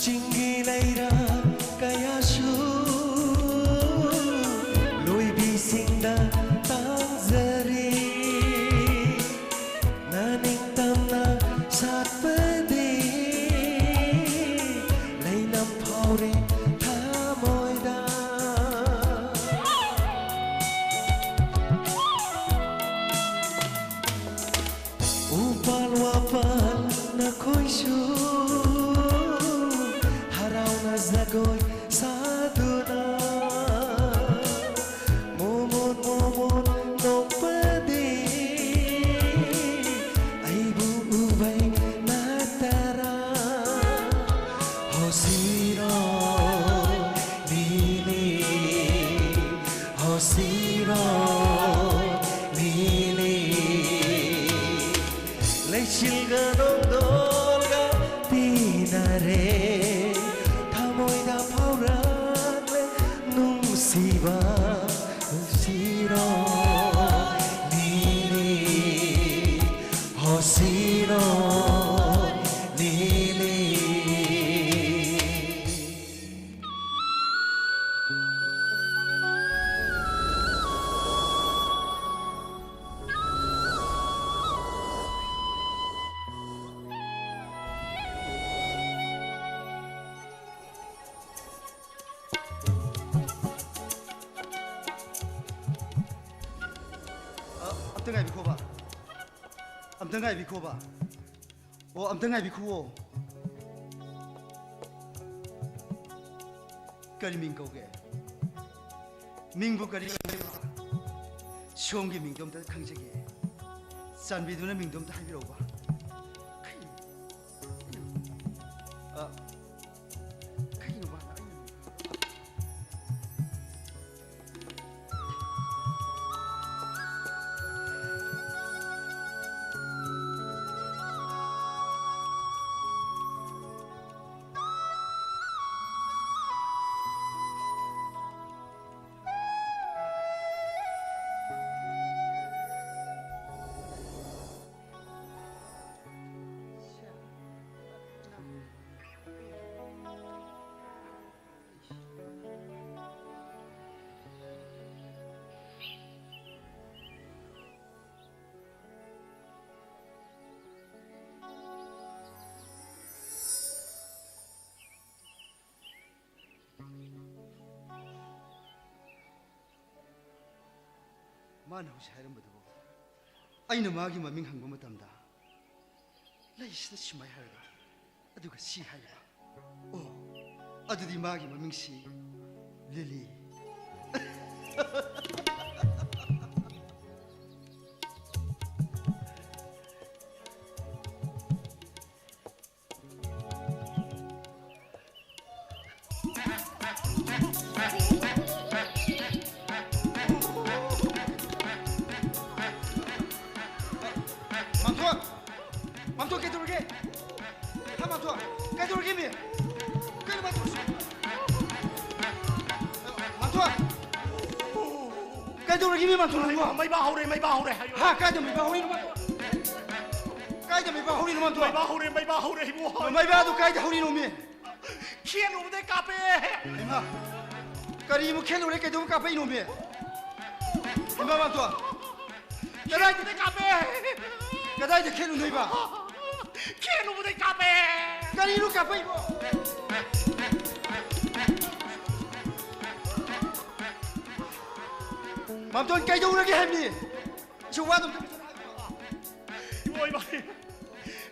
ꯆꯤꯡꯒꯤ ꯂꯩꯔꯥ ꯀꯌꯥꯁꯨ ꯂꯣꯏꯕꯤꯁꯤꯡꯗ ꯇꯥꯡꯖꯔꯤ꯫ ꯅꯅꯤꯡꯇꯝꯅ ꯁꯥꯠꯄꯗꯤ ꯂꯩꯅꯝ ꯐꯥꯎꯔꯦ ꯊꯃꯣꯏꯗ꯫ ꯎꯄꯥꯜ ꯋꯥꯄꯥꯜ ꯅꯈꯣꯏꯁꯨ ꯍꯔꯥꯎꯅ ꯖꯒꯣꯏ ꯁꯥꯗꯨꯅ ꯃꯣꯃꯣꯟ ꯃꯣꯃꯣꯟ ꯅꯣꯛꯄꯗꯤ ꯑꯩꯕꯨ ꯎꯕꯩ ꯅꯠꯇꯔꯥ? ꯍꯣꯁꯤꯔꯣ ꯂꯤꯂꯤ, ꯍꯣꯁꯤꯔꯣ ꯂꯤꯂꯤ꯫ ꯂꯩꯆꯤꯜꯒ ꯅꯣꯡꯗꯣꯜꯒ ꯇꯤꯟꯅꯔꯦ, ꯊꯃꯣꯏꯗ ꯐꯥꯎꯔꯛꯂꯦ ꯅꯨꯡꯁꯤꯕ꯫ ꯍꯣꯁꯤꯔꯣ ꯂꯤꯂꯤ, ꯍꯣꯁꯤꯔꯣ ꯂꯤꯂꯤ꯫ ꯑꯝꯇ ꯉꯥꯏꯕꯤꯈꯣꯕ꯫ ꯑꯝꯇ ꯉꯥꯏꯕꯤꯈꯣꯕ꯫ ꯑꯣ, ꯑꯝꯇ ꯉꯥꯏꯕꯤꯈꯨꯑꯣ꯫ ꯀꯔꯤ ꯃꯤꯡ ꯀꯧꯒꯦ? ꯃꯤꯡꯕꯨ ꯀꯔꯤ ꯀꯧꯒꯦꯕ? ꯁꯣꯝꯒꯤ ꯃꯤꯡꯗꯣ ꯑꯝꯇ ꯈꯪꯖꯒꯦ꯫ ꯆꯥꯟꯕꯤꯗꯨꯅ ꯃꯤꯡꯗꯣ ꯑꯝꯇ ꯍꯥꯏꯕꯤꯔꯛꯎꯕ꯫ ꯀꯩꯅꯣ? ꯑ, ꯀꯩꯅꯣꯕ? ꯑꯩꯅ ꯃꯥꯅ ꯍꯧꯖꯤꯛ ꯍꯥꯏꯔꯝꯕꯗꯨꯕꯨ ꯑꯩꯅ ꯃꯥꯒꯤ ꯃꯃꯤꯡ ꯍꯪꯕ ꯃꯇꯝꯗ, ꯂꯩꯁꯤꯗ ꯁꯨꯃꯥꯏ ꯍꯥꯏꯔꯒ, ꯑꯗꯨꯒ ꯁꯤ ꯍꯥꯏꯔꯤꯕ꯫ ꯑꯣ, ꯑꯗꯨꯗꯤ ꯃꯥꯒꯤ ꯃꯃꯤꯡꯁꯤ ꯂꯤꯂꯤ꯫ ꯃꯥꯝꯊꯣꯟ! ꯃꯥꯝꯊꯣꯟ, ꯀꯩꯗꯧꯔꯒꯦ? ꯍꯥ, ꯃꯥꯝꯊꯣꯟ? ꯀꯩꯗꯧꯔꯒꯦ, ꯃꯤ? ꯀꯩꯅꯣ, ꯃꯥꯝꯊꯣꯟ? ꯃꯥꯝꯊꯣꯟ! ꯀꯩꯗꯧꯔꯒꯦ, ꯃꯤ, ꯃꯥꯝꯊꯣꯟ, ꯅꯪꯕꯣ? ꯃꯩꯕꯥ ꯍꯧꯔꯦ, ꯃꯩꯕꯥ ꯍꯧꯔꯦ, ꯍꯥꯏꯌꯨ꯫ ꯍꯥ, ꯀꯥꯏꯗ ꯃꯩꯕꯥ ꯍꯧꯔꯤꯅꯣ, ꯃꯥꯝꯊꯣꯟ? ꯀꯥꯏꯗ ꯃꯩꯕꯥ ꯍꯧꯔꯤꯅꯣ, ꯃꯥꯝꯊꯣꯟ? ꯃꯩꯕꯥ ꯍꯧꯔꯦ, ꯃꯩꯕꯥ ꯍꯧꯔꯦ, ꯏꯕꯨꯡꯉꯣ꯫ ꯃꯩꯕꯥꯗꯨ ꯀꯥꯏꯗ ꯍꯧꯔꯤꯅꯣ, ꯃꯤ? ꯈꯦꯠꯂꯨꯕꯗꯩ ꯀꯥꯞꯄꯦ꯫ ꯍꯩꯃꯥ, ꯀꯔꯤ ꯑꯃꯨꯛ ꯈꯦꯠꯂꯨꯔꯦ? ꯀꯩꯗꯧꯕ ꯀꯥꯞꯄꯛꯏꯅꯣꯃꯤ? ꯍꯩꯃꯥ, ꯃꯥꯝꯇꯣꯟ, ꯀꯗꯥꯏꯗ, ꯈꯦꯠꯂꯨꯕꯗꯩ ꯀꯥꯞꯄꯦ꯫ ꯀꯗꯥꯏꯗ ꯈꯦꯠꯂꯨꯅꯣꯏꯕ? ꯈꯦꯠꯂꯨꯕꯗꯩ ꯀꯥꯞꯄꯦ꯫ ꯀꯔꯤꯅꯣ ꯀꯥꯞꯄꯛꯏꯕꯣ? ꯃꯥꯝꯇꯣꯟ, ꯀꯩꯗꯧꯔꯒꯦ ꯍꯥꯏꯕꯅꯤ? ꯁꯤ ꯋꯥꯗꯨꯝ ꯏꯃꯣꯏ ꯏꯃꯥ,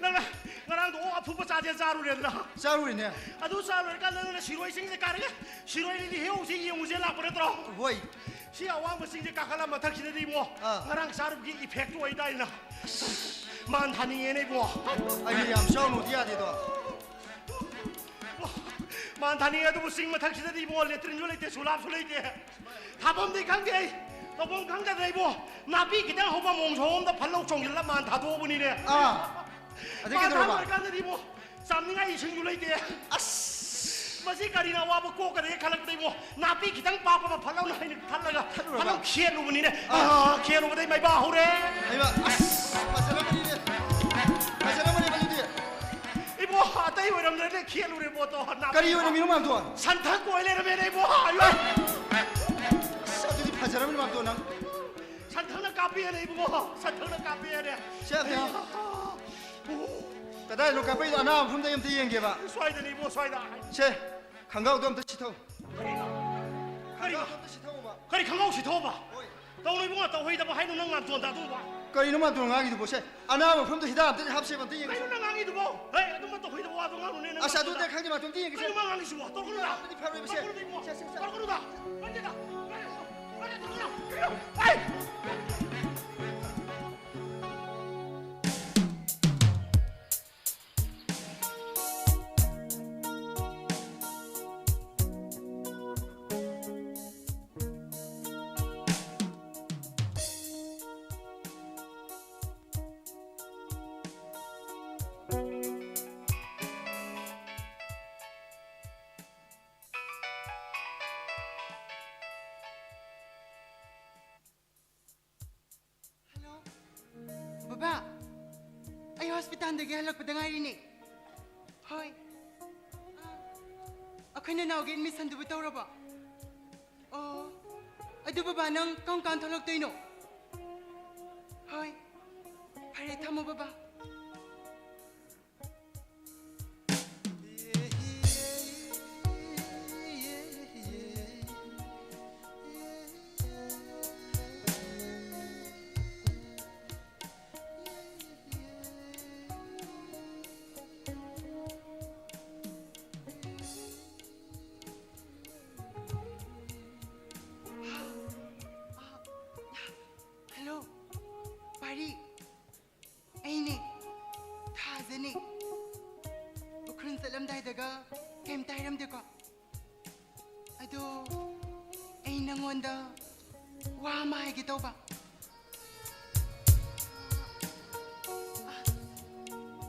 ꯅꯪꯅ ꯉꯔꯥꯡꯗꯣ ꯑꯣꯛ ꯑꯐꯨꯕ ꯆꯥꯁꯦ ꯆꯥꯔꯨꯔꯦꯗꯅ꯫ ꯆꯥꯔꯨꯔꯤꯅꯦ꯫ ꯑꯗꯨ ꯆꯥꯔꯨꯔꯀꯥꯟꯗ ꯅꯪꯅ ꯁꯤꯔꯣꯏꯁꯤꯡꯁꯦ ꯀꯥꯔꯒ ꯁꯤꯔꯣꯏ ꯂꯤꯂꯤ ꯍꯦꯛꯎꯁꯦ ꯌꯦꯡꯉꯨꯁꯦ ꯂꯥꯛꯄ ꯅꯠꯇ꯭ꯔꯣ? ꯍꯣꯏ꯫ ꯁꯤ ꯑꯋꯥꯡꯕ ꯆꯤꯡꯁꯦ ꯀꯥꯈꯠꯂ ꯃꯊꯛꯁꯤꯗꯗꯤ ꯏꯕꯣ, ꯑꯥ꯫ ꯉꯔꯥꯡ ꯆꯥꯔꯨꯕꯒꯤ effect ꯑꯣꯏꯇꯥꯏꯅ꯫ ꯃꯥꯟ ꯊꯥꯅꯤꯡꯉꯦꯅꯦ ꯏꯕꯣ꯫ ꯑꯩꯗꯤ ꯌꯥꯝ ꯆꯥꯎꯅꯗꯤ ꯌꯥꯗꯦꯗꯣ꯫ ꯃꯥꯟ ꯊꯥꯅꯤꯡꯉꯦ ꯑꯗꯨꯕꯨ ꯆꯤꯡ ꯃꯊꯛꯁꯤꯗꯗꯤ ꯏꯕꯣ latrine ꯁꯨ ꯂꯩꯇꯦ, ꯁꯨꯂꯥꯞꯁꯨ ꯂꯩꯇꯦ꯫ ꯊꯥꯐꯝꯗꯤ ꯈꯪꯗꯦ ꯑꯩ꯫ ꯇꯧꯐꯝ ꯈꯪꯗꯗꯅ ꯏꯕꯣ꯫ ꯅꯥꯄꯤ ꯈꯤꯇꯪ ꯍꯧꯕ ꯃꯣꯡꯁꯣꯡ ꯑꯃꯗ ꯐꯠꯂꯧ ꯆꯣꯡꯁꯤꯜꯂ ꯃꯥꯟ ꯊꯥꯗꯣꯛꯑꯕꯅꯤꯅꯦ꯫ ꯑꯥ꯫ ꯑꯗꯩ ꯃꯥꯟ ꯀꯩꯗꯧꯔꯕ? ꯊꯥꯗꯣꯛꯑꯀꯥꯟꯗꯗꯤ ꯏꯕꯣ꯫ ꯆꯥꯝꯅꯤꯡꯉꯥꯏ ꯏꯁꯤꯡꯁꯨ ꯂꯩꯇꯦ꯫ ꯑꯁ! ꯃꯁꯤ ꯀꯔꯤꯅ ꯑꯋꯥꯕ ꯀꯣꯛꯀꯗꯒꯦ ꯈꯜꯂꯛꯄꯗ ꯏꯕꯣ꯫ ꯅꯥꯄꯤ ꯈꯤꯇꯪ ꯄꯥꯛꯄ ꯑꯃ ꯐꯠꯂꯧꯅ ꯍꯥꯏꯅ ꯈꯜꯂꯒ ꯊꯠꯂꯨꯔꯕ? ꯐꯠꯂꯧ ꯈꯦꯠꯂꯨꯕꯅꯤꯅꯦ꯫ ꯑꯥ꯫ ꯑꯥ, ꯈꯦꯠꯂꯨꯕꯗꯩ ꯃꯩꯕꯥ ꯍꯧꯔꯦ꯫ ꯍꯩꯃꯥ, ꯑꯁ! ꯐꯖꯔꯝꯃꯅꯤꯅꯦ꯫ ꯐꯖꯔꯝꯃꯅꯤ ꯑꯗꯨꯗꯤ꯫ ꯏꯕꯣ, ꯑꯇꯩ ꯑꯣꯏꯔꯝꯗ꯭ꯔꯦꯅꯦ, ꯈꯦꯠꯂꯨꯔꯦ ꯄꯣꯠꯇꯣ꯫ ꯅꯥꯄꯤ ꯀꯔꯤ ꯑꯣꯏꯔꯝꯃꯤꯅꯣ, ꯃꯥꯝꯇꯣꯟ? ꯁꯟꯊꯪ ꯑꯣꯏ ꯂꯩꯔꯝꯃꯦꯅꯦ ꯏꯕꯣ꯫ ꯑꯌꯣ! ꯑꯁ, ꯑꯗꯨꯗꯤ ꯐꯖꯔꯝꯃꯅꯤ, ꯃꯥꯝꯇꯣꯟ, ꯅꯪ꯫ ꯁꯟꯊꯪꯅ ꯀꯥꯞꯄꯦꯅꯦ ꯏꯕꯨꯡꯉꯣ, ꯁꯟꯊꯪꯅ ꯀꯥꯞꯄꯦꯅꯦ꯫ ꯁꯦ, ꯑꯝꯇ ꯌꯦꯡ-, ꯀꯗꯥꯏꯗꯅꯣ ꯀꯥꯞꯄꯛꯏꯗꯣ? ꯑꯅꯥꯕ ꯃꯐꯝꯗ ꯑꯝꯇ ꯌꯦꯡꯒꯦꯕ꯫ ꯁ꯭ꯋꯥꯏꯗꯅꯤ ꯏꯕꯨꯡꯉꯣ, ꯁ꯭ꯋꯥꯏꯗ꯫ ꯁꯦ, ꯈꯪꯒꯥꯎꯗꯣ ꯑꯝꯇ ꯁꯤꯊꯧ꯫ ꯀꯔꯤꯅꯣ? ꯀꯔꯤꯅꯣ? ꯈꯪꯒꯥꯎꯗꯣ ꯑꯝꯇ ꯁꯤꯊꯧꯕ꯫ ꯀꯔꯤ ꯈꯪꯒꯥꯎ ꯁꯤꯊꯧꯕ? ꯍꯣꯏ꯫ ꯇꯧꯅꯨ ꯏꯕꯨꯡꯉꯣ, ꯇꯧꯍꯩꯗꯕ ꯍꯥꯏꯅꯨ ꯅꯪ ꯃꯥꯝꯇꯣꯟꯗ ꯑꯗꯨꯒꯨꯝꯕ꯫ ꯀꯔꯤꯅꯣ ꯃꯥꯝꯇꯣꯟ ꯉꯥꯡꯉꯤꯗꯨꯕꯣ? ꯁꯦ, ꯑꯅꯥꯕ ꯃꯐꯝꯗ ꯍꯤꯗꯥꯛ ꯑꯝꯇ ꯍꯥꯞꯁꯦꯕ, ꯑꯝꯇ ꯌꯦꯡꯒꯦ꯫ ꯀꯩꯅꯣ ꯅꯪ ꯉꯥꯡꯉꯤꯗꯨꯕꯣ? ꯍꯦ, ꯑꯗꯨꯝꯕ ꯇꯧꯍꯩꯗꯕ ꯋꯥꯗꯣ ꯉꯥꯡꯅꯨꯅꯦ ꯅꯪ ꯑꯁ, ꯃꯥꯝꯇꯣꯟꯗ꯫ ꯑꯗꯨꯗꯤ ꯈꯪꯗꯦ, ꯃꯥꯝꯇꯣꯟ ꯑꯝꯇ ꯌꯦꯡꯒꯦ, ꯁꯦ꯫ ꯀꯩꯅꯣ ꯃꯥ ꯉꯥꯡꯉꯤꯁꯤꯕꯣ? ꯇꯧꯔꯛꯀꯅꯨꯗ꯫ ꯑꯗꯨꯗꯤ ꯐꯔꯣꯏꯕ, ꯁꯦ꯫ ꯇꯧꯔꯛꯀꯅꯨꯗ ꯏꯕꯨꯡꯉꯣ꯫ ꯁꯦ, ꯁꯦ, ꯁꯦ꯫ ꯇꯧꯔꯛꯀꯅꯨꯗ꯫ ꯇꯧꯔꯛꯀꯅꯨꯗ꯫ ꯇꯧꯔꯛꯀꯅꯨꯗ꯫ ꯑꯩ! ꯍꯜꯂꯣ, ꯕꯕꯥ, ꯑꯩ ꯍꯣꯁꯄꯤꯇꯥꯜꯗꯒꯤ ꯍꯜꯂꯛꯄꯗ ꯉꯥꯏꯔꯤꯅꯦ꯫ ꯍꯣꯏ꯫ ꯑꯥ, ꯑꯩꯈꯣꯏ ꯅꯅꯥꯎꯒꯤ ꯑꯦꯗꯃꯤꯁꯟꯗꯨꯕꯨ ꯇꯧꯔꯕꯣ? ꯑꯣ, ꯑꯗꯨ ꯕꯕꯥ, ꯅꯪ ꯀꯔꯝ ꯀꯥꯟ ꯊꯣꯛꯂꯛꯇꯣꯏꯅꯣ? ꯍꯣꯏ, ꯐꯔꯦ, ꯊꯝꯃꯣ ꯕꯕꯥ꯫ ꯅꯪꯉꯣꯟꯗ ꯋꯥ ꯑꯃ ꯍꯥꯏꯒꯦ ꯇꯧꯕ꯫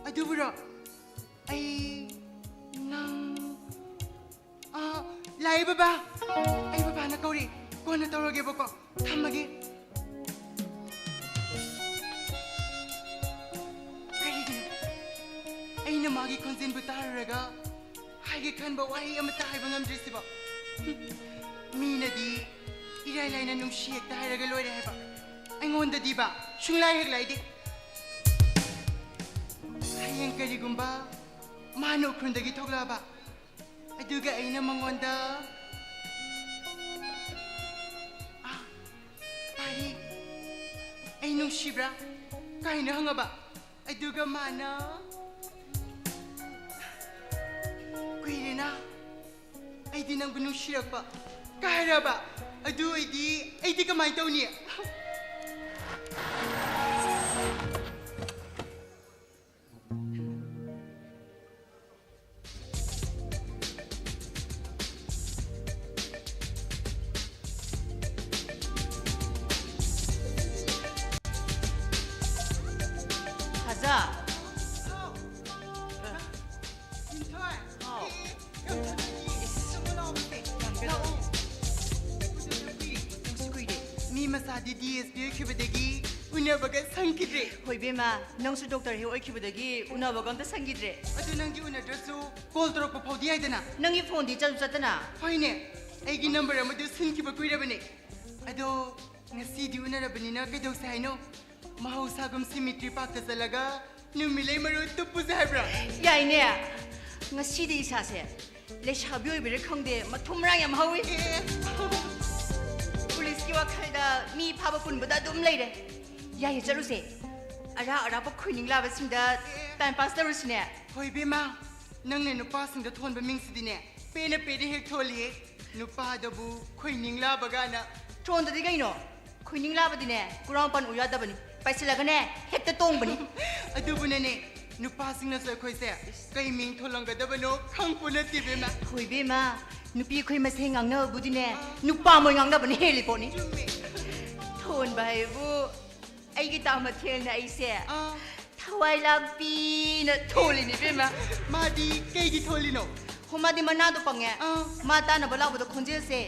ꯑꯗꯨꯕꯨꯔꯣ? ꯑꯩ, ꯅꯪ, ꯑ, ꯂꯥꯛꯑꯦ ꯕꯕꯥ꯫ ꯑꯩ ꯕꯕꯥꯅ ꯀꯧꯔꯤ꯫ ꯀꯣꯟꯅ ꯇꯧꯔꯒꯦꯕꯀꯣ꯫ ꯊꯝꯃꯒꯦ꯫ ꯀꯔꯤꯒꯤꯅꯣ ꯑꯩꯅ ꯃꯥꯒꯤ ꯈꯣꯟꯖꯦꯜꯕꯨ ꯇꯥꯔꯨꯔꯒ ꯍꯥꯏꯒꯦ ꯈꯟꯕ ꯋꯥꯍꯩ ꯑꯃꯠꯇ ꯍꯥꯏꯕ ꯉꯝꯗ꯭ꯔꯤꯁꯤꯕꯣ? ꯃꯤꯅꯗꯤ ꯏꯔꯥꯏ ꯂꯥꯏꯅ ꯅꯨꯡꯁꯤ ꯍꯦꯛꯇ ꯍꯥꯏꯔꯒ ꯂꯣꯏꯔꯦ ꯍꯥꯏꯕ꯫ ꯑꯩꯉꯣꯟꯗꯗꯤꯕ ꯁꯨꯡꯂꯥꯏ ꯍꯦꯛ ꯂꯥꯏꯗꯦ꯫ ꯍꯌꯦꯡ ꯀꯔꯤꯒꯨꯝꯕ ꯃꯥꯅ ꯎꯈ꯭ꯔꯨꯜꯗꯒꯤ ꯊꯣꯛꯂꯛꯑꯕ, ꯑꯗꯨꯒ ꯑꯩꯅ ꯃꯉꯣꯟꯗ, "ꯑꯥ, ꯄꯥꯔꯤ, ꯑꯩ ꯅꯨꯡꯁꯤꯕ꯭ꯔꯥ?" ꯀꯥꯏꯅ ꯍꯪꯉꯕ, ꯑꯗꯨꯒ ꯃꯥꯅ, "ꯀꯨꯏꯔꯦꯅ ꯑꯩꯗꯤ ꯅꯪꯕꯨ ꯅꯨꯡꯁꯤꯔꯛꯄ" ꯀꯥꯏꯔꯕ, ꯑꯗꯨ ꯑꯣꯏꯗꯤ ꯑꯩꯗꯤ ꯀꯃꯥꯏꯅ ꯇꯧꯅꯤ? ꯍꯖꯥ꯫ ꯍꯥꯎ꯫ ꯂꯤꯟꯊꯣꯏ꯫ ꯍꯥꯎ꯫ ꯑꯦ, ꯑꯦ, ꯌꯥꯝ ꯊꯨꯅ ꯏꯁ꯫ ꯆꯪꯉꯣ ꯂꯥꯛꯑꯣ, ꯃꯁꯦ꯫ ꯌꯥꯝ ꯀꯩꯗꯧꯔꯦ? ꯂꯥꯛꯑꯣ꯫ ꯎꯗꯕ ꯀꯨꯏꯔꯦ꯫ ꯅꯪꯁꯨ ꯀꯨꯏꯔꯦ꯫ ꯃꯤ ꯃꯆꯥꯗꯤ ꯗꯤ ꯑꯦꯁ ꯄꯤ ꯑꯣꯏꯈꯤꯕꯗꯒꯤ ꯎꯅꯕꯒ ꯁꯪꯈꯤꯗ꯭ꯔꯦ꯫ ꯍꯣꯏ, ꯏꯕꯦꯝꯃ, ꯅꯪꯁꯨ ꯗꯣꯛꯇꯔ ꯍꯦꯛ ꯑꯣꯏꯈꯤꯕꯗꯒꯤ ꯎꯅꯕꯒ ꯑꯝꯇ ꯁꯪꯈꯤꯗ꯭ꯔꯦ꯫ ꯑꯗꯨ ꯅꯪꯗꯤ ꯎꯅꯗ꯭ꯔꯁꯨ ꯀꯣꯜ ꯇꯧꯔꯛꯄ ꯐꯥꯎꯗꯤ ꯌꯥꯏꯗꯅ? ꯅꯪꯒꯤ ꯐꯣꯟꯗꯤ ꯆꯠꯁꯨ ꯆꯠꯇꯅ? ꯍꯣꯏꯅꯦ, ꯑꯩꯒꯤ ꯅꯝꯕꯔ ꯑꯃꯗꯨ ꯁꯤꯟꯈꯤꯕ ꯀꯨꯏꯔꯕꯅꯦ꯫ ꯑꯗꯣ ꯉꯁꯤꯗꯤ ꯎꯅꯔꯕꯅꯤꯅ ꯀꯩꯗꯧꯁꯦ ꯍꯥꯏꯅꯣ? ꯃꯍꯧꯁꯥꯒꯨꯝ ꯁꯤꯃꯤꯇ꯭ꯔꯤ ꯄꯥꯛꯇ ꯆꯠꯂꯒ ꯅꯨꯃꯤꯠꯂꯩ ꯃꯔꯨ ꯇꯨꯞꯄꯨꯁꯦ ꯍꯥꯏꯕ꯭ꯔꯣ? ꯌꯥꯏꯅꯦ꯫ ꯉꯁꯤꯗꯤ ꯏꯁꯥꯁꯦ ꯂꯩꯁꯥꯕꯤ ꯑꯣꯏꯕꯩꯔꯥ ꯈꯪꯗꯦ, ꯃꯊꯨꯝ ꯃꯔꯥꯡ ꯌꯥꯝ ꯍꯧꯏ꯫ ꯑꯦ꯫ ꯄꯨꯂꯤꯁꯀꯤ ꯋꯥꯈꯜꯗ ꯃꯤ ꯐꯥꯕ ꯄꯨꯟꯕꯗ ꯑꯗꯨꯝ ꯂꯩꯔꯦ꯫ ꯌꯥꯏꯌꯦ, ꯆꯠꯂꯨꯁꯦ꯫ ꯑꯔꯥꯛ ꯑꯔꯥꯛꯄ ꯈꯣꯏꯅꯤꯡ ꯂꯥꯕꯁꯤꯡꯗ ꯑꯦ꯫ ꯇꯥꯏꯝ ꯄꯥꯁ ꯇꯧꯔꯨꯁꯤꯅꯦ꯫ ꯍꯣꯏ, ꯏꯕꯦꯝꯃ, ꯅꯪꯅ ꯅꯨꯄꯥꯁꯤꯡꯗ ꯊꯣꯟꯕ ꯃꯤꯡꯁꯤꯗꯤꯅꯦ, ꯄꯦꯟꯅ ꯄꯦꯟꯅ ꯍꯦꯛ ꯊꯣꯜꯂꯤꯍꯦ꯫ ꯅꯨꯄꯥꯗꯕꯨ ꯈꯣꯏꯅꯤꯡ ꯂꯥꯕ ꯀꯥꯏꯅ꯫ ꯊꯣꯟꯗꯗꯤ ꯀꯩꯅꯣ? ꯈꯣꯏꯅꯤꯡ ꯂꯥꯕꯗꯤꯅꯦ, ꯀꯨꯔꯥꯎ ꯄꯥꯟ ꯎ ꯌꯥꯗꯕꯅꯤ꯫ ꯄꯥꯏꯁꯤꯜꯂꯒꯅꯦ, ꯍꯦꯛꯇ ꯇꯣꯡꯕꯅꯤ꯫ ꯑꯗꯨꯕꯨꯅꯅꯦ, ꯅꯨꯄꯥꯁꯤꯡꯅꯁꯨ ꯑꯩꯈꯣꯏꯁꯦ ꯀꯩ ꯃꯤꯡ ꯊꯣꯜꯂꯝꯒꯗꯕꯅꯣ ꯈꯪꯄꯣ ꯅꯠꯇꯦ, ꯏꯕꯦꯝꯃ꯫ ꯍꯣꯏ, ꯏꯕꯦꯝꯃ, ꯅꯨꯄꯤ ꯑꯩꯈꯣꯏ ꯃꯁꯦꯟ ꯉꯥꯡꯅꯕꯕꯨꯗꯤꯅꯦ, ꯅꯨꯄꯥ ꯃꯣꯏ ꯉꯥꯡꯅꯕꯅ ꯍꯦꯜꯂꯤ ꯄꯣꯠꯅꯤ꯫ ꯊꯣꯟꯕ ꯍꯥꯏꯕꯨ ꯑꯩꯒꯤ ꯇꯥꯃꯊꯦꯜꯅ ꯑꯩꯁꯦ ꯊꯋꯥꯏ ꯂꯥꯛꯄꯤꯅ ꯊꯣꯜꯂꯤꯅꯤ ꯏꯕꯦꯝꯃ꯫ ꯃꯥꯗꯤ ꯀꯩꯒꯤ ꯊꯣꯜꯂꯤꯅꯣ? ꯍꯣ, ꯃꯥꯗꯤ ꯃꯅꯥꯗꯣ ꯄꯪꯉꯦ꯫ ꯑꯥ꯫ ꯃꯥ ꯇꯥꯅꯕ ꯂꯥꯎꯕꯗ ꯈꯣꯟꯖꯦꯜꯁꯦ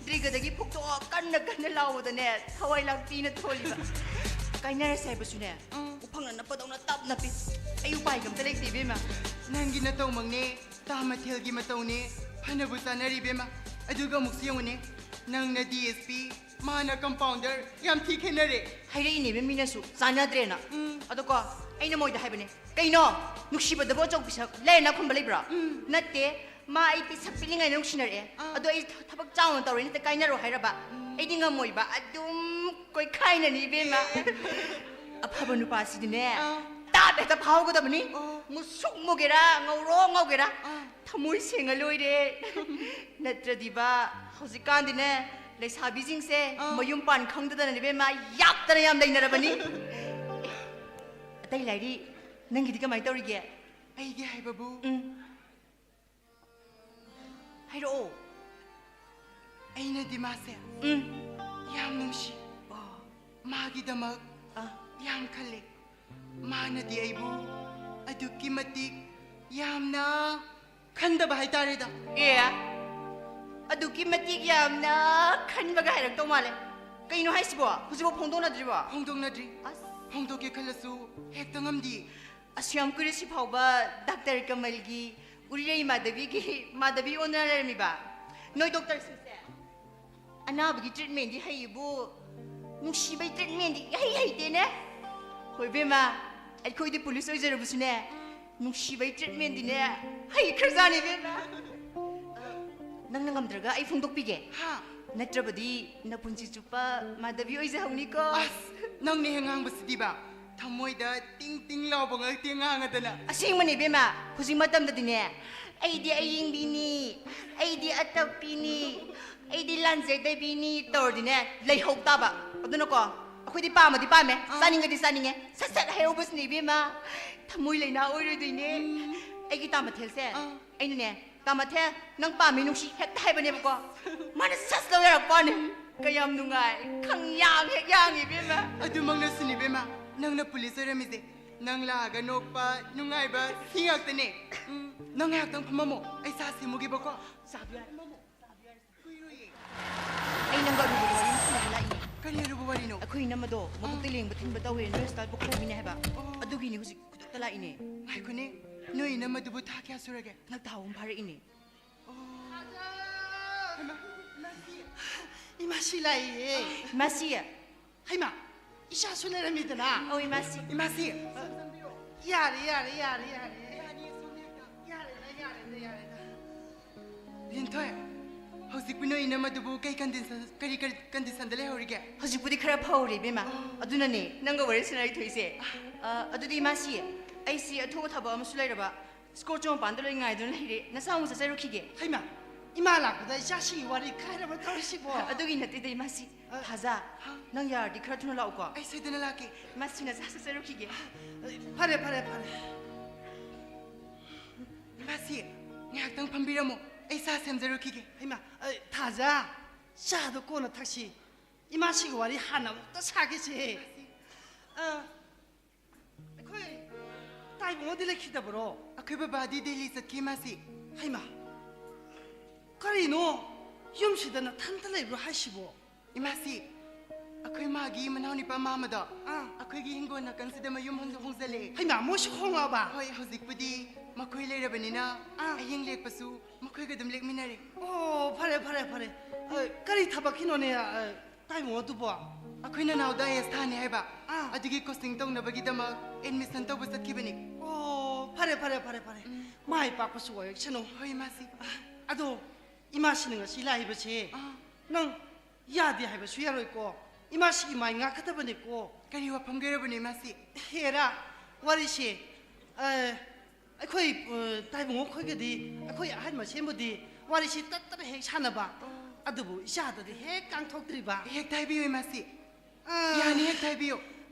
ꯗ꯭ꯔꯤꯒꯗꯒꯤ ꯐꯨꯛꯇꯣꯛꯑ ꯀꯟꯅ ꯀꯟꯅ ꯂꯥꯎꯕꯗꯅꯦ ꯊꯋꯥꯏ ꯂꯥꯛꯄꯤꯅ ꯊꯣꯜꯂꯤꯕ꯫ ꯀꯥꯏꯅꯔꯁꯦ ꯍꯥꯏꯕꯁꯨꯅꯦ, ꯎꯐꯪꯅ ꯅꯞꯄꯗꯧꯅ ꯇꯞ ꯅꯞꯄꯤ꯫ ꯑꯩ ꯎꯄꯥꯏꯒ ꯑꯝꯇ ꯂꯩꯇꯦ ꯏꯕꯦꯝꯃ꯫ ꯅꯪꯒꯤ ꯅꯇꯧꯃꯛꯅꯦ, ꯇꯥꯃꯊꯦꯜꯒꯤ ꯃꯇꯧꯅꯦ, ꯐꯅꯕꯨ ꯆꯥꯅꯔꯤ ꯏꯕꯦꯝꯃ꯫ ꯑꯗꯨꯒ ꯑꯃꯨꯛꯁꯨ ꯌꯦꯡꯉꯨꯅꯦ, ꯅꯪꯅ ꯗꯤ ꯑꯦꯁ ꯄꯤ, ꯃꯥꯅ ꯀꯝꯄꯥꯎꯟꯗꯔ, ꯌꯥꯝ ꯊꯤ ꯈꯦꯠꯅꯔꯦ꯫ ꯍꯥꯏꯔꯛꯏꯅꯦꯕ ꯃꯤꯅꯁꯨ, ꯆꯥꯟꯅꯗ꯭ꯔꯦꯅ꯫ ꯎꯝ꯫ ꯑꯗꯣꯀꯣ, ꯑꯩꯅ ꯃꯣꯏꯗ ꯍꯥꯏꯕꯅꯦ, "ꯀꯩꯅꯣ, ꯅꯨꯡꯁꯤꯕꯗꯕꯨ ꯑꯆꯧ ꯄꯤꯁꯛ ꯂꯩꯔꯅ ꯈꯨꯝꯕ ꯂꯩꯕ꯭ꯔꯣ?" ꯎꯝ꯫ ꯅꯠꯇꯦ, ꯃꯥ ꯑꯩ ꯄꯤꯁꯛ ꯄꯤꯛꯂꯤꯉꯩꯗ ꯅꯨꯡꯁꯤꯅꯔꯛꯑꯦ꯫ ꯑꯥ꯫ ꯑꯗꯣ ꯑꯩ ꯊ-, ꯊꯕꯛ ꯆꯥꯎꯅ ꯇꯧꯔꯦ, ꯅꯠꯇ ꯀꯥꯏꯅꯔꯣ ꯍꯥꯏꯔꯕ? ꯎꯝ꯫ ꯑꯩꯗꯤ ꯉꯝꯃꯣꯏꯕ, ꯑꯗꯨꯝ ꯀꯣꯏꯈꯥꯏꯅꯅꯤ ꯏꯕꯦꯝꯃ꯫ ꯑꯐꯕ ꯅꯨꯄꯥꯁꯤꯗꯤꯅꯦ, ꯑꯥ꯫ ꯇꯥꯞ ꯍꯦꯛꯇ ꯐꯥꯍꯧꯒꯗꯕꯅꯤ꯫ ꯑꯣ꯫ ꯃꯨꯁꯨꯛ ꯃꯨꯒꯦꯔꯥ, ꯉꯧꯔꯣ ꯉꯧꯒꯦꯔꯥ, ꯑꯥ꯫ ꯊꯃꯣꯏ ꯁꯦꯡꯉ ꯂꯣꯏꯔꯦ꯫ ꯅꯠꯇ꯭ꯔꯗꯤꯕ, ꯍꯧꯖꯤꯛꯀꯥꯟꯗꯤꯅꯦ, ꯂꯩꯁꯥꯕꯤꯁꯤꯡꯁꯦ ꯑꯥ꯫ ꯃꯌꯨꯝ ꯄꯥꯟ ꯈꯪꯗꯗꯅ ꯏꯕꯦꯝꯃ ꯌꯥꯞꯇꯅ ꯌꯥꯝ ꯂꯩꯅꯔꯕꯅꯤ꯫ ꯑꯦ, ꯑꯇꯩ ꯂꯥꯏꯔꯤ, ꯅꯪꯒꯤꯗꯤ ꯀꯃꯥꯏꯅ ꯇꯧꯔꯤꯒꯦ? ꯑꯩꯒꯤ ꯍꯥꯏꯕꯕꯨ? ꯎꯝ꯫ ꯍꯥꯏꯔꯛꯑꯣ꯫ ꯑꯩꯅꯗꯤ ꯃꯥꯁꯦ ꯎꯝ꯫ ꯌꯥꯝ ꯅꯨꯡꯁꯤ꯫ ꯑꯣ꯫ ꯃꯥꯒꯤꯗꯃꯛ ꯑꯥ꯫ ꯌꯥꯝ ꯈꯜꯂꯦ꯫ ꯃꯥꯅꯗꯤ ꯑꯩꯕꯨ ꯑꯗꯨꯛꯀꯤ ꯃꯇꯤꯛ ꯌꯥꯝꯅ ꯈꯟꯗꯕ ꯍꯥꯏꯇꯥꯔꯦꯗ꯫ ꯑꯦ, ꯑꯗꯨꯛꯀꯤ ꯃꯇꯤꯛ ꯌꯥꯝꯅ ꯈꯟꯕꯒ ꯍꯥꯏꯔꯛꯇꯧ ꯃꯥꯜꯂꯦ꯫ ꯀꯩꯅꯣ ꯍꯥꯏꯁꯤꯕꯣ? ꯍꯧꯖꯤꯛꯐꯥꯎ ꯐꯣꯡꯗꯣꯛꯅꯗ꯭ꯔꯤꯕꯣ? ꯐꯣꯡꯗꯣꯛꯅꯗ꯭ꯔꯤ꯫ ꯑꯁ꯫ ꯐꯣꯡꯗꯣꯛꯀꯦ ꯈꯜꯂꯁꯨ ꯍꯦꯛꯇ ꯉꯝꯗꯦ꯫ ꯑꯁꯨ ꯌꯥꯝ ꯀꯨꯏꯔꯦ ꯁꯤ ꯐꯥꯎꯕ ꯗꯥꯛꯇꯔ ꯀꯃꯜꯒꯤ ꯎꯔꯤꯔꯩ ꯃꯥꯙꯕꯤꯒꯤ ꯃꯥꯙꯕꯤ ꯑꯣꯟꯅ ꯂꯩꯔꯝꯃꯤꯕ꯫ ꯅꯣꯏ ꯗꯣꯛꯇꯔꯁꯤꯡꯁꯦ ꯑꯅꯥꯕꯒꯤ ꯇ꯭ꯔꯤꯠꯃꯦꯟꯗꯤ ꯍꯩꯕꯨ, ꯅꯨꯡꯁꯤꯕꯩ ꯇ꯭ꯔꯤꯠꯃꯦꯟꯗꯤ ꯏꯍꯩ ꯍꯩꯇꯦꯅꯦ꯫ ꯍꯣꯏ ꯏꯕꯦꯝꯃ, ꯑꯩꯈꯣꯏꯗꯤ ꯄꯨꯂꯤꯁ ꯑꯣꯏꯖꯔꯕꯁꯨꯅꯦ, ꯅꯨꯡꯁꯤꯕꯩ ꯇ꯭ꯔꯤꯠꯃꯦꯟꯗꯤꯅꯦ ꯍꯩꯈ꯭ꯔꯖꯥꯠꯅꯤ ꯏꯕꯦꯝꯃ꯫ ꯅꯪꯅ ꯉꯝꯗ꯭ꯔꯒ ꯑꯩ ꯐꯣꯡꯗꯣꯛꯄꯤꯒꯦ꯫ ꯍꯥ? ꯅꯠꯇ꯭ꯔꯕꯗꯤ ꯅꯄꯨꯟꯁꯤ ꯆꯨꯞꯄ ꯃꯥꯙꯕꯤ ꯑꯣꯏꯖꯍꯧꯅꯤꯀꯣ꯫ ꯑꯁ, ꯅꯪꯅ ꯍꯦꯛ ꯉꯥꯡꯕꯁꯤꯗꯤꯕ, ꯊꯃꯣꯏꯗ ꯇꯤꯡ ꯇꯤꯡ ꯂꯥꯎꯕ ꯉꯛꯇ ꯉꯥꯡꯉꯗꯅ꯫ ꯑꯁꯦꯡꯕꯅꯦ ꯏꯕꯦꯝꯃ, ꯍꯧꯖꯤꯛ ꯃꯇꯝꯗꯗꯤꯅꯦ, "ꯑꯩꯗꯤ ꯑꯌꯤꯡꯕꯤꯅꯤ, ꯑꯩꯗꯤ ꯑꯇꯞꯄꯤꯅꯤ, ꯑꯩꯗꯤ ꯂꯥꯟꯖꯗꯕꯤꯅꯤ" ꯇꯧꯔꯗꯤꯅꯦ, ꯂꯩꯍꯧ ꯇꯥꯕ꯫ ꯑꯗꯨꯅꯀꯣ, ꯑꯩꯈꯣꯏꯗꯤ ꯄꯥꯝꯃꯗꯤ ꯄꯥꯝꯃꯦ, ꯑꯥ꯫ ꯆꯥꯅꯤꯡꯉꯗꯤ ꯆꯥꯅꯤꯡꯉꯦ, ꯁꯠ ꯁꯠ ꯍꯥꯏꯍꯧꯕꯁꯤꯅꯦ ꯏꯕꯦꯝꯃ꯫ ꯊꯃꯣꯏ ꯂꯩꯅꯥ ꯑꯣꯏꯔꯣꯏꯗꯣꯏꯅꯦ꯫ ꯎꯝ꯫ ꯑꯩꯒꯤ ꯇꯥ ꯃꯊꯦꯜꯁꯦ ꯑꯥ꯫ ꯑꯩꯅꯅꯦ, ꯇꯥꯃꯊꯦ, ꯅꯪ ꯄꯥꯝꯃꯤ ꯅꯨꯡꯁꯤ ꯍꯦꯛꯇ ꯍꯥꯏꯕꯅꯦꯕꯀꯣ꯫ ꯃꯥꯅ ꯁꯠ ꯂꯧ ꯌꯥꯔꯛꯄꯅꯦ꯫ ꯀꯌꯥꯝ ꯅꯨꯡꯉꯥꯏ꯫ ꯈꯪꯌꯥꯡ ꯍꯦꯛ ꯌꯥꯡꯉꯤ, ꯏꯕꯦꯝꯃ꯫ ꯑꯗꯨꯃꯛꯅꯁꯨꯅꯤ, ꯏꯕꯦꯝꯃ꯫ ꯅꯪꯅ ꯄꯨꯂꯤꯁ ꯑꯣꯏꯔꯝꯃꯤꯁꯦ꯫ ꯅꯪ ꯂꯥꯛꯑꯒ ꯅꯣꯛꯄ, ꯅꯨꯡꯉꯥꯏꯕ, ꯁꯤ ꯉꯥꯛꯇꯅꯦ꯫ ꯎꯝ, ꯅꯪ ꯉꯥꯏꯍꯥꯛꯇꯪ ꯐꯝꯃꯝꯃꯣ꯫ ꯑꯩ ꯆꯥ ꯁꯦꯝꯃꯨꯒꯦꯕꯀꯣ꯫ ꯆꯥꯗꯣ ꯌꯥꯔꯦ꯫ ꯐꯝꯃꯝꯃꯣ, ꯆꯥꯗꯣ ꯌꯥꯔꯦ꯫ ꯀꯨꯏꯔꯣꯏꯌꯦ꯫ ꯑꯩ ꯅꯪꯒ ꯑꯔꯨꯕ ꯋꯥꯔꯤ ꯑꯃ ꯁꯥꯟꯅꯕ ꯂꯥꯛꯏꯅꯦ꯫ ꯀꯔꯤ ꯑꯔꯨꯕ ꯋꯥꯔꯤꯅꯣ? ꯑꯩꯈꯣꯏ ꯏꯅꯝꯃꯗꯣ ꯃꯕꯨꯛꯇ ꯑꯥ꯫ ꯂꯦꯡꯕ ꯊꯤꯟꯕ ꯇꯧꯋꯦ, ꯅꯣꯏ ꯍꯣꯁꯄꯤꯇꯥꯜ ꯄꯨꯈꯠꯂꯝꯃꯤꯅꯦ ꯍꯥꯏꯕ꯫ ꯑꯣ꯫ ꯑꯗꯨꯒꯤꯅꯤ ꯍꯧꯖꯤꯛ ꯈꯨꯗꯛꯇ ꯂꯥꯛꯏꯅꯦ꯫ ꯉꯥꯏꯈꯣꯅꯦ, ꯅꯣꯏ ꯏꯅꯝꯃꯗꯨꯕꯨ ꯊꯥ ꯀꯌꯥ ꯁꯨꯔꯒꯦ? ꯍꯟꯗꯛ ꯊꯥ ꯑꯍꯨꯝ ꯐꯥꯔꯛꯏꯅꯦ꯫ ꯑꯣ꯫ ꯍꯩꯃꯥ, ꯏꯃꯥꯁꯤ꯫ ꯏꯃꯥꯁꯤ ꯂꯥꯛꯏꯌꯦ꯫ ꯏꯃꯥꯁꯤ꯫ ꯍꯩꯃꯥ, ꯏꯆꯥꯁꯨ ꯂꯩꯔꯝꯃꯤꯗꯅ꯫ ꯑꯧ, ꯏꯃꯥꯁꯤ꯫ ꯏꯃꯥꯁꯤ꯫ ꯌꯥꯔꯦ, ꯌꯥꯔꯦ, ꯌꯥꯔꯦ, ꯌꯥꯔꯦ꯫ ꯌꯥꯔꯦꯗ, ꯌꯥꯔꯦꯗ, ꯌꯥꯔꯦꯗ꯫ ꯂꯤꯟꯊꯣꯏ, ꯍꯧꯖꯤꯛꯄꯨ ꯅꯣꯏ ꯏꯅꯝꯃꯗꯨꯕꯨ ꯀꯩ ꯀꯟꯗꯤꯁꯟ, ꯀꯔꯤ, ꯀꯔꯤ ꯀꯟꯗꯤꯁꯟꯗ ꯂꯩꯍꯧꯔꯤꯒꯦ? ꯍꯧꯖꯤꯛꯄꯨꯗꯤ ꯈꯔ ꯐꯍꯧꯔꯦ, ꯏꯕꯦꯝꯃ꯫ ꯑꯣ꯫ ꯑꯗꯨꯅꯅꯦ ꯅꯪꯒ ꯋꯥꯔꯤ ꯁꯥꯟꯅꯔꯤꯊꯣꯏꯁꯦ꯫ ꯑ, ꯑꯗꯨꯗꯤ ꯏꯃꯥꯁꯤ, ꯑꯩꯁꯤ ꯑꯊꯨꯕ ꯊꯕꯛ ꯑꯃꯁꯨ ꯂꯩꯔꯕ, ꯁ꯭ꯀꯣꯔꯠꯁꯨ ꯃꯄꯥꯟꯗ ꯂꯣꯏ ꯉꯥꯏꯗꯨꯅ ꯂꯩꯔꯦ꯫ ꯅꯆꯥ ꯑꯃꯨꯛ ꯆꯠꯆꯔꯨꯈꯤꯒꯦ꯫ ꯍꯩꯃꯥ, ꯏꯃꯥ ꯂꯥꯛꯄꯗ ꯏꯆꯥꯁꯤꯡꯒꯤ ꯋꯥꯔꯤ ꯈꯥꯏꯔꯕ ꯇꯧꯔꯤꯁꯤꯕꯣ? ꯑꯗꯨꯒꯤ ꯅꯠꯇꯦꯗ, ꯏꯃꯥꯁꯤ꯫ ꯑ, ꯊꯥꯖ, ꯍꯥ? ꯅꯪ ꯌꯥꯔꯗꯤ ꯈꯔ ꯊꯨꯅ ꯂꯥꯛꯎꯀꯣ꯫ ꯑꯩ ꯁꯣꯏꯗꯅ ꯂꯥꯛꯀꯦ꯫ ꯏꯃꯥꯁꯤ, ꯅꯆꯥ ꯆꯠꯆꯔꯨꯈꯤꯒꯦ꯫ ꯐꯔꯦ, ꯐꯔꯦ, ꯐꯔꯦ꯫ ꯏꯃꯥꯁꯤ, ꯉꯥꯏꯍꯥꯛꯇꯪ ꯐꯝꯕꯤꯔꯝꯃꯣ꯫ ꯑꯩ ꯆꯥ ꯁꯦꯝꯖꯔꯨꯈꯤꯒꯦ꯫ ꯍꯩꯃꯥ, ꯑ, ꯊꯥꯖ, ꯆꯥꯗꯣ ꯀꯣꯟꯅ ꯊꯛꯁꯤ꯫ ꯏꯃꯥꯁꯤꯒꯤ ꯋꯥꯔꯤ ꯍꯥꯟꯅ ꯑꯃꯨꯛꯇ ꯁꯥꯒꯦꯁꯦ꯫ ꯑ, ꯑꯩꯈꯣꯏ ꯇꯥꯏꯕꯨꯡꯉꯣꯗꯤ ꯂꯩꯈꯤꯗꯕꯔꯣ? ꯑꯩꯈꯣꯏ ꯕꯕꯥꯗꯤ ꯗꯦꯜꯂꯤ ꯆꯠꯈꯤ, ꯏꯃꯥꯁꯤ꯫ ꯍꯩꯃꯥ, ꯀꯔꯤꯅꯣ? ꯌꯨꯝꯁꯤꯗ ꯅꯊꯟꯇ ꯂꯩꯕ꯭ꯔꯣ ꯍꯥꯏꯁꯤꯕꯣ? ꯏꯃꯥꯁꯤ, ꯑꯩꯈꯣꯏ ꯃꯥꯒꯤ ꯃꯅꯥꯎꯅꯨꯄꯥ ꯃꯥꯃꯗꯣ ꯑꯥ꯫ ꯑꯩꯈꯣꯏꯒꯤ ꯍꯤꯡꯒꯣꯜ ꯅꯥꯀꯟꯁꯤꯗ ꯃꯌꯨꯝ ꯍꯣꯡ-, ꯍꯣꯡꯖꯜꯂꯛꯑꯦ꯫ ꯍꯩꯃꯥ, ꯃꯣꯏꯁꯨ ꯍꯣꯡꯉꯛꯑꯕ? ꯍꯣꯏ, ꯍꯧꯖꯤꯛꯄꯨꯗꯤ ꯃꯈꯣꯏ ꯂꯩꯔꯕꯅꯤꯅ ꯑꯥ꯫ ꯑꯍꯤꯡ ꯂꯦꯛꯄꯁꯨ ꯃꯈꯣꯏꯒ ꯑꯗꯨꯝ ꯂꯦꯛꯃꯤꯟꯅꯔꯦ꯫ ꯑꯣ, ꯐꯔꯦ, ꯐꯔꯦ, ꯐꯔꯦ꯫ ꯑ, ꯀꯔꯤ ꯊꯕꯛꯀꯤꯅꯣꯅꯦ, ꯑ, ꯇꯥꯏꯕꯨꯡꯉꯣ ꯑꯗꯨꯕꯣ? ꯑꯩꯈꯣꯏ ꯅꯅꯥꯎꯗ ꯑꯥꯏ ꯑꯦꯁ ꯊꯥꯅꯤ ꯍꯥꯏꯕ꯫ ꯑꯥ꯫ ꯑꯗꯨꯒꯤ ꯀꯣꯆꯤꯡ ꯇꯧꯅꯕꯒꯤꯗꯃꯛ ꯑꯦꯗꯃꯤꯁꯟ ꯇꯧꯕ ꯆꯠꯈꯤꯕꯅꯤ꯫ ꯑꯣ, ꯐꯔꯦ, ꯐꯔꯦ, ꯐꯔꯦ, ꯐꯔꯦ꯫ ꯎꯝ꯫ ꯃꯥꯏ ꯄꯥꯛꯄꯁꯨ ꯑꯣꯏꯔꯛꯁꯅꯨ꯫ ꯍꯣꯏ, ꯏꯃꯥꯁꯤ꯫ ꯑꯗꯣ, ꯏꯃꯥꯁꯤꯅ ꯉꯁꯤ ꯂꯥꯛꯏꯕꯁꯦ, ꯑꯥ꯫ ꯅꯪ ꯌꯥꯗꯦ ꯍꯥꯏꯕꯁꯨ ꯌꯥꯔꯣꯏꯀꯣ꯫ ꯏꯃꯥꯁꯤꯒꯤ ꯃꯥꯏ ꯉꯥꯛꯀꯗꯕꯅꯤꯀꯣ꯫ ꯀꯔꯤ ꯋꯥꯐꯝꯒꯤ ꯑꯣꯏꯔꯕꯅꯣ, ꯏꯃꯥꯁꯤ? ꯍꯦꯔꯥ, ꯋꯥꯔꯤꯁꯦ, ꯑ, ꯑꯩꯈꯣꯏ, ꯑ, ꯇꯥꯏꯕꯨꯡꯉꯣ ꯈꯣꯏꯒꯗꯤ, ꯑꯩꯈꯣꯏ ꯑꯍꯟ ꯃꯁꯦꯟꯕꯨꯗꯤ ꯋꯥꯔꯤꯁꯤ ꯇꯠꯇꯅ ꯍꯦꯛ ꯁꯥꯟꯅꯕ꯫ ꯑꯣ꯫ ꯑꯗꯨꯕꯨ ꯏꯆꯥꯗꯗꯤ ꯍꯦꯛ ꯀꯥꯡꯊꯣꯛꯇ꯭ꯔꯤꯕ꯫ ꯍꯦꯛꯇ ꯍꯥꯏꯕꯤꯌꯨ, ꯏꯃꯥꯁꯤ꯫ ꯑ, ꯌꯥꯅꯤ, ꯍꯦꯛꯇ ꯍꯥꯏꯕꯤꯌꯨ꯫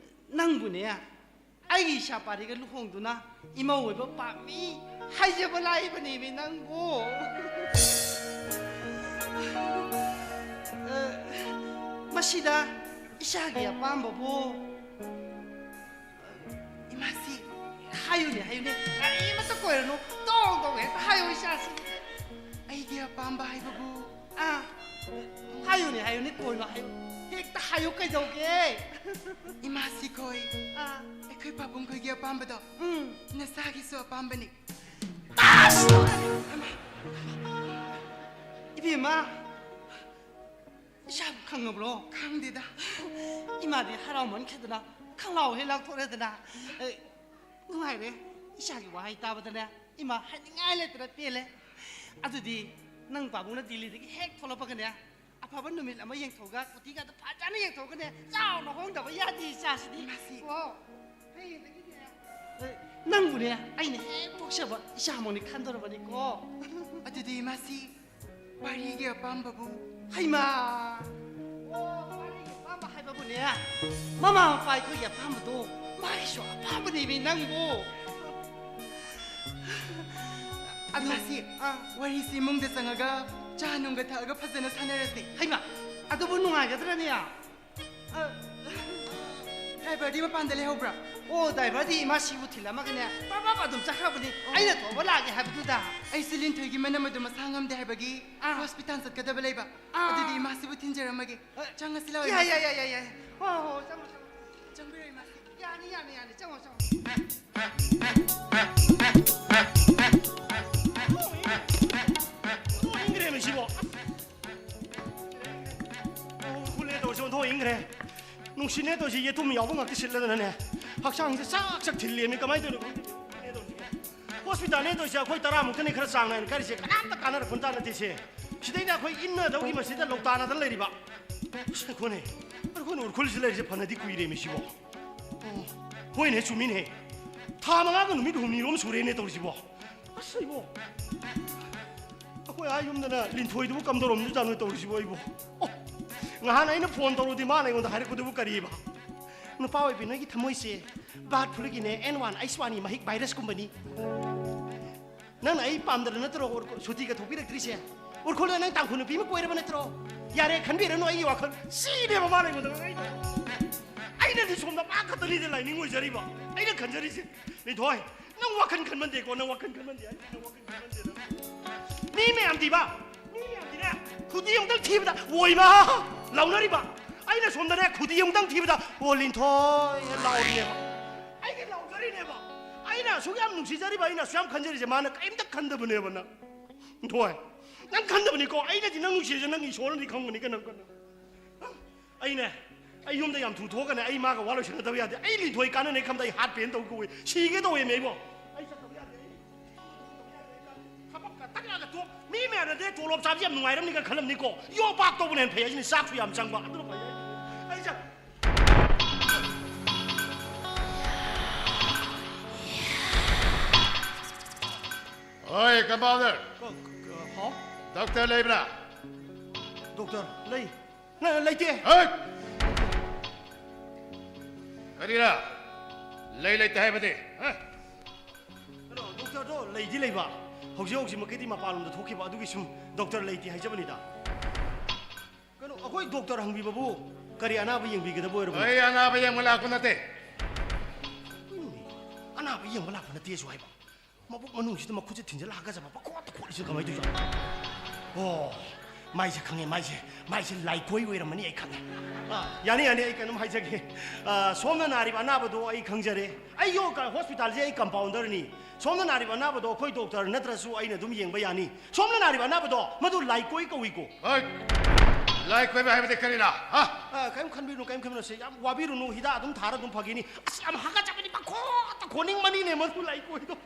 ꯅꯪꯕꯨꯅꯦ, ꯑꯩꯒꯤ ꯏꯆꯥ ꯄꯥꯔꯤꯒ ꯂꯨꯍꯣꯡꯗꯨꯅ ꯏꯃꯧ ꯑꯣꯏꯕ ꯄꯥꯝꯃꯤ꯫ ꯍꯥꯏꯖꯕ ꯂꯥꯛꯏꯕꯅꯦꯃꯤ ꯅꯪꯕꯨ꯫ ꯑ, ꯃꯁꯤꯗ ꯏꯁꯥꯒꯤ ꯑꯄꯥꯝꯕꯕꯨ, ꯏꯃꯥꯁꯤ, ꯍꯥꯏꯌꯨꯅꯦ, ꯍꯥꯏꯌꯨꯅꯦ, ꯀꯔꯤꯃꯇ ꯀꯣꯏꯔꯅꯨ, ꯇꯣꯡ ꯇꯣꯡ ꯍꯦꯛꯇ ꯍꯥꯏꯌꯨ ꯏꯆꯥꯁꯤ꯫ ꯑꯩꯒꯤ ꯑꯄꯥꯝꯕ ꯍꯥꯏꯕꯕꯨ, ꯑꯥ, ꯍꯥꯏꯌꯨꯅꯦ, ꯍꯥꯏꯌꯨꯅꯦ, ꯀꯣꯏꯔꯣ ꯍꯥꯏꯌꯨ, ꯍꯦꯛꯇ ꯍꯥꯏꯌꯨ, ꯀꯩꯗꯧꯒꯦ? ꯏꯃꯥꯁꯤ ꯈꯣꯏ, ꯑꯥ꯫ ꯑꯩꯈꯣꯏ ꯄꯥꯕꯨꯡ ꯈꯣꯏꯒꯤ ꯑꯄꯥꯝꯕꯗꯣ, ꯎꯝ꯫ ꯅꯆꯥꯒꯤꯁꯨ ꯑꯄꯥꯝꯕꯅꯤ꯫ ꯑꯁ! ꯏꯕꯦꯝꯃ, ꯏꯆꯥꯕꯨ ꯈꯪꯉꯕ꯭ꯔꯣ? ꯈꯪꯗꯦꯗ꯫ ꯏꯃꯥꯗꯤ ꯍꯔꯥꯎꯃꯟꯈꯤꯗꯅ ꯈꯪꯂꯥꯎ ꯍꯦꯛ ꯂꯥꯎꯊꯣꯛꯂꯦꯗꯅ꯫ ꯑꯦ, ꯅꯨꯡꯉꯥꯏꯔꯦ꯫ ꯏꯆꯥꯒꯤ ꯋꯥꯍꯩ ꯇꯥꯕꯗꯅꯦ ꯏꯃꯥ ꯍꯥꯏꯅꯤꯡꯉꯥꯏ ꯂꯩꯇꯅ ꯄꯦꯜꯂꯦ꯫ ꯑꯗꯨꯗꯤ ꯅꯪ ꯄꯥꯕꯨꯡꯅ ꯗꯤꯜꯂꯤꯗꯒꯤ ꯍꯦꯛ ꯊꯣꯛꯂꯛꯄꯒꯅꯦ, ꯑꯐꯕ ꯅꯨꯃꯤꯠ ꯑꯃ ꯌꯦꯡꯊꯣꯛꯑꯒ ꯀꯨꯇꯤꯒꯗꯣ ꯐꯖꯅ ꯌꯦꯡꯊꯣꯛꯑꯒꯅꯦ, ꯆꯥꯎꯅ ꯍꯣꯡꯗꯕ ꯌꯥꯗꯦ ꯏꯆꯥꯁꯤꯗꯤ꯫ ꯏꯃꯥꯁꯤ꯫ ꯀꯣ, ꯍꯌꯦꯡꯗꯒꯤꯅꯦ, ꯑꯦ, ꯅꯪꯕꯨꯅꯦ ꯑꯩꯅ ꯍꯦꯛ ꯄꯣꯛꯆꯕ ꯏꯆꯥꯃꯛꯅꯤ ꯈꯟꯗꯣꯔꯕꯅꯤꯀꯣ꯫ ꯑꯗꯨꯗꯤ ꯏꯃꯥꯁꯤ, ꯋꯥꯔꯤꯒꯤ ꯑꯄꯥꯝꯕꯕꯨ? ꯍꯩꯃꯥ! ꯑꯣ, ꯋꯥꯔꯤꯒꯤ ꯑꯄꯥꯝꯕ ꯍꯥꯏꯕꯕꯨꯅꯦ, ꯃꯃꯥ ꯃꯄꯥ ꯑꯩꯈꯣꯏꯒꯤ ꯑꯄꯥꯝꯕꯗꯣ ꯃꯥꯒꯤꯁꯨ ꯑꯄꯥꯝꯕꯅꯦꯃꯤ ꯅꯪꯕꯨ꯫ ꯑꯗꯨ, ꯏꯃꯥꯁꯤ, ꯑꯥ꯫ ꯋꯥꯔꯤꯁꯤ ꯏꯃꯨꯡꯗ ꯆꯪꯉꯒ ꯆꯥ ꯅꯨꯡꯒ ꯊꯛꯑꯒ ꯐꯖꯅ ꯁꯥꯟꯅꯔꯁꯦ꯫ ꯍꯩꯃꯥ! ꯑꯗꯨꯕꯨ ꯅꯨꯡꯉꯥꯏꯒꯗ꯭ꯔꯅꯦ? ꯑ, ꯗ꯭ꯔꯥꯏꯚꯔꯗꯤ ꯃꯄꯥꯟꯗ ꯂꯩꯍꯧꯕ꯭ꯔꯥ? ꯑꯣ, ꯗ꯭ꯔꯥꯏꯚꯔꯗꯤ ꯏꯃꯥꯁꯤꯕꯨ ꯊꯤꯜꯂꯝꯃꯒꯅꯦ ꯄ꯭ꯔꯞ ꯄ꯭ꯔꯞ ꯑꯗꯨꯝ ꯆꯠꯈ꯭ꯔꯕꯅꯤ꯫ ꯑꯣ꯫ ꯑꯩꯅ ꯊꯧꯕ ꯂꯥꯛꯑꯒꯦ ꯍꯥꯏꯕꯗꯨꯗ꯫ ꯑꯩꯁꯨ ꯂꯤꯟꯊꯣꯏꯒꯤ ꯃꯅꯝ ꯑꯗꯨ ꯃꯁꯥ ꯉꯝꯗꯦ ꯍꯥꯏꯕꯒꯤ ꯑꯥ꯫ ꯍꯣꯁꯄꯤꯇꯥꯜ ꯆꯠꯀꯗꯕ ꯂꯩꯕ꯫ ꯑꯥ꯫ ꯑꯗꯨꯗꯤ ꯏꯃꯥꯁꯤꯕꯨ ꯊꯤꯟꯖꯔꯝꯃꯒꯦ꯫ ꯑ, ꯆꯪꯉꯁꯤ ꯂꯥꯎ, ꯌꯥꯏ, ꯏꯃꯥꯁꯤ꯫ ꯌꯥꯏ, ꯌꯥꯏ, ꯌꯥꯏ, ꯌꯥꯏ꯫ ꯍꯣ, ꯍꯣ, ꯆꯪꯉꯣ, ꯆꯪꯉꯣ꯫ ꯆꯪꯕꯤꯔꯣ, ꯏꯃꯥꯁꯤ꯫ ꯌꯥꯅꯤ, ꯌꯥꯅꯤ, ꯌꯥꯅꯤ꯫ ꯆꯪꯉꯣ, ꯆꯪꯉꯣ꯫ ꯅꯣꯛꯅꯤꯡꯈ꯭ꯔꯦ ꯃꯁꯤꯕꯣ꯫ ꯑꯣ, ꯎꯈ꯭ꯔꯨꯜꯅꯦ ꯇꯧꯔꯤꯁꯦ, ꯑꯣꯟꯊꯣꯛ ꯏꯟꯈ꯭ꯔꯦ꯫ ꯅꯨꯡꯁꯤꯠꯅꯦ ꯇꯧꯔꯤꯁꯦ, ꯌꯦꯇꯨꯝ ꯌꯥꯎꯕ ꯉꯥꯛꯇ ꯁꯤꯠꯂꯗꯅꯅꯦ꯫ ꯍꯛꯆꯥꯡꯁꯦ ꯆꯥꯛ ꯆꯥꯛ ꯊꯤꯜꯂꯦꯃꯤ, ꯀꯃꯥꯏꯅ ꯇꯧꯔꯤꯅꯣ ꯈꯪꯗꯦ꯫ ꯍꯣꯁꯄꯤꯇꯥꯜꯅꯦ ꯇꯧꯔꯤꯁꯦ, ꯑꯩꯈꯣꯏ ꯇꯔꯥꯃꯨꯛꯇꯅꯦ ꯈꯔ ꯆꯥꯡ ꯅꯥꯏꯅ ꯀꯥꯔꯤꯁꯦ, ꯀꯅꯥꯝꯇ ꯀꯥꯟꯅꯔꯛꯄ ꯅꯠꯇꯦꯁꯦ꯫ ꯁꯤꯗꯩꯗ ꯑꯩꯈꯣꯏ ꯏꯟꯅꯗꯧꯒꯤ ꯃꯁꯤꯗ ꯂꯧꯇꯥꯅꯗꯅ ꯂꯩꯔꯤꯕ꯫ ꯑꯁ, ꯑꯩꯈꯣꯏꯅꯦ, ꯑꯩꯈꯣꯏꯅ ꯎꯈ꯭ꯔꯨꯜꯁꯤꯗ ꯂꯩꯔꯤꯁꯦ ꯐꯅꯗꯤ ꯀꯨꯏꯔꯦꯃꯤ ꯁꯤꯕꯣ꯫ ꯑꯣ, ꯍꯣꯏꯅꯦ, ꯆꯨꯝꯃꯤꯅꯦ꯫ ꯊꯥ ꯃꯉꯥꯒ ꯅꯨꯃꯤꯠ ꯍꯨꯝꯅꯤꯔꯣꯝ ꯁꯨꯔꯦꯅꯦ ꯇꯧꯔꯤꯁꯤꯕꯣ꯫ ꯑꯁ, ꯑꯩꯕꯣ, ꯑꯩꯈꯣꯏ ꯑꯥ ꯌꯨꯝꯗꯅ ꯂꯤꯟꯊꯣꯏꯗꯨꯕꯨ ꯀꯝꯗꯧꯔꯝꯗꯣꯏꯖꯥꯠꯅꯣ ꯇꯧꯔꯤꯁꯤꯕꯣ ꯑꯩꯕꯣ꯫ ꯑꯣ, ꯉꯍꯥꯟ ꯑꯩꯅ ꯐꯣꯟ ꯇꯧꯔꯨꯗꯤ ꯃꯥꯅ ꯑꯩꯉꯣꯟꯗ ꯍꯥꯏꯔꯛꯄꯗꯨꯕꯨ ꯀꯔꯤꯕ? ꯅꯨꯄꯥ ꯑꯣꯏꯕꯤ, ꯅꯣꯏꯒꯤ ꯊꯃꯣꯏꯁꯦ ꯕꯥꯔꯠ ꯐ꯭ꯂꯨꯒꯤꯅꯦ, ꯑꯦꯟ ꯋꯥꯟ ꯑꯩꯁ ꯋꯥꯟꯒꯤ ꯃꯍꯤꯛ ꯚꯥꯏꯔꯁꯀꯨꯝꯕꯅꯤ꯫ ꯅꯪꯅ ꯑꯩ ꯄꯥꯝꯗꯅ ꯅꯠꯇ꯭ꯔꯣ ꯎꯔ-, ꯁꯨꯇꯤꯒ ꯊꯣꯛꯄꯤꯔꯛꯇ꯭ꯔꯤꯁꯦ? ꯎꯔꯈꯨꯜꯗ ꯅꯪ ꯇꯥꯡꯈꯨꯜ ꯅꯨꯄꯤ ꯑꯃ ꯀꯣꯏꯔꯕ ꯅꯠꯇ꯭ꯔꯣ? ꯌꯥꯔꯦ, ꯈꯟꯕꯤꯔꯅꯨ ꯑꯩꯒꯤ ꯋꯥꯈꯜ꯫ ꯁꯤꯅꯦꯕ ꯃꯥꯅ ꯑꯩꯉꯣꯟꯗ ꯉꯥꯡꯉꯛꯏꯗꯣ꯫ ꯑꯩꯅꯗꯤ ꯁꯣꯝꯗ ꯃꯥ ꯈꯛꯇꯅꯤꯗ ꯂꯥꯏꯅꯤꯡ ꯑꯣꯏꯖꯔꯤꯕ꯫ ꯑꯩꯅ ꯈꯟꯖꯔꯤꯁꯦ, ꯂꯤꯟꯊꯣꯏ, ꯅꯪ ꯋꯥꯈꯜ ꯈꯟꯃꯟꯗꯦꯀꯣ, ꯅꯪ ꯋꯥꯈꯜ ꯈꯟꯃꯟꯗꯦ, ꯑꯩ ꯅꯪ ꯋꯥꯈꯜ ꯈꯟꯃꯟꯗꯦꯗ꯫ ꯃꯤ ꯃꯌꯥꯝꯗꯤꯕ, ꯃꯤ ꯃꯌꯥꯝꯗꯤꯅꯦ, ꯈꯨꯗꯤ ꯑꯃꯨꯛꯇꯪ ꯊꯤꯕꯗ "ꯑꯣꯏꯃꯥ" ꯂꯥꯎꯅꯔꯤꯕ꯫ ꯑꯩꯅ ꯁꯣꯝꯗꯅꯦ, ꯈꯨꯗꯤ ꯑꯃꯨꯛꯇꯪ ꯊꯤꯕꯗ "ꯑꯣ, ꯂꯤꯟꯊꯣꯏ" ꯍꯥꯏꯅ ꯂꯥꯎꯔꯤꯅꯦꯕ꯫ ꯑꯩꯗꯤ ꯂꯥꯎꯖꯔꯤꯅꯦꯕ꯫ ꯑꯩꯅ ꯑꯁꯨꯛ ꯌꯥꯝ ꯅꯨꯡꯁꯤꯖꯔꯤꯕ, ꯑꯩꯅ ꯑꯁꯨꯛ ꯌꯥꯝ ꯈꯟꯖꯔꯤꯁꯦ, ꯃꯥꯅ ꯀꯔꯤꯝꯇ ꯈꯟꯗꯕꯅꯦꯕ ꯅꯪ꯫ ꯊꯣꯏ, ꯅꯪ ꯈꯟꯗꯕꯅꯤꯀꯣ꯫ ꯑꯩꯅꯗꯤ ꯅꯪ ꯅꯨꯡꯁꯤꯔꯤꯁꯦ ꯅꯪ ꯏꯁꯣꯔꯅꯗꯤ ꯈꯪꯕꯅꯤ ꯀꯩꯅꯣ, ꯀꯩꯅꯣ꯫ ꯑꯩꯅꯦ, ꯑꯩ ꯌꯨꯝꯗ ꯌꯥꯝ ꯊꯨ ꯊꯣꯛꯑꯒꯅꯦ, ꯑꯩ ꯃꯥꯒ ꯋꯥ ꯂꯣꯏꯁꯟꯅꯗꯕ ꯌꯥꯗꯦ꯫ ꯑꯩ ꯂꯤꯟꯊꯣꯏ ꯀꯥꯟꯅꯅꯦ ꯈꯟꯕꯗ ꯑꯩ ꯍꯥꯠ ꯄꯦꯟ ꯇꯧ ꯀꯧꯏ꯫ ꯁꯤꯒꯦ ꯇꯧꯋꯦꯃꯦ ꯑꯩꯕꯣ꯫ ꯑꯩ ꯆꯠꯇꯕ ꯌꯥꯗꯦ꯫ ꯑꯩ ꯊꯕꯛꯀ ꯇꯛ ꯂꯥꯎꯅ ꯇꯣꯛ-, ꯃꯤ ꯃꯌꯥꯝꯅꯗꯤ ꯇꯣꯂꯣꯞ ꯆꯥꯕꯁꯦ ꯌꯥꯝ ꯅꯨꯡꯉꯥꯏꯔꯝꯅꯤꯒ ꯈꯜꯂꯝꯅꯤꯀꯣ꯫ ꯌꯣꯄꯥꯛ ꯇꯧꯕꯅ ꯍꯦꯟꯅ ꯐꯩ ꯍꯥꯏꯁꯤꯅꯤ, ꯆꯥꯛꯁꯨ ꯌꯥꯝ ꯆꯪꯕ꯫ ꯑꯗꯨꯅ ꯐꯩ ꯍꯥꯏꯁꯤꯅꯤ꯫ ꯑꯩ ꯆꯠ-, ꯍꯣꯏ, ꯀꯝꯄꯥꯎꯟꯗꯔ꯫ ꯀ-, ꯀ-, ꯍꯥꯎ? ꯗꯣꯛꯇꯔ ꯂꯩꯕ꯭ꯔꯥ? ꯗꯣꯛꯇꯔ ꯂꯩ꯫ ꯅ-, ꯂꯩꯇꯦ꯫ ꯍꯩꯠ! ꯀꯔꯤꯔꯥ? ꯂꯩ ꯂꯩꯇꯦ ꯍꯥꯏꯕꯗꯤ? ꯍꯥ? ꯀꯩꯅꯣ, ꯗꯣꯛꯇꯔꯗꯣ ꯂꯩꯗꯤ ꯂꯩꯕ, ꯍꯧꯖꯤꯛ ꯍꯧꯖꯤꯛꯃꯛꯀꯤꯗꯤ ꯃꯄꯥꯟꯂꯣꯝꯗ ꯊꯣꯛꯈꯤꯕ, ꯑꯗꯨꯒꯤ ꯁꯨꯝ ꯗꯣꯛꯇꯔ ꯂꯩꯇꯦ ꯍꯥꯏꯖꯕꯅꯤꯗ꯫ ꯀꯩꯅꯣ, ꯑꯩꯈꯣꯏ ꯗꯣꯛꯇꯔ ꯍꯪꯕꯤꯕꯕꯨ ꯀꯔꯤ ꯑꯅꯥꯕ ꯌꯦꯡꯕꯤꯒꯗꯕ ꯑꯣꯏꯔꯕꯅꯣ? ꯑꯩ ꯑꯅꯥꯕ ꯌꯦꯡꯕ ꯂꯥꯛꯄ ꯅꯠꯇꯦ꯫ ꯀꯩꯅꯣꯅꯦ? ꯑꯅꯥꯕ ꯌꯦꯡꯕ ꯂꯥꯛꯄ ꯅꯠꯇꯦꯁꯨ ꯍꯥꯏꯕ꯫ ꯃꯕꯨꯛ ꯃꯅꯨꯡꯁꯤꯗ ꯃꯈꯨꯠꯁꯦ ꯊꯤꯟꯖꯤꯜꯂ ꯍꯥꯀꯠꯆꯕ ꯄꯪꯈꯣꯠꯇ ꯈꯣꯠꯂꯤꯁꯤꯅ ꯀꯃꯥꯏꯅ ꯇꯧꯔꯤꯅꯣ? ꯑꯣ, ꯃꯥꯏꯁꯦ ꯈꯪꯉꯦ, ꯃꯥꯏꯁꯦ, ꯃꯥꯏꯁꯦ ꯂꯥꯏꯀꯣꯏ ꯑꯣꯏꯔꯝꯃꯅꯤ, ꯑꯩ ꯈꯪꯉꯦ꯫ ꯑꯥ, ꯌꯥꯅꯤ, ꯌꯥꯅꯤ, ꯑꯩ ꯀꯩꯅꯣꯝ ꯍꯥꯏꯖꯒꯦ꯫ ꯑꯥ, ꯁꯣꯝꯅ ꯅꯥꯔꯤꯕ ꯑꯅꯥꯕꯗꯣ ꯑꯩ ꯈꯪꯖꯔꯦ꯫ ꯑꯩ ꯌꯣ-, ꯀ-, ꯍꯣꯁꯄꯤꯇꯥꯜꯁꯦ ꯑꯩ ꯀꯝꯄꯥꯎꯟꯗꯔꯅꯤ꯫ ꯁꯣꯝꯅ ꯅꯥꯔꯤꯕ ꯑꯅꯥꯕꯗꯣ ꯑꯩꯈꯣꯏ ꯗꯣꯛꯇꯔ ꯅꯠꯇ꯭ꯔꯁꯨ ꯑꯩꯅ ꯑꯗꯨꯝ ꯌꯦꯡꯕ ꯌꯥꯅꯤ꯫ ꯁꯣꯝꯅ ꯅꯥꯔꯤꯕ ꯑꯅꯥꯕꯗꯣ ꯃꯗꯨ ꯂꯥꯏꯀꯣꯏ ꯀꯧꯏꯀꯣ꯫ ꯍꯣꯏ, ꯂꯥꯏꯀꯣꯏꯕ ꯍꯥꯏꯕꯗꯤ ꯀꯔꯤꯅꯣ? ꯍꯥ? ꯑꯥ, ꯀꯔꯤꯝ ꯈꯟꯕꯤꯔꯨꯅꯨ, ꯀꯔꯤꯝ ꯈꯟꯕꯤꯔꯨꯅꯨ, ꯁꯦ, ꯌꯥꯝ ꯋꯥꯕꯤꯔꯨꯅꯨ, ꯍꯤꯗꯥꯛ ꯑꯗꯨꯝ ꯊꯥꯔ ꯑꯗꯨꯝ ꯐꯈꯤꯅꯤ꯫ ꯑꯁ, ꯌꯥꯝ ꯍꯥꯀꯠꯆꯕꯅꯤ, ꯄꯪꯈꯣꯠꯇ ꯈꯣꯠꯅꯤꯡꯕꯅꯤꯅꯦ ꯃꯗꯨ ꯂꯥꯏꯀꯣꯏꯗꯣ꯫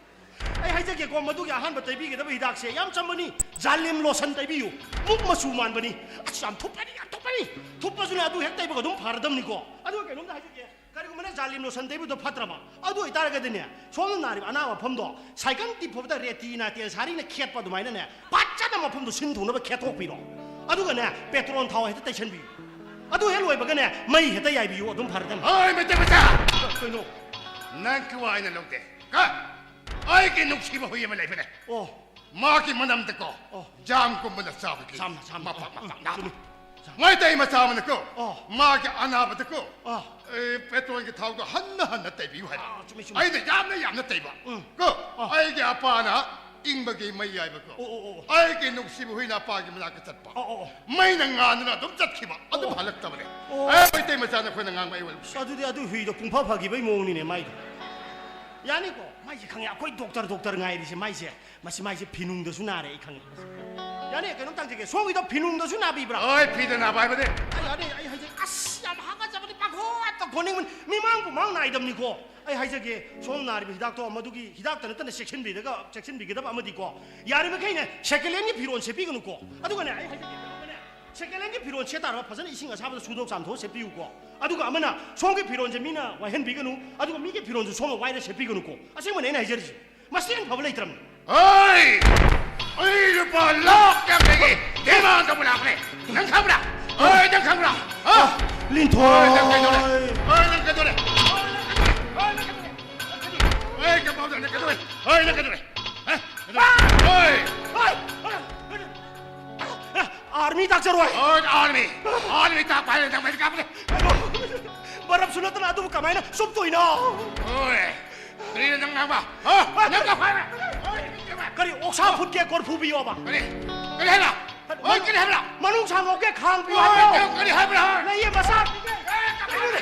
ꯑꯩ ꯍꯥꯏꯖꯒꯦꯀꯣ, ꯃꯗꯨꯒꯤ ꯑꯍꯥꯟꯕ ꯇꯩꯕꯤꯒꯗꯕ ꯍꯤꯗꯥꯛꯁꯦ ꯌꯥꯝ ꯆꯝꯕꯅꯤ, ꯖꯥꯂꯤꯝ ꯂꯣꯁꯟ ꯇꯩꯕꯤꯌꯨ꯫ ꯃꯨꯛ ꯃꯆꯨ ꯃꯥꯟꯕꯅꯤ꯫ ꯑꯁ, ꯌꯥꯝ ꯊꯨꯞꯄꯅꯤ, ꯌꯥꯝ ꯊꯨꯞꯄꯅꯤ꯫ ꯊꯨꯞꯄꯁꯨꯅꯦ, ꯑꯗꯨ ꯍꯦꯛ ꯇꯩꯕꯒ ꯑꯗꯨꯝ ꯐꯔꯗꯝꯅꯤꯀꯣ꯫ ꯑꯗꯨꯒ ꯀꯩꯅꯣꯝꯇ ꯍꯥꯏꯖꯒꯦ, ꯀꯔꯤꯒꯨꯝꯕꯅꯦ ꯖꯥꯂꯤꯝ ꯂꯣꯁꯟ ꯇꯩꯕꯗꯣ ꯐꯠꯇ꯭ꯔꯕ, ꯑꯗꯨ ꯑꯣꯏꯇꯥꯔꯒꯗꯤꯅꯦ, ꯁꯣꯝꯅ ꯅꯥꯔꯤꯕ ꯑꯅꯥꯕ ꯃꯐꯝꯗꯣ ꯁꯥꯏꯀꯜ ꯇꯤꯞ ꯐꯕꯗ ꯔꯦꯇꯤꯅ ꯇꯦꯟꯁꯥꯔꯤꯅ ꯈꯦꯠꯄ ꯑꯗꯨꯃꯥꯏꯅꯅꯦ, ꯐꯖꯅ ꯃꯐꯝꯗꯣ ꯁꯤꯟ ꯊꯨꯡꯅꯕ ꯈꯦꯠꯇꯣꯛꯄꯤꯔꯣ꯫ ꯑꯗꯨꯒꯅꯦ, ꯄꯦꯇ꯭ꯔꯣꯟ ꯊꯥꯎ ꯍꯦꯛꯇ ꯇꯩꯁꯟꯕꯤꯌꯨ꯫ ꯑꯗꯨ ꯍꯦꯛ ꯂꯣꯏꯕꯒꯅꯦ, ꯃꯩ ꯍꯦꯛꯇ ꯌꯥꯏꯕꯤꯌꯨ, ꯑꯗꯨꯝ ꯐꯔꯗꯝꯅꯤ꯫ ꯍꯣꯏ, ꯃꯩꯇꯩ ꯃꯆꯥ! ꯀꯩꯅꯣ? ꯅꯪꯒꯤ ꯋꯥ ꯑꯩꯅ ꯂꯧꯗꯦ꯫ ꯀ-, ꯑꯩꯒꯤ ꯅꯨꯡꯁꯤꯕ ꯍꯨꯏ ꯑꯃ ꯂꯩꯕꯅꯦ꯫ ꯑꯣ꯫ ꯃꯥꯒꯤ ꯃꯅꯝꯗꯀꯣ, ꯑꯣ꯫ ꯖꯥꯝꯒꯨꯝꯕꯅ ꯆꯥꯕꯒꯤ ꯖꯥꯝꯅ, ꯖꯥꯝꯅ꯫ ꯃꯄꯥꯛ, ꯎꯝ, ꯃꯄꯥꯛ ꯎꯝ, ꯅꯥꯕ꯫ ꯆꯨꯝꯃꯤ꯫ ꯖꯥꯝ꯫ ꯃꯩꯇꯩ ꯃꯆꯥ ꯑꯃꯅꯀꯣ, ꯑꯣ꯫ ꯃꯥꯒꯤ ꯑꯅꯥꯕꯗꯀꯣ, ꯑꯣ꯫ ꯑꯦ, ꯄꯦꯇ꯭ꯔꯣꯜꯒꯤ ꯊꯥꯎꯗꯣ ꯍꯟꯅ ꯍꯟꯅ ꯇꯩꯕꯤꯌꯨ ꯍꯥꯏꯕ꯫ ꯑꯥ, ꯆꯨꯝꯃꯤ, ꯆꯨꯝꯃꯤ꯫ ꯑꯩꯅ ꯌꯥꯝꯅ ꯌꯥꯝꯅ ꯇꯩꯕ꯫ ꯎꯝ꯫ ꯀꯣ, ꯑꯣ꯫ ꯑꯩꯒꯤ ꯑꯄꯥꯅ ꯏꯪꯕꯒꯤ ꯃꯩ ꯌꯥꯏꯕꯀꯣ꯫ ꯑꯣ, ꯑꯣ, ꯑꯣ, ꯑꯣ꯫ ꯑꯩꯒꯤ ꯅꯨꯡꯁꯤꯕ ꯍꯨꯏꯅ ꯑꯄꯥꯒꯤ ꯃꯅꯥꯛꯇ ꯆꯠꯄ꯫ ꯑꯣ, ꯑꯣ, ꯑꯣ꯫ ꯃꯩꯅ ꯉꯥꯟꯗꯨꯅ ꯑꯗꯨꯝ ꯆꯠꯈꯤꯕ, ꯑꯗꯨꯝ ꯑꯣ꯫ ꯍꯜꯂꯛꯇꯕꯅꯦ꯫ ꯑꯣ꯫ ꯑꯦ, ꯃꯩꯇꯩ ꯃꯆꯥꯅ ꯑꯩꯈꯣꯏꯅ ꯉꯥꯡꯕ ꯑꯩ ꯑꯣꯏꯕ꯫ ꯑꯁ, ꯑꯗꯨꯗꯤ ꯑꯗꯨ ꯍꯨꯏꯗꯣ ꯄꯨꯡꯐ ꯐꯈꯤꯕꯩ ꯃꯑꯣꯡꯅꯤꯅꯦ ꯃꯥꯏꯗꯣ꯫ ꯌꯥꯅꯤꯀꯣ? ꯃꯥꯏꯁꯦ ꯈꯪꯉꯦ, ꯑꯩꯈꯣꯏ ꯗꯣꯛꯇꯔ, ꯗꯣꯛꯇꯔ ꯉꯥꯏꯔꯤꯁꯦ ꯃꯥꯏꯁꯦ꯫ ꯃꯁꯤ ꯃꯥꯏꯁꯦ ꯐꯤꯅꯨꯡꯗꯁꯨ ꯅꯥꯔꯦ, ꯑꯩ ꯈꯪꯉꯦ꯫ ꯌꯥꯅꯤ, ꯀꯩꯅꯣꯝ ꯇꯥꯛꯆꯒꯦ꯫ ꯁꯣꯝꯒꯤꯗꯣ ꯐꯤꯅꯨꯡꯗꯁꯨ ꯅꯥꯕꯤꯕ꯭ꯔꯥ? ꯍꯣꯏ, ꯐꯤꯗ ꯅꯥꯕ ꯍꯥꯏꯕꯅꯦ꯫ ꯑꯩ, ꯌꯥꯅꯤ, ꯑꯩ ꯍꯥꯏꯖꯒꯦ꯫ ꯑꯁ, ꯌꯥꯝ ꯍꯥꯒꯠꯆꯕꯅꯤ, ꯄꯥꯡꯈꯣꯠꯇ ꯈꯣꯠꯅꯤꯡꯕꯅꯤ꯫ ꯃꯤꯃꯥꯡ ꯄꯨꯃꯥꯡ ꯅꯥꯏꯗꯕꯅꯤꯀꯣ꯫ ꯑꯩ ꯍꯥꯏꯖꯒꯦ, ꯁꯣꯝ ꯅꯥꯔꯤꯕ ꯍꯤꯗꯥꯛꯇꯣ ꯃꯗꯨꯒꯤ ꯍꯤꯗꯥꯛꯇ ꯅꯠꯇꯅ ꯆꯦꯛꯁꯤꯟꯕꯤꯗꯒ-, ꯆꯦꯛꯁꯤꯟꯕꯤꯒꯗꯕ ꯑꯃꯗꯤꯀꯣ, ꯌꯥꯔꯤꯕꯃꯈꯩꯅꯦ second hand ꯒꯤ ꯐꯤꯔꯣꯜ ꯁꯦꯠꯄꯤꯒꯅꯨꯀꯣ꯫ ꯑꯗꯨꯒꯅꯦ, ꯑꯩ ꯍꯥꯏꯖꯒꯦ, ꯀꯩꯅꯣꯝꯃꯅꯦ, second hand ꯒꯤ ꯐꯤꯔꯣꯜ ꯁꯦꯠ ꯇꯥꯔꯕ ꯐꯖꯅ ꯏꯁꯤꯡ ꯑꯁꯥꯕꯗ ꯁꯨꯗꯣꯛ ꯆꯥꯝꯊꯣꯛꯑ ꯁꯦꯠꯄꯤꯌꯨꯀꯣ꯫ ꯑꯗꯨꯒ ꯑꯃꯅ ꯁꯣꯝꯒꯤ ꯐꯤꯔꯣꯜꯁꯦ ꯃꯤꯅ ꯋꯥꯏꯍꯟꯕꯤꯒꯅꯨ, ꯑꯗꯨꯒ ꯃꯤꯒꯤ ꯐꯤꯔꯣꯜꯁꯨ ꯁꯣꯝꯅ ꯋꯥꯏꯔ ꯁꯦꯠꯄꯤꯒꯅꯨꯀꯣ꯫ ꯑꯁꯦꯡꯕꯅꯦ ꯑꯩꯅ ꯍꯥꯏꯖꯔꯤꯁꯦ꯫ ꯃꯁꯤ ꯍꯦꯟꯅ ꯐꯕ ꯂꯩꯇ꯭ꯔꯕꯅꯤ꯫ ꯍꯣꯏ! ꯑꯩ ꯂꯨꯄꯥ ꯂꯥꯈ ꯌꯥꯡꯈꯩꯒꯤ demand ꯇꯧꯕ ꯂꯥꯛꯄꯅꯦ꯫ ꯅꯪ ꯈꯪꯕ꯭ꯔꯥ? ꯍꯣꯏ, ꯅꯪ ꯈꯪꯕ꯭ꯔꯥ? ꯍꯥ? ꯂꯤꯟꯊꯣꯏ! ꯍꯣꯏ, ꯅꯪ ꯀꯩꯗꯧꯔꯦ? ꯍꯣꯏ, ꯅꯪ ꯀꯩꯗꯧꯔꯦ? ꯍꯣꯏ, ꯅꯪ ꯀꯩꯗꯧꯔꯦ? ꯍꯣꯏ, ꯅꯪ ꯀꯩꯗꯧꯔꯦ? ꯍꯣꯏ, ꯅꯪ ꯀꯩꯗꯧꯔꯦ? ꯍꯣꯏ, ꯅꯪ ꯀꯩꯗꯧꯔꯦ? ꯍꯥ? ꯀꯩꯗꯧꯔꯦ? ꯍꯣꯏ! ꯍꯣꯏ! ꯑꯥꯔꯃꯤ ꯇꯥꯛꯆꯔꯣꯏ꯫ ꯍꯣꯏ, ꯑꯥꯔꯃꯤ꯫ ꯑꯥꯔꯃꯤ ꯇꯥꯛꯄ ꯍꯥꯏꯔꯦ ꯅꯪ ꯃꯩ ꯀꯥꯞꯄꯅꯦ꯫ ꯀꯩꯅꯣ, ꯃꯔꯝꯁꯨ ꯅꯠꯇꯅ ꯑꯗꯨꯕꯨ ꯀꯃꯥꯏꯅ ꯆꯨꯞꯇꯣꯏꯅꯣ? ꯍꯣꯏ꯫ ꯀꯔꯤꯅꯣ ꯅꯪ ꯉꯥꯡꯕ? ꯍꯥ? ꯅꯪ ꯀꯞꯄ ꯍꯥꯏꯔꯦ? ꯍꯣꯏ, ꯅꯪ ꯀꯞꯄ꯫ ꯀꯔꯤ, ꯑꯣꯛꯁꯥ ꯐꯨꯠꯀꯦ ꯀꯣꯔꯐꯨ ꯄꯤꯌꯣꯕ? ꯀꯔꯤ? ꯀꯔꯤ ꯍꯥꯏꯕ? ꯍꯣꯏ, ꯀꯔꯤ ꯍꯥꯏꯕ? ꯃꯅꯨꯡꯁꯥ ꯉꯧꯒꯦ ꯈꯥꯡ ꯄꯤꯌꯣ ꯍꯣꯏ, ꯍꯥꯏꯕ꯭ꯔꯣ? ꯅꯪ ꯀꯔꯤ ꯍꯥꯏꯕ꯭ꯔꯥ? ꯂꯩꯌꯦ, ꯃꯆꯥ ꯄꯤꯒꯦ꯫ ꯑꯦ, ꯀꯔꯤ?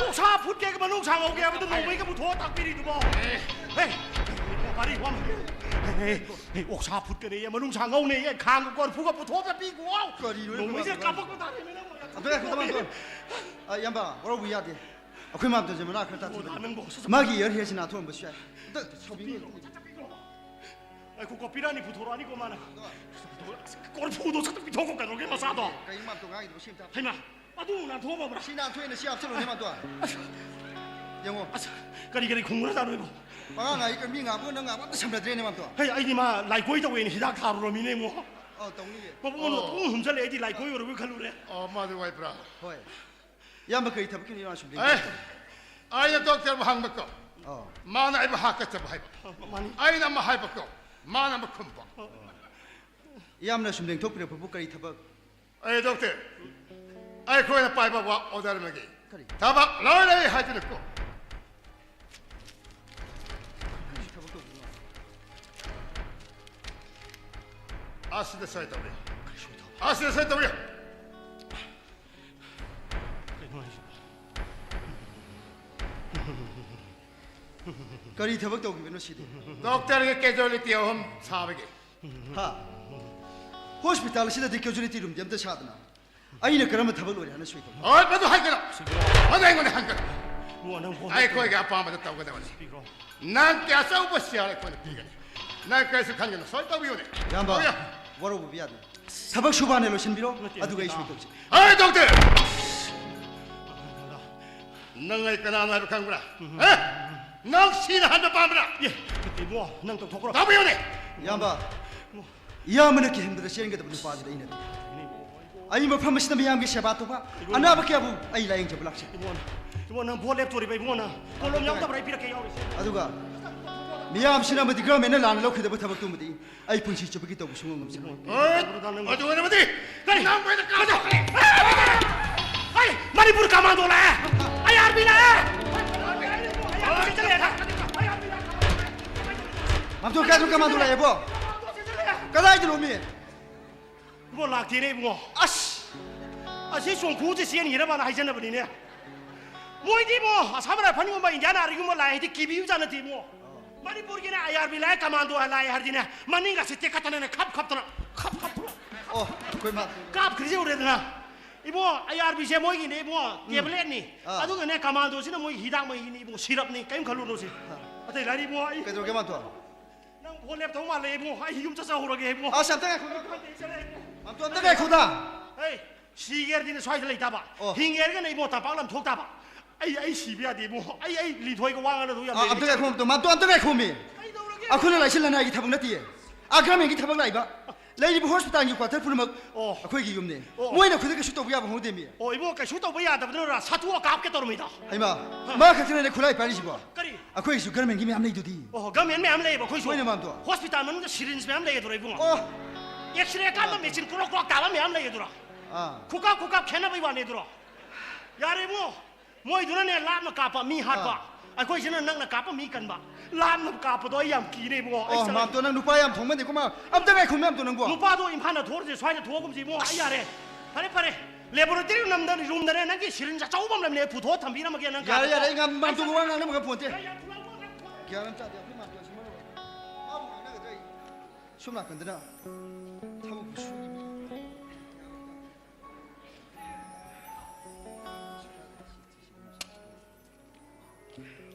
ꯑꯣꯛꯁꯥ ꯐꯨꯠꯀꯦ ꯃꯅꯨꯡꯁꯥ ꯉꯧꯒꯦ ꯍꯥꯏꯕꯗꯨ ꯅꯣꯡꯃꯩꯒ ꯄꯨꯊꯣꯛꯑ ꯇꯥꯛꯄꯤꯔꯤꯗꯨꯕꯣ? ꯑꯦ꯫ ꯍꯦ, ꯋꯥꯔꯤ ꯋꯥꯃ-, ꯍꯦ, ꯍꯦ, ꯑꯣꯛꯁꯥ ꯐꯨꯠꯀꯅꯦꯌꯦ, ꯃꯅꯨꯡꯁꯥ ꯉꯧꯅꯦꯌꯦ, ꯈꯥꯡꯒ ꯀꯣꯔꯐꯨꯒ ꯄꯨꯊꯣꯛꯑ ꯆꯠꯄꯤꯒꯣ꯫ ꯀꯔꯤꯅꯣ ꯅꯣꯡꯃꯩꯁꯦ ꯅꯪ ꯀꯥꯞꯄꯛꯄ ꯇꯥꯔꯦꯅꯦ ꯅꯪ꯫ ꯑꯗꯨ ꯉꯥꯏꯈꯣ, ꯇꯃꯥꯟ, ꯇꯃꯥꯟ꯫ ꯑ, ꯏꯌꯥꯝꯕ, ꯋꯥꯔꯧꯕ ꯌꯥꯗꯦ꯫ ꯑꯩꯈꯣꯏ ꯃꯥꯝꯇꯣꯟꯁꯦ ꯃꯅꯥ ꯈꯔ ꯇꯥꯊꯤꯕꯅꯤ꯫ ꯅꯪꯕꯨ ꯃꯥꯒꯤ ear hair ꯁꯤ ꯅꯥꯟꯊꯣꯛꯑꯝꯕꯁꯨ ꯌꯥꯏ꯫ ꯑꯝꯇ ꯁꯧꯕꯤꯌꯨ꯫ ꯉꯥꯏꯈꯣꯀꯣ, ꯄꯤꯔꯛꯑꯅꯤ, ꯄꯨꯊꯣꯔꯛꯑꯅꯤꯀꯣ ꯃꯥꯅ꯫ ꯀꯣꯔꯐꯨꯗꯣ ꯁꯠ ꯄꯤꯊꯣꯛꯈꯣ ꯀꯩꯗꯧꯔꯒꯦ ꯃꯆꯥꯗꯣ? ꯀꯩꯅꯣ ꯃꯥꯝꯇꯣꯟ ꯉꯥꯡꯉꯤꯗꯨꯕꯨ ꯁꯤ ꯑꯝꯇ ꯍꯩꯃꯥ, ꯑꯗꯨ ꯅꯥꯟꯊꯣꯛꯑꯝꯃꯕ꯭ꯔꯥ? ꯁꯤ ꯅꯥꯟꯊꯣꯛꯑꯦꯅ ꯁꯤ ꯍꯥꯞꯆꯜꯂꯨꯅꯦ ꯃꯥꯝꯇꯣꯟ꯫ ꯑꯁ, ꯌꯦꯡꯉꯣ꯫ ꯑꯁ, ꯀꯔꯤ ꯀꯔꯤ ꯈꯨꯝꯈ꯭ꯔꯖꯥꯠꯅꯣ ꯏꯕꯣ? ꯄꯉꯥꯡ ꯉꯥꯡꯉꯤ ꯀꯔꯤ, ꯃꯤ ꯉꯥꯡꯕꯒ ꯅꯪ ꯉꯥꯡꯕ ꯑꯝꯇ ꯁꯝꯅꯗ꯭ꯔꯦꯅꯦ ꯃꯥꯝꯇꯣꯟ꯫ ꯍꯩ, ꯑꯩꯗꯤ ꯃꯥ ꯂꯥꯏꯀꯣꯏ ꯇꯧꯋꯦꯅ ꯍꯤꯗꯥꯛ ꯊꯥꯔꯨꯔꯃꯤꯅꯦ ꯏꯕꯣ꯫ ꯑꯧ, ꯇꯧꯅꯤꯌꯦ꯫ ꯃꯕꯨꯛ ꯃꯅꯨꯡꯗ ꯑꯣ꯫ ꯄꯨꯡ ꯍꯨꯝꯖꯜꯂꯦ, ꯑꯩꯗꯤ ꯂꯥꯏꯀꯣꯏ ꯑꯣꯏꯔꯕꯣꯏ ꯈꯜꯂꯨꯔꯦ꯫ ꯑꯣ, ꯃꯥꯗꯤ ꯋꯥꯏꯕ꯭ꯔꯥ? ꯍꯣꯏ꯫ ꯏꯌꯥꯝꯕ ꯀꯔꯤ ꯊꯕꯛꯀꯤꯅꯣ ꯏꯃꯥ ꯁꯨꯝ ꯑꯦ, ꯂꯦꯡꯉꯤꯗꯣ? ꯑꯩꯅ ꯗꯣꯛꯇꯔꯕꯨ ꯍꯪꯕꯀꯣ, ꯑꯣ꯫ ꯃꯥꯅ ꯑꯩꯕꯨ ꯍꯥꯠꯀꯗꯕ ꯍꯥꯏꯕ꯫ ꯑ, ꯃꯥꯅꯤ꯫ ꯑꯩꯅ ꯑꯃ ꯍꯥꯏꯕꯀꯣ, ꯃꯥꯅ ꯑꯃ ꯈꯨꯝꯕ꯫ ꯏꯌꯥꯝꯕꯅ ꯁꯨꯝ ꯂꯦꯡꯊꯣꯛꯄꯤꯔꯛꯄꯕꯨ ꯀꯔꯤ ꯊꯕꯛ? ꯑꯩ ꯗꯣꯛꯇꯔ, ꯑꯩꯈꯣꯏꯅ ꯄꯥꯏꯕ ꯋꯥ ꯑꯣꯔꯗꯔ ꯑꯃꯒꯤ ꯀꯔꯤ? ꯊꯕꯛ ꯂꯣꯏ ꯂꯩ ꯍꯥꯏꯗꯨꯅꯀꯣ꯫ ꯀꯔꯤ ꯊꯕꯛ ꯇꯧꯗꯣꯏꯅꯣ? ꯑꯁꯤꯗ ꯁꯣꯏ ꯇꯧꯕꯤꯌꯨ꯫ ꯀꯔꯤ ꯁꯣꯏ ꯇꯧꯕ? ꯑꯁꯤꯗ ꯁꯣꯏ ꯇꯧꯕꯤꯌꯨ꯫ ꯀꯩꯅꯣ ꯍꯥꯏꯁꯤꯕꯣ? ꯀꯔꯤ ꯊꯕꯛ ꯇꯧꯈꯤꯕꯅꯣ ꯁꯤꯗꯤ? ꯗꯣꯛꯇꯔꯒꯤ ꯀꯦꯖꯨꯋꯦꯂꯤꯇꯤ ꯑꯍꯨꯝ ꯁꯥꯕꯒꯤ꯫ ꯍꯥ? ꯍꯣꯁꯄꯤꯇꯥꯜ ꯑꯁꯤꯗꯗꯤ ꯀꯦꯖꯨꯋꯦꯂꯤꯇꯤ ꯔꯨꯝꯗꯤ ꯑꯝꯇ ꯁꯥꯗꯅ ꯑꯩꯅ ꯀꯔꯝꯕ ꯊꯕꯛ ꯂꯣꯏꯔꯦ ꯍꯥꯏꯅ ꯁꯣꯏ ꯇꯧꯕ? ꯍꯣꯏ, ꯃꯗꯨ ꯍꯥꯏꯒꯅꯨ꯫ ꯃꯗꯨ ꯑꯩꯉꯣꯟꯗ ꯍꯪꯒꯅꯨ꯫ ꯏꯕꯨꯡꯉꯣ, ꯅꯪ ꯐꯣꯟ ꯑꯩꯈꯣꯏꯒꯤ ꯑꯄꯥꯝꯕꯗ ꯇꯧꯒꯗꯕꯅꯤ꯫ ꯄꯤꯈ꯭ꯔꯣ꯫ ꯅꯪ ꯀꯌꯥ ꯑꯆꯧꯕ ꯁꯤꯌꯥꯔ ꯑꯩꯈꯣꯏꯅ ꯄꯤꯒꯅꯤ꯫ ꯅꯪ ꯀꯔꯤꯁꯨ ꯈꯟꯒꯅꯨ, ꯁꯣꯏ ꯇꯧꯕꯤꯌꯨꯅꯦ꯫ ꯏꯌꯥꯝꯕ, ꯇꯧꯕꯤꯌꯨ꯫ ꯋꯥꯔꯧꯕꯤꯕ ꯌꯥꯗꯦ꯫ ꯊꯕꯛ ꯁꯨꯕ ꯍꯥꯟꯅ ꯂꯣꯏꯁꯤꯟꯕꯤꯔꯣ, ꯅꯠꯇꯦ, ꯑꯗꯨꯒ ꯑꯩ ꯅꯠꯇꯦ, ꯁꯣꯏ ꯇꯧꯁꯤ꯫ ꯍꯦ, ꯗꯣꯛꯇꯔ! ꯅꯪ ꯑꯩ ꯀꯅꯥꯅꯣ ꯍꯥꯏꯕ ꯈꯪꯕ꯭ꯔꯥ? ꯍꯦ? ꯅꯪ ꯁꯤꯅ ꯍꯟꯕ ꯄꯥꯝꯕ꯭ꯔꯥ? ꯑꯦ, ꯅꯠꯇꯦ, ꯏꯕꯨꯡꯉꯣ, ꯅꯪ ꯇꯧꯊꯣꯛꯈ꯭ꯔꯣ꯫ ꯇꯧꯕꯤꯌꯨꯅꯦ꯫ ꯏꯌꯥꯝꯕ, ꯏꯌꯥꯝꯕꯅ ꯀꯤꯍꯟꯕꯗ ꯆꯦꯟꯒꯗꯕ ꯅꯨꯄꯥꯗꯨꯗꯤ ꯑꯩ ꯅꯠꯇꯦ꯫ ꯑꯩ ꯃꯐꯝ ꯑꯁꯤꯗ ꯃꯤꯌꯥꯝꯒꯤ ꯁꯦꯕꯥ ꯇꯧꯕ, ꯑꯅꯥꯕ ꯀꯌꯥꯕꯨ ꯑꯩ ꯂꯥꯌꯦꯡꯖꯕ ꯂꯥꯛꯆꯩ꯫ ꯏꯕꯨꯡꯉꯣ, ꯏꯕꯨꯡꯉꯣ, ꯅꯪ ꯚꯣꯠ ꯂꯦꯞꯇꯣꯔꯤꯕ ꯏꯕꯨꯡꯉꯣ, ꯅꯪ ꯀꯣꯂꯣꯝ ꯌꯥꯎꯗꯕ꯭ꯔꯥ? ꯑꯩ ꯄꯤꯔꯛꯀꯦ, ꯌꯥꯎꯔꯤꯁꯦ꯫ ꯑꯗꯨꯒ ꯃꯤꯌꯥꯝꯁꯤꯅ ꯑꯃꯗꯤ ꯒꯚꯔꯟꯃꯦꯟꯅ ꯂꯥꯟꯅ ꯂꯧꯈꯤꯗꯕ ꯊꯕꯛꯇꯨꯃꯗꯤ ꯑꯩ ꯄꯨꯟꯁꯤ ꯆꯨꯞꯄꯒꯤ ꯇꯧꯕ ꯁꯨꯡꯉꯝ ꯉꯝꯖꯔꯣꯏ꯫ ꯍꯣꯏ, ꯑꯗꯨ ꯑꯣꯏꯔꯕꯗꯤ ꯀꯔꯤ? ꯅꯪ ꯑꯣꯏꯅ ꯀꯥ ꯆꯠꯈ꯭ꯔꯦ꯫ ꯑꯩ ꯃꯅꯤꯄꯨꯔ ꯀꯃꯥꯟꯗꯣ ꯂꯥꯛꯑꯦ! ꯑꯥꯏ ꯑꯥꯔ ꯕꯤ ꯂꯥꯛꯑꯦ! ꯃꯥꯝꯇꯣꯟ, ꯀꯥꯏꯗꯅꯣ ꯀꯃꯥꯟꯗꯣ ꯂꯥꯛꯑꯦꯕꯣ? ꯀꯗꯥꯏꯗꯅꯣ ꯃꯤ? ꯏꯕꯨꯡꯉꯣ, ꯂꯥꯛꯇꯦꯅꯦ ꯏꯕꯨꯡꯉꯣ꯫ ꯑꯁ! ꯑꯁꯤ ꯆꯣꯡꯐꯨꯁꯦ ꯆꯦꯟꯈꯤꯅꯕꯅ ꯍꯥꯏꯖꯅꯕꯅꯤꯅꯦ꯫ ꯃꯣꯏꯗꯤ ꯏꯕꯨꯡꯉꯣ, ꯑꯁꯥꯝ ꯔꯥꯏꯐꯜꯒꯨꯝꯕ, ꯏꯟꯗꯤꯌꯥꯟ ꯑꯥꯔꯃꯤꯒꯨꯝꯕ ꯂꯥꯛꯑꯦ ꯍꯥꯏꯗꯤ ꯀꯤꯕꯤꯕꯖꯥꯠ ꯅꯠꯇꯦ ꯏꯕꯨꯡꯉꯣ꯫ ꯃꯅꯤꯄꯨꯔꯒꯤꯅꯦ ꯑꯥꯏ ꯑꯥꯔ ꯕꯤ ꯂꯥꯛꯑꯦ, ꯀꯃꯥꯟꯗꯣ ꯂꯥꯛꯑꯦ ꯍꯥꯏꯔꯗꯤꯅꯦ, ꯃꯅꯤꯡꯒꯁꯦ ꯇꯦꯛꯈꯠꯇꯅꯅꯦ ꯈꯞ ꯈꯞꯇꯅ, ꯈꯞ ꯈꯞꯇꯅ ꯑꯣ, ꯑꯩꯈꯣꯏ ꯃꯥ ꯀꯥꯞꯈ꯭ꯔꯤꯁꯦ ꯎꯔꯦꯗꯅ꯫ ꯏꯕꯨꯡꯉꯣ, ꯑꯥꯏ ꯑꯥꯔ ꯕꯤꯁꯦ ꯃꯣꯏꯒꯤꯅꯦ ꯏꯕꯨꯡꯉꯣ, ꯎꯝ꯫ ꯇꯦꯕ꯭ꯂꯦꯠꯅꯤ꯫ ꯑꯥ꯫ ꯑꯗꯨꯒꯅꯦ ꯀꯃꯥꯟꯗꯣꯁꯤꯅ ꯃꯣꯏꯒꯤ ꯍꯤꯗꯥꯛ ꯃꯍꯤꯅꯤ ꯏꯕꯨꯡꯉꯣ, ꯁꯤꯔꯞꯅꯤ, ꯀꯔꯤꯝ ꯈꯜꯂꯨꯅꯨꯁꯦ꯫ ꯑꯥ꯫ ꯑꯇꯩ ꯂꯥꯏꯔꯤ ꯏꯕꯨꯡꯉꯣ, ꯑꯩ ꯀꯩꯗꯧꯔꯒꯦ ꯃꯥꯝꯇꯣꯟ? ꯅꯪ ꯐꯣꯟ ꯂꯦꯞꯇꯧ ꯃꯥꯜꯂꯦ ꯏꯕꯨꯡꯉꯣ, ꯑꯩ ꯌꯨꯝ ꯆꯠꯆꯍꯧꯔꯒꯦ ꯏꯕꯨꯡꯉꯣ꯫ ꯑꯁ, ꯑꯝꯇ ꯉꯥꯏꯈꯣ꯫ ꯃꯥꯝꯇꯣꯟ, ꯑꯝꯇ ꯉꯥꯏꯈꯣꯗ꯫ ꯍꯩ, ꯁꯤꯒꯦ ꯍꯥꯏꯔꯗꯤꯅꯦ ꯁ꯭ꯋꯥꯏꯗ ꯂꯩꯇꯥꯕ꯫ ꯑꯣ꯫ ꯍꯤꯡꯒꯦ ꯍꯥꯏꯔꯒꯅ ꯏꯕꯨꯡꯉꯣ ꯇꯝꯄꯥꯛ ꯂꯝ ꯊꯣꯛꯇꯥꯕ꯫ ꯑꯩ, ꯑꯩ ꯁꯤꯕ ꯌꯥꯗꯦ ꯏꯕꯨꯡꯉꯣ꯫ ꯑꯩ, ꯑꯩ ꯂꯤꯟꯊꯣꯏꯒ ꯋꯥ ꯉꯥꯡꯅꯗꯧ ꯌꯥꯝ ꯑꯥ, ꯂꯩꯔꯤ꯫ ꯑꯝꯇ ꯉꯥꯏꯈꯣ ꯃꯥꯝꯇꯣꯟ, ꯃꯥꯝꯇꯣꯟ, ꯑꯝꯇ ꯉꯥꯏꯈꯣꯃꯤ꯫ ꯀꯩꯗꯧꯔꯒꯦ? ꯑꯩꯈꯣꯏꯅ ꯂꯥꯏꯁꯤꯜ ꯂꯅꯥꯏꯒꯤ ꯊꯕꯛ ꯅꯠꯇꯤꯌꯦ꯫ ꯑꯥ, ꯒꯚꯔꯟꯃꯦꯟꯒꯤ ꯊꯕꯛ ꯂꯥꯛꯏꯕ꯫ ꯂꯩꯔꯤꯕ ꯍꯣꯁꯄꯤꯇꯥꯜꯒꯤ ꯀ꯭ꯋꯥꯇꯔ ꯄꯨꯝꯅꯃꯛ ꯑꯣ꯫ ꯑꯩꯈꯣꯏꯒꯤ ꯌꯨꯝꯅꯤ꯫ ꯑꯣ꯫ ꯃꯣꯏꯅ ꯈꯨꯗꯛ ꯀꯩꯁꯨ ꯇꯧꯕ ꯌꯥꯕ ꯍꯧꯗꯦꯃꯤ꯫ ꯑꯣ, ꯏꯕꯨꯡꯉꯣ, ꯀꯩꯁꯨ ꯇꯧꯕ ꯌꯥꯗꯕꯗꯨꯅ ꯁꯥꯊꯨ ꯀꯥꯞꯀꯦ ꯇꯧꯔꯝꯃꯤꯗꯣ꯫ ꯍꯩꯃꯥ, ꯃꯥ ꯈꯛꯇꯅꯅꯦ ꯈꯨꯠꯂꯥꯏ ꯄꯥꯏꯔꯤꯁꯤꯕꯣ꯫ ꯀꯔꯤ? ꯑꯩꯈꯣꯏꯒꯤꯁꯨ ꯒꯔꯃꯦꯟꯒꯤ ꯃꯌꯥꯝ ꯂꯩꯗꯨꯗꯤ꯫ ꯑꯣ, ꯒꯔꯃꯦꯟ ꯃꯌꯥꯝ ꯂꯩꯌꯦꯕ ꯑꯩꯈꯣꯏꯁꯨ꯫ ꯍꯣꯏꯅꯦ, ꯃꯥꯝꯇꯣ꯫ ꯍꯣꯁꯄꯤꯇꯥꯜ ꯃꯅꯨꯡꯗ ꯁꯤꯔꯤꯟꯖ ꯃꯌꯥꯝ ꯂꯩꯌꯦꯗꯨꯔꯣ, ꯏꯕꯨꯡꯉꯣ? ꯑꯣ꯫ ꯑꯦꯛꯁꯔꯦ ꯀꯥꯞꯄ ꯃꯦꯆꯤꯟ ꯀ꯭ꯔꯣꯛ ꯀ꯭ꯔꯣꯛ ꯇꯥꯕ ꯃꯌꯥꯝ ꯂꯩꯌꯦꯗꯨꯔꯣ? ꯑꯥ꯫ ꯈꯨꯀꯥꯞ ꯈꯨꯀꯥꯞ ꯈꯦꯠꯅꯕꯩ ꯋꯥꯅꯦꯗꯨꯔꯣ? ꯌꯥꯔꯦ, ꯏꯕꯨꯡꯉꯣ꯫ ꯃꯣꯏꯗꯨꯅꯅꯦ ꯂꯥꯞꯅ ꯀꯥꯞꯄ ꯃꯤ ꯍꯥꯠꯄ꯫ ꯑꯥ꯫ ꯑꯩꯈꯣꯏꯁꯤꯅ ꯅꯛꯅ ꯀꯥꯞꯄ ꯃꯤ ꯀꯟꯕ꯫ ꯂꯥꯞꯅ ꯀꯥꯞꯄꯗꯣ ꯑꯩ ꯌꯥꯝ ꯀꯤꯔꯦ, ꯏꯕꯨꯡꯉꯣ꯫ ꯑꯩ ꯑꯣ, ꯆꯠꯂꯒꯦ꯫ ꯃꯥꯝꯇꯣ, ꯅꯪ ꯅꯨꯄꯥ ꯌꯥꯝ ꯊꯣꯡꯃꯟꯗꯦꯀꯣ, ꯃꯥ-, ꯑꯝꯇ ꯉꯥꯏꯈꯣ, ꯃꯥꯝꯇꯣ, ꯅꯪꯕꯣ꯫ ꯅꯨꯄꯥꯗꯣ ꯏꯝꯐꯥꯜꯗ ꯊꯣꯛꯑꯁꯦ, ꯁ꯭ꯋꯥꯏꯗ ꯊꯣꯛꯑꯒꯨꯝꯁꯦ, ꯏꯕꯨꯡꯉꯣ꯫ ꯑꯩ ꯌꯥꯔꯦ꯫ ꯐꯔꯦ, ꯐꯔꯦ꯫ ꯂꯦꯕꯣꯔꯦꯇꯔꯤ ꯔꯨꯝꯗ, ꯔꯨꯝꯗꯅꯦ ꯅꯪꯒꯤ ꯁꯤꯔꯤꯟꯖ ꯑꯆꯧꯕ ꯑꯃ ꯂꯩꯕꯅꯦ, ꯄꯨꯊꯣꯛꯑ ꯊꯝꯕꯤꯔꯝꯃꯒꯦ, ꯅꯪ ꯌꯥꯔꯦ, ꯀꯥꯗ ꯌꯥꯔꯦ, ꯊꯣꯛꯑꯣ꯫ ꯑꯩ ꯉꯥꯝ-, ꯃꯥꯝꯇꯣꯒ ꯋꯥ ꯉꯥꯡꯅꯕꯒ ꯐꯣꯟꯁꯦ꯫ ꯌꯥꯔꯦ, ꯌꯥꯔꯦ, ꯊꯣꯛꯂꯛꯑꯣ, ꯊꯣꯛꯂꯛꯑꯣ꯫ ꯒ꯭ꯌꯥꯟ ꯑꯃ ꯇꯥꯗꯦ, ꯑꯩꯈꯣꯏ ꯃꯥꯝꯇꯣꯁꯤ ꯃꯔꯣꯜ ꯑꯃ꯫ ꯃꯥꯕꯨ ꯉꯥꯡꯅꯒꯗ꯭ꯔꯥ ꯑꯩ? ꯁꯣꯝ ꯅꯥꯀꯟꯗꯅ ꯊꯕꯛꯄꯨ ꯁꯨꯔꯤꯕ꯫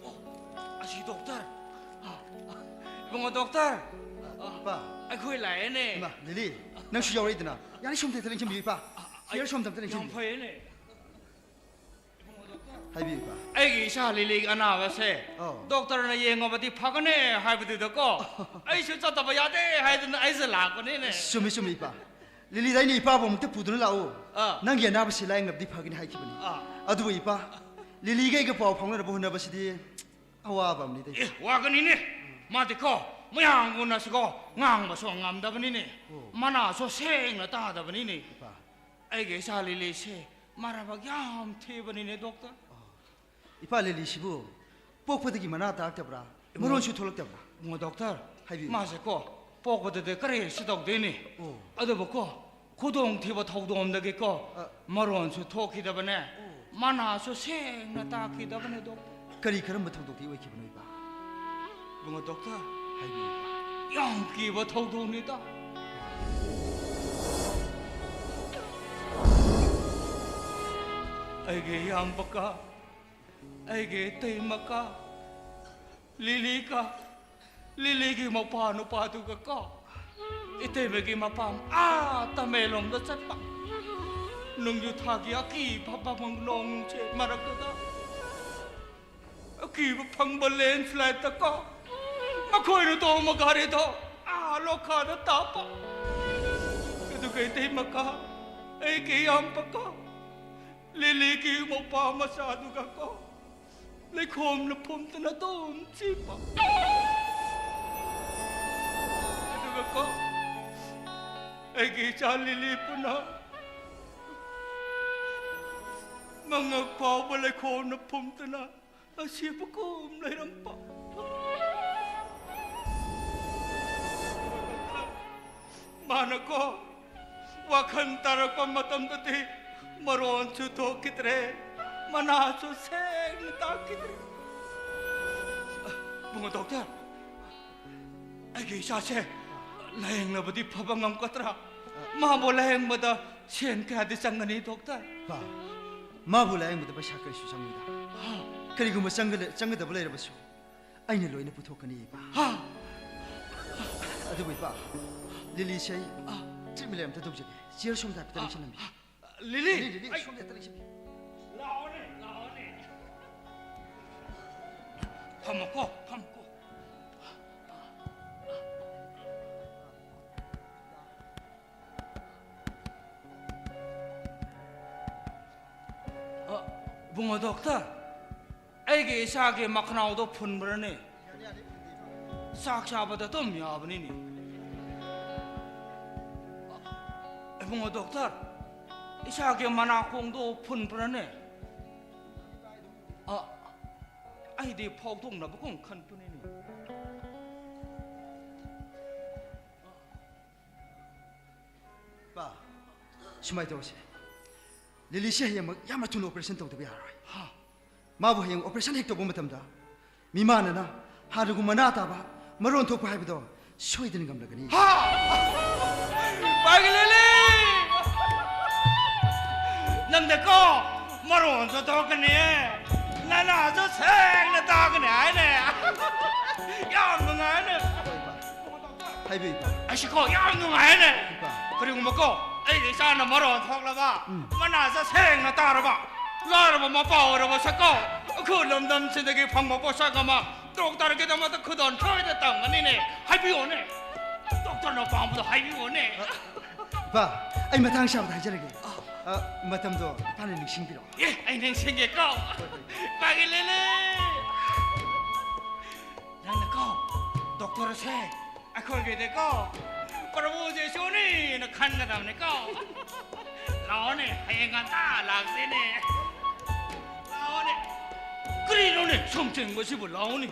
ꯑꯣ, ꯑꯁꯤ ꯗꯣꯛꯇꯔ꯫ ꯏꯕꯨꯡꯉꯣ ꯗꯣꯛꯇꯔ꯫ ꯏꯄꯥ꯫ ꯑꯩꯈꯣꯏ ꯂꯥꯛꯑꯦꯅꯦ꯫ ꯏꯃꯥ, ꯂꯤꯂꯤ, ꯅꯪꯁꯨ ꯌꯥꯎꯔꯛꯏꯗꯅ꯫ ꯌꯥꯔꯦ, ꯁꯣꯝꯗ ꯍꯦꯛꯇ ꯂꯦꯡꯁꯤꯟꯕꯤꯌꯨ, ꯏꯄꯥ꯫ ꯆꯤꯌꯔ ꯁꯣꯝꯗ ꯑꯝꯇ ꯌꯥꯝ ꯂꯦꯡꯁꯤꯟꯕꯤꯌꯨ꯫ ꯐꯩꯌꯦꯅꯦ꯫ ꯏꯕꯨꯡꯉꯣ ꯗꯣꯛꯇꯔ꯫ ꯍꯥꯏꯕꯤꯌꯨ, ꯏꯄꯥ꯫ ꯑꯩꯒꯤ ꯏꯆꯥ ꯂꯤꯂꯤꯒꯤ ꯑꯅꯥꯕꯁꯦ ꯑꯧ꯫ ꯗꯣꯛꯇꯔꯅ ꯌꯦꯡꯉꯕꯗꯤ ꯐꯒꯅꯤ ꯍꯥꯏꯕꯗꯨꯗꯀꯣ, ꯑꯩꯁꯨ ꯆꯠꯇꯕ ꯌꯥꯗꯦ ꯍꯥꯏꯗꯅ ꯑꯩꯁꯦ ꯂꯥꯛꯄꯅꯤꯅꯦ꯫ ꯆꯨꯝꯃꯤ, ꯆꯨꯝꯃꯤ, ꯏꯄꯥ꯫ ꯂꯤꯂꯤꯗ ꯑꯩꯅ ꯏꯄꯥꯕꯨ ꯑꯃꯨꯛꯇ ꯄꯨꯗꯨꯅ ꯂꯥꯛꯎ꯫ ꯑꯥ꯫ ꯅꯪꯒꯤ ꯑꯅꯥꯕꯁꯤ ꯂꯥꯌꯦꯡꯂꯕꯗꯤ ꯐꯒꯅꯤ ꯍꯥꯏꯈꯤꯕꯅꯤ꯫ ꯑꯥ꯫ ꯑꯗꯨꯕꯨ ꯏꯄꯥ, ꯂꯤꯂꯤꯒ ꯑꯩꯒ ꯄꯥꯎ ꯐꯥꯎꯅꯅꯕ ꯍꯣꯠꯅꯕꯁꯤꯗꯤ ꯑꯋꯥꯕ ꯑꯃꯅꯤꯗ꯫ ꯑꯦ, ꯋꯥꯒꯅꯤꯅꯦ꯫ ꯃꯥꯗꯤꯀꯣ, ꯃꯌꯥꯝꯒꯨꯝꯅꯁꯨꯀꯣ, ꯉꯥꯡꯕꯁꯨ ꯉꯝꯗꯕꯅꯤꯅꯦ꯫ ꯑꯣ꯫ ꯃꯅꯥꯁꯨ ꯁꯦꯡꯅ ꯇꯥꯗꯕꯅꯤꯅꯦ꯫ ꯏꯄꯥ꯫ ꯑꯩꯒꯤ ꯏꯆꯥ ꯂꯤꯂꯤꯁꯦ ꯃꯔꯥꯏꯕꯛ ꯌꯥꯝ ꯊꯤꯕꯅꯤꯅꯦ, ꯗꯣꯛꯇꯔ꯫ ꯏꯄꯥ ꯂꯤꯂꯤꯁꯤꯕꯨ ꯄꯣꯛꯄꯗꯒꯤ ꯃꯅꯥ ꯇꯥꯔꯛꯇꯕ꯭ꯔꯥ? ꯏꯕꯨꯡꯉꯣ-, ꯃꯔꯣꯟꯁꯨ ꯊꯣꯛꯂꯛꯇꯕ꯭ꯔꯥ? ꯏꯕꯨꯡꯉꯣ ꯗꯣꯛꯇꯔ, ꯍꯥꯏꯕꯤꯌꯨ꯫ ꯃꯥꯁꯦꯀꯣ, ꯄꯣꯛꯄꯗꯗꯤ ꯀꯔꯤꯁꯨ ꯇꯧꯗꯦꯅꯦ꯫ ꯑꯣ꯫ ꯑꯗꯨꯕꯨꯀꯣ, ꯈꯨꯗꯣꯡꯊꯤꯕ ꯊꯧꯗꯣꯛ ꯑꯃꯗꯒꯤꯀꯣ, ꯑ꯫ ꯃꯔꯣꯟꯁꯨ ꯊꯣꯛꯈꯤꯗꯕꯅꯦ, ꯑꯣ꯫ ꯃꯅꯥꯁꯨ ꯁꯦꯡꯅ ꯇꯥꯈꯤꯗꯕꯅꯦ, ꯗꯣꯛꯇꯔ꯫ ꯀꯔꯤ ꯀꯔꯝꯕ ꯊꯧꯗꯣꯛꯇꯤ ꯑꯣꯏꯈꯤꯕꯅꯣ, ꯏꯄꯥ? ꯏꯕꯨꯡꯉꯣ ꯗꯣꯛꯇꯔ, ꯍꯥꯏꯕꯤꯌꯨ, ꯏꯄꯥ꯫ ꯌꯥꯝ ꯀꯤꯕ ꯊꯧꯗꯣꯛꯅꯤꯗ꯫ ꯑꯩꯒꯤ ꯏꯌꯥꯝꯕꯀ ꯑꯩꯒꯤ ꯏꯇꯩꯃꯀ ꯂꯤꯂꯤꯒ, ꯂꯤꯂꯤꯒꯤ ꯃꯄꯥ ꯅꯨꯄꯥꯗꯨꯒ ꯀꯣ, ꯏꯇꯩꯃꯒꯤ ꯃꯄꯥꯝ ꯑꯥ ꯇꯃꯦꯡꯂꯣꯡꯗ ꯆꯠꯄ꯫ ꯅꯣꯡꯖꯨ ꯊꯥꯒꯤ ꯑꯀꯤꯕ ꯐꯪꯕ ꯅꯣꯡꯁꯦ ꯃꯔꯛꯇꯨꯗ, ꯑꯀꯤꯕ ꯐꯪꯕ ꯂꯦꯟꯁ꯭ꯂꯥꯏꯗꯇ ꯀꯣ, ꯃꯈꯣꯏꯅ ꯇꯣꯡꯕ ꯒꯥꯔꯤꯗꯣ ꯑꯥ ꯂꯣꯈꯥꯗ ꯇꯥꯞꯄ꯫ ꯀꯩꯇꯩꯃꯀ, ꯑꯩꯒꯤ ꯏꯌꯥꯝꯕꯀ, ꯂꯤꯂꯤꯒꯤ ꯃꯧꯄ꯭ꯋꯥ ꯃꯆꯥꯗꯨꯒꯀꯣ, ꯂꯩꯈꯣꯝꯅ ꯐꯨꯝꯗꯨꯅ ꯑꯗꯨꯝ ꯆꯦꯟꯕ꯫ ꯑꯗꯨꯒꯀꯣ, ꯑꯩꯒꯤ ꯏꯆꯥ ꯂꯤꯂꯤꯕꯨꯅ ꯃꯉꯛ ꯐꯥꯎꯕ ꯂꯩꯈꯣꯝꯅ ꯐꯨꯝꯗꯨꯅ ꯑꯁꯤꯕꯒꯨꯝ ꯂꯩꯔꯝꯕ꯫ ꯃꯥꯅꯀꯣ, ꯋꯥꯈꯜ ꯇꯥꯔꯛꯄ ꯃꯇꯝꯗꯗꯤ ꯃꯔꯣꯟꯁꯨ ꯊꯣꯛꯈꯤꯗ꯭ꯔꯦ, ꯃꯅꯥꯁꯨ ꯁꯦꯡꯅ ꯇꯥꯈꯤꯗ꯭ꯔꯦ꯫ ꯏꯕꯨꯡꯉꯣ ꯗꯣꯛꯇꯔ, ꯑꯩꯒꯤ ꯏꯆꯥꯁꯦ ꯂꯥꯌꯦꯡꯂꯕꯗꯤ ꯐꯕ ꯉꯝꯒꯗ꯭ꯔꯥ? ꯃꯥꯕꯨ ꯂꯥꯌꯦꯡꯕꯗ ꯁꯦꯟ ꯀꯌꯥꯗꯤ ꯆꯪꯒꯅꯤ, ꯗꯣꯛꯇꯔ? ꯄꯥ, ꯃꯥꯕꯨ ꯂꯥꯌꯦꯡꯕꯗ ꯄꯩꯁꯥ ꯀꯔꯤꯁꯨ ꯆꯪꯉꯣꯏꯗ꯫ ꯍꯥ? ꯀꯔꯤꯒꯨꯝꯕ ꯆꯪꯒ-, ꯆꯪꯒꯗꯕ ꯂꯩꯔꯕꯁꯨ ꯑꯩꯅ ꯂꯣꯏꯅ ꯄꯨꯊꯣꯛꯀꯅꯤ, ꯏꯄꯥ꯫ ꯍꯥ? ꯑꯗꯨꯕꯨ ꯏꯄꯥ, ꯂꯤꯂꯤꯁꯦ ꯑꯩ ꯑ꯫ ꯇ꯭ꯔꯤꯠꯃꯦꯟ ꯑꯝꯇ ꯇꯧꯖꯒꯦ꯫ ꯆꯤꯌꯔ ꯁꯣꯝꯗ ꯍꯥꯏꯐꯦꯠꯇ ꯑ꯫ ꯂꯦꯡꯁꯤꯜꯂꯝꯕꯤꯌꯨ꯫ ꯑ, ꯂꯤꯂꯤ! ꯂꯤꯂꯤ, ꯂꯤꯂꯤ, ꯑꯩ ꯁꯣꯝꯗ ꯍꯦꯛꯇ ꯂꯦꯡꯁꯤꯜꯂꯨ꯫ ꯂꯥꯛꯑꯣꯅꯦ, ꯂꯥꯛꯑꯣꯅꯦ꯫ ꯐꯝꯃꯣꯀꯣ, ꯐꯝꯃꯣꯀꯣ꯫ ꯑ, ꯕꯨꯡꯉꯣ ꯗꯣꯛꯇꯔ, ꯑꯩꯒꯤ ꯏꯆꯥꯒꯤ ꯃꯈꯅꯥꯎꯗꯣ ꯐꯨꯟꯕ꯭ꯔꯅꯦ? ꯆꯥꯛ ꯆꯥꯕꯗ ꯑꯗꯨꯝ ꯌꯥꯕꯅꯤꯅꯦ꯫ ꯏꯕꯨꯡꯉꯣ ꯗꯣꯛꯇꯔ, ꯏꯆꯥꯒꯤ ꯃꯅꯥꯀꯣꯡꯗꯣ ꯐꯨꯟꯕ꯭ꯔꯅꯦ? ꯑ, ꯑꯩꯗꯤ ꯐꯥꯎꯗꯣꯛꯅꯕꯒꯨꯝ ꯈꯟꯕꯅꯤꯅꯦ꯫ ꯄꯥ, ꯁꯨꯃꯥꯏꯅ ꯇꯧꯔꯁꯦ꯫ ꯂꯤꯂꯤꯁꯦ ꯍꯌꯦꯡꯃꯛ ꯌꯥꯝꯅ ꯊꯨꯅ ꯑꯣꯄꯔꯦꯁꯟ ꯇꯧꯗꯕ ꯌꯥꯔꯔꯣꯏ꯫ ꯍꯥ? ꯃꯥꯕꯨ ꯍꯌꯦꯡ ꯑꯣꯄꯔꯦꯁꯟ ꯍꯦꯛ ꯇꯧꯕ ꯃꯇꯝꯗ ꯃꯤꯃꯥꯟꯅꯅ ꯍꯥꯟꯅꯒꯨꯝ ꯃꯅꯥ ꯇꯥꯕ, ꯃꯔꯣꯟ ꯊꯣꯛꯄ ꯍꯥꯏꯕꯗꯣ ꯁꯣꯏꯗꯅ ꯉꯝꯂꯒꯅꯤ꯫ ꯍꯥ! ꯄꯥꯏꯒꯦ ꯂꯤꯂꯤ! ꯅꯪꯗꯀꯣ ꯃꯔꯣꯟꯁꯨ ꯊꯣꯛꯀꯅꯤ, ꯅꯅꯥꯁꯨ ꯁꯦꯡꯅ ꯇꯥꯒꯅꯤ ꯍꯥꯏꯅꯦ꯫ ꯌꯥꯝ ꯅꯨꯡꯉꯥꯏꯅꯦ꯫ ꯍꯣꯏ, ꯏꯄꯥ꯫ ꯍꯥꯏꯕꯤꯌꯨ, ꯏꯄꯥ꯫ ꯑꯩꯁꯨꯀꯣ ꯌꯥꯝ ꯅꯨꯡꯉꯥꯏꯅꯦ꯫ ꯏꯄꯥ꯫ ꯀꯔꯤꯒꯨꯝꯕꯀꯣ ꯑꯩꯒꯤ ꯏꯆꯥꯅ ꯃꯔꯣꯟ ꯊꯣꯛꯂꯕ, ꯎꯝ꯫ ꯃꯅꯥꯁꯦ ꯁꯦꯡꯅ ꯇꯥꯔꯕ, ꯂꯥꯏꯔꯕ ꯃꯄꯥ ꯑꯣꯏꯔꯕꯁꯨꯀꯣ ꯎꯈ꯭ꯔꯨꯜ ꯂꯝꯗꯝꯁꯤꯗꯒꯤ ꯐꯪꯕ ꯄꯣꯠꯁꯛ ꯑꯃ ꯗꯣꯛꯇꯔꯒꯤꯗꯃꯛꯇ ꯈꯨꯗꯣꯜ ꯁꯣꯏꯗ ꯇꯝꯒꯅꯤꯅꯦ꯫ ꯍꯥꯏꯕꯤꯌꯨꯅꯦ, ꯗꯣꯛꯇꯔꯅ ꯄꯥꯝꯕꯗꯣ ꯍꯥꯏꯕꯤꯌꯨꯅꯦ꯫ ꯑ, ꯄꯥ, ꯑꯩ ꯃꯇꯥꯡ ꯆꯥꯕꯗ ꯍꯥꯏꯖꯔꯒꯦ꯫ ꯑ, ꯃꯇꯝꯗꯣ ꯏꯄꯥꯅ ꯅꯤꯡꯁꯤꯡꯕꯤꯔꯣ꯫ ꯑꯦ, ꯑꯩ ꯅꯤꯡꯁꯤꯡꯒꯦꯀꯣ꯫ ꯄꯥꯒꯤ ꯂꯤꯂꯤ꯫ ꯅꯪꯅꯀꯣ, ꯗꯣꯛꯇꯔꯁꯦ ꯑꯩꯈꯣꯏꯒꯤꯗꯤꯀꯣ, ꯄ꯭ꯔꯚꯨ ꯖꯤꯁꯨꯅꯤꯅ ꯈꯟꯒꯗꯕꯅꯤꯀꯣ꯫ ꯂꯥꯛꯑꯣꯅꯦ, ꯍꯌꯦꯡ ꯉꯟꯇꯥ ꯂꯥꯛꯁꯤꯅꯦ꯫ ꯂꯥꯛꯑꯣꯅꯦ꯫ ꯀꯔꯤꯅꯣꯅꯦ, ꯁꯨꯝ ꯊꯦꯡꯕꯁꯤꯕꯨ? ꯂꯥꯛꯑꯣꯅꯦ꯫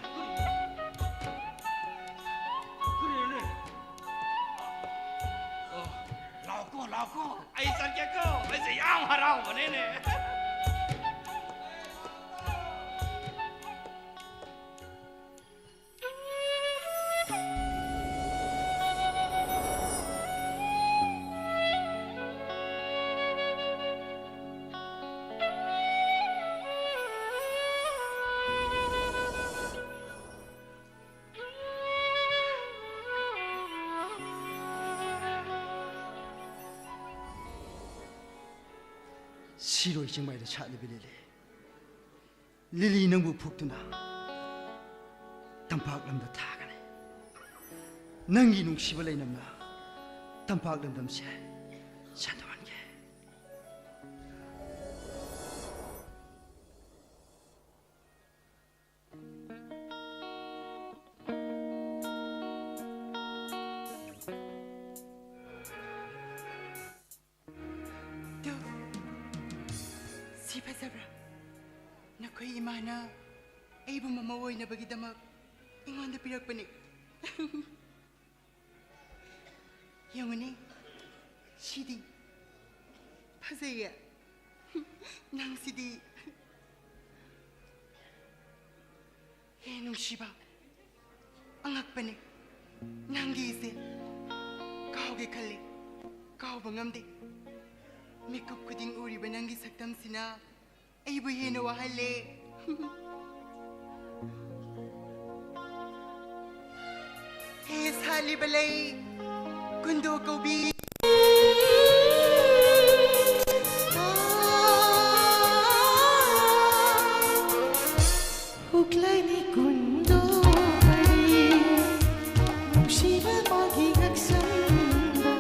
ꯀꯔꯤꯅꯣꯅꯦ? ꯑꯣ, ꯂꯥꯛꯑꯣꯀꯣ, ꯂꯥꯛꯑꯣꯀꯣ꯫ ꯑꯩ ꯆꯠꯀꯦꯀꯣ꯫ ꯑꯩꯁꯦ ꯌꯥꯝ ꯍꯔꯥꯎꯕꯅꯤꯅꯦ꯫ ꯁꯤꯔꯣꯏ ꯆꯤꯡꯃꯥꯏꯗ ꯁꯥꯠꯂꯤꯕ ꯂꯤꯂꯤ, ꯂꯤꯂꯤ ꯅꯪꯕꯨ ꯐꯨꯛꯇꯨꯅ ꯇꯝꯄꯥꯛ ꯂꯝꯗ ꯊꯥꯒꯅꯤ꯫ ꯅꯪꯒꯤ ꯅꯨꯡꯁꯤꯕ ꯂꯩꯅꯝꯅ ꯇꯝꯄꯥꯛ ꯂꯝꯗꯝꯁꯦ ꯁꯟꯗꯣꯛꯍꯟꯒꯦ꯫ ꯇꯨ, ꯁꯤ ꯐꯖꯕ꯭ꯔꯥ? ꯅꯈꯣꯏ ꯏꯃꯥꯅ ꯑꯩꯕꯨ ꯃꯃꯧ ꯑꯣꯏꯅꯕꯒꯤꯗꯃꯛ ꯑꯩꯉꯣꯟꯗ ꯄꯤꯔꯛꯄꯅꯦ꯫ ꯌꯦꯡꯉꯨꯅꯦ, ꯁꯤꯗꯤ ꯐꯖꯩꯌꯦ꯫ ꯅꯪꯁꯤꯗꯤ꯫ ꯍꯦ ꯅꯨꯡꯁꯤꯕ, ꯑꯉꯛꯄꯅꯦ ꯅꯪꯒꯤ ꯏꯆꯦ꯫ ꯀꯥꯎꯒꯦ ꯈꯜꯂꯦ, ꯀꯥꯎꯕ ꯉꯝꯗꯦ꯫ ꯃꯤꯀꯨꯞ ꯈꯨꯗꯤꯡ ꯎꯔꯤꯕ ꯅꯪꯒꯤ ꯁꯛꯇꯝꯁꯤꯅ ꯑꯩꯕꯨ ꯍꯦꯟꯅ ꯋꯥꯍꯜꯂꯦ꯫ ꯍꯦ ꯁꯥꯠꯂꯤꯕ ꯂꯩ, ꯀꯨꯟꯗꯣ ꯀꯧꯕꯤ꯫ ꯍꯨꯛꯂꯥꯏꯅꯤ ꯀꯨꯟꯗꯣ ꯀꯔꯤ ꯅꯨꯡꯁꯤꯕ ꯃꯥꯒꯤ ꯉꯛꯁꯝꯗ꯫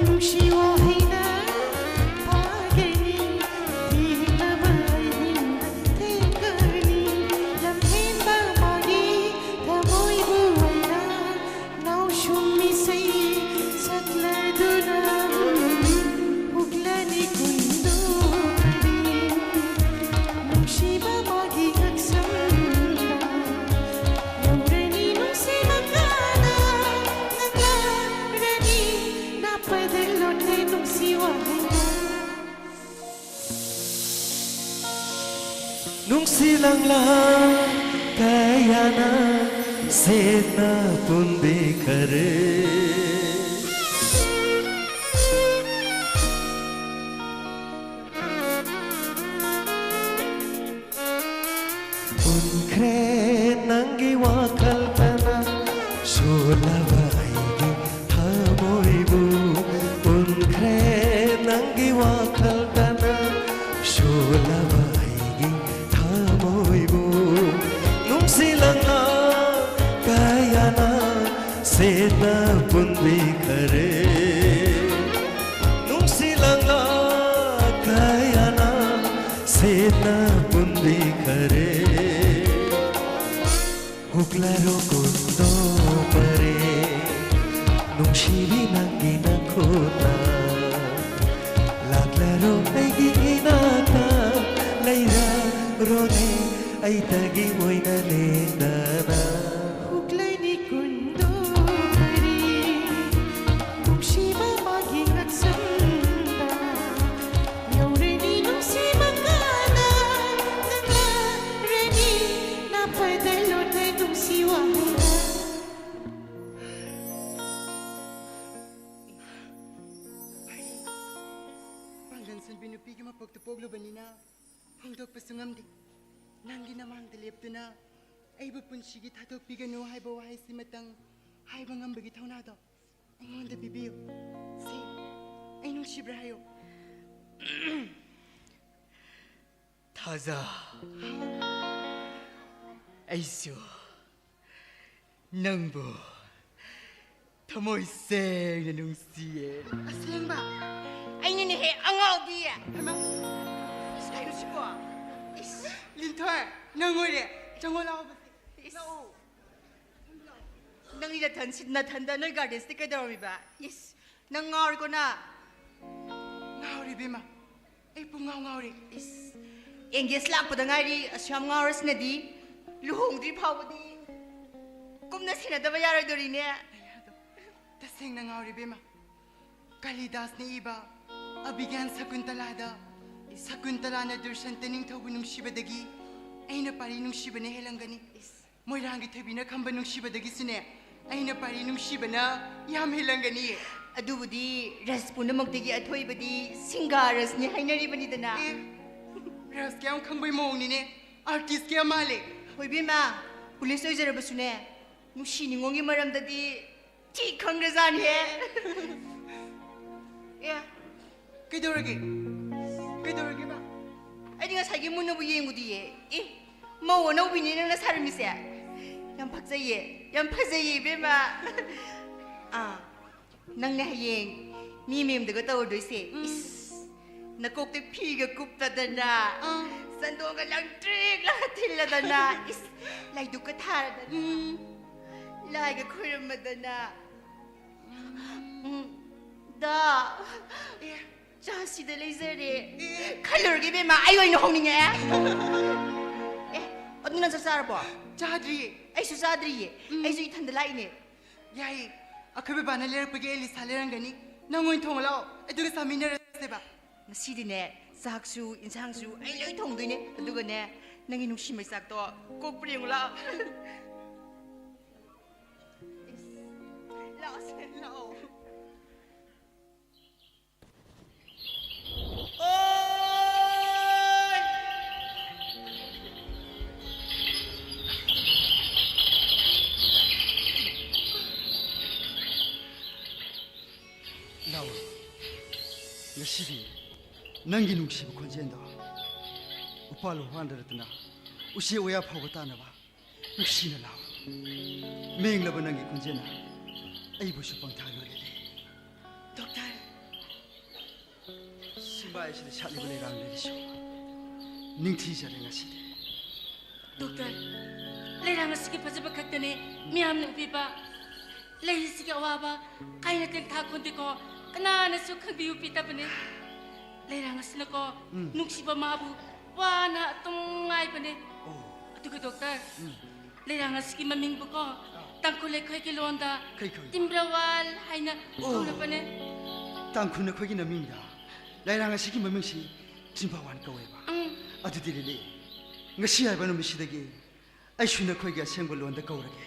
ꯅꯨꯡꯁꯤ ꯋꯥꯍꯩꯅ ꯐꯥꯒꯅꯤ, ꯊꯦꯡꯅꯕ ꯑꯍꯤꯡꯗ ꯊꯦꯡꯒꯅꯤ, ꯂꯝꯍꯦꯟꯕ ꯃꯥꯒꯤ ꯊꯃꯣꯏꯕꯨ ꯑꯩꯅ ꯅꯥꯎꯁꯨꯝ ꯏꯁꯩ ꯁꯛꯂꯗꯨꯅ ꯍꯨꯛꯂꯅꯤ ꯀꯨꯟꯗꯣ ꯀꯔꯤ? ꯅꯨꯡꯁꯤꯕ ꯃꯥꯒꯤ ꯉꯛꯁꯝꯗ ꯌꯧꯔꯅꯤ ꯅꯨꯡꯁꯤꯕ ꯀꯥꯅ ꯅꯪꯂꯔꯅꯤ ꯅꯥꯄꯗ ꯂꯣꯠꯂꯦ ꯅꯨꯡꯁꯤ ꯋꯥꯍꯩꯅ. ꯅꯨꯡꯁꯤ ꯂꯪꯂꯥ ꯀꯌꯥꯅ ꯁꯦꯠꯅ ꯄꯨꯟꯕꯤꯈꯔꯦ. ꯄꯨꯟꯈ꯭ꯔꯦ ꯅꯪꯒꯤ ꯋꯥꯈꯜꯇꯅ ꯁꯣꯜꯂꯕ ꯑꯩꯒꯤ ꯊꯃꯣꯏꯕꯨ. ꯄꯨꯟꯈ꯭ꯔꯦ ꯅꯪꯒꯤ ꯋꯥꯈꯜꯇꯅ ꯁꯣꯜꯂꯕ ꯑꯩꯒꯤ ꯊꯃꯣꯏꯕꯨ. ꯅꯨꯡꯁꯤ ꯂꯪꯂꯥ ꯀꯌꯥꯅ ꯁꯦꯠꯅ ꯄꯨꯟꯕꯤꯈꯔꯦ. ꯅꯨꯡꯁꯤ ꯂꯪꯂꯥ ꯀꯌꯥꯅ ꯁꯦꯠꯅ ꯄꯨꯟꯕꯤꯈꯔꯦ. ꯍꯨꯛꯂꯔꯣ ꯀꯨꯟꯗꯣ ꯄꯔꯦ, ꯅꯨꯡꯁꯤꯕꯤ ꯅꯪꯒꯤ ꯅꯈꯨꯠꯅ. ꯂꯥꯛꯂꯔꯣ ꯑꯩꯒꯤ ꯏꯅꯥꯛꯇ, ꯂꯩꯔꯔꯣꯅꯦ ꯑꯩꯇꯒꯤ ꯑꯣꯏꯅ ꯂꯦꯡꯗꯅ. ꯍꯨꯛꯂꯩꯅꯤ ꯀꯨꯟꯗꯣ ꯄꯔꯦ, ꯅꯨꯡꯁꯤꯕ ꯃꯥꯒꯤ ꯉꯛꯁꯝꯗ ꯌꯧꯔꯅꯤ ꯅꯨꯡꯁꯤꯕ ꯀꯥꯅ ꯅꯪꯂꯔꯅꯤ ꯅꯥꯄꯗ ꯂꯣꯠꯂꯦ ꯅꯨꯡꯁꯤ ꯋꯥꯍꯩꯅ. ꯄꯥꯡꯒꯟ ꯁꯣꯟꯕꯤ ꯅꯨꯄꯤꯒꯤ ꯃꯄꯣꯛꯇ ꯄꯣꯛꯂꯨꯕꯅꯤꯅ ꯐꯣꯡꯗꯣꯛꯄꯁꯨ ꯉꯝꯗꯦ. ꯅꯪꯒꯤ ꯅꯃꯥꯡꯗ ꯂꯦꯞꯇꯨꯅ ꯑꯩꯕꯨ ꯄꯨꯟꯁꯤꯒꯤ ꯊꯥꯗꯣꯛꯄꯤꯒꯅꯨ ꯍꯥꯏꯕ ꯋꯥꯍꯩꯁꯤꯃꯇꯪ ꯍꯥꯏꯕ ꯉꯝꯕꯒꯤ ꯊꯧꯅꯥꯗꯣ ꯑꯩꯉꯣꯟꯗ ꯄꯤꯕꯤꯌꯨ. ꯁꯤ ꯑꯩ ꯅꯨꯡꯁꯤꯕ꯭ꯔꯥ ꯍꯥꯏꯌꯨ. ꯊꯥꯖ, ꯑꯩꯁꯨ ꯅꯪꯕꯨ ꯊꯃꯣꯏ ꯁꯦꯡꯅ ꯅꯨꯡꯁꯤꯌꯦ꯫ ꯑꯁꯦꯡꯕ? ꯑꯩꯅꯅꯦꯍꯦ, ꯑꯉꯥꯎꯕꯤ꯫ ꯍꯩꯃꯥ꯫ ꯏꯁ, ꯀꯩꯅꯣ ꯁꯤꯕꯣ? ꯏꯁ꯫ ꯂꯤꯟꯊꯣꯏ, ꯅꯪ ꯑꯣꯏꯔꯦ꯫ ꯆꯪꯉꯣ ꯂꯥꯛꯑꯣ ꯕꯁꯤ꯫ ꯏꯁ꯫ ꯂꯥꯛꯑꯣ꯫ ꯅꯪꯗꯤ ꯅꯊꯟ-, ꯅꯊꯟꯗ ꯅꯣꯏ ꯒꯥꯔꯗꯦꯟꯁꯤꯗ ꯀꯩꯗꯧꯔꯝꯃꯤꯕ? ꯏꯁ, ꯅꯪ ꯉꯥꯎꯔꯦꯀꯣ ꯅꯪ? ꯉꯥꯎꯔꯦ ꯏꯕꯦꯝꯃ꯫ ꯑꯩ ꯄꯨꯡꯉꯥꯎ ꯉꯥꯎꯔꯦ꯫ ꯏꯁ, ꯑꯦꯡꯒꯦꯖ ꯂꯥꯛꯄꯗ ꯉꯥꯏꯔꯤ, ꯑꯁꯨꯛ ꯌꯥꯝ ꯉꯥꯎꯔꯁꯤꯅꯗꯤ꯫ ꯂꯨꯍꯣꯡꯗ꯭ꯔꯤ ꯐꯥꯎꯕꯗꯤ ꯀꯨꯝꯅ ꯁꯦꯟꯅꯗꯕ ꯌꯥꯔꯣꯏꯗꯣꯔꯤꯅꯦ꯫ ꯇꯁꯦꯡꯅ ꯉꯥꯎꯔꯦ ꯏꯕꯦꯝꯃ꯫ ꯀꯥꯂꯤꯗꯥꯁꯅ ꯏꯕ ꯑꯚꯤꯒ꯭ꯌꯥꯟ ꯁꯀꯨꯟꯇꯂꯥꯗ ꯁꯀꯨꯟꯇꯂꯥꯅ ꯗꯨꯔꯁꯟꯇ ꯅꯤꯡꯊꯧꯕꯨ ꯅꯨꯡꯁꯤꯕꯗꯒꯤ ꯑꯩꯅ ꯄꯥꯔꯤ ꯅꯨꯡꯁꯤꯕꯅ ꯍꯦꯜꯂꯝꯒꯅꯤ꯫ ꯏꯁ꯫ ꯃꯣꯏꯔꯥꯡꯒꯤ ꯊꯣꯏꯕꯤꯅ ꯈꯝꯕ ꯅꯨꯡꯁꯤꯕꯗꯒꯤꯁꯨꯅꯦ, ꯑꯩꯅ ꯄꯥꯔꯤ ꯅꯨꯡꯁꯤꯕꯅ ꯌꯥꯝ ꯍꯦꯜꯂꯝꯒꯅꯤ꯫ ꯑꯗꯨꯕꯨꯗꯤ ꯔꯁ ꯄꯨꯝꯅꯃꯛꯇꯒꯤ ꯑꯊꯣꯏꯕꯗꯤ ꯁꯤꯡꯒꯥꯔꯁꯅꯤ ꯍꯥꯏꯅꯔꯤꯕꯅꯤꯗꯅ꯫ ꯑꯦ, ꯔꯁ ꯀꯌꯥꯝ ꯈꯪꯕꯩ ꯃꯑꯣꯡꯅꯤꯅꯦ, ꯑꯥꯔꯇꯤꯁ ꯀꯌꯥꯝ ꯃꯥꯜꯂꯦ꯫ ꯍꯣꯏ ꯏꯕꯦꯝꯃ, ꯄꯨꯂꯤꯁ ꯑꯣꯏꯖꯔꯕꯁꯨꯅꯦ, ꯅꯨꯡꯁꯤ ꯅꯤꯉꯣꯜꯒꯤ ꯃꯔꯝꯗꯗꯤ ꯊꯤ ꯈꯪꯈ꯭ꯔꯖꯥꯠꯅꯤꯍꯦ꯫ ꯑꯦ꯫ ꯀꯩꯗꯧꯔꯒꯦ? ꯀꯩꯗꯧꯔꯒꯦꯕ? ꯑꯩꯗꯤ ꯉꯁꯥꯏꯒꯤ ꯃꯨꯟꯅꯕꯨ ꯌꯦꯡꯉꯨꯗꯤꯌꯦ꯫ ꯑꯦ, ꯃꯧ ꯑꯅꯧꯕꯤꯅꯦ ꯅꯪꯅ ꯁꯥꯔꯝꯃꯤꯁꯦ? ꯌꯥꯝ ꯐꯖꯩꯌꯦ, ꯌꯥꯝ ꯐꯖꯩꯌꯦ ꯏꯕꯦꯝꯃ꯫ ꯑꯥ, ꯅꯪꯅ ꯍꯌꯦꯡ ꯃꯤ ꯃꯌꯨꯝꯗꯒ ꯇꯧꯔꯨꯗꯣꯏꯁꯦ꯫ ꯎꯝ꯫ ꯏꯁ, ꯅꯀꯣꯛꯇ ꯐꯤꯒ ꯀꯨꯞꯇꯗꯅ, ꯑꯥ꯫ ꯆꯟꯗꯣꯟꯒ ꯂꯪꯇ꯭ꯔꯤꯛ ꯂꯪꯅ ꯊꯤꯜꯂꯗꯅ, ꯏꯁ, ꯂꯥꯏꯗꯨꯛꯀ ꯊꯥꯔꯗꯅ, ꯎꯝ꯫ ꯂꯥꯏꯒ ꯈꯣꯏꯔꯝꯃꯗꯅ, ꯎꯝ, ꯗꯥ, ꯑꯦ꯫ ꯆꯥꯁꯤꯗ ꯂꯩꯖꯔꯦ꯫ ꯑꯦ꯫ ꯈꯜꯂꯨꯔꯒ ꯏꯕꯦꯝꯃ, ꯑꯩ ꯑꯣꯏꯅ ꯍꯧꯅꯤꯡꯉꯛꯑꯦ꯫ ꯑꯦ, ꯑꯗꯨ ꯅꯪ ꯆꯥꯛ ꯆꯥꯔꯕꯣ? ꯆꯥꯗ꯭ꯔꯤꯌꯦ꯫ ꯑꯩꯁꯨ ꯆꯥꯗ꯭ꯔꯤꯌꯦ꯫ ꯎꯝ꯫ ꯑꯩꯁꯨ ꯏꯊꯟꯗ ꯂꯥꯛꯏꯅꯦ꯫ ꯌꯥꯏꯌꯦ꯫ ꯑꯩꯈꯣꯏ ꯕꯕꯥꯅ ꯂꯩꯔꯛꯄꯒꯤ ꯑꯦꯂꯤꯁꯥ ꯂꯩꯔꯝꯒꯅꯤ꯫ ꯅꯪ ꯑꯣꯏꯅ ꯊꯣꯡꯉ ꯂꯥꯛꯑꯣ, ꯑꯗꯨꯒ ꯆꯥꯃꯤꯟꯅꯔꯁꯦꯕ꯫ ꯉꯁꯤꯗꯤꯅꯦ, ꯆꯥꯛꯁꯨ ꯏꯟꯁꯥꯡꯁꯨ ꯑꯩ ꯂꯣꯏ ꯊꯣꯡꯗꯣꯏꯅꯦ꯫ ꯑꯗꯨꯒꯅꯦ, ꯅꯪꯒꯤ ꯅꯨꯡꯁꯤ ꯃꯩꯆꯥꯛꯇꯣ ꯀꯣꯛꯄ꯭ꯔꯥ ꯌꯦꯡꯉꯨ ꯂꯥꯛꯑꯣ꯫ ꯏꯁ, ꯂꯥꯛꯑꯣꯁꯦ, ꯂꯥꯛꯑꯣ꯫ ꯑꯣꯏ! ꯂꯥꯛꯑꯣ꯫ ꯉꯁꯤꯗꯤ ꯅꯪꯒꯤ ꯅꯨꯡꯁꯤꯕ ꯈꯣꯟꯖꯦꯜꯗꯣ ꯎꯄꯥꯜ ꯋꯥꯄꯥꯟꯗ ꯅꯠꯇꯅ ꯎꯆꯦꯛ ꯋꯥꯌꯥ ꯐꯥꯎꯕ ꯇꯥꯅꯕ ꯅꯨꯡꯁꯤꯅ ꯂꯥꯛꯑꯣ꯫ ꯃꯦꯡꯂꯕ ꯅꯪꯒꯤ ꯈꯣꯟꯖꯦꯜꯅ ꯑꯩꯕꯨꯁꯨ ꯄꯪꯊꯥ ꯂꯣꯜꯂꯦ꯫ ꯗꯣꯛꯇꯔ꯫ ꯁꯤꯡꯕꯥꯏ ꯑꯁꯤꯗ ꯁꯥꯠꯂꯤꯕ ꯂꯩꯔꯥꯡ ꯂꯩꯔꯤꯁꯨ ꯅꯤꯡꯊꯤꯖꯔꯦ ꯉꯁꯤꯗꯤ꯫ ꯗꯣꯛꯇꯔ, ꯂꯩꯔꯥꯡ ꯑꯁꯤꯒꯤ ꯐꯖꯕ ꯈꯛꯇꯅꯦ ꯃꯤꯌꯥꯝꯅ ꯎꯕꯤꯕ꯫ ꯂꯩꯁꯤꯒꯤ ꯑꯋꯥꯕ ꯀꯥꯏꯅ ꯇꯦꯡꯊꯥ ꯈꯣꯟꯗꯦꯀꯣ, ꯀꯅꯥꯅꯁꯨ ꯈꯪꯕꯤꯌꯨ ꯄꯤꯗꯕꯅꯦ꯫ ꯂꯩꯔꯥꯡ ꯑꯁꯤꯅꯀꯣ, ꯎꯝ꯫ ꯅꯨꯡꯁꯤꯕ ꯃꯥꯕꯨ ꯋꯥꯅ ꯑꯗꯨꯝ ꯉꯥꯏꯕꯅꯦ꯫ ꯑꯣ꯫ ꯑꯗꯨꯒ ꯗꯣꯛꯇꯔ, ꯎꯝ꯫ ꯂꯩꯔꯥꯡ ꯑꯁꯤꯒꯤ ꯃꯃꯤꯡꯕꯨꯀꯣ, ꯑꯥ꯫ ꯇꯥꯡꯈꯨꯜ ꯑꯩꯈꯣꯏꯒꯤ ꯂꯣꯟꯗ ꯀꯩ ꯀꯧꯏ? ꯇꯤꯝꯕ꯭ꯔꯋꯥꯜ ꯍꯥꯏꯅ ꯑꯣ꯫ ꯀꯧꯅꯕꯅꯦ꯫ ꯇꯥꯡꯈꯨꯜ ꯑꯩꯈꯣꯏꯒꯤ ꯃꯃꯤꯡꯗ ꯂꯩꯔꯥꯡ ꯑꯁꯤꯒꯤ ꯃꯃꯤꯡꯁꯤ ꯇꯤꯝꯕ꯭ꯔꯋꯥꯜ ꯀꯧꯋꯦꯕ꯫ ꯎꯝ꯫ ꯑꯗꯨꯗꯤ ꯂꯤꯂꯤ, ꯉꯁꯤ ꯍꯥꯏꯕ ꯅꯨꯃꯤꯠꯁꯤꯗꯒꯤ ꯑꯩꯁꯨ ꯅꯈꯣꯏꯒꯤ ꯑꯁꯦꯡꯕ ꯂꯣꯟꯗ ꯀꯧꯔꯒꯦ꯫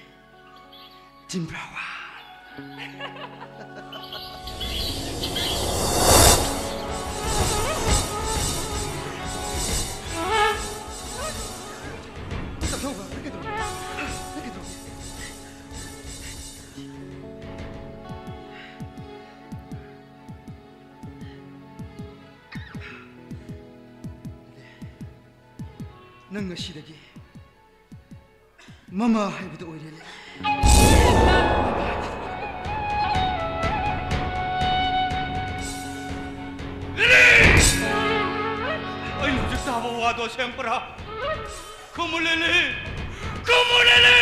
ꯇꯤꯝꯕ꯭ꯔꯋꯥꯜ꯫ ꯅꯪ ꯉꯁꯤꯗꯒꯤ ꯃꯃꯥ ꯍꯥꯏꯕꯗꯨ ꯑꯣꯏꯔꯦꯅꯦ꯫ ꯂꯤꯂꯤ! ꯑꯩꯅ ꯍꯧꯖꯤꯛ ꯇꯥꯕ ꯋꯥꯗꯣ ꯑꯁꯦꯡꯕꯔꯥ? ꯈꯨꯝꯃꯨ, ꯂꯤꯂꯤ! ꯈꯨꯝꯃꯨ, ꯂꯤꯂꯤ!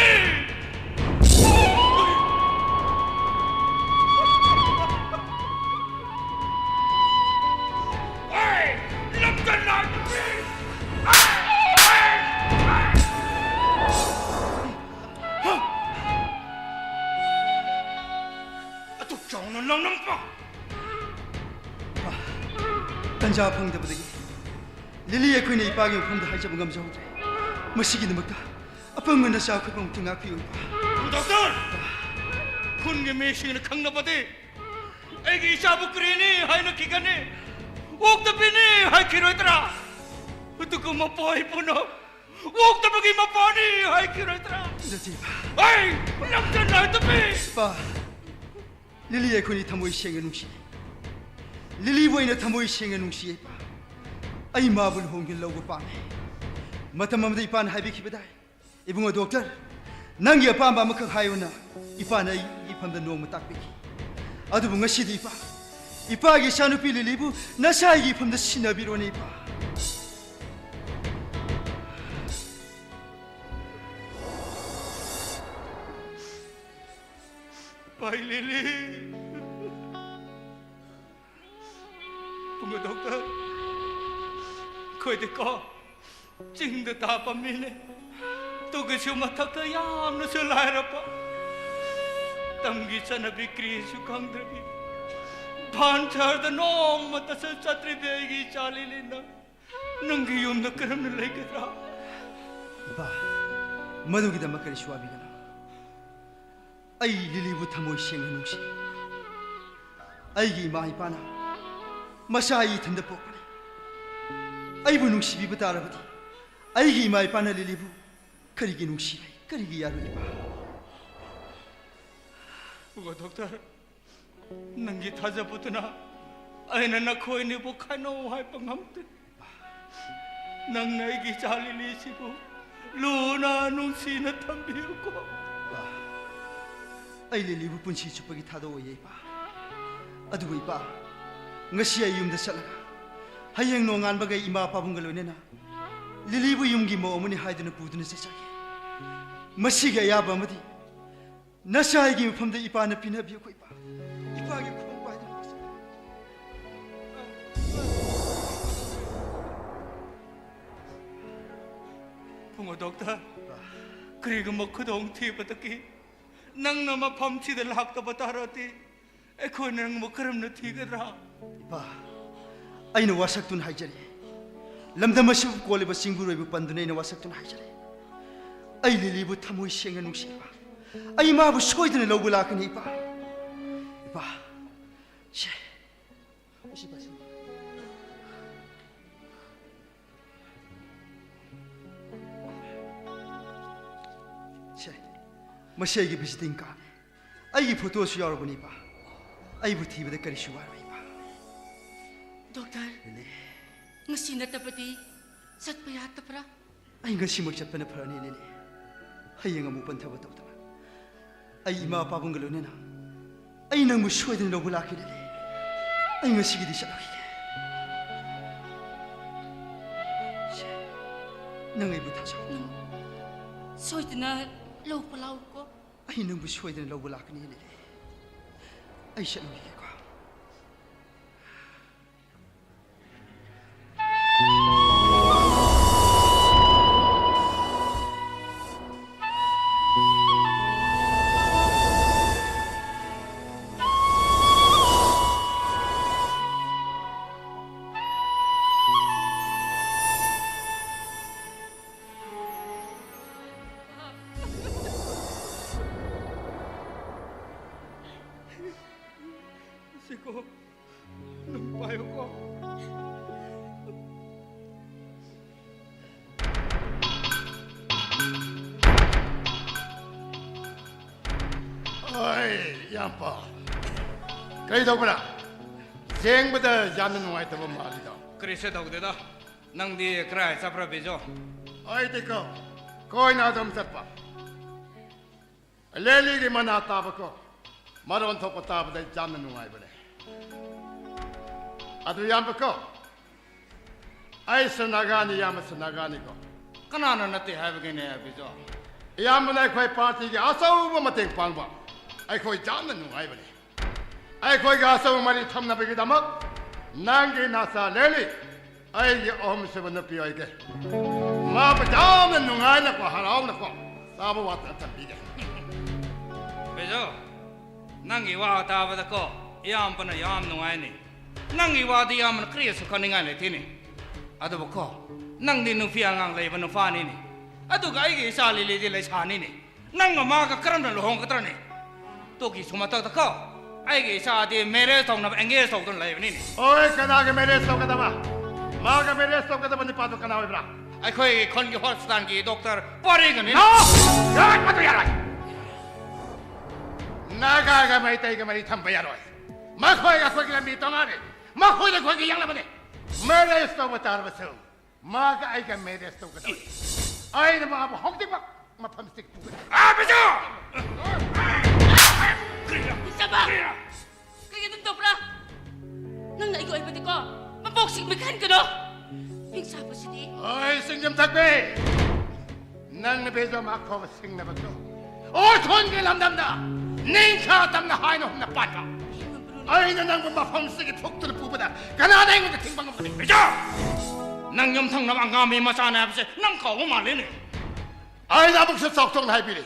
ꯑꯩ ꯂꯝꯗ ꯂꯥꯛꯄꯤ! ꯑꯗꯨꯛ ꯆꯥꯎꯅ ꯂꯥꯎꯅꯝꯄ! ꯇꯟꯖꯥ ꯐꯪꯗꯕꯗꯒꯤ ꯂꯤꯂꯤ ꯑꯩꯈꯣꯏꯅ ꯏꯄꯥꯒꯤ ꯃꯐꯝꯗ ꯍꯥꯏꯖꯕ ꯉꯝꯖꯍꯧꯗ꯭ꯔꯦ꯫ ꯃꯁꯤꯒꯤꯗꯃꯛꯇ ꯑꯄꯪꯕ ꯅꯆꯥ ꯑꯩꯈꯣꯏꯕꯨ ꯑꯃꯨꯛꯇ ꯉꯥꯛꯄꯤꯌꯨ, ꯏꯄꯥ꯫ ꯗꯣꯛꯇꯔ! ꯈꯨꯟꯒꯤ ꯃꯤꯁꯤꯡꯅ ꯈꯪꯂꯕꯗꯤ ꯑꯩꯒꯤ ꯏꯆꯥꯕꯨ ꯀꯔꯤꯅꯤ ꯍꯥꯏꯅꯈꯤꯒꯅꯤ? ꯑꯣꯛꯇꯕꯤꯅꯤ ꯍꯥꯏꯈꯤꯔꯣꯏꯗ꯭ꯔꯥ? ꯑꯗꯨꯒ ꯃꯄꯥ ꯏꯄꯨꯅ ꯑꯣꯛꯇꯕꯒꯤ ꯃꯄꯥꯅꯤ ꯍꯥꯏꯈꯤꯔꯣꯏꯗ꯭ꯔꯥ? ꯅꯠꯇꯦ, ꯏꯄꯥ꯫ ꯑꯩ ꯂꯝꯖꯦꯟ ꯅꯥꯏꯗꯕꯤ! ꯏꯄꯥ, ꯂꯤꯂꯤ ꯑꯩꯈꯣꯏꯅꯤ ꯊꯃꯣꯏ ꯁꯦꯡꯅ ꯅꯨꯡꯁꯤ꯫ ꯂꯤꯂꯤꯕꯨ ꯑꯩꯅ ꯊꯃꯣꯏ ꯁꯦꯡꯅ ꯅꯨꯡꯁꯤ, ꯏꯄꯥ꯫ ꯑꯩ ꯃꯥꯕꯨ ꯂꯨꯍꯣꯡꯗꯨꯅ ꯂꯧꯕ ꯄꯥꯝꯃꯤ꯫ ꯃꯇꯝ ꯑꯃꯗ ꯏꯄꯥꯅ ꯍꯥꯏꯕꯤꯈꯤꯕꯗꯥꯏ, "ꯏꯕꯨꯡꯉꯣ ꯗꯣꯛꯇꯔ, ꯅꯪꯒꯤ ꯑꯄꯥꯝꯕ ꯑꯃꯈꯛ ꯍꯥꯏꯌꯨꯅ ꯏꯄꯥꯅ ꯑꯩꯒꯤ ꯏꯐꯝꯗ ꯅꯣꯡꯃ ꯇꯥꯛꯄꯤꯈꯤ꯫ ꯑꯗꯨꯕꯨ ꯉꯁꯤꯗꯤ ꯏꯄꯥ, ꯏꯄꯥꯒꯤ ꯏꯆꯥꯅꯨꯄꯤ ꯂꯤꯂꯤꯕꯨ ꯅꯁꯥꯒꯤ ꯏꯐꯝꯗ ꯁꯤꯟꯅꯕꯤꯔꯣꯅꯦ ꯏꯄꯥ꯫ ꯄꯥꯏ ꯂꯤꯂꯤ꯫ ꯄꯨꯡꯉꯣ ꯗꯣꯛꯇꯔ, ꯑꯩꯈꯣꯏꯗꯤꯀꯣ ꯆꯤꯡꯗ ꯇꯥꯕ ꯃꯤꯅꯦ꯫ ꯑꯗꯨꯒꯤꯁꯨ ꯃꯊꯛꯇ ꯌꯥꯝꯅꯁꯨ ꯂꯥꯏꯔꯕ꯫ ꯇꯝꯒꯤ ꯆꯠꯅꯕꯤ ꯀ꯭ꯔꯤꯁꯨ ꯈꯪꯗ꯭ꯔꯕꯤ, ꯚꯥꯟ ꯁꯍꯔꯗ ꯅꯣꯡꯃꯇꯁꯨ ꯆꯠꯇ꯭ꯔꯤꯕꯤ ꯑꯩꯒꯤ ꯏꯆꯥ ꯂꯤꯂꯤꯅ ꯅꯪꯒꯤ ꯌꯨꯝꯗ ꯀꯔꯝꯅ ꯂꯩꯒꯗ꯭ꯔꯥ? ꯏꯄꯥ, ꯃꯗꯨꯒꯤꯗꯃꯛ ꯀꯔꯤꯁꯨ ꯋꯥꯕꯤꯒꯅꯨ꯫ ꯑꯩ ꯂꯤꯂꯤꯕꯨ ꯊꯃꯣꯏ ꯁꯦꯡꯅ ꯅꯨꯡꯁꯤ꯫ ꯑꯩꯒꯤ ꯏꯃꯥ ꯏꯄꯥꯅ ꯃꯆꯥ ꯑꯩ ꯏꯊꯟꯗ ꯄꯣꯛꯄꯅꯤ꯫ ꯑꯩꯕꯨ ꯅꯨꯡꯁꯤꯕꯤꯕ ꯇꯥꯔꯕꯗꯤ ꯑꯩꯒꯤ ꯏꯃꯥ ꯏꯄꯥꯅ ꯂꯤꯂꯤꯕꯨ ꯀꯔꯤꯒꯤ ꯅꯨꯡꯁꯤꯔꯣꯏ, ꯀꯔꯤꯒꯤ ꯌꯥꯔꯣꯏ ꯏꯄꯥ? ꯄꯨꯡꯉꯣ ꯗꯣꯛꯇꯔ, ꯅꯪꯒꯤ ꯊꯥꯖꯕꯗꯨꯅ ꯑꯩꯅ ꯅꯈꯣꯏꯅꯤꯕꯨ ꯈꯥꯏꯅꯧ ꯍꯥꯏꯕ ꯉꯝꯗꯦ꯫ ꯅꯪꯅ ꯑꯩꯒꯤ ꯏꯆꯥ ꯂꯤꯂꯤꯁꯤꯕꯨ ꯂꯨꯅ ꯅꯨꯡꯁꯤꯅ ꯊꯝꯕꯤꯌꯨꯀꯣ꯫ ꯏꯄꯥ, ꯑꯩ ꯂꯤꯂꯤꯕꯨ ꯄꯨꯟꯁꯤ ꯆꯨꯞꯄꯒꯤ ꯊꯥꯗꯣꯛꯑꯣꯏꯌꯦ ꯏꯄꯥ꯫ ꯑꯗꯨꯕꯨ ꯏꯄꯥ, ꯉꯁꯤ ꯑꯩ ꯌꯨꯝꯗ ꯆꯠꯂꯒ ꯍꯌꯦꯡ ꯅꯣꯡꯉꯥꯟꯕꯒ ꯑꯩ ꯏꯃꯥ ꯄꯥꯕꯨꯡꯒ ꯂꯣꯏꯅꯅ ꯂꯤꯂꯤꯕꯨ ꯌꯨꯝꯒꯤ ꯃꯧ ꯑꯃꯅꯤ ꯍꯥꯏꯗꯨꯅ ꯄꯨꯗꯨꯅ ꯆꯠꯆꯒꯦ꯫ ꯃꯁꯤꯒꯤ ꯑꯌꯥꯕ ꯑꯃꯗꯤ ꯅꯆꯥ ꯑꯩꯒꯤ ꯃꯐꯝꯗ ꯏꯄꯥꯅ ꯄꯤꯅꯕꯤꯌꯨꯀꯣ ꯏꯄꯥ꯫ ꯏꯄꯥꯒꯤ ꯈꯨꯕꯝ ꯄꯥꯏꯗꯨꯅ ꯆꯠꯆꯒꯦ꯫ ꯄꯨꯡꯉꯣ ꯗꯣꯛꯇꯔ, ꯀꯔꯤꯒꯨꯝꯕ ꯈꯨꯗꯣꯡ ꯊꯤꯕꯗꯒꯤ ꯅꯪꯅ ꯃꯐꯝꯁꯤꯗ ꯂꯥꯛꯇꯕ ꯇꯥꯔꯗꯤ ꯑꯩꯈꯣꯏꯅ ꯅꯪꯕꯨ ꯀꯔꯝꯅ ꯊꯤꯒꯗ꯭ꯔꯥ? ꯏꯄꯥ, ꯑꯩꯅ ꯋꯥꯁꯛꯇꯨꯅ ꯍꯥꯏꯖꯔꯤ꯫ ꯂꯝꯗꯝ ꯑꯁꯤꯕꯨ ꯀꯣꯜꯂꯤꯕ ꯆꯤꯡꯕꯨꯔꯣꯏꯕꯨ ꯄꯟꯗꯨꯅ ꯑꯩꯅ ꯋꯥꯁꯛꯇꯨꯅ ꯍꯥꯏꯖꯔꯤ꯫ ꯑꯩ ꯂꯤꯂꯤꯕꯨ ꯊꯃꯣꯏ ꯁꯦꯡꯅ ꯅꯨꯡꯁꯤ ꯏꯄꯥ꯫ ꯑꯩ ꯃꯥꯕꯨ ꯁꯣꯏꯗꯅ ꯂꯧꯕ ꯂꯥꯛꯀꯅꯤ ꯏꯄꯥ꯫ ꯏꯄꯥ, ꯁꯦ, ꯁꯤ ꯄꯥꯏꯁꯤ꯫ ꯁꯦ, ꯃꯁꯤ ꯑꯩꯒꯤ ꯚꯤꯖꯤꯇꯤꯡ ꯀꯥꯔꯗꯅꯤ꯫ ꯑꯩꯒꯤ ꯐꯣꯇꯣꯁꯨ ꯌꯥꯎꯔꯕꯅꯤ ꯏꯄꯥ꯫ ꯑꯩꯕꯨ ꯊꯤꯕꯗ ꯀꯔꯤꯁꯨ ꯋꯥꯔꯣꯏ ꯏꯄꯥ꯫ ꯗꯣꯛꯇꯔ, ꯂꯤꯂꯤ꯫ ꯉꯁꯤ ꯅꯠꯇꯕꯗꯤ ꯆꯠꯄ ꯌꯥꯗꯕ꯭ꯔꯥ? ꯑꯩ ꯉꯁꯤꯃꯛ ꯆꯠꯄꯅ ꯐꯔꯅꯤ ꯂꯤꯂꯤ꯫ ꯍꯌꯦꯡ ꯑꯃꯨꯛ ꯄꯟꯊꯕ ꯇꯧꯗꯅ ꯑꯩ ꯏꯃꯥ ꯄꯥꯕꯨꯡꯒ ꯂꯣꯏꯅꯅ ꯑꯩ ꯅꯪꯕꯨ ꯁꯣꯏꯗꯅ ꯂꯧꯕ ꯂꯥꯛꯀꯦ, ꯂꯤꯂꯤ꯫ ꯑꯩ ꯉꯁꯤꯒꯤꯗꯤ ꯆꯠꯂꯨꯈꯤꯒꯦ꯫ ꯁꯦ, ꯅꯪ ꯑꯩꯕꯨ ꯊꯥꯖꯧ꯫ ꯅꯪ ꯁꯣꯏꯗꯅ ꯂꯧꯕ ꯂꯥꯛꯎꯀꯣ꯫ ꯑꯩ ꯅꯪꯕꯨ ꯁꯣꯏꯗꯅ ꯂꯧꯕ ꯂꯥꯛꯀꯅꯤ, ꯂꯤꯂꯤ꯫ ꯑꯩ ꯆꯠꯂꯨꯈꯤꯒꯦꯀꯣ꯫ ꯁꯤꯀꯣ, ꯅꯪ ꯄꯥꯏꯌꯨꯀꯣ꯫ ꯑꯣꯏ, ꯏꯌꯥꯝꯕ꯫ ꯀꯩꯗꯧꯕ꯭ꯔꯥ? ꯌꯦꯡꯕꯗ ꯌꯥꯝꯅ ꯅꯨꯡꯉꯥꯏꯇꯕ ꯃꯥꯜꯂꯤꯗ꯫ ꯀꯔꯤꯁꯨ ꯇꯧꯗꯦꯗ꯫ ꯅꯪꯗꯤ ꯀꯔꯥꯏ ꯆꯠꯄ꯭ꯔꯥ, ꯕꯤꯖꯨ? ꯑꯩꯗꯤꯀꯣ, ꯀꯣꯏꯅ ꯑꯗꯨꯝ ꯆꯠꯄ꯫ ꯂꯦꯂꯤꯒꯤ ꯃꯅꯥ ꯇꯥꯕꯀꯣ, ꯃꯔꯣꯟ ꯊꯣꯛꯄ ꯇꯥꯕꯗ ꯑꯩ ꯌꯥꯝꯅ ꯅꯨꯡꯉꯥꯏꯕꯅꯦ꯫ ꯑꯗꯨ ꯏꯌꯥꯝꯕꯀꯣ, ꯑꯩꯁꯨ ꯅꯥꯒꯥꯅꯤ, ꯏꯌꯥꯝꯕꯁꯨ ꯅꯥꯒꯥꯅꯤꯀꯣ꯫ ꯀꯅꯥꯅ ꯅꯠꯇꯦ ꯍꯥꯏꯕꯒꯤꯅꯦ, ꯕꯤꯖꯨ? ꯏꯌꯥꯝꯕꯅ ꯑꯩꯈꯣꯏ ꯄꯥꯔꯇꯤꯒꯤ ꯑꯆꯧꯕ ꯃꯇꯦꯡ ꯄꯥꯡꯕ, ꯑꯩꯈꯣꯏ ꯌꯥꯝꯅ ꯅꯨꯡꯉꯥꯏꯕꯅꯦ꯫ ꯑꯩꯈꯣꯏꯒ ꯑꯆꯧꯕ ꯃꯔꯤ ꯊꯝꯅꯕꯒꯤꯗꯃꯛ ꯅꯪꯒꯤ ꯅꯆꯥ ꯂꯦꯂꯤ ꯑꯩꯒꯤ ꯑꯍꯨꯝꯁꯨꯕ ꯅꯨꯄꯤ ꯑꯣꯏꯒꯦ꯫ ꯃꯥꯕꯨ ꯌꯥꯝꯅ ꯅꯨꯡꯉꯥꯏꯅꯀꯣ, ꯍꯔꯥꯎꯅꯀꯣ, ꯆꯥꯕ ꯋꯥꯠꯇꯅ ꯊꯝꯕꯤꯒꯦ꯫ ꯕꯤꯖꯨ, ꯅꯪꯒꯤ ꯋꯥ ꯇꯥꯕꯗꯀꯣ, ꯏꯌꯥꯝꯕꯅ ꯌꯥꯝ ꯅꯨꯡꯉꯥꯏꯅꯤ꯫ ꯅꯪꯒꯤ ꯋꯥꯗꯤ ꯏꯌꯥꯝꯕꯅ ꯀꯔꯤꯁꯨ ꯈꯟꯅꯤꯡꯉꯥꯏ ꯂꯩꯇꯦꯅꯦ꯫ ꯑꯗꯨꯕꯨꯀꯣ, ꯅꯪꯗꯤ ꯅꯨꯄꯤ ꯑꯉꯥꯡ ꯂꯩꯕ ꯅꯨꯄꯥꯅꯤꯅꯦ꯫ ꯑꯗꯨꯒ ꯑꯩꯒꯤ ꯏꯆꯥ ꯂꯤꯂꯤꯗꯤ ꯂꯩꯁꯥꯅꯤꯅꯦ꯫ ꯅꯪꯒ ꯃꯥꯒ ꯀꯔꯝꯅ ꯂꯨꯍꯣꯡꯒꯗ꯭ꯔꯅꯦ? ꯇꯣꯀꯤꯁꯨ ꯃꯊꯛꯇꯀꯣ, ꯑꯩꯒꯤ ꯏꯆꯥꯗꯤ ꯃꯦꯔꯦꯖ ꯇꯧꯅꯕ ꯑꯦꯡꯒꯦꯖ ꯇꯧꯗꯨꯅ ꯂꯩꯕꯅꯤꯅꯦ꯫ ꯑꯣꯏ, ꯀꯅꯥꯒ ꯃꯦꯔꯦꯖ ꯇꯧꯒꯗꯕ? ꯃꯥꯒ ꯃꯦꯔꯦꯖ ꯇꯧꯒꯗꯕ ꯅꯨꯄꯥꯗꯨ ꯀꯅꯥ ꯑꯣꯏꯕ꯭ꯔꯥ? ꯑꯩꯈꯣꯏꯒꯤ ꯈꯨꯟꯒꯤ ꯍꯣꯁꯄꯤꯇꯥꯜꯒꯤ ꯗꯣꯛꯇꯔ ꯄꯣꯔꯤꯒꯅꯤ꯫ ꯅꯣ! ꯌꯥꯔꯣꯏ, ꯃꯗꯨ ꯌꯥꯔꯣꯏ꯫ ꯅꯥꯒꯥꯒ ꯃꯩꯇꯩꯒ ꯃꯔꯤ ꯊꯝꯕ ꯌꯥꯔꯣꯏ꯫ ꯃꯈꯣꯏꯒ ꯑꯩꯈꯣꯏꯒꯤ ꯂꯝꯕꯤ ꯇꯣꯉꯥꯟꯅꯤ꯫ ꯃꯈꯣꯏꯅ ꯑꯩꯈꯣꯏꯒꯤ ꯌꯦꯛꯂꯕꯅꯤ꯫ ꯃꯦꯔꯦꯖ ꯇꯧꯕ ꯇꯥꯔꯕꯁꯨ ꯃꯥꯒ ꯑꯩꯒ ꯃꯦꯔꯦꯖ ꯇꯧꯒꯗꯕꯅꯤ꯫ ꯑꯩꯅ ꯃꯥꯕꯨ ꯍꯧꯖꯤꯛꯃꯛ ꯃꯐꯝꯁꯤꯗꯒꯤ ꯄꯨꯒꯅꯤ꯫ ꯑꯥ, ꯕꯤꯖꯨ! ꯀꯔꯤꯅꯣ? ꯏꯆꯥꯕ! ꯀꯔꯤꯅꯣ? ꯀꯔꯤꯒꯤ ꯑꯗꯨꯝ ꯇꯧꯕ꯭ꯔꯥ? ꯅꯪꯅ ꯑꯩꯒꯤ ꯑꯣꯏꯕꯗꯤꯀꯣ, ꯃꯄꯣꯛꯁꯤꯡ ꯃꯤꯈꯟꯒꯅꯣ꯫ ꯍꯤꯡꯁꯥꯕꯁꯤꯗꯤ꯫ ꯑꯣꯏ, ꯁꯤꯡꯖꯝ ꯊꯛꯄꯤ! ꯅꯪꯅ ꯕꯤꯖꯨ ꯃꯈꯣꯡ ꯁꯤꯡꯅꯕꯗꯣ ꯑꯣꯊꯣꯟꯒꯤ ꯂꯝꯗꯝꯗ ꯅꯤꯡꯈꯥ ꯇꯝꯅ ꯍꯥꯏꯅ ꯍꯨꯝꯅ ꯄꯥꯟꯕ꯫ ꯑꯩꯅ ꯅꯪꯕꯨ ꯃꯐꯝꯁꯤꯒꯤ ꯊꯣꯛꯇꯨꯅ ꯄꯨꯕꯗ ꯀꯅꯥꯅ ꯑꯩꯉꯣꯟꯗ ꯊꯤꯡꯕ ꯉꯝꯒꯅꯤ? ꯕꯤꯖꯨ! ꯅꯪ ꯌꯨꯝꯊꯪꯅꯕ ꯑꯉꯥꯃꯤ ꯃꯆꯥꯅꯦ ꯍꯥꯏꯕꯁꯦ ꯅꯪ ꯀꯥꯎꯕ ꯃꯥꯜꯂꯤꯅꯦ꯫ ꯑꯩꯅ ꯑꯃꯨꯛꯁꯨ ꯆꯥꯎꯊꯣꯛꯅ ꯍꯥꯏꯕꯤꯔꯤ,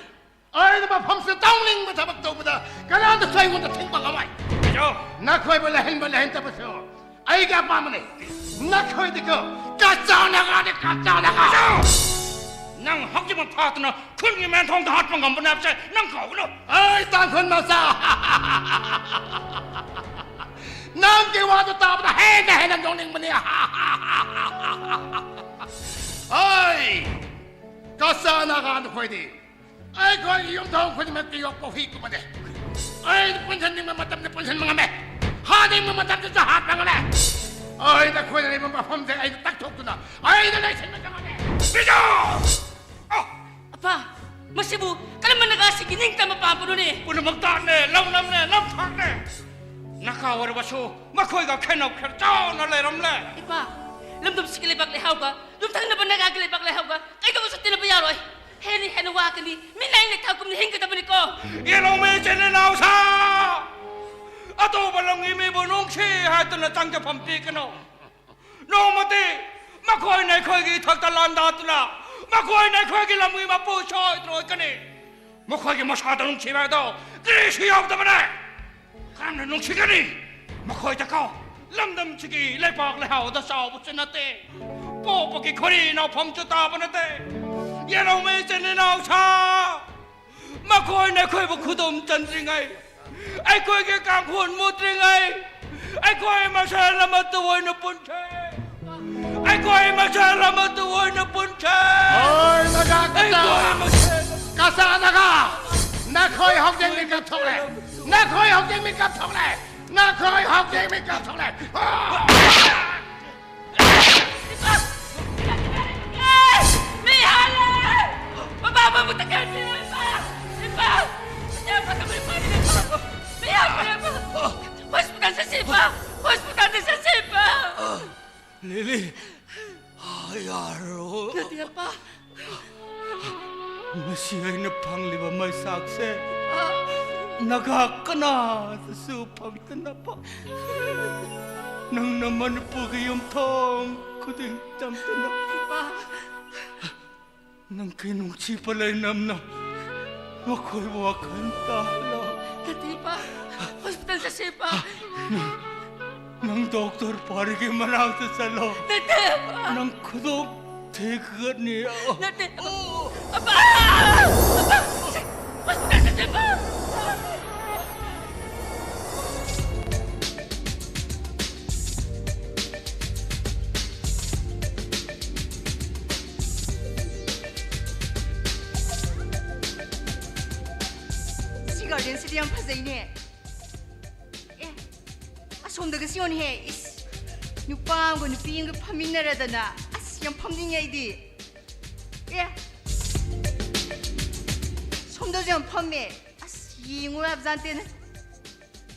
ꯑꯩꯅ ꯃꯐꯝꯁꯤꯗ ꯇꯧꯅꯤꯡꯕ ꯊꯕꯛ ꯇꯧꯕꯗ ꯀꯅꯥꯝꯇꯁꯨ ꯑꯩꯉꯣꯟꯗ ꯊꯤꯡꯕ ꯉꯝꯃꯣꯏ꯫ ꯕꯤꯖꯨ! ꯅꯈꯣꯏꯕꯨ ꯂꯩꯍꯟꯕ ꯂꯩꯍꯟꯗꯕꯁꯨ ꯑꯩꯒꯤ ꯑꯄꯥꯝꯕꯅꯤ꯫ ꯅꯈꯣꯏꯗꯤꯀꯣ ꯀꯆꯥ ꯅꯥꯒꯥꯅꯤ, ꯀꯆꯥ ꯅꯥꯒꯥ! ꯕꯤꯖꯨ! ꯅꯪ ꯍꯧꯖꯤꯛꯃꯛ ꯐꯥꯗꯨꯅ ꯈꯨꯟꯒꯤ ꯃꯦꯟꯊꯣꯡꯗ ꯍꯥꯠꯄ ꯉꯝꯕꯅꯦ ꯍꯥꯏꯕꯁꯦ ꯅꯪ ꯀꯥꯎꯒꯅꯨ꯫ ꯑꯩ ꯇꯥꯡꯈꯨꯜ ꯃꯆꯥ! ꯅꯪꯒꯤ ꯋꯥꯗꯨ ꯇꯥꯕꯗ ꯍꯦꯟꯅ ꯍꯦꯟꯅ ꯅꯣꯛꯅꯤꯡꯕꯅꯤ꯫ ꯑꯩ ꯀꯆꯥ ꯅꯥꯒꯥ ꯅꯈꯣꯏꯗꯤ ꯑꯩꯈꯣꯏꯒꯤ ꯌꯨꯝꯊꯣꯡ ꯈꯨꯗꯤꯡꯃꯛꯀꯤ ꯌꯣꯛꯄ ꯍꯨꯏꯒꯨꯝꯕꯅꯦ꯫ ꯑꯩꯅ ꯄꯨꯟꯁꯤꯟꯅꯤꯡꯕ ꯃꯇꯝꯗ ꯄꯨꯟꯁꯤꯟꯕ ꯉꯝꯃꯦ, ꯍꯥꯠꯅꯤꯡꯕ ꯃꯇꯝꯗꯁꯨ ꯍꯥꯠꯄ ꯉꯝꯃꯦ꯫ ꯑꯩ ꯅꯈꯣꯏꯅ ꯂꯩꯕ ꯃꯐꯝꯁꯦ ꯑꯩꯅ ꯇꯛꯊꯣꯛꯇꯨꯅ ꯑꯩꯅ ꯂꯩꯁꯤꯟꯕ ꯉꯝꯃꯦ꯫ ꯕꯤꯖꯨ! ꯑꯣ! ꯑꯄꯥ, ꯃꯁꯤꯕꯨ ꯀꯔꯝꯕ ꯅꯥꯒꯥꯁꯤꯡꯒꯤ ꯅꯤꯡꯇꯝꯕ ꯄꯥꯝꯕꯅꯣꯅꯦ? ꯄꯨꯝꯅꯃꯛ ꯇꯥꯠꯅꯦ, ꯂꯧꯅꯝꯅꯦ, ꯂꯝꯊꯥꯛꯅꯦ꯫ ꯅꯥꯒꯥ ꯑꯣꯏꯔꯕꯁꯨ ꯃꯈꯣꯏꯒ ꯈꯦꯠꯅꯕ ꯈꯔ ꯆꯥꯎꯅ ꯂꯩꯔꯝꯂꯦ꯫ ꯏꯄꯥ, ꯂꯝꯗꯝꯁꯤꯒꯤ ꯂꯩꯕꯥꯛ ꯂꯩꯍꯥꯎꯒ ꯌꯨꯝꯊꯪꯅꯕ ꯅꯥꯒꯥꯒꯤ ꯂꯩꯕꯥꯛ ꯂꯩꯍꯥꯎꯒ ꯀꯩꯗꯧꯕꯁꯨ ꯇꯤꯟꯅꯕ ꯌꯥꯔꯣꯏ꯫ ꯍꯦꯟꯅ ꯍꯦꯟꯅ ꯋꯥꯒꯅꯤ꯫ ꯃꯤꯅꯥꯏ ꯅꯤꯡꯊꯧꯒꯨꯝꯅ ꯍꯤꯡꯒꯗꯕꯅꯤꯀꯣ꯫ ꯌꯦꯜꯍꯧꯃꯤ ꯏꯆꯤꯟ ꯏꯅꯥꯎꯁꯥ! ꯑꯇꯣꯞꯄ ꯂꯝꯒꯤ ꯃꯤꯕꯨ ꯅꯨꯡꯁꯤ ꯍꯥꯏꯗꯨꯅ ꯆꯪꯖꯐꯝ ꯄꯤꯒꯅꯨ꯫ ꯅꯣꯡꯃꯗꯤ ꯃꯈꯣꯏꯅ ꯑꯩꯈꯣꯏꯒꯤ ꯏꯊꯛꯇ ꯂꯥꯟꯗꯥꯗꯨꯅ ꯃꯈꯣꯏꯅ ꯑꯩꯈꯣꯏꯒꯤ ꯂꯝꯒꯤ ꯃꯄꯨ ꯁꯣꯏꯗꯅ ꯑꯣꯏꯒꯅꯤ꯫ ꯃꯈꯣꯏꯒꯤ ꯃꯁꯥꯗ ꯅꯨꯡꯁꯤꯕ ꯍꯥꯏꯗꯣ ꯀꯔꯤꯁꯨ ꯌꯥꯎꯗꯕꯅꯦ꯫ ꯀꯔꯝꯅ ꯅꯨꯡꯁꯤꯒꯅꯤ? ꯃꯈꯣꯏꯗꯀꯣ ꯂꯝꯗꯝꯁꯤꯒꯤ ꯂꯩꯄꯥꯛ ꯂꯩꯍꯥꯎꯗ ꯆꯥꯎꯕꯁꯨ ꯅꯠꯇꯦ, ꯄꯣꯛꯄꯒꯤ ꯈꯨꯔꯤ ꯅꯥꯎꯐꯝꯁꯨ ꯇꯥꯕ ꯅꯠꯇꯦ꯫ ꯌꯦꯜꯍꯧꯃꯤ ꯏꯆꯤꯟ ꯏꯅꯥꯎꯁꯥ! ꯃꯈꯣꯏꯅ ꯑꯩꯈꯣꯏꯕꯨ ꯈꯨꯗꯨꯝ ꯆꯟꯗ꯭ꯔꯤꯉꯩ, ꯑꯩꯈꯣꯏꯒꯤ ꯀꯥꯡꯈꯨꯜ ꯃꯨꯠꯇ꯭ꯔꯤꯉꯩ, ꯑꯩꯈꯣꯏ ꯃꯁꯦꯜ ꯑꯃꯠꯇ ꯑꯣꯏꯅ ꯄꯨꯟꯁꯦ꯫ ꯑꯩꯈꯣꯏ ꯃꯁꯦꯜ ꯑꯃꯠꯇ ꯑꯣꯏꯅ ꯄꯨꯟꯁꯦ꯫ ꯍꯣꯏ, ꯅꯥꯒꯥ ꯀꯆꯥ! ꯑꯩꯈꯣꯏ ꯃꯁꯦꯜ ꯀꯆꯥ ꯅꯥꯒꯥ! ꯅꯈꯣꯏ ꯍꯧꯖꯤꯛ ꯃꯤꯀꯞ ꯊꯣꯛꯂꯦ! ꯅꯈꯣꯏ ꯍꯧꯖꯤꯛ ꯃꯤꯀꯞ ꯊꯣꯛꯂꯦ! ꯅꯈꯣꯏ ꯍꯧꯖꯤꯛ ꯃꯤꯀꯞ ꯊꯣꯛꯂꯦ! ꯃꯤ ꯍꯥꯠꯂꯦ! ꯃꯃꯥ, ꯃꯃꯥ! ꯂꯤꯂꯤ, ꯌꯥꯔꯣ꯫ ꯅꯠꯇꯦ, ꯑꯄꯥ꯫ ꯉꯁꯤ ꯑꯩꯅ ꯐꯪꯂꯤꯕ ꯃꯩꯁꯥꯛꯁꯦ ꯅꯥꯒꯥ ꯀꯅꯥꯗꯁꯨ ꯐꯪꯗꯅꯕ, ꯅꯪꯅ ꯃꯅꯤꯄꯨꯔꯒꯤ ꯌꯨꯝꯊꯣꯡ ꯈꯨꯗꯤꯡ ꯇꯝꯗꯨꯅ, ꯏꯄꯥ꯫ ꯅꯪꯒꯤ ꯅꯨꯡꯁꯤꯕ ꯂꯩꯅꯝꯅ ꯃꯈꯣꯏꯕꯨ ꯋꯥꯈꯜ ꯇꯥꯍꯜꯂꯣ꯫ ꯅꯠꯇꯦ, ꯏꯄꯥ꯫ ꯍꯣꯁꯄꯤꯇꯥꯜ ꯆꯠꯁꯦ, ꯏꯄꯥ꯫ ꯅꯪ, ꯅꯪ ꯗꯣꯛꯇꯔ ꯄꯥꯔꯤꯒꯤ ꯃꯅꯥꯛꯇ ꯆꯠꯂꯣ꯫ ꯅꯠꯇꯦ, ꯏꯄꯥ꯫ ꯅꯪ ꯈꯨꯗꯣꯡ ꯊꯤꯒꯅꯤ꯫ ꯅꯠꯇꯦ, ꯏꯄꯥ꯫ ꯏꯄꯥ! ꯏꯄꯥ! ꯍꯣꯁꯄꯤꯇꯥꯜ ꯆꯠꯁꯦ, ꯏꯄꯥ꯫ ꯁꯤ ꯒꯥꯔꯗꯦꯟꯁꯤꯗꯤ ꯌꯥꯝ ꯐꯖꯩꯅꯦ꯫ ꯑꯦ, ꯑꯁꯣꯝꯗꯒ ꯁꯤ ꯌꯦꯡꯉꯨꯅꯦꯍꯦ꯫ ꯏꯁ, ꯅꯨꯄꯥ ꯑꯃꯒ ꯅꯨꯄꯤ ꯑꯃꯒ ꯐꯝꯃꯤꯟꯅꯔꯗꯅ꯫ ꯑꯁ, ꯌꯥꯝ ꯐꯝꯅꯤꯡꯉꯦ ꯑꯩꯗꯤ꯫ ꯑꯦ, ꯁꯣꯝꯗꯁꯨ ꯌꯥꯝ ꯐꯝꯃꯦ꯫ ꯑꯁ, ꯌꯦꯡꯉꯨ ꯌꯥꯕꯖꯥꯠ ꯅꯠꯇꯦꯅꯦ꯫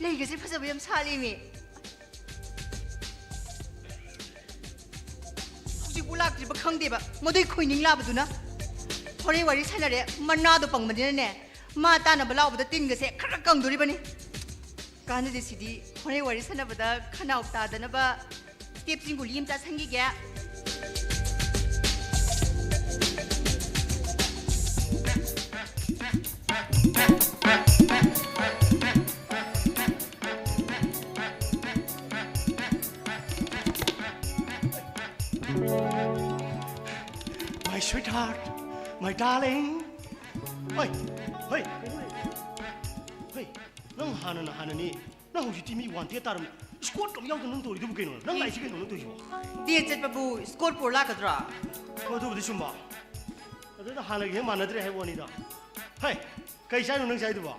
ꯂꯩꯒꯁꯦ ꯐꯖꯕ ꯌꯥꯝ ꯁꯥꯠꯂꯦꯃꯤ꯫ ꯍꯧꯖꯤꯛꯄꯨ ꯂꯥꯛꯇ꯭ꯔꯤꯕ ꯈꯪꯗꯦꯕ, ꯃꯗꯨꯏ ꯈꯣꯏꯅꯤꯡ ꯂꯥꯕꯗꯨꯅ꯫ ꯍꯣꯔꯦꯟ ꯋꯥꯔꯤ ꯁꯥꯟꯅꯔꯦ, ꯃꯅꯥꯗꯣ ꯄꯪꯕꯅꯤꯅꯅꯦ, ꯃꯥ ꯇꯥꯅꯕ ꯂꯥꯎꯕꯗ ꯇꯤꯟꯒꯁꯦ ꯈꯔ ꯈꯔ ꯀꯪꯗꯣꯔꯤꯕꯅꯤ꯫ ꯀꯥꯟꯅꯗꯦ ꯁꯤꯗꯤ, ꯍꯣꯔꯦꯟ ꯋꯥꯔꯤ ꯁꯥꯟꯅꯕꯗ ꯈꯅꯥꯎ ꯇꯥꯗꯅꯕ ꯁ꯭ꯇꯦꯞꯁꯤꯡ ꯒꯨꯂꯤ ꯑꯃ ꯆꯥꯁꯟꯈꯤꯒꯦ꯫ My sweetheart, my darling. ꯍꯣꯏ, ꯍꯣꯏ, ꯀꯩꯅꯣ? ꯍꯣꯏ, ꯅꯪ ꯍꯥꯟꯅꯅ ꯍꯥꯟꯅꯅꯤ꯫ ꯅꯪ ꯍꯧꯖꯤꯛꯇꯤ ꯃꯤ ꯋꯥꯟꯇꯦꯗ ꯇꯥꯔꯝꯃꯤ꯫ ꯏꯁꯀꯣꯔꯠꯀ ꯑꯃ ꯌꯥꯎꯗꯅ ꯅꯪ ꯇꯧꯔꯤꯗꯨꯕꯨ ꯀꯩꯅꯣ? ꯅꯪ ꯂꯥꯛꯏꯁꯤ ꯀꯩꯅꯣ ꯅꯪ ꯇꯧꯔꯤꯁꯤꯕꯣ? ꯗꯦꯠ ꯆꯠꯄꯕꯨ ꯏꯁꯀꯣꯔꯠ ꯄꯨꯔ ꯂꯥꯛꯀꯗ꯭ꯔꯣ? ꯍꯣꯏ, ꯑꯗꯨꯕꯨꯗꯤ ꯆꯨꯝꯕ꯫ ꯑꯗꯨꯅ ꯍꯥꯟꯅꯒ ꯍꯦꯛ ꯃꯥꯟꯅꯗ꯭ꯔꯦ ꯍꯥꯏꯕ ꯋꯥꯅꯤꯗ꯫ ꯍꯩ, ꯀꯩ ꯆꯥꯏꯅꯣ ꯅꯪ ꯆꯥꯏꯗꯨꯕꯣ?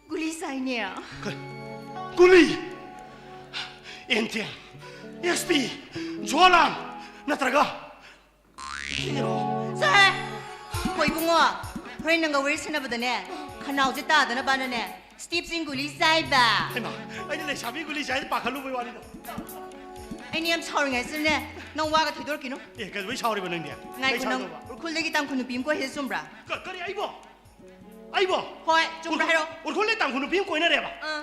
ꯒꯨꯂꯤ ꯆꯥꯏꯅꯦ꯫ ꯀꯩ? ꯒꯨꯂꯤ? ꯑꯦꯟꯇꯦꯝ, ꯑꯦꯁ ꯄꯤ, ꯖꯣꯂꯥꯝ, ꯅꯠꯇ꯭ꯔꯒ ꯁꯤꯔꯣ? ꯁꯦ! ꯍꯣ ꯏꯕꯨꯡꯉꯣ, ꯍꯣꯔꯦꯟ ꯅꯪꯒ ꯋꯥꯔꯤ ꯁꯥꯟꯅꯕꯗꯅꯦ, ꯈꯅꯥꯎꯁꯦ ꯇꯥꯗꯅꯕꯅꯅꯦ, ꯁ꯭ꯇꯤꯞꯁꯤꯡ ꯒꯨꯂꯤ ꯆꯥꯏꯕ꯫ ꯍꯩꯃꯥ, ꯑꯩꯗꯤ ꯂꯩꯁꯥꯕꯤ ꯒꯨꯂꯤ ꯆꯥꯏꯗ ꯄꯥꯈꯠꯂꯨꯕꯩ ꯋꯥꯅꯤꯗ꯫ ꯑꯩꯅ ꯌꯥꯝ ꯁꯥꯎꯔꯤꯉꯩꯁꯤꯗꯅꯦ, ꯅꯪ ꯋꯥꯒ ꯊꯩꯗꯣꯔꯛꯈꯤꯅꯨ꯫ ꯑꯦ, ꯀꯩꯗꯧꯕꯩ ꯁꯥꯎꯔꯤꯕ ꯅꯪꯗꯤ? ꯉꯥꯏꯈꯣ, ꯀꯩ ꯅꯪ ꯁꯥꯎꯗꯧꯕ? ꯎꯔꯈꯨꯜꯗꯒꯤ ꯇꯥꯡꯈꯨꯜ ꯅꯨꯄꯤ ꯑꯃ ꯀꯣꯏ ꯍꯥꯏꯁꯦ ꯆꯨꯝꯕ꯭ꯔꯥ? ꯀ- ꯀꯔꯤ, ꯑꯩꯕꯣ? ꯑꯩꯕꯣ? ꯍꯣꯏ, ꯆꯨꯝꯕ꯭ꯔꯥ ꯍꯥꯏꯔꯛꯑꯣ꯫ ꯎꯔꯈꯨꯜꯗ ꯇꯥꯡꯈꯨꯜ ꯅꯨꯄꯤ ꯑꯃ ꯀꯣꯏꯅꯔꯦꯕ? ꯑꯥ,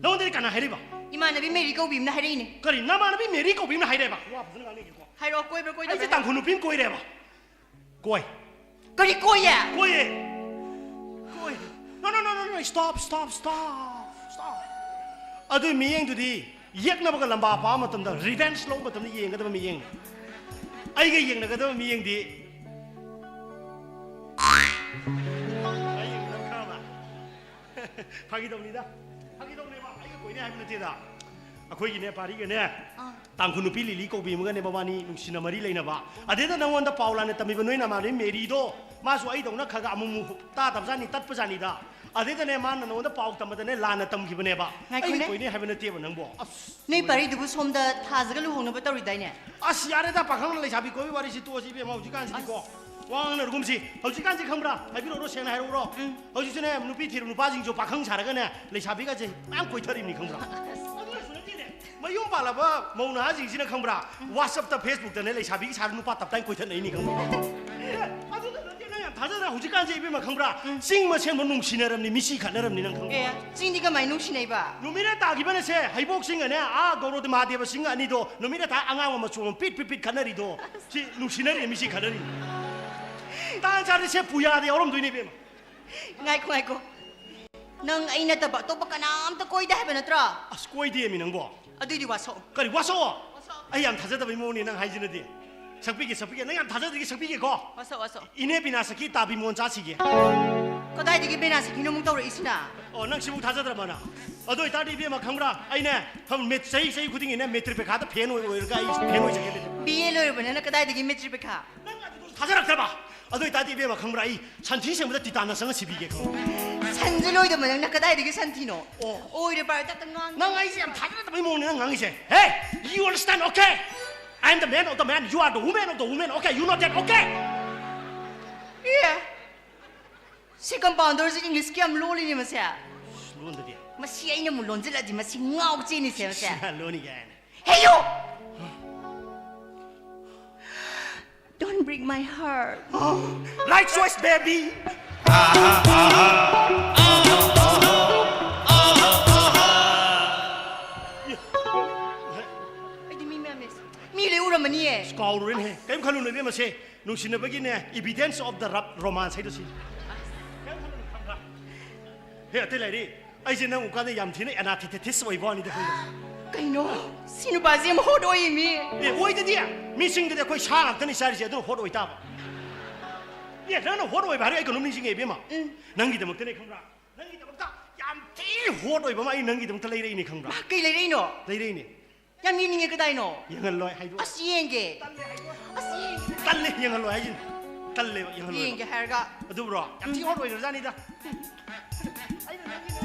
ꯅꯉꯣꯟꯗꯗꯤ ꯀꯅꯥ ꯍꯥꯏꯔꯤꯕ? ꯏꯃꯥꯟꯅꯕꯤ ꯃꯦꯔꯤ ꯀꯧꯕꯤ ꯑꯃꯅ ꯍꯥꯏꯔꯛꯏꯅꯦ꯫ ꯀꯔꯤ, ꯅꯃꯥꯟꯅꯕꯤ ꯃꯦꯔꯤ ꯀꯧꯕꯤ ꯑꯃꯅ ꯍꯥꯏꯔꯦꯕ? ꯋꯥ ꯐꯖꯅ ꯉꯥꯡꯅꯤꯡꯉꯦꯀꯣ꯫ ꯍꯥꯏꯔꯛꯑꯣ, ꯀꯣꯏꯕ꯭ꯔꯥ ꯀꯣꯏꯗꯕ꯭ꯔꯥ ꯑꯩꯁꯦ ꯇꯥꯡꯈꯨꯜ ꯅꯨꯄꯤ ꯑꯃ ꯀꯣꯏꯔꯦꯕ? ꯀꯣꯏ꯫ ꯀꯔꯤ ꯀꯣꯏꯌꯦ? ꯀꯣꯏꯌꯦ꯫ ꯀꯣꯏ꯫ No, no, no, no, no, stop, stop, stop, stop. ꯑꯗꯨꯏ ꯃꯤꯠꯌꯦꯡꯗꯨꯗꯤ ꯌꯦꯛꯅꯕꯒ ꯂꯝꯕꯥ ꯄꯥꯕ ꯃꯇꯝꯗ, revenge ꯂꯧꯕ ꯃꯇꯝꯗ ꯌꯦꯡꯒꯗꯕ ꯃꯤꯠꯌꯦꯡꯅꯤ꯫ ꯑꯩꯒ ꯌꯦꯡꯅꯒꯗꯕ ꯃꯤꯠꯌꯦꯡꯗꯤ ꯑꯩ ꯌꯦꯡꯒꯗꯕ ꯈꯪꯉꯕ? ꯐꯥꯒꯤ ꯇꯧꯅꯤꯗ꯫ ꯐꯥꯒꯤ ꯇꯧꯅꯦꯕ꯫ ꯑꯩꯒ ꯀꯣꯏꯅꯤ ꯍꯥꯏꯕ ꯅꯠꯇꯦꯗ꯫ ꯑꯩꯈꯣꯏꯒꯤꯅꯦ, ꯄꯥꯔꯤꯒꯅꯦ, ꯑꯥ꯫ ꯇꯥꯡꯈꯨꯜ ꯅꯨꯄꯤ ꯂꯤꯂꯤ ꯀꯧꯕꯤ ꯑꯃꯒꯅꯦ ꯃꯕꯥꯅꯤ ꯅꯨꯡꯁꯤꯅ ꯃꯔꯤ ꯂꯩꯅꯕ꯫ ꯑꯗꯩꯗ ꯅꯉꯣꯟꯗ ꯄꯥꯎ ꯂꯥꯟꯅ ꯇꯝꯃꯤꯕ ꯅꯣꯏ ꯅꯃꯥꯟꯅꯕꯤ ꯃꯦꯔꯤꯗꯣ, ꯃꯥꯁꯨ ꯑꯩꯗꯧꯅ ꯈꯔ ꯈꯔ ꯑꯃꯨꯛ ꯑꯃꯨꯛ ꯇꯥꯗꯕꯖꯥꯠꯅꯤ, ꯇꯠꯄꯖꯥꯠꯅꯤꯗ꯫ ꯑꯗꯩꯗꯅꯦ, ꯃꯥꯅ ꯅꯉꯣꯟꯗ ꯄꯥꯎ ꯇꯝꯕꯗꯅꯦ ꯂꯥꯟꯅ ꯇꯝꯈꯤꯕꯅꯦꯕ꯫ ꯑꯩꯒ ꯉꯥꯏꯈꯣꯅꯦ꯫ ꯀꯣꯏꯅꯤ ꯍꯥꯏꯕ ꯅꯠꯇꯦꯕ ꯅꯪꯕꯣ꯫ ꯑꯁ꯫ ꯅꯣꯏ ꯄꯥꯔꯤꯗꯨꯕꯨ ꯁꯣꯝꯗ ꯊꯥꯖꯒ ꯂꯨꯍꯣꯡꯅꯕ ꯇꯧꯔꯤꯗꯥꯏꯅꯦ? ꯑꯁ, ꯌꯥꯔꯦꯗ, ꯄꯥꯈꯪꯅ ꯂꯩꯁꯥꯕꯤ ꯀꯣꯏꯕ ꯋꯥꯔꯤꯁꯤ ꯇꯣꯛꯑꯁꯤ ꯏꯕꯦꯝꯃ, ꯍꯧꯖꯤꯛꯀꯥꯟꯁꯤꯗꯤꯀꯣ꯫ ꯋꯥ ꯉꯥꯡꯅꯔꯒꯨꯝꯁꯤ꯫ ꯍꯧꯖꯤꯛꯀꯥꯟꯁꯤ ꯈꯪꯕ꯭ꯔꯥ? ꯍꯥꯏꯕꯤꯔꯛꯎꯔꯣ, ꯁꯦꯡꯅ ꯍꯥꯏꯔꯛꯎꯔꯣ? ꯎꯝ꯫ ꯍꯧꯖꯤꯛꯁꯨꯅꯦ, ꯅꯨꯄꯤ ꯊꯤꯔꯕ ꯅꯨꯄꯥꯁꯤꯡꯁꯨ ꯄꯥꯈꯪ ꯁꯥꯔꯒꯅꯦ, ꯂꯩꯁꯥꯕꯤꯒꯁꯦ ꯃꯌꯥꯝ ꯀꯣꯏꯊꯔꯤꯕꯅꯤ, ꯈꯪꯕ꯭ꯔꯥ? ꯑꯗꯨꯅꯁꯨ ꯅꯠꯇꯦꯅꯦ, ꯃꯌꯨꯝ ꯄꯥꯜꯂꯕ ꯃꯧ ꯅꯍꯥꯁꯤꯡꯁꯤꯅ, ꯈꯪꯕ꯭ꯔꯥ? WhatsApp-ꯇ, Facebook-ꯇꯅꯦ ꯂꯩꯁꯥꯕꯤꯒꯤ ꯁꯥꯔ ꯅꯨꯄꯥ ꯇꯞꯇꯥꯏ ꯀꯣꯏꯊꯠꯅꯩꯅꯤ, ꯈꯪꯕ꯭ꯔꯥ? ꯑꯦ, ꯑꯗꯨꯗ ꯅꯠꯇꯦ, ꯅꯪ ꯌꯥꯝ ꯊꯥꯖꯗ꯭ꯔꯥ? ꯍꯧꯖꯤꯛꯀꯥꯟꯁꯦ ꯏꯕꯦꯝꯃ, ꯈꯪꯕ꯭ꯔꯥ? ꯎꯝ꯫ ꯆꯤꯡ ꯃꯁꯦꯟꯕ ꯅꯨꯡꯁꯤꯅꯔꯝꯅꯤ, ꯃꯤꯁꯤ ꯈꯠꯅꯔꯝꯅꯤ, ꯅꯪ ꯈꯪꯕ꯭ꯔꯥ? ꯑꯦ, ꯆꯤꯡꯗꯤ ꯀꯃꯥꯏꯅ ꯅꯨꯡꯁꯤꯅꯩꯕ? ꯅꯨꯃꯤꯠꯅ ꯇꯥꯈꯤꯕꯅꯁꯦ, ꯍꯩꯕꯣꯛ ꯆꯤꯡꯒꯅꯦ, ꯑꯥ ꯒꯧꯔꯣꯗ ꯃꯍꯥꯗꯦꯕ ꯆꯤꯡ ꯑꯅꯤꯗꯣ, ꯅꯨꯃꯤꯠꯅ ꯇꯥ ꯑꯉꯥꯡꯕ ꯃꯆꯨ ꯑꯃ ꯄꯤꯠ ꯄꯤꯠ ꯄꯤꯠ ꯈꯠꯅꯔꯤꯗꯣ, ꯁꯤ ꯅꯨꯡꯁꯤꯅꯔꯤ, ꯃꯤꯁꯤ ꯈꯠꯅꯔꯤ꯫ ꯇꯥꯟ ꯆꯥꯔꯗꯤ ꯁꯦ ꯄꯨꯌꯥꯗ ꯌꯥꯎꯔꯝꯗꯣꯏꯅꯦ, ꯏꯕꯦꯝꯃ꯫ ꯉꯥꯏꯈꯣ, ꯉꯥꯏꯈꯣ꯫ ꯅꯪ ꯑꯩ ꯅꯠꯇꯕ ꯑꯇꯣꯞꯄ ꯀꯅꯥꯝꯇ ꯀꯣꯏꯗꯦ ꯍꯥꯏꯕ ꯅꯠꯇ꯭ꯔꯣ? ꯑꯁ, ꯀꯣꯏꯗꯦꯃꯤ ꯅꯪꯕꯣ꯫ ꯑꯗꯨꯏꯗꯤ ꯋꯥꯁꯛꯑꯣ꯫ ꯀꯔꯤ ꯋꯥꯁꯛꯑꯣ? ꯑꯩ ꯌꯥꯝ ꯊꯥꯖꯗꯕꯩ ꯃꯑꯣꯡꯅꯤ ꯅꯪ ꯍꯥꯏꯁꯤꯅꯗꯤ꯫ ꯁꯛꯄꯤꯒꯦ, ꯁꯛꯄꯤꯒꯦ꯫ ꯅꯪ ꯌꯥꯝ ꯊꯥꯖꯗ꯭ꯔꯤꯒꯦ, ꯁꯛꯄꯤꯒꯦꯀꯣ꯫ ꯋꯥꯁꯛ, ꯋꯥꯁꯛ꯫ ꯏꯅꯦ ꯕꯤꯅꯥ ꯁꯛꯀꯤ ꯇꯥꯕꯤ ꯃꯣꯟ ꯆꯥꯁꯤꯒꯦ꯫ ꯀꯗꯥꯏꯗꯒꯤ ꯕꯦꯅꯥ ꯁꯛꯀꯤꯅꯣ ꯑꯃꯨꯛ ꯇꯧꯔꯛꯏꯁꯤꯅ? ꯑꯣ, ꯅꯪ ꯁꯤꯕꯨ ꯊꯥꯖꯗ꯭ꯔꯕ ꯅꯪ? ꯑꯗꯨ ꯑꯣꯏꯇꯥꯔꯗꯤ ꯏꯕꯦꯝꯃ, ꯈꯪꯕ꯭ꯔꯥ? ꯑꯩꯅꯦ, ꯐꯝ-, ꯃꯦꯠ-, ꯆꯍꯤ, ꯆꯍꯤ ꯈꯨꯗꯤꯡꯒꯤꯅꯦ ꯃꯦꯇ꯭ꯔꯤꯛ ꯄꯩꯈꯥꯗ ꯐꯦꯟ ꯑꯣꯏ-, ꯑꯣꯏꯔꯒ ꯑꯩ ꯐꯦꯟ ꯑꯣꯏꯖꯒꯦ꯫ ꯕꯤ ꯑꯦ ꯂꯣꯏꯔꯕꯅꯤꯅ ꯀꯗꯥꯏꯗꯒꯤ ꯃꯦꯇ꯭ꯔꯤꯛ ꯄꯩꯈꯥ? ꯅꯪ ꯑꯗꯨ ꯊꯥꯖꯔꯛꯇ꯭ꯔꯕ? ꯑꯗꯨ ꯑꯣꯏꯇꯥꯔꯗꯤ ꯏꯕꯦꯝꯃ, ꯈꯪꯕ꯭ꯔꯥ? ꯑꯩ ꯁꯟꯊꯤ ꯁꯦꯡꯕꯗ ꯇꯤꯇꯥꯅꯁ ꯆꯪꯉ ꯁꯤꯕꯤꯒꯦ, ꯈꯪꯕ꯭ꯔꯥ? ꯁꯟꯁꯦ ꯂꯣꯏꯗꯕ ꯅꯪꯅ ꯀꯗꯥꯏꯗꯒꯤ ꯁꯟꯊꯤꯅꯣ? ꯑꯣ꯫ ꯑꯣꯏꯔꯦ ꯄꯥꯔꯦ, ꯇꯥꯛꯇ ꯉꯥꯡ-, ꯅꯪ ꯑꯩꯁꯦ ꯌꯥꯝ ꯊꯥꯖꯗꯕꯩ ꯃꯑꯣꯡꯅꯦ ꯅꯪ ꯉꯥꯡꯉꯤꯁꯦ꯫ Hey, you understand, okay? I am the man of the man, you are the woman of the woman, okay? You know that, okay? ꯑꯦ, ꯁꯤ ꯀꯝꯄꯥꯎꯟꯗꯔꯁꯤ ꯏꯪꯂꯤꯁꯀꯤ ꯌꯥꯝ ꯂꯣꯜꯂꯤꯅꯦ ꯃꯁꯦ꯫ ꯑꯁꯤ ꯑꯩꯅ ꯑꯃꯨꯛ ꯂꯣꯟꯁꯤꯜꯂꯗꯤ ꯃꯁꯤ ꯉꯥꯎ ꯆꯦꯟꯅꯤ ꯁꯦ ꯃꯁꯦ꯫ ꯂꯣꯟꯅꯤ ꯀꯥꯏꯅ꯫ Hey, you! Don't break my heart. Right choice, baby. ꯑꯩꯗꯤ ꯃꯤ ꯃꯌꯥꯝ ꯃꯤꯁ ꯃꯤ ꯂꯣꯏ ꯎꯔꯝꯃꯅꯤꯌꯦ꯫ ꯀꯥꯎꯔꯨꯔꯦꯅꯦ꯫ ꯀꯩꯝ ꯈꯜꯂꯨꯅꯨ ꯏꯕꯦꯝꯃ, ꯁꯦ ꯅꯨꯡꯁꯤꯅꯕꯒꯤꯅꯦ evidence of the ro-, romance ꯍꯥꯏꯗꯣ ꯁꯤ꯫ ꯀꯩꯝ ꯈꯜꯂꯨꯅꯨ, ꯈꯪꯕ꯭ꯔꯥ? ꯍꯦ, ꯑꯇꯩ ꯂꯩꯔꯤ꯫ ꯑꯩꯁꯦ ꯅꯪ ꯎꯀꯥꯟꯗ ꯌꯥꯝ ꯊꯤꯅ antithesis ꯑꯣꯏꯕ ꯋꯥꯅꯤꯗ, ꯈꯪꯕ꯭ꯔꯥ? ꯀꯩꯅꯣ? ꯁꯤ ꯅꯨꯄꯥꯁꯦ ꯌꯥꯝ hot ꯑꯣꯏꯌꯦ ꯃꯤ꯫ ꯑꯦ, ꯑꯣꯏꯗꯗꯤ꯫ ꯃꯤꯁꯤꯡꯗꯗꯤ ꯑꯩꯈꯣꯏ ꯁꯥ ꯉꯥꯛꯇꯅꯤ ꯆꯥꯔꯤꯁꯦ, ꯑꯗꯨꯅ hot ꯑꯣꯏ ꯇꯥꯕ꯫ ꯑꯦ, ꯅꯪꯅ hot ꯑꯣꯏꯕ ꯍꯥꯏꯔꯒ ꯑꯩ ꯀꯩꯅꯣꯝ ꯅꯤꯡꯁꯤꯡꯉꯦ ꯏꯕꯦꯝꯃ꯫ ꯎꯝ꯫ ꯅꯪꯒꯤꯗꯃꯛꯇꯅꯦ, ꯈꯪꯕ꯭ꯔꯥ? ꯅꯪꯒꯤꯗꯃꯛꯇ ꯌꯥꯝ ꯊꯤ hot ꯑꯣꯏꯕ ꯑꯃ ꯑꯩ ꯅꯪꯒꯤꯗꯃꯛꯇ ꯂꯩꯔꯛꯏꯅꯦ, ꯈꯪꯕ꯭ꯔꯥ? ꯃꯥ, ꯀꯩ ꯂꯩꯔꯛꯏꯅꯣ? ꯂꯩꯔꯛꯏꯅꯦ꯫ ꯌꯥꯝ ꯌꯦꯡꯅꯤꯡꯉꯦ, ꯀꯗꯥꯏꯅꯣ? ꯌꯦꯡꯍꯜꯂꯣꯏ ꯍꯥꯏꯗꯣ꯫ ꯑꯁ, ꯌꯦꯡꯒꯦ꯫ ꯇꯜꯂꯦ ꯍꯥꯏꯗꯣ꯫ ꯑꯁ, ꯌꯦꯡꯒꯦ꯫ ꯇꯜꯂꯦ, ꯌꯦꯡꯍꯜꯂꯣꯏ ꯍꯥꯏꯁꯤꯅꯤ꯫ ꯇꯜꯂꯦꯕ, ꯌꯦꯡꯍꯜꯂꯣꯏꯕ꯫ ꯌꯦꯡꯒꯦ ꯍꯥꯏꯔꯒ꯫ ꯑꯗꯨꯕꯨꯔꯣ? ꯌꯥꯝ ꯊꯤ hot ꯑꯣꯏꯈ꯭ꯔꯖꯥꯠꯅꯤꯗ꯫ ꯑꯩꯅ ꯅꯪꯒꯤ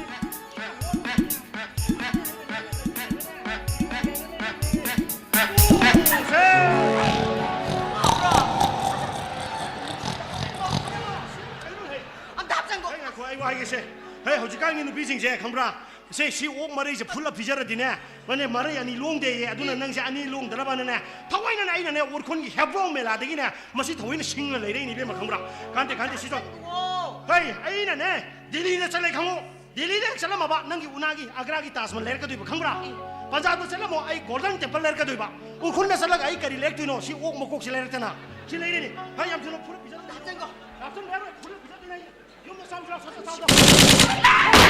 ꯑꯝꯇ ꯍꯥꯞꯆꯟꯈꯣ꯫ ꯑꯩ ꯉꯥꯏꯈꯣ, ꯑꯩ ꯋꯥ ꯍꯥꯏꯒꯦꯁꯦ꯫ ꯍꯦ, ꯍꯧꯖꯤꯛꯀꯥꯟꯒꯤ ꯅꯨꯄꯤꯁꯤꯡꯁꯦ ꯈꯪꯕ꯭ꯔꯥ? ꯁꯦ, ꯁꯤ ꯑꯣꯛ ꯃꯔꯩꯁꯦ ꯐꯨꯜꯂ ꯄꯤꯖꯔꯗꯤꯅꯦ, ꯃꯥꯅꯦ, ꯃꯔꯩ ꯑꯅꯤ ꯂꯣꯡꯗꯦꯌꯦ꯫ ꯑꯗꯨꯅ ꯅꯪꯁꯦ ꯑꯅꯤ ꯂꯣꯡꯗꯅꯕꯅꯅꯦ, ꯊꯑꯣꯏꯅꯅꯦ ꯑꯩꯅꯅꯦ ꯎꯔꯈꯨꯜꯒꯤ ꯍꯦꯕ꯭ꯔꯣꯡ ꯃꯦꯂꯥꯗꯒꯤꯅꯦ ꯃꯁꯤ ꯊꯑꯣꯏꯅ ꯁꯤꯡꯉ ꯂꯩꯔꯛꯏꯅꯦ ꯏꯕꯦꯝꯃ, ꯈꯪꯕ꯭ꯔꯥ? ꯀꯥꯟꯗꯦ, ꯀꯥꯟꯗꯦ, ꯁꯤ ꯇꯧ꯫ ꯍꯩ, ꯑꯩꯅꯅꯦ ꯗꯦꯜꯂꯤꯗ ꯆꯠꯂꯦ ꯈꯪꯉꯨ꯫ ꯗꯦꯜꯂꯤꯗ ꯍꯦꯛ ꯆꯠꯂꯝꯃꯕ ꯅꯪꯒꯤ ꯎꯅꯥꯒꯤ ꯑꯒ꯭ꯔꯥꯒꯤ ꯇꯥꯖ ꯃꯍꯜ ꯂꯩꯔꯛꯀꯗꯣꯏꯕ, ꯈꯪꯕ꯭ꯔꯥ? ꯄꯟꯖꯥꯕꯇ ꯆꯠꯂꯝꯃꯣ, ꯑꯩ ꯒꯣꯜꯗꯟ ꯇꯦꯝꯄꯜ ꯂꯩꯔꯛꯀꯗꯣꯏꯕ꯫ ꯎꯔꯈꯨꯜꯗ ꯆꯠꯂꯒ ꯑꯩ ꯀꯔꯤ ꯂꯩꯔꯛꯇꯣꯏꯅꯣ? ꯁꯤ ꯑꯣꯛ ꯃꯀꯣꯛꯁꯦ ꯂꯩꯔꯛꯇꯅ꯫ ꯁꯤ ꯂꯩꯔꯦꯅꯦ꯫ ꯍꯩ, ꯌꯥꯝ ꯊꯨꯅ ꯐꯨꯔ ꯄꯤꯖꯔ ꯍꯥꯞꯆꯟꯈꯣ꯫ ꯍꯥꯞꯆꯟꯕ ꯌꯥꯔꯣꯏ, ꯐꯨꯔ ꯄꯤꯖꯗꯣꯏꯅꯦ ꯑꯩ꯫ ꯌꯨꯝꯗ ꯆꯥꯎ, ꯆꯥꯎ, ꯆꯥꯎ, ꯆꯥꯎ, ꯆꯥꯎ꯫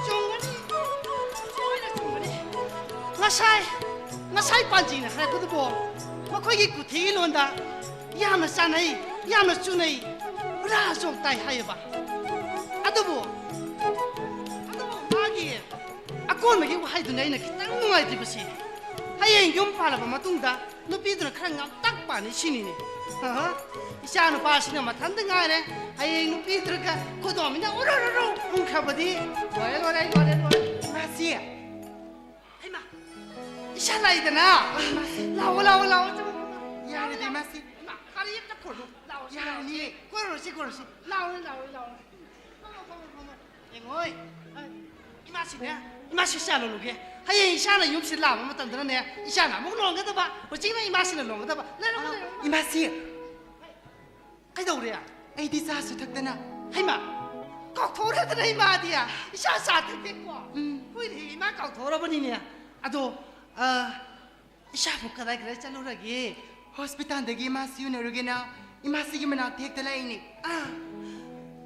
ꯆꯨꯝꯒꯅꯤ, ꯂꯣꯏꯅ ꯆꯨꯝꯒꯅꯤ꯫ ꯉꯁꯥꯏ, ꯉꯁꯥꯏ ꯄꯥꯟꯖꯤꯅ ꯍꯥꯏꯔꯛꯄꯗꯨꯕꯨ ꯃꯈꯣꯏꯒꯤ ꯀꯨꯊꯤꯒꯤ ꯂꯣꯟꯗ ꯌꯥꯝꯅ ꯆꯥꯅꯩ, ꯌꯥꯝꯅ ꯆꯨꯅꯩ, ꯔꯥ ꯆꯣꯛ ꯇꯥꯏ ꯍꯥꯏꯌꯦꯕ꯫ ꯑꯗꯨꯕꯨ ꯑꯗꯨꯕꯨ ꯃꯥꯒꯤ ꯑꯀꯣꯟꯕꯒꯤ ꯋꯥꯍꯩꯗꯨꯅ ꯑꯩꯅ ꯈꯤꯇꯪ ꯅꯨꯡꯉꯥꯏꯇ꯭ꯔꯤꯕꯁꯤ꯫ ꯍꯌꯦꯡ ꯌꯨꯝ ꯄꯥꯜꯂꯕ ꯃꯇꯨꯡꯗ ꯅꯨꯄꯤꯗꯨꯅ ꯈꯔ ꯉꯥꯛꯇꯛ ꯄꯥꯅꯤ ꯁꯤꯅꯤꯅꯦ꯫ ꯑꯍ, ꯏꯆꯥ ꯅꯨꯄꯥꯁꯤꯅ ꯃꯊꯟꯇ ꯉꯥꯏꯔꯦ꯫ ꯍꯌꯦꯡ ꯅꯨꯄꯤꯗꯨꯒ ꯈꯨꯗꯣꯝꯕꯤꯅ ꯎꯔꯨꯔꯨꯔꯨ ꯎꯪꯈ꯭ꯔꯕꯗꯤ ꯂꯣꯏꯔꯦ, ꯂꯣꯏꯔꯦ, ꯂꯣꯏꯔꯦ, ꯂꯣꯏꯔꯦ꯫ ꯃꯥꯁꯤ꯫ ꯍꯩꯃꯥ, ꯏꯆꯥ ꯂꯥꯛꯏꯗꯅ꯫ ꯂꯥꯛꯑꯣ, ꯂꯥꯛꯑꯣ, ꯂꯥꯛꯑꯣ, ꯆꯪꯉꯣ, ꯆꯪꯉꯣ꯫ ꯌꯥꯔꯦꯗ, ꯏꯃꯥꯁꯤ꯫ ꯍꯩꯃꯥ, ꯒꯥꯔꯤ ꯑꯝꯇ ꯈꯣꯠꯂꯨ꯫ ꯂꯥꯛꯑꯣ, ꯁꯤ ꯂꯥꯛꯑꯣ, ꯌꯥꯔꯅꯤ꯫ ꯁꯤ ꯀꯣꯏꯔꯨꯔꯣ, ꯁꯤ ꯀꯣꯏꯔꯨꯔꯣ, ꯁꯤ꯫ ꯂꯥꯛꯑꯣ, ꯂꯥꯛꯑꯣ, ꯂꯥꯛꯑꯣ꯫ ꯐꯝꯃꯣ, ꯐꯝꯃꯣ, ꯐꯝꯃꯣ꯫ ꯌꯦꯡꯉꯣꯏ꯫ ꯏꯃꯥꯁꯤꯅꯦ, ꯏꯃꯥꯁꯤ ꯆꯥ ꯂꯣꯜꯂꯨꯒꯦ꯫ ꯍꯌꯦꯡ ꯏꯆꯥꯅ ꯌꯨꯝꯁꯤꯗ ꯂꯥꯛꯄ ꯃꯇꯝꯗꯅꯅꯦ, ꯏꯆꯥꯅ ꯑꯃꯨꯛ ꯂꯣꯟꯒꯗꯕ, ꯍꯧꯖꯤꯛꯅ ꯏꯃꯥꯁꯤꯅ ꯂꯣꯟꯒꯗꯕ꯫ ꯂꯩꯔꯝꯃꯣ, ꯑꯥ, ꯂꯩꯔꯝꯃꯣ꯫ ꯏꯃꯥꯁꯤ꯫ ꯀꯩꯗꯧꯔꯦ? ꯑꯩꯗꯤ ꯆꯥꯁꯨ ꯊꯛꯇꯅ꯫ ꯍꯩꯃꯥ, ꯀꯥꯎꯊꯣꯛꯎꯔꯗꯅ ꯏꯃꯥꯗꯤ꯫ ꯏꯆꯥ ꯆꯥ ꯊꯛꯇꯦꯀꯣ? ꯎꯝ꯫ ꯍꯣꯏꯅꯦ, ꯏꯃꯥ ꯀꯥꯎꯊꯣꯛꯎꯔꯕꯅꯤꯅꯦ꯫ ꯑꯗꯣ, ꯑ, ꯏꯆꯥꯕꯨ ꯀꯗꯥꯏ ꯀꯗꯥꯏ ꯆꯠꯂꯨꯔꯒꯦ? ꯍꯣꯁꯄꯤꯇꯥꯜꯗꯒꯤ ꯏꯃꯥꯁꯤ ꯎꯅꯔꯨꯒꯦꯅ ꯏꯃꯥꯁꯤꯒꯤ ꯃꯅꯥꯛꯇ ꯍꯦꯛꯇ ꯂꯥꯛꯏꯅꯦ꯫ ꯑꯥ,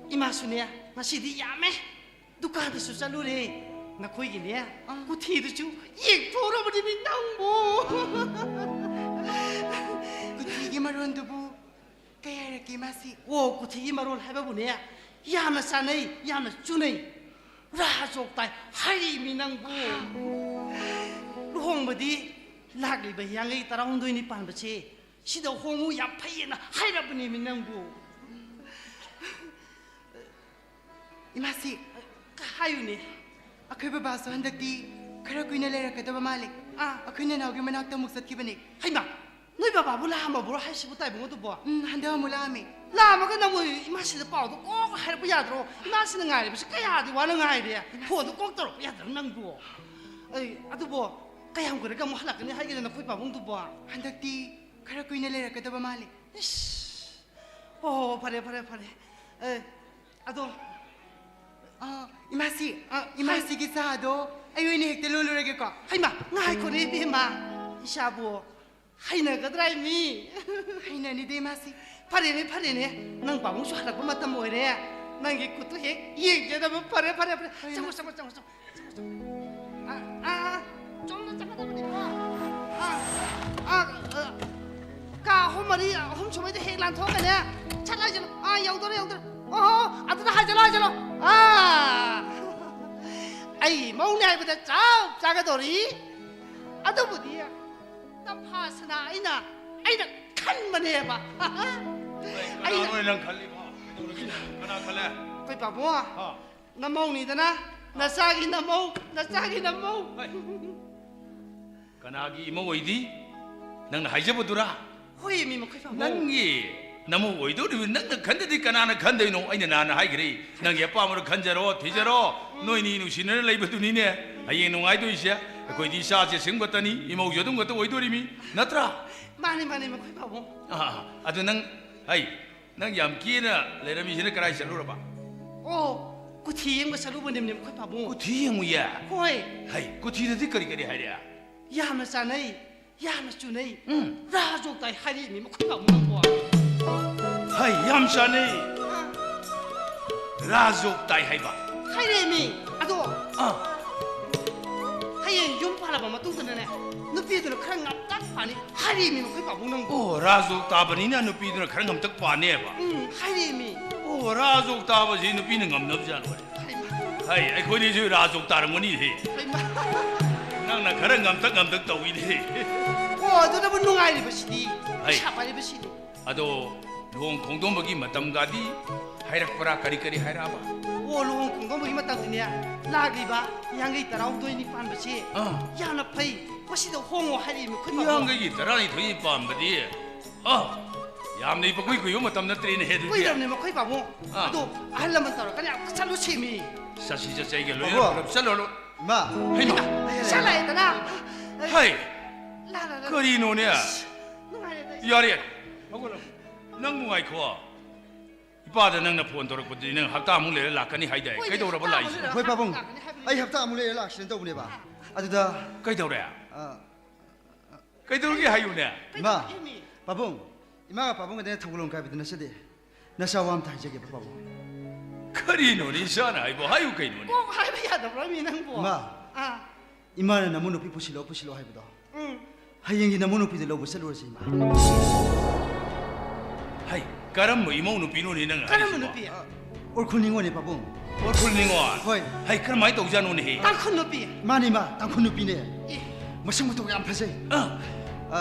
ꯏꯃꯥꯁꯨꯅꯦ, ꯉꯁꯤꯗꯤ ꯌꯥꯝꯃꯦ꯫ ꯗꯨꯀꯥꯟꯗꯁꯨ ꯆꯠꯂꯨꯔꯦ꯫ ꯅꯈꯣꯏꯒꯤꯅꯦ, ꯑꯥ꯫ ꯀꯨꯊꯤꯗꯨꯁꯨ ꯌꯦꯡꯊꯣꯛꯎꯔꯕꯅꯤꯅꯦ ꯅꯪꯕꯨ꯫ ꯀꯨꯊꯤꯒꯤ ꯃꯔꯣꯟꯗꯨꯕꯨ ꯀꯩ ꯍꯥꯏꯔꯛꯀꯦ ꯃꯥꯁꯤ? ꯑꯣ, ꯀꯨꯊꯤꯒꯤ ꯃꯔꯣꯜ ꯍꯥꯏꯕꯕꯨꯅꯦ, ꯌꯥꯝꯅ ꯆꯥꯅꯩ, ꯌꯥꯝꯅ ꯆꯨꯅꯩ꯫ ꯔꯥ ꯆꯣꯛ ꯇꯥꯏ ꯍꯥꯏꯔꯤꯃꯤ ꯅꯪꯕꯨ꯫ ꯂꯨꯍꯣꯡꯕꯗꯤ ꯂꯥꯛꯂꯤꯕ ꯍꯤꯌꯥꯡꯒꯩ ꯇꯔꯥꯍꯨꯝꯗꯣꯏꯅꯤ ꯄꯥꯟꯕꯁꯦ, ꯁꯤꯗ ꯍꯣꯡꯉꯨ ꯌꯥꯝ ꯐꯩꯌꯦꯅ ꯍꯥꯏꯔꯕꯅꯦꯃꯤ ꯅꯪꯕꯨ꯫ ꯏꯃꯥꯁꯤ, ꯍꯥꯏꯌꯨꯅꯦ꯫ ꯑꯩꯈꯣꯏ ꯕꯕꯥꯁꯨ ꯍꯟꯗꯛꯇꯤ ꯈꯔ ꯀꯨꯏꯅ ꯂꯩꯔꯛꯀꯗꯕ ꯃꯥꯜꯂꯦ꯫ ꯑꯥ꯫ ꯑꯩꯈꯣꯏ ꯅꯅꯥꯎꯒꯤ ꯃꯅꯥꯛꯇ ꯑꯃꯨꯛ ꯆꯠꯈꯤꯕꯅꯦ꯫ ꯍꯩꯃꯥ, ꯅꯣꯏ ꯕꯕꯥꯕꯨ ꯂꯥꯛꯑꯝꯃꯕ꯭ꯔꯣ ꯍꯥꯏꯁꯤꯕꯨ, ꯇꯥꯏꯕꯪ ꯑꯗꯨꯕꯣ? ꯎꯝ, ꯍꯟꯗꯛ ꯑꯃꯨꯛ ꯂꯥꯛꯑꯝꯃꯤ꯫ ꯂꯥꯛꯑꯝꯃꯒ ꯅꯪꯕꯨ ꯏꯃꯥꯁꯤꯗ ꯄꯥꯎꯗꯣ ꯀꯣꯛ ꯍꯥꯏꯔꯛꯄ ꯌꯥꯗ꯭ꯔꯣ? ꯏꯃꯥꯁꯤꯅ ꯉꯥꯏꯔꯤꯕꯁꯤ ꯀꯌꯥꯗꯤ ꯋꯥꯅ ꯉꯥꯏꯔꯦ꯫ ꯏꯃꯥ꯫ ꯐꯣꯟꯗꯣ ꯀꯣꯛ ꯇꯧꯔꯛꯄ ꯌꯥꯗ꯭ꯔꯣ ꯅꯪꯕꯨ? ꯑꯩ, ꯑꯗꯨꯕꯣ, ꯀꯌꯥꯝ ꯀꯨꯏꯔꯒ ꯑꯃꯨꯛ ꯍꯜꯂꯛꯀꯅꯤ ꯍꯥꯏꯒꯦꯗ ꯅꯈꯣꯏ ꯄꯥꯕꯨꯡꯗꯨꯕꯣ? ꯍꯟꯗꯛꯇꯤ ꯈꯔ ꯀꯨꯏꯅ ꯂꯩꯔꯛꯀꯗꯕ ꯃꯥꯜꯂꯦ꯫ ꯏꯁ꯫ ꯍꯣ, ꯍꯣ, ꯍꯣ, ꯐꯔꯦ, ꯐꯔꯦ, ꯐꯔꯦ꯫ ꯑꯦ, ꯑꯗꯣ꯫ ꯑ, ꯏꯃꯥꯁꯤ, ꯑ, ꯏꯃꯥꯁꯤꯒꯤ ꯆꯥꯗꯣ ꯑꯩ ꯑꯣꯏꯅ ꯍꯦꯛꯇ ꯂꯣꯜꯂꯨꯔꯒꯦꯀꯣ꯫ ꯍꯩꯃꯥ, ꯉꯥꯏꯈꯣꯅꯦ ꯏꯕꯦꯝꯃ꯫ ꯏꯁꯥꯕꯨ ꯍꯩꯅꯒꯗ꯭ꯔꯥ ꯃꯤ? ꯍꯩꯅꯅꯤꯗ ꯏꯃꯥꯁꯤ꯫ ꯐꯔꯦꯅꯦ, ꯐꯔꯦꯅꯦ꯫ ꯅꯪ ꯄꯥꯕꯨꯡꯁꯨ ꯍꯜꯂꯛꯄ ꯃꯇꯝ ꯑꯣꯏꯔꯦ꯫ ꯅꯪꯒꯤ ꯈꯨꯠꯇꯨ ꯍꯦꯛ ꯌꯦꯡꯖꯅꯕ꯫ ꯐꯔꯦ, ꯐꯔꯦ, ꯐꯔꯦ꯫ ꯍꯣꯏ, ꯆꯪꯉꯣ, ꯏꯃꯥ꯫ ꯆꯪꯉꯣ, ꯆꯪꯉꯣ, ꯆꯪꯉꯣ, ꯆꯪꯉꯣ, ꯆꯪꯉꯣ꯫ ꯑꯥ, ꯑꯥ, ꯑꯥ꯫ ꯆꯨꯝꯅ ꯆꯠꯀꯗꯕꯅꯤꯀꯣ꯫ ꯑꯥ, ꯑꯥ, ꯑꯥ꯫ ꯀꯥ ꯑꯍꯨꯝ ꯃꯔꯤ, ꯑꯍꯨꯝ ꯁꯨꯕꯩꯗ ꯍꯦꯛ ꯂꯥꯟꯊꯣꯛꯑꯒꯅꯦ, ꯁꯠ ꯍꯥꯏꯖꯜꯂꯣ꯫ ꯑꯥ, ꯌꯧꯗꯣꯔꯦ, ꯌꯧꯗꯣꯔꯦ꯫ ꯑꯣꯍꯣ, ꯑꯗꯨꯗ ꯍꯥꯏꯖꯜꯂꯣ, ꯍꯥꯏꯖꯜꯂꯣ꯫ ꯑꯥ, ꯑꯩ ꯃꯧꯅꯦ ꯍꯥꯏꯕꯗ ꯆꯞ ꯆꯥꯒꯗꯧꯔꯤ꯫ ꯑꯗꯨꯕꯨꯗꯤ ꯇꯝꯐꯥ ꯁꯅꯥ ꯑꯩꯅ, ꯑꯩꯅ ꯈꯟꯕꯅꯦꯕ꯫ ꯑꯩꯅ ꯀꯅꯥꯅꯣ ꯅꯪ ꯈꯜꯂꯤꯕꯣ? ꯀꯩꯗꯧꯔꯒꯦ? ꯀꯅꯥ ꯈꯜꯂꯦ? ꯑꯩꯈꯣꯏ ꯄꯥꯕꯨꯡ꯫ ꯑꯥ꯫ ꯅꯃꯧꯅꯤꯗꯅ, ꯅꯆꯥꯒꯤ ꯅꯃꯧ, ꯅꯆꯥꯒꯤ ꯅꯃꯧ꯫ ꯍꯩ꯫ ꯀꯅꯥꯒꯤ ꯏꯃꯧ ꯑꯣꯏꯗꯤ? ꯅꯪꯅ ꯍꯥꯏꯖꯕꯗꯨꯔꯥ? ꯍꯣꯏ, ꯃꯤ ꯃꯈꯣꯏ ꯄꯥꯕꯨꯡ꯫ ꯅꯪꯒꯤ ꯅꯃꯧ ꯑꯣꯏꯗꯧꯔꯤꯕ ꯅꯪꯅ ꯈꯟꯗꯗꯤ ꯀꯅꯥꯅ ꯈꯟꯗꯣꯏꯅꯣ? ꯑꯩꯅ ꯅꯍꯥꯟ ꯍꯥꯏꯈ꯭ꯔꯦ, ꯅꯪꯒꯤ ꯑꯄꯥꯝꯕꯗꯣ ꯈꯟꯖꯔꯣ, ꯊꯤꯖꯔꯣ꯫ ꯎꯝ꯫ ꯅꯣꯏꯅꯤ ꯅꯨꯡꯁꯤꯅꯅ ꯂꯩꯕꯗꯨꯅꯤꯅꯦ ꯍꯌꯦꯡ ꯅꯨꯡꯉꯥꯏꯗꯣꯏꯁꯦ꯫ ꯑꯩꯈꯣꯏꯗꯤ ꯏꯆꯥꯁꯦ ꯑꯁꯤꯒꯨꯝ ꯈꯛꯇꯅꯤ, ꯏꯃꯧꯁꯨ ꯑꯗꯨꯝ ꯈꯛꯇ ꯑꯣꯏꯗꯣꯔꯤꯃꯤ, ꯅꯠꯇ꯭ꯔꯥ? ꯃꯥꯅꯤ, ꯃꯥꯅꯤ, ꯃꯈꯣꯏ ꯄꯥꯕꯨꯡ꯫ ꯑꯥ, ꯑꯗꯨ ꯅꯪ, ꯍꯩ, ꯅꯪ ꯌꯥꯝ ꯀꯦꯅ ꯂꯩꯔꯝꯃꯤꯁꯤꯅ ꯀꯗꯥꯏ ꯆꯠꯂꯨꯔꯕ? ꯑꯣ, ꯀꯨꯊꯤ ꯌꯦꯡꯕ ꯆꯠꯂꯨꯕꯅꯦ, ꯃꯈꯣꯏ ꯄꯥꯕꯨꯡ꯫ ꯀꯨꯊꯤ ꯌꯦꯡꯉꯨꯌꯦ? ꯍꯣꯏ꯫ ꯍꯩ, ꯀꯨꯊꯤꯗꯗꯤ ꯀꯔꯤ ꯀꯔꯤ ꯍꯥꯏꯔꯛꯑꯦ? ꯌꯥꯝꯅ ꯆꯥꯅꯩ, ꯌꯥꯝꯅ ꯆꯨꯅꯩ, ꯎꯝ꯫ ꯔꯥꯖꯣꯛ ꯇꯥꯏ ꯍꯥꯏꯔꯤꯃꯤ, ꯃꯈꯣꯏ ꯄꯥꯕꯨꯡ ꯅꯪꯕꯣ꯫ ꯍꯩ, ꯌꯥꯝ ꯆꯥꯅꯩ꯫ ꯑꯥ꯫ ꯔꯥꯖꯣꯛ ꯇꯥꯏ ꯍꯥꯏꯕ꯫ ꯍꯥꯏꯔꯛꯑꯦꯃꯤ꯫ ꯑꯗꯣ ꯑꯥ꯫ ꯍꯌꯦꯡ ꯌꯨꯝ ꯄꯥꯜꯂꯕ ꯃꯇꯨꯡꯗꯅꯅꯦ, ꯅꯨꯄꯤꯗꯨꯅ ꯈꯔ ꯉꯝꯇꯛ ꯄꯥꯅꯤ ꯍꯥꯏꯔꯤꯃꯤ, ꯃꯈꯣꯏ ꯄꯥꯕꯨꯡ ꯅꯪꯕꯣ꯫ ꯑꯣ, ꯔꯥꯖꯣꯛ ꯇꯥꯕꯅꯤꯅ ꯅꯨꯄꯤꯗꯨꯅ ꯈꯔ ꯉꯝꯇꯛ ꯄꯥꯅꯦꯕ꯫ ꯎꯝ, ꯍꯥꯏꯔꯤꯃꯤ꯫ ꯑꯣ, ꯔꯥꯖꯣꯛ ꯇꯥꯕꯁꯤ ꯅꯨꯄꯤꯅ ꯉꯝꯅꯕꯖꯥꯠ ꯂꯣꯏꯔꯦ꯫ ꯍꯩꯃꯥ꯫ ꯍꯩ, ꯑꯩꯈꯣꯏꯅꯤꯁꯨ ꯔꯥꯖꯣꯛ ꯇꯥꯔꯝꯒꯅꯤꯍꯦ꯫ ꯍꯩꯃꯥ꯫ ꯅꯪꯅ ꯈꯔ ꯉꯝꯇꯛ ꯉꯝꯇꯛ ꯇꯧꯏꯅꯦ꯫ ꯑꯣ, ꯑꯗꯨꯅꯕꯨ ꯅꯨꯡꯉꯥꯏꯔꯤꯕꯁꯤꯗꯤ꯫ ꯍꯩ꯫ ꯄꯩꯁꯥ ꯄꯥꯏꯔꯤꯕꯁꯤꯗꯤ꯫ ꯑꯗꯣ ꯂꯨꯍꯣꯡ ꯈꯣꯡꯗꯣꯝꯕꯒꯤ ꯃꯇꯝꯒꯗꯤ ꯍꯥꯏꯔꯛꯄ꯭ꯔꯥ? ꯀꯔꯤ ꯀꯔꯤ ꯍꯥꯏꯔꯛꯑꯕ? ꯑꯣ, ꯂꯨꯍꯣꯡ ꯈꯣꯡꯗꯣꯝꯕꯒꯤ ꯃꯇꯝꯗꯤꯅꯦ, ꯂꯥꯛꯂꯤꯕ ꯌꯥꯡꯈꯩ ꯇꯔꯥꯍꯨꯝꯗꯣꯏꯅꯤ ꯄꯥꯟꯕꯁꯦ ꯑꯥ꯫ ꯌꯥꯝꯅ ꯐꯩ, ꯃꯁꯤꯗ ꯍꯣꯡꯉꯣ ꯍꯥꯏꯔꯛꯏ, ꯃꯈꯣꯏ ꯄꯥꯕꯨꯡ꯫ ꯌꯥꯡꯈꯩꯒꯤ ꯇꯔꯥꯅꯤꯊꯣꯏ ꯄꯥꯟꯕꯗꯤ, ꯑ, ꯌꯥꯝꯅ ꯏꯄꯛ ꯀꯨꯏ ꯀꯨꯏꯕ ꯃꯇꯝ ꯅꯠꯇ꯭ꯔꯦꯅꯦꯍꯦ, ꯑꯗꯨꯗꯤ꯫ ꯀꯨꯏꯔꯕꯅꯦ, ꯃꯈꯣꯏ ꯄꯥꯕꯨꯡ꯫ ꯑꯥ꯫ ꯑꯗꯣ ꯑꯍꯜ ꯂꯃꯟ ꯇꯧꯔꯛꯀꯅꯤ, ꯑꯝꯇ ꯆꯠꯂꯨ ꯁꯤꯃꯤ꯫ ꯆꯠꯁꯤ, ꯆꯠꯁꯤ, ꯑꯩꯒ ꯂꯣꯏꯅ ꯄꯥꯕꯨꯡ꯫ ꯄꯨꯂꯞ ꯆꯠꯂꯣ, ꯂꯣ-, ꯏꯃꯥ꯫ ꯍꯩꯃꯥ꯫ ꯏꯃꯥ, ꯏꯁꯥ ꯂꯥꯛꯑꯦꯗꯅ꯫ ꯍꯩ꯫ ꯂꯥ, ꯂꯥ, ꯂꯥ꯫ ꯀꯔꯤꯅꯣꯅꯦ? ꯑꯁ, ꯅꯨꯡꯉꯥꯏꯔꯦꯗ ꯑꯩ꯫ ꯌꯥꯔꯦ, ꯌꯥꯔꯦ꯫ ꯍꯧꯒꯠꯂꯣ꯫ ꯅꯪꯕꯨ ꯉꯥꯏꯈꯣ꯫ ꯏꯄꯥꯗ ꯅꯪꯅ ꯐꯣꯟ ꯇꯧꯔꯛꯄꯗꯨꯗꯤ ꯅꯪ ꯍꯞꯇꯥꯃꯨꯛ ꯂꯩꯔ ꯂꯥꯛꯀꯅꯤ ꯍꯥꯏꯗꯥꯏ? ꯍꯣꯏꯅꯦ, ꯀꯩꯗꯧꯔꯕ ꯍꯞꯇꯥꯃꯨꯛ ꯂꯥꯛꯏꯁꯤꯅ? ꯂꯩꯔ ꯍꯣꯏ, ꯄꯥꯕꯨꯡ꯫ ꯂꯥꯛꯀꯅꯤ ꯍꯥꯏꯕꯅꯤ꯫ ꯑꯩ ꯍꯞꯇꯥꯃꯨꯛ ꯂꯩꯔ ꯂꯥꯛꯁꯤꯅ ꯇꯧꯕꯅꯦꯕ꯫ ꯑꯗꯨꯗ ꯀꯩꯗꯧꯔꯦ? ꯑ, ꯀꯩꯗꯧꯔꯒꯦ ꯍꯥꯏꯌꯨꯅꯦ꯫ ꯏꯃꯥ, ꯀꯩꯗꯧꯔꯒꯦꯃꯤ? ꯄꯥꯕꯨꯡ, ꯏꯃꯥꯒ ꯄꯥꯕꯨꯡꯒꯗꯅꯦ ꯊꯧꯒꯜꯂꯣꯟ ꯀꯥꯏꯕꯗꯨ ꯅꯠꯆꯗꯦ꯫ ꯅꯆꯥ ꯋꯥ ꯑꯝꯇ ꯍꯥꯏꯖꯒꯦꯕ, ꯄꯥꯕꯨꯡ꯫ ꯀꯔꯤꯅꯣꯅꯦ ꯏꯆꯥꯅ ꯍꯥꯏꯕ? ꯍꯥꯏꯌꯨ ꯀꯩꯅꯣꯅꯦ꯫ ꯀꯣꯛ ꯍꯥꯏꯕ ꯌꯥꯗꯕ꯭ꯔꯣ ꯃꯤ ꯅꯪꯕꯣ? ꯏꯃꯥ, ꯑꯥ꯫ ꯏꯃꯥꯅ ꯅꯃꯧ ꯅꯨꯄꯤ ꯄꯨꯁꯤꯜꯂꯣ, ꯄꯨꯁꯤꯜꯂꯣ ꯍꯥꯏꯕꯗꯣ꯫ ꯎꯝ꯫ ꯍꯌꯦꯡꯒꯤ ꯅꯃꯧ ꯅꯨꯄꯤꯗꯨ ꯂꯧꯕ ꯆꯠꯂꯨꯔꯁꯤ, ꯏꯃꯥ꯫ ꯍꯩ, ꯀꯔꯝꯕ ꯏꯃꯧ ꯅꯨꯄꯤꯅꯣꯅꯦ ꯅꯪ ꯀꯔꯝꯕ ꯍꯥꯏꯁꯤꯕꯣ? ꯅꯨꯄꯤ? ꯎꯔꯈꯨꯜ ꯅꯤꯉꯣꯜꯅꯦ, ꯄꯥꯕꯨꯡ꯫ ꯎꯔꯈꯨꯜ ꯅꯤꯉꯣꯜ? ꯍꯣꯏ꯫ ꯍꯩ, ꯀꯔꯝꯍꯥꯏꯅ ꯇꯧꯖꯥꯠꯅꯣꯅꯦꯍꯦ? ꯇꯥꯡꯈꯨꯜ ꯅꯨꯄꯤ꯫ ꯃꯥꯅꯤ, ꯏꯃꯥ, ꯇꯥꯡꯈꯨꯜ ꯅꯨꯄꯤꯅꯦ꯫ ꯑꯦ꯫ ꯃꯁꯛ ꯃꯇꯧ ꯌꯥꯝ ꯐꯖꯩ꯫ ꯑꯥ꯫ ꯑ,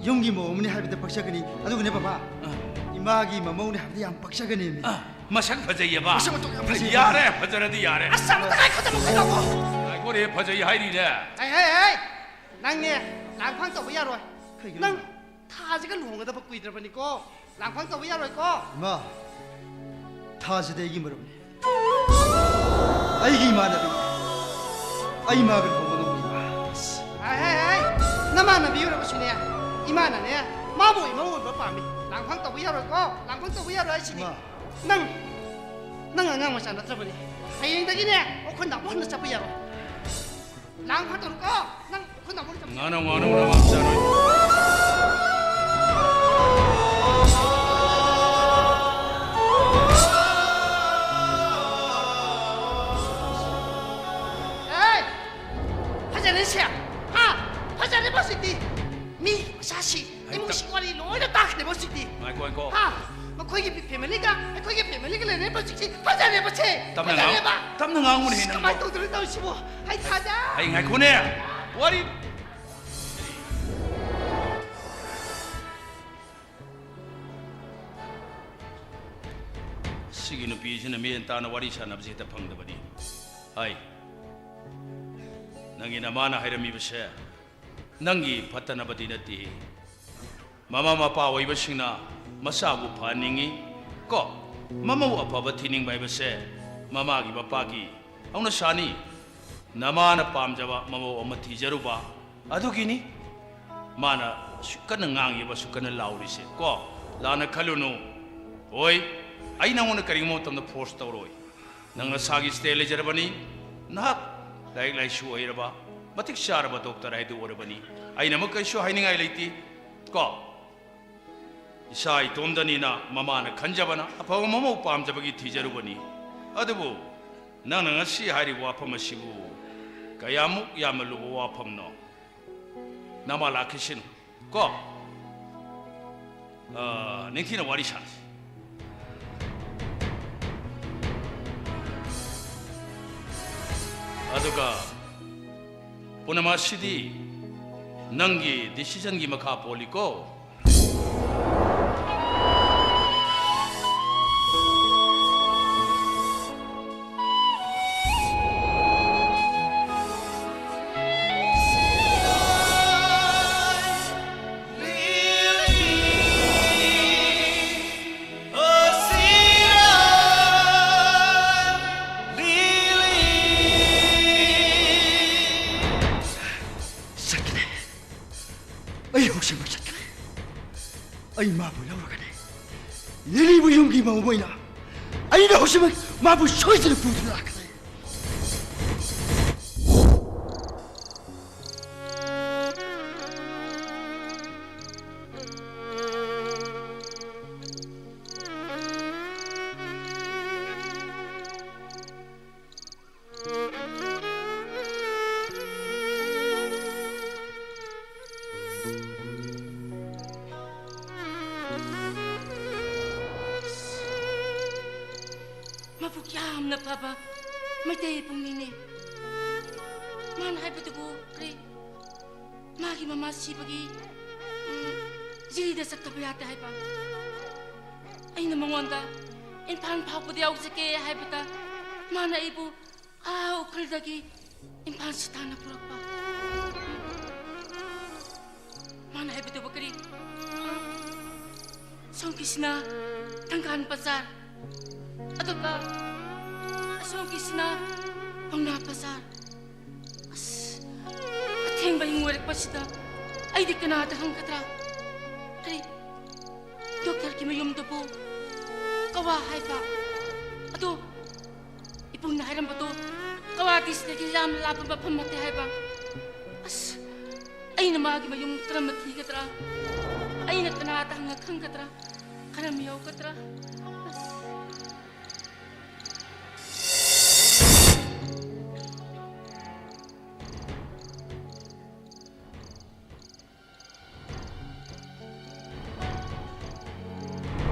ꯌꯨꯝꯒꯤ ꯃꯧ ꯑꯃꯅꯤ ꯍꯥꯏꯕꯗ ꯄꯛꯆꯒꯅꯤ꯫ ꯑꯗꯨꯒꯅꯦ, ꯕꯕꯥ, ꯑꯥ꯫ ꯏꯃꯥꯒꯤ ꯃꯃꯧꯅꯦ ꯍꯥꯏꯕꯗ ꯌꯥꯝ ꯄꯛꯆꯒꯅꯤ꯫ ꯑꯥ, ꯃꯁꯛ ꯐꯖꯩꯌꯦꯕ? ꯃꯁꯛ ꯃꯇꯧ ꯌꯥꯝ ꯐꯖꯩ꯫ ꯌꯥꯔꯦ, ꯐꯖꯔꯗꯤ ꯌꯥꯔꯦ꯫ ꯑꯁ, ꯑꯃꯨꯛꯇ ꯉꯥꯏꯈꯣ, ꯑꯃꯨꯛꯇ ꯉꯥꯏꯈꯣ꯫ ꯉꯥꯏꯈꯣꯅꯦ, ꯐꯖꯩ ꯍꯥꯏꯔꯤꯅꯦ꯫ ꯍꯩ, ꯍꯩ, ꯍꯩ! ꯅꯪꯅꯦ, ꯂꯥꯡꯐꯥꯡ ꯇꯧꯕ ꯌꯥꯔꯣꯏ꯫ ꯀꯩꯒꯤꯅꯣ? ꯅꯪ ꯊꯥꯁꯤꯒ ꯂꯨꯍꯣꯡꯒꯗꯕ ꯀꯨꯏꯗ꯭ꯔꯕꯅꯤꯀꯣ꯫ ꯂꯥꯡꯐꯥꯡ ꯇꯧꯕ ꯌꯥꯔꯣꯏꯀꯣ꯫ ꯏꯃꯥ, ꯊꯥꯁꯤꯗꯤ ꯑꯩꯒꯤ ꯃꯔꯨꯞꯅꯤ꯫ ꯑꯩꯒꯤ ꯏꯃꯥꯟꯅꯕꯤ꯫ ꯑꯩ ꯃꯥꯒ ꯂꯨꯍꯣꯡꯕ ꯉꯝꯃꯣꯏ, ꯏꯃꯥ꯫ ꯍꯥꯏ, ꯍꯥꯏ, ꯍꯥꯏ! ꯅꯃꯥꯟꯅꯕꯤ ꯑꯣꯏꯔꯕꯁꯨꯅꯦ, ꯏꯃꯥꯅꯅꯦ, ꯃꯥꯕꯨ ꯏꯃꯧ ꯑꯣꯏꯕ ꯄꯥꯝꯃꯤ꯫ ꯂꯥꯡꯐꯥꯡ ꯇꯧꯕ ꯌꯥꯔꯣꯏꯀꯣ, ꯂꯥꯡꯐꯥꯡ ꯇꯧꯕ ꯌꯥꯔꯣꯏ ꯍꯥꯏꯁꯤꯅꯤ꯫ ꯏꯃꯥ꯫ ꯅꯪ, ꯅꯪ ꯑꯉꯥꯡ ꯃꯆꯥ ꯅꯠꯇ꯭ꯔꯕꯅꯤ꯫ ꯍꯌꯦꯡꯗꯒꯤꯅꯦ, ꯎꯈ꯭ꯔꯨꯜꯗ ꯑꯃꯨꯛ ꯍꯟꯅ ꯆꯠꯄ ꯌꯥꯔꯣꯏ꯫ ꯂꯥꯡꯐꯥꯡ ꯇꯧꯔꯨꯀꯣ, ꯅꯪ ꯎꯈ꯭ꯔꯨꯜꯗ ꯑꯃꯨꯛ ꯍꯟꯅ ꯆꯠꯄ ꯉꯥꯅꯧ, ꯉꯥꯅꯧ, ꯅꯃꯥ ꯆꯥꯔꯣꯏ꯫ ꯑꯦ! ꯐꯖꯔꯦ ꯁꯦ꯫ ꯍꯥ? ꯐꯖꯔꯦ ꯍꯧꯖꯤꯛꯇꯤ꯫ ꯃꯤ ꯃꯆꯥꯁꯤ, ꯑꯩ ꯏꯃꯨꯡꯁꯤ ꯇꯞ- ꯋꯥꯔꯤ ꯂꯣꯏꯅ ꯇꯥꯈ꯭ꯔꯦ ꯍꯧꯖꯤꯛꯇꯤ꯫ ꯉꯥꯏꯈꯣ, ꯉꯥꯏꯈꯣ꯫ ꯍꯥ? ꯃꯈꯣꯏꯒꯤ ꯐꯦꯃꯤꯂꯤꯒ ꯑꯩꯈꯣꯏꯒꯤ ꯐꯦꯃꯤꯂꯤꯒ ꯂꯩꯔꯦ ꯍꯧꯖꯤꯛꯁꯤ꯫ ꯐꯖꯔꯦꯕ ꯁꯦ꯫ ꯇꯞꯅ ꯉꯥꯡ-, ꯐꯖꯔꯦꯕ꯫ ꯇꯞꯅ ꯉꯥꯡꯉꯨꯅꯦꯍꯦ ꯅꯪꯕꯣ꯫ ꯀꯃꯥꯏꯅ ꯇꯧꯗꯣꯏꯅꯣ ꯇꯧꯔꯤꯁꯤꯕꯣ? ꯑꯩ ꯊꯥꯖ- ꯑꯩ ꯉꯥꯏꯈꯣꯅꯦ꯫ ꯋꯥꯔꯤ ꯁꯤꯒꯤ ꯅꯨꯄꯤꯁꯤꯅ ꯃꯦꯟ ꯇꯥꯅ ꯋꯥꯔꯤ ꯁꯥꯟꯅꯕꯁꯤ ꯍꯦꯛꯇ ꯐꯪꯗꯕꯅꯤ꯫ ꯍꯥꯏ, ꯅꯪꯒꯤ ꯅꯃꯥꯅ ꯍꯥꯏꯔꯝꯃꯤꯕꯁꯦ ꯅꯪꯒꯤ ꯐꯠꯇꯅꯕꯗꯤ ꯅꯠꯇꯦ꯫ ꯃꯃꯥ ꯃꯄꯥ ꯑꯣꯏꯕꯁꯤꯡꯅ ꯃꯆꯥꯕꯨ ꯐꯍꯟꯅꯤꯡꯉꯤ ꯀꯣ꯫ ꯃꯃꯧ ꯑꯐꯕ ꯊꯤꯅꯤꯡꯕ ꯍꯥꯏꯕꯁꯦ ꯃꯃꯥꯒꯤ ꯃꯄꯥꯒꯤ ꯍꯧꯅꯁꯥꯅꯤ꯫ ꯅꯃꯥꯅ ꯄꯥꯝꯖꯕ ꯃꯃꯧ ꯑꯃ ꯊꯤꯖꯔꯨꯕ ꯑꯗꯨꯒꯤꯅꯤ꯫ ꯃꯥꯅ ꯑꯁꯨꯛ ꯀꯟꯅ ꯉꯥꯡꯉꯤꯕ, ꯑꯁꯨꯛ ꯀꯟꯅ ꯂꯥꯎꯔꯤꯁꯦ ꯀꯣ꯫ ꯂꯥꯟꯅ ꯈꯜꯂꯨꯅꯨ꯫ ꯍꯣꯏ, ꯑꯩ ꯅꯉꯣꯟꯗ ꯀꯔꯤꯒꯨꯝꯕ ꯃꯇꯝꯗ ꯐꯣꯔꯁ ꯇꯧꯔꯣꯏ꯫ ꯅꯪ ꯅꯁꯥꯒꯤ ꯁ꯭ꯇꯦ ꯂꯩꯖꯔꯕꯅꯤ, ꯅꯍꯥꯛ ꯂꯥꯏꯔꯤꯛ ꯂꯥꯏꯁꯨ ꯍꯩꯔꯕ, ꯃꯇꯤꯛ ꯆꯥꯔꯕ ꯗꯣꯛꯇꯔ ꯍꯥꯏꯗꯨ ꯑꯣꯏꯔꯕꯅꯤ꯫ ꯑꯩꯅ ꯑꯃꯨꯛ ꯀꯔꯤꯁꯨ ꯍꯥꯏꯅꯤꯡꯉꯥꯏ ꯂꯩꯇꯦ ꯀꯣ꯫ ꯏꯁꯥ ꯏꯇꯣꯝꯗꯅꯤꯅ ꯃꯃꯥꯅ ꯈꯟꯖꯕꯅ ꯑꯐꯕ ꯃꯃꯧ ꯄꯥꯝꯖꯕꯒꯤ ꯊꯤꯖꯔꯨꯕꯅꯤ꯫ ꯑꯗꯨꯕꯨ ꯅꯪꯅ ꯉꯁꯤ ꯍꯥꯏꯔꯤꯕ ꯋꯥꯐꯝ ꯑꯁꯤꯕꯨ ꯀꯌꯥꯃꯨꯛ ꯌꯥꯝꯅ ꯂꯨꯕ ꯋꯥꯐꯝꯅꯣ? ꯅꯃꯥ ꯂꯥꯛꯈꯤꯁꯅꯨ ꯀꯣ꯫ ꯑ, ꯅꯤꯡꯊꯤꯅ ꯋꯥꯔꯤ ꯁꯥꯁꯤ꯫ ꯑꯗꯨꯒ ꯄꯨꯝꯅꯃꯛ ꯑꯁꯤꯗꯤ ꯅꯪꯒꯤ decisionꯒꯤ ꯃꯈꯥ ꯄꯣꯜꯂꯤꯀꯣ꯫ ꯆꯠꯀꯅꯤ꯫ ꯑꯩ ꯍꯧꯖꯤꯛꯃꯛ ꯆꯠꯀꯅꯤ꯫ ꯑꯩ ꯃꯥꯕꯨ ꯂꯧꯔꯒꯅꯤ꯫ ꯂꯤꯂꯤꯕꯨ ꯌꯨꯝꯒꯤ ꯃꯧ ꯑꯣꯏꯅ ꯑꯩꯅ ꯍꯧꯖꯤꯛꯃꯛ ꯃꯥꯕꯨ ꯁꯣꯏꯗꯅ ꯄꯨꯗꯨꯅ ꯂꯥꯛꯀꯅꯤ꯫ ꯃꯕꯨꯛ ꯌꯥꯝꯅ ꯐꯕ ꯃꯩꯇꯩ ꯏꯕꯨꯡꯅꯤꯅꯦ꯫ ꯃꯥꯅ ꯍꯥꯏꯕꯗꯨꯕꯨ ꯀꯔꯤ? ꯃꯥꯒꯤ ꯃꯃꯥ ꯁꯤꯕꯒꯤ, ꯎꯝ, ꯖꯤꯔꯤꯗ ꯆꯠꯇꯕ ꯌꯥꯗꯦ ꯍꯥꯏꯕ꯫ ꯑꯩꯅ ꯃꯉꯣꯟꯗ ꯏꯝꯐꯥꯜ ꯐꯥꯎꯕꯗ ꯌꯥꯎꯖꯒꯦ ꯍꯥꯏꯕꯗ ꯃꯥꯅ ꯑꯩꯕꯨ ꯑꯥ ꯎꯈ꯭ꯔꯨꯜꯗꯒꯤ ꯏꯝꯐꯥꯜꯁꯤ ꯇꯥꯟꯅ ꯄꯨꯔꯛꯄ꯫ ꯃꯥꯅ ꯍꯥꯏꯕꯗꯨꯕꯨ ꯀꯔꯤ? ꯁꯣꯝꯒꯤꯁꯤꯅ ꯊꯪꯒꯥꯜ ꯕꯖꯥꯔ, ꯑꯗꯨꯒ ꯑꯁꯣꯝꯒꯤꯁꯤꯅ ꯄꯥꯎꯅꯥ ꯕꯖꯥꯔ꯫ ꯑꯁ, ꯑꯊꯦꯡꯕ ꯍꯤꯡ ꯑꯣꯏꯔꯛꯄꯁꯤꯗ ꯑꯩꯗꯤ ꯀꯅꯥꯗ ꯍꯪꯒꯗ꯭ꯔꯥ? ꯀꯔꯤ? ꯗꯣꯛꯇꯔꯒꯤ ꯃꯌꯨꯝꯗꯨꯕꯨ ꯀꯋꯥ ꯍꯥꯏꯕ? ꯑꯗꯣ ꯏꯕꯨꯡꯅ ꯍꯥꯏꯔꯝꯕꯗꯣ ꯀꯋꯥꯗꯤ ꯁꯤꯗꯒꯤ ꯌꯥꯝꯅ ꯂꯥꯞꯄ ꯃꯐꯝ ꯅꯠꯇꯦ ꯍꯥꯏꯕ꯫ ꯑꯁ, ꯑꯩꯅ ꯃꯥꯒꯤ ꯃꯌꯨꯝ ꯀꯔꯝꯕ ꯊꯤꯒꯗ꯭ꯔꯥ? ꯑꯩꯅ ꯀꯅꯥꯗ ꯍꯪꯉ ꯈꯪꯒꯗ꯭ꯔꯥ? ꯀꯔꯝ ꯌꯧꯒꯗ꯭ꯔꯥ? ꯑꯁ꯫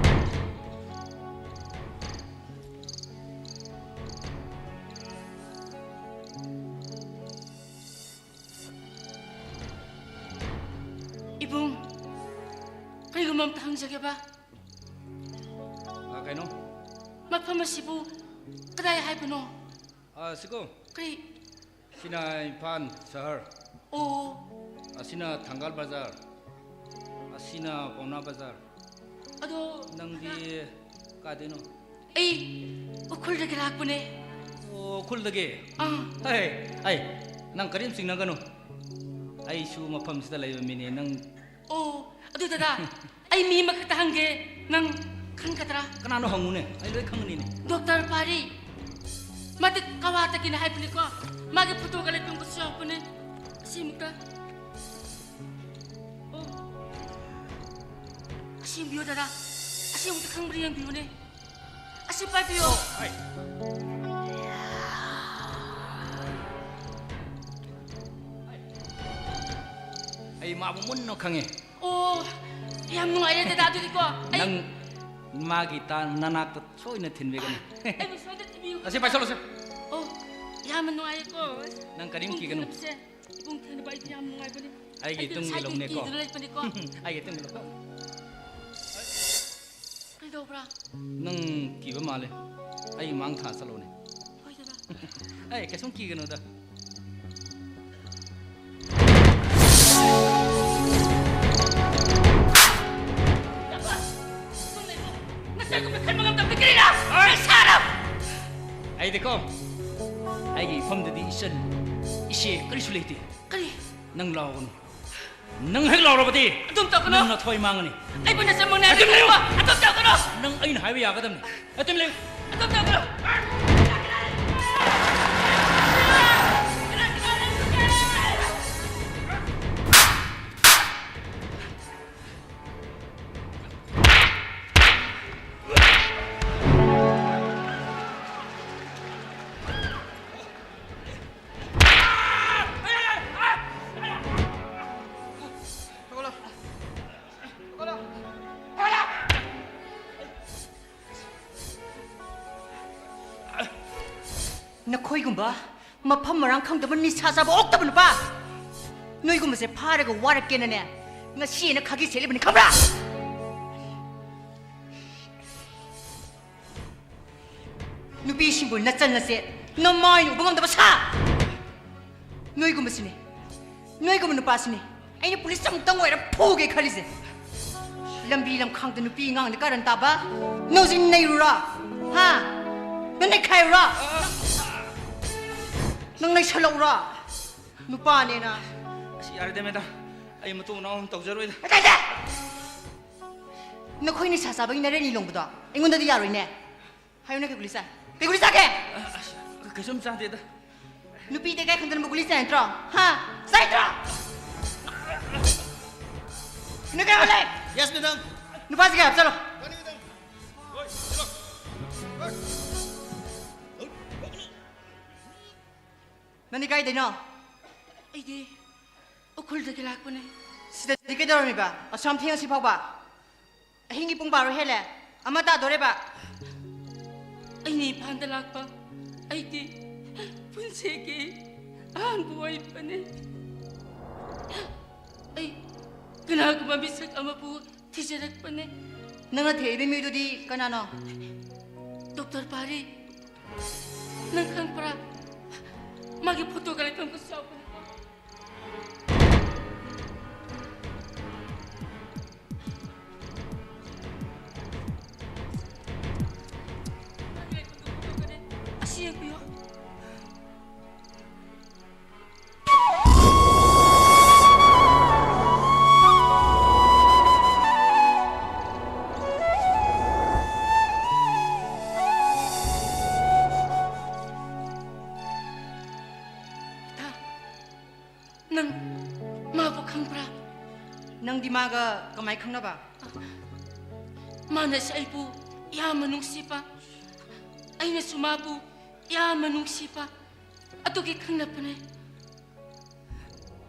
ꯑꯃꯇ ꯍꯪꯖꯒꯦꯕ꯫ ꯑ, ꯀꯩꯅꯣ? ꯃꯐꯝ ꯑꯁꯤꯕꯨ ꯀꯗꯥꯏ ꯍꯥꯏꯕꯅꯣ? ꯑ, ꯁꯤꯀꯣ꯫ ꯀꯔꯤ? ꯁꯤꯅ ꯏꯝꯐꯥꯜ ꯁꯍꯔ꯫ ꯑꯣ꯫ ꯑꯁꯤꯅ ꯊꯪꯒꯥꯜ ꯕꯖꯥꯔ꯫ ꯑꯁꯤꯅ ꯄꯥꯎꯅꯥ ꯕꯖꯥꯔ꯫ ꯑꯗꯣ ꯅꯪꯗꯤ ꯀꯥꯏꯗꯩꯅꯣ? ꯑꯩ ꯎꯈ꯭ꯔꯨꯜꯗꯒꯤ ꯂꯥꯛꯄꯅꯦ꯫ ꯑꯣ, ꯎꯈ꯭ꯔꯨꯜꯗꯒꯤ? ꯑꯥ꯫ ꯍꯩ, ꯑꯩ, ꯅꯪ ꯀꯔꯤꯝ ꯆꯤꯡꯅꯒꯅꯨ꯫ ꯑꯩꯁꯨ ꯃꯐꯝꯁꯤꯗ ꯂꯩꯕ ꯃꯤꯅꯦ꯫ ꯅꯪ ꯑꯣ, ꯑꯗꯨ ꯗꯗꯥ, ꯑꯩ ꯃꯤ ꯑꯃꯈꯛꯇ ꯍꯪꯒꯦ, ꯅꯪ ꯈꯪꯒꯗ꯭ꯔꯥ? ꯀꯅꯥꯅꯣ ꯍꯪꯉꯨꯅꯦ, ꯑꯩ ꯂꯣꯏ ꯈꯪꯒꯅꯤꯅꯦ꯫ ꯗꯣꯛꯇꯔ ꯄꯥꯔꯤ, ꯃꯥꯗꯤ ꯀꯋꯥꯇꯒꯤꯅꯦ ꯍꯥꯏꯕꯅꯤꯀꯣ, ꯃꯥꯒꯤ ꯐꯣꯇꯣꯒ ꯂꯩꯐꯝꯒꯁꯨ ꯌꯥꯎꯔꯛꯄꯅꯦ꯫ ꯑꯁꯤ ꯑꯃꯨꯛꯇ, ꯑꯣ, ꯑꯁꯤ ꯌꯦꯡꯕꯤꯌꯨ ꯗꯗꯥ, ꯑꯁꯤ ꯑꯃꯨꯛꯇ ꯈꯪꯕ꯭ꯔꯥ ꯌꯦꯡꯕꯤꯌꯨꯅꯦ꯫ ꯑꯁꯤ ꯄꯥꯏꯕꯤꯌꯣ꯫ ꯑꯩ ꯃꯥꯕꯨ ꯃꯨꯟꯅ ꯈꯪꯉꯦ꯫ ꯑꯣ, ꯌꯥꯝ ꯅꯨꯡꯉꯥꯏꯔꯦ ꯗꯗꯥ, ꯑꯗꯨꯗꯤꯀꯣ꯫ ꯑꯩ ꯅꯪ ꯃꯥꯒꯤ ꯇꯥ-, ꯅꯅꯥꯛꯇ ꯁꯣꯏꯅ ꯊꯤꯟꯕꯤꯒꯅꯤ꯫ ꯑꯩꯕꯨ ꯁꯣꯏꯗ ꯊꯤꯟꯕꯤꯌꯨ꯫ ꯑꯁꯤ ꯄꯥꯏꯁꯜꯂꯨꯁꯦ꯫ ꯑꯣ, ꯌꯥꯝꯅ ꯅꯨꯡꯉꯥꯏꯔꯦꯀꯣ꯫ ꯅꯪ ꯀꯔꯤꯝ ꯏꯕꯨꯡ ꯀꯤꯒꯅꯨ꯫ ꯊꯦꯡꯅꯕꯁꯦ, ꯏꯕꯨꯡ ꯊꯦꯡꯅꯕ ꯑꯩꯗꯤ ꯌꯥꯝ ꯅꯨꯡꯉꯥꯏꯕꯅꯦ꯫ ꯑꯩꯒꯤ ꯑꯩꯗꯤ ꯇꯨꯡ ꯉꯁꯥꯏꯗꯒꯤ ꯏꯜꯍꯧꯅꯦꯀꯣ꯫ ꯀꯤꯗꯨꯅ ꯂꯩꯕꯅꯦꯀꯣ꯫ ꯑꯩꯒꯤ ꯇꯨꯡ ꯏꯜꯍꯧ꯫ ꯀꯩꯗꯧꯕ꯭ꯔꯥ? ꯅꯪ ꯀꯤꯕ ꯃꯥꯜꯂꯦ꯫ ꯑꯩ ꯃꯥꯡ ꯊꯥ ꯆꯠꯂꯣꯅꯦ꯫ ꯍꯣꯏ, ꯗꯗꯥ꯫ ꯑꯩ ꯀꯩꯁꯨꯝ ꯀꯤꯒꯅꯨꯗ꯫ ꯅꯆꯥꯒꯨꯝꯅ ꯈꯟꯕ ꯉꯝꯗꯕꯗꯤ ꯀꯔꯤꯔꯥ? ꯅꯁꯥꯔꯣ? ꯑꯩꯗꯤꯀꯣ, ꯑꯩꯒꯤ ꯏꯐꯝꯗꯗꯤ ꯏꯆꯟ, ꯏꯆꯦ ꯀꯔꯤꯁꯨ ꯂꯩꯇꯦ꯫ ꯀꯔꯤ? ꯅꯪ ꯂꯥꯎꯒꯅꯨ꯫ ꯅꯪ ꯍꯦꯛ ꯂꯥꯎꯔꯕꯗꯤ ꯑꯗꯨꯝ ꯇꯧꯒꯅꯨ꯫ ꯅꯪ ꯅꯊ꯭ꯋꯥꯏ ꯃꯥꯡꯉꯅꯤ꯫ ꯑꯩꯕꯨ ꯅꯆꯟꯃꯛꯅꯦ ꯑꯗꯨꯝ ꯍꯥꯏꯕꯤꯔꯤꯕ꯫ ꯂꯩꯌꯨ꯫ ꯑꯗꯨꯝ ꯇꯧꯒꯅꯨ꯫ ꯅꯪ ꯑꯩꯅ ꯍꯥꯏꯕ ꯌꯥꯒꯗꯕꯅꯤ꯫ ꯑꯗꯨꯝ ꯂꯩꯌꯨ꯫ ꯑꯗꯨꯝ ꯇꯧꯒꯅꯨ꯫ ꯅꯈꯣꯏꯒꯨꯝꯕ ꯃꯐꯝ ꯃꯔꯥꯡ ꯈꯪꯗꯕ ꯅꯤꯁꯥ ꯆꯥꯕ ꯑꯣꯛꯇꯕ ꯅꯨꯄꯥ, ꯅꯣꯏꯒꯨꯝꯕꯁꯦ ꯐꯥꯔꯒ ꯋꯥꯔꯛꯀꯦꯅꯅꯦ, ꯉꯁꯤ ꯑꯩꯅ ꯈꯥꯒꯤ ꯁꯦꯠꯂꯤꯕꯅꯤ, ꯈꯪꯕ꯭ꯔꯥ? ꯅꯨꯄꯤꯁꯤꯡꯕꯨ ꯅꯆꯟ ꯅꯆꯦ ꯅꯃꯥꯏꯅ ꯎꯕ ꯉꯝꯗꯕ ꯁꯥ! ꯅꯣꯏꯒꯨꯝꯕꯁꯤꯅꯦ, ꯅꯣꯏꯒꯨꯝꯕ ꯅꯨꯄꯥꯁꯤꯅꯦ ꯑꯩꯅ ꯄꯨꯂꯤꯁ ꯑꯃꯨꯛꯇꯪ ꯑꯣꯏꯔ ꯐꯨꯒꯦ ꯈꯜꯂꯤꯁꯦ꯫ ꯂꯝꯕꯤ ꯂꯝꯈꯥꯡꯗ ꯅꯨꯄꯤ ꯑꯉꯥꯡꯗ ꯀꯥꯔꯟ ꯇꯥꯕ, ꯅꯪ ꯍꯧꯖꯤꯛ ꯅꯩꯔꯨꯔꯣ? ꯍꯥ? ꯅꯪ ꯅꯩꯈꯥꯏꯔꯨꯔꯣ? ꯅꯪ ꯅꯩꯁꯜꯂꯛꯎꯔꯣ? ꯅꯨꯄꯥꯅꯦꯅ꯫ ꯑꯁ, ꯌꯥꯔꯦꯗ, ꯃꯦꯗꯥꯝ꯫ ꯑꯩ ꯃꯇꯨꯡ ꯃꯅꯥꯎ ꯑꯃꯨꯛ ꯇꯧꯖꯔꯣꯏꯗ꯫ ꯑꯗꯥꯏꯗ! ꯅꯈꯣꯏ ꯅꯤꯁꯥ ꯆꯥꯕꯒꯤ ꯅꯔꯦꯟꯅꯤ ꯂꯣꯡꯕꯗꯣ ꯑꯩꯉꯣꯟꯗꯗꯤ ꯌꯥꯔꯣꯏꯅꯦ꯫ ꯍꯥꯏꯌꯨꯅꯦ, ꯀꯩ ꯒꯨꯂꯤ ꯆꯥꯏ? ꯀꯩ ꯒꯨꯂꯤ ꯆꯥꯒꯦ? ꯑꯁ, ꯀꯩꯁꯨꯝ ꯆꯥꯗꯦꯗ꯫ ꯅꯨꯄꯤꯗ ꯀꯥꯏ ꯈꯪꯗꯅꯕ ꯒꯨꯂꯤ ꯆꯥꯏ ꯅꯠꯇ꯭ꯔꯣ? ꯍꯥ? ꯆꯥꯏ ꯅꯠꯇ꯭ꯔꯣ? ꯅꯣꯏ ꯀꯩ ꯍꯥꯏꯔꯦ? Yes, madam. ꯅꯨꯄꯥꯁꯤ ꯀꯩ ꯍꯥꯞꯆꯜꯂꯣ꯫ ꯅꯪꯗꯤ ꯀꯥꯏꯗꯩꯅꯣ? ꯑꯩꯗꯤ ꯎꯈ꯭ꯔꯨꯜꯗꯒꯤ ꯂꯥꯛꯄꯅꯦ꯫ ꯁꯤꯗꯗꯤ ꯀꯩꯗꯧꯔꯝꯃꯤꯕ? ꯑꯁꯨꯌꯥꯝ ꯊꯦꯡꯉꯁꯤ ꯐꯥꯎꯕ? ꯑꯍꯤꯡꯒꯤ ꯄꯨꯡ ꯕꯥꯔꯣ ꯍꯦꯜꯂꯦ꯫ ꯑꯃ ꯇꯥꯗꯣꯔꯦꯕ꯫ ꯑꯩꯅ ꯏꯝꯐꯥꯜꯗ ꯂꯥꯛꯄ ꯑꯩꯗꯤ ꯄꯨꯟꯁꯤꯒꯤ ꯑꯍꯥꯟꯕ ꯑꯣꯏꯕꯅꯦ꯫ ꯑꯩ ꯀꯅꯥꯒꯨꯝꯕ ꯃꯤꯁꯛ ꯑꯃꯕꯨ ꯊꯤꯖꯔꯛꯄꯅꯦ꯫ ꯅꯪꯅ ꯊꯤꯔꯛꯏꯕ ꯃꯤꯗꯨꯗꯤ ꯀꯅꯥꯅꯣ? ꯗꯣꯛꯇꯔ ꯄꯥꯔꯤ꯫ ꯅꯪ ꯈꯪꯕ꯭ꯔꯥ? ꯃꯥꯒꯤ ꯐꯣꯇꯣꯒ ꯂꯩꯐꯝꯒꯁꯨ ꯌꯥꯎꯕꯅꯤꯀꯣ꯫ ꯃꯥꯒꯤ ꯂꯩꯐꯝꯒꯤ ꯐꯣꯇꯣꯒꯅꯦ꯫ ꯑꯁꯤ ꯌꯦꯡꯕꯤꯌꯣ꯫ ꯏꯇꯥ, ꯅꯪ ꯃꯥꯕꯨ ꯈꯪꯕ꯭ꯔꯥ? ꯅꯪꯗꯤ ꯃꯥꯒ ꯀꯃꯥꯏ ꯈꯪꯅꯕ? ꯃꯥꯅꯁꯨ ꯑꯩꯕꯨ ꯌꯥꯝꯅ ꯅꯨꯡꯁꯤꯕ, ꯑꯩꯅꯁꯨ ꯃꯥꯕꯨ ꯌꯥꯝꯅ ꯅꯨꯡꯁꯤꯕ, ꯑꯗꯨꯒꯤ ꯈꯪꯅꯕꯅꯦ꯫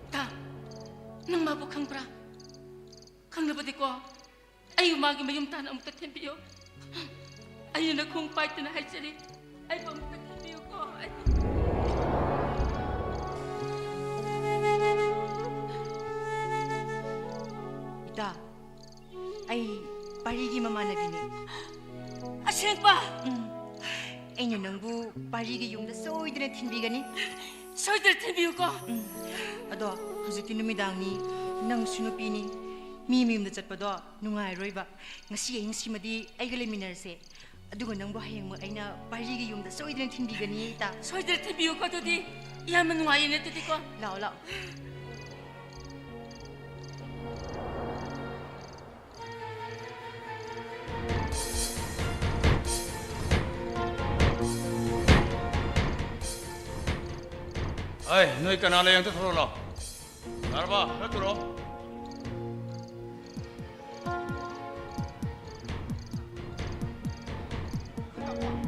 ꯏꯇꯥ, ꯅꯪ ꯃꯥꯕꯨ ꯈꯪꯕ꯭ꯔꯥ? ꯈꯪꯂꯕꯗꯤꯀꯣ, ꯑꯩ ꯃꯥꯒꯤ ꯃꯌꯨꯝ ꯇꯥꯟꯅ ꯑꯃꯨꯛꯇ ꯊꯤꯟꯕꯤꯌꯨ꯫ ꯑꯩꯅ ꯅꯈꯣꯡ ꯄꯥꯏꯗꯨꯅ ꯍꯥꯏꯖꯔꯤ, ꯑꯩꯕꯨ ꯑꯃꯨꯛꯇ ꯊꯤꯟꯕꯤꯌꯨꯀꯣ꯫ ꯑꯩꯕꯨ ꯏꯇꯥ, ꯑꯩ ꯄꯥꯔꯤꯒꯤ ꯃꯃꯥꯟꯅꯕꯤꯅꯦ꯫ ꯑꯁꯦꯡꯕ? ꯎꯝ꯫ ꯑꯩꯅ ꯅꯪꯕꯨ ꯄꯥꯔꯤꯒꯤ ꯌꯨꯝꯗ ꯁꯣꯏꯗꯅ ꯊꯤꯟꯕꯤꯒꯅꯤ꯫ ꯁꯣꯏꯗꯅ ꯊꯤꯟꯕꯤꯌꯨꯀꯣ꯫ ꯎꯝ꯫ ꯑꯗꯣ ꯍꯧꯖꯤꯛꯇꯤ ꯅꯨꯃꯤꯗꯥꯡꯅꯤ, ꯅꯪꯁꯨ ꯅꯨꯄꯤꯅꯤ, ꯃꯤ ꯃꯌꯨꯝꯗ ꯆꯠꯄꯗꯣ ꯅꯨꯡꯉꯥꯏꯔꯣꯏꯕ꯫ ꯉꯁꯤ ꯑꯍꯤꯡꯁꯤꯃꯗꯤ ꯑꯩꯒ ꯂꯩꯃꯤꯟꯅꯔꯁꯦ꯫ ꯑꯗꯨꯒ ꯅꯪꯕꯨ ꯍꯌꯦꯡꯃꯛ ꯑꯩꯅ ꯄꯥꯔꯤꯒꯤ ꯌꯨꯝꯗ ꯁꯣꯏꯗꯅ ꯊꯤꯟꯕꯤꯒꯅꯤ, ꯏꯇꯥ꯫ ꯁꯣꯏꯗꯅ ꯊꯤꯟꯕꯤꯌꯨꯀꯣ꯫ ꯑꯗꯨꯗꯤ ꯌꯥꯝꯅ ꯅꯨꯡꯉꯥꯏꯌꯦꯅꯦ꯫ ꯑꯗꯨꯗꯤꯀꯣ꯫ ꯂꯥꯛꯑꯣ, ꯂꯥꯛꯑꯣ꯫ ꯑꯩ, ꯅꯣꯏ ꯀꯅꯥ ꯂꯩ? ꯑꯝꯇ ꯊꯣꯛꯂꯛꯑꯣ, ꯂꯥꯛꯑꯣ꯫ ꯂꯥꯛꯑꯕ? ꯈꯔ ꯊꯨꯔꯛꯑꯣ꯫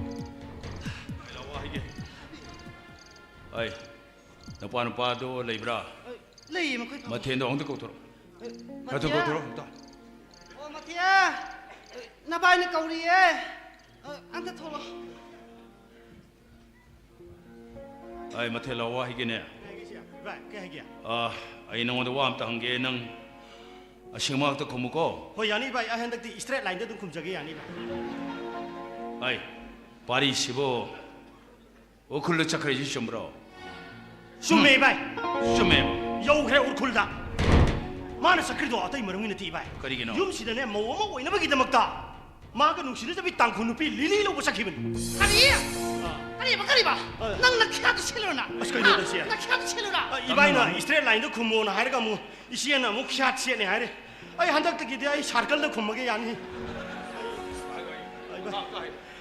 ꯀꯩ ꯂꯥꯛꯑꯣ ꯍꯥꯏꯒꯦ? ꯑꯩ, ꯅꯄꯥ ꯅꯨꯄꯥꯗꯣ ꯂꯩꯕ꯭ꯔꯥ? ꯂꯩꯌꯦ, ꯃꯈꯣꯏ ꯐꯝꯃꯤ꯫ ꯃꯊꯦꯜꯗꯣ ꯑꯝꯇ ꯀꯧꯊꯣꯔꯛꯑꯣ꯫ ꯑ, ꯈꯔ ꯊꯨ ꯃꯊꯦꯜ? ꯀꯧꯊꯣꯔꯛꯑꯣ ꯑꯝꯇ꯫ ꯑꯣ, ꯃꯊꯦꯜ! ꯑ, ꯅꯚꯥꯏꯅ ꯀꯧꯔꯤꯌꯦ꯫ ꯑ, ꯑꯝꯇ ꯊꯣꯛꯂꯛꯑꯣ꯫ ꯑꯩ, ꯃꯊꯦꯜ, ꯋꯥ ꯍꯥꯏꯒꯦꯅꯦ꯫ ꯀꯩ ꯍꯥꯏꯒꯦ, ꯁꯤ? ꯚꯥꯏ, ꯀꯩ ꯍꯥꯏꯒꯦ? ꯑ, ꯑꯩ ꯅꯉꯣꯟꯗ ꯋꯥ ꯑꯝꯇ ꯍꯪꯒꯦ, ꯅꯪ ꯑꯁꯦꯡꯕ ꯉꯥꯛꯇ ꯈꯨꯝꯃꯨꯀꯣ꯫ ꯍꯣꯏ, ꯌꯥꯅꯤ ꯚꯥꯏ, ꯑꯩ ꯍꯟꯗꯛꯇꯤ straight line ꯗ ꯑꯗꯨꯝ ꯈꯨꯝꯖꯒꯦ, ꯌꯥꯅꯤ ꯚꯥꯏ꯫ ꯑꯩ, ꯄꯥꯔꯤꯁꯤꯕꯨ ꯎꯈ꯭ꯔꯨꯜꯗ ꯆꯠꯈ꯭ꯔꯤꯁꯤ ꯆꯨꯝꯕ꯭ꯔꯣ? ꯆꯨꯝꯃꯦ, ꯚꯥꯏ꯫ ꯆꯨꯝꯃꯦ꯫ ꯌꯧꯈ꯭ꯔꯦ ꯎꯈ꯭ꯔꯨꯜꯗ꯫ ꯃꯥꯅ ꯆꯠꯈ꯭ꯔꯤꯗꯣ ꯑꯇꯩ ꯃꯔꯝꯒꯤ ꯅꯠꯇꯦ, ꯚꯥꯏ꯫ ꯀꯔꯤꯒꯤꯅꯣ? ꯌꯨꯝꯁꯤꯗꯅꯦ ꯃꯧ ꯑꯃ ꯑꯣꯏꯅꯕꯒꯤꯗꯃꯛꯇ ꯃꯥꯒ ꯅꯨꯡꯁꯤꯅꯖꯕꯤ ꯇꯥꯡꯈꯨꯜ ꯅꯨꯄꯤ ꯂꯤꯂꯤ ꯂꯧꯕ ꯆꯠꯈꯤꯕꯅꯤ꯫ ꯀꯔꯤ? ꯑꯥ꯫ ꯀꯔꯤꯕ, ꯀꯔꯤꯕ? ꯑꯥ꯫ ꯅꯪ ꯅꯈ꯭ꯌꯥꯠꯇꯨ ꯁꯦꯠꯂꯨꯔ ꯅꯪ? ꯑꯁ, ꯀꯩꯅꯣ ꯍꯥ? ꯇꯧꯔꯤꯁꯦ? ꯅꯈ꯭ꯌꯥꯠꯇꯨ ꯁꯦꯠꯂꯨꯔ? ꯑꯥ, ꯏꯕꯥꯏꯅ straight line ꯗ ꯈꯨꯝꯃꯣꯅ ꯍꯥꯏꯔꯒ ꯑꯃꯨꯛ ꯏꯆꯦꯅ ꯑꯃꯨꯛ ꯈ꯭ꯌꯥꯠ ꯁꯦꯠꯅꯤ ꯍꯥꯏꯔꯦ꯫ ꯑꯩ ꯍꯟꯗꯛꯇꯒꯤꯗꯤ ꯑꯩ circle ꯗ ꯈꯨꯝꯃꯒꯦ, ꯌꯥꯅꯤ?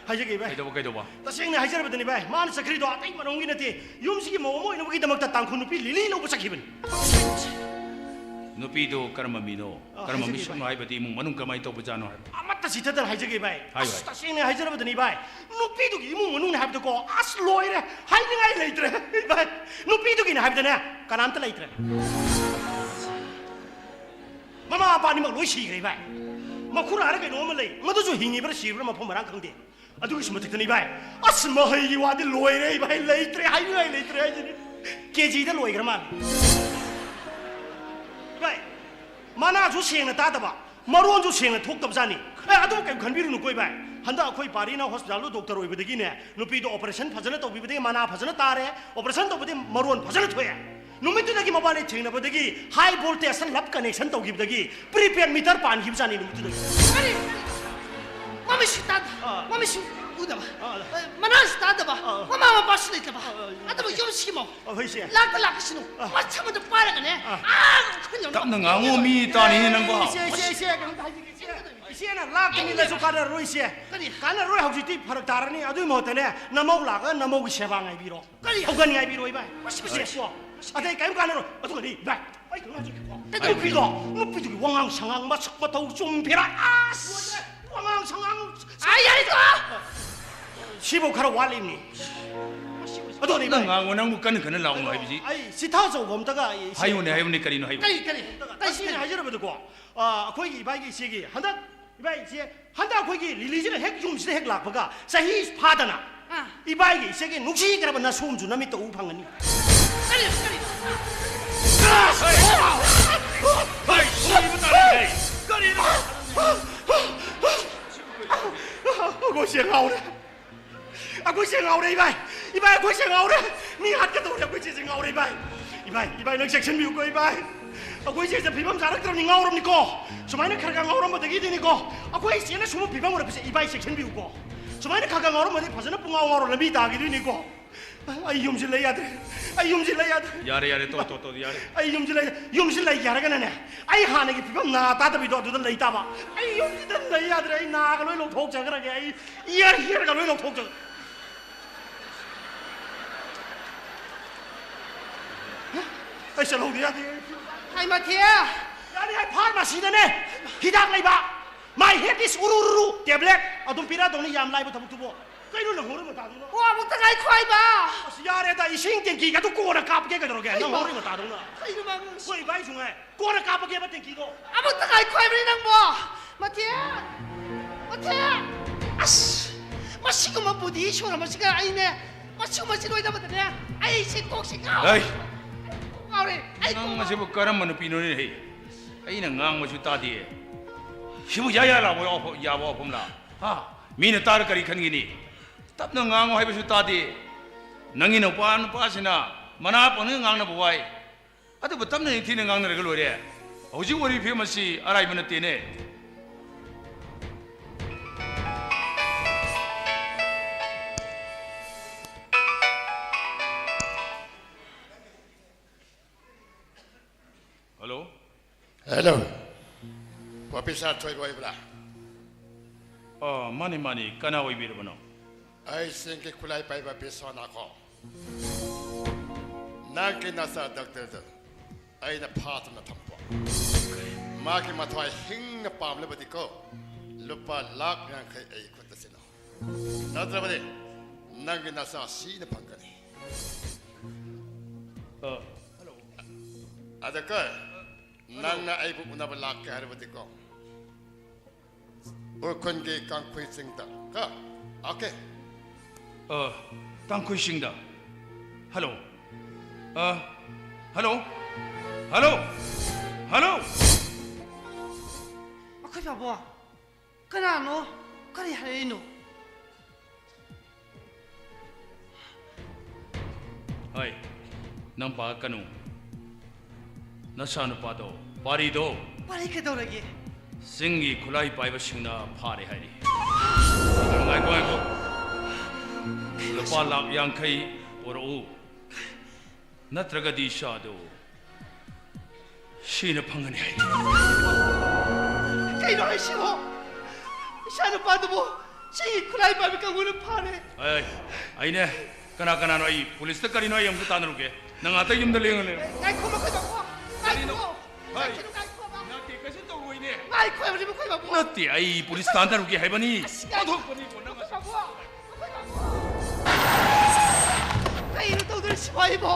ꯍꯥꯏꯖꯒꯦ, ꯚꯥꯏ꯫ ꯀꯩꯗꯧꯕ, ꯀꯩꯗꯧꯕ? ꯇꯁꯦꯡꯅ ꯍꯥꯏꯖꯔꯕꯗꯅꯤ, ꯚꯥꯏ, ꯃꯥꯅ ꯆꯠꯈ꯭ꯔꯤꯗꯣ ꯑꯇꯩ ꯃꯔꯝꯒꯤ ꯅꯠꯇꯦ, ꯌꯨꯝꯁꯤꯒꯤ ꯃꯧ ꯑꯃ ꯑꯣꯏꯅꯕꯒꯤꯗꯃꯛꯇ ꯇꯥꯡꯈꯨꯜ ꯅꯨꯄꯤ ꯂꯤꯂꯤ ꯂꯧꯕ ꯆꯠꯈꯤꯕꯅꯤ꯫ ꯅꯨꯄꯤꯗꯣ ꯀꯔꯝꯕ ꯃꯤꯅꯣ? ꯑ, ꯀꯔꯝꯕ ꯍꯥꯏꯖꯒꯦ, ꯃꯤꯁꯛꯅꯣ ꯚꯥꯏ꯫ ꯍꯥꯏꯕꯗꯤ ꯏꯃꯨꯡ ꯃꯅꯨꯡ ꯀꯃꯥꯏꯅ ꯇꯧꯕꯖꯥꯠꯅꯣ ꯍꯥꯏꯕ꯫ ꯑꯃꯠꯇ ꯆꯤꯊꯗꯅ ꯍꯥꯏꯖꯒꯦ, ꯚꯥꯏ꯫ ꯍꯥꯏꯌꯨ, ꯑꯁ, ꯍꯥꯏꯌꯨ꯫ ꯇꯁꯦꯡꯅ ꯍꯥꯏꯖꯔꯕꯗꯅꯤ, ꯚꯥꯏ, ꯅꯨꯄꯤꯗꯨꯒꯤ ꯏꯃꯨꯡ ꯃꯅꯨꯡꯅꯤ ꯍꯥꯏꯕꯗꯀꯣ, ꯑꯁ, ꯂꯣꯏꯔꯦ, ꯍꯥꯏꯅꯤꯡꯉꯥꯏ ꯂꯩꯇ꯭ꯔꯦ, ꯚꯥꯏ꯫ ꯅꯨꯄꯤꯗꯨꯒꯤꯅꯤ ꯍꯥꯏꯕꯗꯅꯦ, ꯀꯅꯥꯝꯇ ꯂꯩꯇ꯭ꯔꯦ꯫ ꯃꯃꯥ ꯃꯄꯥ ꯑꯅꯤꯃꯛ ꯂꯣꯏ ꯁꯤꯈ꯭ꯔꯦ, ꯚꯥꯏ꯫ ꯃꯈꯨꯔꯥꯔ ꯀꯩꯅꯣ ꯑꯃ ꯂꯩ, ꯃꯗꯨꯁꯨ ꯍꯤꯡꯉꯤꯕ꯭ꯔꯥ ꯁꯤꯔꯤꯕ꯭ꯔꯥ ꯃꯐꯝ ꯃꯔꯥꯡ ꯈꯪꯗꯦ꯫ ꯑꯗꯨꯒꯤꯁꯨ ꯃꯊꯛꯇꯅꯤ, ꯚꯥꯏ, ꯑꯁ, ꯃꯍꯩꯒꯤ ꯋꯥꯗꯤ ꯂꯣꯏꯔꯦ, ꯚꯥꯏ, ꯂꯩꯇ꯭ꯔꯦ, ꯍꯥꯏꯅꯤꯡꯉꯥꯏ ꯂꯩꯇ꯭ꯔꯦ ꯍꯥꯏꯁꯤꯅꯤ꯫ ꯀꯦ ꯖꯤꯗ ꯂꯣꯏꯈ꯭ꯔ ꯃꯥꯜꯂꯦ꯫ ꯚꯥꯏ, ꯃꯅꯥꯁꯨ ꯁꯦꯡꯅ ꯇꯥꯗꯕ, ꯃꯔꯣꯟꯁꯨ ꯁꯦꯡꯅ ꯊꯣꯛꯇꯕ ꯖꯥꯠꯅꯤ꯫ ꯑꯦ, ꯑꯗꯨꯕꯨ ꯀꯩꯝ ꯈꯟꯕꯤꯔꯨꯅꯨꯀꯣ, ꯚꯥꯏ꯫ ꯍꯟꯗꯛ ꯑꯩꯈꯣꯏ ꯄꯥꯔꯤꯅ ꯍꯣꯁꯄꯤꯇꯥꯜꯗ ꯗꯣꯛꯇꯔ ꯑꯣꯏꯕꯗꯒꯤꯅꯦ, ꯅꯨꯄꯤꯗꯣ ꯑꯣꯄꯔꯦꯁꯟ ꯐꯖꯅ ꯇꯧꯕꯤꯕꯗꯒꯤ ꯃꯅꯥ ꯐꯖꯅ ꯇꯥꯔꯦ, ꯑꯣꯄꯔꯦꯁꯟ ꯇꯧꯕꯗꯤ ꯃꯔꯣꯟ ꯐꯖꯅ ꯊꯣꯛꯑꯦ꯫ ꯅꯨꯃꯤꯠꯇꯨꯗꯒꯤ ꯃꯕꯥꯅꯤ ꯊꯦꯡꯅꯕꯗꯒꯤ ꯍꯥꯏ ꯚꯣꯜꯇꯦꯖꯇ ꯂꯞ ꯀꯅꯦꯛꯁꯟ ꯇꯧꯈꯤꯕꯗꯒꯤ ꯄ꯭ꯔꯤꯄꯦꯗ ꯃꯤꯇꯔ ꯄꯥꯟꯈꯤꯕꯖꯥꯠꯅꯤ ꯅꯨꯃꯤꯠꯇꯨꯗꯒꯤ꯫ ꯀꯔꯤ? ꯃꯃꯤꯠꯁꯨ ꯇꯥꯗ, ꯑꯥ꯫ ꯃꯃꯤꯠꯁꯨ ꯎꯗꯕ, ꯑꯥ꯫ ꯃꯅꯥꯁꯨ ꯇꯥꯗꯕ, ꯑꯥ꯫ ꯃꯃꯥ ꯃꯄꯥꯁꯨ ꯂꯩꯇꯕ꯫ ꯑꯥ꯫ ꯑꯗꯨꯕꯨ ꯌꯨꯝꯁꯤꯃꯣ ꯑꯥ, ꯍꯣꯏ, ꯏꯆꯦ꯫ ꯂꯥꯛꯇ ꯂꯥꯛꯀꯁꯤꯅꯨ꯫ ꯑꯥ꯫ ꯃꯁꯥ ꯃꯗꯨ ꯄꯥꯏꯔꯒꯅꯦ꯫ ꯑꯥ꯫ ꯑꯥ, ꯈꯨꯟ ꯌꯧꯅꯕ ꯇꯞꯅ ꯉꯥꯡꯉꯣ, ꯃꯤ ꯇꯥꯅꯤ ꯅꯪꯕꯣ꯫ ꯏꯆꯦ, ꯏꯆꯦ, ꯏꯆꯦ, ꯀꯩꯅꯣꯝꯇ ꯍꯥꯏꯖꯒꯦ, ꯏꯆꯦ꯫ ꯏꯆꯦꯅ ꯂꯥꯛꯀꯅꯤ ꯂꯁꯨ ꯀꯥꯟꯅꯔꯣꯏ, ꯏꯆꯦ꯫ ꯀꯔꯤ? ꯀꯥꯟꯅꯔꯣꯏ, ꯍꯧꯖꯤꯛꯇꯤ ꯐꯔꯛ ꯇꯥꯔꯅꯤ꯫ ꯑꯗꯨꯒꯤ ꯃꯍꯨꯠꯇꯅꯦ, ꯅꯃꯧ ꯂꯥꯛꯑꯒ ꯅꯃꯧꯒꯤ ꯁꯦꯕꯥ ꯉꯥꯏꯕꯤꯔꯣ꯫ ꯀꯔꯤ? ꯍꯧꯒꯠ ꯉꯥꯏꯕꯤꯔꯣ, ꯏꯕꯥꯏ꯫ ꯃꯁꯤ, ꯃꯁꯤ꯫ ꯏꯆꯦ, ꯀꯣ꯫ ꯑꯇꯩ ꯀꯔꯤꯝ ꯀꯥꯟꯅꯔꯣꯏ꯫ ꯑꯗꯨꯒꯅꯤ, ꯏꯕꯥꯏ, ꯑꯩ ꯀꯩꯅꯣ ꯍꯥꯏꯖꯒꯦꯀꯣ꯫ ꯀꯩꯗꯧꯔꯒꯦ? ꯅꯨꯄꯤꯗꯣ, ꯅꯨꯄꯤꯗꯨꯒꯤ ꯋꯥꯉꯥꯡ ꯁꯉꯥꯡ, ꯃꯁꯛ ꯃꯇꯧ, ꯆꯨꯝ ꯐꯤꯔꯥ, ꯑꯁ! ꯋꯥꯉꯥꯡ ꯁꯉꯥꯡ꯫ ꯑꯥ, ꯌꯥꯔꯦꯀꯣ! ꯁꯤꯐꯧ ꯈꯔ ꯋꯥꯠꯂꯤꯕꯅꯤ꯫ ꯃꯁꯤ, ꯃꯁꯤ꯫ ꯑꯗꯨꯅꯤ, ꯏꯕꯥꯏ꯫ ꯅꯪ ꯉꯥꯡꯉꯣ, ꯅꯪꯕꯨ ꯀꯟꯅ ꯀꯟꯅ ꯂꯥꯎꯅꯣ ꯍꯥꯏꯕꯁꯤ꯫ ꯑꯩ ꯆꯤꯊ ꯑꯆꯧꯕ ꯑꯝꯇꯒ ꯑꯩ ꯏꯆꯦ ꯍꯥꯏꯌꯨꯅꯦ, ꯍꯥꯏꯌꯨꯅꯦ, ꯀꯔꯤꯅꯣ ꯍꯥꯏꯌꯨ꯫ ꯀꯔꯤ, ꯀꯔꯤ? ꯑꯝꯇꯒ ꯀꯔꯤ, ꯑꯁꯤꯅꯤ ꯀꯔꯤ? ꯍꯥꯏꯖꯔꯕꯗꯀꯣ, ꯑꯥ, ꯑꯩꯈꯣꯏꯒꯤ ꯏꯕꯥꯏꯒꯤ ꯏꯆꯦꯒꯤ ꯍꯟꯗꯛ, ꯏꯕꯥꯏ ꯏꯆꯦ, ꯍꯟꯗꯛ ꯑꯩꯈꯣꯏꯒꯤ ꯂꯤꯂꯤꯁꯤꯅ ꯍꯦꯛ ꯌꯨꯝꯁꯤꯗ ꯍꯦꯛ ꯂꯥꯛꯄꯒ ꯆꯍꯤ ꯐꯥꯗꯅ ꯑꯥ꯫ ꯏꯕꯥꯏꯒꯤ ꯏꯆꯦꯒꯤ ꯅꯨꯡꯁꯤꯈ꯭ꯔꯕ ꯅꯁꯨ ꯑꯃꯁꯨ ꯅꯃꯤꯠꯇ ꯎ ꯐꯪꯒꯅꯤ꯫ ꯀꯔꯤ, ꯀꯔꯤ? ꯍꯩ, ꯁꯤꯕ ꯇꯥꯔꯦ, ꯍꯩ꯫ ꯀꯔꯤꯅꯣ? ꯑꯩꯈꯣꯏ ꯆꯦ ꯉꯥꯎꯔꯦ꯫ ꯑꯩꯈꯣꯏ ꯆꯦ ꯉꯥꯎꯔꯦ, ꯏꯕꯥꯏ꯫ ꯏꯕꯥꯏ, ꯑꯩꯈꯣꯏ ꯆꯦ ꯉꯥꯎꯔꯦ꯫ ꯃꯤ ꯍꯥꯠꯀꯗꯧꯔꯦ, ꯑꯩꯈꯣꯏ ꯆꯦꯁꯦ ꯉꯥꯎꯔꯦ, ꯏꯕꯥꯏ꯫ ꯏꯕꯥꯏ, ꯏꯕꯥꯏ, ꯅꯪ ꯆꯦꯛꯁꯤꯟꯕꯤꯌꯨꯀꯣ, ꯏꯕꯥꯏ꯫ ꯑꯩꯈꯣꯏ ꯆꯦꯁꯦ ꯐꯤꯕꯝ ꯆꯥꯔꯛꯇ꯭ꯔꯕꯅꯤ, ꯉꯥꯎꯔꯕꯅꯤꯀꯣ꯫ ꯁꯨꯃꯥꯏꯅ ꯈꯔ ꯈꯔ ꯉꯥꯎꯔꯝꯕꯗꯒꯤꯗꯤꯅꯤꯀꯣ, ꯑꯩꯈꯣꯏ ꯆꯦꯅ ꯁꯨꯝꯕ ꯐꯤꯕꯝ ꯑꯣꯏꯔꯛꯄꯁꯦ, ꯏꯕꯥꯏ, ꯆꯦꯛꯁꯤꯟꯕꯤꯌꯨꯀꯣ꯫ ꯁꯨꯃꯥꯏꯅ ꯈꯔ ꯈꯔ ꯉꯥꯎꯔꯝꯃꯗꯤ ꯐꯖꯅ ꯄꯨꯡꯉꯥꯎ ꯉꯥꯎꯔ ꯂꯝꯕꯤ ꯇꯥꯈꯤꯗꯣꯏꯅꯤꯀꯣ꯫ ꯑꯩ ꯌꯨꯝꯁꯤ ꯂꯩ ꯌꯥꯗ꯭ꯔꯦ꯫ ꯑꯩ ꯌꯨꯝꯁꯤ ꯂꯩ ꯌꯥꯗ꯭ꯔꯦ꯫ ꯌꯥꯔꯦ, ꯌꯥꯔꯦ, ꯇꯣꯛ, ꯇꯣꯛ, ꯇꯣꯛ, ꯌꯥꯔꯦ꯫ ꯑꯩ ꯌꯨꯝꯁꯤ ꯂꯩ, ꯌꯨꯝꯁꯤ ꯂꯩꯒꯦ ꯍꯥꯏꯔꯒꯅꯅꯦ, ꯑꯩ ꯍꯥꯟꯅꯒꯤ ꯐꯤꯕꯝ ꯅꯥ ꯇꯥꯗꯕꯤꯗꯣ ꯑꯗꯨꯗ ꯂꯩ ꯇꯥꯕ꯫ ꯑꯩ ꯌꯨꯝꯁꯤꯗ ꯂꯩ ꯌꯥꯗ꯭ꯔꯦ꯫ ꯑꯩ ꯅꯥꯒ ꯂꯣꯏ ꯂꯧꯊꯣꯛꯆꯈ꯭ꯔꯒꯦ꯫ ꯑꯩ ꯏꯌꯥꯔ ꯏꯌꯥꯔꯒ ꯂꯣꯏ ꯂꯧꯊꯣꯛꯆꯈ꯭ꯔꯦ꯫ ꯑꯩ ꯆꯠꯍꯧꯗ ꯌꯥꯗꯦ꯫ ꯍꯥꯏ ꯃꯊꯦ! ꯌꯥꯔꯦ, ꯑꯩ ꯐꯥꯔꯃꯥꯁꯤꯗꯅꯦ ꯍꯤꯗꯥꯛ ꯂꯩꯕ꯫ My head is ꯎꯔꯨ ꯎꯔꯨ ꯇꯦꯕ꯭ꯂꯦꯠ ꯑꯗꯨꯝ ꯄꯤꯔꯛꯑꯗꯧꯅꯤ, ꯌꯥꯝ ꯂꯥꯏꯕ ꯊꯕꯛꯇꯨꯕꯨ꯫ ꯀꯩꯅꯣ ꯅꯪ ꯍꯧꯔ ꯃꯇꯥꯗꯨꯅ? ꯑꯣ, ꯑꯃꯨꯛꯇ ꯉꯥꯏꯈꯣ ꯍꯥꯏꯕ꯫ ꯑꯁ, ꯌꯥꯔꯦꯗ, ꯏꯁꯤꯡ ꯇꯦꯡꯀꯤꯒꯗꯨ ꯀꯣꯟꯅ ꯀꯥꯞꯄꯒꯦ ꯀꯩꯗꯧꯔꯒꯦ? ꯅꯪ ꯍꯩꯃꯥ꯫ ꯍꯧꯔ ꯃꯇꯥꯗꯧꯅ꯫ ꯀꯩꯅꯣ ꯃꯥ ꯉꯥꯡꯉꯤꯁꯤ? ꯍꯣꯏ, ꯏꯕꯥꯏ ꯁꯨꯡꯉꯥꯏ꯫ ꯀꯣꯟꯅ ꯀꯥꯞꯄꯒꯦꯕ ꯇꯦꯡꯀꯤꯗꯣ꯫ ꯑꯃꯨꯛꯇ ꯉꯥꯏꯈꯣ ꯍꯥꯏꯕꯅꯤ ꯅꯪꯕꯣ꯫ ꯃꯊꯦ! ꯃꯊꯦ! ꯑꯁ! ꯃꯁꯤꯒꯨꯝꯕ ꯕꯨꯙꯤ ꯁꯣꯔ ꯑꯃꯁꯤꯒ ꯑꯩꯅꯦ, ꯃꯁꯤꯒꯨꯝꯕꯁꯤ ꯂꯣꯏꯅꯕꯗꯅꯦ, ꯑꯩꯁꯦ ꯀꯣꯛꯁꯤ ꯉꯥꯎꯔꯦ꯫ ꯍꯩ! ꯑꯩ ꯀꯣꯛ ꯉꯥꯎꯔꯦ꯫ ꯑꯩ ꯀꯣꯛ ꯅꯪ ꯉꯥꯎꯔꯦ꯫ ꯑꯁꯤꯕꯨ ꯀꯔꯝꯕ ꯅꯨꯄꯤꯅꯣꯅꯦ, ꯍꯩ? ꯑꯩꯅ ꯉꯥꯡꯕꯁꯨ ꯇꯥꯗꯦ꯫ ꯁꯤꯕꯨ ꯌꯥ ꯌꯥ ꯂꯥꯎꯕ ꯋꯥꯐꯝ-, ꯌꯥꯕ ꯋꯥꯐꯝꯂꯥ? ꯍꯥ? ꯃꯤꯅ ꯇꯥꯔ ꯀꯔꯤ ꯈꯟꯒꯅꯤ? ꯇꯞꯅ ꯉꯥꯡꯉꯨ ꯍꯥꯏꯕꯁꯨ ꯇꯥꯗꯦ꯫ ꯅꯪꯒꯤ ꯅꯨꯄꯥ ꯅꯨꯄꯥꯁꯤꯅ ꯃꯅꯥ ꯄꯪꯅ ꯉꯥꯡꯅꯕ ꯋꯥꯏ꯫ ꯑꯗꯨꯕꯨ ꯇꯞꯅ ꯏꯪꯊꯤꯅ ꯉꯥꯡꯅꯔꯒ ꯂꯣꯏꯔꯦ꯫ ꯍꯧꯖꯤꯛ ꯑꯣꯏꯔꯤꯕ ꯐꯤꯕꯝ ꯑꯁꯤ ꯑꯔꯥꯏꯕ ꯅꯠꯇꯦꯅꯦ꯫ ꯍꯜꯂꯣ꯫ ꯍꯦꯜꯂꯣ꯫ ꯄꯣꯐꯦꯁꯔ ꯊꯣꯏꯕ ꯑꯣꯏꯕ꯭ꯔꯥ? ꯑ, ꯃꯥꯅꯤ, ꯃꯥꯅꯤ꯫ ꯀꯅꯥ ꯑꯣꯏꯕꯤꯔꯕꯅꯣ? ꯑꯩ ꯆꯤꯡꯒꯤ ꯈꯨꯠꯂꯥꯏ ꯄꯥꯏꯕ ꯕꯤꯁ꯭ꯋꯥꯅꯥꯊꯀꯣ꯫ ꯅꯪꯒꯤ ꯅꯆꯥ ꯗꯥꯛꯇꯔꯗꯨ ꯑꯩꯅ ꯐꯥꯗꯨꯅ ꯊꯝꯕ꯫ ꯃꯥꯒꯤ ꯃꯊ꯭ꯋꯥꯏ ꯍꯤꯡꯅ ꯄꯥꯝꯂꯕꯗꯤꯀꯣ, ꯂꯨꯄꯥ ꯂꯥꯈ ꯌꯥꯡꯈꯩ ꯑꯩ ꯈꯨꯠꯇ ꯁꯤꯟꯅꯧ꯫ ꯅꯠꯇ꯭ꯔꯕꯗꯤ ꯅꯪꯒꯤ ꯅꯆꯥ ꯁꯤꯅ ꯐꯪꯒꯅꯤ꯫ ꯑ, ꯑꯗꯨꯒ ꯅꯪꯅ ꯑꯩꯕꯨ ꯎꯅꯕ ꯂꯥꯛꯀꯦ ꯍꯥꯏꯔꯕꯗꯤꯀꯣ, ꯎꯈ꯭ꯔꯨꯜꯒꯤ ꯀꯥꯡꯈꯨꯏ ꯆꯤꯡꯗ ꯀꯣ꯫ ꯑꯣꯀꯦ꯫ ꯑ, ꯀꯥꯡꯈꯨꯏ ꯆꯤꯡꯗ꯫ ꯍꯜꯂꯣ꯫ ꯑ, ꯍꯜꯂꯣ꯫ ꯍꯜꯂꯣ꯫ ꯍꯜꯂꯣ꯫ ꯑꯩꯈꯣꯏ ꯄꯥꯕꯨꯡ꯫ ꯀꯅꯥꯅꯣ? ꯀꯔꯤ ꯍꯥꯏꯔꯛꯏꯅꯣ? ꯍꯣꯏ, ꯅꯪ ꯄꯥꯈꯠꯀꯅꯨ꯫ ꯅꯆꯥꯅꯨꯄꯥꯗꯣ, ꯄꯥꯔꯤꯗꯣ꯫ ꯄꯥꯔꯤ ꯀꯩꯗꯧꯔꯒꯦ? ꯆꯤꯡꯒꯤ ꯈꯨꯠꯂꯥꯏ ꯄꯥꯏꯕꯁꯤꯡꯅ ꯐꯥꯔꯦ ꯍꯥꯏꯔꯤ꯫ ꯑꯗꯨ ꯉꯥꯏꯈꯣ, ꯉꯥꯏꯈꯣ꯫ ꯂꯨꯄꯥ ꯂꯥꯈ ꯌꯥꯡꯈꯩ ꯄꯨꯔꯛꯎ꯫ ꯅꯠꯇ꯭ꯔꯒꯗꯤ ꯏꯆꯥꯗꯨ ꯁꯤꯅ ꯐꯪꯒꯅꯤ ꯍꯥꯏ꯫ ꯀꯩꯅꯣ ꯍꯥꯏꯁꯤꯕꯣ? ꯏꯆꯥ ꯅꯨꯄꯥꯗꯨꯕꯨ ꯁꯤꯒꯤ ꯈꯨꯠꯂꯥꯏ ꯄꯥꯏꯕ ꯀꯥꯡꯕꯨꯅ ꯐꯥꯔꯦ꯫ ꯑꯩ, ꯑꯩꯅꯦ, ꯀꯅꯥ ꯀꯅꯥꯅꯣ? ꯑꯩ ꯄꯨꯂꯤꯁꯇ ꯀꯔꯤꯅꯣ ꯑꯩ ꯑꯃꯨꯛꯇ ꯇꯥꯟꯅꯔꯨꯒꯦ꯫ ꯅꯪ ꯉꯥꯛꯇ ꯌꯨꯝꯗ ꯂꯦꯡꯉ ꯂꯩꯔꯣ꯫ ꯉꯥꯏꯈꯣ, ꯃꯈꯣꯏ ꯕꯥꯕꯨ꯫ ꯀꯔꯤꯅꯣ? ꯉꯥꯏꯈꯣ꯫ ꯍꯣꯏ꯫ ꯉꯥꯏꯈꯣ, ꯉꯥꯏꯈꯣ, ꯕꯥꯕꯨ꯫ ꯅꯠꯇꯦ, ꯀꯩꯁꯨ ꯇꯧꯔꯣꯏꯅꯦ꯫ ꯉꯥꯏꯈꯣ ꯍꯥꯏꯕꯅꯤ, ꯃꯈꯣꯏ ꯕꯥꯕꯨ꯫ ꯅꯠꯇꯦ, ꯑꯩ ꯄꯨꯂꯤꯁ ꯇꯥꯟꯅꯔꯨꯒꯦ ꯍꯥꯏꯕꯅꯤ꯫ ꯑꯁ, ꯉꯥꯏꯈꯣ꯫ ꯑꯣꯟꯊꯣꯛꯄꯅꯤꯀꯣ ꯅꯪ ꯑꯁꯤ꯫ ꯀꯩꯅꯣ ꯇꯧꯗꯣꯔꯤꯁꯤꯕꯣ ꯑꯩꯕꯣ?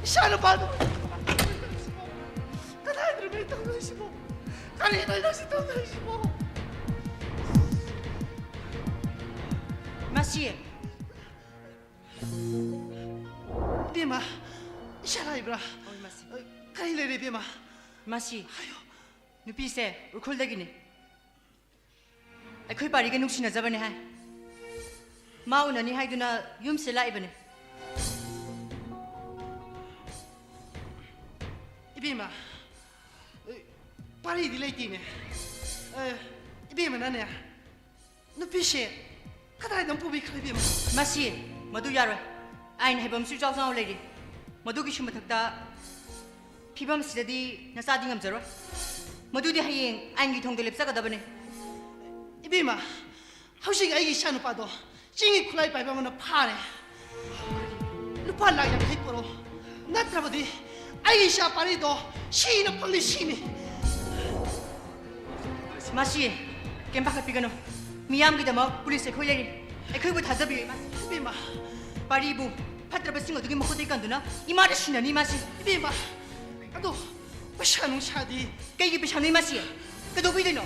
ꯏꯆꯥ ꯅꯨꯄꯥꯗꯣ ꯀꯗꯥꯏꯗꯅꯣ ꯇꯧꯗꯣꯔꯤꯁꯤꯕꯣ? ꯀꯔꯤꯅꯣ ꯅꯪꯁꯤ ꯇꯧꯗꯣꯔꯤꯁꯤꯕꯣ? ꯃꯁꯤ꯫ ꯏꯕꯦꯝꯃ, ꯏꯆꯥ ꯂꯥꯛꯏꯕ꯭ꯔꯥ? ꯍꯣꯏ, ꯃꯁꯤ꯫ ꯀꯔꯤ ꯂꯩꯔꯦ ꯏꯕꯦꯝꯃ? ꯃꯁꯤ꯫ ꯍꯥꯏꯌꯣ꯫ ꯅꯨꯄꯤꯁꯦ ꯎꯈ꯭ꯔꯨꯜꯗꯒꯤꯅꯤ꯫ ꯑꯩꯈꯣꯏ ꯄꯥꯔꯤꯒ ꯅꯨꯡꯁꯤꯅꯖꯕꯅꯦ ꯍꯥꯏ꯫ ꯃꯥ ꯎꯅꯅꯤ ꯍꯥꯏꯗꯨꯅ ꯌꯨꯝꯁꯤꯗ ꯂꯥꯛꯏꯕꯅꯦ꯫ ꯏꯕꯦꯝꯃ, ꯄꯥꯔꯤꯗꯤ ꯂꯩꯇꯦꯅꯦ꯫ ꯑ, ꯏꯕꯦꯝꯃꯅꯅꯦ, ꯅꯨꯄꯤꯁꯦ ꯀꯗꯥꯏꯗ ꯑꯃꯨꯛ ꯄꯨꯕꯤꯈ꯭ꯔꯦ, ꯏꯕꯦꯝꯃ? ꯃꯁꯤ, ꯃꯗꯨ ꯌꯥꯔꯣꯏ꯫ ꯑꯥꯏꯟ ꯍꯥꯏꯕ ꯑꯃꯁꯨ ꯏꯆꯥꯎ ꯆꯥꯎꯅ ꯂꯩꯔꯤ꯫ ꯃꯗꯨꯒꯤꯁꯨ ꯃꯊꯛꯇ ꯐꯤꯕꯝꯁꯤꯗꯗꯤ ꯅꯆꯥꯗꯤ ꯉꯝꯖꯔꯣꯏ꯫ ꯃꯗꯨꯗꯤ ꯍꯌꯦꯡ ꯑꯥꯏꯟꯒꯤ ꯊꯣꯡꯗ ꯂꯦꯞꯆꯒꯗꯕꯅꯦ꯫ ꯏꯕꯦꯝꯃ, ꯍꯧꯖꯤꯛ ꯑꯩꯒꯤ ꯏꯆꯥꯅꯨꯄꯥꯗꯣ ꯆꯤꯡꯒꯤ ꯈꯨꯠꯂꯥꯏ ꯄꯥꯏꯕ ꯑꯃꯅ ꯐꯥꯔꯦ꯫ ꯂꯨꯄꯥ ꯂꯥꯛ ꯌꯥꯡꯈꯩ ꯄꯨꯔꯛꯑꯣ, ꯅꯠꯇ꯭ꯔꯕꯗꯤ ꯑꯩꯒꯤ ꯏꯆꯥ ꯄꯥꯔꯤꯗꯣ ꯁꯤꯅ ꯐꯪꯅꯤ, ꯁꯤꯅꯤ꯫ ꯃꯥꯁꯤ, ꯀꯩꯝ ꯄꯥꯈꯠꯄꯤꯒꯅꯨ꯫ ꯃꯤꯌꯥꯝꯒꯤꯗꯃꯛ ꯄꯨꯂꯤꯁ ꯑꯩꯈꯣꯏ ꯂꯩꯔꯤ꯫ ꯑꯩꯈꯣꯏꯕꯨ ꯊꯥꯖꯕꯤꯌꯨ, ꯏꯃꯥꯁꯤ꯫ ꯏꯕꯦꯝꯃ꯫ ꯄꯥꯔꯤꯕꯨ ꯐꯠꯇ꯭ꯔꯕꯁꯤꯡ ꯑꯗꯨꯒꯤ ꯃꯈꯨꯠꯇꯒꯤ ꯀꯟꯗꯨꯅ ꯏꯃꯥꯗ ꯁꯤꯟꯅꯅꯤ, ꯏꯃꯥꯁꯤ꯫ ꯏꯕꯦꯝꯃ, ꯑꯗꯣ ꯄꯩꯁꯥ ꯅꯨꯡꯁꯥꯗꯤ? ꯀꯩꯒꯤ ꯄꯩꯁꯥꯅꯣ, ꯏꯃꯥꯁꯤ? ꯀꯩꯗꯧꯕꯤꯗꯣꯏꯅꯣ?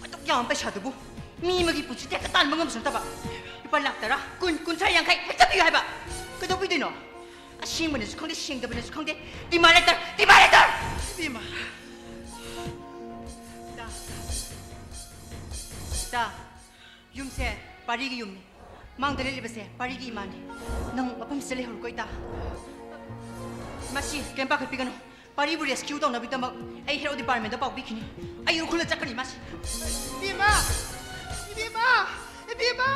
ꯑꯗꯨꯛ ꯌꯥꯝꯕ ꯄꯩꯁꯥꯗꯨꯕꯨ ꯃꯤ ꯑꯃꯒꯤ ꯄꯨꯟꯁꯤꯗ ꯍꯦꯛꯇ ꯇꯥꯟꯕ ꯉꯝꯕꯁꯨ ꯅꯠꯇꯕ꯫ ꯂꯨꯄꯥ ꯂꯥꯛ ꯇꯔꯥ, ꯀꯨꯟ, ꯀꯨꯟꯊ꯭ꯔꯥ, ꯌꯥꯡꯈꯩ ꯍꯦꯛꯇ ꯄꯤꯌꯨ ꯍꯥꯏꯕ꯫ ꯀꯩꯗꯧꯕꯤꯗꯣꯏꯅꯣ? ꯑꯁꯦꯡꯕꯅꯁꯨ ꯈꯪꯗꯦ, ꯁꯦꯡꯗꯕꯅꯁꯨ ꯈꯪꯗꯦ꯫ Demand letter, demand letter! ꯏꯕꯦꯝꯃ꯫ ꯇꯥ, ꯇꯥ, ꯌꯨꯝꯁꯦ ꯄꯥꯔꯤꯒꯤ ꯌꯨꯝꯅꯤ꯫ ꯃꯥꯡꯗ ꯂꯩꯔꯤꯕꯁꯦ ꯄꯥꯔꯤꯒꯤ ꯏꯃꯥꯅꯤ꯫ ꯅꯪ ꯃꯐꯝꯁꯤꯗ ꯂꯩꯍꯧꯔꯣꯀꯣ, ꯏꯇꯥ꯫ ꯃꯁꯤ ꯀꯩꯝ ꯄꯥꯈꯠꯄꯤꯒꯅꯨ꯫ ꯄꯥꯔꯤꯕꯨ rescue ꯇꯧꯅꯕꯒꯤꯗꯃꯛ ꯑꯩ ꯍꯦꯔꯣ department ꯗ ꯄꯥꯎ ꯄꯤꯈꯤꯅꯤ꯫ ꯑꯩ ꯎꯈ꯭ꯔꯨꯜꯗ ꯆꯠꯀꯅꯤ, ꯃꯥꯁꯤ꯫ ꯏꯕꯦꯝꯃ! ꯏꯕꯦꯝꯃ! ꯏꯕꯦꯝꯃ!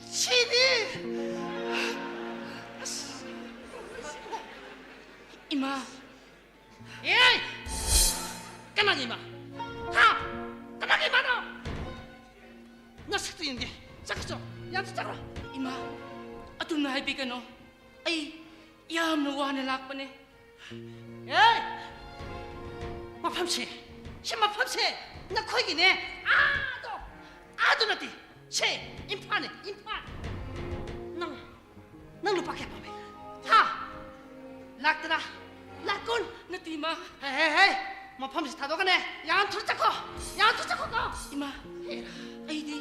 ꯁꯤꯗꯤ! ꯑꯁ! ꯏꯃꯥ! ꯑꯦ! ꯀꯅꯥꯒꯤ ꯏꯃꯥ? ꯍꯥ? ꯀꯅꯥꯒꯤ ꯏꯃꯥꯅꯣ? ꯅꯁꯛꯇꯨ ꯌꯦꯡꯒꯦ꯫ ꯆꯠꯈ꯭ꯔꯣ, ꯆꯠꯈ꯭ꯔꯣ꯫ ꯌꯥꯝ ꯆꯠꯈ꯭ꯔꯣ꯫ ꯏꯃꯥ, ꯑꯗꯨꯝꯅ ꯍꯥꯏꯕꯤꯒꯅꯣ꯫ ꯑꯩ ꯌꯥꯝꯅ ꯋꯥꯅ ꯂꯥꯛꯄꯅꯦ꯫ ꯑꯦ! ꯃꯐꯝꯁꯦ, ꯁꯤ ꯃꯐꯝꯁꯦ ꯅꯈꯣꯏꯒꯤꯅꯦ꯫ ꯑꯥꯗꯣ, ꯑꯥꯗꯣ ꯅꯠꯇꯦ꯫ ꯁꯦ, ꯏꯝꯐꯥꯜꯅꯦ, ꯏꯝꯐꯥꯜ꯫ ꯅꯪ, ꯅꯪ ꯂꯨꯄꯥ ꯀꯌꯥ ꯄꯥꯝꯃꯦ? ꯍꯥ? ꯂꯥꯛ ꯇꯔꯥ? ꯂꯥꯛ ꯀꯨꯟ? ꯅꯠꯇꯦ, ꯏꯃꯥ꯫ ꯍꯦ, ꯍꯦ, ꯍꯦ! ꯃꯐꯝꯁꯤ ꯊꯥꯗꯣꯛꯀꯅꯦ꯫ ꯌꯥꯝ ꯊꯨꯅ ꯆꯠꯈꯣ꯫ ꯌꯥꯝ ꯊꯨꯅ ꯆꯠꯈꯣꯀꯣ꯫ ꯏꯃꯥ, ꯍꯦꯔꯥ꯫ ꯑꯩꯗꯤ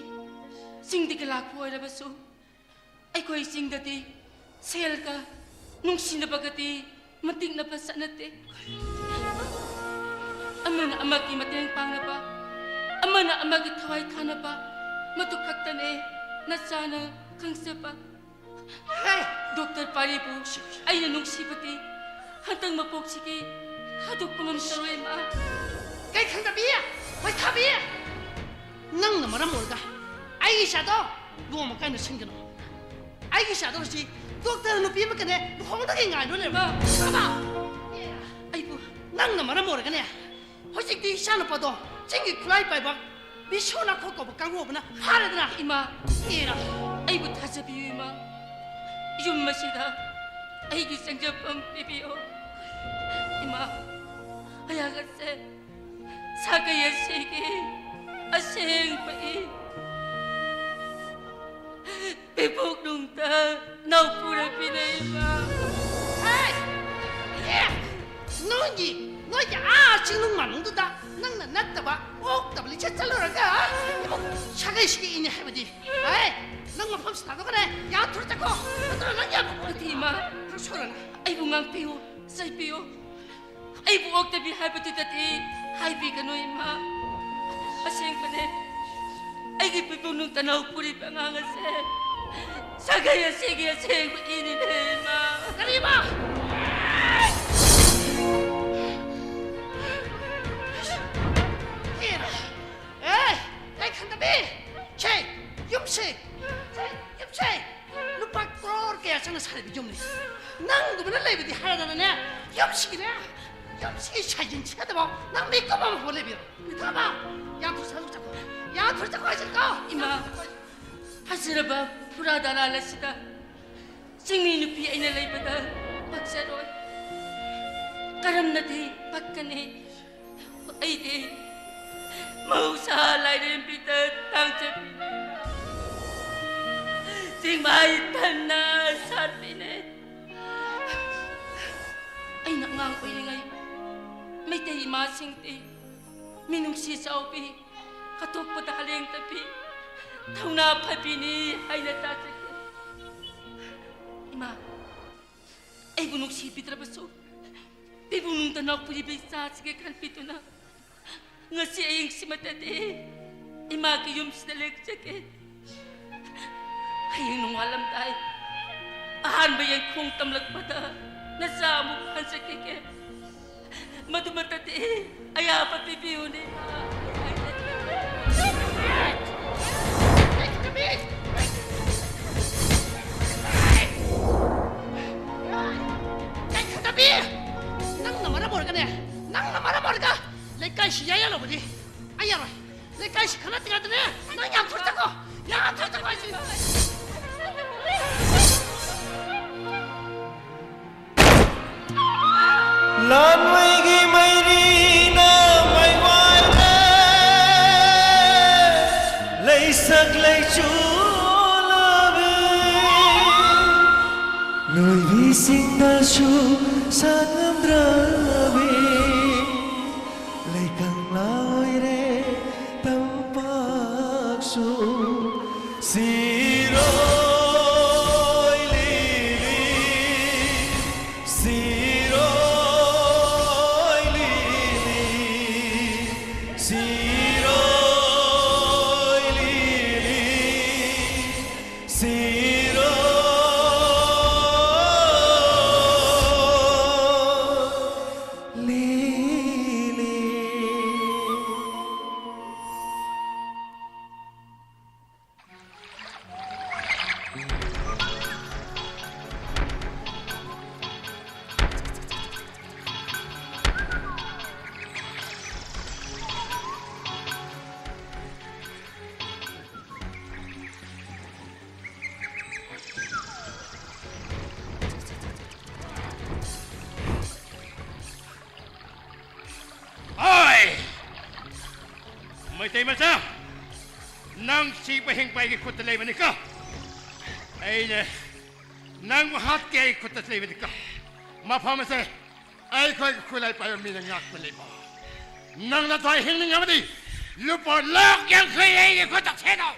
ꯆꯤꯡꯗꯒꯤ ꯂꯥꯛꯄ ꯑꯣꯏꯔꯕꯁꯨ ꯑꯩꯈꯣꯏ ꯆꯤꯡꯗꯗꯤ ꯁꯦꯜꯒ ꯅꯨꯡꯁꯤꯅꯕꯒꯗꯤ ꯃꯇꯤꯛꯅꯕ ꯆꯠꯅꯗꯦ꯫ ꯑꯃꯅ ꯑꯃꯒꯤ ꯃꯇꯦꯡ ꯄꯥꯡꯅꯕ, ꯑꯃꯅ ꯑꯃꯒꯤ ꯊꯋꯥꯏ ꯊꯥꯅꯕ, ꯃꯗꯨ ꯈꯛꯇꯅꯦ ꯅꯆꯥꯅ ꯈꯪꯖꯕ꯫ ꯍꯦ! ꯗꯣꯛꯇꯔ ꯄꯥꯔꯤꯕꯨ ꯑꯩꯅ ꯅꯨꯡꯁꯤꯕꯗꯤ ꯍꯟꯗꯛ ꯃꯄꯣꯛꯁꯤꯒꯤ ꯊꯥꯗꯣꯛꯄ ꯉꯝꯖꯔꯣꯏ, ꯏꯃꯥ꯫ ꯀꯩ ꯈꯪꯗꯕꯤ? ꯂꯩꯁꯥꯕꯤ! ꯅꯪꯅ ꯃꯔꯝ ꯑꯣꯏꯔꯒ ꯑꯩꯒꯤ ꯏꯆꯥꯗꯣ ꯂꯨꯍꯣꯡꯕ ꯀꯥꯏꯅ ꯁꯤꯟꯒꯅꯨ꯫ ꯑꯩꯒꯤ ꯏꯆꯥꯗꯣ ꯍꯧꯖꯤꯛ ꯗꯣꯛꯇꯔ ꯅꯨꯄꯤ ꯑꯃꯒꯅꯦ ꯂꯨꯍꯣꯡꯗꯒꯤ ꯉꯥꯏꯗꯨꯅ ꯂꯩꯔꯕ꯫ ꯏꯃꯥ! ꯏꯃꯥ! ꯑꯩꯕꯨ ꯅꯪꯅ ꯃꯔꯝ ꯑꯣꯏꯔꯒꯅꯦ ꯍꯧꯖꯤꯛꯇꯤ ꯏꯆꯥꯅꯨꯄꯥꯗꯣ ꯆꯤꯡꯒꯤ ꯈꯨꯠꯂꯥꯏ ꯄꯥꯏꯕ ꯕꯤꯁ꯭ꯋꯅꯥꯊ ꯀꯧꯕ ꯀꯥꯡꯕꯨ ꯑꯃꯅ ꯐꯥꯔꯦꯗꯅ꯫ ꯏꯃꯥ, ꯏꯔꯥ꯫ ꯑꯩꯕꯨ ꯊꯥꯖꯕꯤꯌꯨ, ꯏꯃꯥ꯫ ꯌꯨꯝ ꯑꯁꯤꯗ ꯑꯩꯒꯤ ꯆꯪꯖꯐꯝ ꯄꯤꯕꯤꯌꯨ꯫ ꯏꯃꯥ, ꯑꯩꯍꯥꯛ ꯑꯁꯦ ꯁꯥꯒꯩ ꯑꯁꯤꯒꯤ ꯑꯁꯦꯡꯕ ꯏ ꯄꯤꯕꯣꯛ ꯅꯨꯡꯗ ꯅꯧꯄꯨꯔꯛꯄꯤꯅꯦ, ꯏꯃꯥ꯫ ꯍꯦ! ꯑꯦ! ꯅꯣꯏꯒꯤ, ꯅꯣꯏꯒꯤ ꯑꯥ ꯆꯤꯡꯅꯨꯡ ꯃꯥꯅꯨꯡꯗꯨꯗ ꯅꯪꯅ ꯅꯠꯇꯕ ꯑꯣꯛꯇꯕ ꯂꯤꯆꯠ ꯆꯠꯂꯨꯔꯒ ꯏꯕꯨꯡ ꯁꯥꯒꯩꯁꯤꯒꯤ ꯏꯅꯦ ꯍꯥꯏꯕꯗꯤ꯫ ꯍꯦ! ꯅꯪ ꯃꯐꯝꯁꯤ ꯊꯥꯗꯣꯛꯀꯅꯦ꯫ ꯌꯥꯝ ꯊꯨꯅ ꯆꯠꯈꯣ꯫ ꯅꯠꯇ꯭ꯔꯒ ꯅꯪ ꯌꯥꯝ ꯅꯠꯇꯦ, ꯏꯃꯥ꯫ ꯅꯪ ꯁꯣꯏꯔꯣꯏ꯫ ꯑꯩꯕꯨ ꯉꯥꯛꯄꯤꯌꯨ, ꯆꯩꯕꯤꯌꯨ꯫ ꯑꯩꯕꯨ ꯑꯣꯛꯇꯕꯤ ꯍꯥꯏꯕꯗꯨꯗꯗꯤ ꯍꯥꯏꯕꯤꯒꯅꯨ, ꯏꯃꯥ꯫ ꯑꯁꯦꯡꯕꯅꯦ, ꯑꯩꯒꯤ ꯄꯤꯕꯨꯡꯅꯨꯡ ꯇꯅꯧ ꯄꯨꯔꯤꯕ ꯑꯉꯥꯡ ꯑꯁꯦ ꯁꯥꯒꯩ ꯑꯁꯤꯒꯤ ꯑꯁꯦꯡꯕ ꯏꯅꯤꯅꯦ, ꯏꯃꯥ꯫ ꯀꯔꯤꯕ? ꯏꯃꯥ! ꯑꯦ, ꯀꯩ ꯈꯪꯗꯕꯤ? ꯁꯦ, ꯌꯨꯝꯁꯦ, ꯁꯦ, ꯌꯨꯝꯁꯦ꯫ ꯂꯨꯄꯥ ꯀ꯭ꯔꯣꯔ ꯀꯌꯥ ꯆꯪꯅ ꯁꯥꯔꯤꯕ ꯌꯨꯝꯅꯤ꯫ ꯅꯪꯒꯨꯝꯕꯅ ꯂꯩꯕꯗꯤ ꯍꯥꯏꯔꯗꯅꯅꯦ, ꯌꯨꯝꯁꯤꯒꯤꯅꯦ, ꯌꯨꯝꯁꯤꯒꯤ ꯁꯥꯏꯖꯤꯟ ꯁꯦꯠꯇꯕ ꯅꯪ ꯃꯤꯀꯨꯞ ꯑꯃ ꯐꯥꯎ ꯂꯩꯕꯤꯔꯣ꯫ ꯄꯤꯊꯕ, ꯌꯥꯝ ꯊꯨꯅ ꯆꯠꯈꯣ꯫ ꯌꯥꯝ ꯊꯨꯅ ꯆꯠꯈꯣ ꯍꯥꯏꯁꯤꯀꯣ꯫ ꯏꯃꯥ, ꯐꯖꯔꯕ ꯐꯨꯔꯥ ꯗꯂꯥꯜ ꯑꯁꯤꯗ ꯆꯤꯡꯃꯤ ꯅꯨꯄꯤ ꯑꯩꯅ ꯂꯩꯕꯗ ꯄꯛꯆꯔꯣꯏ꯫ ꯀꯔꯝꯅꯗꯤ ꯄꯛꯀꯅꯤ? ꯑꯩꯗꯤ ꯃꯍꯧꯁꯥ ꯂꯥꯏꯔꯦꯝꯕꯤꯗ ꯇꯥꯡꯖꯕꯤꯅꯦ꯫ ꯆꯤꯡꯃꯥꯏ ꯊꯟꯅ ꯁꯥꯠꯄꯤꯅꯦ꯫ ꯑꯩꯅ ꯑꯉꯥꯡ ꯑꯣꯏꯔꯤꯉꯩ ꯃꯩꯇꯩ ꯏꯃꯥꯁꯤꯡꯗꯤ ꯃꯤꯅꯨꯡꯁꯤ ꯆꯥꯎꯕꯤ, ꯑꯇꯣꯞꯄꯗ ꯍꯂꯦꯡ ꯇꯞꯄꯤ, ꯊꯧꯅꯥ ꯐꯕꯤꯅꯤ ꯍꯥꯏꯅ ꯇꯥꯖꯈꯤ꯫ ꯏꯃꯥ, ꯑꯩꯕꯨ ꯅꯨꯡꯁꯤꯕꯤꯗ꯭ꯔꯕꯁꯨ ꯄꯤꯕꯨꯡꯅꯨꯡꯗ ꯅꯧꯄꯨꯔꯤꯕ ꯏꯆꯥꯁꯤꯒꯤ ꯈꯟꯕꯤꯗꯨꯅ ꯉꯁꯤ ꯑꯍꯤꯡꯁꯤꯃꯇꯗꯤ ꯏꯃꯥꯒꯤ ꯌꯨꯝꯁꯤꯗ ꯂꯦꯛꯆꯒꯦ꯫ ꯍꯌꯦꯡ ꯅꯣꯡꯉꯥꯜꯂꯝꯗꯥꯏ ꯑꯍꯥꯟꯕ ꯌꯦꯡꯈꯣꯡ ꯇꯝꯂꯛꯄꯗ ꯅꯆꯥ ꯑꯃꯨꯛ ꯍꯟꯖꯈꯤꯒꯦ꯫ ꯃꯗꯨꯃꯛꯇꯗꯤ ꯑꯌꯥꯕ ꯄꯤꯕꯤꯌꯨꯅꯦ, ꯏꯃꯥ꯫ ꯀꯩꯊꯕꯤ! ꯅꯪꯅ ꯃꯔꯝ ꯑꯣꯏꯔꯒꯅꯦ, ꯅꯪꯅ ꯃꯔꯝ ꯑꯣꯏꯔꯒ ꯂꯩꯀꯥꯏꯁꯤ ꯌꯥꯏꯌꯥꯜꯂꯕꯗꯤ ꯑꯩ ꯌꯥꯔꯣꯏ꯫ ꯂꯩꯀꯥꯏꯁꯤ ꯈꯠꯅꯗ꯭ꯔꯤꯉꯩꯗꯅꯦ, ꯅꯪ ꯌꯥꯝ ꯊꯨꯅ ꯆꯠꯈꯣ, ꯌꯥꯝ ꯊꯨꯅ ꯆꯠꯈꯣ ꯍꯥꯏꯁꯤꯅꯤ꯫ ꯂꯥꯟꯃꯩꯒꯤ ꯃꯩꯔꯤꯅ ꯃꯩ ꯋꯥꯏꯔꯦ, ꯂꯩꯁꯛ ꯂꯩꯆꯨ ꯂꯥꯕꯤ, ꯂꯣꯏꯕꯤꯁꯤꯡꯗꯁꯨ ꯁꯥꯠꯂꯝꯗ꯭ꯔꯕꯤ, ꯂꯩꯀꯪꯂꯥ ꯑꯣꯏꯔꯦ ꯇꯝꯄꯥꯛꯁꯨ꯫ ꯁꯤꯔꯣꯏ ꯂꯤꯂꯤ, ꯁꯤꯔꯣꯏ ꯂꯤꯂꯤ, ꯁꯤꯔꯣꯏ ꯂꯤꯂꯤ, ꯁꯤꯔꯣꯏ ꯂꯤꯂꯤ꯫ ꯑꯣꯏ! ꯃꯩꯇꯩ ꯃꯆꯥ, ꯅꯪ ꯁꯤꯕ ꯍꯤꯡꯕ ꯑꯩꯒꯤ ꯈꯨꯠꯇ ꯂꯩꯕꯅꯤꯀꯣ꯫ ꯑꯩꯅ ꯅꯪꯕꯨ ꯍꯥꯠꯀꯦ ꯑꯩ ꯈꯨꯠꯇ ꯂꯩꯕꯅꯤꯀꯣ꯫ ꯃꯐꯝ ꯑꯁꯦ ꯑꯩꯈꯣꯏꯒꯤ ꯈꯨꯠꯂꯥꯏ ꯄꯥꯏꯕ ꯃꯤꯅ ꯉꯥꯛꯄ ꯂꯩꯕ꯫ ꯅꯪꯅ ꯊꯋꯥꯏ ꯍꯤꯡꯅꯤꯡꯉꯕꯗꯤ ꯂꯨꯄꯥ ꯂꯥꯈ ꯌꯥꯡꯈꯩ ꯑꯩꯒꯤ ꯈꯨꯠꯇ ꯊꯦꯡꯉꯣ꯫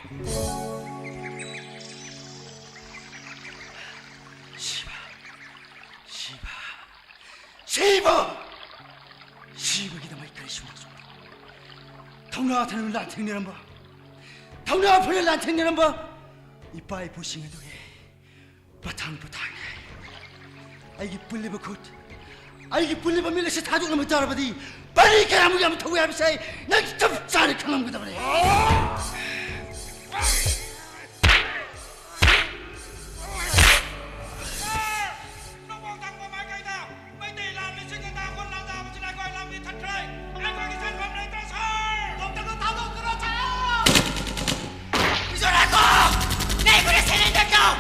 ꯁꯤꯕ, ꯁꯤꯕ, ꯁꯤꯕ! ꯁꯤꯕꯒꯤꯗꯃꯛ ꯀꯔꯤꯁꯨ ꯅꯪꯁꯨ ꯊꯧꯅꯥ ꯐꯅ ꯂꯥꯟꯊꯦꯡꯅꯔꯝꯕ, ꯊꯧꯅꯥ ꯐꯅ ꯂꯥꯟꯊꯦꯡꯅꯔꯝꯕ ꯏꯄꯥ ꯏꯄꯨꯁꯤꯡ ꯑꯗꯨꯒꯤ ꯄꯊꯥꯡ ꯄꯊꯥꯡꯅꯤ꯫ ꯑꯩꯒꯤ ꯄꯨꯜꯂꯤꯕ ꯈꯨꯠ, ꯑꯩꯒꯤ ꯄꯨꯜꯂꯤꯕ ꯃꯤꯠ ꯑꯁꯤ ꯊꯥꯗꯣꯛꯂꯝꯕ ꯇꯥꯔꯕꯗꯤ ꯄꯔꯤ ꯀꯌꯥꯃꯨꯛ ꯌꯥꯝ ꯊꯧꯏ ꯍꯥꯏꯕꯁꯤ ꯑꯩ ꯅꯪ ꯆꯞ ꯆꯥꯅ ꯈꯪꯂꯝꯒꯗꯕꯅꯤ꯫ ꯅꯣꯡꯄꯣꯛ ꯊꯪꯕ ꯃꯥꯏꯀꯩꯗ ꯃꯩꯇꯩ ꯂꯥꯟꯃꯤꯁꯤꯡꯅ ꯇꯥꯡꯈꯨꯜ ꯂꯥꯟꯗꯥꯕꯁꯤꯅ ꯑꯩꯈꯣꯏ ꯂꯝꯕꯤ ꯊꯠꯈ꯭ꯔꯦ꯫ ꯑꯩꯈꯣꯏꯒꯤ ꯆꯪꯐꯝ ꯂꯩꯇ꯭ꯔꯦ, ꯁꯥꯔ! ꯗꯣꯛꯇꯔꯗꯣ ꯊꯥꯗꯣꯛꯈ꯭ꯔꯣ, ꯁꯥꯔ! ꯏꯁꯣꯔ ꯉꯥꯏꯈꯣ! ꯌꯥꯏꯐꯔꯦ, surrender ꯇꯧ!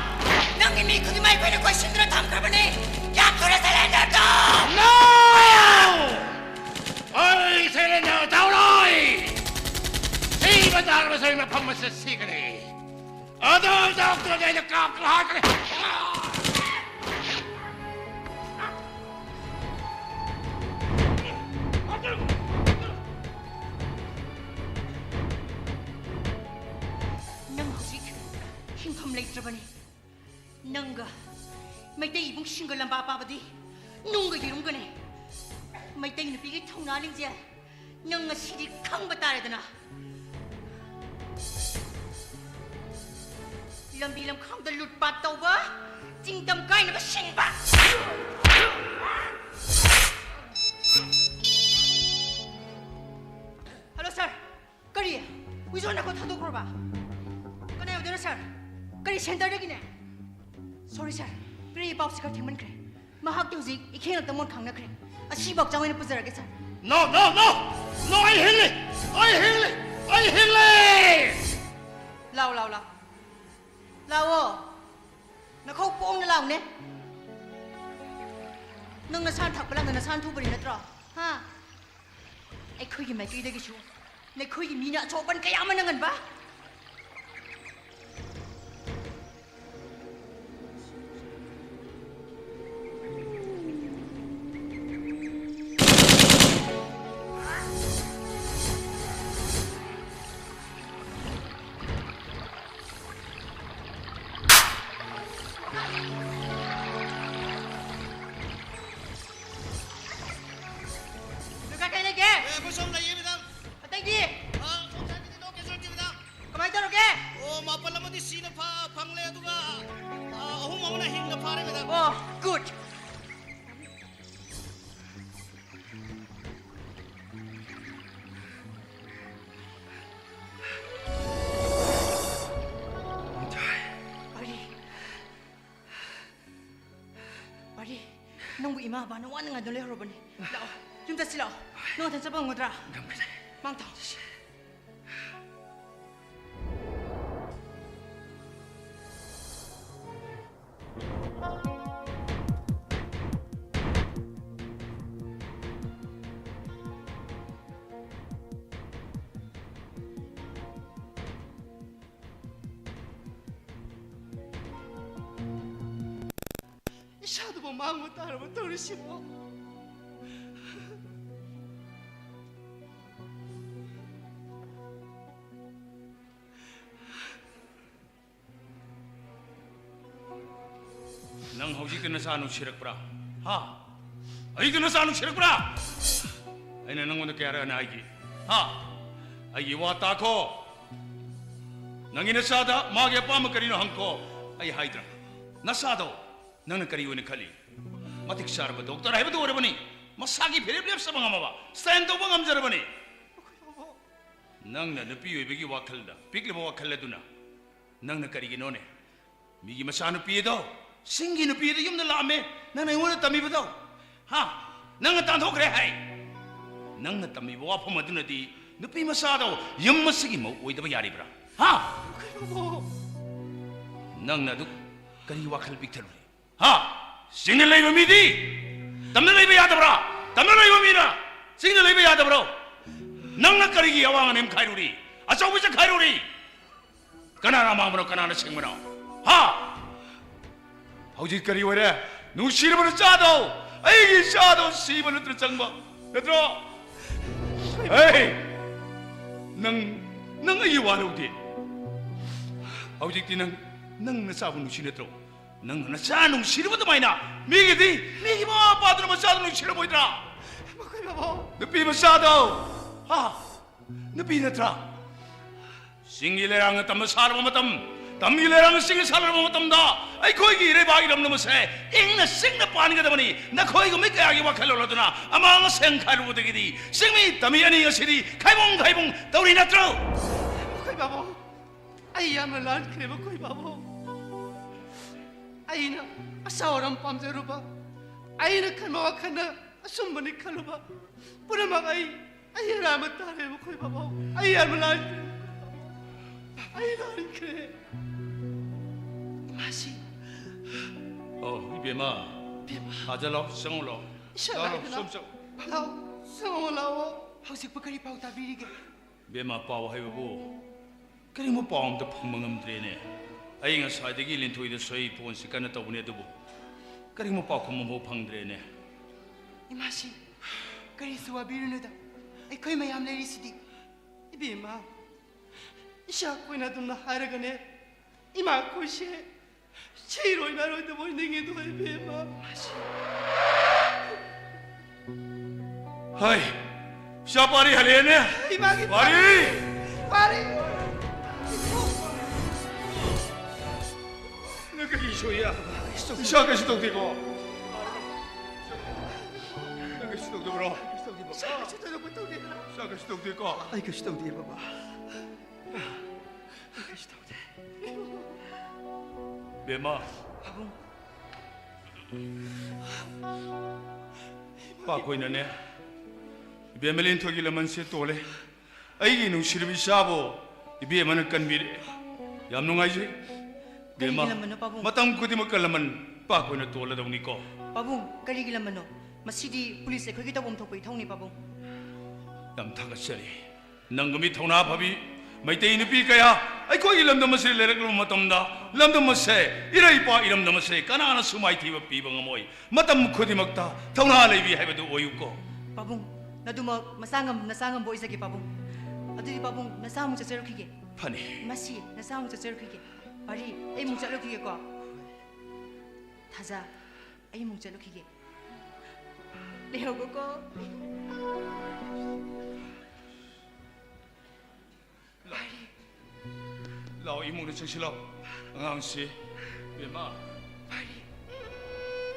ꯅꯪꯒꯤ ꯃꯤ ꯈꯨꯗꯤꯡꯃꯛ ꯑꯩꯈꯣꯏꯅ ꯀꯣꯏꯁꯤꯟꯗꯨꯅ ꯊꯝꯈ꯭ꯔꯕꯅꯤ꯫ ꯌꯥꯝ ꯊꯨꯅ surrender ꯇꯧ! No! ꯑꯩ surrender ꯇꯧꯔꯣꯏ! ꯁꯤꯕ ꯇꯥꯔꯕꯁꯨ ꯑꯩ ꯃꯐꯝ ꯑꯁꯤꯗ ꯁꯤꯒꯅꯤ꯫ ꯑꯗꯨ ꯇꯧꯗ꯭ꯔꯗꯤ ꯑꯩꯅ ꯀꯥꯞꯀꯅꯤ ꯍꯥꯏꯈ꯭ꯔꯦ꯫ ꯅꯪ ꯍꯧꯖꯤꯛ ꯍꯤꯡꯐꯝ ꯂꯩꯇ꯭ꯔꯕꯅꯤ꯫ ꯅꯪꯒ ꯃꯩꯇꯩ ꯏꯕꯨꯡꯁꯤꯡꯒ ꯂꯝꯕꯥ ꯄꯥꯕꯗꯤ ꯅꯨꯡꯒ ꯌꯦꯔꯨꯝꯒꯅꯤ꯫ ꯃꯩꯇꯩ ꯅꯨꯄꯤꯒꯤ ꯊꯧꯅꯥ ꯂꯤꯡꯖꯦꯜ ꯅꯪ ꯉꯁꯤꯗꯤ ꯈꯪꯕ ꯇꯥꯔꯦꯗꯅ꯫ ꯂꯝꯕꯤ ꯂꯝꯈꯥꯡꯗ ꯂꯨꯠꯄꯥꯠ ꯇꯧꯕ, ꯆꯤꯡꯗꯝ ꯀꯥꯏꯅꯕ ꯁꯤꯟꯕ꯫ Hello, sir. ꯀꯔꯤ? ꯋꯤꯖꯣꯟ ꯅꯈꯣ ꯊꯥꯗꯣꯛꯈ꯭ꯔꯕ? ꯀꯅꯥ ꯑꯣꯏꯗꯣꯏꯅꯣ, sir? ꯀꯔꯤ centreꯗꯒꯤꯅꯦ? Sorry, sir. ꯄꯤꯔꯛꯏ ꯄꯥꯎꯁꯤ ꯈꯔ ꯊꯦꯡꯃꯟꯈ꯭ꯔꯦ꯫ ꯃꯍꯥꯛꯇꯤ ꯍꯧꯖꯤꯛ ꯏꯈꯦꯡꯂꯛꯇ ꯃꯣꯟ ꯈꯥꯡꯅꯈ꯭ꯔꯦ꯫ ꯑꯁꯤꯐꯥꯎ ꯆꯥꯡ ꯑꯣꯏꯅ ꯄꯨꯖꯔꯒꯦ, sir꯫ No, no, no! No, ꯑꯩ ꯍꯤꯡꯂꯤ! ꯑꯩ ꯍꯤꯡꯂꯤ! ꯑꯩ ꯍꯤꯡꯂꯤ! ꯂꯥꯎ, ꯂꯥꯎ, ꯂꯥꯎ꯫ ꯂꯥꯎꯑꯣ꯫ ꯅꯈꯧ ꯄꯣꯡꯅ ꯂꯥꯎꯅꯦ꯫ ꯅꯪ ꯅꯁꯥꯅ ꯊꯛꯄ ꯂꯥꯡꯗ ꯅꯁꯥꯅ ꯊꯨꯕꯅꯤ ꯅꯠꯇ꯭ꯔꯣ? ꯍꯥ? ꯑꯩꯈꯣꯏꯒꯤ ꯃꯥꯏꯀꯩꯗꯒꯤꯁꯨ ꯅꯈꯣꯏꯒꯤ ꯃꯤꯅ ꯑꯁꯣꯛ ꯑꯄꯟ ꯀꯌꯥ ꯑꯃ ꯅꯪꯍꯟꯕ꯫ ꯗꯔꯀꯥꯔ ꯀꯩ ꯂꯩꯒꯦ? ꯑꯦ, ꯑꯩꯈꯣꯏ ꯁꯣꯝ ꯂꯩꯌꯦ, madam꯫ ꯑꯇꯩꯗꯤ? Good. ꯑꯔꯤ, ꯑꯔꯤ, ꯅꯪꯕꯨ ꯏꯃꯥ ꯕꯕꯥꯅ ꯋꯥꯅ ꯉꯥꯏꯗꯨꯅ ꯂꯩꯍꯧꯔꯕꯅꯤ꯫ ꯂꯥꯛꯑꯣ, ꯌꯨꯝ ꯆꯠꯁꯤ ꯂꯥꯛꯑꯣ꯫ ꯅꯪ ꯅꯊꯟ ꯆꯠꯄ ꯉꯝꯒꯗ꯭ꯔꯥ? ꯉꯝꯒꯅꯤ꯫ ꯃꯥꯡ ꯊꯥꯎ꯫ ꯏꯁꯥꯗꯨꯕꯨ ꯃꯥꯡꯕ ꯇꯥꯔꯕ ꯇꯧꯔꯤꯁꯤꯕꯣ? ꯅꯪ ꯍꯧꯖꯤꯛꯇꯤ ꯅꯆꯥ ꯅꯨꯡꯁꯤꯔꯛꯄ꯭ꯔꯥ? ꯍꯥ? ꯍꯧꯖꯤꯛꯇꯤ ꯅꯆꯥ ꯅꯨꯡꯁꯤꯔꯛꯄ꯭ꯔꯥ? ꯑꯩꯅ ꯅꯪꯉꯣꯟꯗ ꯀꯌꯥꯔꯛ ꯍꯥꯏꯒꯦ? ꯍꯥ? ꯑꯩꯒꯤ ꯋꯥ ꯇꯥꯈꯣ꯫ ꯅꯪꯒꯤ ꯅꯆꯥꯗ ꯃꯥꯒꯤ ꯑꯄꯥꯝꯕ ꯀꯔꯤꯅꯣ ꯍꯪꯈꯣ꯫ ꯑꯩ ꯍꯥꯏꯗ꯭ꯔꯥ? ꯅꯆꯥꯗꯣ ꯅꯪꯅ ꯀꯔꯤ ꯑꯣꯏꯅ ꯈꯜꯂꯤ? ꯃꯇꯤꯛ ꯆꯥꯔꯕ ꯗꯣꯛꯇꯔ ꯍꯥꯏꯕꯗꯨ ꯑꯣꯏꯔꯕꯅꯤ꯫ ꯃꯁꯥꯒꯤ ꯐꯤꯔꯦꯞ ꯂꯦꯞꯆꯕ ꯉꯝꯃꯕ, stand ꯇꯧꯕ ꯉꯝꯖꯔꯕꯅꯤ꯫ ꯅꯪꯅ ꯅꯨꯄꯤ ꯑꯣꯏꯕꯒꯤ ꯋꯥꯈꯜꯗ ꯄꯤꯛꯂꯤꯕ ꯋꯥꯈꯜ ꯑꯗꯨꯅ ꯅꯪꯅ ꯀꯔꯤꯒꯤꯅꯣꯅꯦ? ꯃꯤꯒꯤ ꯃꯆꯥꯅꯨꯄꯤ ꯑꯗꯣ, ꯆꯤꯡꯒꯤ ꯅꯨꯄꯤ ꯑꯗꯣ ꯌꯨꯝꯗ ꯂꯥꯛꯑꯝꯃꯦ, ꯅꯪꯅ ꯑꯩꯉꯣꯟꯗ ꯇꯝꯕꯤꯕꯗꯣ, ꯍꯥ? ꯅꯪꯅ ꯇꯥꯟꯊꯣꯛꯈ꯭ꯔꯦ ꯍꯥꯏ꯫ ꯅꯪꯅ ꯇꯝꯕꯤꯕ ꯋꯥꯐꯝ ꯑꯗꯨꯅꯗꯤ ꯅꯨꯄꯤ ꯃꯆꯥꯗꯣ ꯌꯨꯝ ꯑꯁꯤꯒꯤ ꯃꯧ ꯑꯣꯏꯗꯕ ꯌꯥꯔꯤꯕ꯭ꯔꯥ? ꯍꯥ? ꯅꯪꯅ ꯑꯗꯨ ꯀꯔꯤ ꯋꯥꯈꯜ ꯄꯤꯛꯊꯔꯨꯔꯤ? ꯍꯥ? ꯆꯤꯡꯗ ꯂꯩꯕ ꯃꯤꯗꯤ ꯇꯝꯗ ꯂꯩꯕ ꯌꯥꯗꯕ꯭ꯔꯥ? ꯇꯝꯗ ꯂꯩꯕ ꯃꯤꯅ ꯆꯤꯡꯗ ꯂꯩꯕ ꯌꯥꯗꯕ꯭ꯔꯣ? ꯅꯪꯅ ꯀꯔꯤꯒꯤ ꯑꯋꯥꯡ ꯑꯅꯦꯝ ꯈꯥꯏꯔꯨꯔꯤ? ꯑꯆꯧꯕ ꯆꯠꯈꯥꯏꯔꯨꯔꯤ? ꯀꯅꯥꯅ ꯑꯃꯥꯡꯕꯅꯣ, ꯀꯅꯥꯅ ꯁꯦꯡꯕꯅꯣ? ꯍꯥ? ꯍꯧꯖꯤꯛ ꯀꯔꯤ ꯑꯣꯏꯔꯦ? ꯅꯨꯡꯁꯤꯔꯕ ꯅꯆꯥꯗꯣ, ꯑꯩꯒꯤ ꯏꯆꯥꯗꯣ ꯁꯤꯕ ꯅꯠꯇ꯭ꯔ ꯆꯪꯕ ꯅꯠꯇ꯭ꯔꯣ? ꯍꯦ! ꯅꯪ, ꯅꯪ ꯑꯩꯒꯤ ꯋꯥ ꯂꯧꯗꯦ꯫ ꯍꯧꯖꯤꯛꯇꯤ ꯅꯪ, ꯅꯪ ꯅꯆꯥꯕꯨ ꯅꯨꯡꯁꯤ ꯅꯠꯇ꯭ꯔꯣ? ꯅꯪꯅ ꯅꯆꯥ ꯅꯨꯡꯁꯤꯔꯨꯕ ꯑꯗꯨꯃꯥꯏꯅ ꯃꯤꯒꯤꯗꯤ, ꯃꯤꯒꯤ ꯃꯃꯥ ꯃꯄꯥꯗꯨꯅ ꯃꯆꯥꯗꯨ ꯅꯨꯡꯁꯤꯔꯝꯃꯣꯏꯗ꯭ꯔꯥ? ꯃꯈꯣꯏ ꯕꯥꯕꯥ꯫ ꯅꯨꯄꯤ ꯃꯆꯥꯗꯣ, ꯍꯥ? ꯅꯨꯄꯤ ꯅꯠꯇ꯭ꯔꯥ? ꯆꯤꯡꯒꯤ ꯂꯩꯔꯥꯡꯅ ꯇꯝꯕ ꯁꯥꯔꯕ ꯃꯇꯝ, ꯇꯝꯒꯤ ꯂꯩꯔꯥꯡꯁꯤꯡ ꯁꯥꯟꯅꯔꯕ ꯃꯇꯝꯗ ꯑꯩꯈꯣꯏꯒꯤ ꯏꯔꯩꯕꯥꯛ ꯏꯔꯝꯗꯝ ꯑꯁꯦ ꯏꯪꯅ ꯆꯤꯛꯅ ꯄꯥꯟꯒꯗꯕꯅꯤ꯫ ꯅꯈꯣꯏꯒꯨꯝꯕꯤ ꯀꯌꯥꯒꯤ ꯋꯥꯈꯜꯂꯣꯟ ꯑꯗꯨꯅ ꯑꯃꯥꯡ ꯑꯁꯦꯡ ꯈꯥꯏꯔꯨꯕꯗꯒꯤꯗꯤ ꯆꯤꯡꯃꯤ ꯇꯝꯃꯤ ꯑꯅꯤ ꯑꯁꯤꯗꯤ ꯈꯥꯏꯕꯨꯡ ꯈꯥꯏꯕꯨꯡ ꯇꯧꯔꯤ ꯅꯠꯇ꯭ꯔꯣ? ꯃꯈꯣꯏ ꯕꯥꯕꯣꯛ, ꯑꯩ ꯌꯥꯝꯅ ꯂꯥꯟꯈ꯭ꯔꯦ ꯃꯈꯣꯏ ꯕꯥꯕꯣꯛ꯫ ꯑꯩꯅ ꯑꯆꯥꯎ ꯑꯔꯝ ꯄꯥꯝꯖꯔꯨꯕ, ꯑꯩꯅ ꯈꯟꯕ ꯋꯥꯈꯜꯅ ꯑꯆꯨꯝꯕꯅꯤ ꯈꯜꯂꯨꯕ ꯄꯨꯝꯅꯃꯛ ꯑꯩ ꯑꯩ ꯑꯔꯥꯟꯕ ꯇꯥꯔꯦ ꯃꯈꯣꯏ ꯕꯥꯕꯣꯛ꯫ ꯑꯩ ꯑꯔꯥꯟꯕ ꯂꯥꯟꯈ꯭ꯔꯦ꯫ ꯑꯩ ꯂꯥꯟꯈ꯭ꯔꯦ꯫ ꯏꯃꯥꯁꯤ꯫ ꯑꯣ, ꯏꯕꯦꯝꯃ꯫ ꯏꯕꯦꯝꯃ꯫ ꯑꯥꯗ ꯂꯥꯎ, ꯆꯪꯉꯨ ꯂꯥꯎ꯫ ꯏꯁꯥ ꯂꯥꯎ, ꯂꯥꯎ, ꯂꯥꯛꯑꯦ, ꯁꯨꯝ ꯂꯥꯎ꯫ ꯆꯪꯉꯨ꯫ ꯂꯥꯎ, ꯆꯪꯉꯣ ꯂꯥꯛꯑꯣ꯫ ꯍꯧꯖꯤꯛꯄꯨ ꯀꯔꯤ ꯄꯥꯎ ꯇꯥꯕꯤꯔꯤꯒꯦ? ꯏꯕꯦꯝꯃ, ꯄꯥꯎ ꯍꯥꯏꯕꯕꯨ ꯀꯔꯤꯒꯨꯝꯕ ꯄꯥꯎ ꯑꯝꯇ ꯐꯪꯕ ꯉꯝꯗ꯭ꯔꯦꯅꯦ꯫ ꯑꯩ ꯉꯁꯥꯏꯗꯒꯤ ꯂꯤꯟꯊꯣꯏꯗ ꯁꯣꯏ ꯐꯣꯟꯁꯤ ꯀꯟꯅ ꯇꯧꯕꯅꯦ, ꯑꯗꯨꯕꯨ ꯀꯔꯤꯒꯨꯝꯕ ꯄꯥꯎꯈꯨꯝ ꯑꯃꯐꯥꯎ ꯐꯪꯗ꯭ꯔꯦꯅꯦ꯫ ꯏꯃꯥꯁꯤ, ꯀꯔꯤꯁꯨ ꯋꯥꯕꯤꯔꯨꯅꯨꯗ, ꯑꯩꯈꯣꯏ ꯃꯌꯥꯝ ꯂꯩꯔꯤꯁꯤꯗꯤ꯫ ꯏꯕꯦꯝꯃ, ꯏꯆꯥ ꯑꯩꯈꯣꯏꯅ ꯑꯗꯨꯝꯅ ꯍꯥꯏꯔꯒꯅꯦ, ꯏꯃꯥ ꯑꯩꯈꯣꯏꯁꯦ ꯁꯤꯔꯣꯏ ꯅꯥꯔꯣꯏꯗꯕ ꯑꯣꯏꯅꯤꯡꯉꯤꯗꯣ ꯏꯕꯦꯝꯃ꯫ ꯍꯥꯏ, ꯏꯆꯥ ꯄꯥꯔꯤ ꯍꯜꯂꯛꯑꯦꯅꯦ꯫ ꯏꯃꯥꯒꯤ ꯄꯥꯔꯤ! ꯄꯥꯔꯤ! ꯅꯪ ꯀꯔꯤ ꯁꯣꯏꯌꯦ? ꯏꯆꯥ ꯀꯩꯁꯨ ꯇꯧꯗꯦꯀꯣ? ꯅꯪ ꯀꯩꯁꯨ ꯇꯧꯗꯕ꯭ꯔꯣ? ꯏꯆꯥ ꯀꯩꯁꯨ ꯊꯣꯏꯗꯣꯛꯄ ꯇꯧꯗꯦꯗ꯫ ꯏꯆꯥ ꯀꯩꯁꯨ ꯇꯧꯗꯦꯀꯣ? ꯑꯩ ꯀꯩꯁꯨ ꯇꯧꯗꯦ, ꯕꯕꯥ꯫ ꯑꯩ ꯀꯩꯁꯨ ꯇꯧꯗꯦ꯫ ꯕꯦꯝꯃ꯫ ꯄꯥꯕꯨꯡ꯫ ꯄꯥꯈꯣꯏꯅꯅꯦ, ꯏꯕꯦꯝꯃ ꯂꯦꯟꯊꯣꯏꯒꯤ ꯂꯃꯟꯁꯦ ꯇꯣꯜꯂꯦ꯫ ꯑꯩꯒꯤ ꯅꯨꯡꯁꯤꯔꯕ ꯏꯆꯥꯕꯨ ꯏꯕꯦꯝꯃꯅ ꯀꯟꯕꯤꯔꯦ꯫ ꯌꯥꯝ ꯅꯨꯡꯉꯥꯏꯖꯩ꯫ ꯀꯔꯤꯒꯤ ꯕꯦꯝꯃ, ꯂꯃꯟꯅꯣ, ꯄꯥꯕꯨꯡ? ꯃꯇꯝ ꯈꯨꯗꯤꯡꯃꯛꯀ ꯂꯃꯟ ꯄꯥꯈꯣꯏꯅ ꯇꯣꯜꯂꯗꯧꯅꯤꯀꯣ꯫ ꯄꯥꯕꯨꯡ, ꯀꯔꯤꯒꯤ ꯂꯃꯟꯅꯣ? ꯃꯁꯤꯗꯤ ꯄꯨꯂꯤꯁ ꯑꯩꯈꯣꯏꯒꯤ ꯇꯧꯐꯝ ꯊꯣꯛꯄ ꯏꯊꯧꯅꯤ, ꯄꯥꯕꯨꯡ꯫ ꯌꯥꯝ ꯊꯥꯒꯠꯆꯔꯤ꯫ ꯅꯪꯒꯨꯝꯕꯤ ꯊꯧꯅꯥ ꯐꯕꯤ ꯃꯩꯇꯩ ꯅꯨꯄꯤ ꯀꯌꯥ ꯑꯩꯈꯣꯏꯒꯤ ꯂꯝꯗꯝ ꯑꯁꯤꯗ ꯂꯩꯔꯛꯂꯕ ꯃꯇꯝꯗ, ꯂꯝꯗꯝ ꯑꯁꯦ, ꯏꯔꯩ ꯏꯄꯥ ꯏꯔꯝꯗꯝ ꯑꯁꯦ ꯀꯅꯥꯅꯁꯨ ꯃꯥꯏꯊꯤꯕ ꯄꯤꯕ ꯉꯝꯃꯣꯏ꯫ ꯃꯇꯝ ꯈꯨꯗꯤꯡꯃꯛꯇ ꯊꯧꯅꯥ ꯂꯩꯕꯤ ꯍꯥꯏꯕꯗꯨ ꯑꯣꯏꯌꯨꯀꯣ꯫ ꯄꯥꯕꯨꯡ, ꯅꯗꯨꯃꯛ ꯃꯆꯥ ꯉꯝ-, ꯅꯆꯥ ꯉꯝꯕ ꯑꯣꯏꯖꯒꯦ, ꯄꯥꯕꯨꯡ꯫ ꯑꯗꯨꯗꯤ, ꯄꯥꯕꯨꯡ, ꯅꯆꯥ ꯑꯃꯨꯛ ꯆꯠꯆꯔꯨꯈꯤꯒꯦ꯫ ꯐꯅꯤ꯫ ꯃꯁꯤ, ꯅꯆꯥ ꯑꯃꯨꯛ ꯆꯠꯆꯔꯨꯈꯤꯒꯦ꯫ ꯄꯥꯔꯤ, ꯑꯩ ꯑꯃꯨꯛ ꯆꯠꯂꯨꯈꯤꯒꯦꯀꯣ꯫ ꯊꯥꯖ, ꯑꯩ ꯑꯃꯨꯛ ꯆꯠꯂꯨꯈꯤꯒꯦ꯫ ꯂꯩꯍꯧꯒꯣꯀꯣ꯫ ꯄꯥꯔꯤ꯫ ꯂꯥꯛꯑꯣ, ꯏꯃꯨꯡꯗ ꯆꯪꯁꯤꯜꯂꯛꯑꯣ꯫ ꯑꯉꯥꯡꯁꯤ, ꯏꯕꯦꯝꯃ꯫ ꯄꯥꯔꯤ,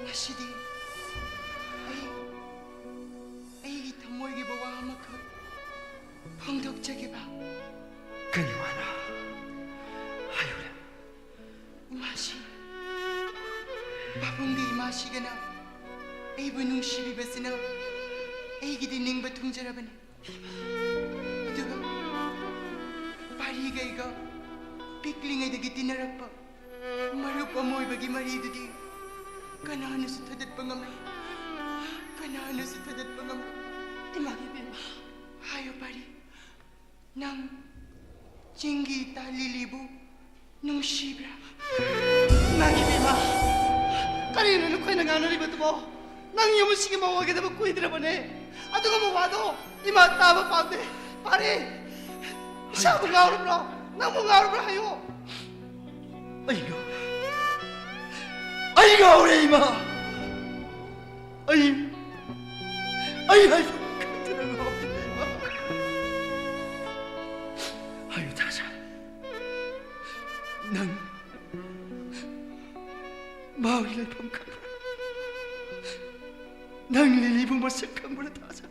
ꯉꯁꯤꯗꯤ ꯑꯩ, ꯑꯩꯒꯤ ꯊꯃꯣꯏꯒꯤ ꯋꯥ ꯑꯃꯈꯛ ꯐꯣꯡꯗꯣꯛꯆꯒꯦꯕ꯫ ꯀꯔꯤ ꯋꯥꯅꯣ? ꯍꯥꯏꯌꯨꯅꯦ꯫ ꯏꯃꯥꯁꯤ, ꯄꯥꯕꯨꯡꯒꯤ ꯏꯃꯥꯁꯤꯒꯅ ꯑꯩꯕꯨ ꯅꯨꯡꯁꯤꯕꯤꯕꯁꯤꯅ ꯑꯩꯒꯤꯗꯤ ꯅꯤꯡꯕ ꯊꯨꯡꯖꯔꯕꯅꯤ꯫ ꯑꯗꯨꯒ ꯄꯥꯔꯤꯒ ꯑꯩꯒ ꯄꯤꯛꯂꯤꯉꯩꯗꯒꯤ ꯇꯤꯟꯅꯔꯛꯄ ꯃꯔꯨꯞ ꯑꯃ ꯑꯣꯏꯕꯒꯤ ꯃꯔꯤꯗꯨꯗꯤ ꯀꯅꯥꯅꯁꯨ ꯊꯗꯠꯄ ꯉꯝꯂꯣꯏ, ꯀꯅꯥꯅꯁꯨ ꯊꯗꯠꯄ ꯉꯝꯂꯣꯏ꯫ ꯏꯃꯥꯒꯤ ꯏꯕꯦꯝꯃ꯫ ꯍꯥꯏꯌꯣ ꯄꯥꯔꯤ, ꯅꯪ ꯆꯤꯡꯒꯤ ꯏꯇꯥ ꯂꯤꯂꯤꯕꯨ ꯅꯨꯡꯁꯤꯕ꯭ꯔꯥ? ꯏꯃꯥꯒꯤ ꯏꯕꯦꯝꯃ, ꯀꯔꯤꯅꯣ ꯅꯈꯣꯏꯅ ꯉꯥꯡꯅꯔꯤꯕꯗꯨꯕꯣ? ꯅꯪ ꯌꯨꯝꯁꯤꯒꯤ ꯃꯧ ꯑꯣꯏꯒꯗꯕ ꯀꯨꯏꯗ꯭ꯔꯕꯅꯦ꯫ ꯑꯗꯨꯒꯨꯝꯕ ꯋꯥꯗꯣ ꯏꯃꯥ ꯇꯥꯕ ꯄꯥꯝꯗꯦ꯫ ꯄꯥꯔꯤ, ꯏꯁꯥꯕꯨ ꯉꯥꯎꯔꯕ꯭ꯔꯣ? ꯅꯪꯕꯨ ꯉꯥꯎꯔꯕ꯭ꯔꯥ ꯍꯥꯏꯌꯣ꯫ ꯑꯩ ꯉꯥꯎꯔꯦ꯫ ꯑꯩ ꯉꯥꯎꯔꯦ, ꯏꯃꯥ꯫ ꯑꯩ, ꯑꯩ ꯍꯥꯏꯐꯝ ꯈꯪꯗꯅ ꯉꯥꯎꯔꯦ, ꯏꯃꯥ꯫ ꯍꯥꯏꯌꯨ, ꯊꯥꯖ꯫ ꯅꯪ ꯃꯥꯒꯤ ꯂꯩꯐꯝ ꯈꯪꯕ꯭ꯔꯥ? ꯅꯪ ꯂꯤꯂꯤꯕꯨ ꯃꯁꯛ ꯈꯪꯕ꯭ꯔꯥ, ꯊꯥꯖ?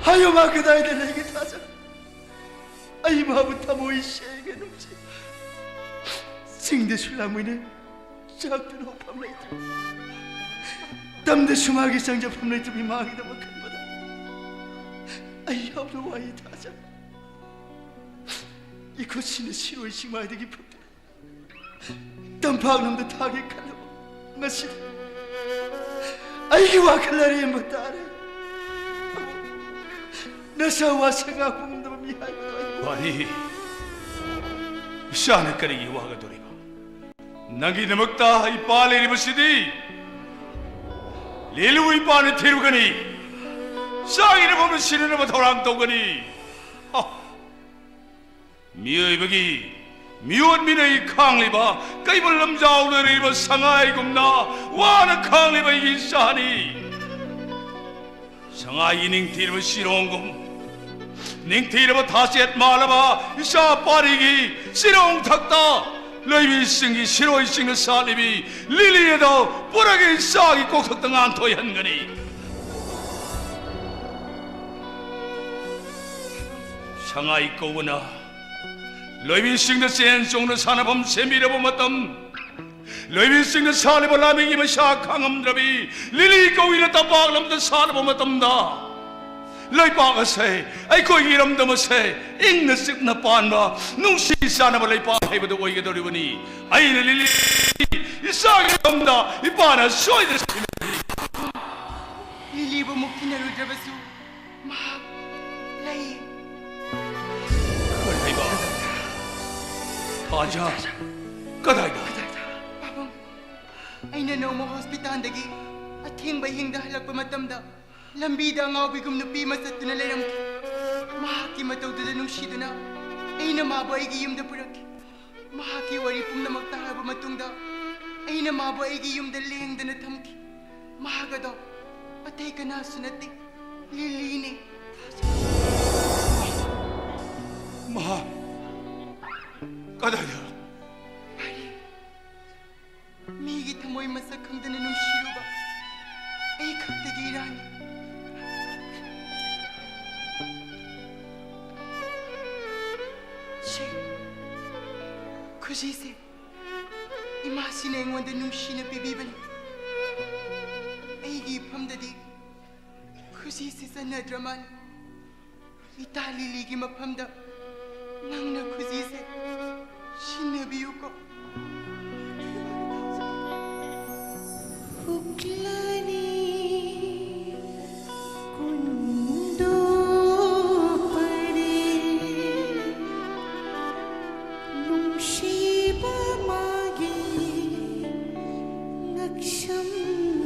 ꯍꯥꯏꯌꯨ, ꯃꯥ ꯀꯗꯥꯏꯗ ꯂꯩꯒꯦ, ꯊꯥꯖ? ꯑꯩ ꯃꯥꯕꯨ ꯊꯃꯣꯏ ꯁꯦꯡꯅ ꯅꯨꯡꯁꯤ꯫ ꯆꯤꯡꯗꯁꯨ ꯂꯥꯡꯃꯤꯟꯅꯩ, ꯆꯥꯛꯇꯨꯅ ꯍꯧꯐꯝ ꯂꯩꯇ꯭ꯔꯦ꯫ ꯇꯝꯗꯁꯨ ꯃꯥꯒꯤ ꯆꯪꯖꯐꯝ ꯂꯩꯇ꯭ꯔꯕꯤ ꯃꯥꯒꯤꯗꯃꯛ ꯈꯟꯕꯗ ꯑꯩ ꯌꯥꯝꯅ ꯋꯥꯏ, ꯊꯥꯖ꯫ ꯏꯈꯨꯠꯁꯤꯅ ꯁꯤꯔꯣꯏ ꯆꯤꯡꯃꯥꯏꯗꯒꯤ ꯐꯨꯛꯇꯨꯅ ꯇꯝꯄꯥꯛꯂꯝꯗ ꯊꯥꯒꯦ ꯈꯜꯂꯕ ꯉꯁꯤꯗꯤ ꯑꯩꯒꯤ ꯋꯥꯈꯜ ꯑꯔꯦꯝꯕ ꯇꯥꯔꯦ꯫ ꯅꯁꯥ ꯋꯥꯁꯛ ꯉꯥꯛꯄ ꯉꯝꯗꯕ ꯃꯤ ꯍꯥꯏꯕꯗꯣ ꯑꯩ꯫ ꯋꯥꯔꯤ꯫ ꯏꯆꯥꯅ ꯀꯔꯤꯒꯤ ꯋꯥꯒꯗꯧꯔꯤꯕ? ꯅꯪꯒꯤꯗꯃꯛꯇ ꯏꯄꯥ ꯂꯩꯔꯤꯕꯁꯤꯗꯤ ꯂꯤꯂꯨ ꯏꯄꯥꯅ ꯊꯤꯔꯨꯒꯅꯤ꯫ ꯏꯆꯥꯒꯤꯗꯃꯛꯇ ꯁꯤꯟꯅꯅꯕ ꯊꯧꯔꯥꯡ ꯇꯧꯒꯅꯤ꯫ ꯍ! ꯃꯤꯑꯣꯏꯕꯒꯤ ꯃꯤꯑꯣꯠ ꯃꯤꯅꯩ ꯈꯥꯡꯂꯤꯕ ꯀꯩꯕꯨꯜ ꯂꯝꯖꯥꯎꯗ ꯂꯩꯔꯤꯕ ꯁꯉꯥꯏꯒꯨꯝꯅ ꯋꯥꯅ ꯈꯥꯡꯂꯤꯕ ꯑꯩꯒꯤ ꯏꯆꯥꯅꯤ꯫ ꯁꯉꯥꯏꯒꯤ ꯅꯤꯡꯊꯤꯔꯕ ꯁꯤꯔꯣꯡꯒꯨꯝ ꯅꯤꯡꯊꯤꯔꯕ ꯊꯥꯆꯦꯠ ꯃꯥꯜꯂꯕ ꯏꯆꯥ ꯄꯥꯔꯤꯒꯤ ꯆꯤꯔꯣꯡ ꯊꯛꯇ ꯂꯣꯏꯕꯤꯁꯤꯡꯒꯤ ꯁꯤꯔꯣꯏꯁꯤꯡꯅ ꯁꯥꯠꯂꯤꯕꯤ ꯂꯤꯂꯤ ꯑꯗꯣ ꯄꯨꯔꯒ ꯏꯆꯥꯒꯤ ꯀꯣꯛꯊꯛꯇ ꯉꯥꯟꯊꯣꯏꯍꯟꯒꯅꯤ꯫ ꯁꯉꯥꯏ ꯀꯧꯕꯅ ꯂꯣꯏꯕꯤꯁꯤꯡꯗ ꯆꯦꯟ ꯆꯣꯡꯅ ꯁꯥꯟꯅꯐꯝ ꯁꯦꯝꯕꯤꯔꯕ ꯃꯇꯝ, ꯂꯣꯏꯕꯤꯁꯤꯡꯅ ꯁꯥꯠꯂꯤꯕ ꯂꯥꯃꯤꯒꯤ ꯃꯩꯁꯥ ꯈꯥꯡꯉꯝꯗ꯭ꯔꯕꯤ ꯂꯤꯂꯤ ꯀꯧꯏꯅ ꯇꯝꯄꯥꯛ ꯂꯝꯗ ꯁꯥꯠꯂꯕ ꯃꯇꯝꯗ, ꯂꯩꯄꯥꯛ ꯑꯁꯦ ꯑꯩꯈꯣꯏꯒꯤ ꯏꯔꯝꯗꯝ ꯑꯁꯦ ꯏꯪꯅ ꯆꯤꯛꯅ ꯄꯥꯟꯕ ꯅꯨꯡꯁꯤ ꯆꯥꯟꯅꯕ ꯂꯩꯄꯥꯛ ꯍꯥꯏꯕꯗꯨ ꯑꯣꯏꯒꯗꯧꯔꯤꯕꯅꯤ꯫ ꯑꯩꯅ ꯂꯤꯂꯤ ꯏꯆꯥꯒꯤ ꯃꯇꯝꯗ ꯏꯄꯥꯅ ꯁꯣꯏꯗꯅ ꯁꯤꯟꯅꯔꯤ꯫ ꯂꯤꯂꯤꯕꯨ ꯃꯨꯛ ꯊꯤꯅꯔꯨꯗ꯭ꯔꯕꯁꯨ ꯃꯍꯥꯛ ꯂꯩ꯫ ꯀꯔꯤ ꯍꯥꯏꯕ? ꯊꯥꯖ? ꯀꯗꯥꯏꯗ? ꯄꯥꯕꯨꯡ, ꯑꯩꯅ ꯅꯣꯡꯃ ꯍꯣꯁꯄꯤꯇꯥꯜꯗꯒꯤ ꯑꯊꯦꯡꯕ ꯍꯤꯡꯗ ꯍꯜꯂꯛꯄ ꯃꯇꯝꯗ ꯂꯝꯕꯤꯗ ꯑꯉꯥꯎꯕꯤꯒꯨꯝ ꯅꯨꯄꯤ ꯑꯃ ꯆꯠꯇꯨꯅ ꯂꯩꯔꯝꯈꯤ꯫ ꯃꯍꯥꯛꯀꯤ ꯃꯇꯧꯗꯨꯗ ꯅꯨꯡꯁꯤꯗꯨꯅ ꯑꯩꯅ ꯃꯥꯕꯨ ꯑꯩꯒꯤ ꯌꯨꯝꯗ ꯄꯨꯔꯛꯈꯤ꯫ ꯃꯍꯥꯛꯀꯤ ꯋꯥꯔꯤ ꯄꯨꯝꯅꯃꯛ ꯇꯥꯔꯕ ꯃꯇꯨꯡꯗ ꯑꯩꯅ ꯃꯥꯕꯨ ꯑꯩꯒꯤ ꯌꯨꯝꯗ ꯂꯦꯡꯗꯅ ꯊꯝꯈꯤ꯫ ꯃꯍꯥꯛ ꯑꯗꯣ ꯑꯇꯩ ꯀꯅꯥꯁꯨ ꯅꯠꯇꯦ, ꯂꯤꯂꯤꯅꯦ꯫ ꯃꯍꯥꯛ ꯀꯗꯥꯏꯗ? ꯃꯤꯒꯤ ꯊꯃꯣꯏ ꯃꯁꯛ ꯈꯪꯗꯅ ꯅꯨꯡꯁꯤꯔꯨꯕ ꯑꯩ ꯈꯛꯇꯒꯤ ꯏꯔꯥꯟꯅꯤ꯫ ꯁꯦ, ꯈꯨꯖꯤꯁꯦ ꯏꯃꯥꯁꯤꯅ ꯑꯩꯉꯣꯟꯗ ꯅꯨꯡꯁꯤꯅ ꯄꯤꯕꯤꯕꯅꯤ꯫ ꯑꯩꯒꯤ ꯏꯐꯝꯗꯗꯤ ꯈꯨꯖꯤꯁꯦ ꯆꯟꯅꯗ꯭ꯔ ꯃꯥꯜꯂꯤ꯫ ꯏꯇꯥ ꯂꯤꯂꯤꯒꯤ ꯃꯐꯝꯗ ꯅꯪꯅ ꯈꯨꯖꯤꯁꯦ ꯁꯤꯟꯅꯕꯤꯌꯨꯀꯣ꯫ ꯍꯨꯛꯂꯅꯤ ꯀꯨꯟꯗꯣ ꯄꯔꯦ, ꯅꯨꯡꯁꯤꯕ ꯃꯥꯒꯤ ꯉꯛꯁꯝꯗ꯫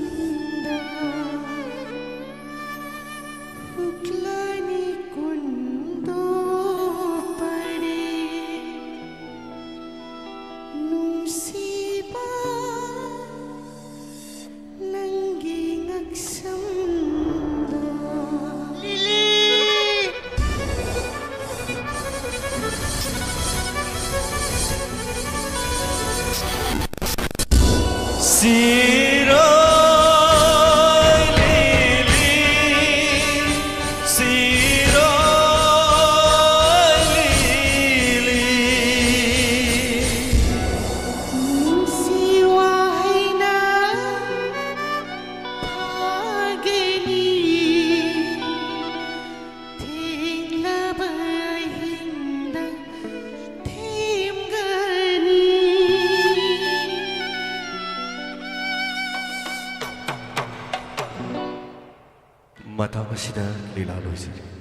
ꯍꯨꯛꯂꯅꯤ ꯀꯨꯟꯗꯣ ꯄꯔꯦ, ꯅꯨꯡꯁꯤꯕ ꯅꯪ ꯃꯇꯥꯡ ꯑꯁꯤꯗ ꯂꯤꯂꯥ ꯂꯣꯏꯖꯔꯦ꯫